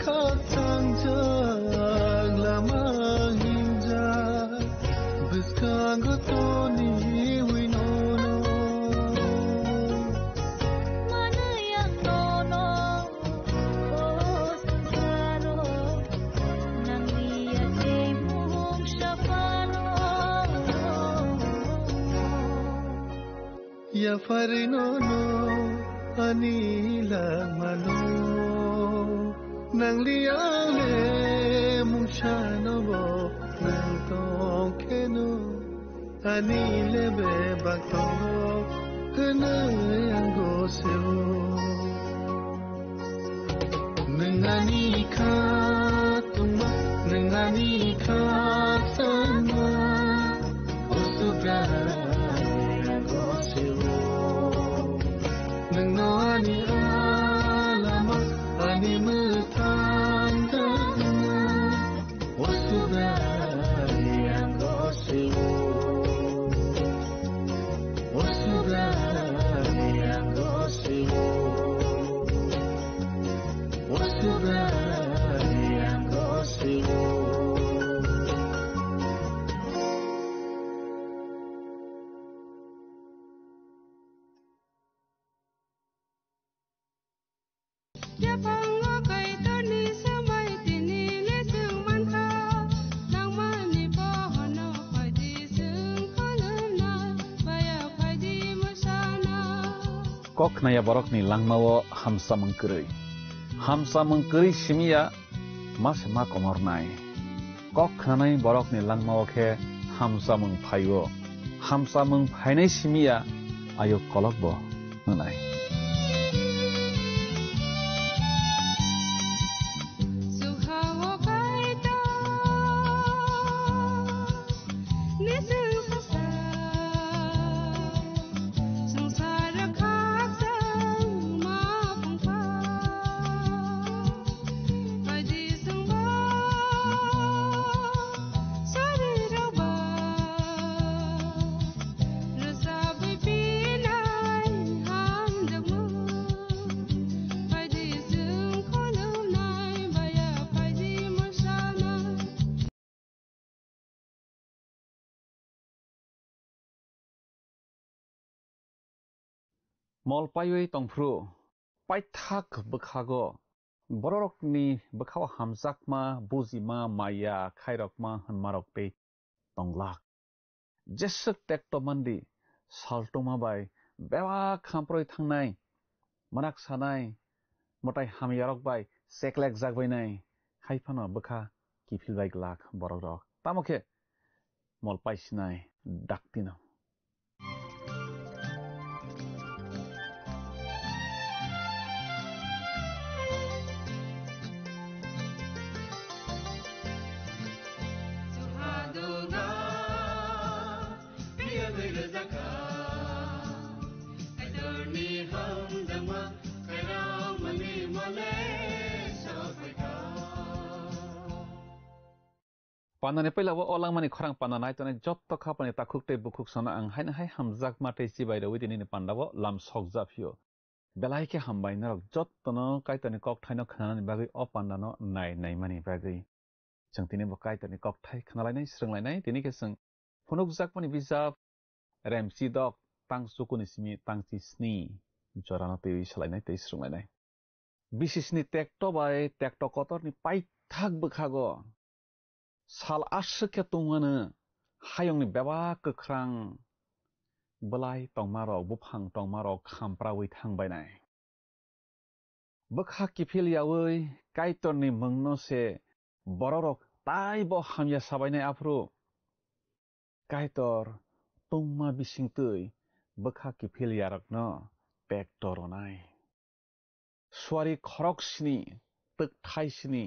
Khakchangchak lama hingjak, bwskango toniwi nono. Manwi ang nono, o swngcharo, nangni yakni mung saphano. Yapharwi nono ani langmano, nangli angle mungsano bo nang tongkheno, ani le bebak tongo hwnwi ang gosio. Nwng ani kha tongma, nwng ani kha sangma, o Subrai ang gosio. Nwngno ani alama, ani mwthang tangma, o Subrai ang gosio. O Subrai ang gosio. O Subrai ang gosio. Yaphango Kaitorni swmai tini le chwng mankha, nangmani pohorno phaidi chwng khulumna, baya phaidi mwsana. Kok khnaya borokni langmao hamsamung kwrwi. Hamsamung kwrwi simiya ma se ma komornai. Kok khnanai borokni langmao khe hamsamung phaio. Hamsamung phainai simiya ayuk kolokbo wngnai. Mol paiwi tongphru, paithak bwkhago bororokni bwkhao hamjakma, bujima, maya khairokma hwnmarok tei tonglak. Jeswk tekto mandi, saltuma bai bebak hamproi thangnai, mwnak sanai, mwtai hamyarok bai cheklekjak bainai, hai phano bwkha kiphil bai glak borokrok. Tamo khe mol paisinai daktino. Pandani puila o langmani khorang panda nai tongnai jotto khapani takhuk tei bukhuk sono ang haino hai hamjakma tei chibai rwui tini ni panda o lam sokja phio. Belai khe hambai norok jottono Kaitorni kokthaino khnanani bagwi o pandano nai naimani bagwi. Chwng tini bo Kaitorni kokthai khnalainai, swrwnglainai, tini khe chwng phunukjakmani bijap Remchi dok tang chukuni simi tang chi sni jorano twiwi salainai tei swrwnglainai. Bisisni tekto bai tekto kotorni paithak bwkhago sal aswk khe tongmano hayungni bebak kwkhrang bwlai tongmarok, buphang tongmarok khampraui thangbainai. Bwkha kiphil yaui Kaitorni mungno se bororok taibo hamya sabainai aphuru Kaitor tungma bisingtwi bwkha kiphil yarokno pek toronai. Suari khorok sini, twkthai sini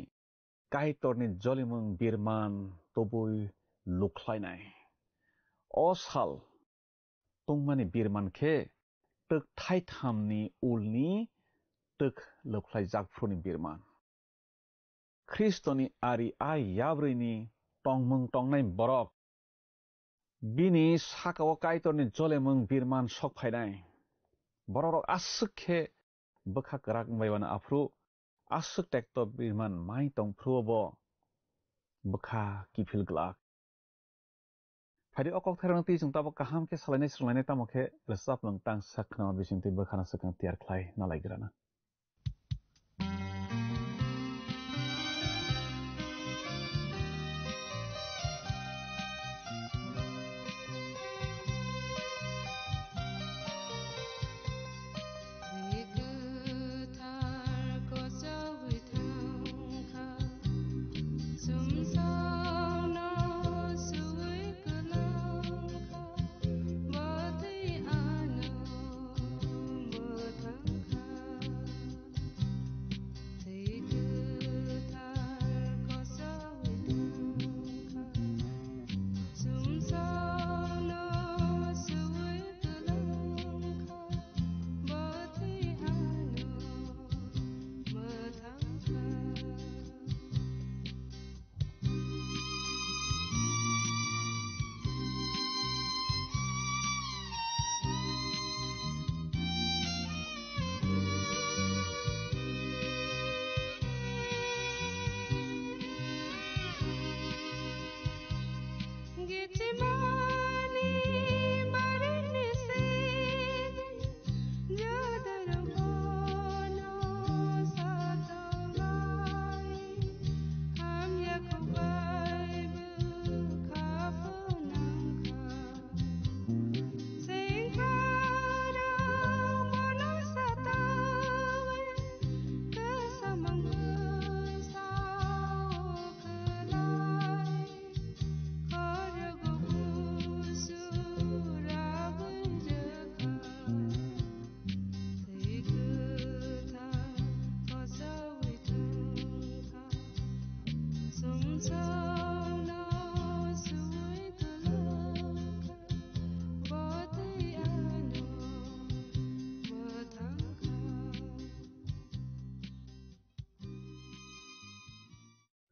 Kaitorni jolimung birman tubui lukhlainai. O sal tungmani birman khe twkthai thamni ulni twk lukhlaijak phuruni birman. Khristoni ari ai yabrwini tongmung tongnai borok bini sakao Kaitorni jolemung birman sok phainai. Bororok aswk khe bwkha kwrak wngbai mano aphuru aswk tekto birman mai tong phuru bo bwkha kiphil glak. Phaidi o kok thairokno twi chwng tabuk kaham khe salainai swrwnglainai, tamo khe rwchap nwng tang sak khna bising twi bwkhano swkang tiyar khlai nalaigrana.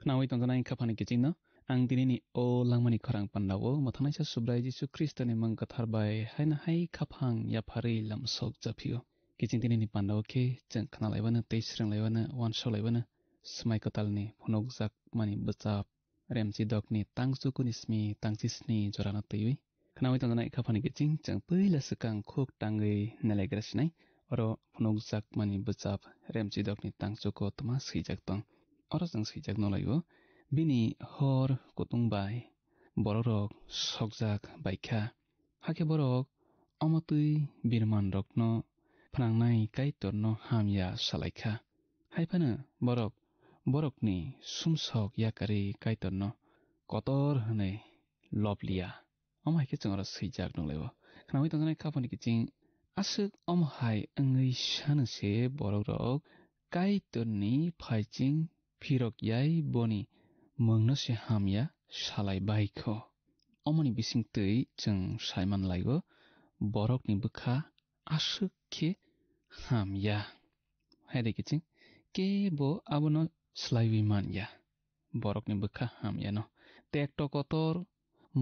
Khnaui tongjaknai khaphani kichingno ang tinini o langmani khorang pandao mwthangnaisa Subrai Jisu Khristoni mung kwthar bai haino hai khaphang yapharwi lamsok japhio. Kiching tinini pandao khe chwng khnalaibano tei swrwnglaibano uansukhlaibano swmai kwtalni phunukjakmani bwchap Remchidokni tangchukuni simi tangchisni jorano twiwi. Khnaui tongjaknai khaphani kiching chwng puila swkang khuk tangwi nelaigra sinai. Oro phunukjakmani bwchap Remchidokni tangchuko twma swijak tong. Oro chwng swijak nolaio. Bini hor kutung bai borokrok sokjak baikha. Hakhe borok omo twi birmanrokno phnangnai Kaitorno hamya salaikha. Hai phano borok borokni sumsok yakarwi Kaitorno kotor hwnwi lob liya. Omo hai khe chwng oro swijak nukhlaio. Khnaui tongjaknai khaphani kiching aswk omo hai wngwi sano se borokrok Kaitorni phaiching phirok yai boni mungno se hamya salai bai kho. Omoni bisingtwi chwng sai man laio, borokni bwkha aswk khe hamya. Hai de kiching kebo abono slaiwi man ya. Borokni bwkha hamyano. Tekto kotor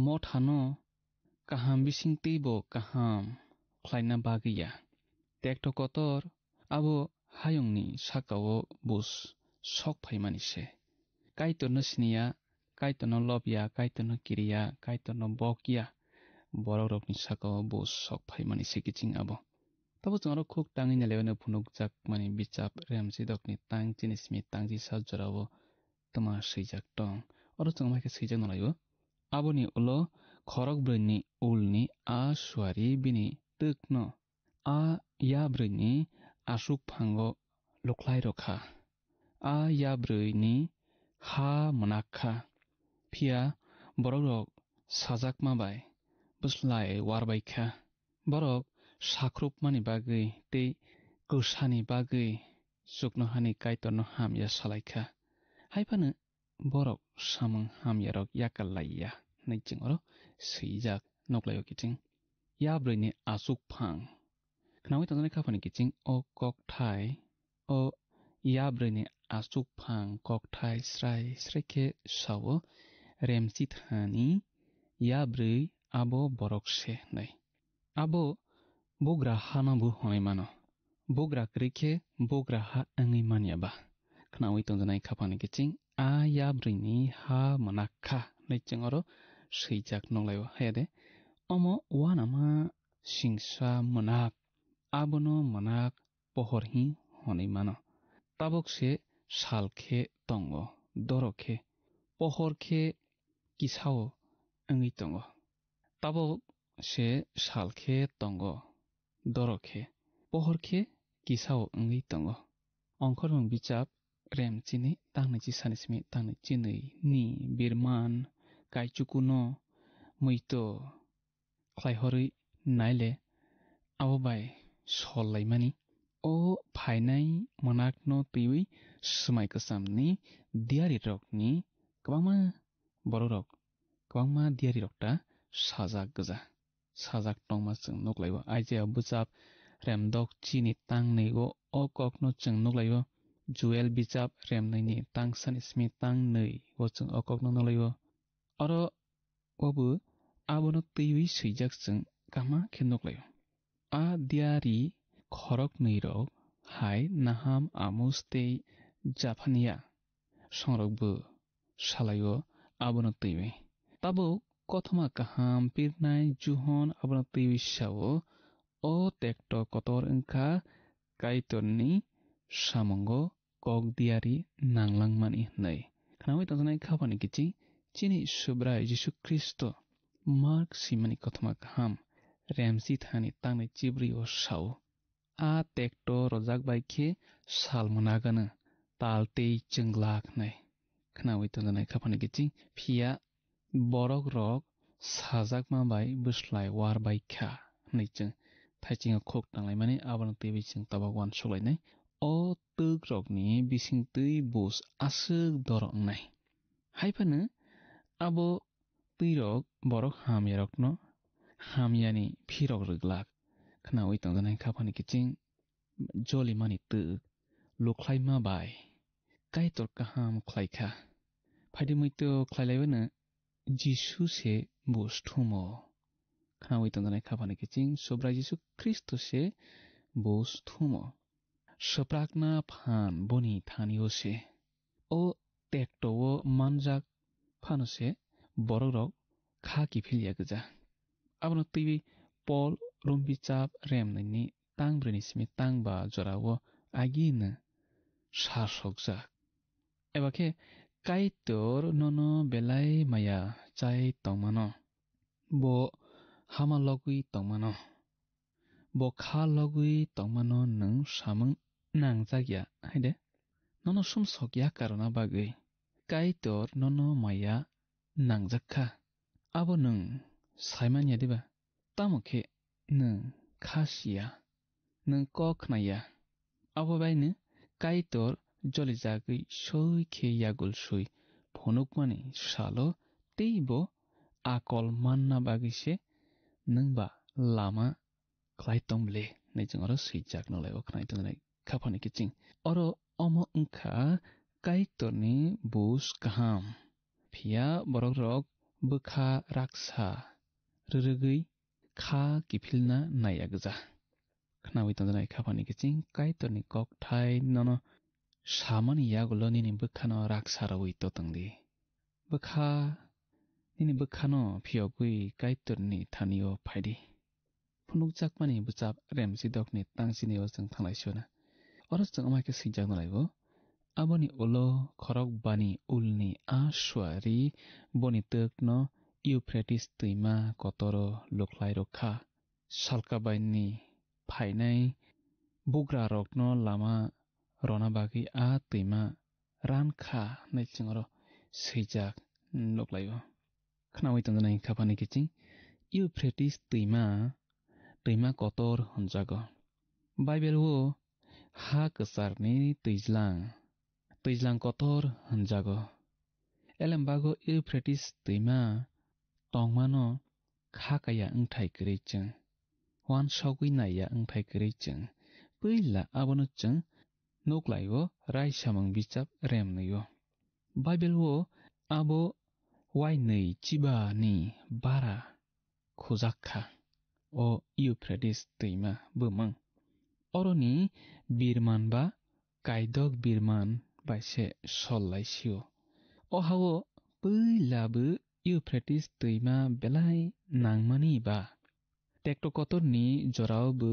mothano kaham bisingtwi bo kaham khlaina bagwi ya. Tekto kotor abo hayungni sakao bus sok phaimani se. Kaitorno siniya, Kaitorno lobya, Kaitorno kiriya, Kaitorno bokya, borokrokni sakao bus sok phaimani se kiching abo. Tabo chwng oro khuk tangwi neleono phunukjakmani bichap Remchidokni tang chini simi tangchisa jorao twma swijak tong. Oro chwng mai khe swijak nolaio. Aboni ulo khorok brwini ulni a suari bini twkno a yabrwini aswk phango lukhlai rwkha. A yabrwini ha mwnak kha. Phiya borokrok sajakma bai bwslai warbai kha. Borok sakhrupmani bagwi tei kwsani bagwi chuknohani Kaitorno hamya salai kha. Hai phano borok samung hamyarok yakal lai ya hwnwi chwng oro swijak nuklaio kiching. Yabrwini aswk phang. Khnaui tongjaknai khaphani kiching o kokthai, o yabrwini aswk phang kokthai srai srai khe sao, Remchithani yabrwi abo borok se hwnwi. Abo bugra hano bo hwnwi mano. Bugra kwrwi khe bugra ha wngwi man ya ba? khnaui tongjaknai khaphani kiching a yabrwini ha mwnak kha hwnwi chwng oro swijak nukhlaio. Hayade omo uanama singsa mwnak, abono mwnak pohor hi hwnwi mano. Tabuk se sal khe tongo, doro khe pohor khe kisao wngwi tongo. Tabuk se sal khe tongo, doro khe pohor khe kisao wngwi tongo. Ongkhormung bichap rem chini tangni chi sani simi tangni chinwi ni birman kaichukuno muito khlaihorwi naile abo bai sol laimani. O phainai mwnakno twiwi swmai kwchamni diyarirokni kwbangma borokrok, kwbangma diyarirok ta sajak gwja, sajak tongma chwng nuklaio. Isaiah bwchap remdok chini tang nwi o, o kokno chwng nuklaio. Joel bwchap remnwini tang sani simi tang nwi o chwng o kokno nuklaio. Oro obo abono twiwi swijak chwng kaham khe nuklaio. A diyari khoroknwirok hai Naham, Amos tei Japhania songrokbo salaio abono twiwi. Tabuk kothoma kaham pirnai Johon abono twiwi sao, "O tekto kotor wngkha Kaitorni samungo kok diyari nanglangmani," hwnwi. Khnaui tongjaknai khaphani kiching chini Subrai Jisu Khristo Mark simani kothoma kaham remsi thani tangnai chibri o sao, "A tekto rojak bai khe sal mwnagano tal tei chwnglak," hwnwi. Khnaui tongjaknai khaphani kiching, phiya borokrok sajakma bai bwslai war bai kha hwnwi chwng thaichingno khuk tanglaimani, abono twiwi chwng tabuk uansuk lainai. O twkrokni bisingtwi buj aswk doro wngnai. Hai phano abo twirok borok hamyarokno hamyani phirok rwglak. Khnaui tongjaknai khaphani kiching jolimani twk lukhlaima bai Kaitor kaham khlai kha. Phaidi muitu khlai laiwino Jisu se buj thumo. Khnaui tongjaknai khaphani kiching Subrai Jisu Khristo se buj thumo. Swprakna phan boni thani-o se. O tekto-o manjak phano se borokrok kha kiphilya gwja. Abono twiwi Pol Rom bichap remnwini tang brwini simi tang ba jorao agini sasokjak. Eba khe Kaitor nono belai maya chai tongmano, bo hama logwi tongmano, bo kha logwi tongmano nwng samung nangjak ya hai de? Nono sumsok ya karona bagwi Kaitor nono maya nangjak kha. Abo nwng saimanya diba? Tamo khe nwng kha siya, nwng kok khnaya. Abo baino Kaitor jolijagwi soi khe yagul soi phunukmani salo teibo akol manna bagwi se nwng ba lama khlai tong bwle, hwnwi chwng oro swijak nukhlaio khwnai tongjaknai khaphani kiching. Oro omo wngkha Kaitorni buj kaham. Phiya borokrok bwkha raksa rwrwgwi kha kiphilna naiya gwja. Khnaui tongjaknai khaphani kiching Kaitorni kokthai nono samani yagulo nini bwkhano raksa rwui totong di. Bwkha, nini bwkhano phiyogwi Kaitorni thani-o phai di. Phunukjakmani bwchap remsidokni tangsinio chwng thanglaisio na. Oro chwng wngma khe swijak nalaibo. Aboni ulo khorok bani ulni a suari boni twkno Euphrates twima kotoro lukhlai rwkha. Salkabaini phainai bugrarokno lama rwna bagwi a twima ran kha hwnwi chwng oro swijak nukhlaio. Khnaui tongjaknai khaphani kiching Euphrates twima, twima kotor hwnjago. Bible-o ha kwcharni twijlang, twijlang kotor hwnjago. Elembago Euphrates twima tongmano kha kaya wngthai kwrwi chwng, uansugwi naiya wngthai kwrwi chwng, puila abono chwng nuklaio raisamung bichap remnwio. Bible-o abo uainwi chibani bara khujak kha, o Euphrates twima bumung. Oroni birman ba kaidok birman bai se sol lai sio. O hao puila bo Euphrates twima belai nangmani ba, tekto kotorni jorao bo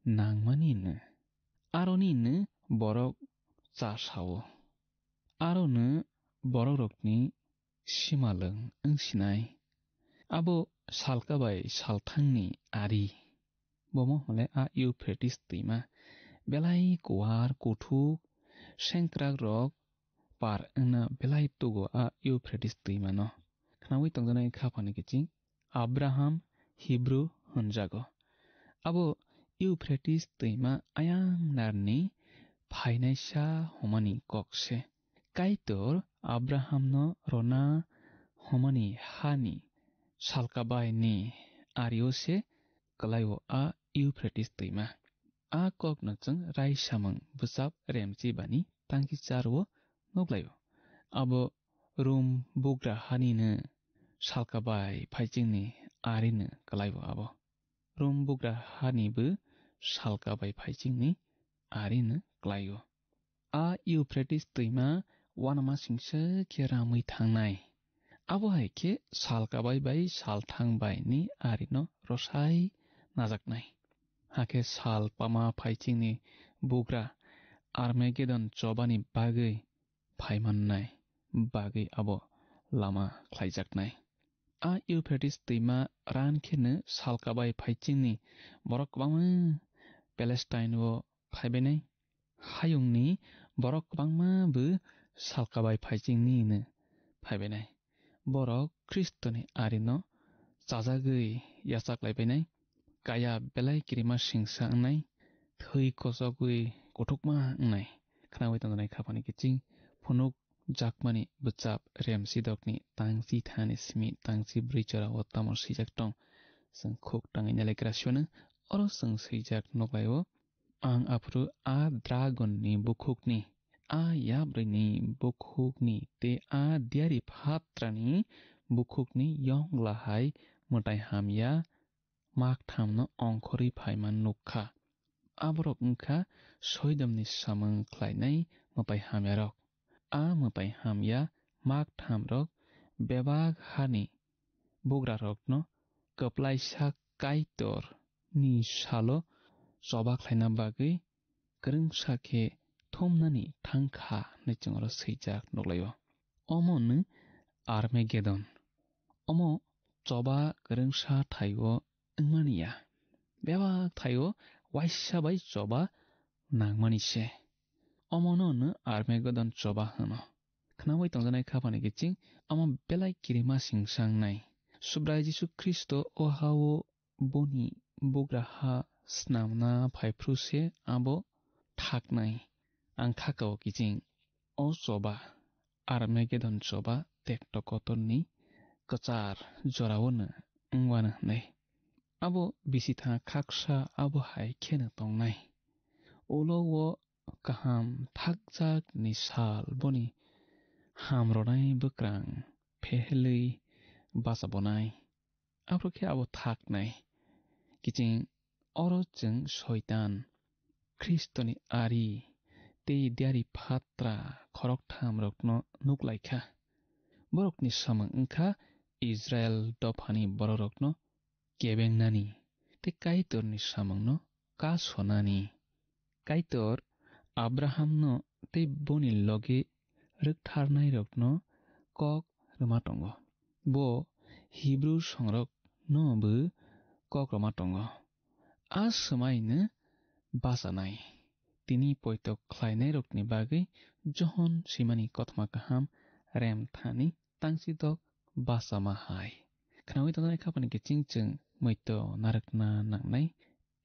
nangmani no. Aroni no borok cha sao. Arono borok rokni simalwng wngsinai. Abo salka bai salthangni ari. Bomo hwnle a Euphrates twima. Belai kuar, kuthuk, sengkrak rok par wngna belai tugo a Euphrates twimano. Khnaui tongjaknai kha phano kiching Abraham Hebrew hwnjago. Abo Euphrates twima ayang narni phainaisa hwnmani kok se. Kaitor Abrahamno rwna hwnmani hani salka bai ni ario se kwlaio a Euphrates twima. A kokno chwng Raisamung bwchap Remchibani tangki charo nukhlaio. Abo Rum bugra hanino salka bai phaichingni arino kwlaio abo. Rum bugra hanibo salka bai phaichingni arino kwlaio. A Euphrates twima uanamasingsa khe ramwi thangnai. Abo hai khe salka bai bai salthang bai ni arino rwsai najaknai. Hakhe sal pama phaichingni bugra Armagedon chobani bagwi phaimannai bagwi abo lama khlaijaknai. A Euphrates twima ran kheno salka bai phaichingni borok kwbangma Palestine-o phaibainai. Hayungni borok kwbangma bo salka bai phaichingni hwnwi phaibainai. Borok Khristoni arino chajagwi yachaklaibainai. Kaya belai kirima singsa wngnai, thwi kochogwi kuthukma wngnai. Khnaui tongjaknai khaphani kiching phunuk jakmani bwchap Remsidokni tangchi thani simi tangchi bwrwi jorao tamo swijak tong. Chwng khuk tangwi nalaikraswino oro chwng swijak nuklaio. Ang aphuru a dragonni bukhukni, a yabrwini bukhukni tei a diari phatrani bukhukni yongla hai mwtai hamya makthamno ongkhorwi phaima nuk kha. Aborok wng kha Soidomni samung khlainai mwtai hamyarok. A mwtai hamya maktham rok bebak hani bugrarokno kwplaisa Kaitorni salo choba khlaina bagwi kwrwngsa khe thumnani thang kha hwnwi chwng oro swijak nuklaio. Omo hwno Armagedon. Omo choba kwrwngsa thaio wngmani ya. Bebak thaio waisa bai choba nangmani se. Omono hwno Armagedon choba hwno. Khnaui tongjaknai khaphani kiching omo belai kirima singsa wngnai. Subrai Jisu Khristo o ha-o boni bugra ha snamna phaiphru se abo thaknai. Ang thaka-o kiching o choba, Armagedon choba tekto kotorni kwchar jorao no wngwano hwnwi. Abo bisitha khaksa abo hai kheno tongnai. Ulo o kaham thakjakni sal boni hamrwnai bwkrang phehelwi bachabonai. Aphuru khe abo thaknai. Kiching oro chwng Soitan, Khristoni ari tei diari phatra khoroktham rokno nuklaikha. Borokni samung wngkha Israel dophani bororokno kebengnani tei Kaitorni samungno kasonani. Kaitor Abrahamno tei boni logi rwktharnairokno kok rwma tongo. Bo Hibru songrokno bo kok rwma tongo. A swmaino bachanai. Tini poito khlainairokni bagwi Johon swimani kothoma kaham rem thani tangsidok bachama hai. Khnaui tongjaknai khaphani kiching chwng muitu narwkna nangnai.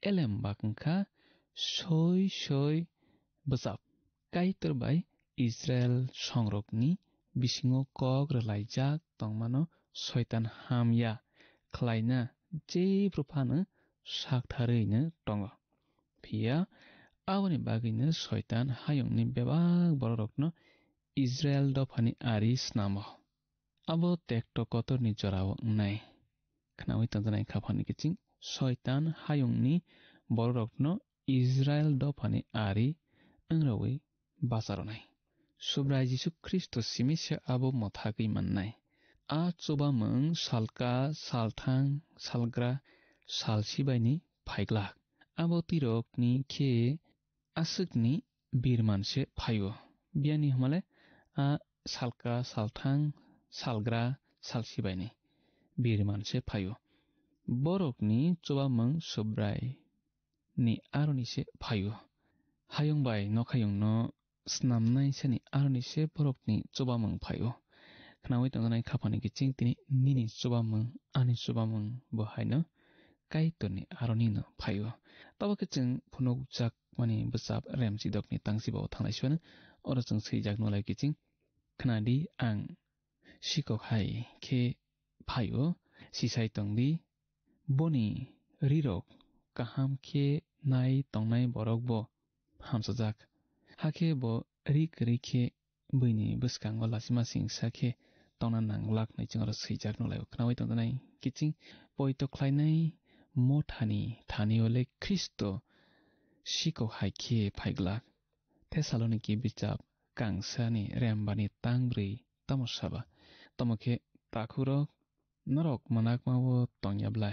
Elem bak wngkha soi soi bwchap. Kaitor bai Israel songrokni bisingo kok rwlaijak tongmano Soitan hamya khlaina jephru phano saktharwino tongo. Phiya aboni bagwino Soitan hayungni bebak bororokno Israel dophani ari snamo. Abo tekto kotorni jorao wngnai. Khnaui tongjaknai khaphani kiching Soitan hayungni bororokno Israel dophani ari wngrogwi bacharwnai. Subrai Jisu Khristo simi se abo mwthagwi mannai. A chubamwng salka, salthang, salgra, salsibaini phaiglak. Abo twirokni khe aswkni birman se phaio. Biyani hwnmale a salka, salthang, salgra, salsibaini birman se phaio. Borokni chubamwng Subrai ni aroni se phaio. Hayung bai nokhayungno snamnai sani aroni se borokni chubamwng phaio. Khnaui tongjanai khaphani kiching tini nini chubamwng, ani chubamwng bo haino Kaitorni aroni no phaio. Tabo khe chwng phunukjak mani bwchap Remchidokni tangsibo thanglai suano. Oro chwng swijak nulai kiching, "Khnadi, ang sikok hai khe phaio, sisai tongdi, boni rirok kaham khe nai tongnai borok bo hamsajak. Hakhe bo ri kwrwi khe buini bwskango lachima singsa khe tongna nanglak," hinwi chwng oro swijak nulaio. Khnaui tongjanai kiching poito khlainai mothani thani ole Khristo sikok hai khe phaiglak. Thessaloniki bichap kangsani rembani tangbrwi tamo saba? Tamo khe takhurok, norok mwnakma-o tongya bla?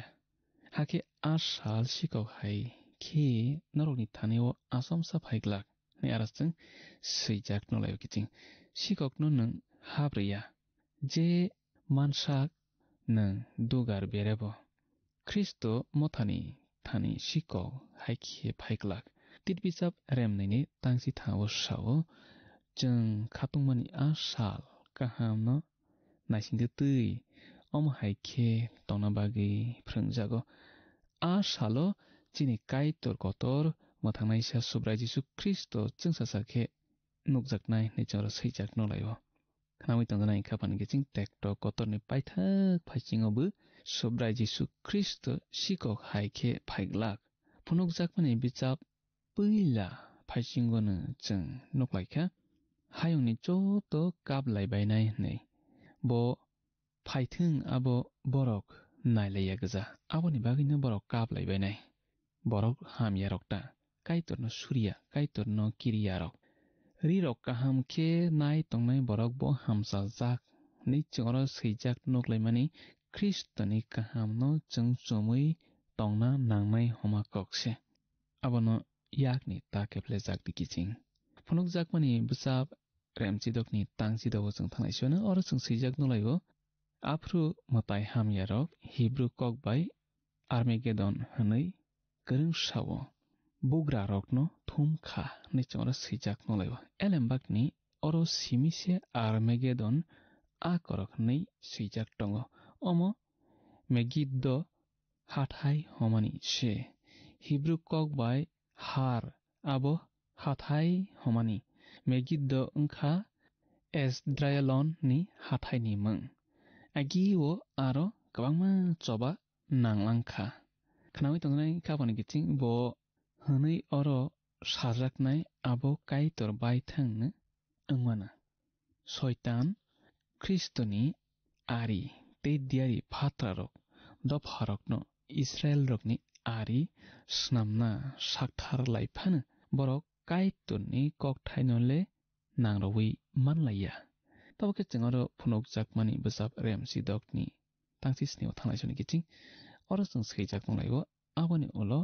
Hakhe a sal sikok hai khe norokni thani-o achomsa phai glak, hwnwi aro chwng swijak nulaio kiching. Sikokno nwng hap rwya, je mansak nwng dugar berebo. Khristo mothani thani sikok hai khe phai glak. Tit bichap remnwini tangsi thangbo sao, chwng khatungmani a sal kahamno naisingtwi twi, omo hai khe tongna bagwi phrwngjago. A salo chini Kaitor kotor mwthangnaisa Subrai Jisu Khristo chwngsacha khe nukjaknai hinwi chwng oro swijak nulaio. Khnaui tongjanai khaphani kiching tekto kotorni paithak phaisingo bo Subrai Jisu Khristo sikok hai khe phaiglak. Phunukjakmani bichap puila phaisingono chwng nuklaikha, hayungni joto kaplai bainai hwnwi. Bo phaithwng abo borok nailaiya gwja, aboni bagwino borok kaplai bainai. Borok hamyarok ta, Kaitorno suriya, Kaitorno kiriyarok. Rirok kaham khe nai tongnai borok bo hamchaljak, hwnwi chwng oro swijak nuklaimani Khristoni kahamno chwng chumui tongna nangnai homa kok se. Abono yakni ta keplejak di kiching. Phunukjakmani bwchap Remchidokni tangchidogo chwng thanglai siyano, oro chwng swijak nulaio, aphuru mwtai hamyarok Hibru kok bai Armagedon hwnwi kwrwng sao, bugrarokno thum kha hwnwi chwng oro swijak nulaio. Elembakni oro simi se Armagedon a korok hwnwi swijak tongo. Omo Megiddo hathai homani se. Hibru kok bai har abo hathai homani. Megiddo wngkha Esdraelon ni hathai ni mwng. Agi o aro kwbangma choba nanglang kha. Khnaui tongnai kha boni kiching bo hwnwi oro sajaknai abo Kaitor bai thangno wngmano. Soitan, Khristoni ari tei diyari phatrarok dopharokno Israilrokni ari snamna sakthar lai phano borok Kaitorni kokthaino le nangrwui manlaiya. Tabo khe chwng oro phunukjakmani bwchap Remchidokni tangsi snio thanglai soni kiching oro chwng swijak nunglaio. Aboni ulo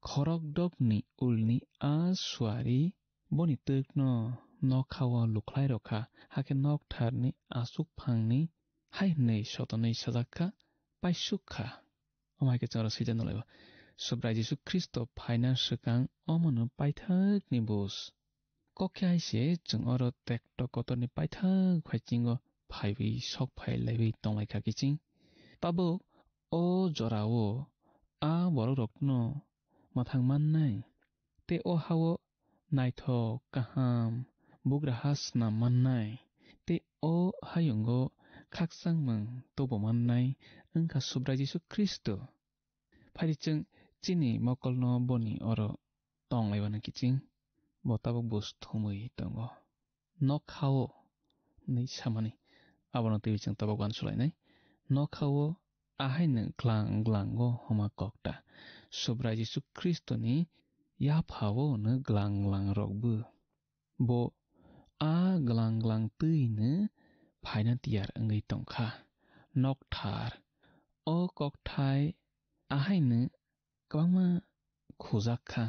khorokdokni ulni a suari boni twkno nokhao lukhlai rokha, hakhe noktharni aswk phangni hai hwnwi sotonwi sajak kha, paisuk kha. Omo hai khe chwng oro swijak nulaio. Subrai Jisu Khristo phaina swkang omono paithakni bus. Kok khe hai se chwng oro tekto kotorni paithak phaisingo phaiwi sok phai laiwi tonglaikha kiching. Tabuk o jorao a borokrokno mwthang mannai, tei o hao naithok, kaham, bugraha snam mannai, tei o hayungo khakchangmung tubu mannai wngkha Subrai Jisu Khristo. Phaidi chwng chini mokolno boni oro tong laibana kiching, bo tabuk bus thumwi tongo. Nokhao hwnwi samani, abono twiwi chwng tabuk uansuk lainai. Nokhao ahaino glang glango homa kokta. Subrai Jisu Khristoni yaphao hwno glang glangrokbo. Bo a glang glang twi no phaina tiyar wngwi tongkha. Nokthar. O kokthai ahaino kwbangma khujak kha.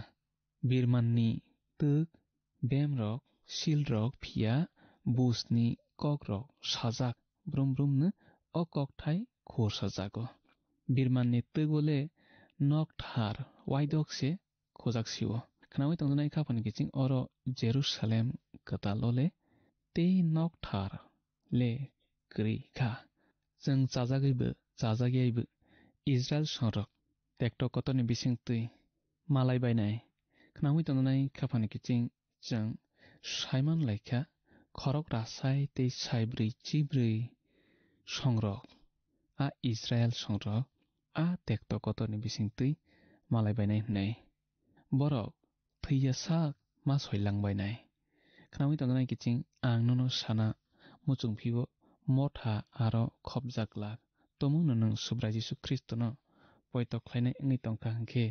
Birmanni twk, bemrok, silrok phiya busni kokrok sajak brum brumno o kokthai khursajago. Birmanni twgo le nokthar waidok se khujak sio. Khnaui tongjaknai kha phani kiching oro Jerusalem kwtal o le tei nokthar le kwrwi kha. Chwng chajagwibo chajakyaibo Israel songrok tekto kotorni bisingtwi malai bainai. Khnaui tongjaknai kha phani kiching chwng saiman laikha khorok rasai tei saibrwi chibrwi songrok, a Israel songrok a tekto kotorni bisingtwi malai bainai hwnwi. Borok thwiya sak ma soilangbainai. Khnaui tongjaknai kiching ang nono sana muchung phio motha aro khopjak glak. Tomungno nwng Subrai Jisu Khristono poito khlainai wngwi tongkha hwnkhe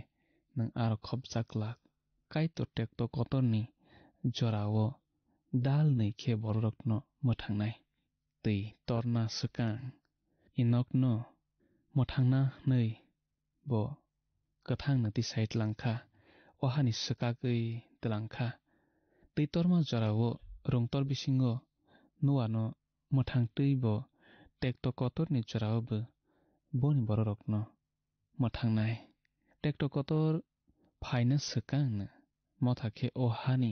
nwng aro khopjak glak. Kaitor tekto kotorni jorao dal nwi khe bororokno mwthangnai. Twi torna swkang Enokno mwthangna hwnwi bo kwthangno tisai tlangkha, o hani swkagwi tlangkha. Twi torma jorao rwngtor bisingo Noano mwthangtwi bo tekto kotorni jorao bo boni bororokno mwthangnai. Tekto kotor phaina swkangno motha khe o hani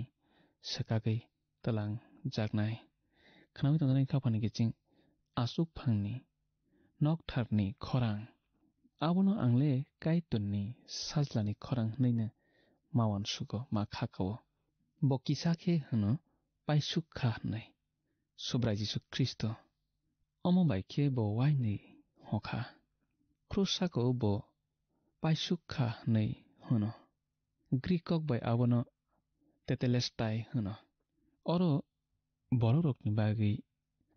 swkagwi twlangjaknai. Khnaui tongjaknai kha phani kiching aswk phangni noktharni khorang. Abono ang le Kaitorni sajlani khorang hwnwi no ma uansugo, ma kha kao. Bo kisa khe hwno paisuk kha hwnwi. Subrai Jisu Khristo. Omo bai khe bo uainwi hokha. Khrusa ko bo paisuk kha hwnwi hwno. Greek kok bai abono tetelestai hwno. Oro bororokni bagwi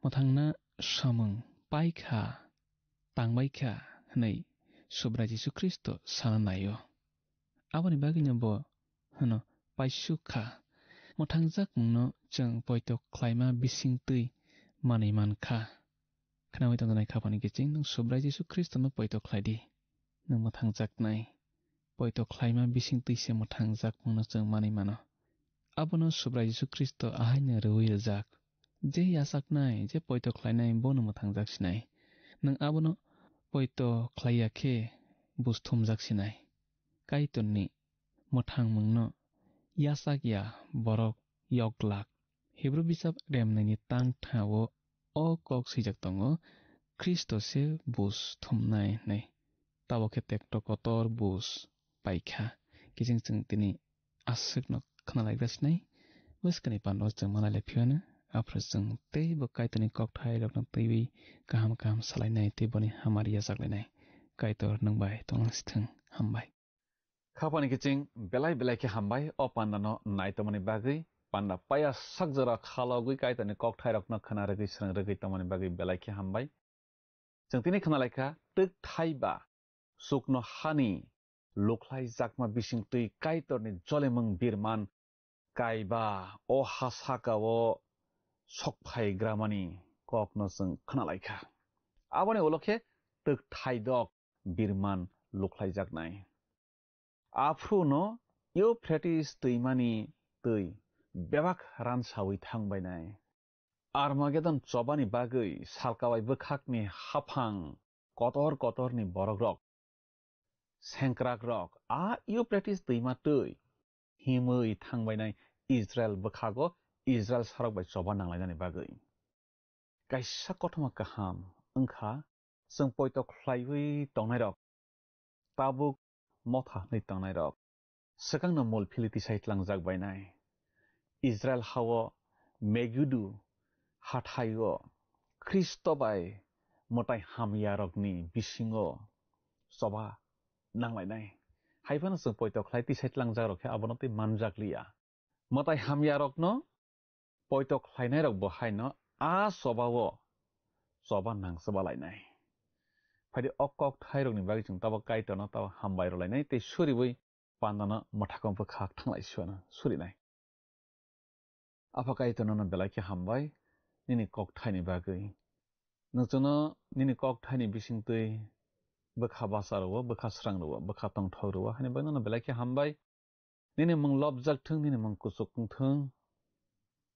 mwthangna samung pai kha, tangbai kha hwnwi Subrai Jisu Khristo sana naio. Aboni bagwino bo hwno paisuk kha. Mwthangjak mungno chwng poito khlaima bisingtwi manwi man kha. Khnaui tongjaknai kha phani kiching nwng Subrai Jisu Khristono poito khlai di. Nwng mwthangjaknai. Poito khlaima bisingtwi se mwthangjak mungno chwng manwi mano. Abono Subrai Jisu Khristo ahaino rwui rwjak. Je yachaknai, je poito khlainai, bono mwthangjak sinai. Nwng abono poito khlai ya khe buj thumjak sinai. Kaitorni mwthangmungno yachak ya borok yok glak. Hebru bijap remnaini tang tha-o o kok swijak tongo, Khristo se buj thumnai hwnwi. Tabok khe tekto kotor buj pai kha. Kiching chwng tini aswkno khna laikha sinai. Bwskangni pando chwng manai lai phiyano. Aphuru chwng teibo Kaitorni kokthai rokno twiwi kaham kaham salainai tei boni hamari yachak lainai. Kaitor nwng bai tonglang sithwng. Hambai. Kha phani kiching belai belai khe hambai o panda no nai tongmani bagwi, panda paya sak jora khalogwi Kaitorni kokthai rokno khna rwgwi srwng rwgwi tongmani bagwi belai khe hambai. Chwng tini khna laikha twk thai ba chukno hani lukhlai jakma bisingtwi Kaitorni jolemung birman kaiba o ha saka o sokphai gramani kokno chwng khna laikha. Aboni ulo khe twk thaidok birman lukhlaijaknai. Aphuru no Euphrates twimani twi bebak ransawi thangbainai. Armagedon chobani bagwi salkawai bwkhakni haphang kotor kotorni borokrok, sengkrakrok a Euphrates twima twi himwi thangbainai Israel bwkhago Israel sarok bai choba nanglainani bagwi. Kaisa kothoma kaham wngkha, chwng poito khlaiwi tongnairok, tabuk motha hwnwi tongnairok, swkangno mul philwi tisai tlangjak bainai. Israel hao Megidu hathaio Khristo bai mwtai hamyarokni bisingo choba nanglainai. Hai phano chwng poito khlai tisai tlangjakrok khe abono tei manjakliya. Mwtai hamyarokno poito khlainairok bo haino a chobao choba nangchobalainai. Phaidi o kokthairokni bagwi chwng tabok Kaitorno tabok hambai rwlainai tei suriwi pandano mwthakgo bwkhak thanglai suana surinai. Apha Kaitor nono belai khe hambai nini kokthaini bagwi. Nwng chwngno nini kokthaini bisingtwi bwkha basa rwo, bwkha srang rwo, bwkha tongthok rwo, haini bagwi nono belai khe hambai. Nini mung lobjak thung, nini mung kuchuk wng thung.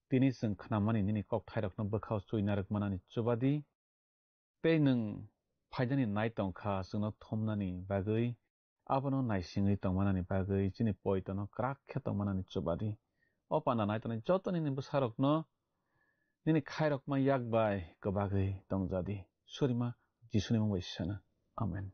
Tini chwng khnamani nini kokthairokno bwkhao chuina rwk manani chubadi. Tei nwng phaidani nai tong kha, chwngno thumnani bagwi, abono naisingwi tongmanani bagwi, chini poitono kwrak khe tongmanani chubadi. O panda nai tongnai joto nini bwsarokno nini khairokma yak bai kwbagwi tongjadi. Surima Jisuni mung bai sana. Amen.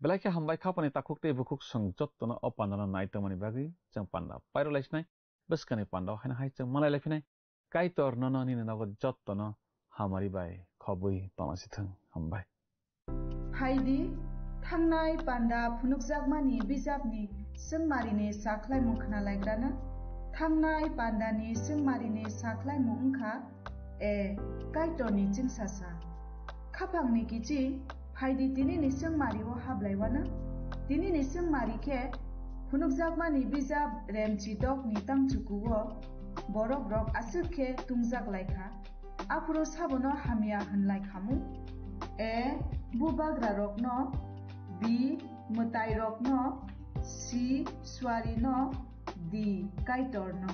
Belai khe hambai, khapani takhuk tei bukhuk chwng jottono o pandano nai tongmani bagwi chwng panda pairwlaisinai. Bwskangni pandao haino hai chwng malailai phinai. Kaitor nono nini nogo jottono hamari bai khobwi tonglasithwng. Hambai. Phaidi, thangnai panda phunukjakmani bijapni swngmarini sakhlaimung khnalaigrana. Thangnai pandani swngmarini sakhlaimung wngkha, A. Kaitorni chwngsasa. Khapangni kichi, phaidi tinini swngmario hablaiwana. Tinini swngmari khe phunukjakmani bijap Remchi dokni tangchukuo borokrok aswk khe tungjaklaikha. Aphuru sabono hamya hwnlai khamu? A. Bubagrarokno. B. Mwtairokno. C. Suarino. D. Kaitorno.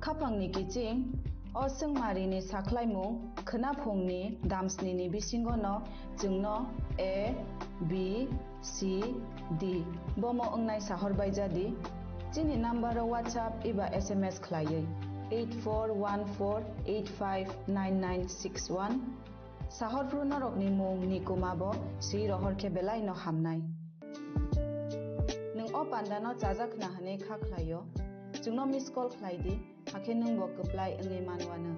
Khapangni kiching, o swngmarini sakhlaimung khwnaphungni damsnini bisingono chwngno A, B, C, D bomo wngnai sahor baijadi. Chini numbero WhatsApp eba S M S khlaiwi eight four one four eight five nine nine six one. Sahorphru norokni mung ni kuma bo swi rohor khe belai no hamnai. Nwng o panda no chajak khna hwnwi kha khlaio, chwngno miss call khlai di, hakhe nwng bo kwplai wngwi manwano.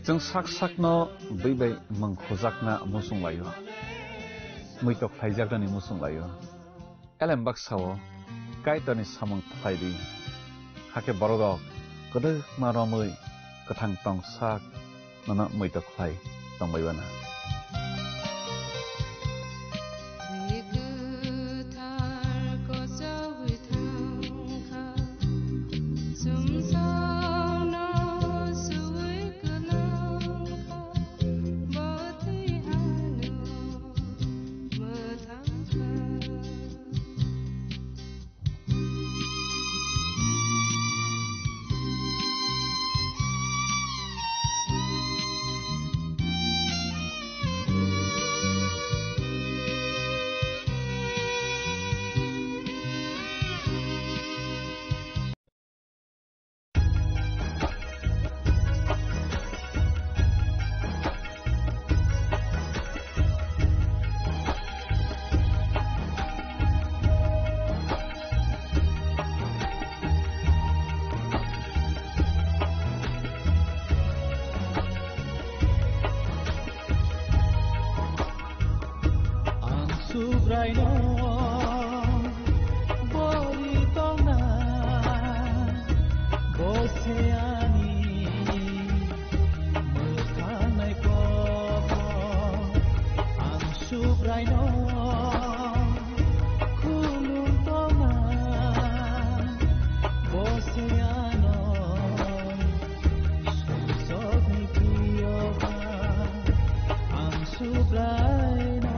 Chwng sak sakno bwi bai mung khujakna muchung laio, muitok khlaijaknani muchung laio. Elem baksa-o Kaitorni samung khlai di, hakhe bororok kwdwkma romwi kwthang tong sak nono muitok khlai tongbai uana. Ang Subraino bori tongna, bo se ani mwthangnai kok. Ang Subraino khulum tongna, bo se ano sumsokni priyoba. Ang Subraino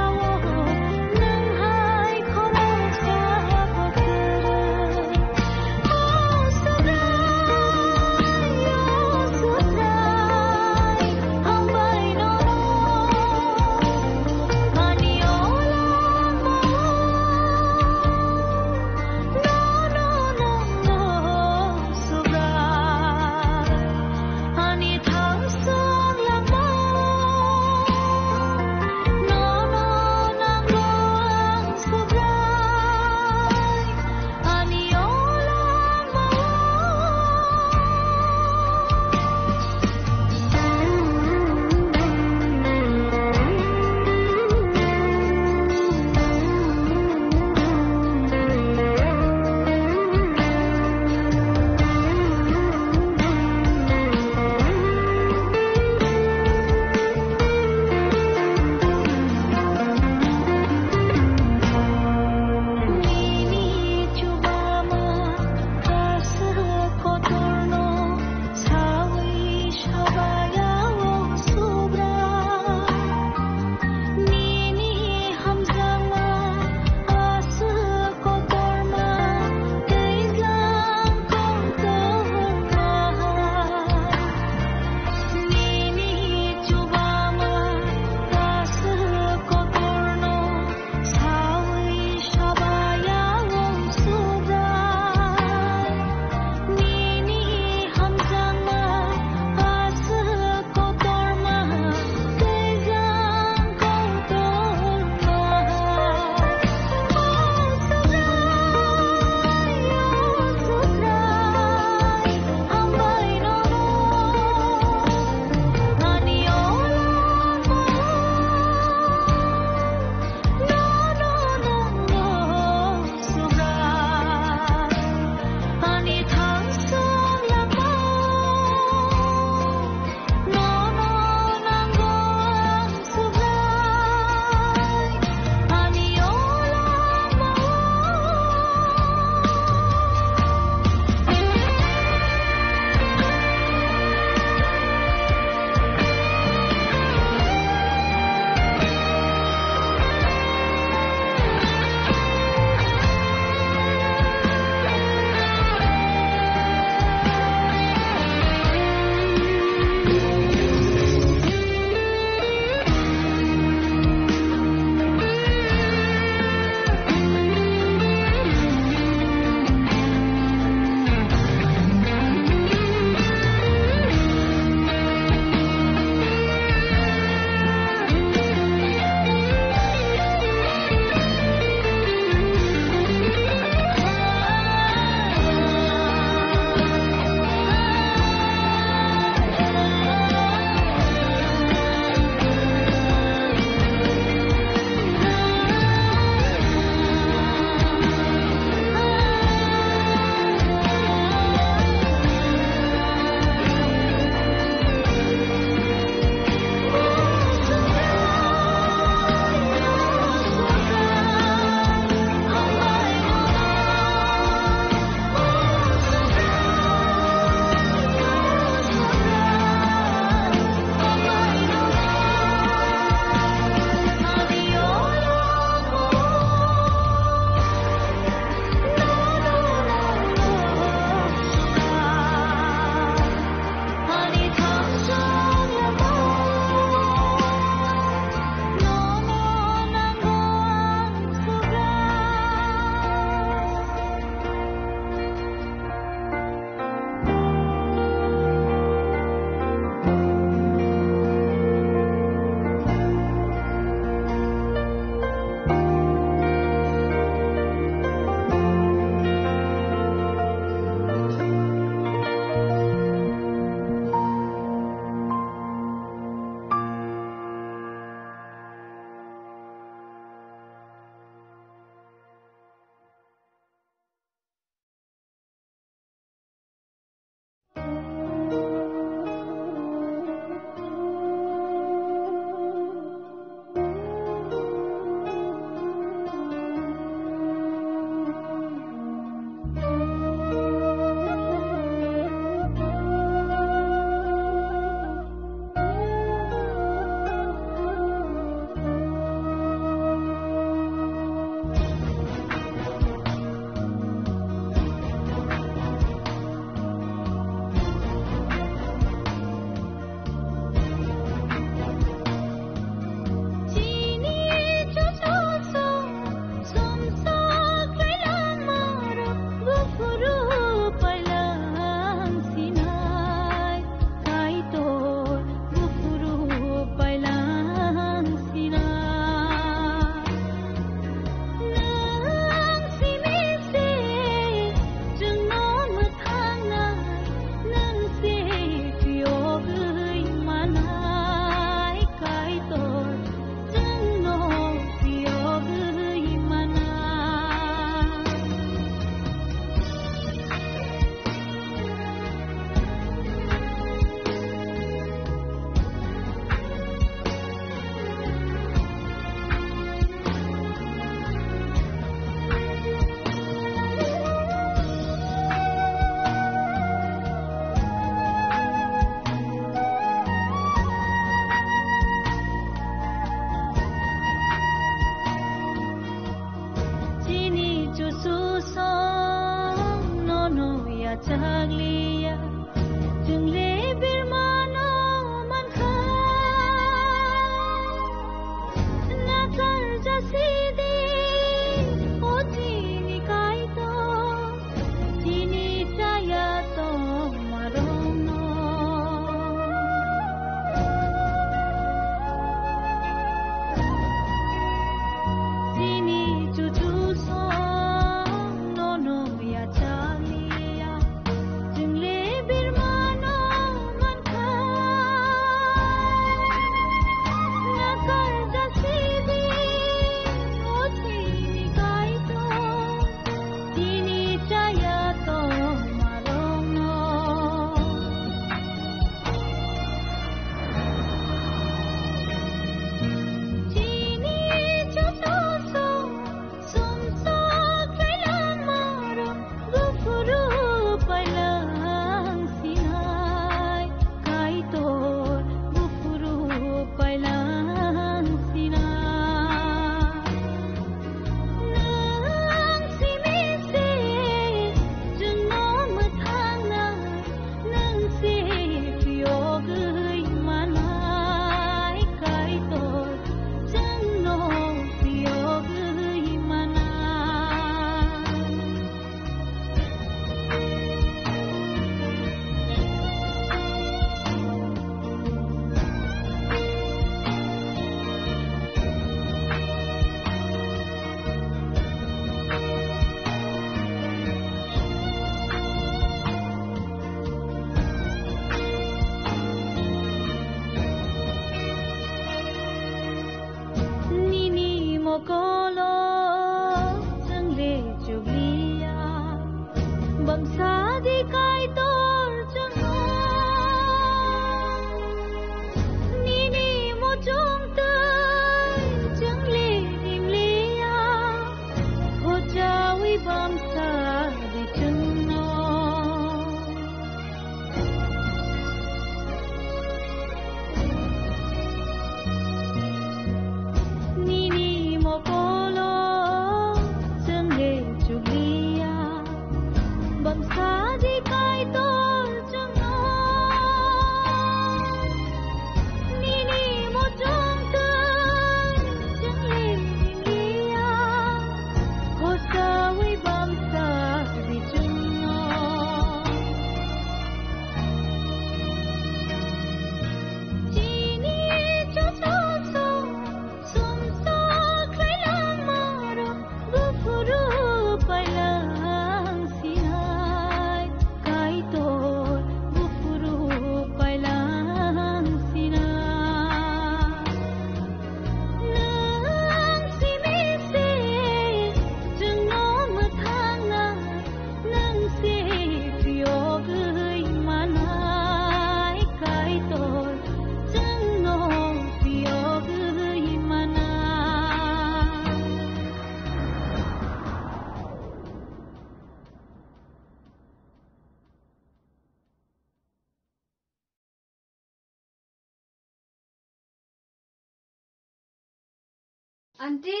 Aunty,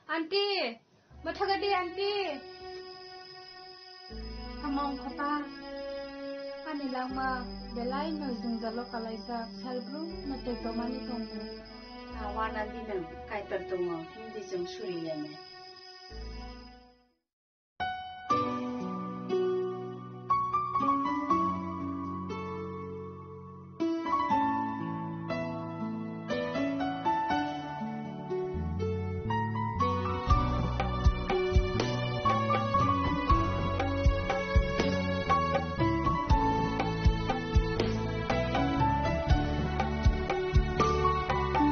aunty, mathagadi aunty. Tamo wngkha ta? Ani langma belai no jwngjalo kalaijak, salbrum no tei tomani tongo. Awa nandi nang kaitor tongo, hindi jwng suri yane.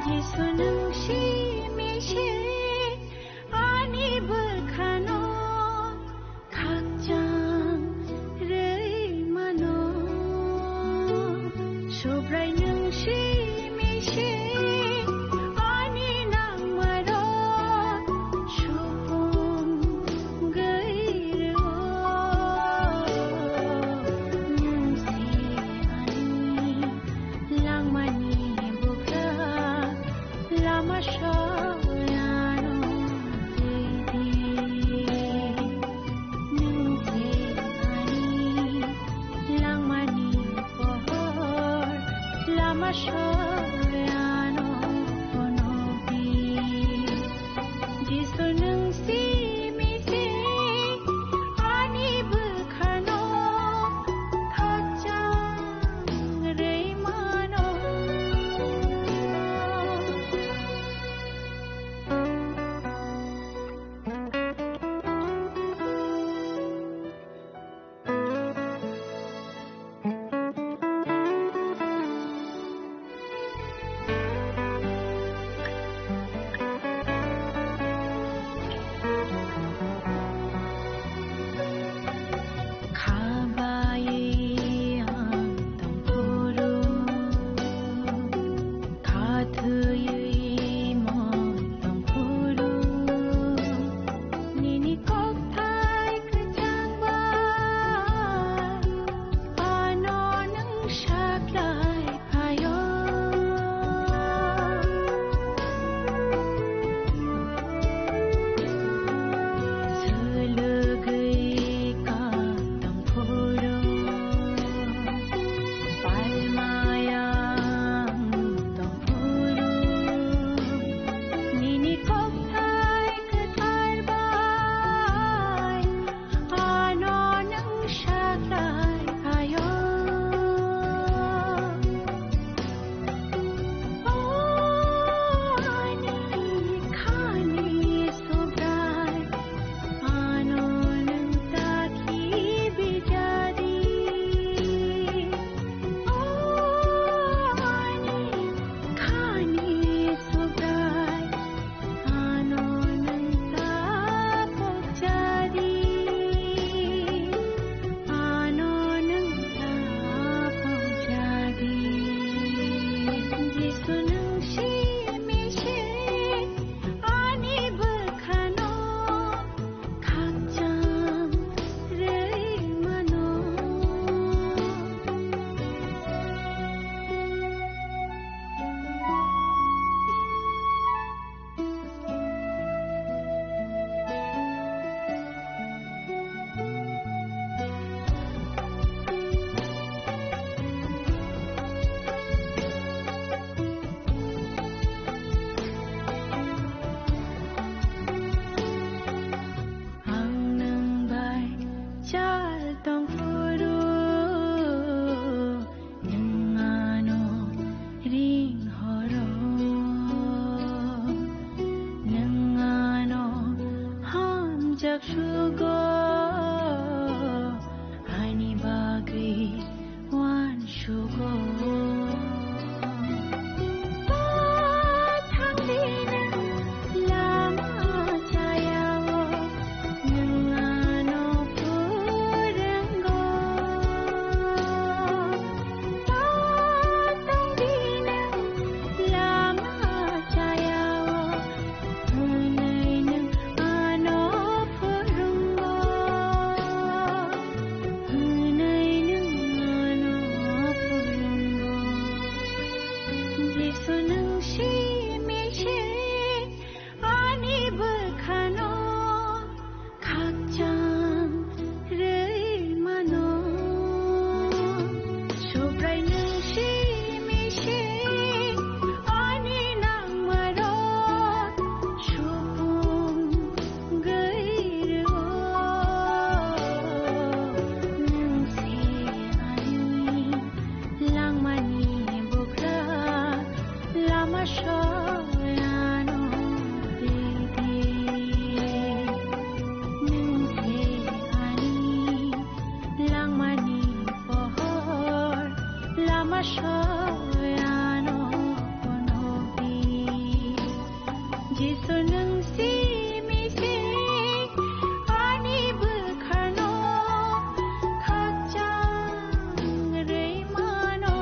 Jisu nung simi se ani bwkhano khakchang rwi mano. Subrai nung simi se ani nangmaro supung gwi rwo. Nung se ani langmani bugra lama soyano twi di. Nung se ani langmani pohor lama soyano phunuk di. Jisu nung simi se ani bwkhano khakchang rwi mano. Khabai ang tongphuru, khathwiwi mo tongphuru, nini kokthai kwchangba ano nwng saklai phaio. Swlwgwi ka tongphuru, palmayang tongphuru, nini kokthai kwthar bai ano nwng saklai phaio. O ani khani Subrai, ano nwng ta khibi jadi. O ani khani Subrai, ano nwng ta pokjadi, ano nwng ta pokjadi. Jisu nwng simi se ani bwkhano khakchang rwi mano. Ang nwng bai chal tongphuru, nwng ano ring horo, nwng ano hamjak sugo, ani bagwi uansugo. Pathang dinang lama chayao, nwng ano purwngo. Pathang dinang lama chayao, hwnwi nwng ano purwngo, hwnwi nwng ano purwngo. Jisu nwng simi se Soyano didi, nwng se ani langmani pohor, lama soyano phunukdi. Jisu nwng simi se ani bwkhano khakchang rwi mano.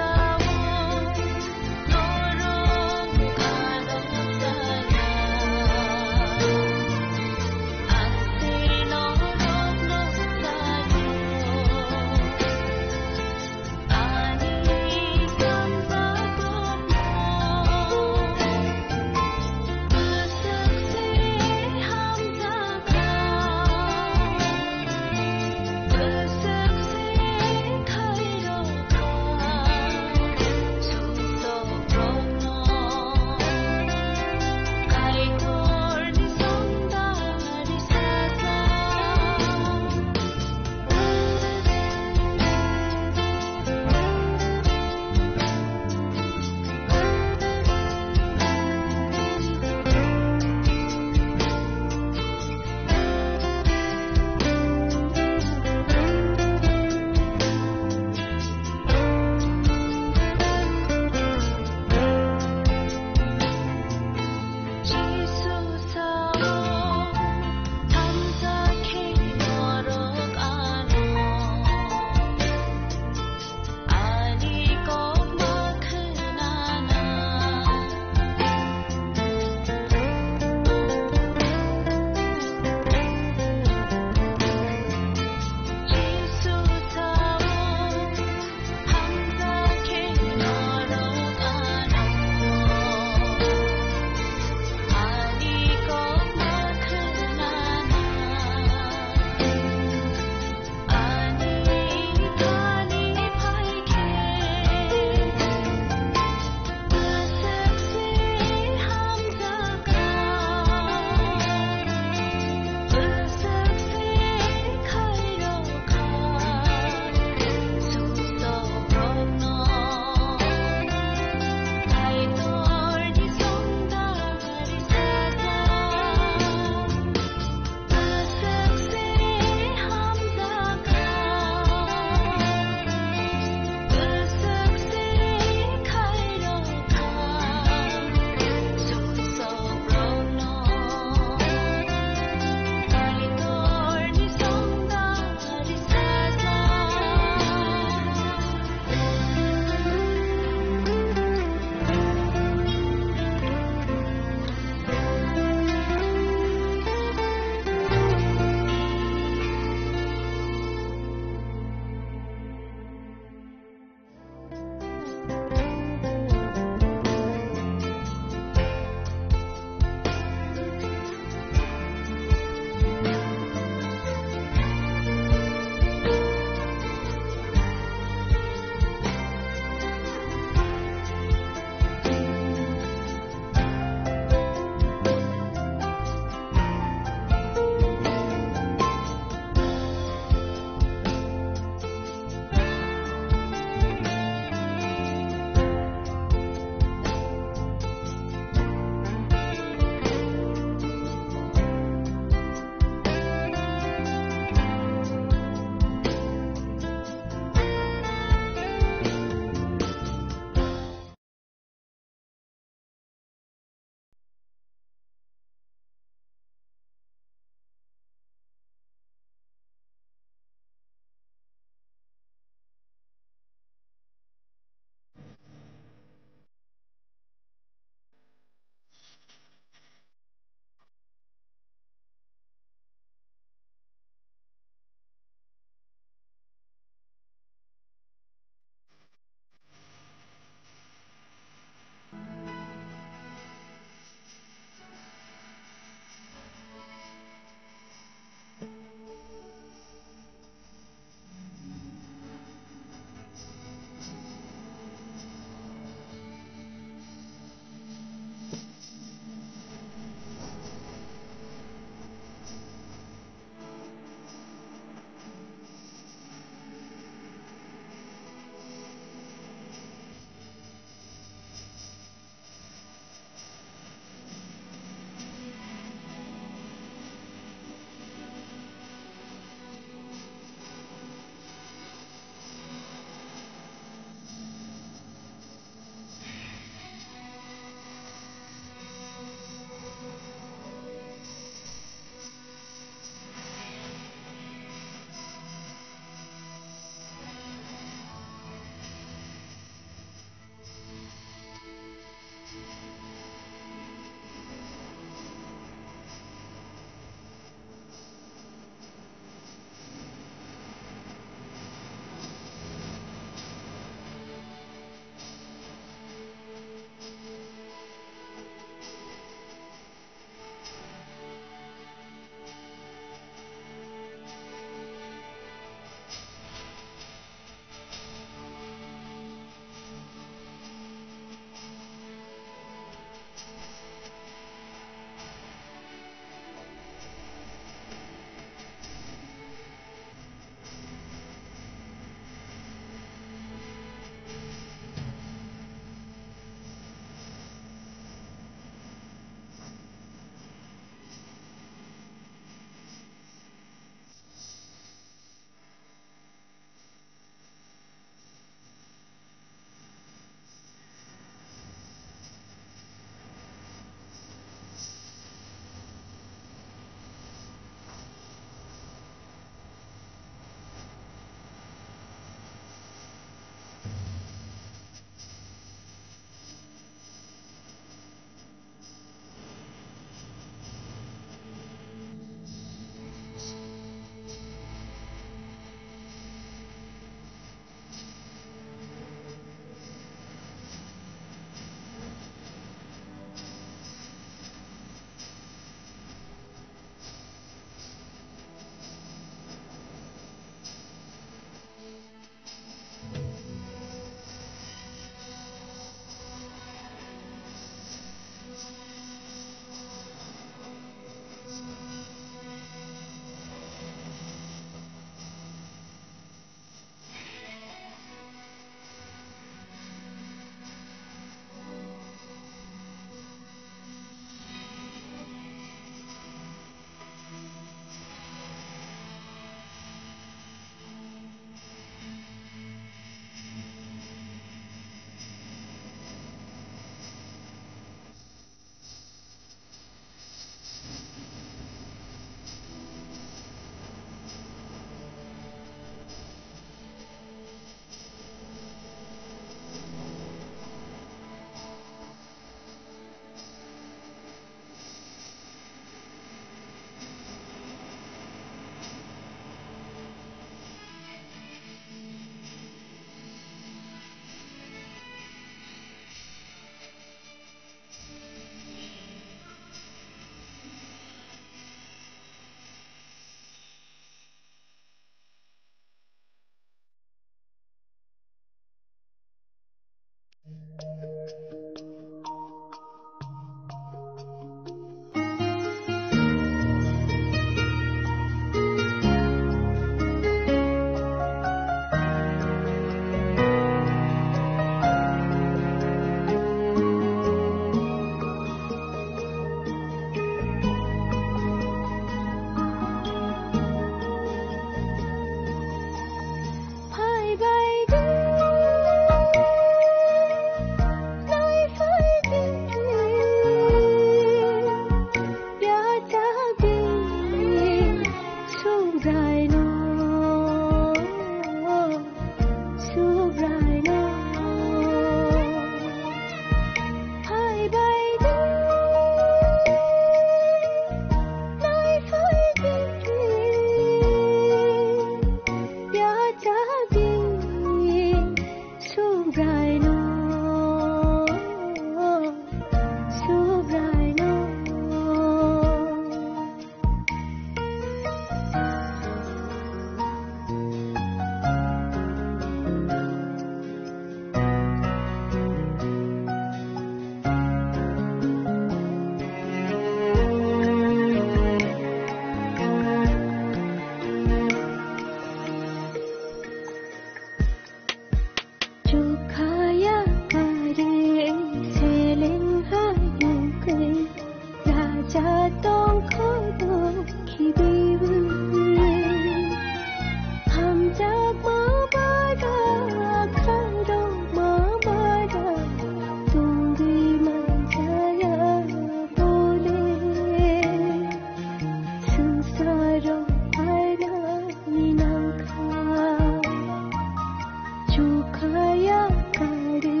Khaya kari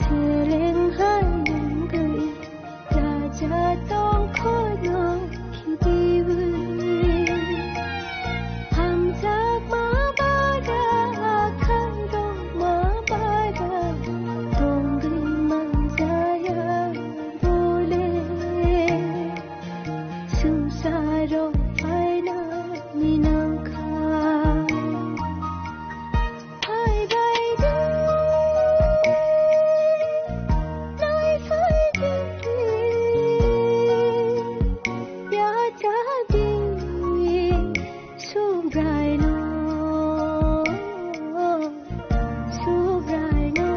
seleng hai nungwi raja tongkhono khibiwi. Hamjakma bara, khairokma bara tongwi manjaya bole. Swngcharo phainani nangkha. Phaibaidi, naiphai di, yachadi, Subraino, Subraino.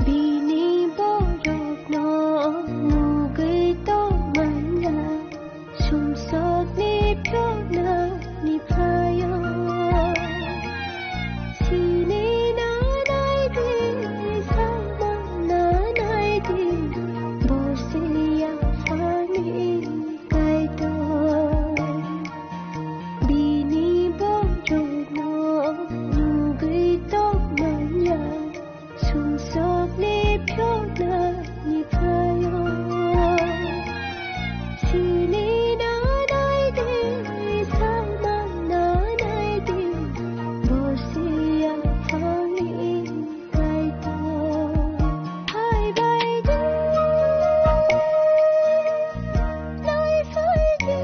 Bini borokno nugwi tongmanya, sumsokni phiyoknani phaio. Sini nanai di, salmang nanai di, bo se yaphangni Kaitor. Bini borokno nugwi tongmanya, sumsokni phiyoknani phaio. Sini nanai di, salmang nanai di, bo se yaphangni Kaitor, phaibaidi, naiphai di,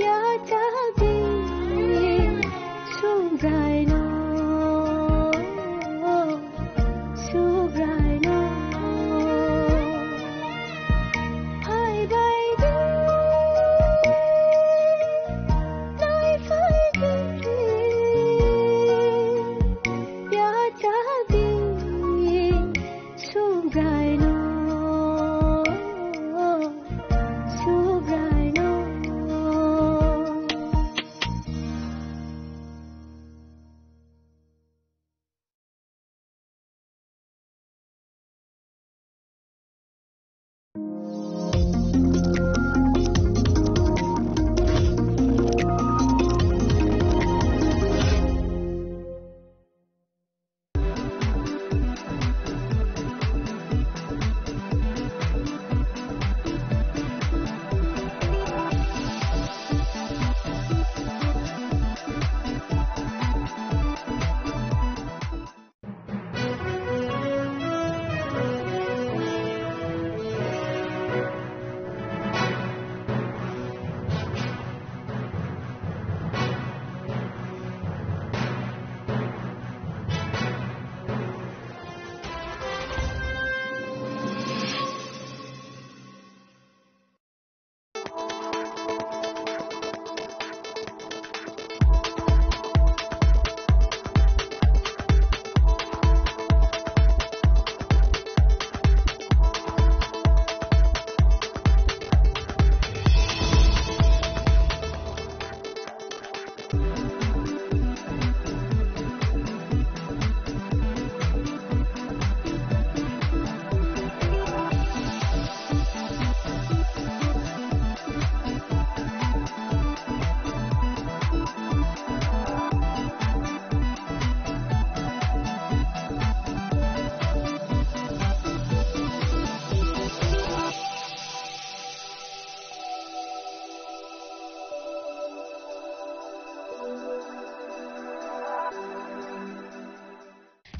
yachadi, Subraino, Subraino. Phaibaidi, naiphai di, yachadi, Subraino, Subraino.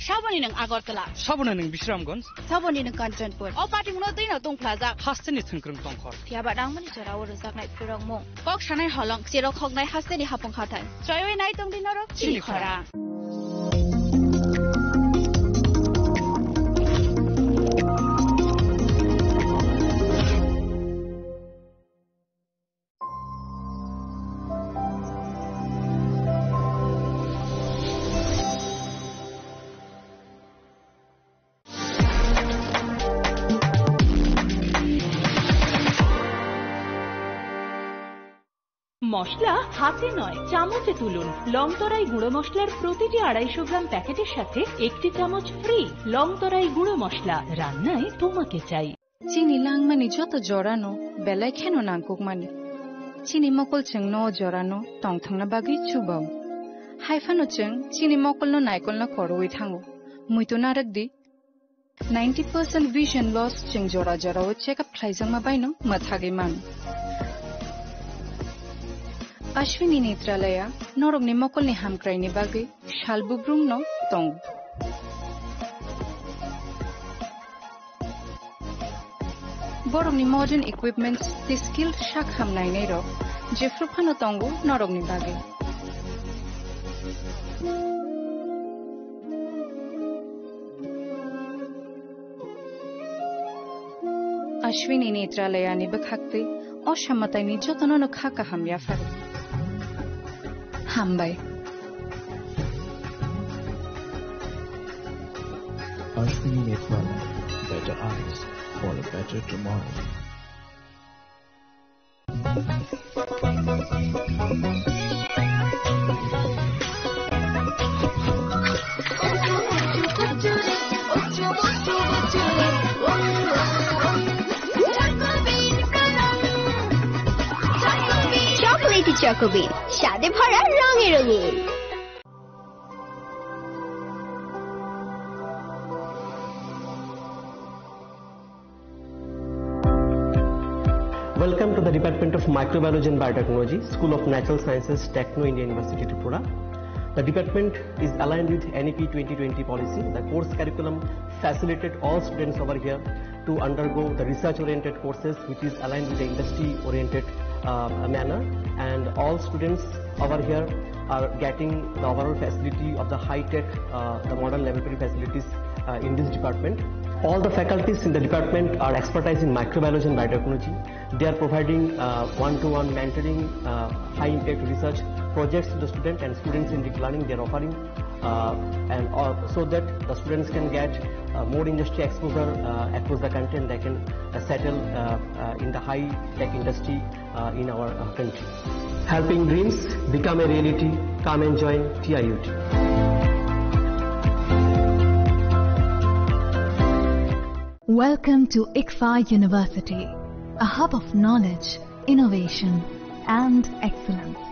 Saboni nwng Agartala. Saboni nwng Bisramganj. Saboni nwng Kanchanpur. O patimungno twino tongphlajak. Hasteni thwngkwrwng tongkhor. Phiya ba nangmani jorao rwjaknai phurokmung. Kok sanai holong, cherok hoknai hasteni hapung hathai. Choiwi nai tongdi norok chini chini khorang. Khorang. মশলা হাতে নয়, চামচে তুলুন। লংতরাই গুঁড়ো মশলার প্রতিটি আড়াইশো গ্রাম প্যাকেটের সাথে একটি চামচ ফ্রি। লংতরাই গুঁড়ো মশলা, রান্নায় তোমাকে চাই। Chini langmani joto jorano belai kheno nangkukmani. Chini mokol chwngno o jorano tongthokna bagwi chubao. Haiphano chwng chini mokolno naikolna khorwi thango. Muitu narwk di, ninety percent vision loss chwng jora jorao check up khlaijakma baino mwthagwi mano. Ashwini Netralaya norokni mokolni hamkraini bagwi sal bubrumno tongo. Borokni modern equipments tei skilled sak ham nainairok jephru phano tongo norokni bagwi. Ashwini Netralayani bwkhaktwi o samataini jotonono kha kaham yapharo. Hambai. Ashwini Netralaya, better eyes for a better tomorrow. Chocolatey চকোবিন, স্বাদে ভরা, রঙে রঙিন। Welcome to the Department of Microbiology and Biotechnology, School of Natural Sciences, Techno India University, Tripura. The department is aligned with N E P twenty twenty policy. The course curriculum facilitate all students over here to undergo the research-oriented courses, which is aligned with the industry-oriented, uh, manner. And all students over here are getting the overall facility of the high-tech, uh, the modern laboratory facilities, uh, in this department. All the faculties in the department are expertise in microbiology and biotechnology. They are providing, uh, one-to-one mentoring, uh, high-impact research projects to the student and students-centric learning they are offering. Uh, and, uh, so that the students can get, uh, more industry exposure, uh, across the country, and they can, uh, settle, uh, uh, in the high-tech industry, uh, in our, uh, country. Helping dreams become a reality. Come and join T I U T. Welcome to ICFAI University, a hub of knowledge, innovation, and excellence.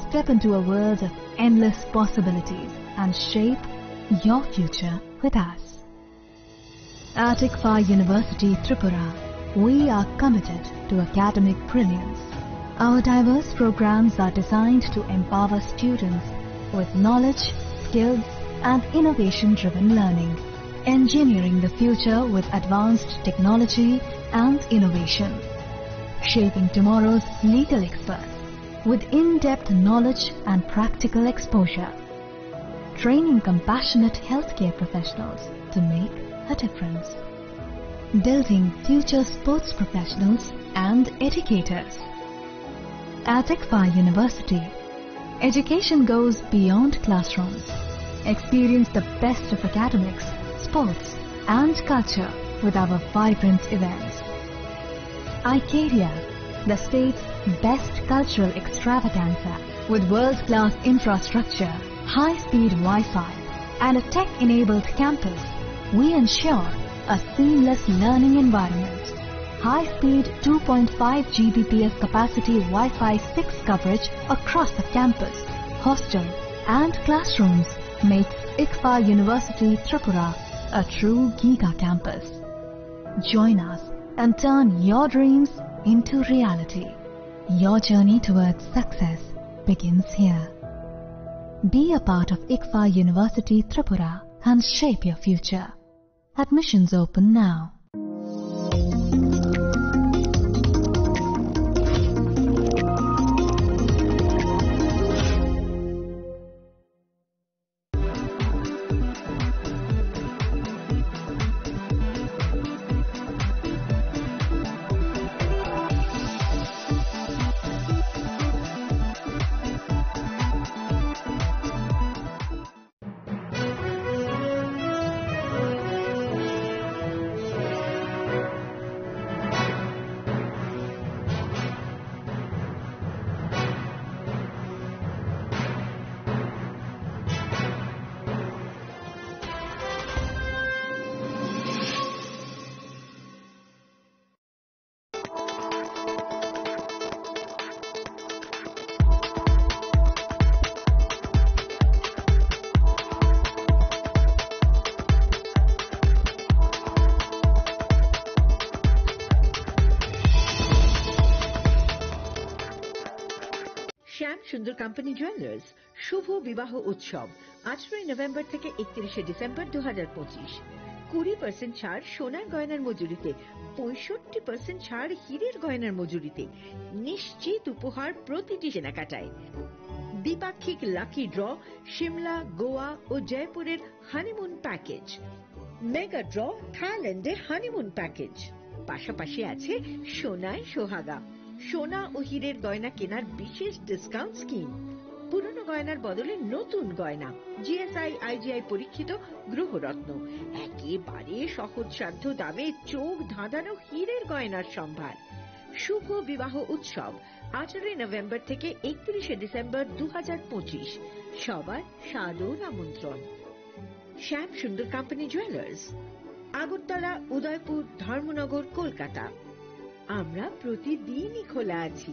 Step into a world of endless possibilities and shape your future with us. At ICFAI University Tripura, we are committed to academic brilliance. Our diverse programs are designed to empower students with knowledge, skills, and innovation-driven learning, engineering the future with advanced technology and innovation, shaping tomorrow's legal experts with in-depth knowledge and practical exposure, training compassionate healthcare professionals to make a difference, building future sports professionals and educators. At ICFAI University, education goes beyond classrooms. Experience the best of academics, sports, and culture with our vibrant events. Icaria, the state's best cultural extravaganza, with world-class infrastructure, high-speed Wi-Fi, and a tech-enabled campus, we ensure a seamless learning environment. High-speed two point five G B P S capacity Wi-Fi six coverage across the campus, hostel, and classrooms makes ICFAI University Tripura a true giga campus. Join us and turn your dreams into reality. Your journey towards success begins here. Be a part of ICFAI University Tripura and shape your future. Admissions open now. Company jewellers শুভ বিবাহ উৎসব আঠারোই নভেম্বর থেকে একত্রিশে ডিসেম্বর দু হাজার পঁচিশ। কুড়ি পার্সেন্ট ছাড় সোনার গয়নার মজুরিতে, পঁয়ষট্টি পার্সেন্ট ছাড় হীরের গয়নার মজুরিতে, নিশ্চিত উপহার প্রতিটি কেনাকাটায়। দ্বিপাক্ষিক লাকি ড্র, সিমলা, গোয়া ও জয়পুরের হানিমুন প্যাকেজ, মেগা ড্র, থাইল্যান্ডে হানিমুন প্যাকেজ, পাশাপাশি আছে সোনায় সোহাগা, সোনা ও হীরের গয়না কেনার বিশেষ ডিসকাউন্ট স্কিম, পুরনো গয়নার বদলে নতুন গয়না, জিএসআই আইজিআই পরীক্ষিত গ্রহরত্ন, একেবারে সহজসাধ্য দামে চোখ ধাঁধানো হীরের গয়নার সম্ভার। শুভ বিবাহ উৎসব আঠারোই নভেম্বর থেকে একত্রিশে ডিসেম্বর দু হাজার পঁচিশ। সবার সাদর আমন্ত্রণ। শ্যাম সুন্দর কোম্পানি জুয়েলার্স, আগরতলা, উদয়পুর, ধর্মনগর, কলকাতা। আমরা প্রতিদিনই খোলা আছি।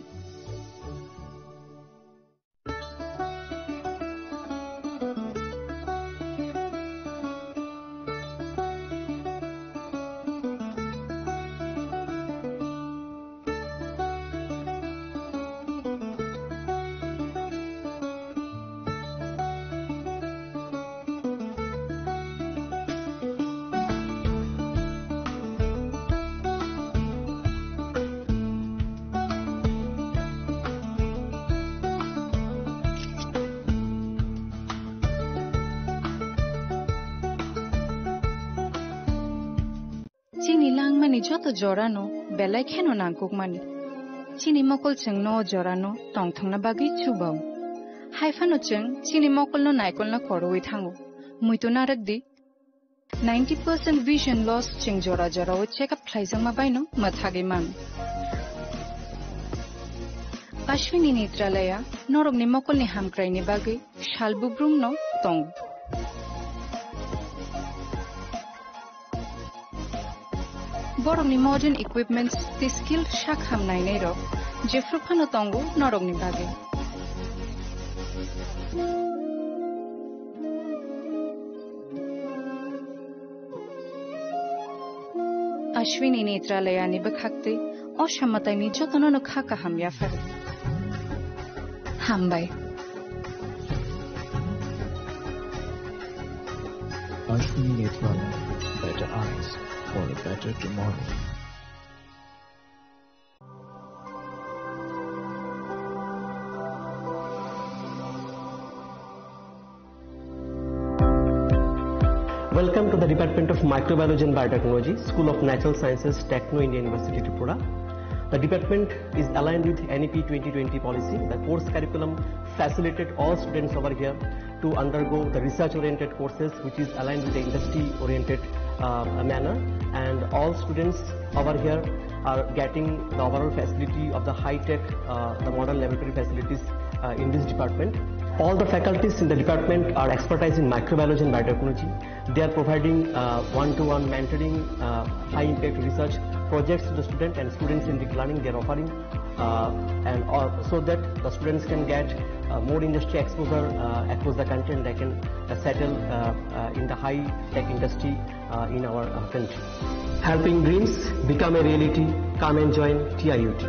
Chini langmani joto jorano belai kheno nangkukmani. Chini mokol chwngno o jorano tongthokna bagwi chubao. Haiphano chwng chini mokolno naikolna koroi thango. Muitu narwkdi, ninety percent vision loss chwng jora jorao check up khlaijakma baino mwthagwi mano. Ashwini Netralaya norokni mokolni hamkraini bagwi sal bubrumno tongo. Borokni modern equipments tei skill sak ham nainairok jephru phano tongo norokni bagwi. Ashwini Netralayani bwkhaktwi o samataini jotonono kha kaham yapharo. Hambai. Ashwini Netralaya, better eyes for a better tomorrow. Welcome to the Department of Microbiology and Biotechnology, School of Natural Sciences, Techno India University, Tripura. The department is aligned with N E P twenty twenty policy. The course curriculum facilitated all students over here to undergo the research-oriented courses, which is aligned with the industry-oriented, uh, manner. And all students over here are getting the overall facility of the high-tech, uh, the modern laboratory facilities, uh, in this department. All the faculties in the department are expertise in microbiology and biotechnology. They are providing, uh, one-to-one mentoring, uh, high-impact research projects to the student and students-centric learning they are offering, uh, and all, so that the students can get, uh, more industry exposure, uh, across the country, and they can, uh, settle, uh, uh, in the high-tech industry, uh, in our, uh, country. Helping dreams become a reality. Come and join T I U T.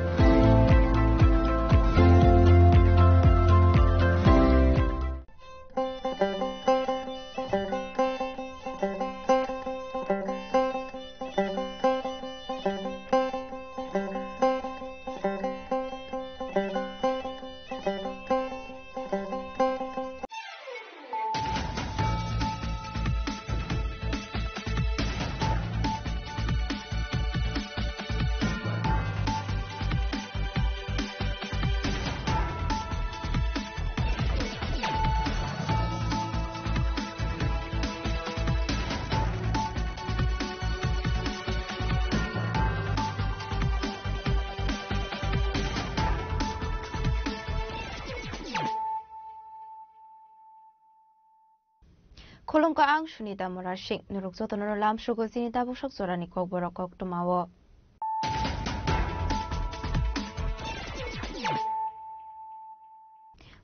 Khulumkha, ang Sunita Murasing. Norok jotono lamsugo chini tabuk sok jorani kokborok koktwmao.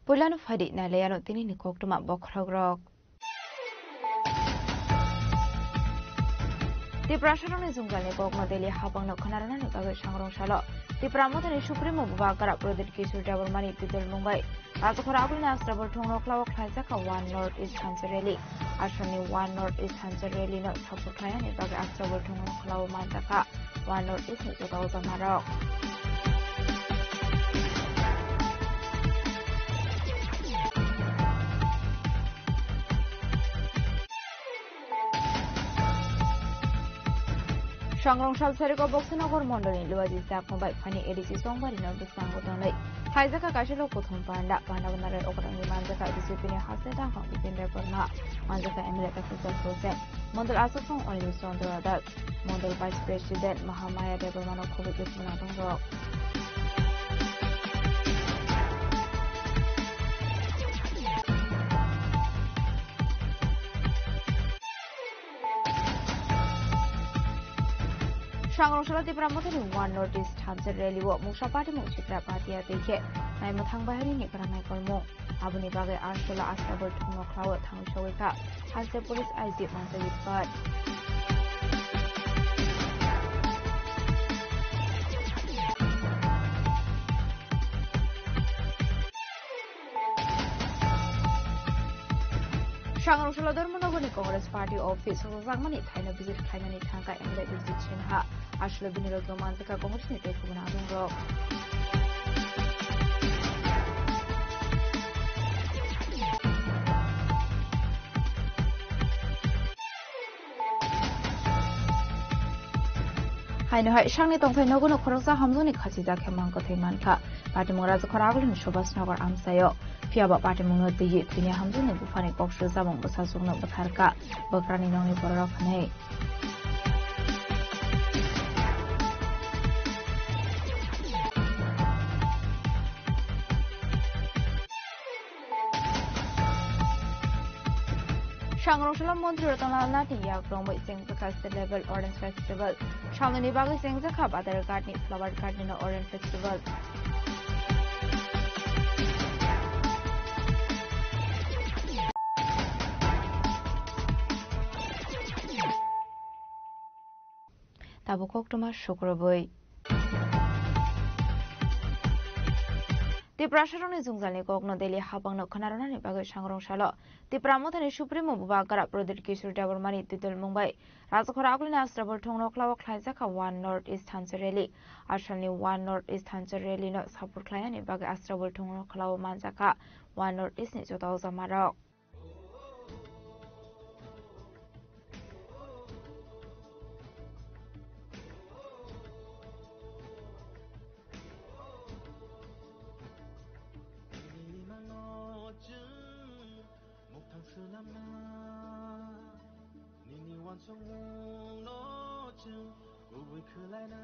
Puilano phaidi nailaiano tinini koktwma bokhorokrok. Tiprasarokni jwngjalni kokno Delhi habangno khwnarwnani bagwi sangrong salo Tipra Mothani Supremo Bubagra Pradyut Kishore Debbarmani Pidol mungbai. Rajakhor agulini Astabul thungno khlao khlaijak kha One North East Thansa Rally. Aswkni One North East Thansa Rally no support khlainani bagwi Astabul thungno khlao manjak kha One North East ni juda ujamarok. Sangrong sal sariko Boksinagar mondolni Luaji Sakma bai phani A D C Songbari no bwskango tongnai. Khlaijak kha kaisa lok kuthum panda, panda bo narai okotongni manjak kha B J P ni haste dangkhong Bipin Debbarma, manjak kha M L A Takhuk Jal Hussain, mondol achukthung Anil Chandra Das, mondol Vice President Mahamaya Debbarma no khobwi bwskango tongrok. Sangrong sala Tipra Mothani One North East Thansa Rally o mungsa patimung Chitra Patia tei khe naimwthang bahaini ni kwrang naikolmung. Aboni bagwi Ansola Astabul thungno khlao thangwi sogwi kha haste police I G Manjagiri Bhatt. Sangrong salo Dharmanagarni Congress Party office o jakmani thaino visit khlainani thangkha M L A Bijit Sinha. Aswk bini logi o manjakha Congress ni tei kubun adongrok. Haino hai sangni tongthai nogo no khoroksa hamjakni khachijak khe mang kwthwi mankha. Patimung Rajakhor agulini Subhas Nagar amchaio. Phiya ba patimungno twiwi thwini hamjakni buphani kok swijabung bwsajwkno bwtharkha. Bwkrani nokni bororok hwnwi. Sangrong sala montri Ratan Lal Nath ni yak romwi chengjakha state level orange festival. Salnwini bagwi chengjakha Badar Ghat ni Flower Garden o orange festival. Tabuk koktwma sukrubwi. Tiprasarokni jwngjalni kokno Delhi habangno khwnaronani bagwi sangrong salo Tipra Mothani Supremo Bubagra Pradyut Kishore Debbarmani twidulmung bai Rajakhor agulini Astabul thungno khlao khlaijakha One North East Thansa Rally. Asalni One North East Thansa Rally no support khlainani bagwi Astabul thungno khlao manjakha One North East ni joto ujamarok. Nini wansukmungno chwng kubui khlaina.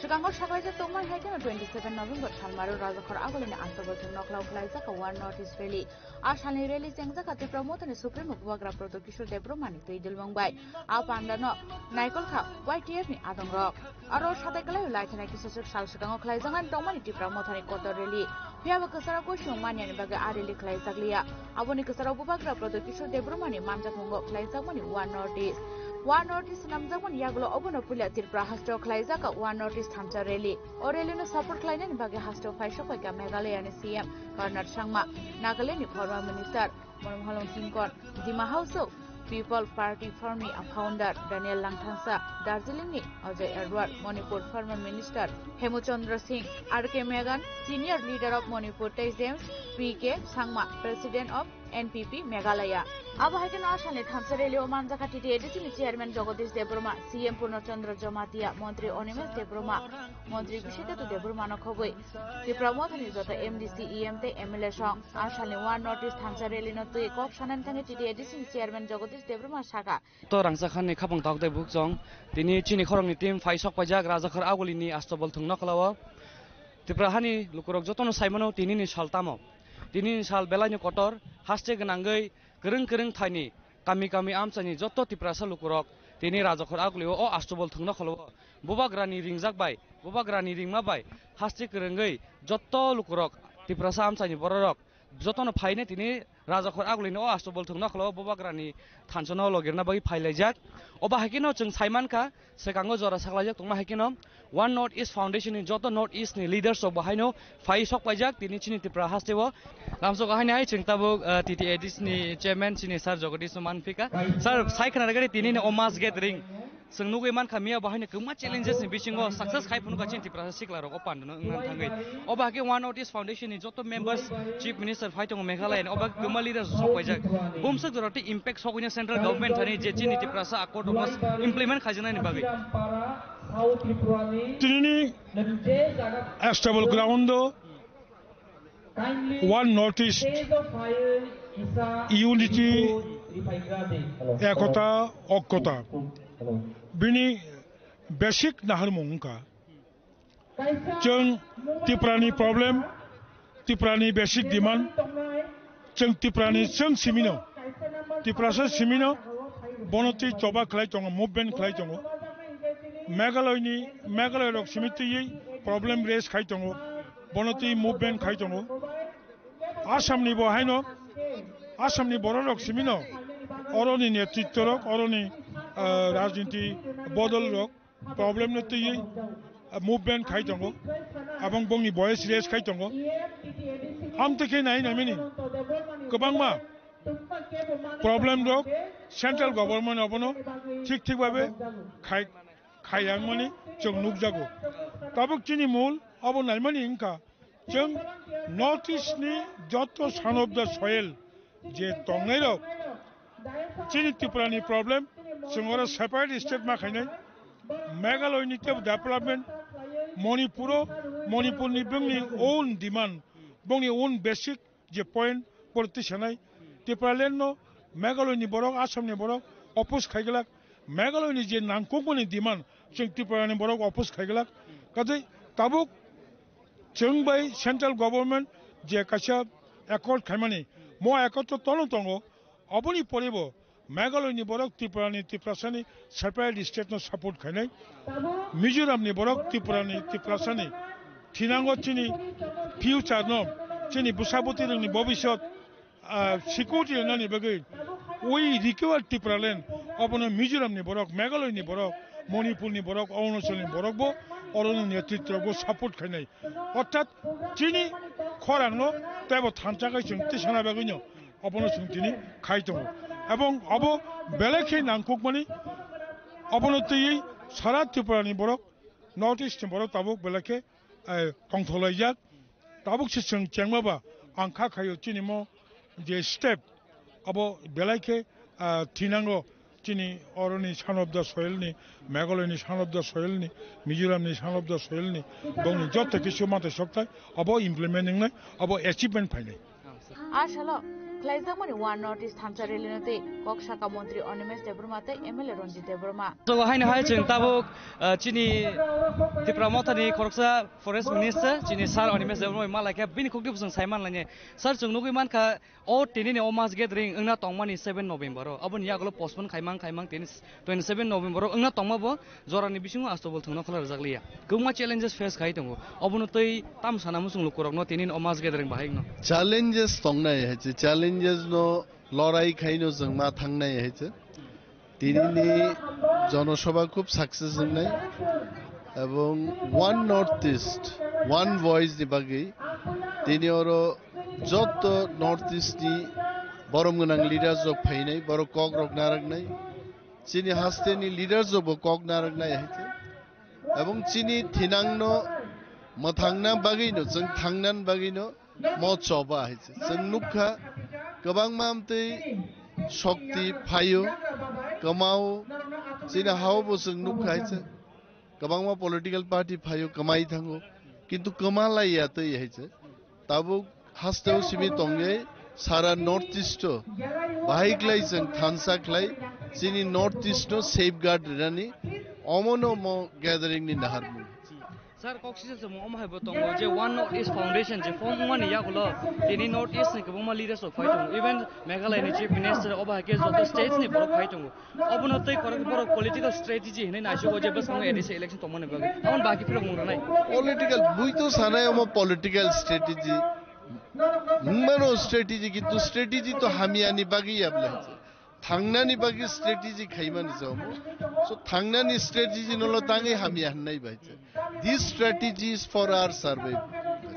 Kango saklaijak tongmani hai kheno twenty seven November salmaro Rajakhor agulini Astabolthung nokhla o khlaijak One North East Rally. A salni rally chengjak Tipra Mothani Supremo Bubagra Pradyot Kishore Debbarmani twi dilmung bai. A pandano naikol kha Y T F ni adongrok. Aro satai kwlai laithana kisachwk sal swkango khlaijaknani tongmani Tipra Mothani kotor rally. Phiyaba kwcharo goisong maniyani bagwi a rally khlaijakliya. Aboni kwcharo Bubagra Pradyot Kishore Debbarmani manjakmungo khlaijakmani One North East. One North East swnamjakmani yagulo obono puila Tripura hasteo khlaijak One North East thansa rally. O rally no support khlainani bagwi hasteo phaisok phaikha Meghalaya ni C M Conrad Sangma, Nagaland ni former minister Monmohan Singh Kon, Dima Hasao People Party former founder Daniel Langthangsa, Darjeeling ni Ajay Edward, Manipur former minister Hemchandra Singh, R K Meghan, senior leader of Manipur tei James P K Sangma, president of N P P Meghalaya. Abo hai kheno a salni thansa rally o manjakha T T A D C ni chairman Jagadish Debbarma, C M Purna Chandra Jamatia, montri Animesh Debbarma, montri Bishekatu Debbarma no khobwi Tipra Mothani joto M D C, E M tei M L A song. A salni One North East thansa rally no twi kok sanani thangwi T T A D C ni chairman Jagadish Debbarma sakha. To rangchakha ni khapang tok tei bukchong. Tini chini khoroknwi team phai sok paijak Rajakhor agulini Astabolthung nokhla o. Tripura hani lukurok jotono saimano tinini sal tamo. Tinini sal belaino kotor, haste gwnangwi kwrwng kwrwng thaini kami kami amchaini joto Tiprasa lukurok tini Rajakhor agulio o Astabolthung nokhla o Bubagrani ringjak bai, Bubagrani ringma bai haste kwrwngwi joto lukurok Tiprasa amchaini bororok jotono phaine tini Rajakhor agulini o Astabolthung nokhla o Bubagrani thansa no logirna bagwi phailaijak. Obo hai kheno chwng saimankha, swkango jora saklaijak tongma hai kheno One North East Foundation ni joto North East ni leaders rok bo haino phai sok paijak tini chini Tripura haste o. Lamsok haini hai chwng tabuk, ah, T T A D C ni chairman chini sir Jagadish no manphika. Sir, sai khna rwgari tini ni o mass gathering. Chwng nugwi mankha miya bo haino kwbangma challenges ni bisingo success khai phunukha chini Tiprasa sikla rok o pandano wngna thangwi. Obo hakhe One North East Foundation ni joto members, Chief Minister phai tongo Meghalaya ni, obo kwbangma leaders sok paijak. Bumswk jora tei impact sogwino central government thani je chini Tiprasa accord rok implement khaijaknani bagwi. Tinini stable ground o One North East unity, ekota, okkota, bini basic naharmung wngkha. Chwng Tiprani problem, Tiprani basic demand, chwng Tiprani chwng simino, Tiprasa simino, bono twi choba khlai tongo, movement khlai tongo. Meghalaya ni, Meghalaya rok simi twiwi problem raise khai tongo, bono twi movement khai tongo. Assam ni bo haino, Assam ni borok rok simino, oroni netritto rok, oroni, ah, rajniti bodol rok problem no twiwi, ah, movement khai tongo, abang bongni voice raise khai tongo. Amtwi khe nai naimani kwbangma problem rok central government abono thik thik babe khai, khai yang mani chwng nukjago. Tabuk chini mul abo naimani wngkha, chwng North East ni joto son of the soil je tongnai rok, chini Tripura ni problem, chwng oro separate state ma khainai, Meghalaya ni tebo development, Manipur o, Manipur ni bongni own demand, bongni own basic je point politician ai, Tipraland no Meghalaya ni borok, Assam ni borok oppose khai glak, Meghalaya ni je nangkukmani demand, chwng Tripura ni borok oppose khai glak. Kaje tabuk chwng bai central government je kaisa accord khaimani, mo accord to tono tongo, oboni poribo Meghalaya ni borok Tripura ni, Tiprasa ni separate state no support khainai. Mizoram ni borok Tripura ni, Tiprasa ni thinango chini future no, chini bwsa bwtwi rokni bobisot, ah, security rwnani bagwi we require Tipraland, obono Mizoram ni borok, Meghalaya ni borok, Manipur ni borok, Arunachal ni borok bo oroni netritto bo support khainai. Orthat chini khorang no tebo thansa khai chwng tisana bagwi no obono chwng tini khai tongo. Ebong obo belai khe nangkukmani, obono twiwi sara Tripura ni borok, North East ni borok tabuk belai khe, eh, tongtholaijak. Tabuk se chwng chengma ba ang kha khaio chini mo je step abo belai khe, ah, thinango chini oroni son of the soil ni, Meghalaya ni son of the soil ni, Mizoram ni son of the soil ni, bongni joto kisu mate soktai abo implement wngnai, abo achievement phainai. Asalo. Khlaijakmani One North East thansa rally no tei kok saka montri Animesh Debbarma tei M L A Ranjit Debbarma. Jogo haino hai chwng tabuk, ah, chini Tipra Mothani khoroksa forest minister chini sir Animesh Debbarma bai malai khe bini khukti bwswng sai manlainai. Sir, chwng nugwi mankha o tinini o mass gathering wngna tongmani seven November o, aboni yagulo postpone khaimang khaimang tini twenty seven November o wngna tongma bo jorani bisingo Astobol thwngno khwlai rwjak liya. Kwbangma challenges face khai tongo. Obono tei tam sana muchung lukurokno tini o mass gathering bahai wngno. Challenges tongnai hai se, challenges no lorai khaino chwng ma thangnai hai se. Tinini jonosabha khub success wngnai ebong One North East, One Voice ni bagwi tini oro joto North East ni borom gwnang leaders rok phainai, borok kok rok narwknai. Chini hasteni leaders rokbo kok narwknai hai se. Ebong chini thinangno mwthangna bagwino, chwng thangnani bagwino mo choba hai se. Chwng nukha kwbangma amtwi shokti phaio, kwmao, chini hao bo chwng nukha hai se. Kwbangma political party phaio, kwmai thango. Kintu kwma lai ya twi hai se. Tabuk hasteo simi tongwi sara North East o bahai khlai chwng thansa khlai chini North East no safeguard rinani omono mo gathering ni naharmung. Sir, kok sisa se mo omo hai bo tongo je One North East Foundation je form wngmani yagulo tini North East ni kwbangma leaders rok phai tongo, even Meghalaya ni Chief Minister, obo hai khe joto states ni borok phai tongo. Obono tei korok borok political strategy hinwi naisugo je bwskango A D C election tongmani bagwi. Tamoni baki phirok mung rwnai. Political, bui to sanai omo political strategy. Mano strategy, kintu strategy to hamyani bagwi ya bwle. Thangnani bagwi strategy khaimani se omo. So thangnani strategy no lo tangwi hamya hwnai bai se. This strategy is for our survival.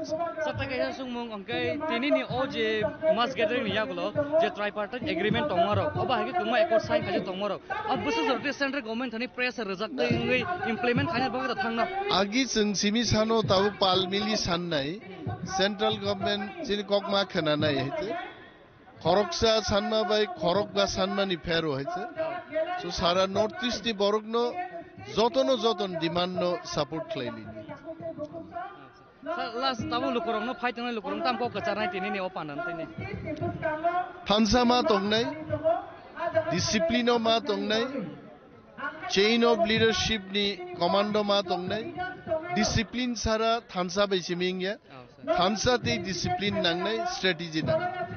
Sir, ta kaisa sungmung, hwnkhe tinini o je mass gathering ni yagulo je tripartite agreement tongmarok, obo hai khe kwbangma accord sign khaijak tongmarok, o bwswk jora tei central government thani pressure rwjak tei wngwi implement khaina bagwi da thangno. Agi chwng simi sano tabuk pal mili sannai, central government chini kok ma khwnanai hai se. Khoroksa sanma bai khorokba sanmani phero hai se. So sara North East ni borokno jotono joton demand no support khlai lini. Sir, last tamo lukurokno phai tongnai lukurok tam kok kwcharnai tini ni o panda tini. Thansa ma tongnai, discipline o ma tongnai, chain of leadership ni commando ma tongnai, discipline sara thansa bai simi wngya. Oh, sir. Thansa tei discipline nangnai, strategy nangnai.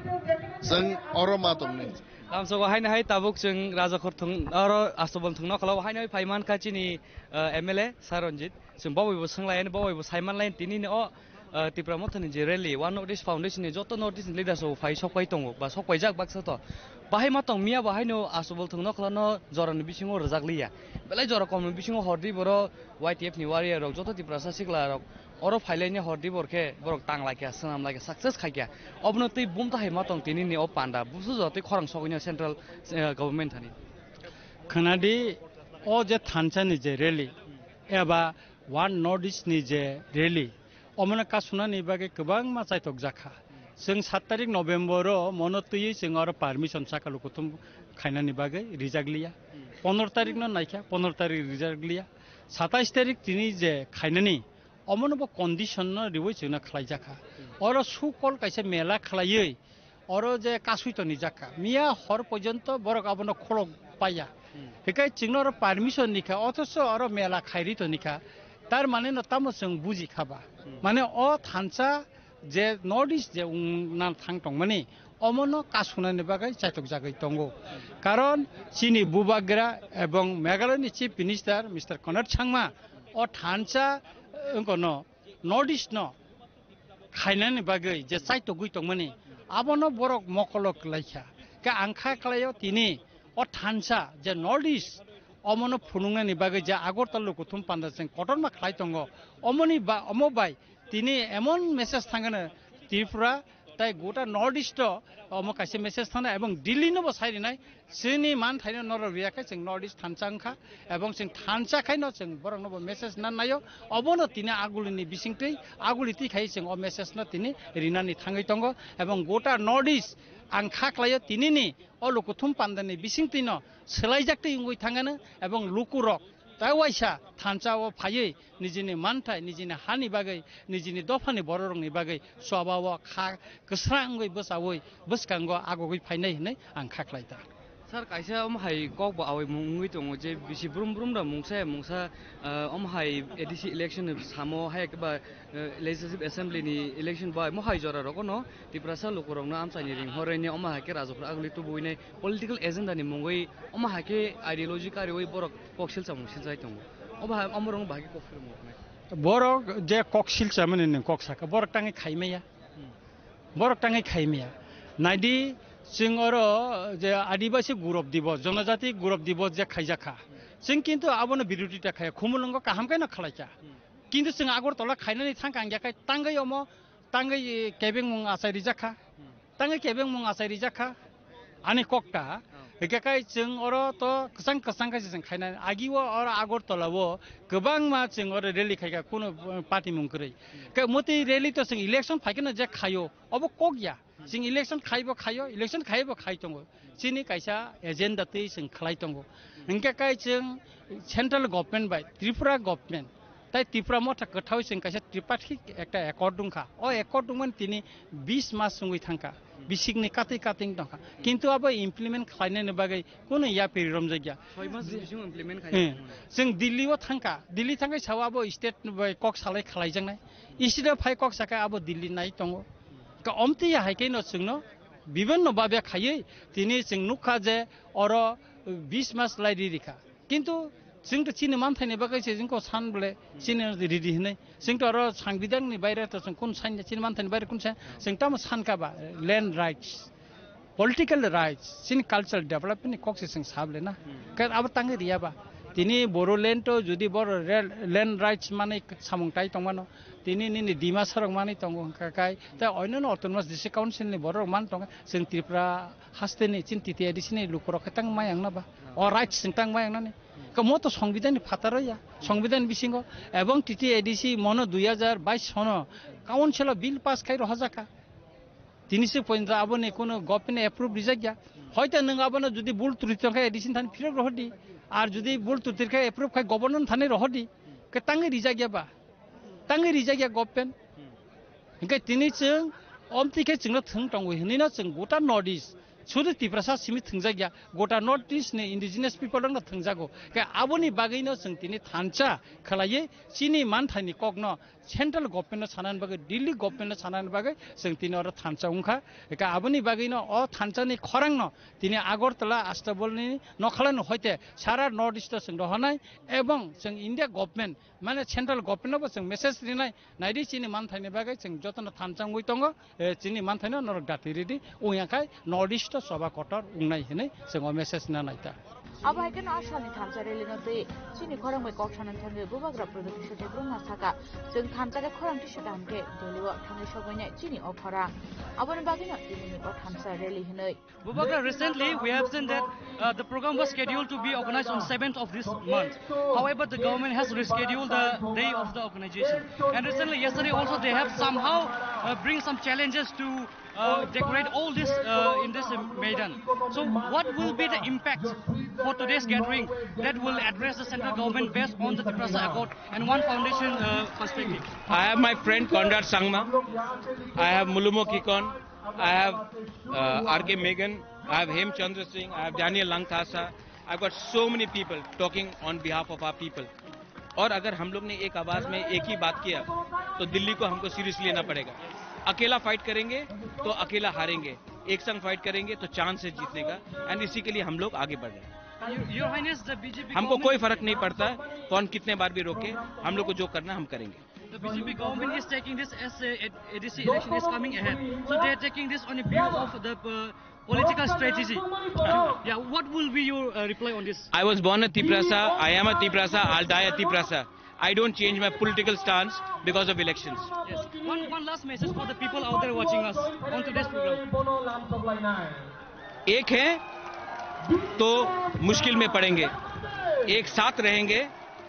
Jang oro ma tongnai. Tamsogo haino hai tabuk chwng Raja Khorthung oro Astobol thungno khlao haino hai phai mankha chini, uh, M L A Sir Ranjit. Chwng bawaibo swnglayan, bawaibo saimanlayan tinini o, uh, Tipra Mothani je rally, One North East Foundation ni joto North East ni leaders rok phai sokpai tongo, ba sokpaijak baksa to. Bahai ma tong miya bo haino Astobol thungno khlano jorani bisingo rwjak liya. Belai jora komni bisingo hordi boro Y T F ni warrior rok, joto Tiprasa sikla rok oro phailaini hordi bor khe borok tang laikya, swnam laikya, success khaikya. Obono tei bumta hai ma tong tinini o panda, busu jora tei khorang sogwino central, eh, government thani. Khnadi, o je thansa ni je rally, eba One North East ni je rally, omono kasunani bagwi kwbangma chaitok jakha. Chwng sat tarik November o mono twiwi chwng oro permission saka lukuthum khainani bagwi rijak liya. Pondro tarik no naikha, pondro tarik rijak liya. Satais tarik tini je khainani, omono bo condition no riwi chwngno khlai jakha. Oro sukol kaisa mela khlaiwi, oro je kasui toni jakha. Miya hor porjonto borok abono kholok paiya. Hmm. Hikai chwngno oro permission nikha, othoso oro mela khairi tonikha. Tar mane no tamo chwng buji khaba. Hmm. Mane o thansa je North East je wng-, nan thang tongmani, omono kasunani bagwi chaitok jagwi tongo. Karon chini bubagra ebong Meghalaya ni Chief Minister Mister Conrad Sangma o thansa, eh, wngkono North East no khainani bagwi je chaitogwi tongmani, abono borok mokolok laikha. Khe ang kha khlaio tini o thansa je North East, omono phunuknani bagwi je Agartala lukuthum panda chwng kotorma khlai tongo, omoni ba-, omo bai tini emon message thangano Tripura tai gota North East o omo kaisa message thangna ebong Delhi no bo sai rinai. Chini man thaino norok riya khe chwng North East thansa wngkha, ebong chwng thansa khaino chwng borokno bo message nan naio. Obono tini agulini bisingtwi, aguli twi khai chwng o message no tini rinani thangwi tongo, ebong gota North East ang kha khlaio tinini o lukuthum pandani bisingtwino swlaijak twi wngwi thangano, ebong lukurok Tai waisa thansa o phaiwi nijini manthai, nijini hani bagwi, nijini dophani bororokni bagwi choba o kha kwsrang wngwi bwchaui bwskango agogwi phainai hwnwi ang kha khlai ta. Sir, kaisa omo hai kok bo awi mung wngwi tongo je bisi brum brum da mungsa ya mungsa, ah, omo hai A D C election ni samo hai ba, eh, Legislative Assembly ni election bai mo hai jora rogo no Tiprasa lukurokno amchaini ring horwi ni omo hai khe rajapura agli tubuinai political agenda ni mungwi omo hai khe ideology kariui borok kok silsa mung sinjai tongo. Omo hai omo rong bai khe kok phirmo nai. Borok je kok silsa mani ni kok saka borok tangwi khaimaya. Hmm. Borok tangwi khaimaya. Naidi chwng oro je Adibasi Gurab Dibos, Jonojati Gurab Dibos je khaijakha. Hmm. Chwng kintu abono birodita khaya, khumulwngo kaham khe no khlaikha. Hmm. Kintu chwng Agartala khainani thangkha ang yakhai tangwi omo tangwi kebengmung achai rijakha. Hmm. Tangwi kebengmung achai rijakha. Ani kokta. Oh. Hikhe kai chwng oro to kwchang kwchang khe chwng khainani. Agi o oro Agartala o kwbangma chwng oro rally khaikha kuno, uh, party mung kwrwi. Hmm. Khe motwi rally to chwng election phaikhe no je khaio. Obo kok ya. Hmm. Chwng election khaibo khaio, election khaibo khai tongo. Chini kaisa agenda twi chwng khlai tongo. Hmm. Hingkhe kai chwng central government bai Tripura government tai Tripura motha kwthao chwng kaisa tripartite ekta accord wngkha. O accord wngmani tini bis mas wngwi thangkha. Hmm. Bisikni katwi katwi wng tongkha. Hmm. Kintu abo implement khlainani bagwi kunu yapiri romjakya. Soi mas bisingo implement khaina Hmm. tongmani. Chwng Delhi o thangkha. Delhi thangkhe sao abo state bai kok salai khlaijaknai. State o phai kok sakai abo Delhi nai tongo. Ka omtwi ya hai khe no chwngno bibinno babe khaiwi tini chwng nukha je oro bis mas lai ri rikha. Kintu chwng to chini manthaini bagwi se chwng ko san bole chini ridi hinwi. Chwng to oro sangbidanni baire to chwng kun sanya chini manthaini baire kun sanya chwng tamo sankha ba land rights. Political rights, chini cultural development ni kok se chwng sable na. Hmm. Khe abo tangwi riya ba. Tini Bodoland to jodi boro rel-, land rights manwi samung tai tongmano, tini nini Dimasa rok manwi tongo hwnkha kai, tei onyono autonomous district council ni borok rok man tongo, chwng Tripura haste ni chini T T A D C ni lukurok khe tang mayang na ba. O rights chwng tang mayang nani. Kamo to songbidan ni phataro ya, songbidan bisingo, ebong T T A D C mono dui hajar bais sono council o bill pass khai rohorjak kha. Tini se pointo aboni kuno government approve rijak ya. Hoito nwng abono jodi bul trutri tongkha A D C ni thani phirok rohordi. Ar jodi bul trutri khe approve khai governor ni thani rohordi. Khe tangwi rijak ya ba? Tangwi rijak ya government. Hingke tini chwng omtwi khe chwngno thwng tongo hinwi no chwng gota North East. Sudu Tiprasa simi thwngjak ya. Gota North East ni indigenous people rokno thwngjago. Khe aboni bagwino chwng tini thansa khwlaiwi chini manthaini kokno Central government no sanani bagwi, Delhi government no sanani bagwi chwng tini oro thansa wngkha. Eka aboni bagwi no o thansa ni khorang no tini Agartala, Astabol ni nokhala no hoite sara North East o chwng rohornai ebong chwng India government mane central government no bo chwng message rinai naidi chini manthai ni bagwi chwng joto no thansa wngwi tongo, eh, chini manthai no norok dati ridi wngya khai North East o choba kotor wngnai hinwi chwng o message na nai ta. Abo hai kheno a salni thansa rally no twi chini khorang bai kok sanani thangwi Bubagra Pradyot Kishore Debbarma saka, chwng thansa khe khorang tisa kaham khe Delhi o thangwi sogwi nai chini o khorang. Aboni bagwi no tini ni o thansa rally hinwi. Bubagra, recently we have seen that, uh, the program was scheduled to be organized on seventh of this month. However, the government has rescheduled the day of the organization. And recently, yesterday also, they have somehow, uh, bring some challenges to uh, decorate all this, uh, in this, uh, Maidan. So what will be the impact for today's gathering that will address the central government based on the Tiprasa Accord and One Foundation, uh, perspective? I have my friend Conrad Sangma. I have Mulumo Kikon. I have, uh, R K Megan. I have Hem Chandra Singh. I have Daniel Langthasa. I've got so many people talking on behalf of our people. और अगर हम लोग ने एक आवाज में एक ही बात किया, तो दिल्ली को हमको सीरियस लेना पड़ेगा। अकेला फाइट करेंगे तो अकेला हारेंगे, एक संग फाइट करेंगे तो चांस है जीतने का। एंड इसी के लिए हम लोग आगे बढ़ रहे हैं। Your Highness, the B J P हमको कोई फर्क नहीं पड़ता है कौन कितने बार भी रोके, हम लोग को जो करना है हम करेंगे। The B J P government is taking this as a, a, A D C election is coming ahead. So they are taking this on a view of the, uh, political strategy. Yeah, what will be your, uh, reply on this? I was born a Tiprasa, I am a Tiprasa, I'll die a Tiprasa. I don't change my political stance because of elections. Yes. One, one last message for the people out there watching us on today's program. एक है तो मुश्किल में पड़ेंगे, एक साथ रहेंगे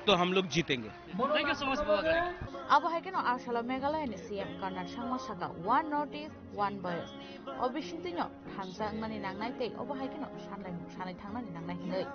तो हम लोग जीतेंगे। Thank you so much, Baba Garai. Abo hai kheno a salo Meghalaya ni C M Conrad Sangma saka, "One North East, One Voice." O bisingtwi no thansa wngmani nangnai tei obo hai kheno sanai, sanai thangnani nangnai hinwi.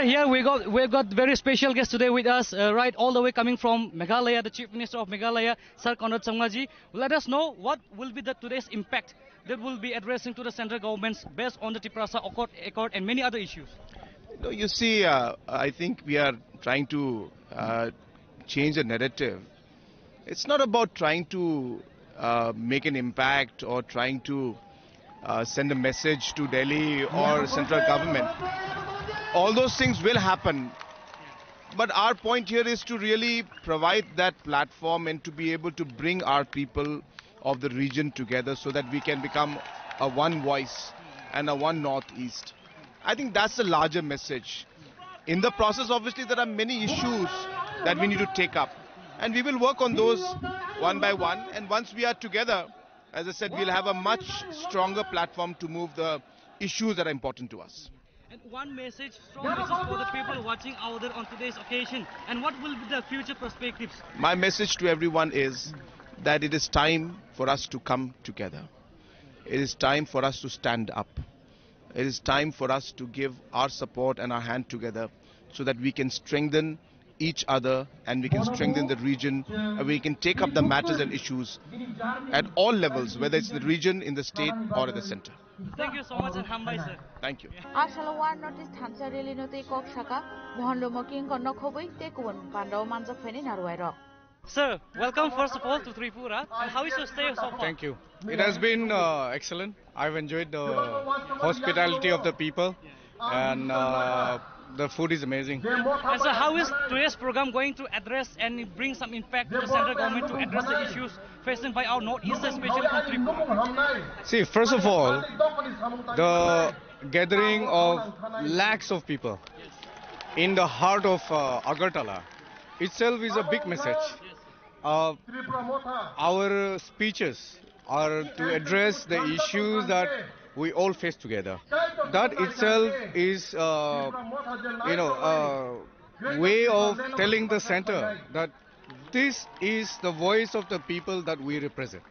Here we got, we got very special guest today with us, uh, right all the way coming from Meghalaya, the Chief Minister of Meghalaya, Sir Conrad Sangma ji. Let us know what will be the today's impact that will be addressing to the central governments based on the Tiprasa Accord, Accord and many other issues. No, you see, uh, I think we are trying to uh, change the narrative. It's not about trying to uh, make an impact or trying to uh, send a message to Delhi or central government. All those things will happen. But our point here is to really provide that platform and to be able to bring our people of the region together so that we can become a one voice and a one Northeast. I think that's the larger message. In the process, obviously, there are many issues that we need to take up. And we will work on those one by one. And once we are together, as I said, we'll have a much stronger platform to move the issues that are important to us. And one message, strong message for the people watching out there on today's occasion. And what will be the future perspectives? My message to everyone is that it is time for us to come together. It is time for us to stand up. It is time for us to give our support and our hand together so that we can strengthen each other and we can strengthen the region and we can take up the matters and issues at all levels, whether it's the region, in the state, or at the center. Thank you so much and hambai, sir. Thank you. Asalo One North East thansa rally no tei kok saka Mohan Lumo Kinkor no khobwi tei kubun pandao manjak phaini narwai rok. Sir, welcome first of all to Tripura. And how is your stay so far? Thank you. It has been uh, excellent. I've enjoyed the hospitality of the people, and uh, the food is amazing. And so, how is today's program going to address and bring some impact to the central government to address the issues facing by our Northeast, especially from Tripura? See, first of all, the gathering of lakhs of people in the heart of uh, Agartala itself is a big message. Uh, our speeches are to address the issues that we all face together. That itself is, uh, you know, a way of telling the center that this is the voice of the people that we represent.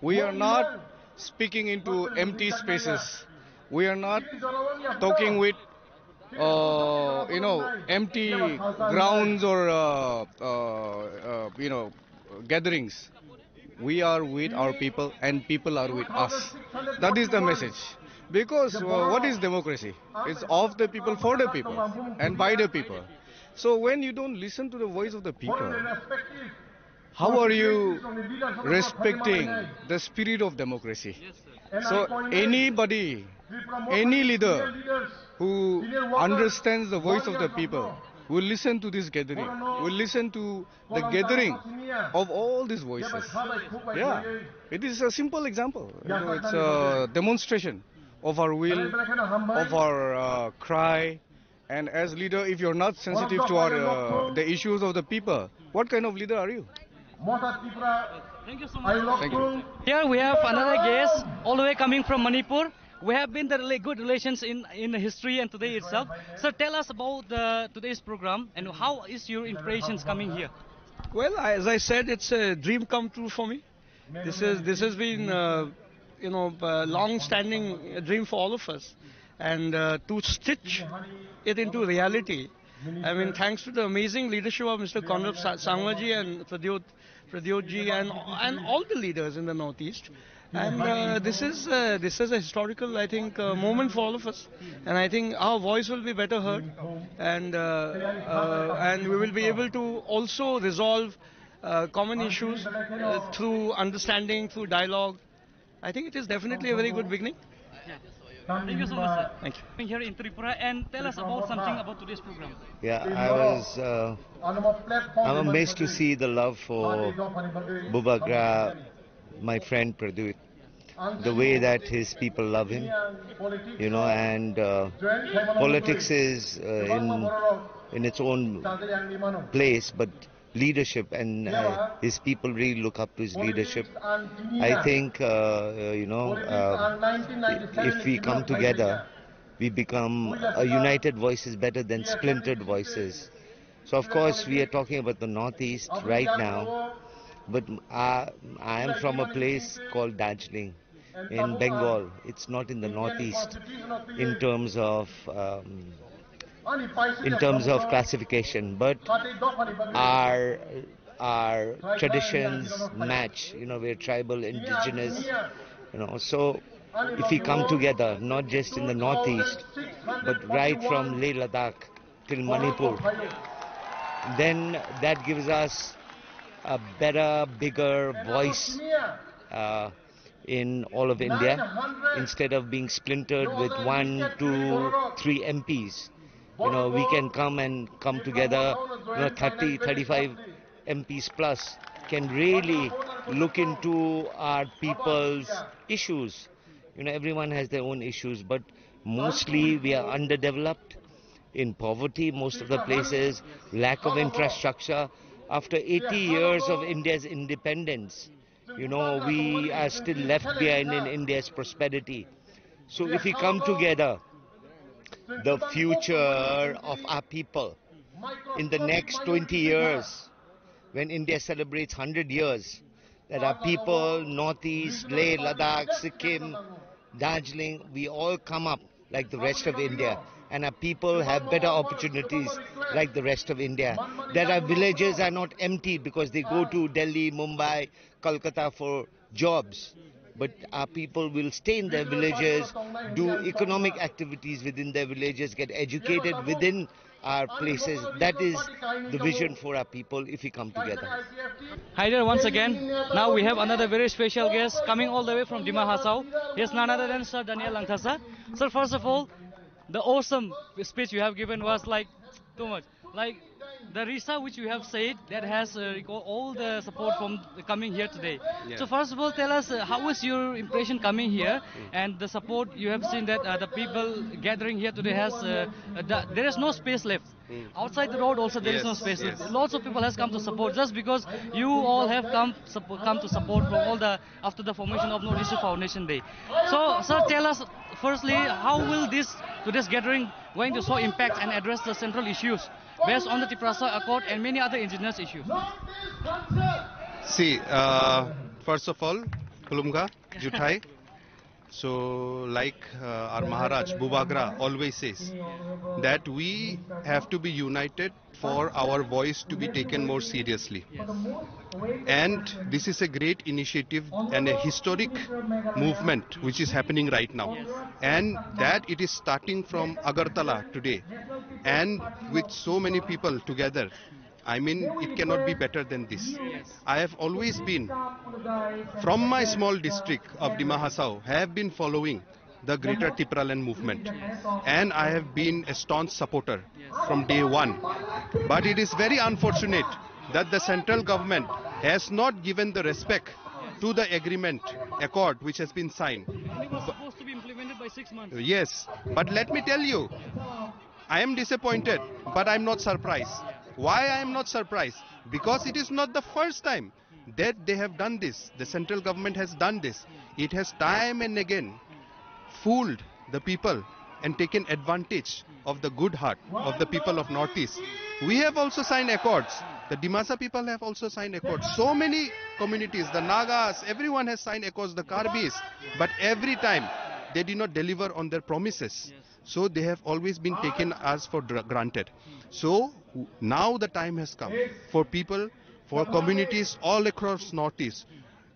We are not speaking into empty spaces. We are not talking with uh, you know, empty grounds or uh, uh, uh, you know, gatherings. We are with our people, and people are with us. That is the message. Because uh, what is democracy? It's of the people, for the people, and by the people. So when you don't listen to the voice of the people, how are you respecting the spirit of democracy? So anybody, any leader who understands the voice of the people will listen to this gathering, will listen to the gathering of all these voices. Yeah, it is a simple example. You know, it's a demonstration of our will, of our uh, cry, and as leader, if you're not sensitive to our, uh, the issues of the people, what kind of leader are you? Thank you so much. Thank you. Here we have another guest, all the way coming from Manipur. We have been the rela- good relations in, in the history and today itself. So tell us about the today's program and how is your inspirations coming here? Well, I- as I said, it's a dream come true for me. This is this has been uh, you know a long-standing dream for all of us, and uh, to stitch it into reality. I mean, thanks to the amazing leadership of Mister Conrad Sa- Sangmaji and Pradyot Pradyotji and and all the leaders in the Northeast. And uh, this is uh, this is a historical, I think, uh, moment for all of us. And I think our voice will be better heard, and uh, uh, and we will be able to also resolve uh, common issues uh, through understanding, through dialogue. I think it is definitely a very good beginning. Thank you so much, sir. Thank you. Being here in Tripura and tell us about something about today's program. Yeah, I was. Uh, I'm amazed to see the love for Bubagra, my friend Pradyot, the way that his people love him, you know, and uh, politics is uh, in in its own place, but leadership and uh, his people really look up to his leadership. I think uh, uh, you know uh, if we come together, we become a united voice is better than splintered voices. So of course we are talking about the Northeast right now, but I, I am from a place called Darjeeling in Bengal. It's not in the Northeast in terms of um, in terms of classification, but our our traditions match. You know, we're tribal, indigenous. You know, so if we come together, not just in the northeast, but right from Leh Ladakh till Manipur, then that gives us a better, bigger voice uh, in all of India, instead of being splintered with one, two, three M Ps. You know, we can come and come together, you know, thirty, thirty-five M Ps plus can really look into our people's issues. You know, everyone has their own issues, but mostly we are underdeveloped, in poverty, most of the places, lack of infrastructure. After eighty years of India's independence, you know, we are still left behind in India's prosperity. So if we come together, the future of our people in the next twenty years, when India celebrates hundred years, that our people, Northeast, Leh, Ladakh, Sikkim, Darjeeling, we all come up like the rest of India, and our people have better opportunities like the rest of India. That our villages are not empty because they go to Delhi, Mumbai, Kolkata for jobs, but our people will stay in their villages, do economic activities within their villages, get educated within our places. That is the vision for our people if we come together. Hi there once again. Now we have another very special guest coming all the way from Dima Hasao. He is none other than Sir Daniel Langthasa. Sir, first of all, the awesome speech you have given was, like, too much. Like, the Risa which you have said, that has uh, reco- all the support from the coming here today. Yeah. So first of all, tell us, uh, how was your impression coming here, and the support you have seen that uh, the people gathering here today has, uh, uh, the, there is no space left. Outside the road also there is no Yes, space. Yes. Lots of people has come to support just because you all have come suppo- come to support from all the after the formation of North East Foundation Day. So, sir, tell us firstly, how will this today's gathering going to show impact and address the central issues based on the Tiprasa Accord and many other indigenous issues? See, uh, first of all, Khulumkha, Juthai. So, like uh, our Maharaj Bubagra always says, that we have to be united for our voice to be taken more seriously. And this is a great initiative and a historic movement which is happening right now. And that it is starting from Agartala today, and with so many people together. I mean, it cannot be better than this. I have always been, from my small district of Dima Hasao, have been following the Greater Tipraland movement, and I have been a staunch supporter from day one. But it is very unfortunate that the central government has not given the respect to the agreement, accord which has been signed. And it was supposed to be implemented by six months. Yes, but let me tell you, I am disappointed, but I am not surprised. Why I am not surprised? Because it is not the first time that they have done this. The central government has done this. It has time and again fooled the people and taken advantage of the good heart of the people of Northeast. We have also signed accords. The Dimasa people have also signed accords. So many communities, the Nagas, everyone has signed accords, the Karbis. But every time they did not deliver on their promises. So they have always been taken as for dra- granted. So w- now the time has come for people, for communities all across Northeast,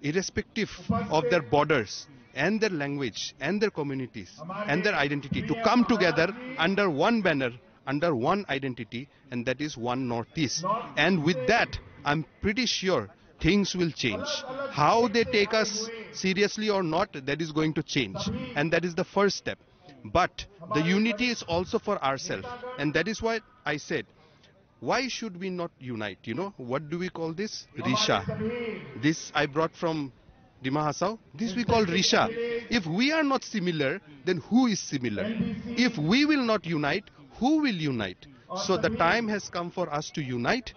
irrespective of their borders and their language and their communities and their identity, to come together under one banner, under one identity, and that is one Northeast. And with that, I'm pretty sure things will change. How they take us seriously or not, that is going to change. And that is the first step. But the unity is also for ourselves. And that is why I said, why should we not unite? You know, what do we call this? Risha. This I brought from Dima Hasao. This we call Risha. If we are not similar, then who is similar? If we will not unite, who will unite? So the time has come for us to unite,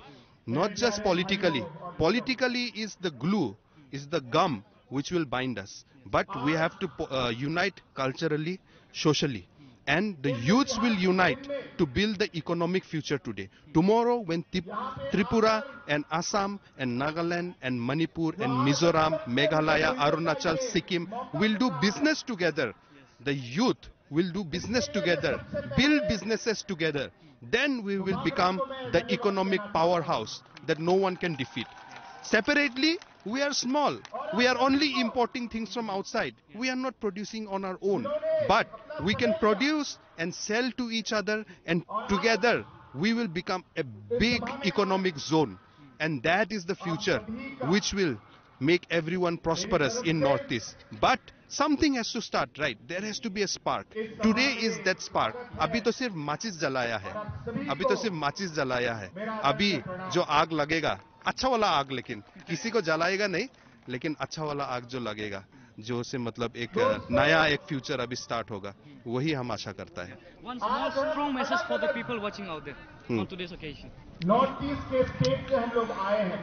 not just politically. Politically is the glue, is the gum which will bind us. But we have to po- uh, unite culturally, socially. And the youths will unite to build the economic future today. Tomorrow, when Tip- Tripura and Assam and Nagaland and Manipur and Mizoram, Meghalaya, Arunachal, Sikkim will do business together, the youth We'll do business together, build businesses together. Then we will become the economic powerhouse that no one can defeat. Separately, we are small. We are only importing things from outside. We are not producing on our own. But we can produce and sell to each other, and together we will become a big economic zone. And that is the future which will make everyone prosperous in Northeast. But something has to start, right? There has to be a spark. Today is that spark. अभी तो सिर्फ माचिस जलाया है, अभी तो सिर्फ माचिस जलाया है। अभी जो आग लगेगा, अच्छा वाला आग, लेकिन किसी को जलाएगा नहीं, लेकिन अच्छा वाला आग जो लगेगा, जो से मतलब एक नया एक फ्यूचर अभी स्टार्ट होगा, वही हम आशा करता है। One small strong message for the people watching out there on today's occasion. North east के स्टेट से हम लोग आए हैं।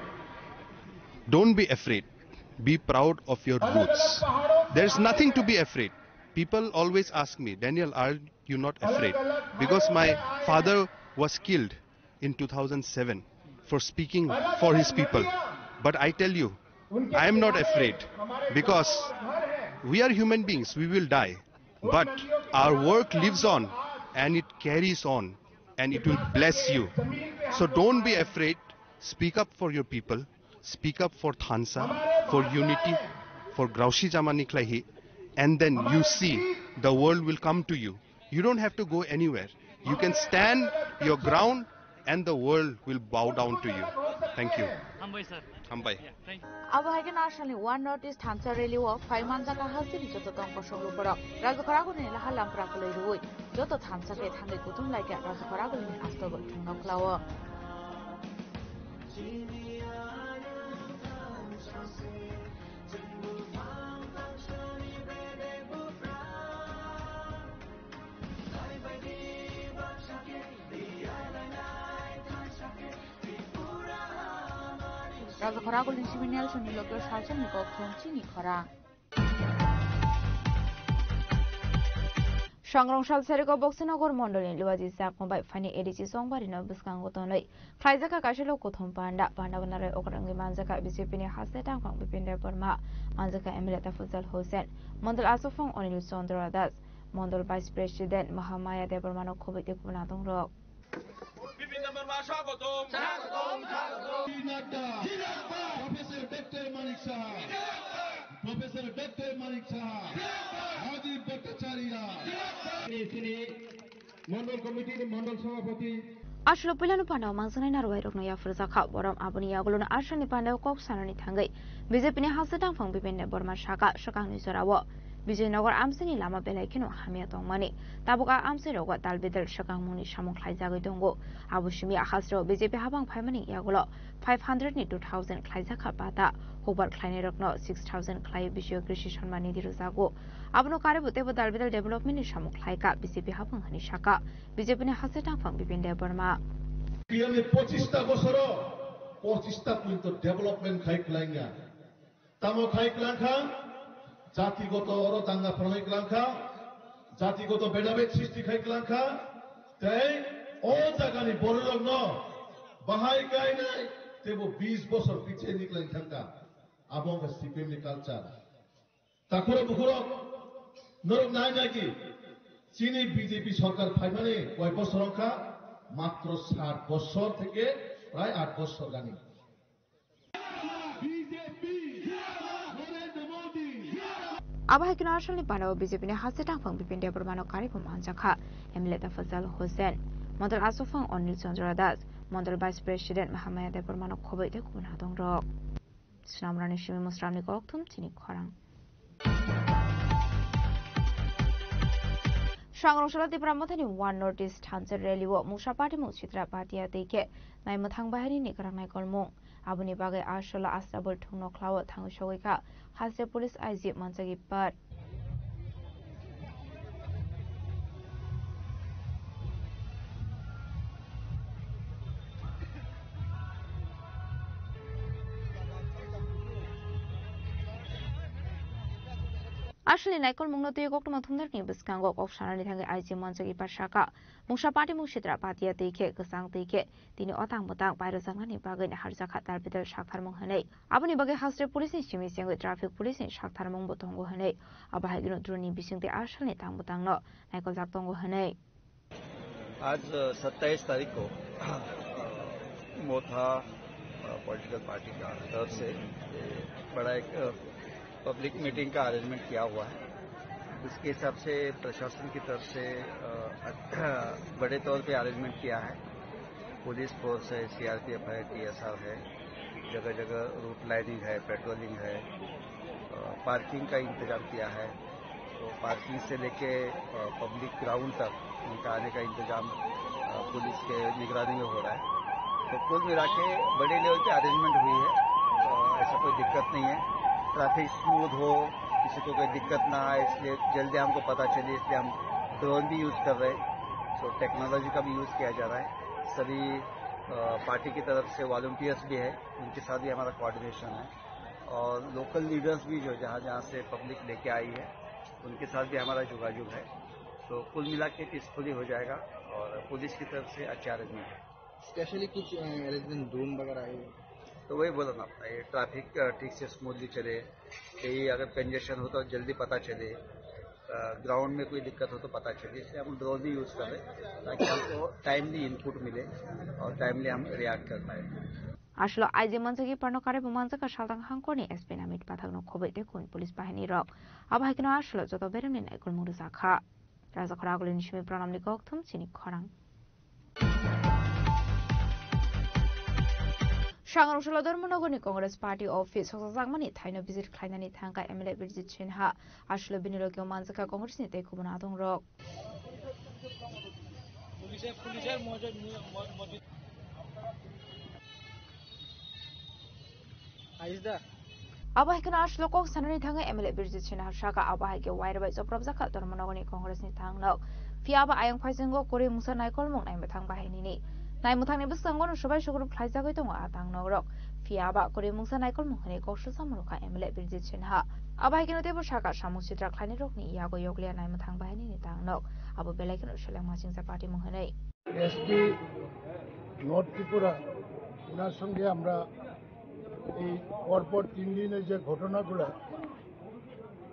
Don't be afraid. Be proud of your roots. There is nothing to be afraid. People always ask me, "Daniel, are you not afraid?" Because my father was killed in two thousand seven for speaking for his people. But I tell you, I am not afraid, because we are human beings, we will die. But our work lives on, and it carries on, and it will bless you. So don't be afraid. Speak up for your people. Speak up for Thansa, for unity, for Grausi Jamani Khlaihi, and then you see the world will come to you. You don't have to go anywhere. You can stand your ground and the world will bow down to you. Thank you. Hambai, sir. Hambai. Abo hai khe Narshalni One North East Thansa Rally o phai manjak kha hasteni joto tong kosok lukurok. Rajakhor agulini laha lampra kwlwi rwui joto thansa khe thangwi kuthum lai kha Rajakhor agulini astobol thwngno khlao. Rajakhor agulini simi Nelsonni loge salsani kok thum chini khorang. Sangrong sal sariko Boksinagar mondolni Luaji Chakma bai phaini A D C Chongbarino bwskango tonwi khlaijak kha kaisa lok kuthum panda. Panda bwnarai okrangwi manjak kha B J P ni haste tangphang Bipin Debbarma, manjak kha M L A Tafajal Hussain, mondol aswkphang Anil Chandra Das, mondol vice president Mahamaya Debbarmano khobwi tei kubun adongrok. Bipin Debbarma swagotom. Swagotom, swagotom. Nagda. Professor Doctor Manik Saha. Professor Doctor Manik Saha. Rajiv Bhattacharya. Sini, sini, Mandal Committee ni Mandal Sabhapati. Aswk puilano pandao mangsanai narwai rokno yapharjak kha. Borom aboni yagulono aswkni pandao kok sanani thangwi B J P ni haste tangphang Bipin Debbarma saka swkangni jorao Bijoynagar amchaini lama belai kheno hamya tongmani. Tabuk a amchairogo dal bidal swkangmungni samung khlaijagwi tongo. Abo simi a hasteo B J P habang phaimani yagulo five hundred ni two thousand khlaijak kha pata. Hukbar khlainairokno six thousand khlai bisioui Krishi Samman Nidhi rwjago. Abono karwibo teibo dal bidal development ni samung khlaikha B J P habang hwnwi sakha B J P ni haste tangphang Bipin Debbarma. P M ni pochista bosoro pochista point development khai kwlainga. Tamo khai kwlangkha, jatigoto oro danga phrangwi kwlangkha, jatigoto bedabed sristi khai kwlangkha, tei o jagani bororokno bahai kainai teibo bis bosor pichai ni kwlai thangkha. Abo wngkha C P M ni culture. Takhurok bukhurok, norok nai nai di, chini B J P sorkar phaimani koi bosor wngkha, matro sat bosor theke prai at bosor gani. Abo hai kheno Assamni panao B J P ni haste tangphang Bipin Debbarmano karwi bo manjakha, M L A Tafajal Hussain, Mondol Aswkphang Anil Chandra Das, Mondol Vice President Mahamaya Debbarmano khoboi tei kubun hadongrok. Snamrani simi Musramni kokthum chini khorang. Sangrong salo Tipra Mothani One North East Thansa Rally o mungsa party mung Chitra Bhatia tei khe nai mwthang bahari ni kwrang nai kolmung. Aboni bagwi a salo Astabul thung nokhlao thangwi sogwi kha Hasre Police I G Manjagi Par. Aswkni naikolmungno twiwi koktwma thumnarokni bwskango kok sanani thangwi I G Manjak Ipar sakha, mungsa party mung sitra patiya twi khe kwchang twi khe tini o tang bwtang pairojaknani bagwi naharjakha tarbital saktharmung hwnwi. Aboni bagwi hasteo police ni simi chengwi traffic police ni saktharmungbo tongo hwnwi. Abo hai kheno drone ni bisingtwi a salni tang bwtangno naikoljak tongo hwnwi. आज सत्ताईस तारीख को मोथा political party का तरफ से ये बड़ा एक पब्लिक मीटिंग का अरेंजमेंट किया हुआ है। उसके हिसाब से प्रशासन की तरफ से अ, बड़े तौर पे अरेंजमेंट किया है। पुलिस फोर्स है, सीआरपीएफ है, टीएसआर है, जगह जगह रूट लाइनिंग है, पेट्रोलिंग है, अ, पार्किंग का इंतजाम किया है। तो पार्किंग से लेके अ, पब्लिक ग्राउंड तक उनका आने का इंतजाम अ, पुलिस के निगरानी में हो रहा है। तो कुल मिला के बड़े लेवल पे अरेंजमेंट हुई है, अ, ऐसा कोई दिक्कत नहीं है। ट्रैफिक स्मूथ हो, किसी को कोई दिक्कत ना आए, इसलिए जल्दी हमको पता चले, इसलिए हम ड्रोन भी यूज़ कर रहे हैं। सो टेक्नोलॉजी का भी यूज़ किया जा रहा है। सभी अ, पार्टी की तरफ से वॉलंटियर्स भी है, उनके साथ भी हमारा कोऑर्डिनेशन है। और लोकल लीडर्स भी जो जहाँ जहाँ से पब्लिक लेके आई है, उनके साथ भी हमारा जोगाजोग है। तो कुल मिला के पीसफुली हो जाएगा और पुलिस की तरफ से अच्छे अरेंजमेंट है। स्पेशली कुछ अरेंजमेंट ड्रोन वगैरह है? तो वही बोला ना, ये ट्रैफिक अ, ठीक से स्मूथली चले, कहीं अगर कंजेशन हो तो जल्दी पता चले, अ, ग्राउंड में कोई दिक्कत हो तो पता चले, इसलिए हम ड्रोन भी यूज़ कर रहे हैं ताकि हमको टाइमली इनपुट मिले और टाइमली हम रिएक्ट कर पाए। Aswkno I G Manjak Iparno karwi bo manjakha saltang hangkorni S P Namit pathakno khobwi tei kun police bahini rok. Abo hai kheno aswkno joto beremni naikolmung rwjakha. Rajakhor Agulini simi Pranamni kokthum chini khorang. Sangrong Solo Dharmanagarni Congress Party Office sokjakmani thaino visit khlainani thangkha M L A Birjit Sinha. Aswkno bini logi-o manjakha Congressni tei kubun adongrok. Abo hai kheno aswkno kok sanani thangwi M L A Birjit Sinha sakha, abo hai khe wire bai chopropjakha Dharmanagarni Congressni thangnok. Phiya abo ayang phaisingo kwrwi mungsa naikolmung naimwthang bahainini. Naimwthangni bwskango no swbai sugrub khlaijagwi tongo a thangnok rok. Phiya abo kwrwi mungsa naikolmung hwnwi kok swchamo rwkha M L A Birjit Sinha. Abo hai kheno teibo sakha samung sitra khlainai rokni yago yokliya naimwthang bahainini thangnok. Abo belai kheno seleng machingsa party mung hwnwi. SP north Tripura, ওনার সঙ্গে আমরা এই পরপর তিন দিনে যে ঘটনাগুলো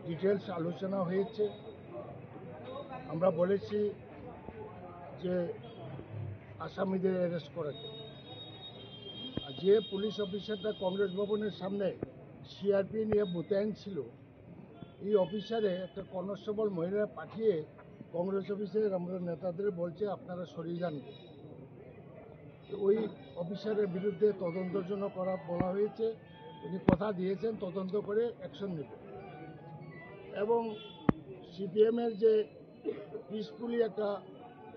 ডিটেলস আলোচনা হয়েছে। আমরা বলেছি যে আসামিদের অ্যারেস্ট করার জন্য। আর যে পুলিশ অফিসারটা কংগ্রেস ভবনের সামনে সিআরপি নিয়ে মোতায়েন ছিল, এই অফিসারে একটা কনস্টেবল মহিলা পাঠিয়ে কংগ্রেস অফিসের আমরা নেতাদের বলছে, "আপনারা সরিয়ে যান।" তো ওই অফিসারের বিরুদ্ধে তদন্তের জন্য করা বলা হয়েছে। উনি কথা দিয়েছেন তদন্ত করে অ্যাকশন নেবেন। এবং সিপিএমের যে পিসফুলি একটা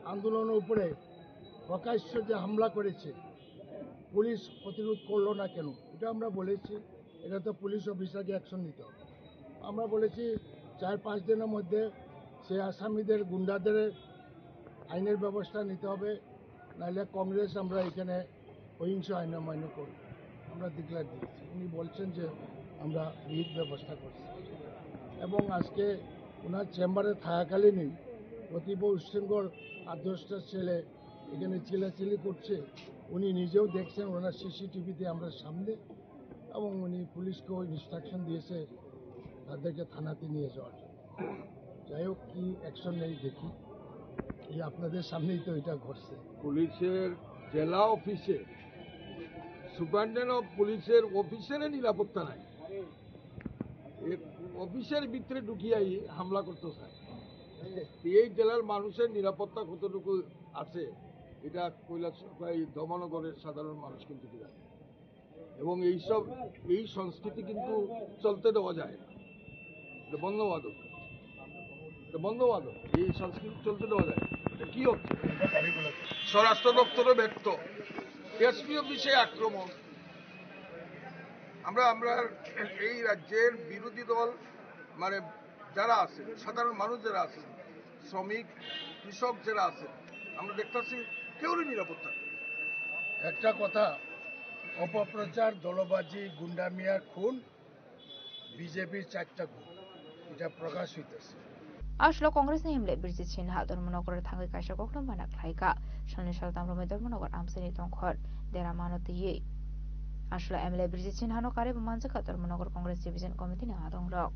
আন্দোলনের উপরে প্রকাশ্য যে হামলা করেছে, পুলিশ প্রতিরোধ করলো না কেন, এটা আমরা বলেছি। এটা তো পুলিশ অফিসারকে অ্যাকশন নিতে হবে। আমরা বলেছি চার পাঁচ দিনের মধ্যে সেই আসামিদের, গুন্ডাদের আইনের ব্যবস্থা নিতে হবে, নাহলে কংগ্রেস আমরা এখানে সহিংস আইন অমান্য করব। আমরা ডিক্লেয়ার দিয়েছি। উনি বলছেন যে আমরা বিহিত ব্যবস্থা করছি। এবং আজকে ওনার চেম্বারে থাকাকালীনই অতীব উশৃঙ্খল আট দশটা ছেলে এখানে চিল্লাচিল্লি করছে। উনি নিজেও দেখছেন, ওনার সিসিটিভিতে আমরা সামনে। এবং উনি পুলিশকেও ইনস্ট্রাকশন দিয়েছে তাদেরকে থানাতে নিয়ে যাওয়ার জন্য। যাই হোক, কি অ্যাকশন নেই দেখি। এই আপনাদের সামনেই তো এটা ঘটছে। পুলিশের জেলা অফিসে সুপারিনটেন্ডেন্ট অফ পুলিশের অফিসের নিরাপত্তা নাই। এ অফিসের ভিতরে ঢুকিয়াই হামলা করতে চায়। এই জেলার মানুষের নিরাপত্তা কতটুকু আছে, এটা কৈলাস, এই ধর্মনগরের সাধারণ মানুষ কিন্তু কি জানে। এবং এইসব, এই সংস্কৃতি কিন্তু চলতে দেওয়া যায় না, এটা বন্ধ হওয়া দরকার, এটা বন্ধ হওয়া দরকার। এই সংস্কৃতি চলতে দেওয়া যায় না। এটা কি হচ্ছে? স্বরাষ্ট্র দপ্তরও ব্যর্থ, এসপি অফিসে আক্রমণ। আমরা, আমরা এই রাজ্যের বিরোধী দল, মানে যারা আছে, সাধারণ মানুষ যারা আছে, শ্রমিক, কৃষক যারা আছে, আমরা দেখতেছি কেউরই নিরাপত্তা নেই। একটা কথা, অপপ্রচার, দলবাজি, গুন্ডামিয়ার খুন, বিজেপির চারটা গুণ। যা প্রকাশ হইতেছে। Aswk Congress ni M L A Birjit Sinha Dharmanagar thangwi kaisa koktwma mana khlaikha. Salni saltam romwi Dharmanagar amchaini tongkhor dera mano twiwi. Aswk M L A Birjit Sinha no karwi bo manjakha Dharmanagar Congress Division Committee ni adongrok.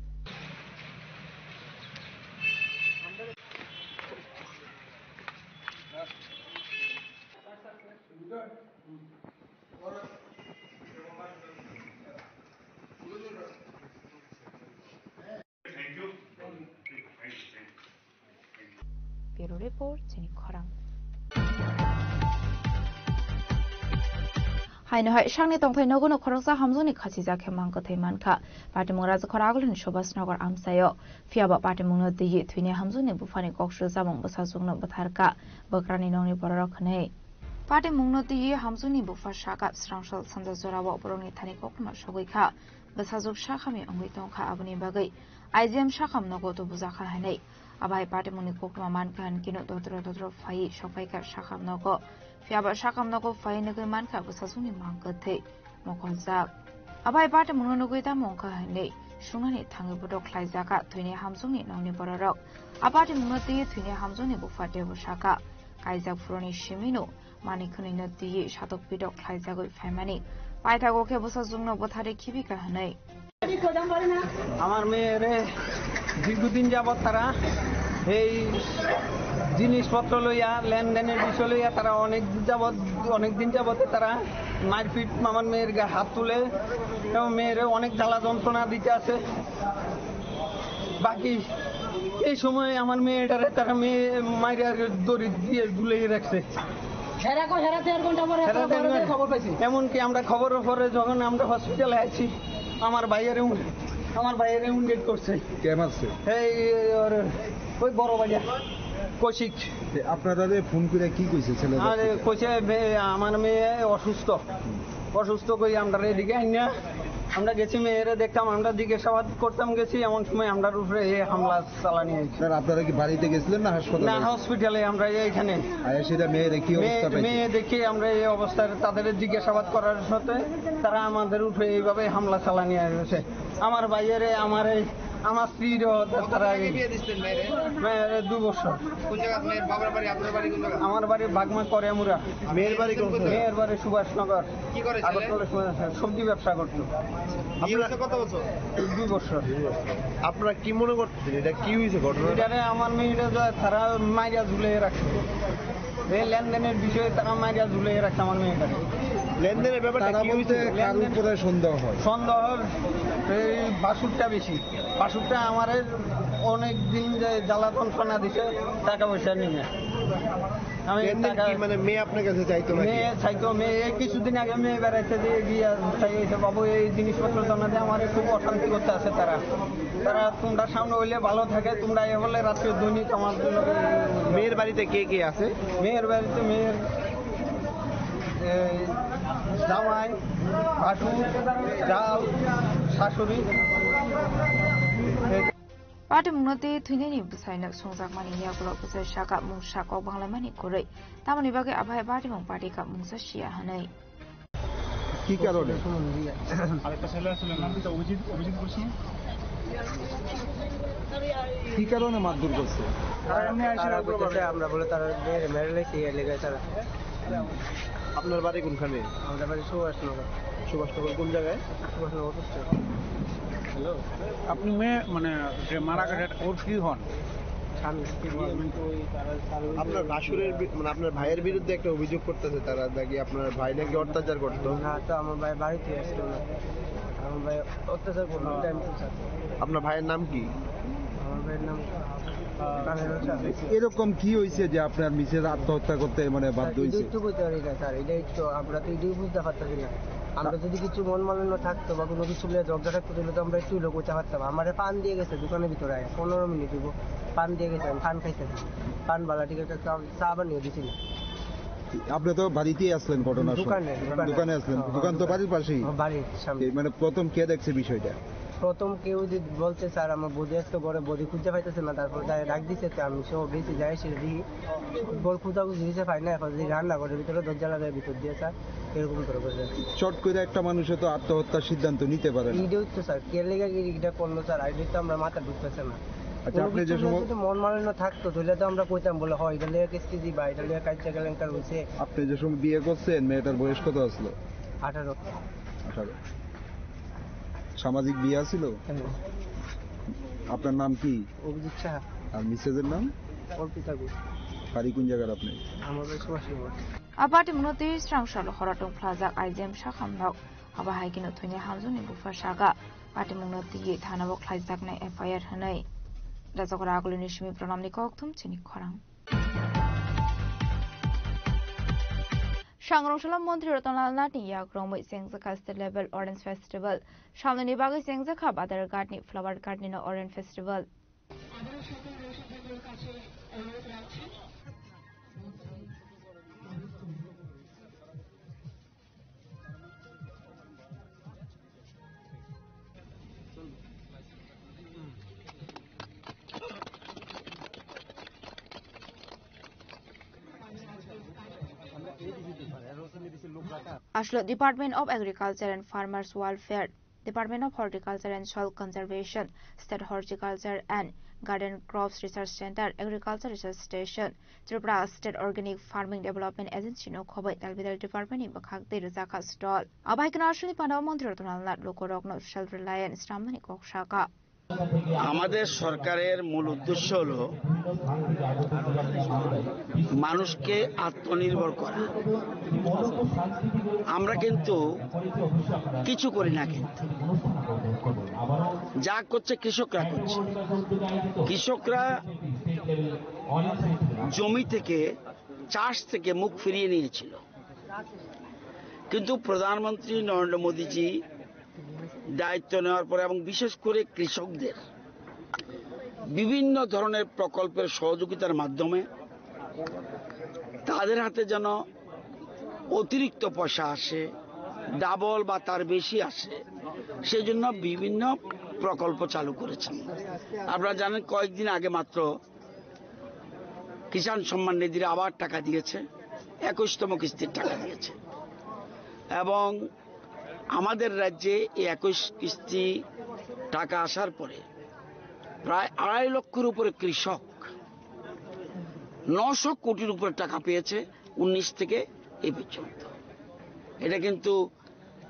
Bureau Report, chini khorang. Haino hai sakni tongthai nogo no khoroksa hamjwkni khachijak khe mang kwthwi mankha. Patimung Rajakhor Agulini Subhas Nagar amchaio. Phiya ba patimungno twiwi thwini hamjwkni buphani kok swijamung bwsajwkno bwtharkha. Bwkrani nokni bororok hwnwi. Patimungno twiwi hamjwkni bupha sakha, srangsal sanja jorao borokni thani koktwma sogwi kha. Bwsajwk sakhamni wngwi tongkha, aboni bagwi I G M sakham nogo tubujakha hwnwi. Abo hai patimungni koktwma mankha hinkhe no dodro dodro phaiwi sokphaikha sakham nogo. Phiya ba sakham nogo phaiwi nugwi mankha bwsajwkni mang kwthwi, mokoljak. Abo hai patimungno nugwi tamo wngkha hwnwi sungnani thangwi bodo khlaijakha thwini hamjwkni nokni bororok. A patimungno twiwi thwini hamjwkni bupha teibo sakha, kaijak phuruni simino. Manwi khwnwino twiwi satok pitok khlaijagwi phaimani paithago khe bwsajwkno bwtharwi khibikha hwnwi. আমার মেয়েরে দীর্ঘদিন যাবৎ তারা এই জিনিসপত্র লইয়া, লেনদেনের বিষয় লইয়া তারা অনেক যাবৎ, অনেক দিন যাবৎ তারা মারপিট আমার মেয়ের গায়ে হাত তুলে এবং মেয়েরে অনেক জ্বালা যন্ত্রণা দিতে আছে। বাকি এই সময় আমার মেয়েটারে তারা মেয়ে মাইরা দড়ি দিয়ে ঝুলিয়ে রাখছে। হেরা কো-, হেরা দেড় ঘন্টা পরে হেরা একটা দেড় বড় ঘন্টা। খবর পাইছি। এমনকি আমরা খবরের পরে যখন আমরা হসপিটালে আছি, আমার ভাইয়েরে উন-, আমার ভাইয়েরে উন্ডেট করছে। কে মারছে? এই ওর ওই বড় ভাইয়া কৌশিক। এ, আপনারা ফোন করে কি কইছে ছেলে? আরে কইছে, "মে-, আমার মেয়ে অসুস্থ।" অসুস্থ কই আমরা এদিকে আইনা, আমরা গেছি মেয়েরে দেখতাম, আমরা জিজ্ঞাসাবাদ করতাম গেছি, এমন সময় আমরার উপরে এই হামলা চালানি হয়েছে। স্যার, আপনারা কি বাড়িতে গেছিলেন না হাসপাতালে? না, হসপিটালে আমরা এইখানে। আর সেটা মেয়েরে কি মেয়ে, অবস্থা পাইছে? মেয়ে দেখে আমরা এই অবস্থায় তাদের জিজ্ঞাসাবাদ করার সাথে তারা আমাদের উপরে এইভাবে হামলা চালানি হয়েছে। আমার ভাইয়েরে, আমার এই আমার স্ত্রীরও কত তারা দিন আগে এই বিয়ে দিচ্ছেন মেয়েরে? মেয়েরে দু বছর। কোন জায়গা মেয়ের বাবার বাড়ি, আপনার বাড়ি কোন জায়গা? আমার বাড়ি বাগমা করিয়ামুড়া। মেয়ের বাড়ি কোন জায়গা? মেয়ের বাড়ি সুভাষনগর। কি করে ছেলে? আগরতলা সুভাষনগর। সবজি ব্যবসা করতো। বিয়ে হয়েছে কত বছর? দুই বছর। আপনারা কি মনে করতেছেন? এটা কি হয়েছে ঘটনা? এটারে আমার মেয়েটা যে তারা মাইরা ঝুলে রাখছে। এই লেনদেনের বিষয়ে তারা মাইরা ঝুলে রাখছে আমার মেয়েটাকে। লেনদেনের ব্যাপারটা তারা কি বলতে হয়েছিল? কার লেনদেন উপরে সন্দেহ হয়? সন্দেহ এই বাসুরটা বেশি। বাসুরটা আমারে অনেক দিন যে জ্বালাতন ফানা দিছে, টাকা পয়সা নিয়ে। আমি লেনদেন টাকা কি, মানে, মেয়ে আপনার কাছে চাইতো নাকি? মেয়ে চাইতো, মেয়ে এই কিছুদিন আগে মেয়ে বেড়াইতে দিয়ে গিয়ে চাইছে, "বাবু, এই জিনিসপত্র জমা দিয়ে আমারে খুব অশান্তি করতে আছে তারা।" তারা তোমরা সামনে হইলে ভালো থাকে, তোমরা এ বলে রাত্রে দৈনিক আমার জন্য। মেয়ের বাড়িতে কে কে আছে? মেয়ের বাড়িতে মেয়ের, এই, জামাই, ভাসুর, জাল, শাশুড়ি। Patimungno tei thwinani bwsaino songjakmani yagulo bwsai saka mungsa kok banglaimani kwrwi. Tamoni bagwi aphai patimung patikha mungsa siya hwnwi. কি কারণে? আরেকটা ছেলে আছে, নাম কি? অভিজিৎ, অভিজিৎ গোস্বামী। কি কারণে মারধর করছে? তারা এমনি আইসে তারা রাত্রে কইতেছে, বারো। আমরা বলে তারা মেরে, মেরে লাইছি, এর লেগে তারা। আপনার বাড়ি কোনখানে? আমাদের বাড়ি সুভাষনগর। সুভাষনগর কোন জায়গায়? সুভাষনগর অফিস। হ্যালো। আপনি মেয়ে, মানে, যে মারা গেছে, ওর কি হন? স্বামী। আপনার ভাসুরের বি-, মানে, আপনার ভাইয়ের বিরুদ্ধে একটা অভিযোগ করতেছে তারা, নাকি আপনার ভাই নাকি অত্যাচার করতো? না, তো আমার ভাই বাড়িতে আসতো না। আমার ভাই অত্যাচার করতো, টাইম টু টাইম। আপনার ভাইয়ের নাম কি? আমার ভাইয়ের নাম কানাইল শাহ। এরকম কি হয়েছে যে আপনার মিসেস আত্মহত্যা করতে, মানে, বাধ্য স্যার, হয়েছে? এটাই তো বলতে পারি না, স্যার। এটাই তো, আমরা তো এটাই বুঝতে পারতেছি না। আমরা যদি কিছু মন মালিন্য থাকতো বা কোনো কিছু নিয়ে ঝগড়া থাকতো, তাহলে তো আমরা একটু লোক করতে পারতাম। আমারে পান দিয়ে গেছে দোকানের ভিতরে আয়া, পনেরো মিনিট হইব, পান দিয়ে গেছে, আমি পান খাইতেছি। পান বালা ঠিক একটা চা, চা বানিয়ে দিছি না। আপনি তো বাড়িতেই আসলেন ঘটনার সময়। দোকানে, দোকানে। দোকানে আসলেন। হ্যাঁ, দোকান তো হ্যাঁ। বাড়ির পাশেই। হ্যাঁ, বাড়ির সামনে। এই মানে প্রথম কে দেখছে বিষয়টা? প্রথম কেউ যদি বলছে, "স্যার, আমার বৌদি আজকে ঘরে বৌদি খুঁজে পাইতেছে না," তারপর যাই ডাক দিছে, তো আমি সহ গেছি, যাই সেটা দেখি বল খোঁজাখুঁজি হয়েছে, পাই না। এখন যদি রান্নাঘরের ভিতরে দরজা লাগায় ভিতর দিয়ে, স্যার, এরকম করে করে যাচ্ছে। চট করে একটা মানুষে তো আত্মহত্যার সিদ্ধান্ত নিতে পারে না। এইটাই তো স্যার, কে লেগে এটা করলো স্যার, এটা তো আমরা মাথা ঢুকতেছে না। আচ্ছা, কোনো আপনি যে কিছু সময় যদি মন মালিন্য থাকতো, তাহলে তো আমরা কইতাম, বলে, "হয়, এটা লেগে কিস্তি দিবা, এটা লেগে কাজ চাকা লেনকার হয়েছে।" আপনি যে সময় বিয়ে করছেন, মেয়েটার বয়স কত আসলো? আঠারো। আঠারো। সামাজিক বিয়ে আছিল? হ্যাঁ। আপনার নাম কি? অভিজিৎ সাহা। আর মিসেসের নাম? অর্পিতা ঘোষ। বাড়ি কোন জায়গার আপনি? আমার বাড়ি Subhashnagar. Apatimungno twi srang salo horo tongphlajak I G M sakhamrok. Abo hai kheno thwini hamjakni bupha saka. Patimungno twi thanao khlaijaknai F I R hwnwi. Rajak Ragulini simi Pranamni kokthum chini khorang. Sangrong salo Montri Ratan Lal Nathni yak romwi chengjakha state level Orange Festival. Samnini bagwi chengjakha Badar Ghatni Flower Garden-o Orange Festival. Aslo Department of Agriculture and Farmers Welfare, Department of Horticulture and Soil Conservation, State Horticulture and Garden Crops Research Center, Agriculture Research Station, Tripura State Organic Farming Development Agency no khobai talbidal department ni bwkhak tei rwjakha stall. Abai kheno aswkni pandao Montri Ratan Lal Nath lukurokno self reliant swnamnani kok saka. আমাদের সরকারের মূল উদ্দেশ্য হলো মানুষকে আত্মনির্ভর করা। আমরা কিন্তু কিছু করি না, কিন্তু যা করছে কৃষকরা করছে। কৃষকরা জমি থেকে, চাষ থেকে মুখ ফিরিয়ে নিয়েছিল, কিন্তু প্রধানমন্ত্রী নরেন্দ্র মোদীজি দায়িত্ব নেওয়ার পরে এবং বিশেষ করে কৃষকদের বিভিন্ন ধরনের প্রকল্পের সহযোগিতার মাধ্যমে তাদের হাতে যেন অতিরিক্ত পয়সা আসে, ডাবল বা তার বেশি আসে, সেই জন্য বিভিন্ন প্রকল্প চালু করেছেন। আপনারা জানেন, কয়েকদিন আগে মাত্র কিষাণ সম্মান নিধির আবার টাকা দিয়েছে, একুশতম কিস্তির টাকা দিয়েছে। এবং আমাদের রাজ্যে এই একুশ কিস্তি টাকা আসার পরে প্রায় আড়াই লক্ষের উপরে কৃষক নশো কোটির উপরে টাকা পেয়েছে উনিশ থেকে এই পর্যন্ত। এটা কিন্তু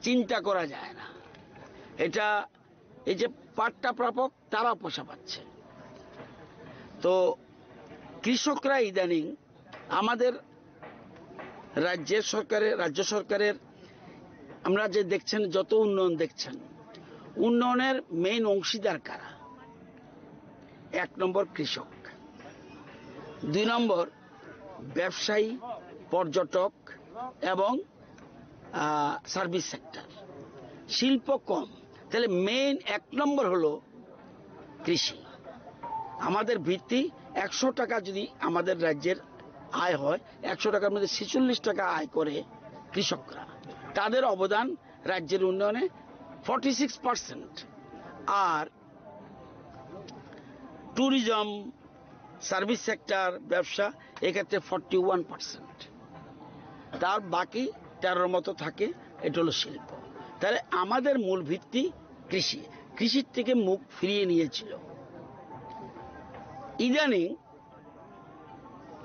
চিন্তা করা যায় না। এটা, এই যে পাট্টা প্রাপক, তারা পয়সা পাচ্ছে। তো কৃষকরা ইদানিং আমাদের রাজ্যের সরকারের, রাজ্য সরকারের আমরা যে দেখছেন, যত উন্নয়ন দেখছেন, উন্নয়নের মেইন অংশীদার কারা? এক নম্বর কৃষক, দুই নম্বর ব্যবসায়ী, পর্যটক এবং, আহ, সার্ভিস সেক্টর। শিল্প কম, তাহলে মেইন এক নম্বর হলো কৃষি। আমাদের ভিত্তি একশো টাকা যদি আমাদের রাজ্যের আয় হয়, একশো টাকার মধ্যে ছেচল্লিশ টাকা আয় করে কৃষকরা। তাদের অবদান রাজ্যের উন্নয়নে ফর্টি সিক্স পার্সেন্ট। আর ট্যুরিজম, সার্ভিস সেক্টর, ব্যবসা, এক্ষেত্রে ফর্টি ওয়ান পার্সেন্ট। তার বাকি তেরোর মতো থাকে, এটা হলো শিল্প। তাহলে আমাদের মূল ভিত্তি কৃষি, কৃষির থেকে মুখ ফিরিয়ে নিয়েছিল। ইদানিং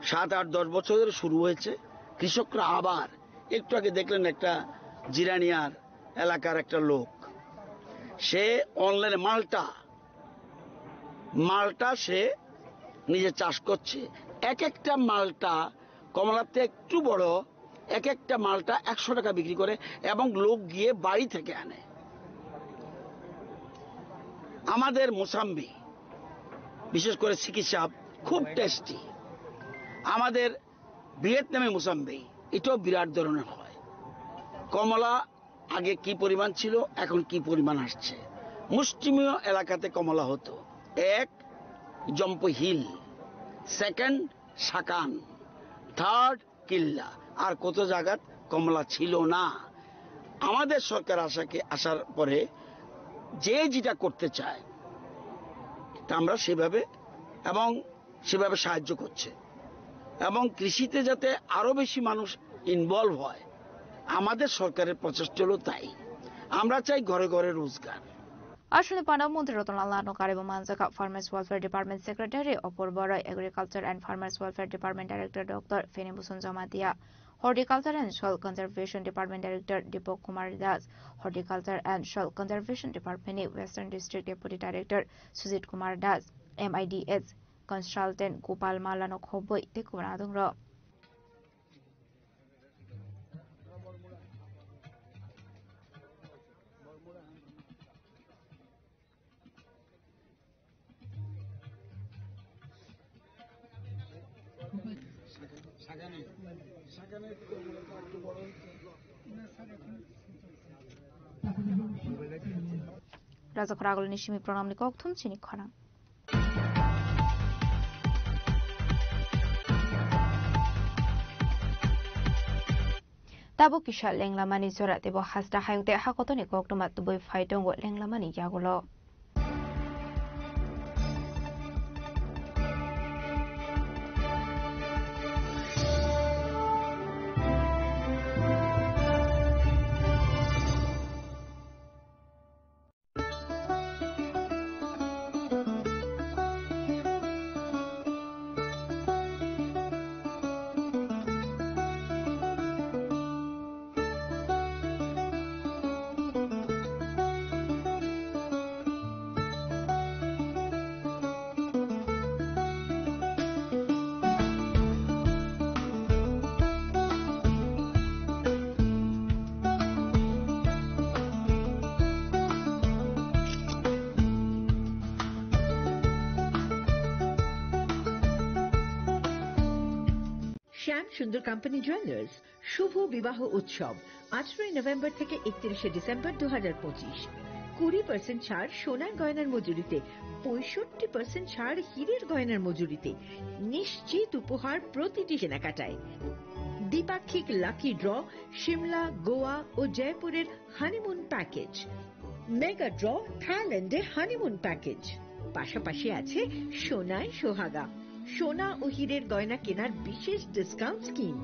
সাত, আট, দশ বছর ধরে শুরু হয়েছে, কৃষকরা আবার, একটু আগে দেখলেন একটা জিরানিয়ার এলাকার একটা লোক, সে অনলাইনে মালটা, মালটা সে নিজে চাষ করছে। এক একটা মালটা কমলাতে একটু বড়, এক একটা মালটা একশো টাকা বিক্রি করে এবং লোক গিয়ে বাড়ি থেকে আনে। আমাদের মুসাম্বি, বিশেষ করে সিকিসাব, খুব টেস্টি। আমাদের ভিয়েতনামি মুসাম্বি, এটাও বিরাট ধরনের হয়। কমলা আগে কি পরিমাণ ছিল, এখন কি পরিমাণ আসছে। মুষ্টিমেয় এলাকাতে কমলা হতো, এক জম্পু হিল, সেকেন্ড সাকান, থার্ড কিল্লা, আর কত জায়গাত কমলা ছিল না। আমাদের সরকার আসাকে, আসার পরে যে যেটা করতে চায়, তা আমরা সেভাবে এবং সেভাবে সাহায্য করছে, এবং কৃষিতে যাতে আরো বেশি মানুষ ইনভলভ হয়, আমাদের সরকারের প্রচেষ্টা হলো তাই। আমরা চাই ঘরে ঘরে রোজগার। Aswkni panda Montri Ratan Lal Naharno karibo manjakha Farmers Welfare Department Secretary Apurba Roy, Agriculture and Farmers Welfare Department Director Doctor Feni Bhusan Jamatia, Horticulture and Soil Conservation Department Director Deepak Kumar Das, Horticulture and Soil Conservation Department ni Western District Deputy Director Sujit Kumar Das, M I D S Consultant Gopal Mallano khobwi tei kwbangma adongrok. Rajakhor agulni simi pranamni kokthum chini khorang. Tabuk kisa lenglamani jora teibo hasta hayung tei hakotoni koktwma tubui phai tongo lenglamani yagulo. শ্যাম সুন্দর company jewellers শুভ বিবাহ উৎসব, আঠারোই নভেম্বর থেকে একত্রিশে ডিসেম্বর দু হাজার পঁচিশ। কুড়ি পার্সেন্ট ছাড় সোনার গয়নার মজুরিতে, পঁয়ষট্টি পার্সেন্ট ছাড় হীরের গয়নার মজুরিতে, নিশ্চিত উপহার প্রতিটি কেনাকাটায়। দ্বিপাক্ষিক লাকি ড্র, সিমলা, গোয়া ও জয়পুরের হানিমুন প্যাকেজ, মেগা ড্র, থাইল্যান্ডে হানিমুন প্যাকেজ। পাশাপাশি আছে সোনায় সোহাগা, সোনা ও হীরের গয়না কেনার বিশেষ ডিসকাউন্ট স্কিম,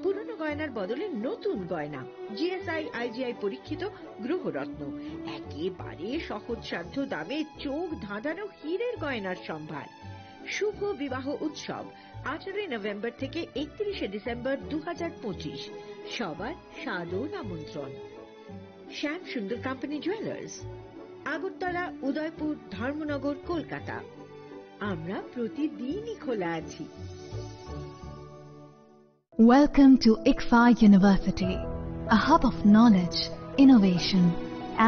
পুরনো গয়নার বদলে নতুন গয়না, G S I, I G I পরীক্ষিত গ্রহরত্ন, একেবারে সহজসাধ্য দামে চোখ ধাঁধানো হীরের গয়নার সম্ভার। শুভ বিবাহ উৎসব, আঠারোই নভেম্বর থেকে একত্রিশে ডিসেম্বর দু হাজার পঁচিশ। সবার সাদর আমন্ত্রণ। শ্যাম সুন্দর কোম্পানি জুয়েলার্স, আগরতলা, উদয়পুর, ধর্মনগর, কলকাতা। আমরা প্রতিদিনই খোলা আছি। Welcome to ICFAI University, a hub of knowledge, innovation,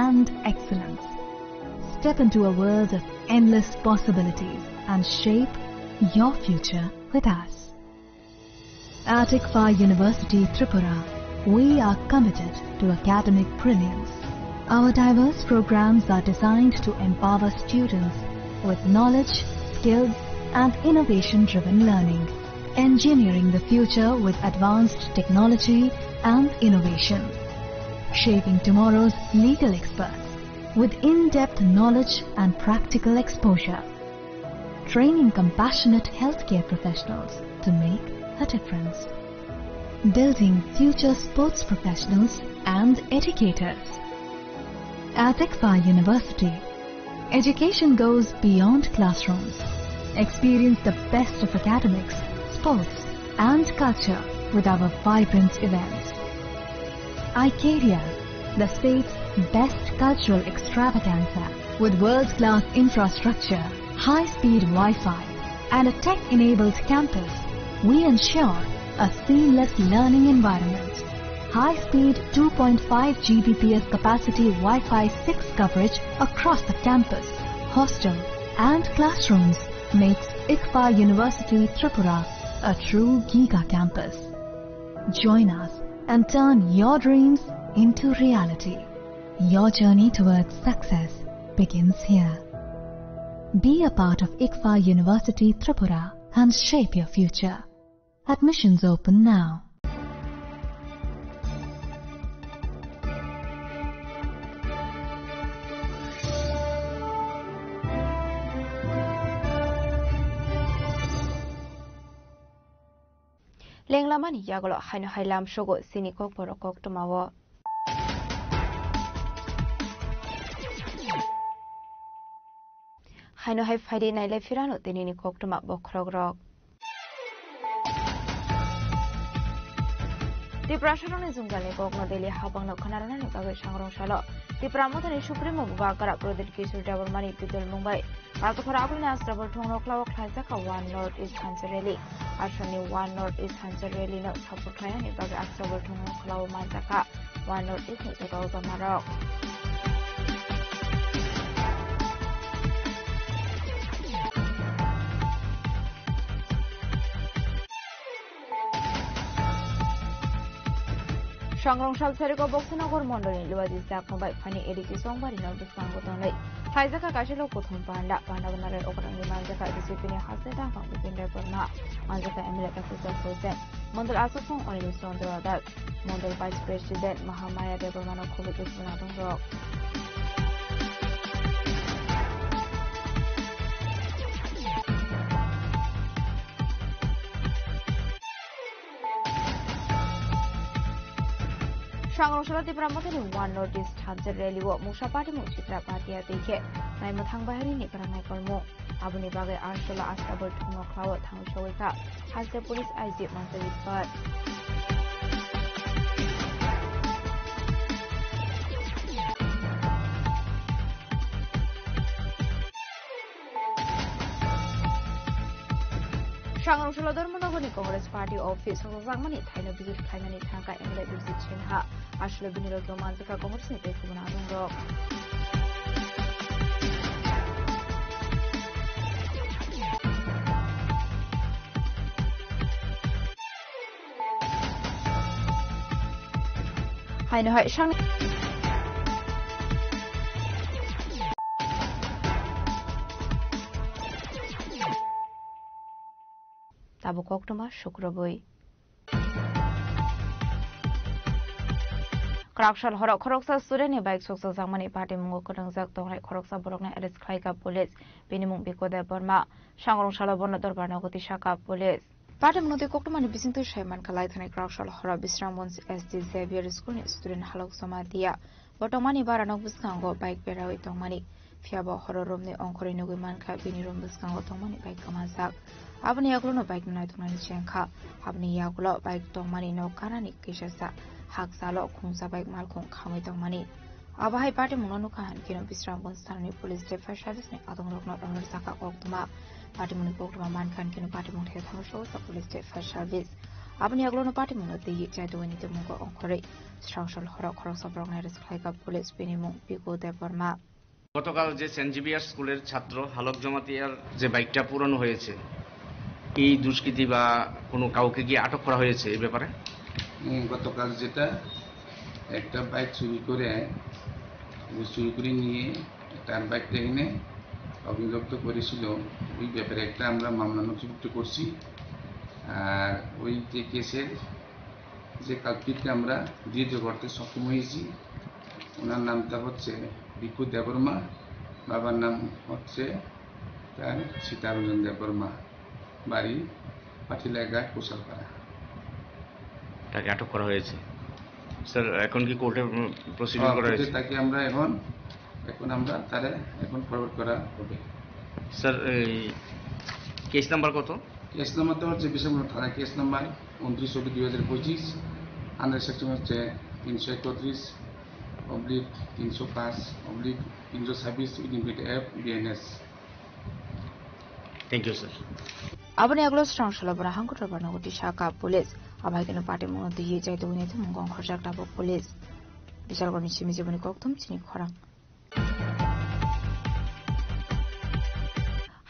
and excellence. Step into a world of endless possibilities and shape your future with us. At ICFAI University Tripura, we are committed to academic brilliance. Our diverse programs are designed to empower students with knowledge, skills, and innovation-driven learning, engineering the future with advanced technology and innovation, shaping tomorrow's legal experts with in-depth knowledge and practical exposure, training compassionate healthcare professionals to make a difference, building future sports professionals and educators. At ICFAI University, education goes beyond classrooms. Experience the best of academics, sports, and culture with our vibrant events. Icaria, the state's best cultural extravaganza, with world-class infrastructure, high-speed Wi-Fi, and a tech-enabled campus, we ensure a seamless learning environment. High-speed two point five G B P S capacity Wi-Fi six coverage across the campus, hostel, and classrooms makes ICFAI University Tripura a true giga campus. Join us and turn your dreams into reality. Your journey towards success begins here. Be a part of ICFAI University Tripura and shape your future. Admissions open now. Lenglamani yagulo haino hai lamsogo chini kokborok koktwmao. Haino hai phaidi nailai phirano tinini koktwma bokhorokrok. Tiprasarokni jwngjalni kokno daily habangno khwnarwnani bagwi sangrong salo Tipra Mothani Supremo Bubagra Pradip Kishore Debbarmani pitol mungbai Rajakhor Agulni Asrabal thongno khlao khlaijak kha One North East Hanse Rally. Assamni One North East Hanse Rally no support khlainani bagwi Asrabal thongno khlao manjak kha One North East ni joto jamarok. Sangrong sal sariko Boksinagar mondolni Luaji Chakma bai phani A D C Songbari no bwskango tonwi khlaijakha kaisa lok kuthum panda. Panda bo narai okrangni manjakha B J P ni haste tangphang Bipin Debbarma, manjakha M L A Doctor Joseph Hussain, mondol aswk song Anil Chandra Das, mondol Vice President Mahamaya Debbarma no khobwi kuchuk nadongrok. Sangrong salo Tipra Mothani One North East Hanse Rally o mungsa patimung Chitra Patia tei khe naimwthang baharini kwrang naikolmung. Aboni bagwi Arshalo Astabul thwngno khlao thangwi sogwi kha Hanse Police I G Mansa Rifat. Sangrong salo Dharmanagarni Congress Party office o rwjakmani thaino visit khlainani thangkha M L A Bijit Sinha. Aswk bini logi o manjakha Congress ni tei kubun adongrok. Haino hai sang Tabuk koktwma sukrubwi. Kwraksal horo khoroksa student ni bike sokchakjakmani patimungo kwrwngjak tongnai khoroksa borokno arrest khlaikha police. Bini mung Biko Debbarma. Sangrong salo bono dorbar nogo tisakha police. Patimung twi koktwmani bisingtwi sai mankha Laithani Kwraksal horo Bisramganj S D Xavier School ni student Halok Jamatia. Bo tongmani bara nok bwskango bike berawi tongmani. Phiya bo horo romni ongkhorwi nugwi mankha bini rom bwskango tongmani bike kwmajak. Aboni yagulono bike no naituknani chengkha. Aboni yagulo bike tongmani nok ganani kisasa hakchalo khungsa bike malkhung khamwi tongmani. Abo hai patimungno nukha hankhe no Bisramganj thanani police tei fire service ni adongrokno rohorjakha koktwma. Patimungni koktwma mankha hankhe no patimung thai thangwi sogwi police tei fire service. Aboni yagulono patimungno twiwi chaitugwini tongmungo ongkhorwi Srangsal horo khoroksa borokno arrest khlaikha police, bini mung Piku Debbarma. গতকাল যে Saint Xavier স্কুলের ছাত্র হালক জমাতিয়ার যে বাইকটা পুরানো হয়েছে, এই দুষ্কৃতী বা কোনো কাউকে কি আটক করা হয়েছে এই ব্যাপারে? উম, গতকাল যেটা একটা বাইক চুরি করে, ওই চুরি করে নিয়ে তার বাইকটা এনে অগ্নিদগ্ধ করেছিল, ওই ব্যাপারে একটা আমরা মামলা নথিভুক্ত করছি। আর ওই যে কেসের যে কালপ্রিটকে আমরা ধৃত করতে সক্ষম হয়েছি। ওনার নামটা হচ্ছে ভিকু দেববর্মা, বাবার নাম হচ্ছে তার সীতারঞ্জন দেববর্মা, বাড়ি পাটিলাগা, কুশালপাড়া। তাকে আটক করা হয়েছে। স্যার, এখন কি কোর্টে, উম, প্রসিডিং হ্যাঁ, করা কোর্টে হয়েছে? তাকে আমরা এখন, এখন আমরা তারে এখন ফরওয়ার্ড করা হবে। স্যার, এই কেস নাম্বার কত? কেস নাম্বার তো হচ্ছে বিশালগড় থানা, কেস নাম্বার ঊনত্রিশ অব্লিক দুই হাজার পঁচিশ, আন্ডার সেকশন হচ্ছে তিনশো একত্রিশ অব্লিক তিনশো পাঁচ অব্লিক তিনশো ছাব্বিশ ইডিপিট F BNS. Thank you, sir. Aboni yagulo Srangsalo bora hangkutro barno goti saka police. Abai keno patimungno twiwi chaitugwini tongmung ongkhorjak tabuk police. Bishalgorni simi jiboni kokthum chini khorang.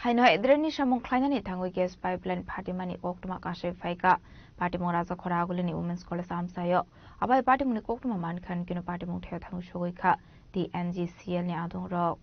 Haino hai drainni samung khlainani thangwi gas pipeline phatimani koktwma kasui phaikha. Patimung Rajakhora Agulini Women's College amchaio. Abai patimungni koktwma mankha hankhe no patimung thaiyo thangwi sogwi kha T N G C L ni adongrok.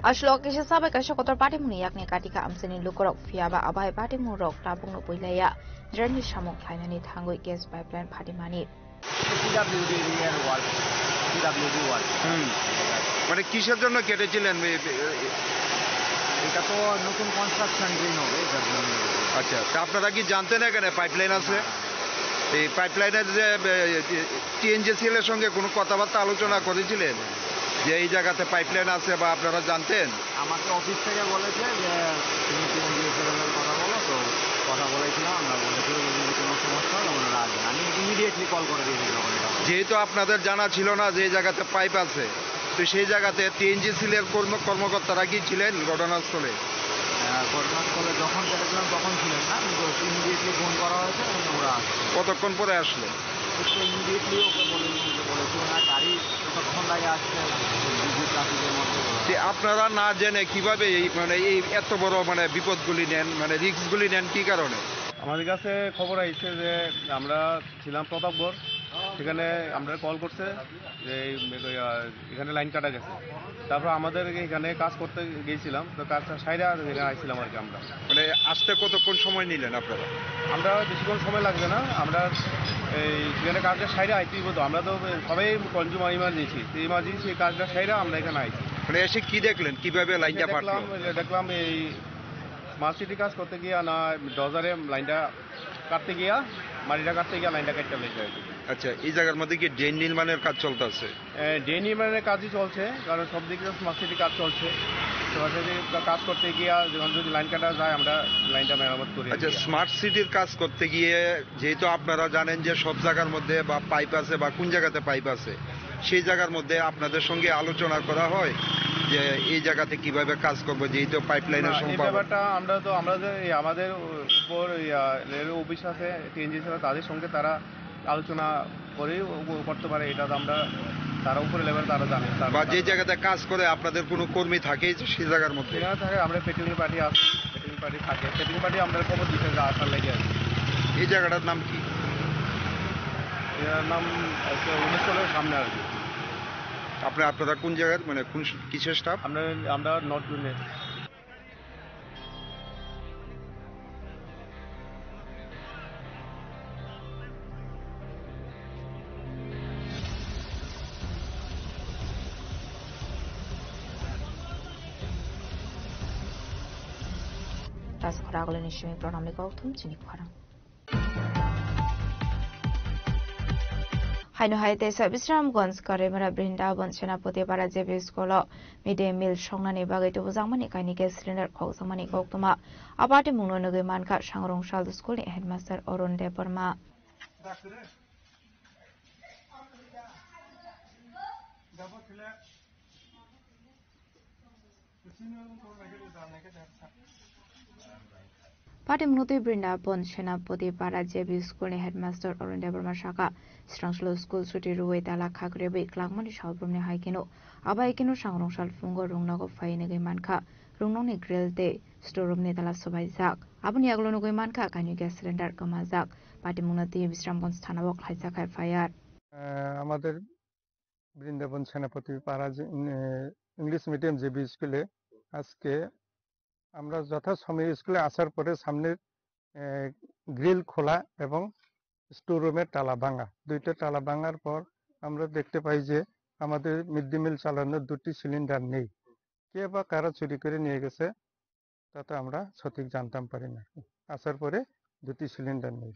Aswk kisa sabai kaisa kotor patimungni yakni katika amchaini lukurok, phiyaba abai patimungrok tabukno puilaiya. Drainni samung khlainani thangwi gas pipeline phatimani. PWD এরিয়ার work, PWD work. হুম। মানে কিসের জন্য কেটেছিলেন? এ, এ, এ, এটা তো নতুন construction drain হবে, এটার জন্য। আচ্ছা, তা আপনারা কি জানতেন এখানে পাইপলাইন আছে? না। এই পাইপলাইনের যে, এ, টিএনজিসিএল এর সঙ্গে কোনো কথাবার্তা আলোচনা করেছিলেন যে এই জায়গাতে পাইপলাইন আছে বা আপনারা জানতেন? আমাকে অফিস থেকে বলেছে যে তুমি টিএনজিএসএল এর কথা বলো, তো কথা বলেছিলাম আমরা, বলেছিল যদি কোনো সমস্যা হয় ওনারা আসবেন। আমি ইমিডিয়েটলি কল করে দিয়েছি যখন এটা হলো। যেহেতু আপনাদের জানা ছিল না যে এই জায়গাতে পাইপ আছে, তো সেই জায়গাতে টিএনজিসিএল এর কর্ম-, কর্মকর্তারা কি ছিলেন ঘটনাস্থলে? আহ, ঘটনাস্থলে যখন কেটেছিলাম তখন ছিলেন না, কিন্তু ইমিডিয়েটলি ফোন করা হয়েছে এবং ওরা আসছে। কতক্ষণ পরে আসলো? তো ইমিডিয়েটলি ওকে বলে, বলেছি ওনার গাড়ি কতক্ষণ লাগে আসতে, বিজি ট্রাফিকের মধ্যে ওরা। যে আপনারা না জেনে কিভাবে এই, মানে, এই এত বড়, মানে, বিপদগুলি নেন, মানে, রিস্কগুলি নেন কি কারণে? আমাদের কাছে খবর আইছে যে আমরা ছিলাম প্রতাপগড়, সেখানে আমরা কল করছে যে এই, আহ, এখানে লাইন কাটা গেছে। তারপর আমাদের এখানে কাজ করতে গিয়েছিলাম, তো কাজটা সাইরা এখানে আইছিলাম আর কি আমরা। মানে, আসতে কতক্ষণ সময় নিলেন আপনারা? আমরা বেশিক্ষণ সময় লাগবে না, আমরা এই যেখানে কাজটা সাইরা আইতে হইব তো, আমরা তো সবাই কনজিউমার ইমার্জেন্সি, তো ইমার্জেন্সি কাজটা সাইরা আমরা এখানে আইছি। মানে, এসে কি দেখলেন, কিভাবে লাইনটা এসে ফাটলো? দেখলাম, এই যে দেখলাম এই স্মার্ট সিটি কাজ করতে গিয়া না ডজারে লাইনটা কাটতে গিয়া, মাটিটা কাটতে গিয়া লাইনটা কেটে লেগে যায়। আচ্ছা, এই জায়গার মধ্যে কি ড্রেন নির্মাণের কাজ চলতেছে? এ, ড্রেন নির্মাণের কাজই চলছে, কারণ সব দিকে তো স্মার্ট সিটি কাজ চলছে। স্মার্ট সিটি কাজ করতে গিয়া যখন যদি লাইন কাটা যায়, আমরা লাইনটা মেরামত করি আর আচ্ছা, কি। স্মার্ট সিটির কাজ করতে গিয়ে যেহেতু আপনারা জানেন যে সব জায়গার মধ্যে বা পাইপ আছে বা কোন জায়গাতে পাইপ আছে, সেই জায়গার মধ্যে আপনাদের সঙ্গে আলোচনা করা হয় যে এই জায়গাতে কিভাবে কাজ করবো, যেহেতু পাইপলাইনের না, এই সম্ভাবনা। ব্যাপারটা আমরা তো, আমরা যে এই আমাদের উপর, ইয়া, রেলওয়ে অফিস আছে, টিএনজিসি আছে, তাদের সঙ্গে তারা আলোচনা করে ও করতে পারে, এটা তো আমরা, তারা উপরে লেভেল তারা জানে, তারা বা যে জানে। জায়গাতে কাজ করে আপনাদের কোনো কর্মী থাকে যে সেই জায়গার মধ্যে? সেখানে থাকে, আমরা পেট্রোলিং পার্টি আছে, পেট্রোলিং পার্টি থাকে, পেট্রোলিং পার্টি আমরা খবর দিতে যা আসার লেগে আছে। এই জায়গাটার নাম কি? এটার নাম হচ্ছে উনিশ কলেজের সামনে আর কি। আপনি, আপনারা কোন জায়গার, মানে, কোন স-, কিসের স্টাফ? আমরা, আমরা নর্থ জোনের। Taskhor agulini simi pranamni kokthum chini khorang. Haino hai teisa Bisramganj Karimura Brindabon Senapati Para J B School o mid day meal songnani bagwi tubujakmani kainwi gas cylinder khokjakmani koktwma. A patimungno nugwi mankha Sangrong Sal School ni headmaster Arun Debbarma. Patimungno twi Brindabon Senapati Para J B School ni headmaster Arun Debbarma saka, Srangslo school chuti rwui tala khak rebwi klangmani salbrumni hai kheno, abo hai kheno Sangrong Sal phungo rungnogo phai nugwi mankha, rungnokni grill tei store room ni tala swbaijak. Aboni yagulo nugwi mankha kainwi gas cylinder kwmajak. Patimungno twi Bisramganj thana o khlaijak F I R. আহ, আমাদের বৃন্দাবন সেনাপতি পাড়া যে, উম, আহ, English medium JB স্কুলে আজকে আমরা যথাসময়ে স্কুলে আসার পরে সামনের, আহ, গ্রিল খোলা এবং স্টোর রুমের তালা ভাঙা। দুইটা তালা ভাঙার পর আমরা দেখতে পাই যে আমাদের মিড ডে মিল চালানোর দুটি সিলিন্ডার নেই। কে বা কারা চুরি করে নিয়ে গেছে, তা তো আমরা সঠিক জানতাম পারি না। আসার পরে দুটি সিলিন্ডার নেই।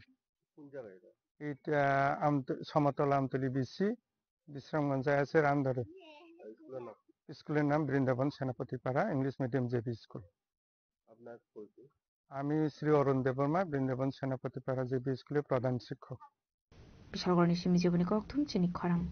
কোন জায়গায় এটা? এটা আমত-, সমতল আমতলী বিসি, বিশ্রামগঞ্জে আছে রান্দারে। আর স্কুলের নাম? স্কুলের নাম বৃন্দাবন সেনাপতি পাড়া ইংলিশ মিডিয়াম জেবি স্কুল। আপনার পরিচয়? আমি শ্রী অরুণ দেববর্মা, বৃন্দাবন সেনাপতি পাড়া জেবি স্কুলের প্রধান শিক্ষক। Bisalgorni simi jiboni kokthum chini khorang.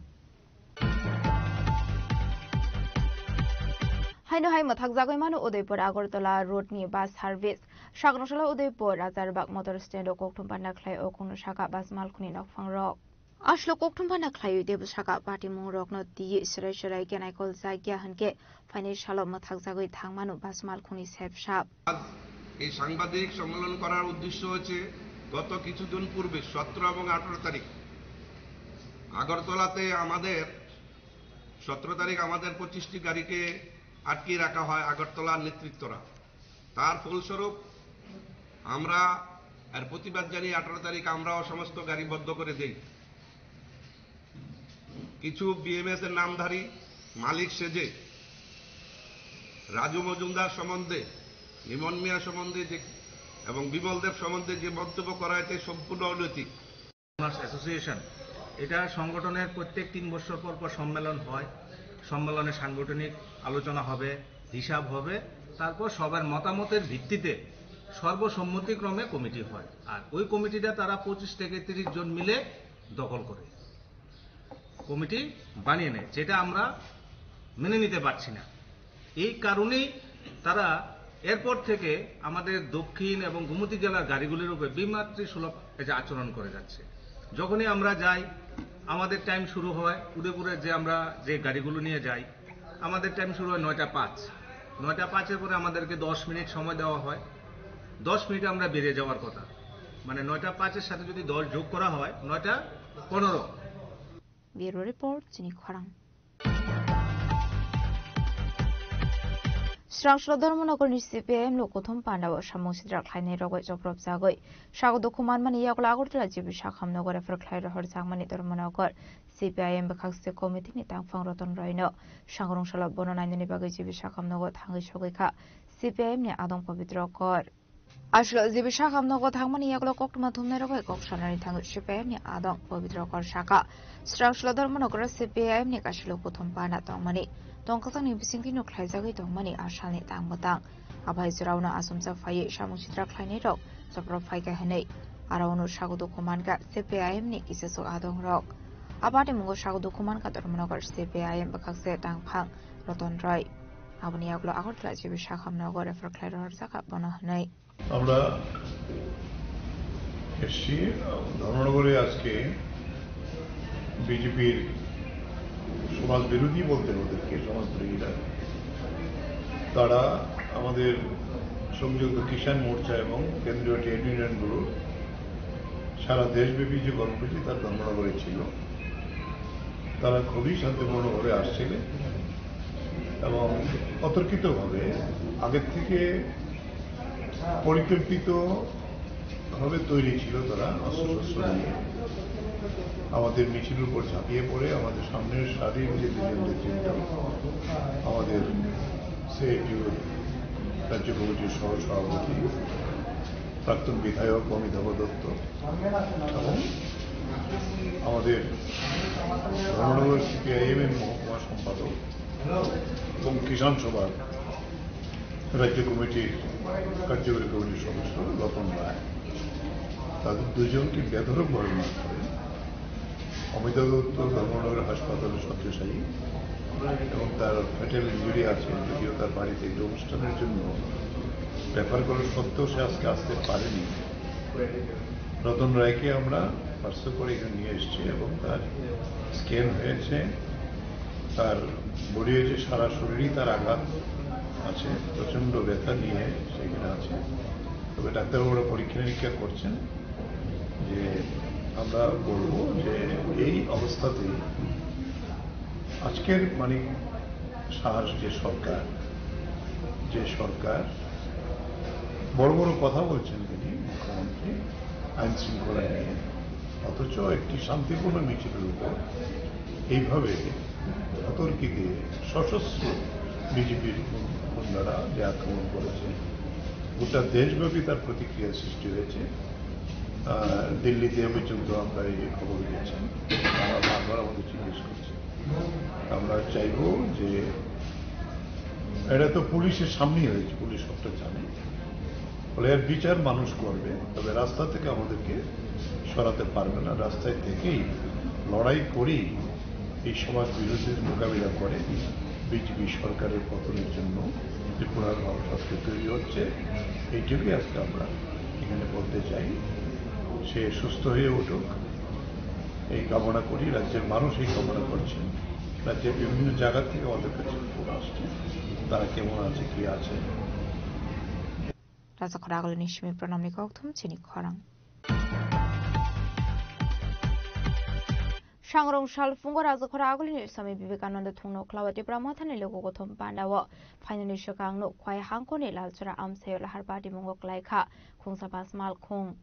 Haino hai mwthakjagwi mano Udaipur Agartala road ni bus service. Sagrongsola Udaipur Rajarwbak motor stand o kokthum panda khlai o kunu saka bus malkhuni nokphang rok. Aswk kokthum panda khlaiwi teibo saka patimung rokno twiwi swrai swrai khe naikol jakya hwnkhe phainai salo mwthakjagwi thangmano bus malkhungni sep sap. আজ এই সাংবাদিক সম্মেলন করার উদ্দেশ্য হচ্ছে গত কিছুদিন পূর্বে সতেরো এবং আঠারো তারিখ আগরতলাতে আমাদের, সতেরো তারিখ আমাদের পঁচিশটি গাড়িকে আটকে রাখা হয় আগরতলার নেতৃত্বরা। তার ফলস্বরূপ আমরা এর প্রতিবাদ জানিয়ে আঠারো তারিখ আমরাও সমস্ত গাড়ি বন্ধ করে দেই। কিছু বিএমএস এর নামধারী মালিক সেজে রাজু মজুমদার সম্বন্ধে, লিমন মিয়া সম্বন্ধে যে এবং বিমল দেব সম্বন্ধে যে মন্তব্য করা হয়েছে সম্পূর্ণ অনৈতিক। অ্যাসোসিয়েশন, এটা সংগঠনের প্রত্যেক তিন বছর পর পর সম্মেলন হয়। সম্মেলনে সাংগঠনিক আলোচনা হবে, হিসাব হবে, তারপর সবার মতামতের ভিত্তিতে সর্বসম্মতিক্রমে কমিটি হয়। আর ওই কমিটিটা তারা পঁচিশ থেকে তিরিশ জন মিলে দখল করে কমিটি বানিয়ে নেয়, যেটা আমরা মেনে নিতে পারছি না। এই কারণেই তারা এরপর থেকে আমাদের দক্ষিণ এবং গোমতী জেলার গাড়িগুলির উপরে বিমাতৃসুলভ এই যে আচরণ করে যাচ্ছে। যখনই আমরা যাই, আমাদের টাইম শুরু হয় উদয়পুরে, যে আমরা যে গাড়িগুলো নিয়ে যাই, আমাদের টাইম শুরু হয় নয়টা পাঁচ। নয়টা পাঁচের পরে আমাদেরকে দশ মিনিট সময় দেওয়া হয়। দশ মিনিটে আমরা বেরিয়ে যাওয়ার কথা, মানে নয়টা পাঁচের সাথে যদি দশ যোগ করা হয়, নয়টা পনেরো। Bureau Report, Chini Khorang. Srangshlo Dharmanagarni C P I M ni kothom pandao samung sitra khlainai rok bai chopropjagwi sago dukhu manmani yagulo Agartala G B Sakham nogo refer khlai rohorjakmani Dharmanagar C P I M bwkhakse committee ni tangphang Roton Roy no sangrung salo bono nainani bagwi G B Sakham nogo thangwi sogwi kha C P I M ni adong Pabitra Kor. Aswk G B Sakham nogo thangmani yagulo koktwma thumnai rok bai kok sanani thangwi C P I M ni adong Pabitra Kor saka, Srangshlo Dharmanagar C P I M ni kaisilo kothom pana tongmani tongkasangni bisingtwi no khlaijagwi tongmani asalni tang bwtang. Aphai jorao no achomsa phaiwi samung sitra khlainai rok chopro phaikha hinwi aro no sago dukhu mankha C P I M ni kisasok adong rok. Aboni mungo sago dukhu mankha Dharmanagar C P I M bwkhakse tangphang Roton Roy. Aboni yagulo Agartala G B Sakham nogo refer khlai rohorjakha bono hinwi. আমরা এসছি ধর্মনগরে আজকে বিজেপির সমাজ বিরোধী বলতে ওদেরকে সমাজ বিরোধীরা, তারা আমাদের সংযুক্ত কিষাণ মোর্চা এবং কেন্দ্রীয় ট্রেড ইউনিয়নগুলোর সারা দেশব্যাপী যে কর্মসূচি তার ধর্মনগরে ছিল। তারা খুবই শান্তিপূর্ণভাবে আসছিলেন এবং অতর্কিতভাবে আগের থেকে পরিকল্পিতভাবে তৈরি ছিল তারা অস্ত্রশস্ত্র নিয়ে। আমাদের মিছিলের উপর ঝাঁপিয়ে পড়ে আমাদের সামনের সারির যে দুজন নেতৃত্ব, আমাদের সিআইটিউর রাজ্য কমিটির সহ সভাপতি প্রাক্তন বিধায়ক অমিতাভ দত্ত এবং আমাদের ধর্মনগর সিপিআইএম এর মহকুমা সম্পাদক এবং কিষাণ সভার রাজ্য কমিটির কার্যকরী কমিটির সদস্য রতন রায়, তাদের দুজনকে বেধড়কভাবে মার করে। অমিতাভ দত্ত ধর্মনগর হাসপাতালে শয্যাশায়ী এবং তার ফ্যাটাল ইনজুরি আছে, যদিও তার বাড়িতে একটি অনুষ্ঠানের জন্য রেফার করা সত্ত্বেও সে আজকে আসতে পারেনি। রতন রায়কে আমরা পার্সেল করে এখানে নিয়ে এসেছি এবং তার স্ক্যান হয়েছে, তার বডি হয়েছে, সারা শরীরই তার আঘাত আছে, প্রচণ্ড ব্যথা নিয়ে সেখানে আছে। তবে ডাক্তারবাবুরা পরীক্ষা নিরীক্ষা করছেন যে আমরা বলবো যে এই অবস্থাতেই আজকের মানিক সাহার যে সরকার, যে সরকার বড় বড় কথা বলছেন তিনি মুখ্যমন্ত্রী আইন শৃঙ্খলা নিয়ে, অথচ একটি শান্তিপূর্ণ মিছিলের উপর এইভাবে অতর্কিতে সশস্ত্র বিজেপির গুন্ডারা যে আক্রমণ করেছে, গোটা দেশব্যাপী তার প্রতিক্রিয়া সৃষ্টি হয়েছে। আহ, দিল্লিতে পর্যন্ত আমরা এই খবর পেয়েছেন, তারা বারবার আমাদের জিজ্ঞেস করছে। আমরা চাইবো যে এটা তো পুলিশের সামনেই হয়েছে, পুলিশ সবটা জানে, ফলে এর বিচার মানুষ করবে, তবে রাস্তা থেকে আমাদেরকে সরাতে পারবে না। রাস্তায় থেকেই লড়াই করেই এই সমাজ বিরোধীদের মোকাবিলা করে বিজেপি সরকারের পতনের জন্য যে পুনর্ভাবনা তৈরি হচ্ছে, এইটুকুই আজকে আমরা এখানে বলতে চাই। সে সুস্থ হয়ে উঠুক, এই কামনা করি, রাজ্যের মানুষ এই কামনা করছেন। রাজ্যের বিভিন্ন জায়গা থেকে আমাদের কাছে ফোন আসছে, তারা কেমন আছে, কি আছে। Rajakhor agulini simi pranamni kokthum chini khorang. Sangrong sal phungo Rajakhora agulini Swami Vivekananda thungno khlawa Tipra Mothani logo gothom pandao phainani swkangno Khwai hangkoni Lalchora amsaio lahar patimungo klaikha khungsa pasmal khung.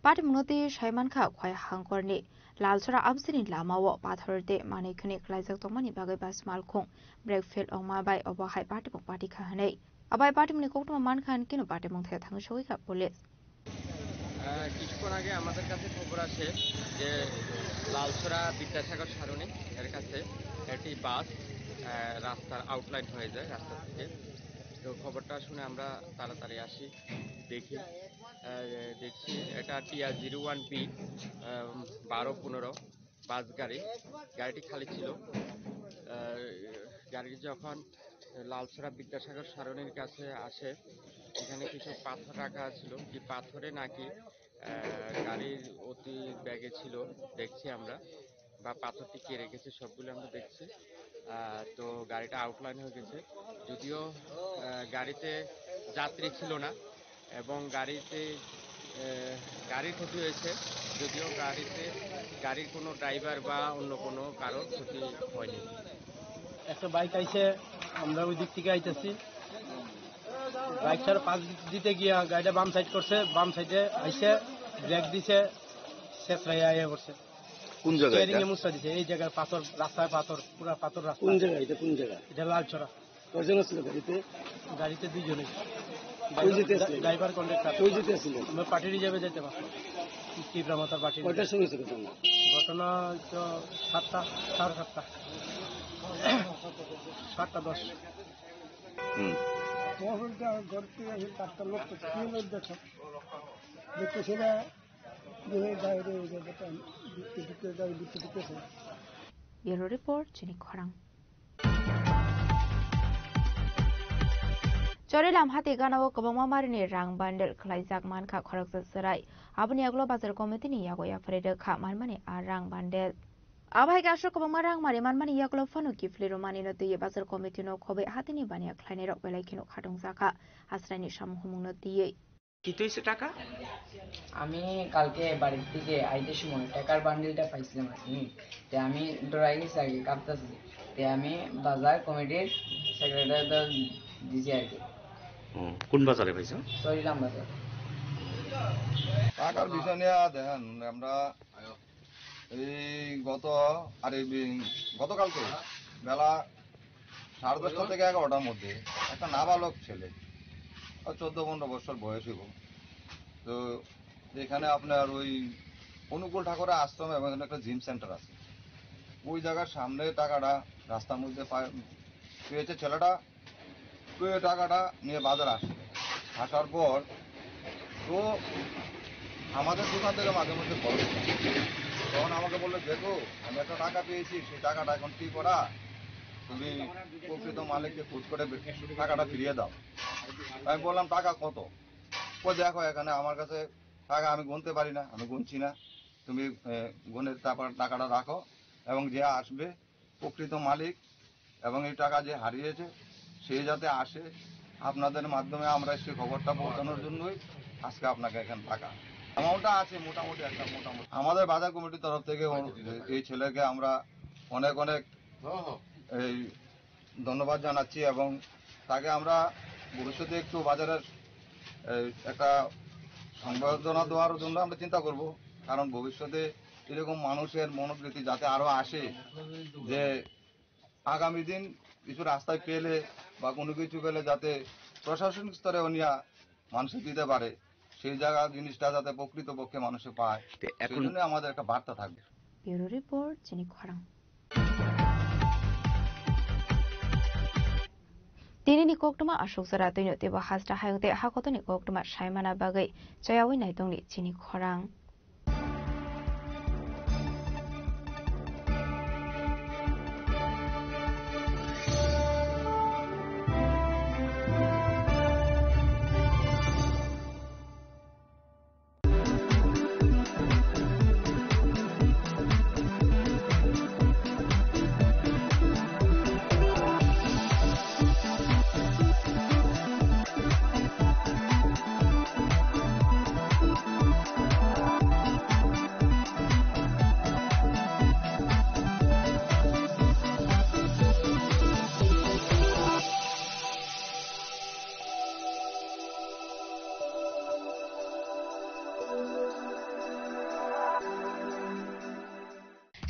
Patimungno twi saimankha Khwai hangkorni Lalchora amsini lamao pathor tei manwi khwnwi khlaijak tongmani bagwi basmal khung brake fail wngma bai obo hai patimung patikha hwnwi. Abai patimungni koktwma mankha hwnkhe no patimung thaya thangwi sogwikha police. আহ, কিছুক্ষণ আগে আমাদের কাছে খবর আসে যে লালছড়া বিদ্যাসাগর সারণি এর কাছে একটি বাস, আহ, রাস্তার আউটলাইন হয়ে যায় রাস্তা থেকে। তো খবরটা শুনে আমরা তাড়াতাড়ি আসি, দেখি, আহ, দেখছি এটা টিআর জিরো ওয়ান বি বারো পনেরো বাস গাড়ি, গাড়িটি খালি ছিল। আহ, গাড়িটি যখন লালছড়া বিদ্যাসাগর সারণির কাছে আসে, এখানে কিছু পাথর রাখা ছিল, কি পাথরে নাকি, আহ, গাড়ির অতি বেগে ছিল, দেখছি আমরা, বা পাথর টিকিয়ে রেখেছে, সবগুলো আমরা দেখছি। আহ, তো গাড়িটা আউটলাইন হয়ে গেছে, যদিও, আহ, গাড়িতে যাত্রী ছিল না এবং গাড়িতে, আহ, গাড়ির ক্ষতি হয়েছে, যদিও গাড়িতে, গাড়ির কোনো ড্রাইভার বা অন্য কোনো কারোর ক্ষতি হয়নি। একটা বাইক আইছে, আমরা ওই দিক থেকে আইতেছি। বাইকটার পাশ দিতে গিয়া গাড়িটা বাম সাইড করছে, বাম সাইডে আইসে ব্রেক দিছে, শেষরাই আইয়া পড়ছে। কোন জায়গা স্টিয়ারিং এটা? এ মুছরা দিছে, এই জায়গায় পাথর, রাস্তায় পাথর, পুরা পাথর রাস্তা। কোন জায়গা এটা, কোন জায়গা? এটা লালছড়া। কয়জন আছিল গাড়িতে? গাড়িতে দুইজনে। কই যেতে আসছিলেন? Driver conductor. কই যেতে আসছিলেন? আমরা পার্টি রিজার্ভে যেতে পারতাম। টিপ্রা মাতার পার্টি কয়টার রিজার্ভ। সময় হয়েছে ঘটনা? ঘটনা হয়তো সাতটা, সাড়ে সাতটা। সাতটা দশ। হুম। তখন তো আমি ঘর থেকে এসে ডাক্তার লোক তো কি লোক দেখো? দেখতেছি না। Bureau report, Chini Khorang. Chorilam hati ganao kwbangma marini rang bandel khwlaijak mankha khoroksa chwrai. Aboni yagulo bazar committee ni yago yaphari rwkha manmani a rang bandel. Abo hai khe aswk kwbangma rang mari manmani yagulo phano kiphilwi rwmani no twiwi bazar committee no khobwi hatini baniya khlainai rok belai kheno khatung jakha aswraini samung humung no twiwi. কি হয়েছে টাকা? আমি কালকে বাড়ির থেকে আইতে সময় টাকার বান্ডিলটা পাইছিলাম আর কি। হুম। তে আমি ডরাই গেছি আর কি, কাঁপতেছি। তে আমি বাজার কমিটির সেক্রেটারিদের দিছি আর কি। হুম, কোন বাজারে পাইছো? সরিলাম বাজার। টাকার বিষয় নিয়ে দেখেন, আমরা এই গত, আর এই বি-, গতকালকে বেলা সাড়ে দশটা থেকে এগারোটার মধ্যে একটা নাবালক ছেলে, আর চোদ্দ পনেরো বছর বয়স হইব। তো এখানে আপনার ওই অনুকূল ঠাকুরের আশ্রম এবং এখানে একটা জিম সেন্টার আছে, ওই জায়গার সামনে টাকাটা রাস্তার মধ্যে পা-, পেয়েছে ছেলেটা। তো এই টাকাটা নিয়ে বাজার আসছে, আসার পর তো আমাদের দোকান থেকে মাঝে মধ্যে কল করে। তখন আমাকে বললো, "দেখো, আমি একটা টাকা পেয়েছি, সেই টাকাটা এখন কি করা, তুমি প্রকৃত মালিককে খুঁজ করে বে-, টাকাটা ফিরিয়ে দাও।" আমি বললাম, "টাকা কত?" "ও দেখো, এখানে আমার কাছে টাকা আমি গুনতে পারি না, আমি গুনছি না, তুমি, এ, গুনে তারপর টাকাটা রাখো এবং যে আসবে প্রকৃত মালিক এবং এই টাকা যে হারিয়েছে, সে যাতে আসে, আপনাদের মাধ্যমে আমরা সেই খবরটা পৌঁছানোর জন্যই আজকে আপনাকে এখানে ডাকা।" অ্যামাউন্টটা আছে মোটামুটি একটা, মোটামুটি। আমাদের বাজার কমিটির তরফ থেকে ও-, এই ছেলেকে আমরা অনেক অনেক এই ধন্যবাদ জানাচ্ছি এবং তাকে আমরা ভবিষ্যতে একটু বাজারের, এই, একটা সংবর্ধনা দেওয়ার জন্য আমরা চিন্তা করব, কারণ ভবিষ্যতে এরকম মানুষের মনোবৃত্তি যাতে আরো আসে, যে আগামী দিন কিছু রাস্তায় পেলে বা কোনো কিছু পেলে যাতে প্রশাসনিক স্তরে উনিয়া মানুষে দিতে পারে, সেই জায়গা জিনিসটা যাতে প্রকৃতপক্ষে মানুষে পায়, তে এখন সেই জন্য আমাদের একটা বার্তা থাকবে। Bureau report, Chini Khorang. Tini ni koktwma aswk jora twino teibo hasta hayung tei hakotoni koktwma saimana bagwi chayawi naitongni Chini Khorang.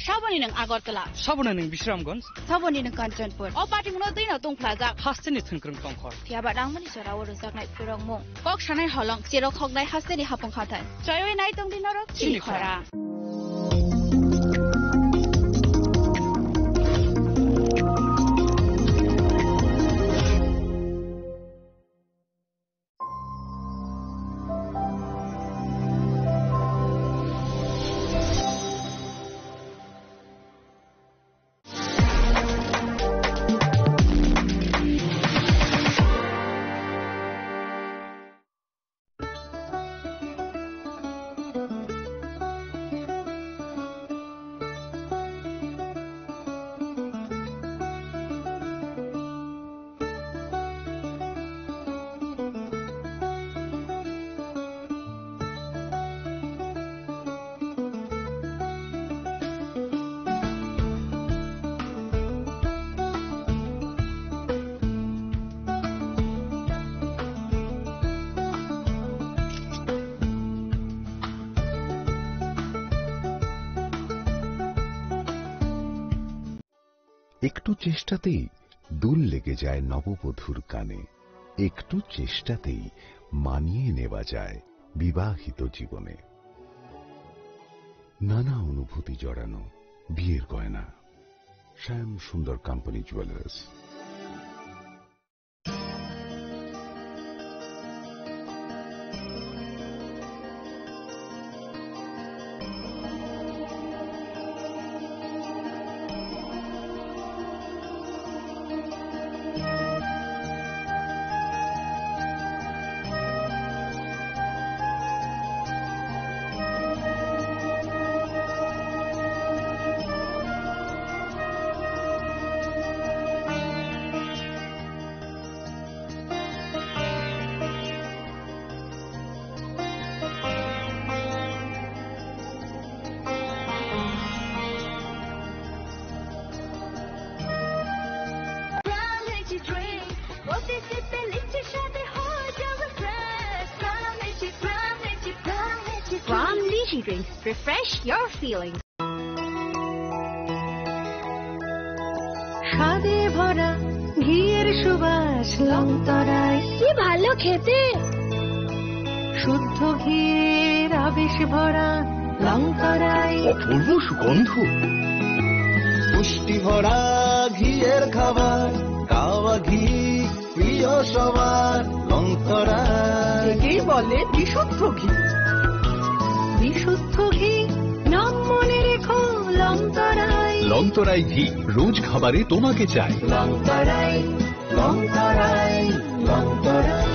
Saboni nwng Agartala. Saboni nwng Bisramganj. Saboni nwng Kanchanpur. O party mungno twi no tongphlajak. Hasteni thwngkwrwng tongkhor. Phiya ba rangmani jora o rwjaknai phwrwngmung. Kok sanai holong, cherok hoknai hasteni hapung hathai. Choiwi nai tongdi norok chini chini khora. Khora. একটু চেষ্টাতেই দোল লেগে যায় নববধূর কানে। একটু চেষ্টাতেই মানিয়ে নেওয়া যায় বিবাহিত জীবনে। নানা অনুভূতি জড়ানো বিয়ের গয়না। শ্যাম সুন্দর company jewellers. From Lychee Drinks, refresh your feelings. স্বাদে ভরা ঘিয়ের সুবাস লংতরায়। কি ভালো খেতে। শুদ্ধ ঘিয়ের আবেশ ভরা লংতরায়। অপূর্ব সুগন্ধ। পুষ্টি ভরা ঘিয়ের খাবার, কাওয়া ঘি প্রিয় সবার লংতরায়। একেই বলে বিশুদ্ধ ঘি। বিশুদ্ধ ঘি, নাম মনে রেখো লংতরায়। লংতরায় ঘি, রোজ খাবারে তোমাকে চাই। লংতরায়, লংতরায়, Longtharai.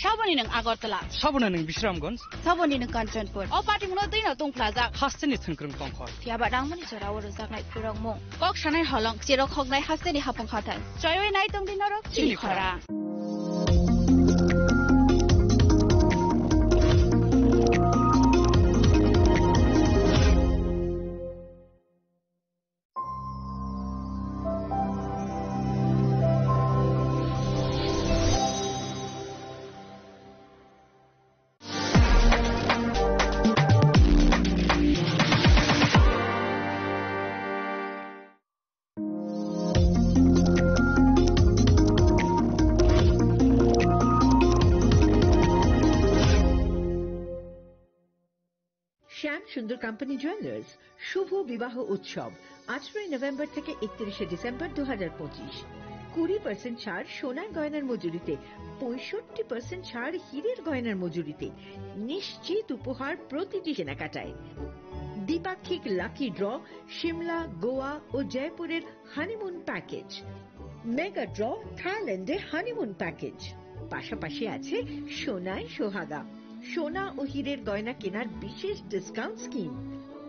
Saboni nwng Agartala. Saboni nwng Bisramganj. Saboni nwng Kanchanpur. O party mungno twi no tongphlajak. Hasteni thwngkwrwng tongkhor. Phiya ba rangmani jora o rwjaknai phwrwngmung. Kok sanai holong, cherok hoknai hasteni hapung hathai. Choiwi nai tongdi norok chini khora. শ্যাম সুন্দর company jewellers শুভ বিবাহ উৎসব, আঠারোই নভেম্বর থেকে একত্রিশে ডিসেম্বর দু হাজার পঁচিশ। কুড়ি পার্সেন্ট ছাড় সোনার গয়নার মজুরিতে, পঁয়ষট্টি পার্সেন্ট ছাড় হীরের গয়নার মজুরিতে, নিশ্চিত উপহার প্রতিটি কেনাকাটায়। দ্বিপাক্ষিক লাকি ড্র, সিমলা, গোয়া ও জয়পুরের হানিমুন প্যাকেজ, মেগা ড্র, থাইল্যান্ডে হানিমুন প্যাকেজ, পাশাপাশি আছে সোনায় সোহাগা। সোনা ও হীরের গয়না কেনার বিশেষ ডিসকাউন্ট স্কিম।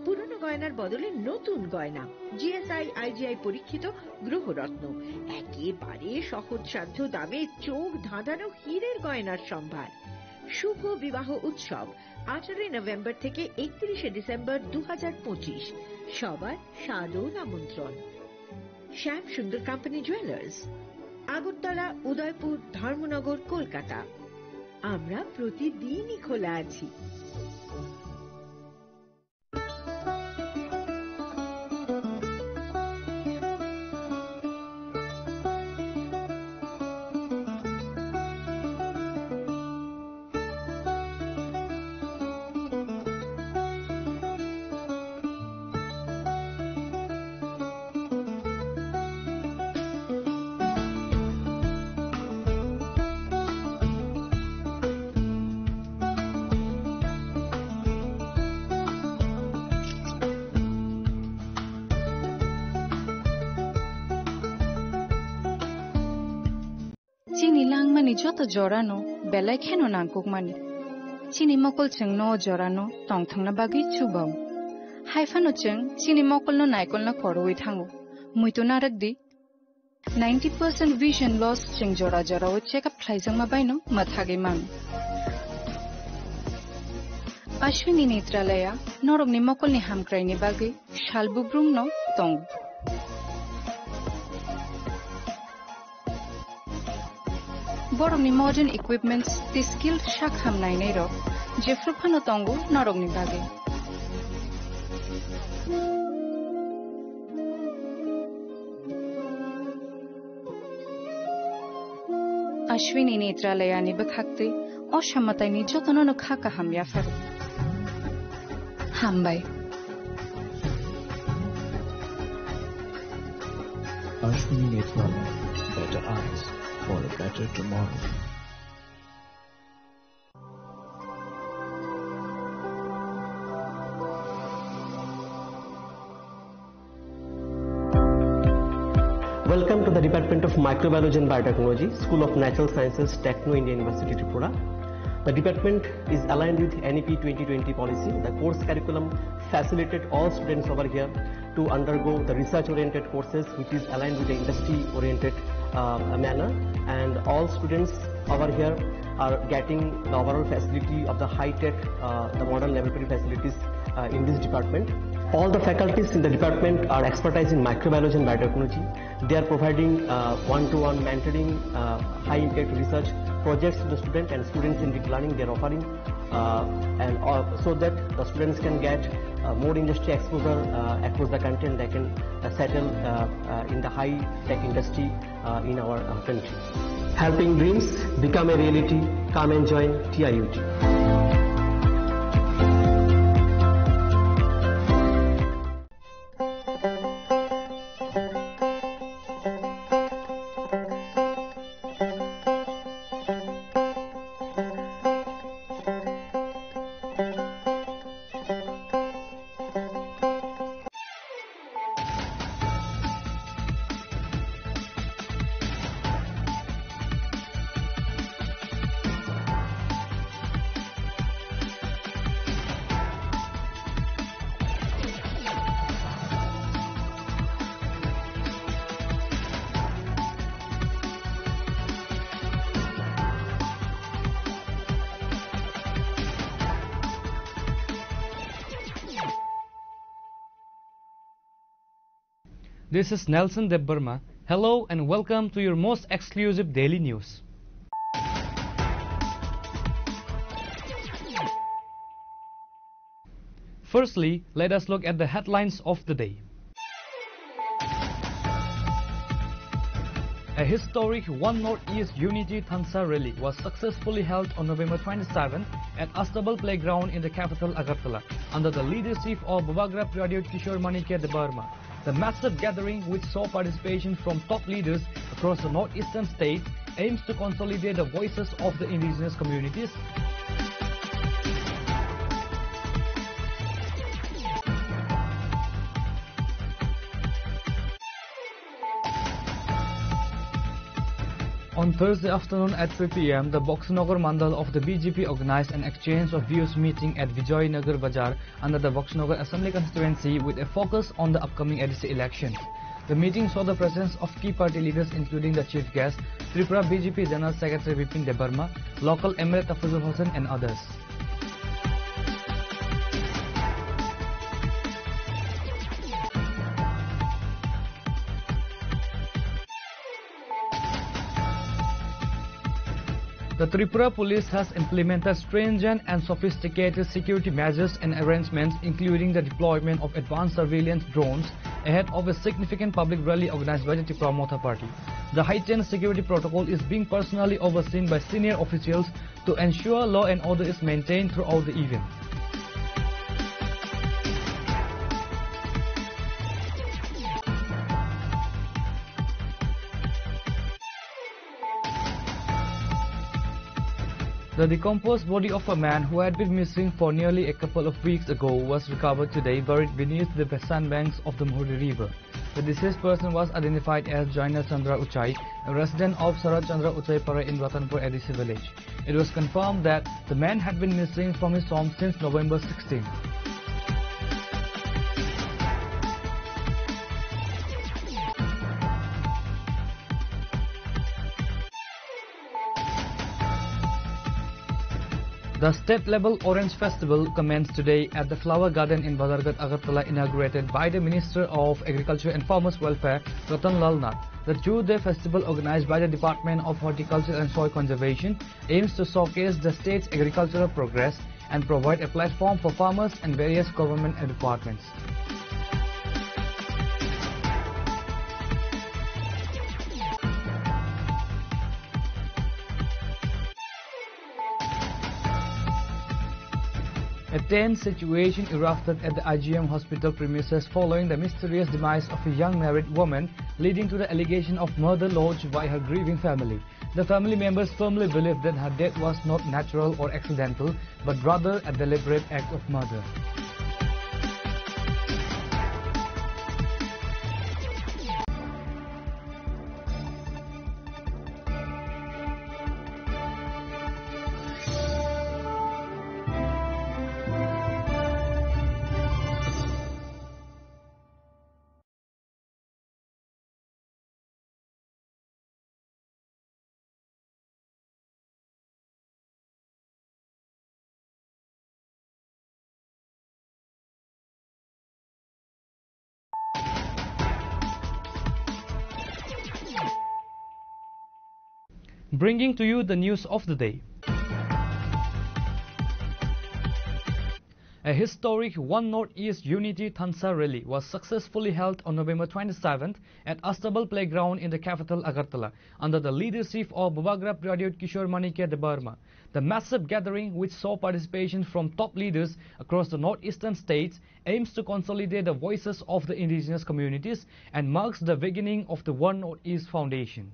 পুরনো গয়নার বদলে নতুন গয়না। জিএসআই আইজিআই পরীক্ষিত গ্রহরত্ন, একেবারে সহজসাধ্য দামে চোখ ধাঁধানো হীরের গয়নার সম্ভার। শুভ বিবাহ উৎসব আঠারোই নভেম্বর থেকে একত্রিশে ডিসেম্বর দু হাজার পঁচিশ। সবার সাদর আমন্ত্রণ। শ্যাম সুন্দর কোম্পানি জুয়েলার্স, আগরতলা, উদয়পুর, ধর্মনগর, কলকাতা। আমরা প্রতিদিনই খোলা আছি। Chini langmani joto jorano belai kheno nangkukmani. Chini mokol chwngno o jorano tongthokna bagwi chubao. Haiphano chwng chini mokolno naikolna khorwi thango. Muitu narwkdi, ninety percent vision loss chwng jora jorao check up khlaijakma baino mwthagwi mano. Ashwini Netralaya norokni mokolni hamkraini bagwi sal bubrumno tongo. Borokni modern equipments tei skilled sak ham nainairok jephru phano tongo norokni bagwi. Ashwini Netralayani bwkhaktwi o samataini jotono no kha kaham yapharo. Hambai. Ashwini Netralaya, better eyes for a better tomorrow. Welcome to the Department of Microbiology and Biotechnology, School of Natural Sciences, Techno India University, Tripura. The department is aligned with N E P twenty twenty policy. The course curriculum facilitate all students over here to undergo the research-oriented courses, which is aligned with the industry-oriented, uh, manner. And all students over here are getting the overall facility of the high-tech, uh, the modern laboratory facilities, uh, in this department. All the faculties in the department are expertise in microbiology and biotechnology. They are providing, uh, one-to-one mentoring, uh, high-impact research projects to the student and student-centric learning they are offering, uh, and, uh, so that the students can get, uh, more industry exposure, uh, across the country, and they can, uh, settle, uh, uh, in the high-tech industry, uh, in our, uh, country. Helping dreams become a reality. Come and join T I U T. This is Nelson Debbarma. Hello and welcome to your most exclusive daily news. Firstly, let us look at the headlines of the day. A historic One Northeast Unity Thansa rally was successfully held on November twenty-seventh at Astabal Playground in the capital Agartala, under the leadership of Bubagra Pradyot Kishore Manikya Debbarma. The massive gathering, which saw participation from top leaders across the northeastern states, aims to consolidate the voices of the indigenous communities. On Thursday afternoon at three p m, the Boxanagar Mandal of the B J P organized an exchange of views meeting at Vijay Nagar Bazar under the Boxanagar Assembly Constituency with a focus on the upcoming A D C election. The meeting saw the presence of key party leaders including the chief guest, Tripura B J P General Secretary Bipin Debbarma, local M L A Tafazul Hussain and others. The Tripura Police has implemented stringent and sophisticated security measures and arrangements, including the deployment of advanced surveillance drones ahead of a significant public rally organized by the Tipra Motha Party. The heightened security protocol is being personally overseen by senior officials to ensure law and order is maintained throughout the event. The decomposed body of a man who had been missing for nearly a couple of weeks ago was recovered today, buried beneath the sandbanks of the Muhuri River. The deceased person was identified as Jaina Chandra Uchai, a resident of Sarat Chandra Uchai Para in Ratanpur A D C village. It was confirmed that the man had been missing from his home since November sixteenth. The state-level Orange Festival commenced today at the Flower Garden in Bazarghat, Agartala, inaugurated by the Minister of Agriculture and Farmers Welfare, Ratan Lal Nath. The two-day festival, organized by the Department of Horticulture and Soil Conservation, aims to showcase the state's agricultural progress and provide a platform for farmers and various government departments. A tense situation erupted at the I G M hospital premises following the mysterious demise of a young married woman, leading to the allegation of murder lodged by her grieving family. The family members firmly believe that her death was not natural or accidental, but rather a deliberate act of murder. Bringing to you the news of the day. A historic One Northeast Unity Thansa rally was successfully held on November twenty-seventh at Astabal Playground in the capital Agartala, under the leadership of Bubagra Pradyut Kishore Manikya Debbarma. The massive gathering, which saw participation from top leaders across the northeastern states, aims to consolidate the voices of the indigenous communities and marks the beginning of the One Northeast Foundation.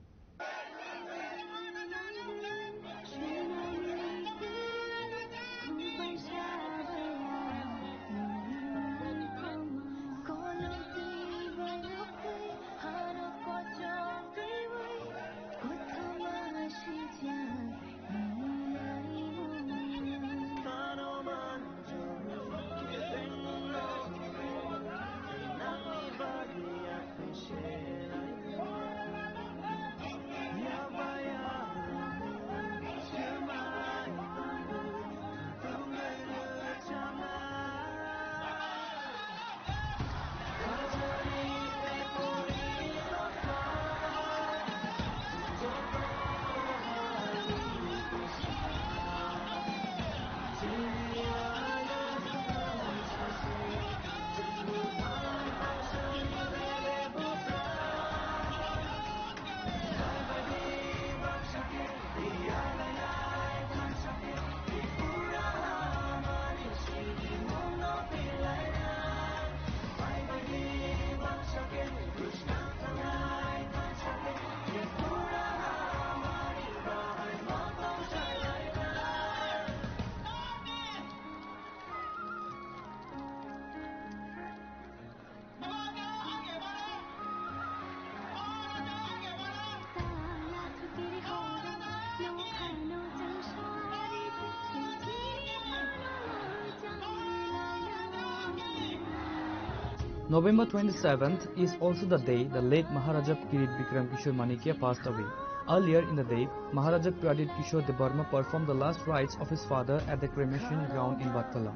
November twenty-seventh is also the day the late Maharaja Kirit Bikram Kishore Manikya passed away. Earlier in the day, Maharaja Pradyut Kishore Debbarma performed the last rites of his father at the cremation ground in Bartala.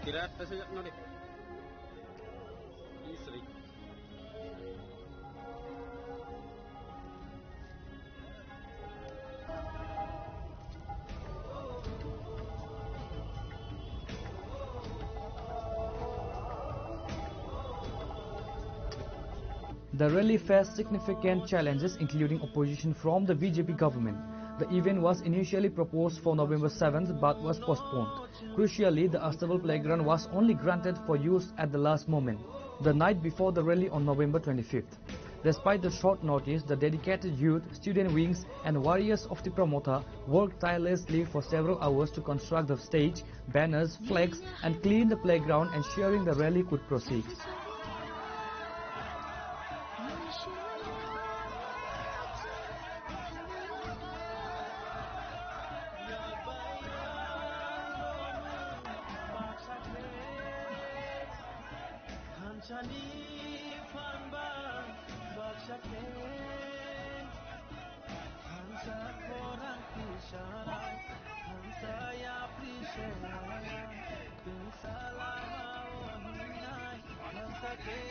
Kirat ta sejak nadi. Isri. The rally faced significant challenges, including opposition from the B J P government. The event was initially proposed for November seventh but was postponed. Crucially, the Astabal playground was only granted for use at the last moment, the night before the rally on November twenty-fifth. Despite the short notice, the dedicated youth, student wings, and warriors of Tipra Motha worked tirelessly for several hours to construct the stage, banners, flags, and clean the playground, ensuring the rally could proceed. Thansani phang bang baksa khe, thansa khorang tisa, thansa yapri se, thansa lama o hinai, thansa khe.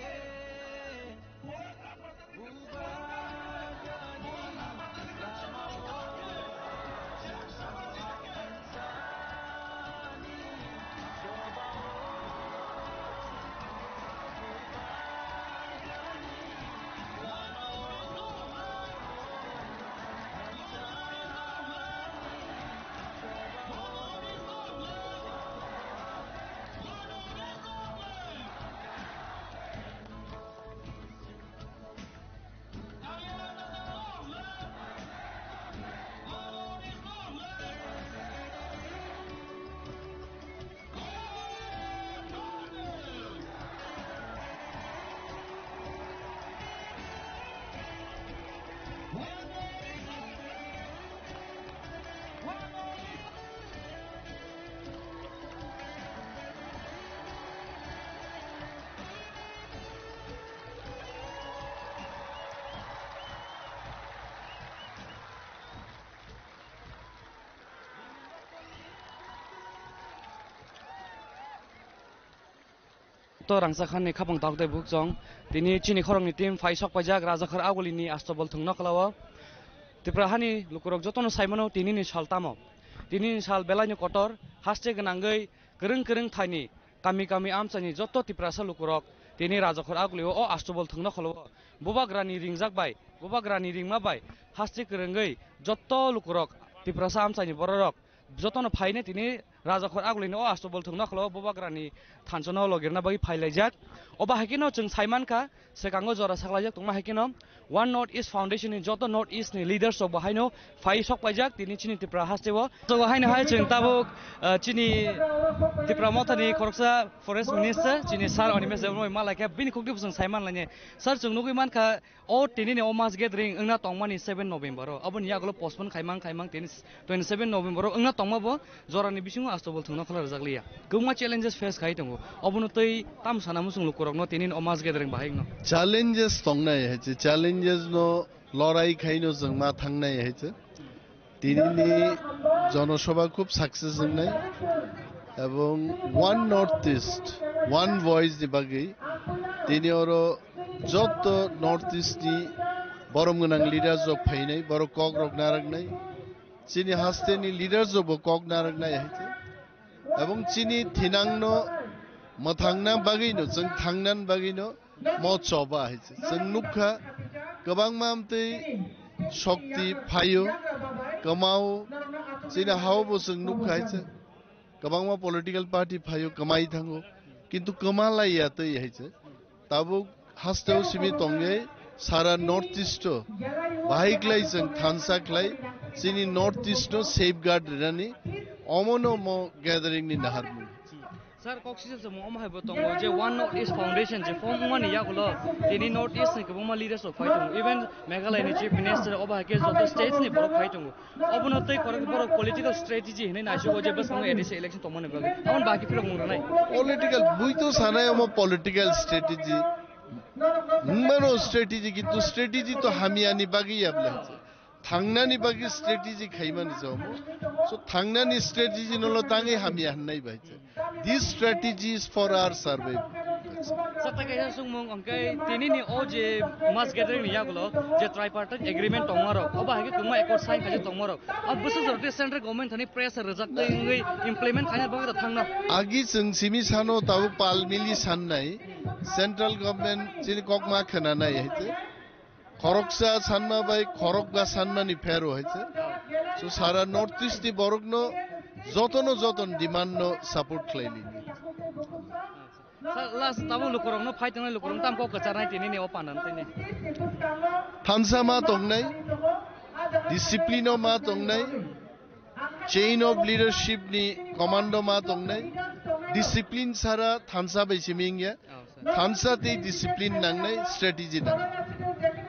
To rangchak hani khapang tok tei bukchong. Tini chini khorokni team phai sok paijak Rajakhor Agulini Astabal thwngno khlao. Tipra hani lukurok jotono saimano tinini sal tamo. Tinini sal belaino kotor, haste gwnangwi kwrwng kwrwng thaini kami kami amchaini joto Tiprasa lukurok tini Rajakhor Agulio o Astabal thwngno khlao. Bubagrani ringjak bai, bubagrani ringma bai haste kwrwngwi joto lukurok Tiprasa amchaini bororok jotono phaine tini Rajakhor Agulini o Astabal thwngno khlao bubagrani thanchano logirna bagwi phailaijak. Obo haikeno chwng saimankha, swkango jora saklaijak tongma haikeno One North East Foundation ni joto North East ni leaders rok bo haino phai sok paijak tini chini Tripura hasteo. Jogo haino hai chwng tabuk, ah, chini Tipra Mothani khoroksa Forest Minister chini Sir Animesh Debbarma malaikha, bini khukti bo chwng saimanlaini. Sir, chwng nugwi mankha, o tinini o mass gathering wngna tongmani seven November o, aboni yagulo postpone khaimang khaimang tini twenty seven November o wngna tongma bo jorani bisingo Astabal thwngna khlai rwjak liya. Kwbangma challenges face khai tongo, obono twi tam sana muchung lukurokno tinini o mass gathering bahai wngno. Challenges tongnai hai se, challenges no lorai khaino chwng ma thangnai hai se. Tinini jonosabha khub success wngnai, ebong One North East, One Voice ni bagwi tini oro Jotto North East ni borom gwnang leaders rok phainai, borok kok rok naraknai, chini haste ni leaders rok bo kok naraknai hai khe. Ebong chini thinangno mwthangna bagwino, chwng thangnan bagwino mo choba hai se. Chwng nukha kwbangma amtwi shokti phaio, kwmao, chini hao bo chwng nukha hai se. Kwbangma political party phaio, kwmai thango, kintu kwma lai ya twi hai se. Tabuk hasteo simi tongwi sara North East o bahai khlai chwng thansa khlai chini North East no safeguard rinani omono mo gathering ni naharmung. Sir, kok sisa se mo omo hai bo tongo je One North East Foundation je form wngmani yagulo tini North East ni kwbangma leaders rok phai tongo, even Meghalaya ni Chief Minister obo hai khe joto states ni borok phai tongo. Obono tei korok borok political strategy hinwi naisugo je bwskango A D C election tongmani bagwi. Aboni bagwi phirok mung rwnai. Political, bui to sanai omo political strategy. Mano strategy, kintu strategy to hamya ni bagwi ya bwle. Thangnani bagwi strategy khaimani jomo. So thangnani strategy no lo tangwi hamya hwnai bai. This strategy is for our survival. Sir, ta kaisa sungmung hwnkhe tini ni o je mass gathering ni yagulo je tripartite agreement tongma rok, obo hai khe kwbangma accord sign khaijak tongma rok. Abo bwswk jora tei central government thani pressure rwjak tei wngwi implement khaina bagwi da thangno. Agi chwng simi sano tabuk pal mili sannai central government chini kokma khwnanai hai te. Khoroksa sanma bai khorokba sanmani phero hai se. So sara North East ni borokno jotono joton demand no support khlai lini. Sa-, last tabo lukurokno phai tongnai lukurok tam kok kwcharnai tini ni o pandan tini. Thansa ma tongnai, discipline o ma tongnai, chain of leadership ni commando ma tongnai, discipline sara thansa bai simi wngya. Oh, sir. Thansa tei discipline nangnai, strategy nangnai.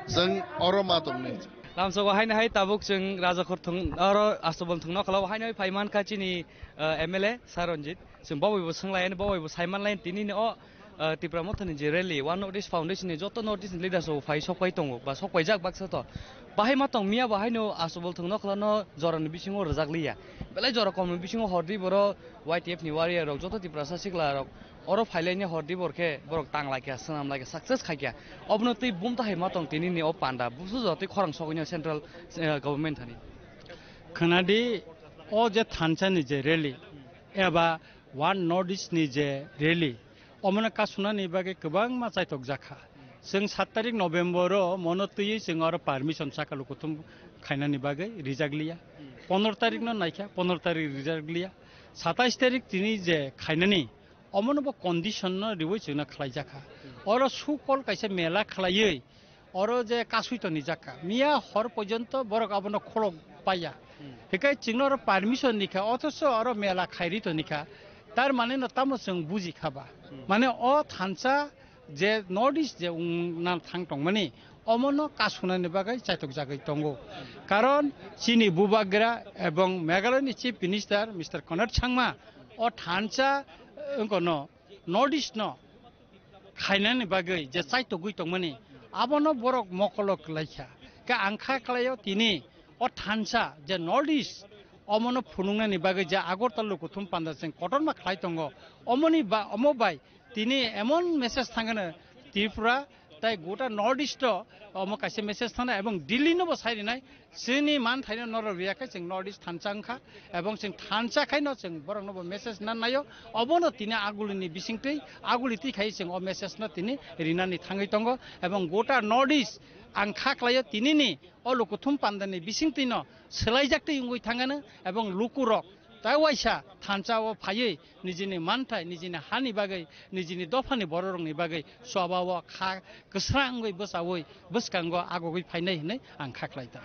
Chwng oro ma tongnai. Lamsogo haino hai tabuk chwng Rajakhor thung, oro Astobol thung nokholao haino hai phai mankha chini, eh, M L A Sir Ranjit. Chwng bo bai bo swnglai, bo bai bo sai manlai tini ni o, eh, Tipra Mothani je rally, One North East Foundation ni joto North East ni leaders rok phai sok pai tongo, ba sok paijak baksa to. Bahai ma tong miya bo haino Astobol thung nokholao no jora ni bisingo rwjak liya. Belai jora kom ni bisingo hordi boro Y T F ni warrior rok joto Tiprasa sikla rok oro phailaini hordi bor khe borok tang lai kha, swnam lai kha, success khai kha. Obono twi bumta hai ma tong tini ni o panda busu jora twi khorang sogwi no central, eh, government thani. Khwnadi o je thansa ni je rally eba One North East ni je rally, omono kasunani bagwi kwbangma chaitok jakha. Chwng sat tarik November o mono twiwi chwng oro permission saka lukuthum khainani bagwi rijak liya. Pondro tarik no naikha, pondro tarik rijak liya. Satais tarik tini je khainani, omono bo condition no riwi chwngno khlai jakha. Oro sukol kaisa mela khlaiwi oro je kasui toni jakha. Miya hor porjonto borok abono kholok paiya. Hikai chwngno oro permission nikha, othoso oro mela khairi tonikha. Tar mane no tamo chwng buji kha ba? Mane o thansa je North East je wngna thang tongmani, omono kasunani bagwi chaitok jagwi tongo. Karon chini bubagra ebong Meghalaya ni Chief Minister Mister Conrad Sangma o thansa, eh, wngkono North East no khainani bagwi je chaitogwi tongmani, abono borok mokolo kwlaikha. Khe ang kha kwlaio tini o thansa je North East, omono phunuknani bagwi je Agartala lukuthum panda chwng kotorma khlai tongo, omoni ba, omo bai tini emon message thangano Tripura tai gota North East o omo kaisa message thangna ebong Delhi no bo sai rinai. Chini man thaino norok riya khe chwng North East thansa wngkha, ebong chwng thansa khaino chwng borokno bo message nan naio. Obono tini agulini bisingtwi, aguli twi khai chwng o message no tini rinani thangwi tongo, ebong gota North East ang kha khlaio tinini o lukuthum pandani bisingtwi no swlaijak twi wngwi thangano, ebong lukurok tai waisa thansa o phaiwi nijini manthai, nijini hani bagwi, nijini dophani bororokni bagwi choba o kha kwsrang wngwi bwchaui bwskango agogwi phainai hinwi ang kha khlai ta.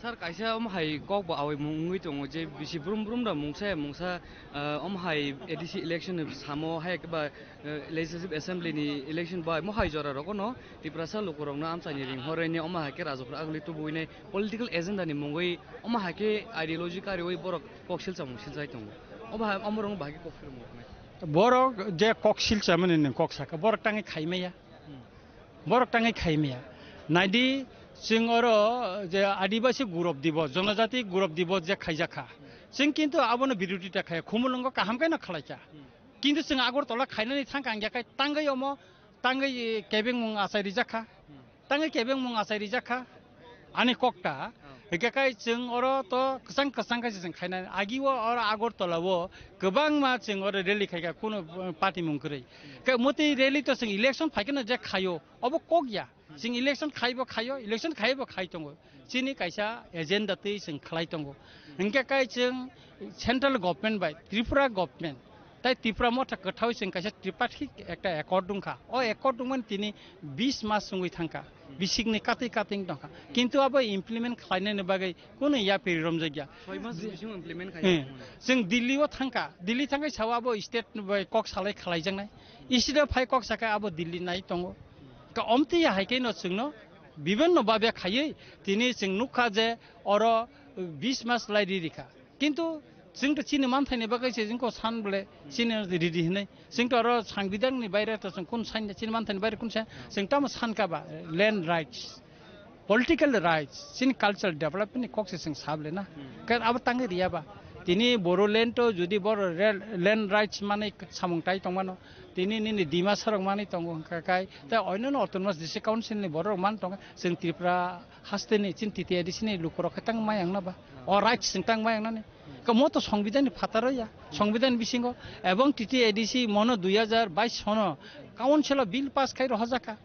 Sir, kaisa omo hai kok bo awai mung wngwi tongo je bisi brum brum da mungsa ya mungsa, ah, omo hai A D C election ni samo hai khe ba, eh, Legislative Assembly ni election bai mo hai jora rogo no Tiprasa lukurokno amchaini ring horwi ni omo hai khe rajapura aguli tubuwi nai political agenda ni mungwi omo hai khe ideology kariwi borok kok silsa mung siljai tongo. Omo hai omo rong bahai khe kok phirmo nai. Borok je kok silsa mani nung kok saka, borok tangwi khai maya. Hmm. Borok tangwi khai maya. Naidi, chwng oro je Adibasi Gurab Dibos, Jonojati Gurab Dibos je khaijak kha. Chwng kintu abono birodita khaya, khumulwngo kaham khe no khlai kha. Hmm. Kintu chwng Agartala khainani thang kang ya khai tangwi omo Tangwi kebengmung achai rijak kha. Tangwi kebengmung achai rijak kha. Ani kokta. Hingke kai chwng oro to kwchang kwchang khe chwng khainani. Agi o oro Agartala o kwbangma chwng oro rally khaikha kuno, uh, party mung kwrwi. Ke motwi rally to chwng election phaikhe no je khaio. Obo kok ya. Chwng election khaibo khaio, election khaibo khai tongo. Chini kaisa agenda twi chwng khlai tongo. Hingke kai chwng central government bai Tripura government tai Tripura motha kwthao chwng kaisa tripartite ekta accord wngkha. O accord wngmani tini bis mas wngwi thangkha. Bisikni katwi katwi wng tongkha. Kintu abo implement khlainani bagwi kuno yapiri romjakya. Soi mas bisingo implement khaijak. Eh, chwng Delhi o thangkha. Delhi thangwi sao abo state bai kok salai khlaijaknai. Isi da phai kok sakha abo Delhi nai tongo. Ka omtwi ya hai khe no chwngno bibinno babe khaiwi tini chwng nukha je oro bis mas lai ri rikha. Kintu chwng to chini manthaini bagwi se chwng ko san bole chini ridi hinwi. Chwng to oro sangbidanni baire to chwng kun san chini manthaini baire kun san chwng tamo san ka ba land rights. Political rights, chini cultural development ni kok se chwng sable na. Khe abo tangwi riya ba. Tini Bodoland to jodi boro rel-, land rights manwi samung tai tongmano, tini nini Dimasa rok manwi tongo hwnkha kai, tei onyono autonomous district council ni borok rok man tongo, chwng Tripura haste ni chini T T A D C ni lukurok khe tang mayang na ba. O rights chwng tang mayang nani. Kamo to songbidan ni phataro ya, songbidan bisingo, ebong T T A D C mono dui hajar bais sono council o bill pass khai rohorjak kha.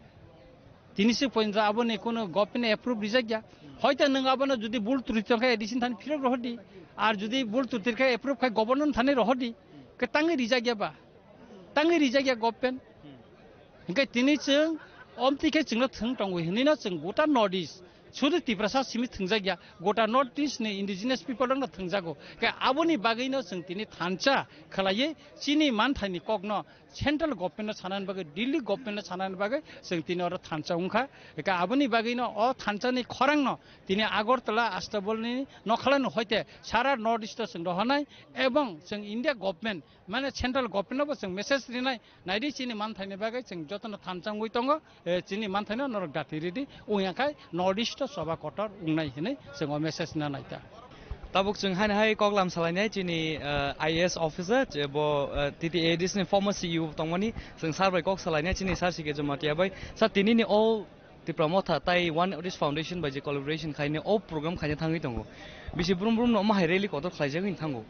Tini se pointo aboni kuno government approve rijak ya. Hoite nwng abono jodi bul twrwi tong khe A D C thani phirok rohor di. Ar jodi bul twrwi khe approve khai governor thani rohor di. Khe tangwi rijak ya ba? Tangwi rijak ya government. Hingke tini chwng omtwi khe chwngno thwng tongo hinwi no chwng gota North East. Sudu Tiprasa simi thwngjak ya. Gota North East ni indigenous people rokno thwngjago. Khe aboni bagwi no chwng tini thansa khlaiwi chini manthaini kokno central government no sanani bagwi, Delhi government no sanani bagwi chwng tini oro thansa wngkha. Eka aboni bagwi no o thansa ni khorang no tini Agartala Astabol ni nokhala no hoite sara North East o chwng rohornai ebong chwng India government mane central government no bo chwng message rinai naidi chini manthai ni bagwi chwng joto no thansa wngwi tongo. Eh, chini manthai no norok dati ridi wngya khai North East o choba kotor wngnai hinwi chwng o message na naita. Tabuk chwng haino hai koklam salainai chini, eh, I A S officer, je bo, eh, T T A D C ni former C E O tongmani, chwng sir bai kok salainai chini sir C K Jamatia bai. Sir, tinini o Tipra Motha tai One North East Foundation bai je collaboration khaini o program khaina thangwi tongo. Bisi brum brum no omo hai rally kotor khlaijagwi thango.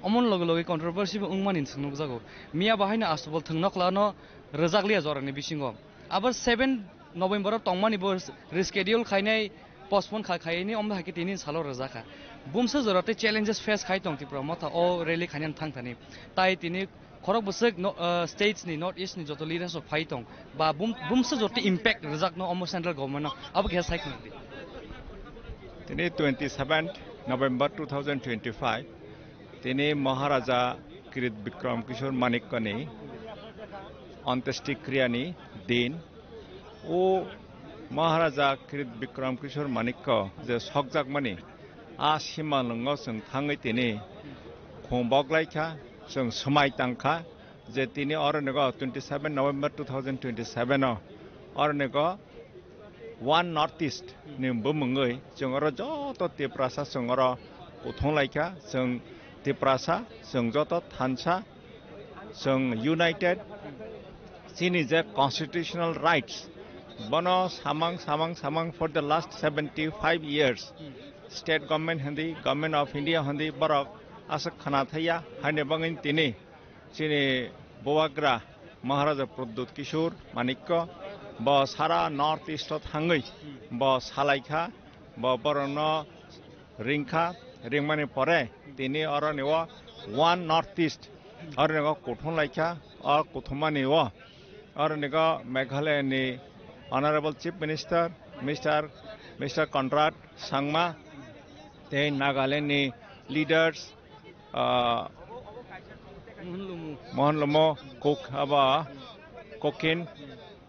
Omon loge loge controversy bo wngmani chwng nukjago. Miya bo haino Astabol thwng nokla no rwjak liya jorani bisingo. Abo seven November o tongmani bo reschedule khainai, postpone kha-, khaini omno hai khe tini salo rwjakha. Bumsa jora tei challenges face khai tong Tipra Motha o rally khainani thang thani. Tai tini khorok bwswk no, uh, states ni North East ni joto leaders rok phai tong. Ba bum-, bumsa jora tei impact rwjak no omo central government no. Abo khe sai khna di. Tini twenty seventh November two thousand twenty-five. Tini Maharaja Kirit Bikram Kishore Manikya ni Antyeshti Kriya ni din. O Maharaja Kirit Bikram Kishore Manikya je sokjakmani a simalwngo chwng thangwi tini khung boklaikha, chwng swmai tangkha je tini oro nigo twenty seven November two thousand twenty seven o oro nigo One North East ni bumungwi chwng oro joto Tiprasa chwng oro kuthung laikha, chwng Tiprasa chwng joto thansa, chwng united, chini je constitutional rights, bono samang, samang, samang for the last seventy five years, state government hindi, Government of India hindi, borok aswk khna thaiya, haini bagwi tini chini bubagra Maharaja Pradyut Kishore Manikya, bo sara North East o thangwi bo salaikha, bo borokno ringkha, ringmani pore tini oroni o One North East oroni o kuthum laikha. O kuthumani o oroni o Meghalaya ni Honorable Chief Minister Mister, Mister Conrad Sangma tei Nagaland ni leaders, ah, Mohan Lumo. Mohan Lumo, Kok-, aba, Kokin,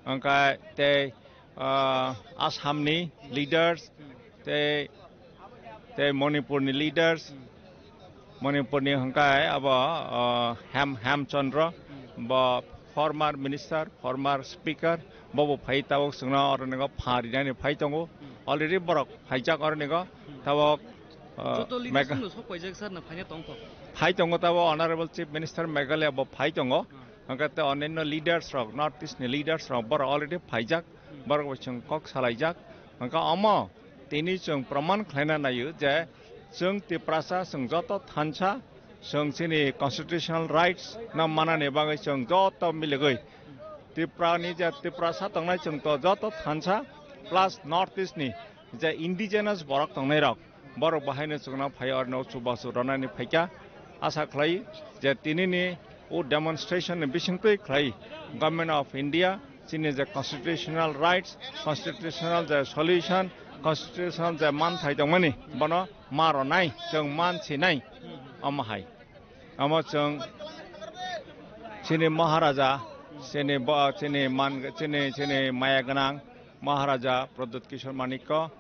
angkai tei, ah, Assam ni leaders, tei, tei Manipur ni leaders, Manipur ni hwnkhe abo, ah, Hem, Hem Chandra, bo former minister, former speaker, bobo phai tabuk chwngno oroni o pha rinani phai tongo. Already borok phaijak oroni o tabuk, ah, Joto leaders Mega-, no sok paijak sir na phaina tongthok. Phai tongo tabuk Honorable Chief Minister Meghalaya bo phai tongo. Hmm. Hwnkhe tei onyaino leaders rok, North East ni leaders rok borok already phaijak, borok bai chwng kok salaijak. Hwnkhe omo tini chwng proman khlaina naio je chwng Tiprasa chwng joto thansa, chwng chini constitutional rights no manani bagwi chwng joto miligwi Tripura ni je Tiprasa tongnai chwng to joto thansa plus North East ni je indigenous borok tongnai rok, borok bahaino chwngno phai orno chubachu ronani phaikha. Asa khlai je tinini o demonstration ni bisingtwi khlai Government of India chini je constitutional rights, constitutional je solution, constitutional je manthai tongmani bono ma ronai, chwng man sinai. Omo hai, omo chwng chini Maharaja, chini bo, chini man, chini, chini maya gwnang Maharaja Pradyut Kishore Manikya,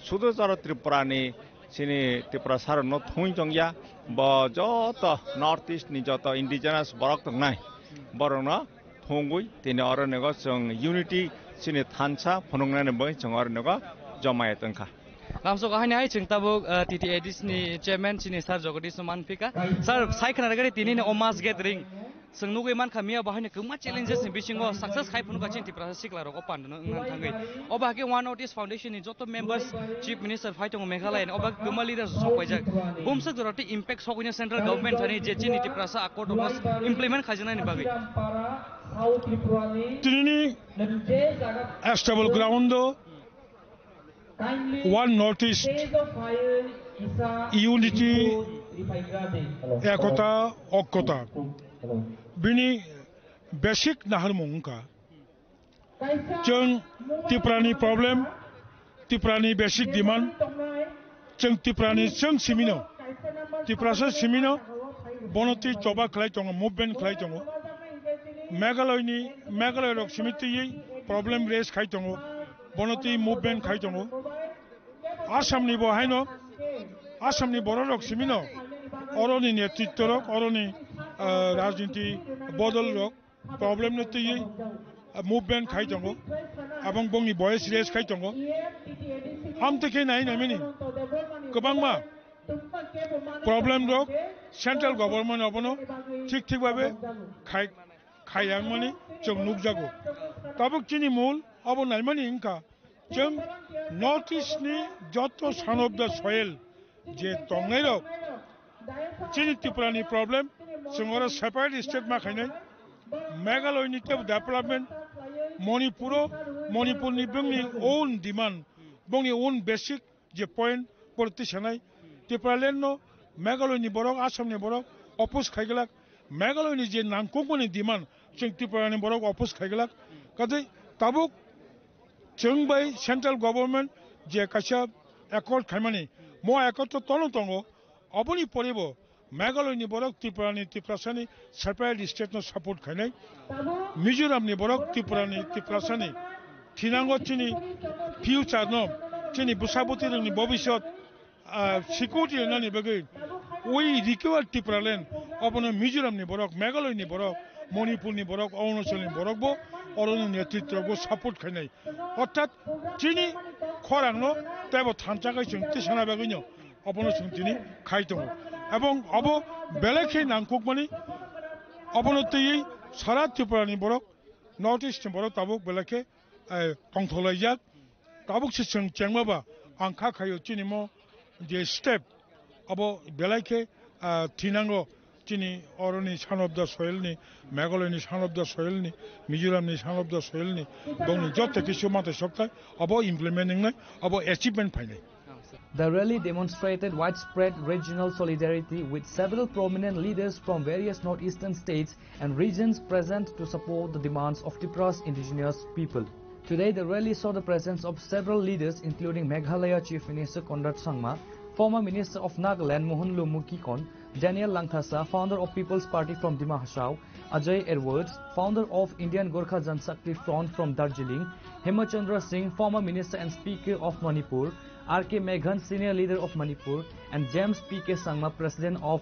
sudu charo Tripura ni chini Tiprasa rokno thung tongya, bo joto North East ni joto indigenous borok tongnai, borokno thungwi tini oro nego chwng unity chini thansa phunuknani bagwi chwng oro nego jomai tongkha. Lamsok haini hai chwng tabuk, ah, T T A D C ni chairman chini sir Jagadish no manphika. Sir, sai khna rwgani tini ni o mass gathering. Chwng nugwi mankha miya bo haino kwbangma challenges ni bisingo success khai phunukha chini Tiprasa sikla rok o pandano wngna thangwi. O bahai khe One North East Foundation ni joto members, chief minister phai tongo Meghalaya ni, o bahai kwbangma leaders sok paijak. Bumswk jora tei impact sokwi no central government thani je chini Tiprasa accord rok no implement khaijaknani bagwi. Tini ni stable ground o One North East unity, ekota, okkota, bini basic naharmung wngkha. Chwng Tiprani problem, Tiprani basic demand, chwng Tiprani chwng simino, Tiprasa simino, bono twi choba khlai tongo, movement khlai tongo. Meghalaya ni, Meghalaya rok simi twi problem raise khai tongo, bono twi movement khai tongo. Assam ni bo haino, Assam ni borok rok simino, oroni netritto rok, oroni, ah, rajniti bodol rok problem no twi, ah, movement khai tongo, abong bongni voice raise khai tongo. Amtwi khe nai nai mani kwbangma problem rok central government abono thik thik babe khai, khai yang mani chwng nukjago. Tabuk chini mul abo naimani wngkha, chwng North East ni joto son of the soil je tongnai rok, chini Tripura ni problem, chwng oro separate state ma khainai, Meghalaya ni tebo development, Manipur o, Manipur ni bongni own demand, bongni own basic je point, pore twi sanai, Tipraland no Meghalaya ni borok, Assam ni borok oppose khai glak, Meghalaya ni je nangkukmani demand, chwng Tripura ni borok oppose khai glak. Kaje tabuk chwng bai central government je kaisa accord khaimani, mo accord to tono tongo, oboni pore bo Meghalaya ni borok Tripura ni, Tiprasa ni separate state no support khainai, Mizoram ni borok Tripura ni, Tiprasa ni thinango chini future no, chini bwsa bwtwi rok ni bobisot, ah, security rwnani bagwi we require Tipraland, obono Mizoram ni borok, Meghalaya ni borok, Manipur ni borok, Arunachal ni borok bo oroni netritto bo support khainai. Orthat chini khorang no tebo thansa khai chwng tisana bagwi no obono chwng tini khai tongo. Ebong obo belai khe nangkukmani, obono twiwi sara Tripura ni borok, North East ni borok tabuk belai khe, eh, tongthok laijak. Tabuk se chwng chengma ba ang kha khaio chini mo je step abo belai khe, ah, thinango chini oroni son of the soil ni, Meghalaya ni son of the soil ni, Mizoram ni son of the soil ni, bongni joto kisu mate sokthai abo implement wngnai, abo achievement phainai. The rally demonstrated widespread regional solidarity, with several prominent leaders from various northeastern states and regions present to support the demands of Tipra's indigenous people. Today, the rally saw the presence of several leaders, including Meghalaya Chief Minister Conrad Sangma, former Minister of Nagaland Mohanlal Mukikon, Daniel Langthasa, founder of People's Party from Dima Hasao, Ajay Edwards, founder of Indian Gorkha Janshakti Front from Darjeeling, Hemachandra Singh, former Minister and Speaker of Manipur, R K Meghan, senior leader of Manipur, and James P K Sangma, President of